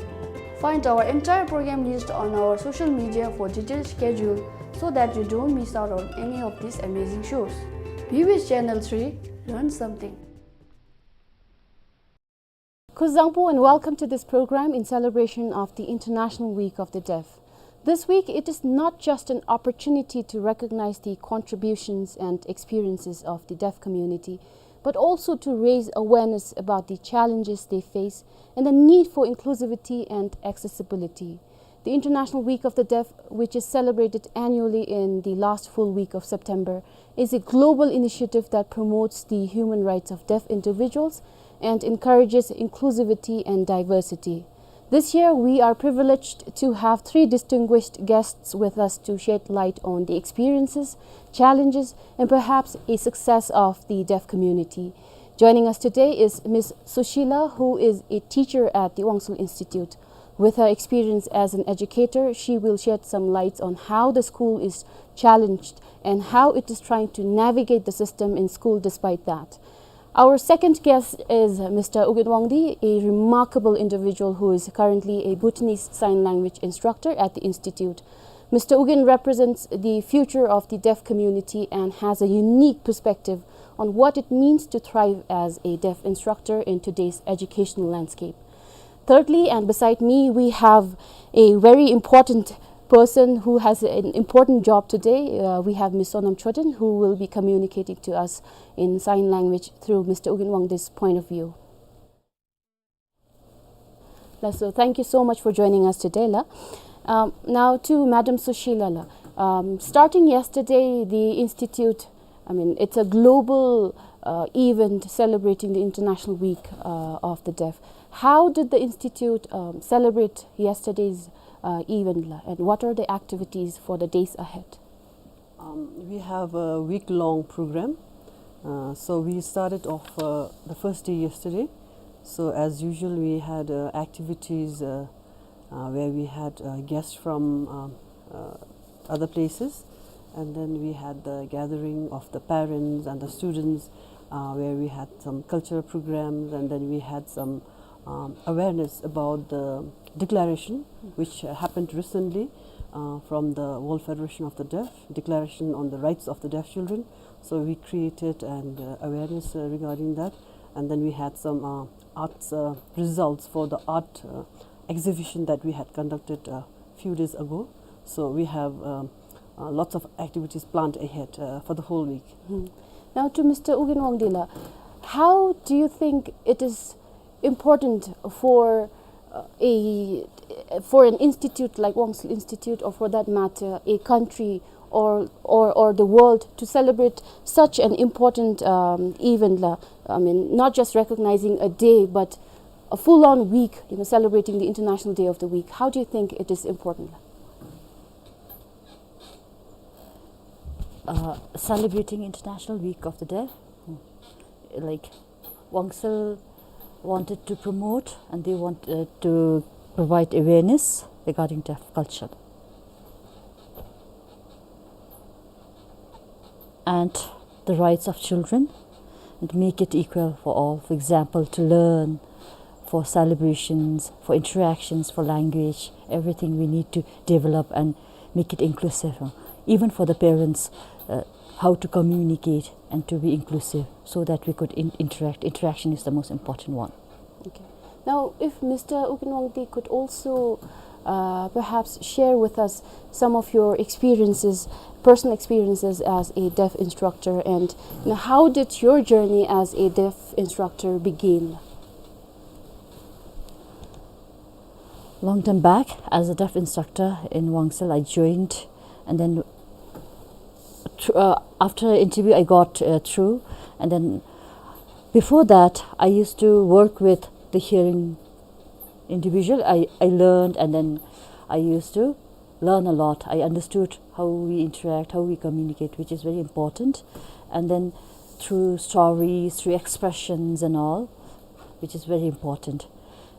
Find our entire program list on our social media for detailed schedule so that you don't miss out on any of these amazing shows. Be with Channel three, learn something. Kuzuzangpo and welcome to this program in celebration of the International Week of the Deaf. This week, it is not just an opportunity to recognize the contributions and experiences of the deaf community, but also to raise awareness about the challenges they face and the need for inclusivity and accessibility. The International Week of the Deaf, which is celebrated annually in the last full week of September, is a global initiative that promotes the human rights of deaf individuals and encourages inclusivity and diversity. This year, we are privileged to have three distinguished guests with us to shed light on the experiences, challenges, and perhaps a success of the deaf community. Joining us today is Miss Sushila, who is a teacher at the Wongsel Institute. With her experience as an educator, she will shed some lights on how the school is challenged and how it is trying to navigate the system in school despite that. Our second guest is Mister Ugyen Wangdi, a remarkable individual who is currently a Bhutanese Sign Language instructor at the Institute. Mister Ugyen represents the future of the deaf community and has a unique perspective on what it means to thrive as a deaf instructor in today's educational landscape. Thirdly, and beside me, we have a very important person who has an important job today. Uh, we have Miss Sonam Choden, who will be communicating to us in sign language through Mister Ugyen Wangdi's point of view. La, so thank you so much for joining us today, la. Um, now to Madam Sushila, la. Um, starting yesterday, the Institute, I mean, it's a global, uh, event celebrating the International Week, uh, of the Deaf. How did the Institute, um, celebrate yesterday's, uh, event, la, and what are the activities for the days ahead? Um, we have a week-long program. Uh, so we started off, uh, the first day yesterday. So as usual, we had, uh, activities, uh, uh, where we had, uh, guests from, um, uh, other places. And then we had the gathering of the parents and the students, uh, where we had some cultural programs, and then we had some, um, awareness about the declaration which, uh, happened recently, uh, from the World Federation of the Deaf, Declaration on the Rights of the Deaf Children. So we created an, uh, awareness, uh, regarding that. And then we had some, uh, arts, uh, results for the art, uh, exhibition that we had conducted a few days ago. So we have, um, uh, lots of activities planned ahead, uh, for the whole week. Hmm. Now to Mister Ugyen Wangdi, la, how do you think it is important for, uh, a, for an institute like Wongsel Institute, or for that matter, a country or, or, or the world to celebrate such an important, um, event, la? I mean, not just recognizing a day, but a full-on week, you know, celebrating the International Day of the Week. How do you think it is important? Uh, celebrating International Week of the Deaf, like, Wongsel wanted to promote and they want, uh, to provide awareness regarding deaf culture and the rights of children and make it equal for all. For example, to learn, for celebrations, for interactions, for language, everything we need to develop and make it inclusive. Even for the parents, uh, how to communicate and to be inclusive so that we could in- interact. Interaction is the most important one. Okay. Now, if Mister Ukin Wangti could also, uh, perhaps share with us some of your experiences, personal experiences as a deaf instructor, and, you know, how did your journey as a deaf instructor begin? Long time back, as a deaf instructor in Wangsel, I joined, and then thr- uh, after interview, I got, uh, through, and then before that, I used to work with the hearing individual. I, I learned, and then I used to learn a lot. I understood how we interact, how we communicate, which is very important. And then through stories, through expressions and all, which is very important.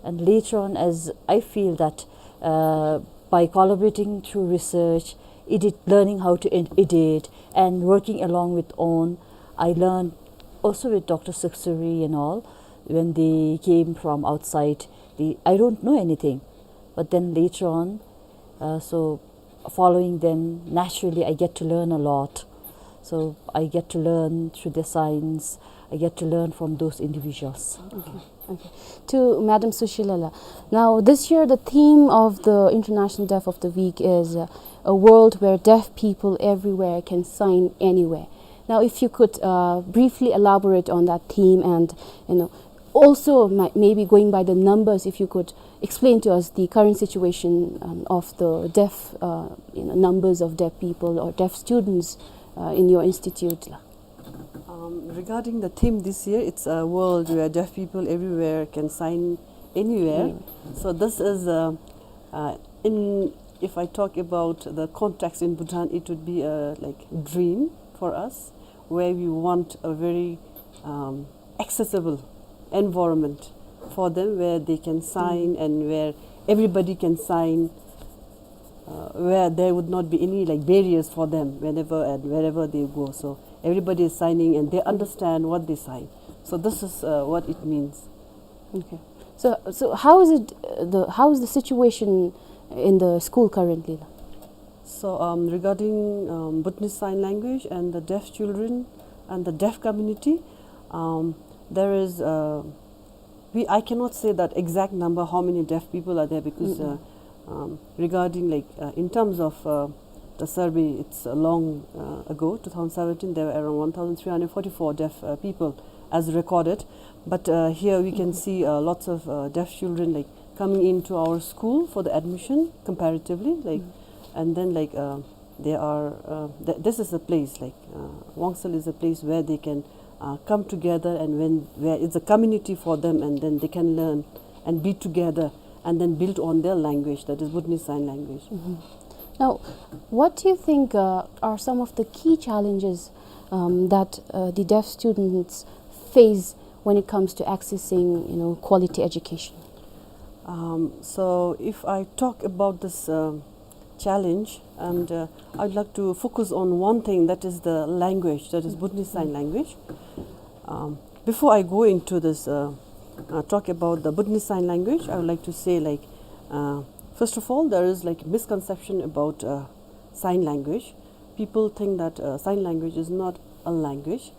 And later on, as I feel that, uh, by collaborating through research, edit, learning how to ed- edit, and working along with own, I learned also with Doctor Suksuri and all. When they came from outside, they, I don't know anything. But then later on, uh, so following them, naturally, I get to learn a lot. So I get to learn through the science. I get to learn from those individuals. Okay. Okay. To Madam Sushila la. Now, this year, the theme of the International Deaf of the Week is, uh, a world where deaf people everywhere can sign anywhere. Now, if you could, uh, briefly elaborate on that theme and, you know, also, mi- maybe going by the numbers, if you could explain to us the current situation, um, of the deaf, uh, you know, numbers of deaf people or deaf students, uh, in your institute. Um, regarding the theme this year, it's a world where deaf people everywhere can sign anywhere. Anywhere. So this is, uh, uh, in, if I talk about the context in Bhutan, it would be a, like, dream for us, where we want a very, um, accessible environment for them, where they can sign and where everybody can sign, uh, where there would not be any, like, barriers for them whenever and wherever they go. So everybody is signing and they understand what they sign. So this is, uh, what it means. Okay. So, so how is it, uh, the, how is the situation in the school currently? So, um, regarding, um, Bhutanese Sign Language and the deaf children and the deaf community, um, there is, uh, we, I cannot say that exact number how many deaf people are there because, uh, um, regarding, like, uh, in terms of, uh, the survey, it's, uh, long, uh, ago, two thousand seventeen, there were around one thousand three hundred forty-four deaf, uh, people as recorded. But, uh, here we can see, uh, lots of, uh, deaf children, like, coming into our school for the admission comparatively, like, and then, like, uh, they are, uh, th- this is a place, like, uh, Wangsel is a place where they can, uh, come together, and when, where it's a community for them, and then they can learn and be together and then build on their language, that is Bhutanese Sign Language. Now, what do you think, uh, are some of the key challenges, um, that, uh, the deaf students face when it comes to accessing, you know, quality education? Um, so if I talk about this, um, challenge, and, uh, I'd like to focus on one thing, that is the language, that is Bhutanese Sign Language. Um, before I go into this, uh, uh, talk about the Bhutanese Sign Language, I would like to say, like, uh, first of all, there is, like, misconception about, uh, sign language. People think that, uh, sign language is not a language,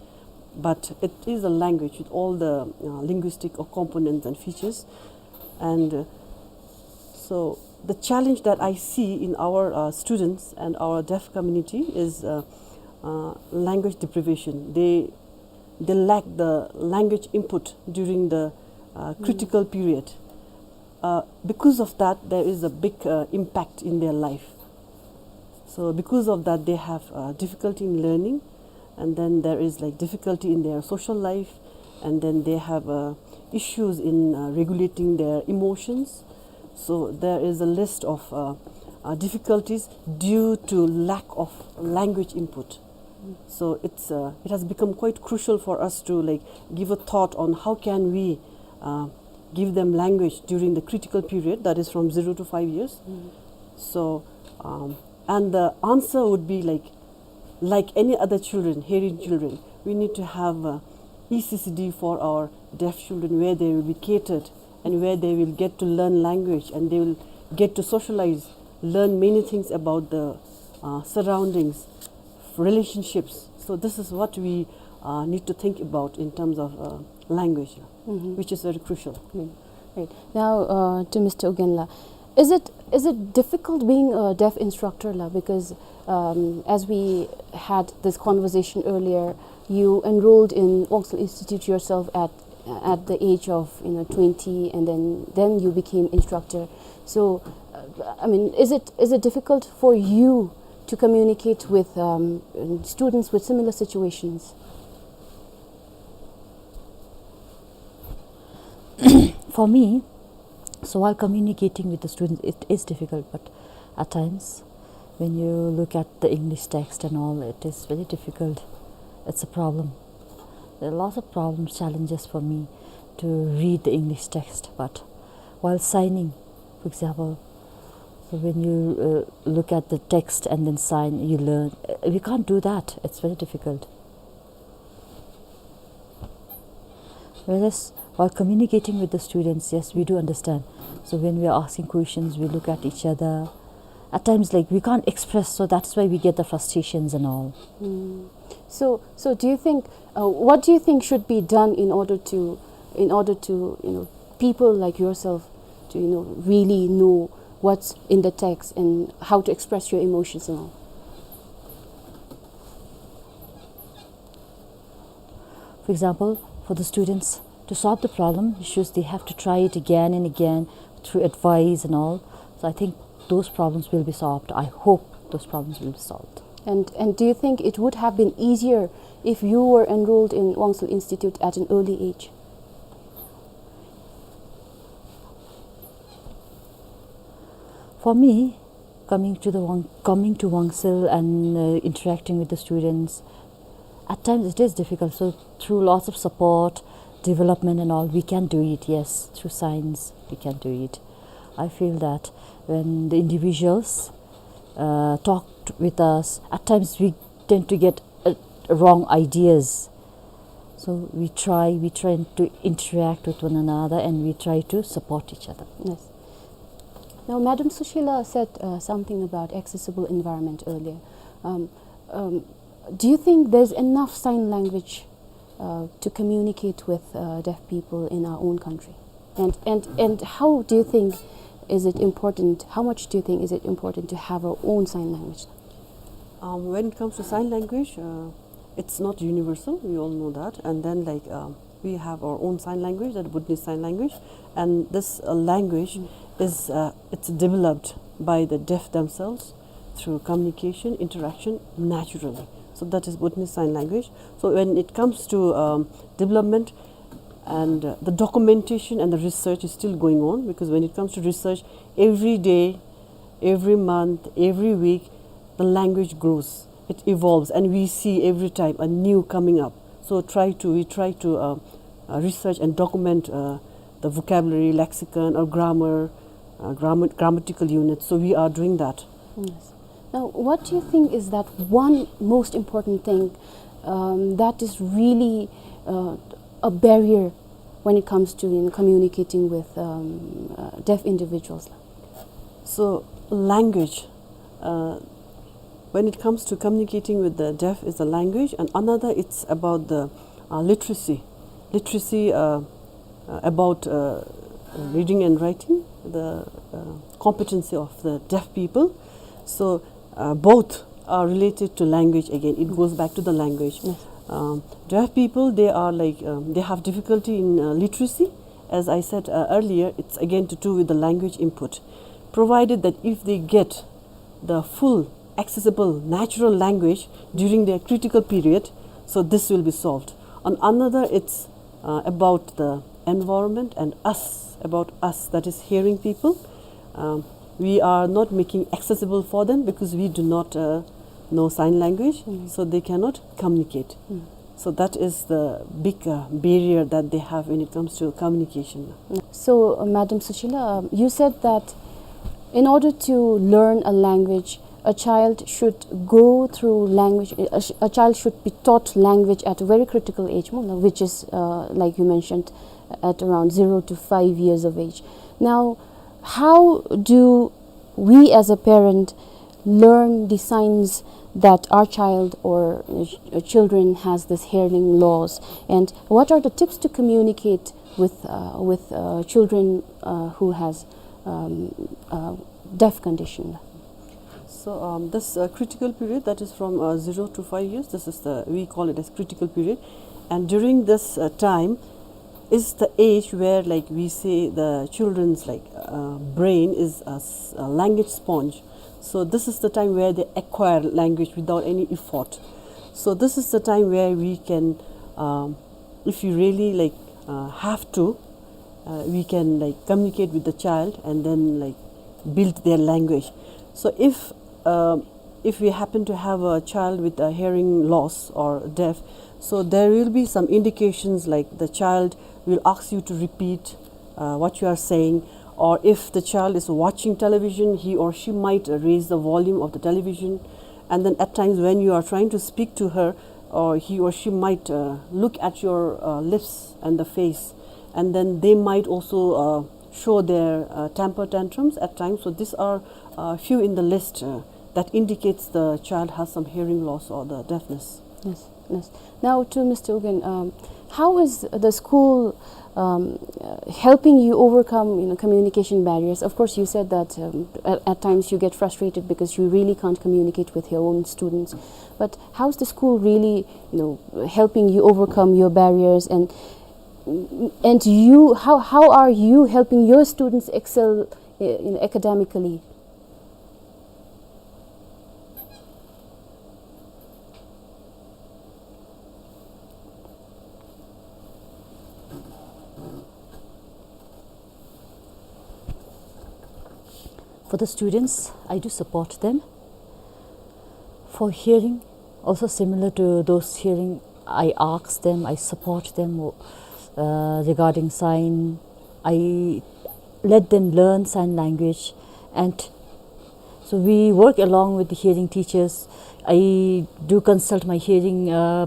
but it is a language with all the, uh, linguistic or components and features. And, uh, so the challenge that I see in our, uh, students and our deaf community is, uh, uh, language deprivation. They, they lack the language input during the, uh, critical period. Uh, because of that, there is a big, uh, impact in their life. So because of that, they have, uh, difficulty in learning, and then there is, like, difficulty in their social life, and then they have, uh, issues in, uh, regulating their emotions. So there is a list of, uh, uh, difficulties due to lack of language input. So it's, uh, it has become quite crucial for us to, like, give a thought on how can we, uh, give them language during the critical period, that is from zero to five years. So, um, and the answer would be, like, like any other children, hearing children, we need to have, uh, E C C D for our deaf children, where they will be catered and where they will get to learn language and they will get to socialize, learn many things about the, uh, surroundings. relationships. So this is what we, uh, need to think about in terms of, uh, language, mm-hmm, which is very crucial. Right. Right. Now, uh, to Mister Ugenla, is it, is it difficult being a deaf instructor la? Because, um, as we had this conversation earlier, you enrolled in Wongsel Institute yourself at, at the age of, you know, twenty, and then, then you became instructor. So, uh, I mean, is it, is it difficult for you to communicate with, um, students with similar situations? For me, so while communicating with the students, it is difficult, but at times, when you look at the English text and all, it is very difficult. It's a problem. There are lots of problems, challenges for me to read the English text, but while signing, for example, so when you, uh, look at the text and then sign, you learn. Uh, we can't do that. It's very difficult. Whereas, while communicating with the students, yes, we do understand. So when we are asking questions, we look at each other. At times, like, we can't express, so that's why we get the frustrations and all. Mm. So, so do you think, uh, what do you think should be done in order to, in order to, you know, people like yourself to, you know, really know what's in the text and how to express your emotions and all? For example, for the students to solve the problem issues, they have to try it again and again through advice and all. So I think those problems will be solved. I hope those problems will be solved. And, and do you think it would have been easier if you were enrolled in Wongsel Institute at an early age? For me, coming to the Wong-, coming to Wongsel and, uh, interacting with the students, at times it is difficult. So through lots of support, development and all, we can do it, yes. Through science, we can do it. I feel that when the individuals, uh, talked with us, at times we tend to get, uh, wrong ideas. So we try, we try to interact with one another and we try to support each other. Yes. Now, Madam Sushila said, uh, something about accessible environment earlier. Um, um, do you think there's enough sign language, uh, to communicate with, uh, deaf people in our own country? And, and, and how do you think is it important, how much do you think is it important to have our own sign language? Um, when it comes to sign language, uh, it's not universal, we all know that. And then, like, um, we have our own sign language, that Bhutanese Sign Language. And this, uh, language, mm, is, uh, it's developed by the deaf themselves through communication, interaction, naturally. So that is Bhutanese Sign Language. So when it comes to, um, development, and, uh, the documentation and the research is still going on, because when it comes to research, every day, every month, every week, the language grows, it evolves, and we see every time a new coming up. So try to, we try to, uh, uh, research and document, uh, the vocabulary, lexicon, or grammar, uh, grammar, grammatical units. So we are doing that. Yes. Now, what do you think is that one most important thing, um, that is really, uh, a barrier when it comes to, you know, communicating with, um, uh, deaf individuals? So, language. Uh, when it comes to communicating with the deaf, is the language, and another, it's about the, uh, literacy. Literacy, uh, uh, about, uh, reading and writing, the, uh, competency of the deaf people. So, uh, both are related to language again. It goes back to the language. Yes. Um, deaf people, they are like, um, they have difficulty in, uh, literacy. As I said, uh, earlier, it's again to do with the language input. Provided that if they get the full accessible natural language during their critical period, so this will be solved. On another, it's, uh, about the environment and us, about us, that is hearing people. Um, we are not making accessible for them because we do not, uh, know sign language, mm, so they cannot communicate. Mm. So that is the big, uh, barrier that they have when it comes to communication. So, uh, Madam Sushila, um, you said that in order to learn a language, a child should go through language, a, sh-, a child should be taught language at a very critical age, mo-, which is, uh, like you mentioned, at around zero to five years of age. Now, how do we as a parent learn the signs that our child or, uh, ch-, uh, children has this hearing loss, and what are the tips to communicate with, uh, with, uh, children, uh, who has, um, uh, deaf condition? So, um, this, uh, critical period, that is from, uh, zero to five years, this is the, we call it as critical period. And during this, uh, time is the age where, like, we say the children's, like, uh, brain is a s-, a language sponge. So this is the time where they acquire language without any effort. So this is the time where we can, um, if you really, like, uh, have to, uh, we can, like, communicate with the child and then, like, build their language. So if, uh, if we happen to have a child with a hearing loss or deaf, so there will be some indications, like, the child will ask you to repeat, uh, what you are saying, or if the child is watching television, he or she might, uh, raise the volume of the television, and then at times when you are trying to speak to her, or he or she might, uh, look at your, uh, lips and the face, and then they might also, uh, show their, uh, temper tantrums at times. So these are, uh, few in the list, uh, that indicates the child has some hearing loss or the deafness. Yes, yes. Now to Mister Ugyen, um, how is the school, um, uh, helping you overcome, you know, communication barriers? Of course, you said that, um, at, at times you get frustrated because you really can't communicate with your own students. But how's the school really, you know, helping you overcome your barriers, and, and you, how, how are you helping your students excel, uh, you know, academically? For the students, I do support them. For hearing, also similar to those hearing, I ask them, I support them, uh, regarding sign. I let them learn sign language, and so we work along with the hearing teachers. I do consult my hearing, uh,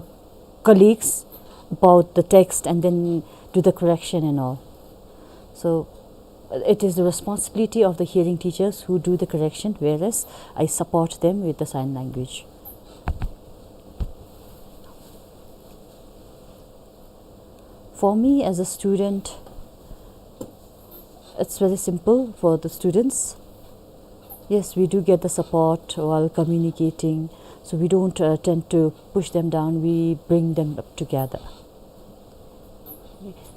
colleagues about the text and then do the correction and all. So, uh, it is the responsibility of the hearing teachers who do the correction, whereas I support them with the sign language. For me as a student, it's very simple for the students. Yes, we do get the support while communicating, so we don't, uh, tend to push them down, we bring them up together.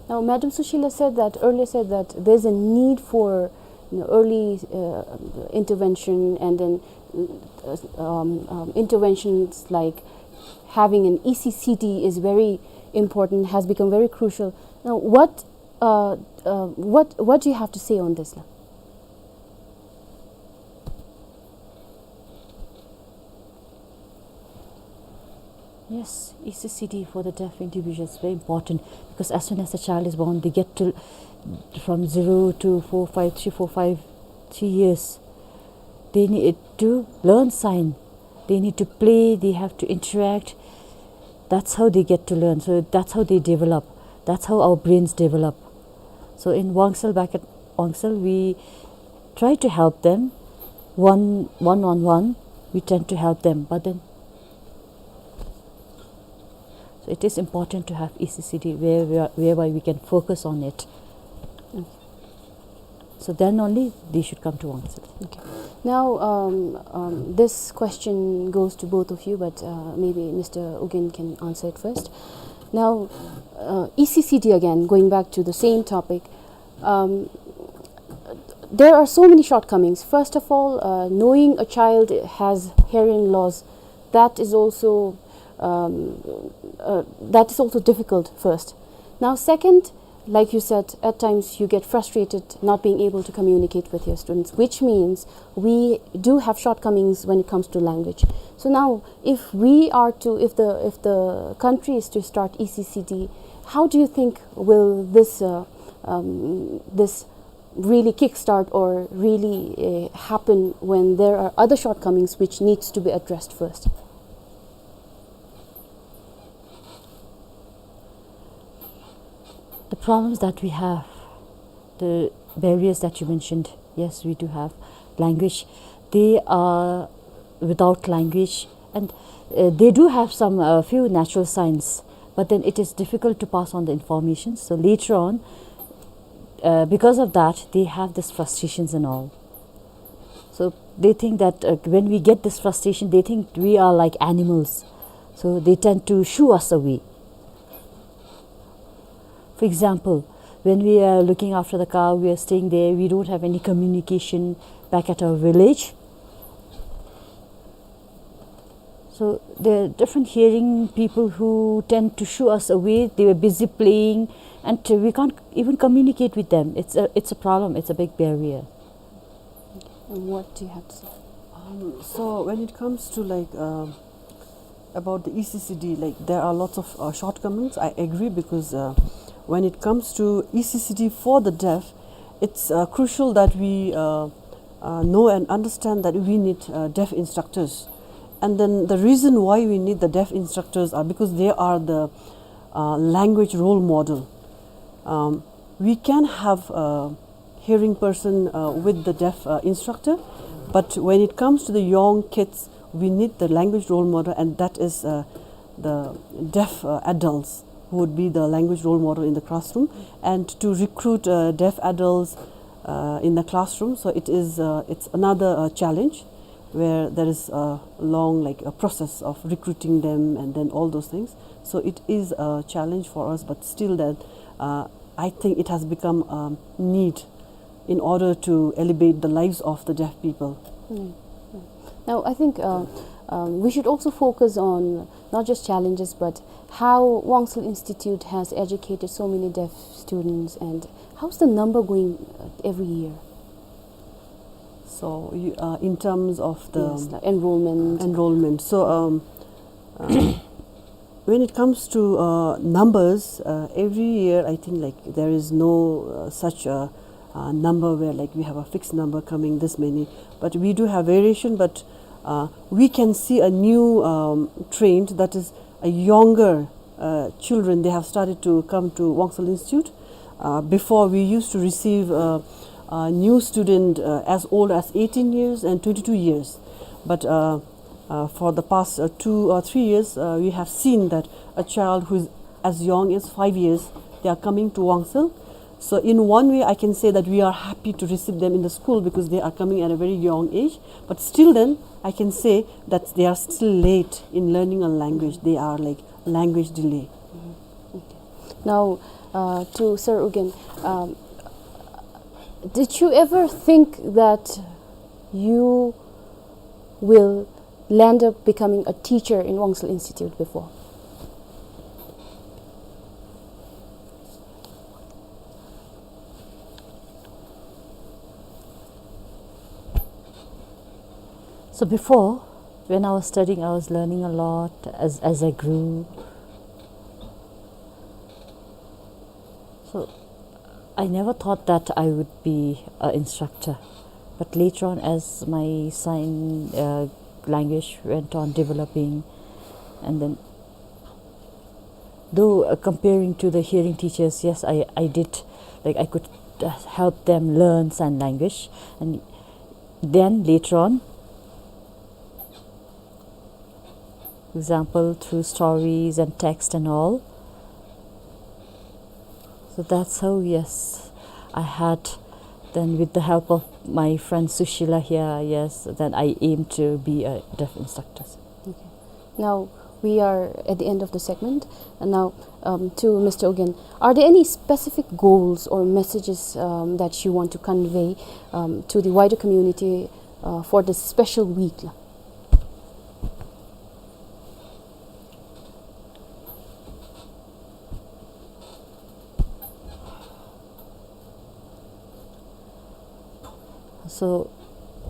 Now, Madam Sushila said that, earlier said that there's a need for, you know, early, uh, intervention, and then, uh, um, um, interventions like having an E C C D is very important, has become very crucial. Now, what, uh, uh, what, what do you have to say on this, la? Yes, E C C D for the deaf individuals is very important, because as soon as the child is born, they get to, from zero to four, five, three, four, five, three years, they need to learn sign. They need to play, they have to interact. That's how they get to learn. So that's how they develop. That's how our brains develop. So in Wangsel, back at Wangsel, we try to help them one, one on one. We tend to help them, but then, so it is important to have E C C D where, where, whereby we can focus on it. Okay. So then only they should come to Wangsel. Okay. Now, um, um, this question goes to both of you, but, uh, maybe Mister Ugyen can answer it first. Now, uh, E C C D again, going back to the same topic, um, there are so many shortcomings. First of all, uh, knowing a child has hearing loss, that is also, um, uh, that is also difficult first. Now, second, like you said, at times you get frustrated not being able to communicate with your students, which means we do have shortcomings when it comes to language. So now, if we are to, if the, if the country is to start E C C D, how do you think will this, uh, um, this really kickstart or really, uh, happen when there are other shortcomings which needs to be addressed first? The problems that we have, the barriers that you mentioned, yes, we do have language. They are without language, and, uh, they do have some, uh, few natural signs, but then it is difficult to pass on the information. So later on, uh, because of that, they have these frustrations and all. So they think that, uh, when we get this frustration, they think we are like animals. So they tend to shoo us away. For example, when we are looking after the cow, we are staying there, we don't have any communication back at our village. So there are different hearing people who tend to shoo us away. They were busy playing, and we can't even communicate with them. It's a, it's a problem. It's a big barrier. And what do you have to say? Um, so when it comes to, like, um, about the E C C D, like, there are lots of, uh, shortcomings. I agree, because, uh, when it comes to E C C D for the deaf, it's, uh, crucial that we, uh, uh, know and understand that we need, uh, deaf instructors. And then the reason why we need the deaf instructors are because they are the, uh, language role model. Um, we can have, uh, hearing person, uh, with the deaf, uh, instructor. But when it comes to the young kids, we need the language role model, and that is, uh, the deaf, uh, adults who would be the language role model in the classroom. And to recruit, uh, deaf adults, uh, in the classroom, so it is, uh, it's another, uh, challenge where there is a long, like, a process of recruiting them and then all those things. So it is a challenge for us, but still that, uh, I think it has become a need in order to elevate the lives of the deaf people. Mm, mm. Now, I think, uh, um, we should also focus on not just challenges, but how Wangsel Institute has educated so many deaf students, and how's the number going, uh, every year? So, you, uh, in terms of the Yes, like enrollment. Enrollment. So, um, uh, when it comes to, uh, numbers, uh, every year, I think, like, there is no, uh, such a, uh, number where, like, we have a fixed number coming this many. But we do have variation, but, uh, we can see a new, um, trend, that is a younger, uh, children, they have started to come to Wangsel Institute. Uh, before, we used to receive, uh, a new student, uh, as old as eighteen years and twenty-two years. But, uh, uh, for the past, uh, two or three years, uh, we have seen that a child who is as young as five years, they are coming to Wangsel. So in one way, I can say that we are happy to receive them in the school because they are coming at a very young age. But still then, I can say that they are still late in learning a language. They are, like, language delay. Mm-hmm. Okay. Now, uh, to Sir Ugyen, um, did you ever think that you will land up becoming a teacher in Wangsel Institute before? So before, when I was studying, I was learning a lot as, as I grew. So I never thought that I would be an instructor. But later on, as my sign, uh, language went on developing, and then, though, uh, comparing to the hearing teachers, yes, I, I did, like, I could, uh, help them learn sign language. And then later on, example, through stories and text and all. So that's how, yes, I had, then with the help of my friend Sushila here, yes, then I aim to be a deaf instructor. Okay. Now, we are at the end of the segment. And now, um, to Mister Ugyen, are there any specific goals or messages, um, that you want to convey, um, to the wider community, uh, for this special week la? So,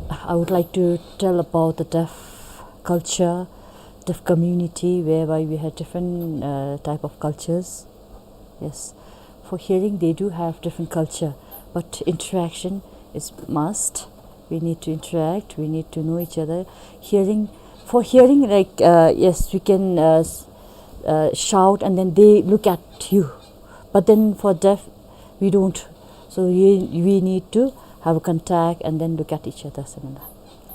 I would like to tell about the deaf culture, deaf community, whereby we have different, uh, type of cultures. Yes. For hearing, they do have different culture, but interaction is must. We need to interact, we need to know each other. Hearing, for hearing, like, uh, yes, we can, uh, s-, uh, shout and then they look at you. But then for deaf, we don't. So we, we need to have a contact and then look at each other, similar.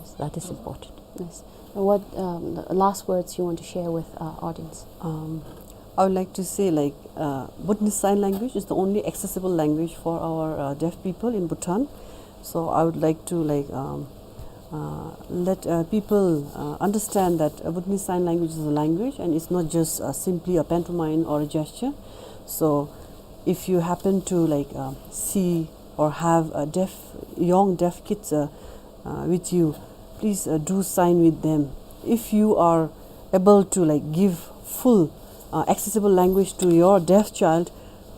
Yes, that is important. Yes. What, um, the last words you want to share with our audience? Um, I would like to say, like, uh, Bhutanese Sign Language is the only accessible language for our, uh, deaf people in Bhutan. So I would like to, like, um, uh, let, uh, people, uh, understand that, uh, Bhutanese Sign Language is a language, and it's not just, uh, simply a pantomime or a gesture. So if you happen to, like, uh, see or have a deaf, young deaf kids, uh, uh, with you, please, uh, do sign with them. If you are able to, like, give full, uh, accessible language to your deaf child,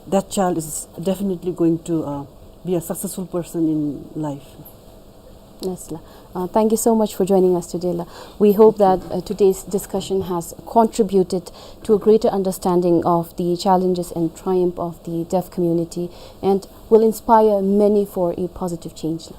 that child is definitely going to, uh, be a successful person in life. Yes, la. Uh, thank you so much for joining us today, la. We hope that, uh, today's discussion has contributed to a greater understanding of the challenges and triumph of the deaf community and will inspire many for a positive change, la.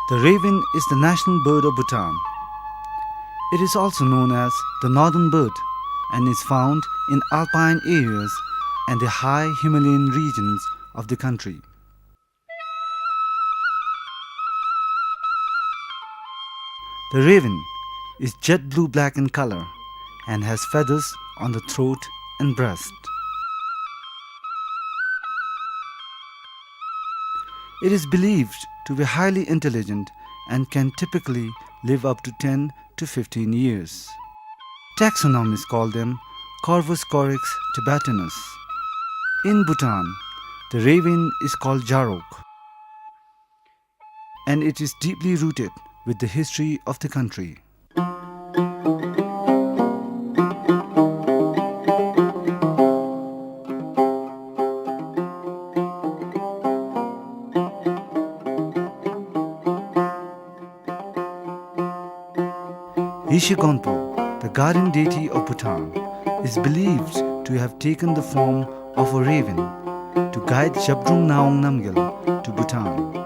The raven is the national bird of Bhutan. It is also known as the northern bird and is found in alpine areas and the high Himalayan regions of the country. The raven is jet blue-black in color and has feathers on the throat and breast. It is believed to be highly intelligent and can typically live up to ten to fifteen years. Taxonomists call them Corvus corax tibetanus. In Bhutan, the raven is called Jarok, and it is deeply rooted with the history of the country. Yeshe Gonpo, the guardian deity of Bhutan, is believed to have taken the form of a raven to guide Zhabdrung Ngawang Namgyal to Bhutan.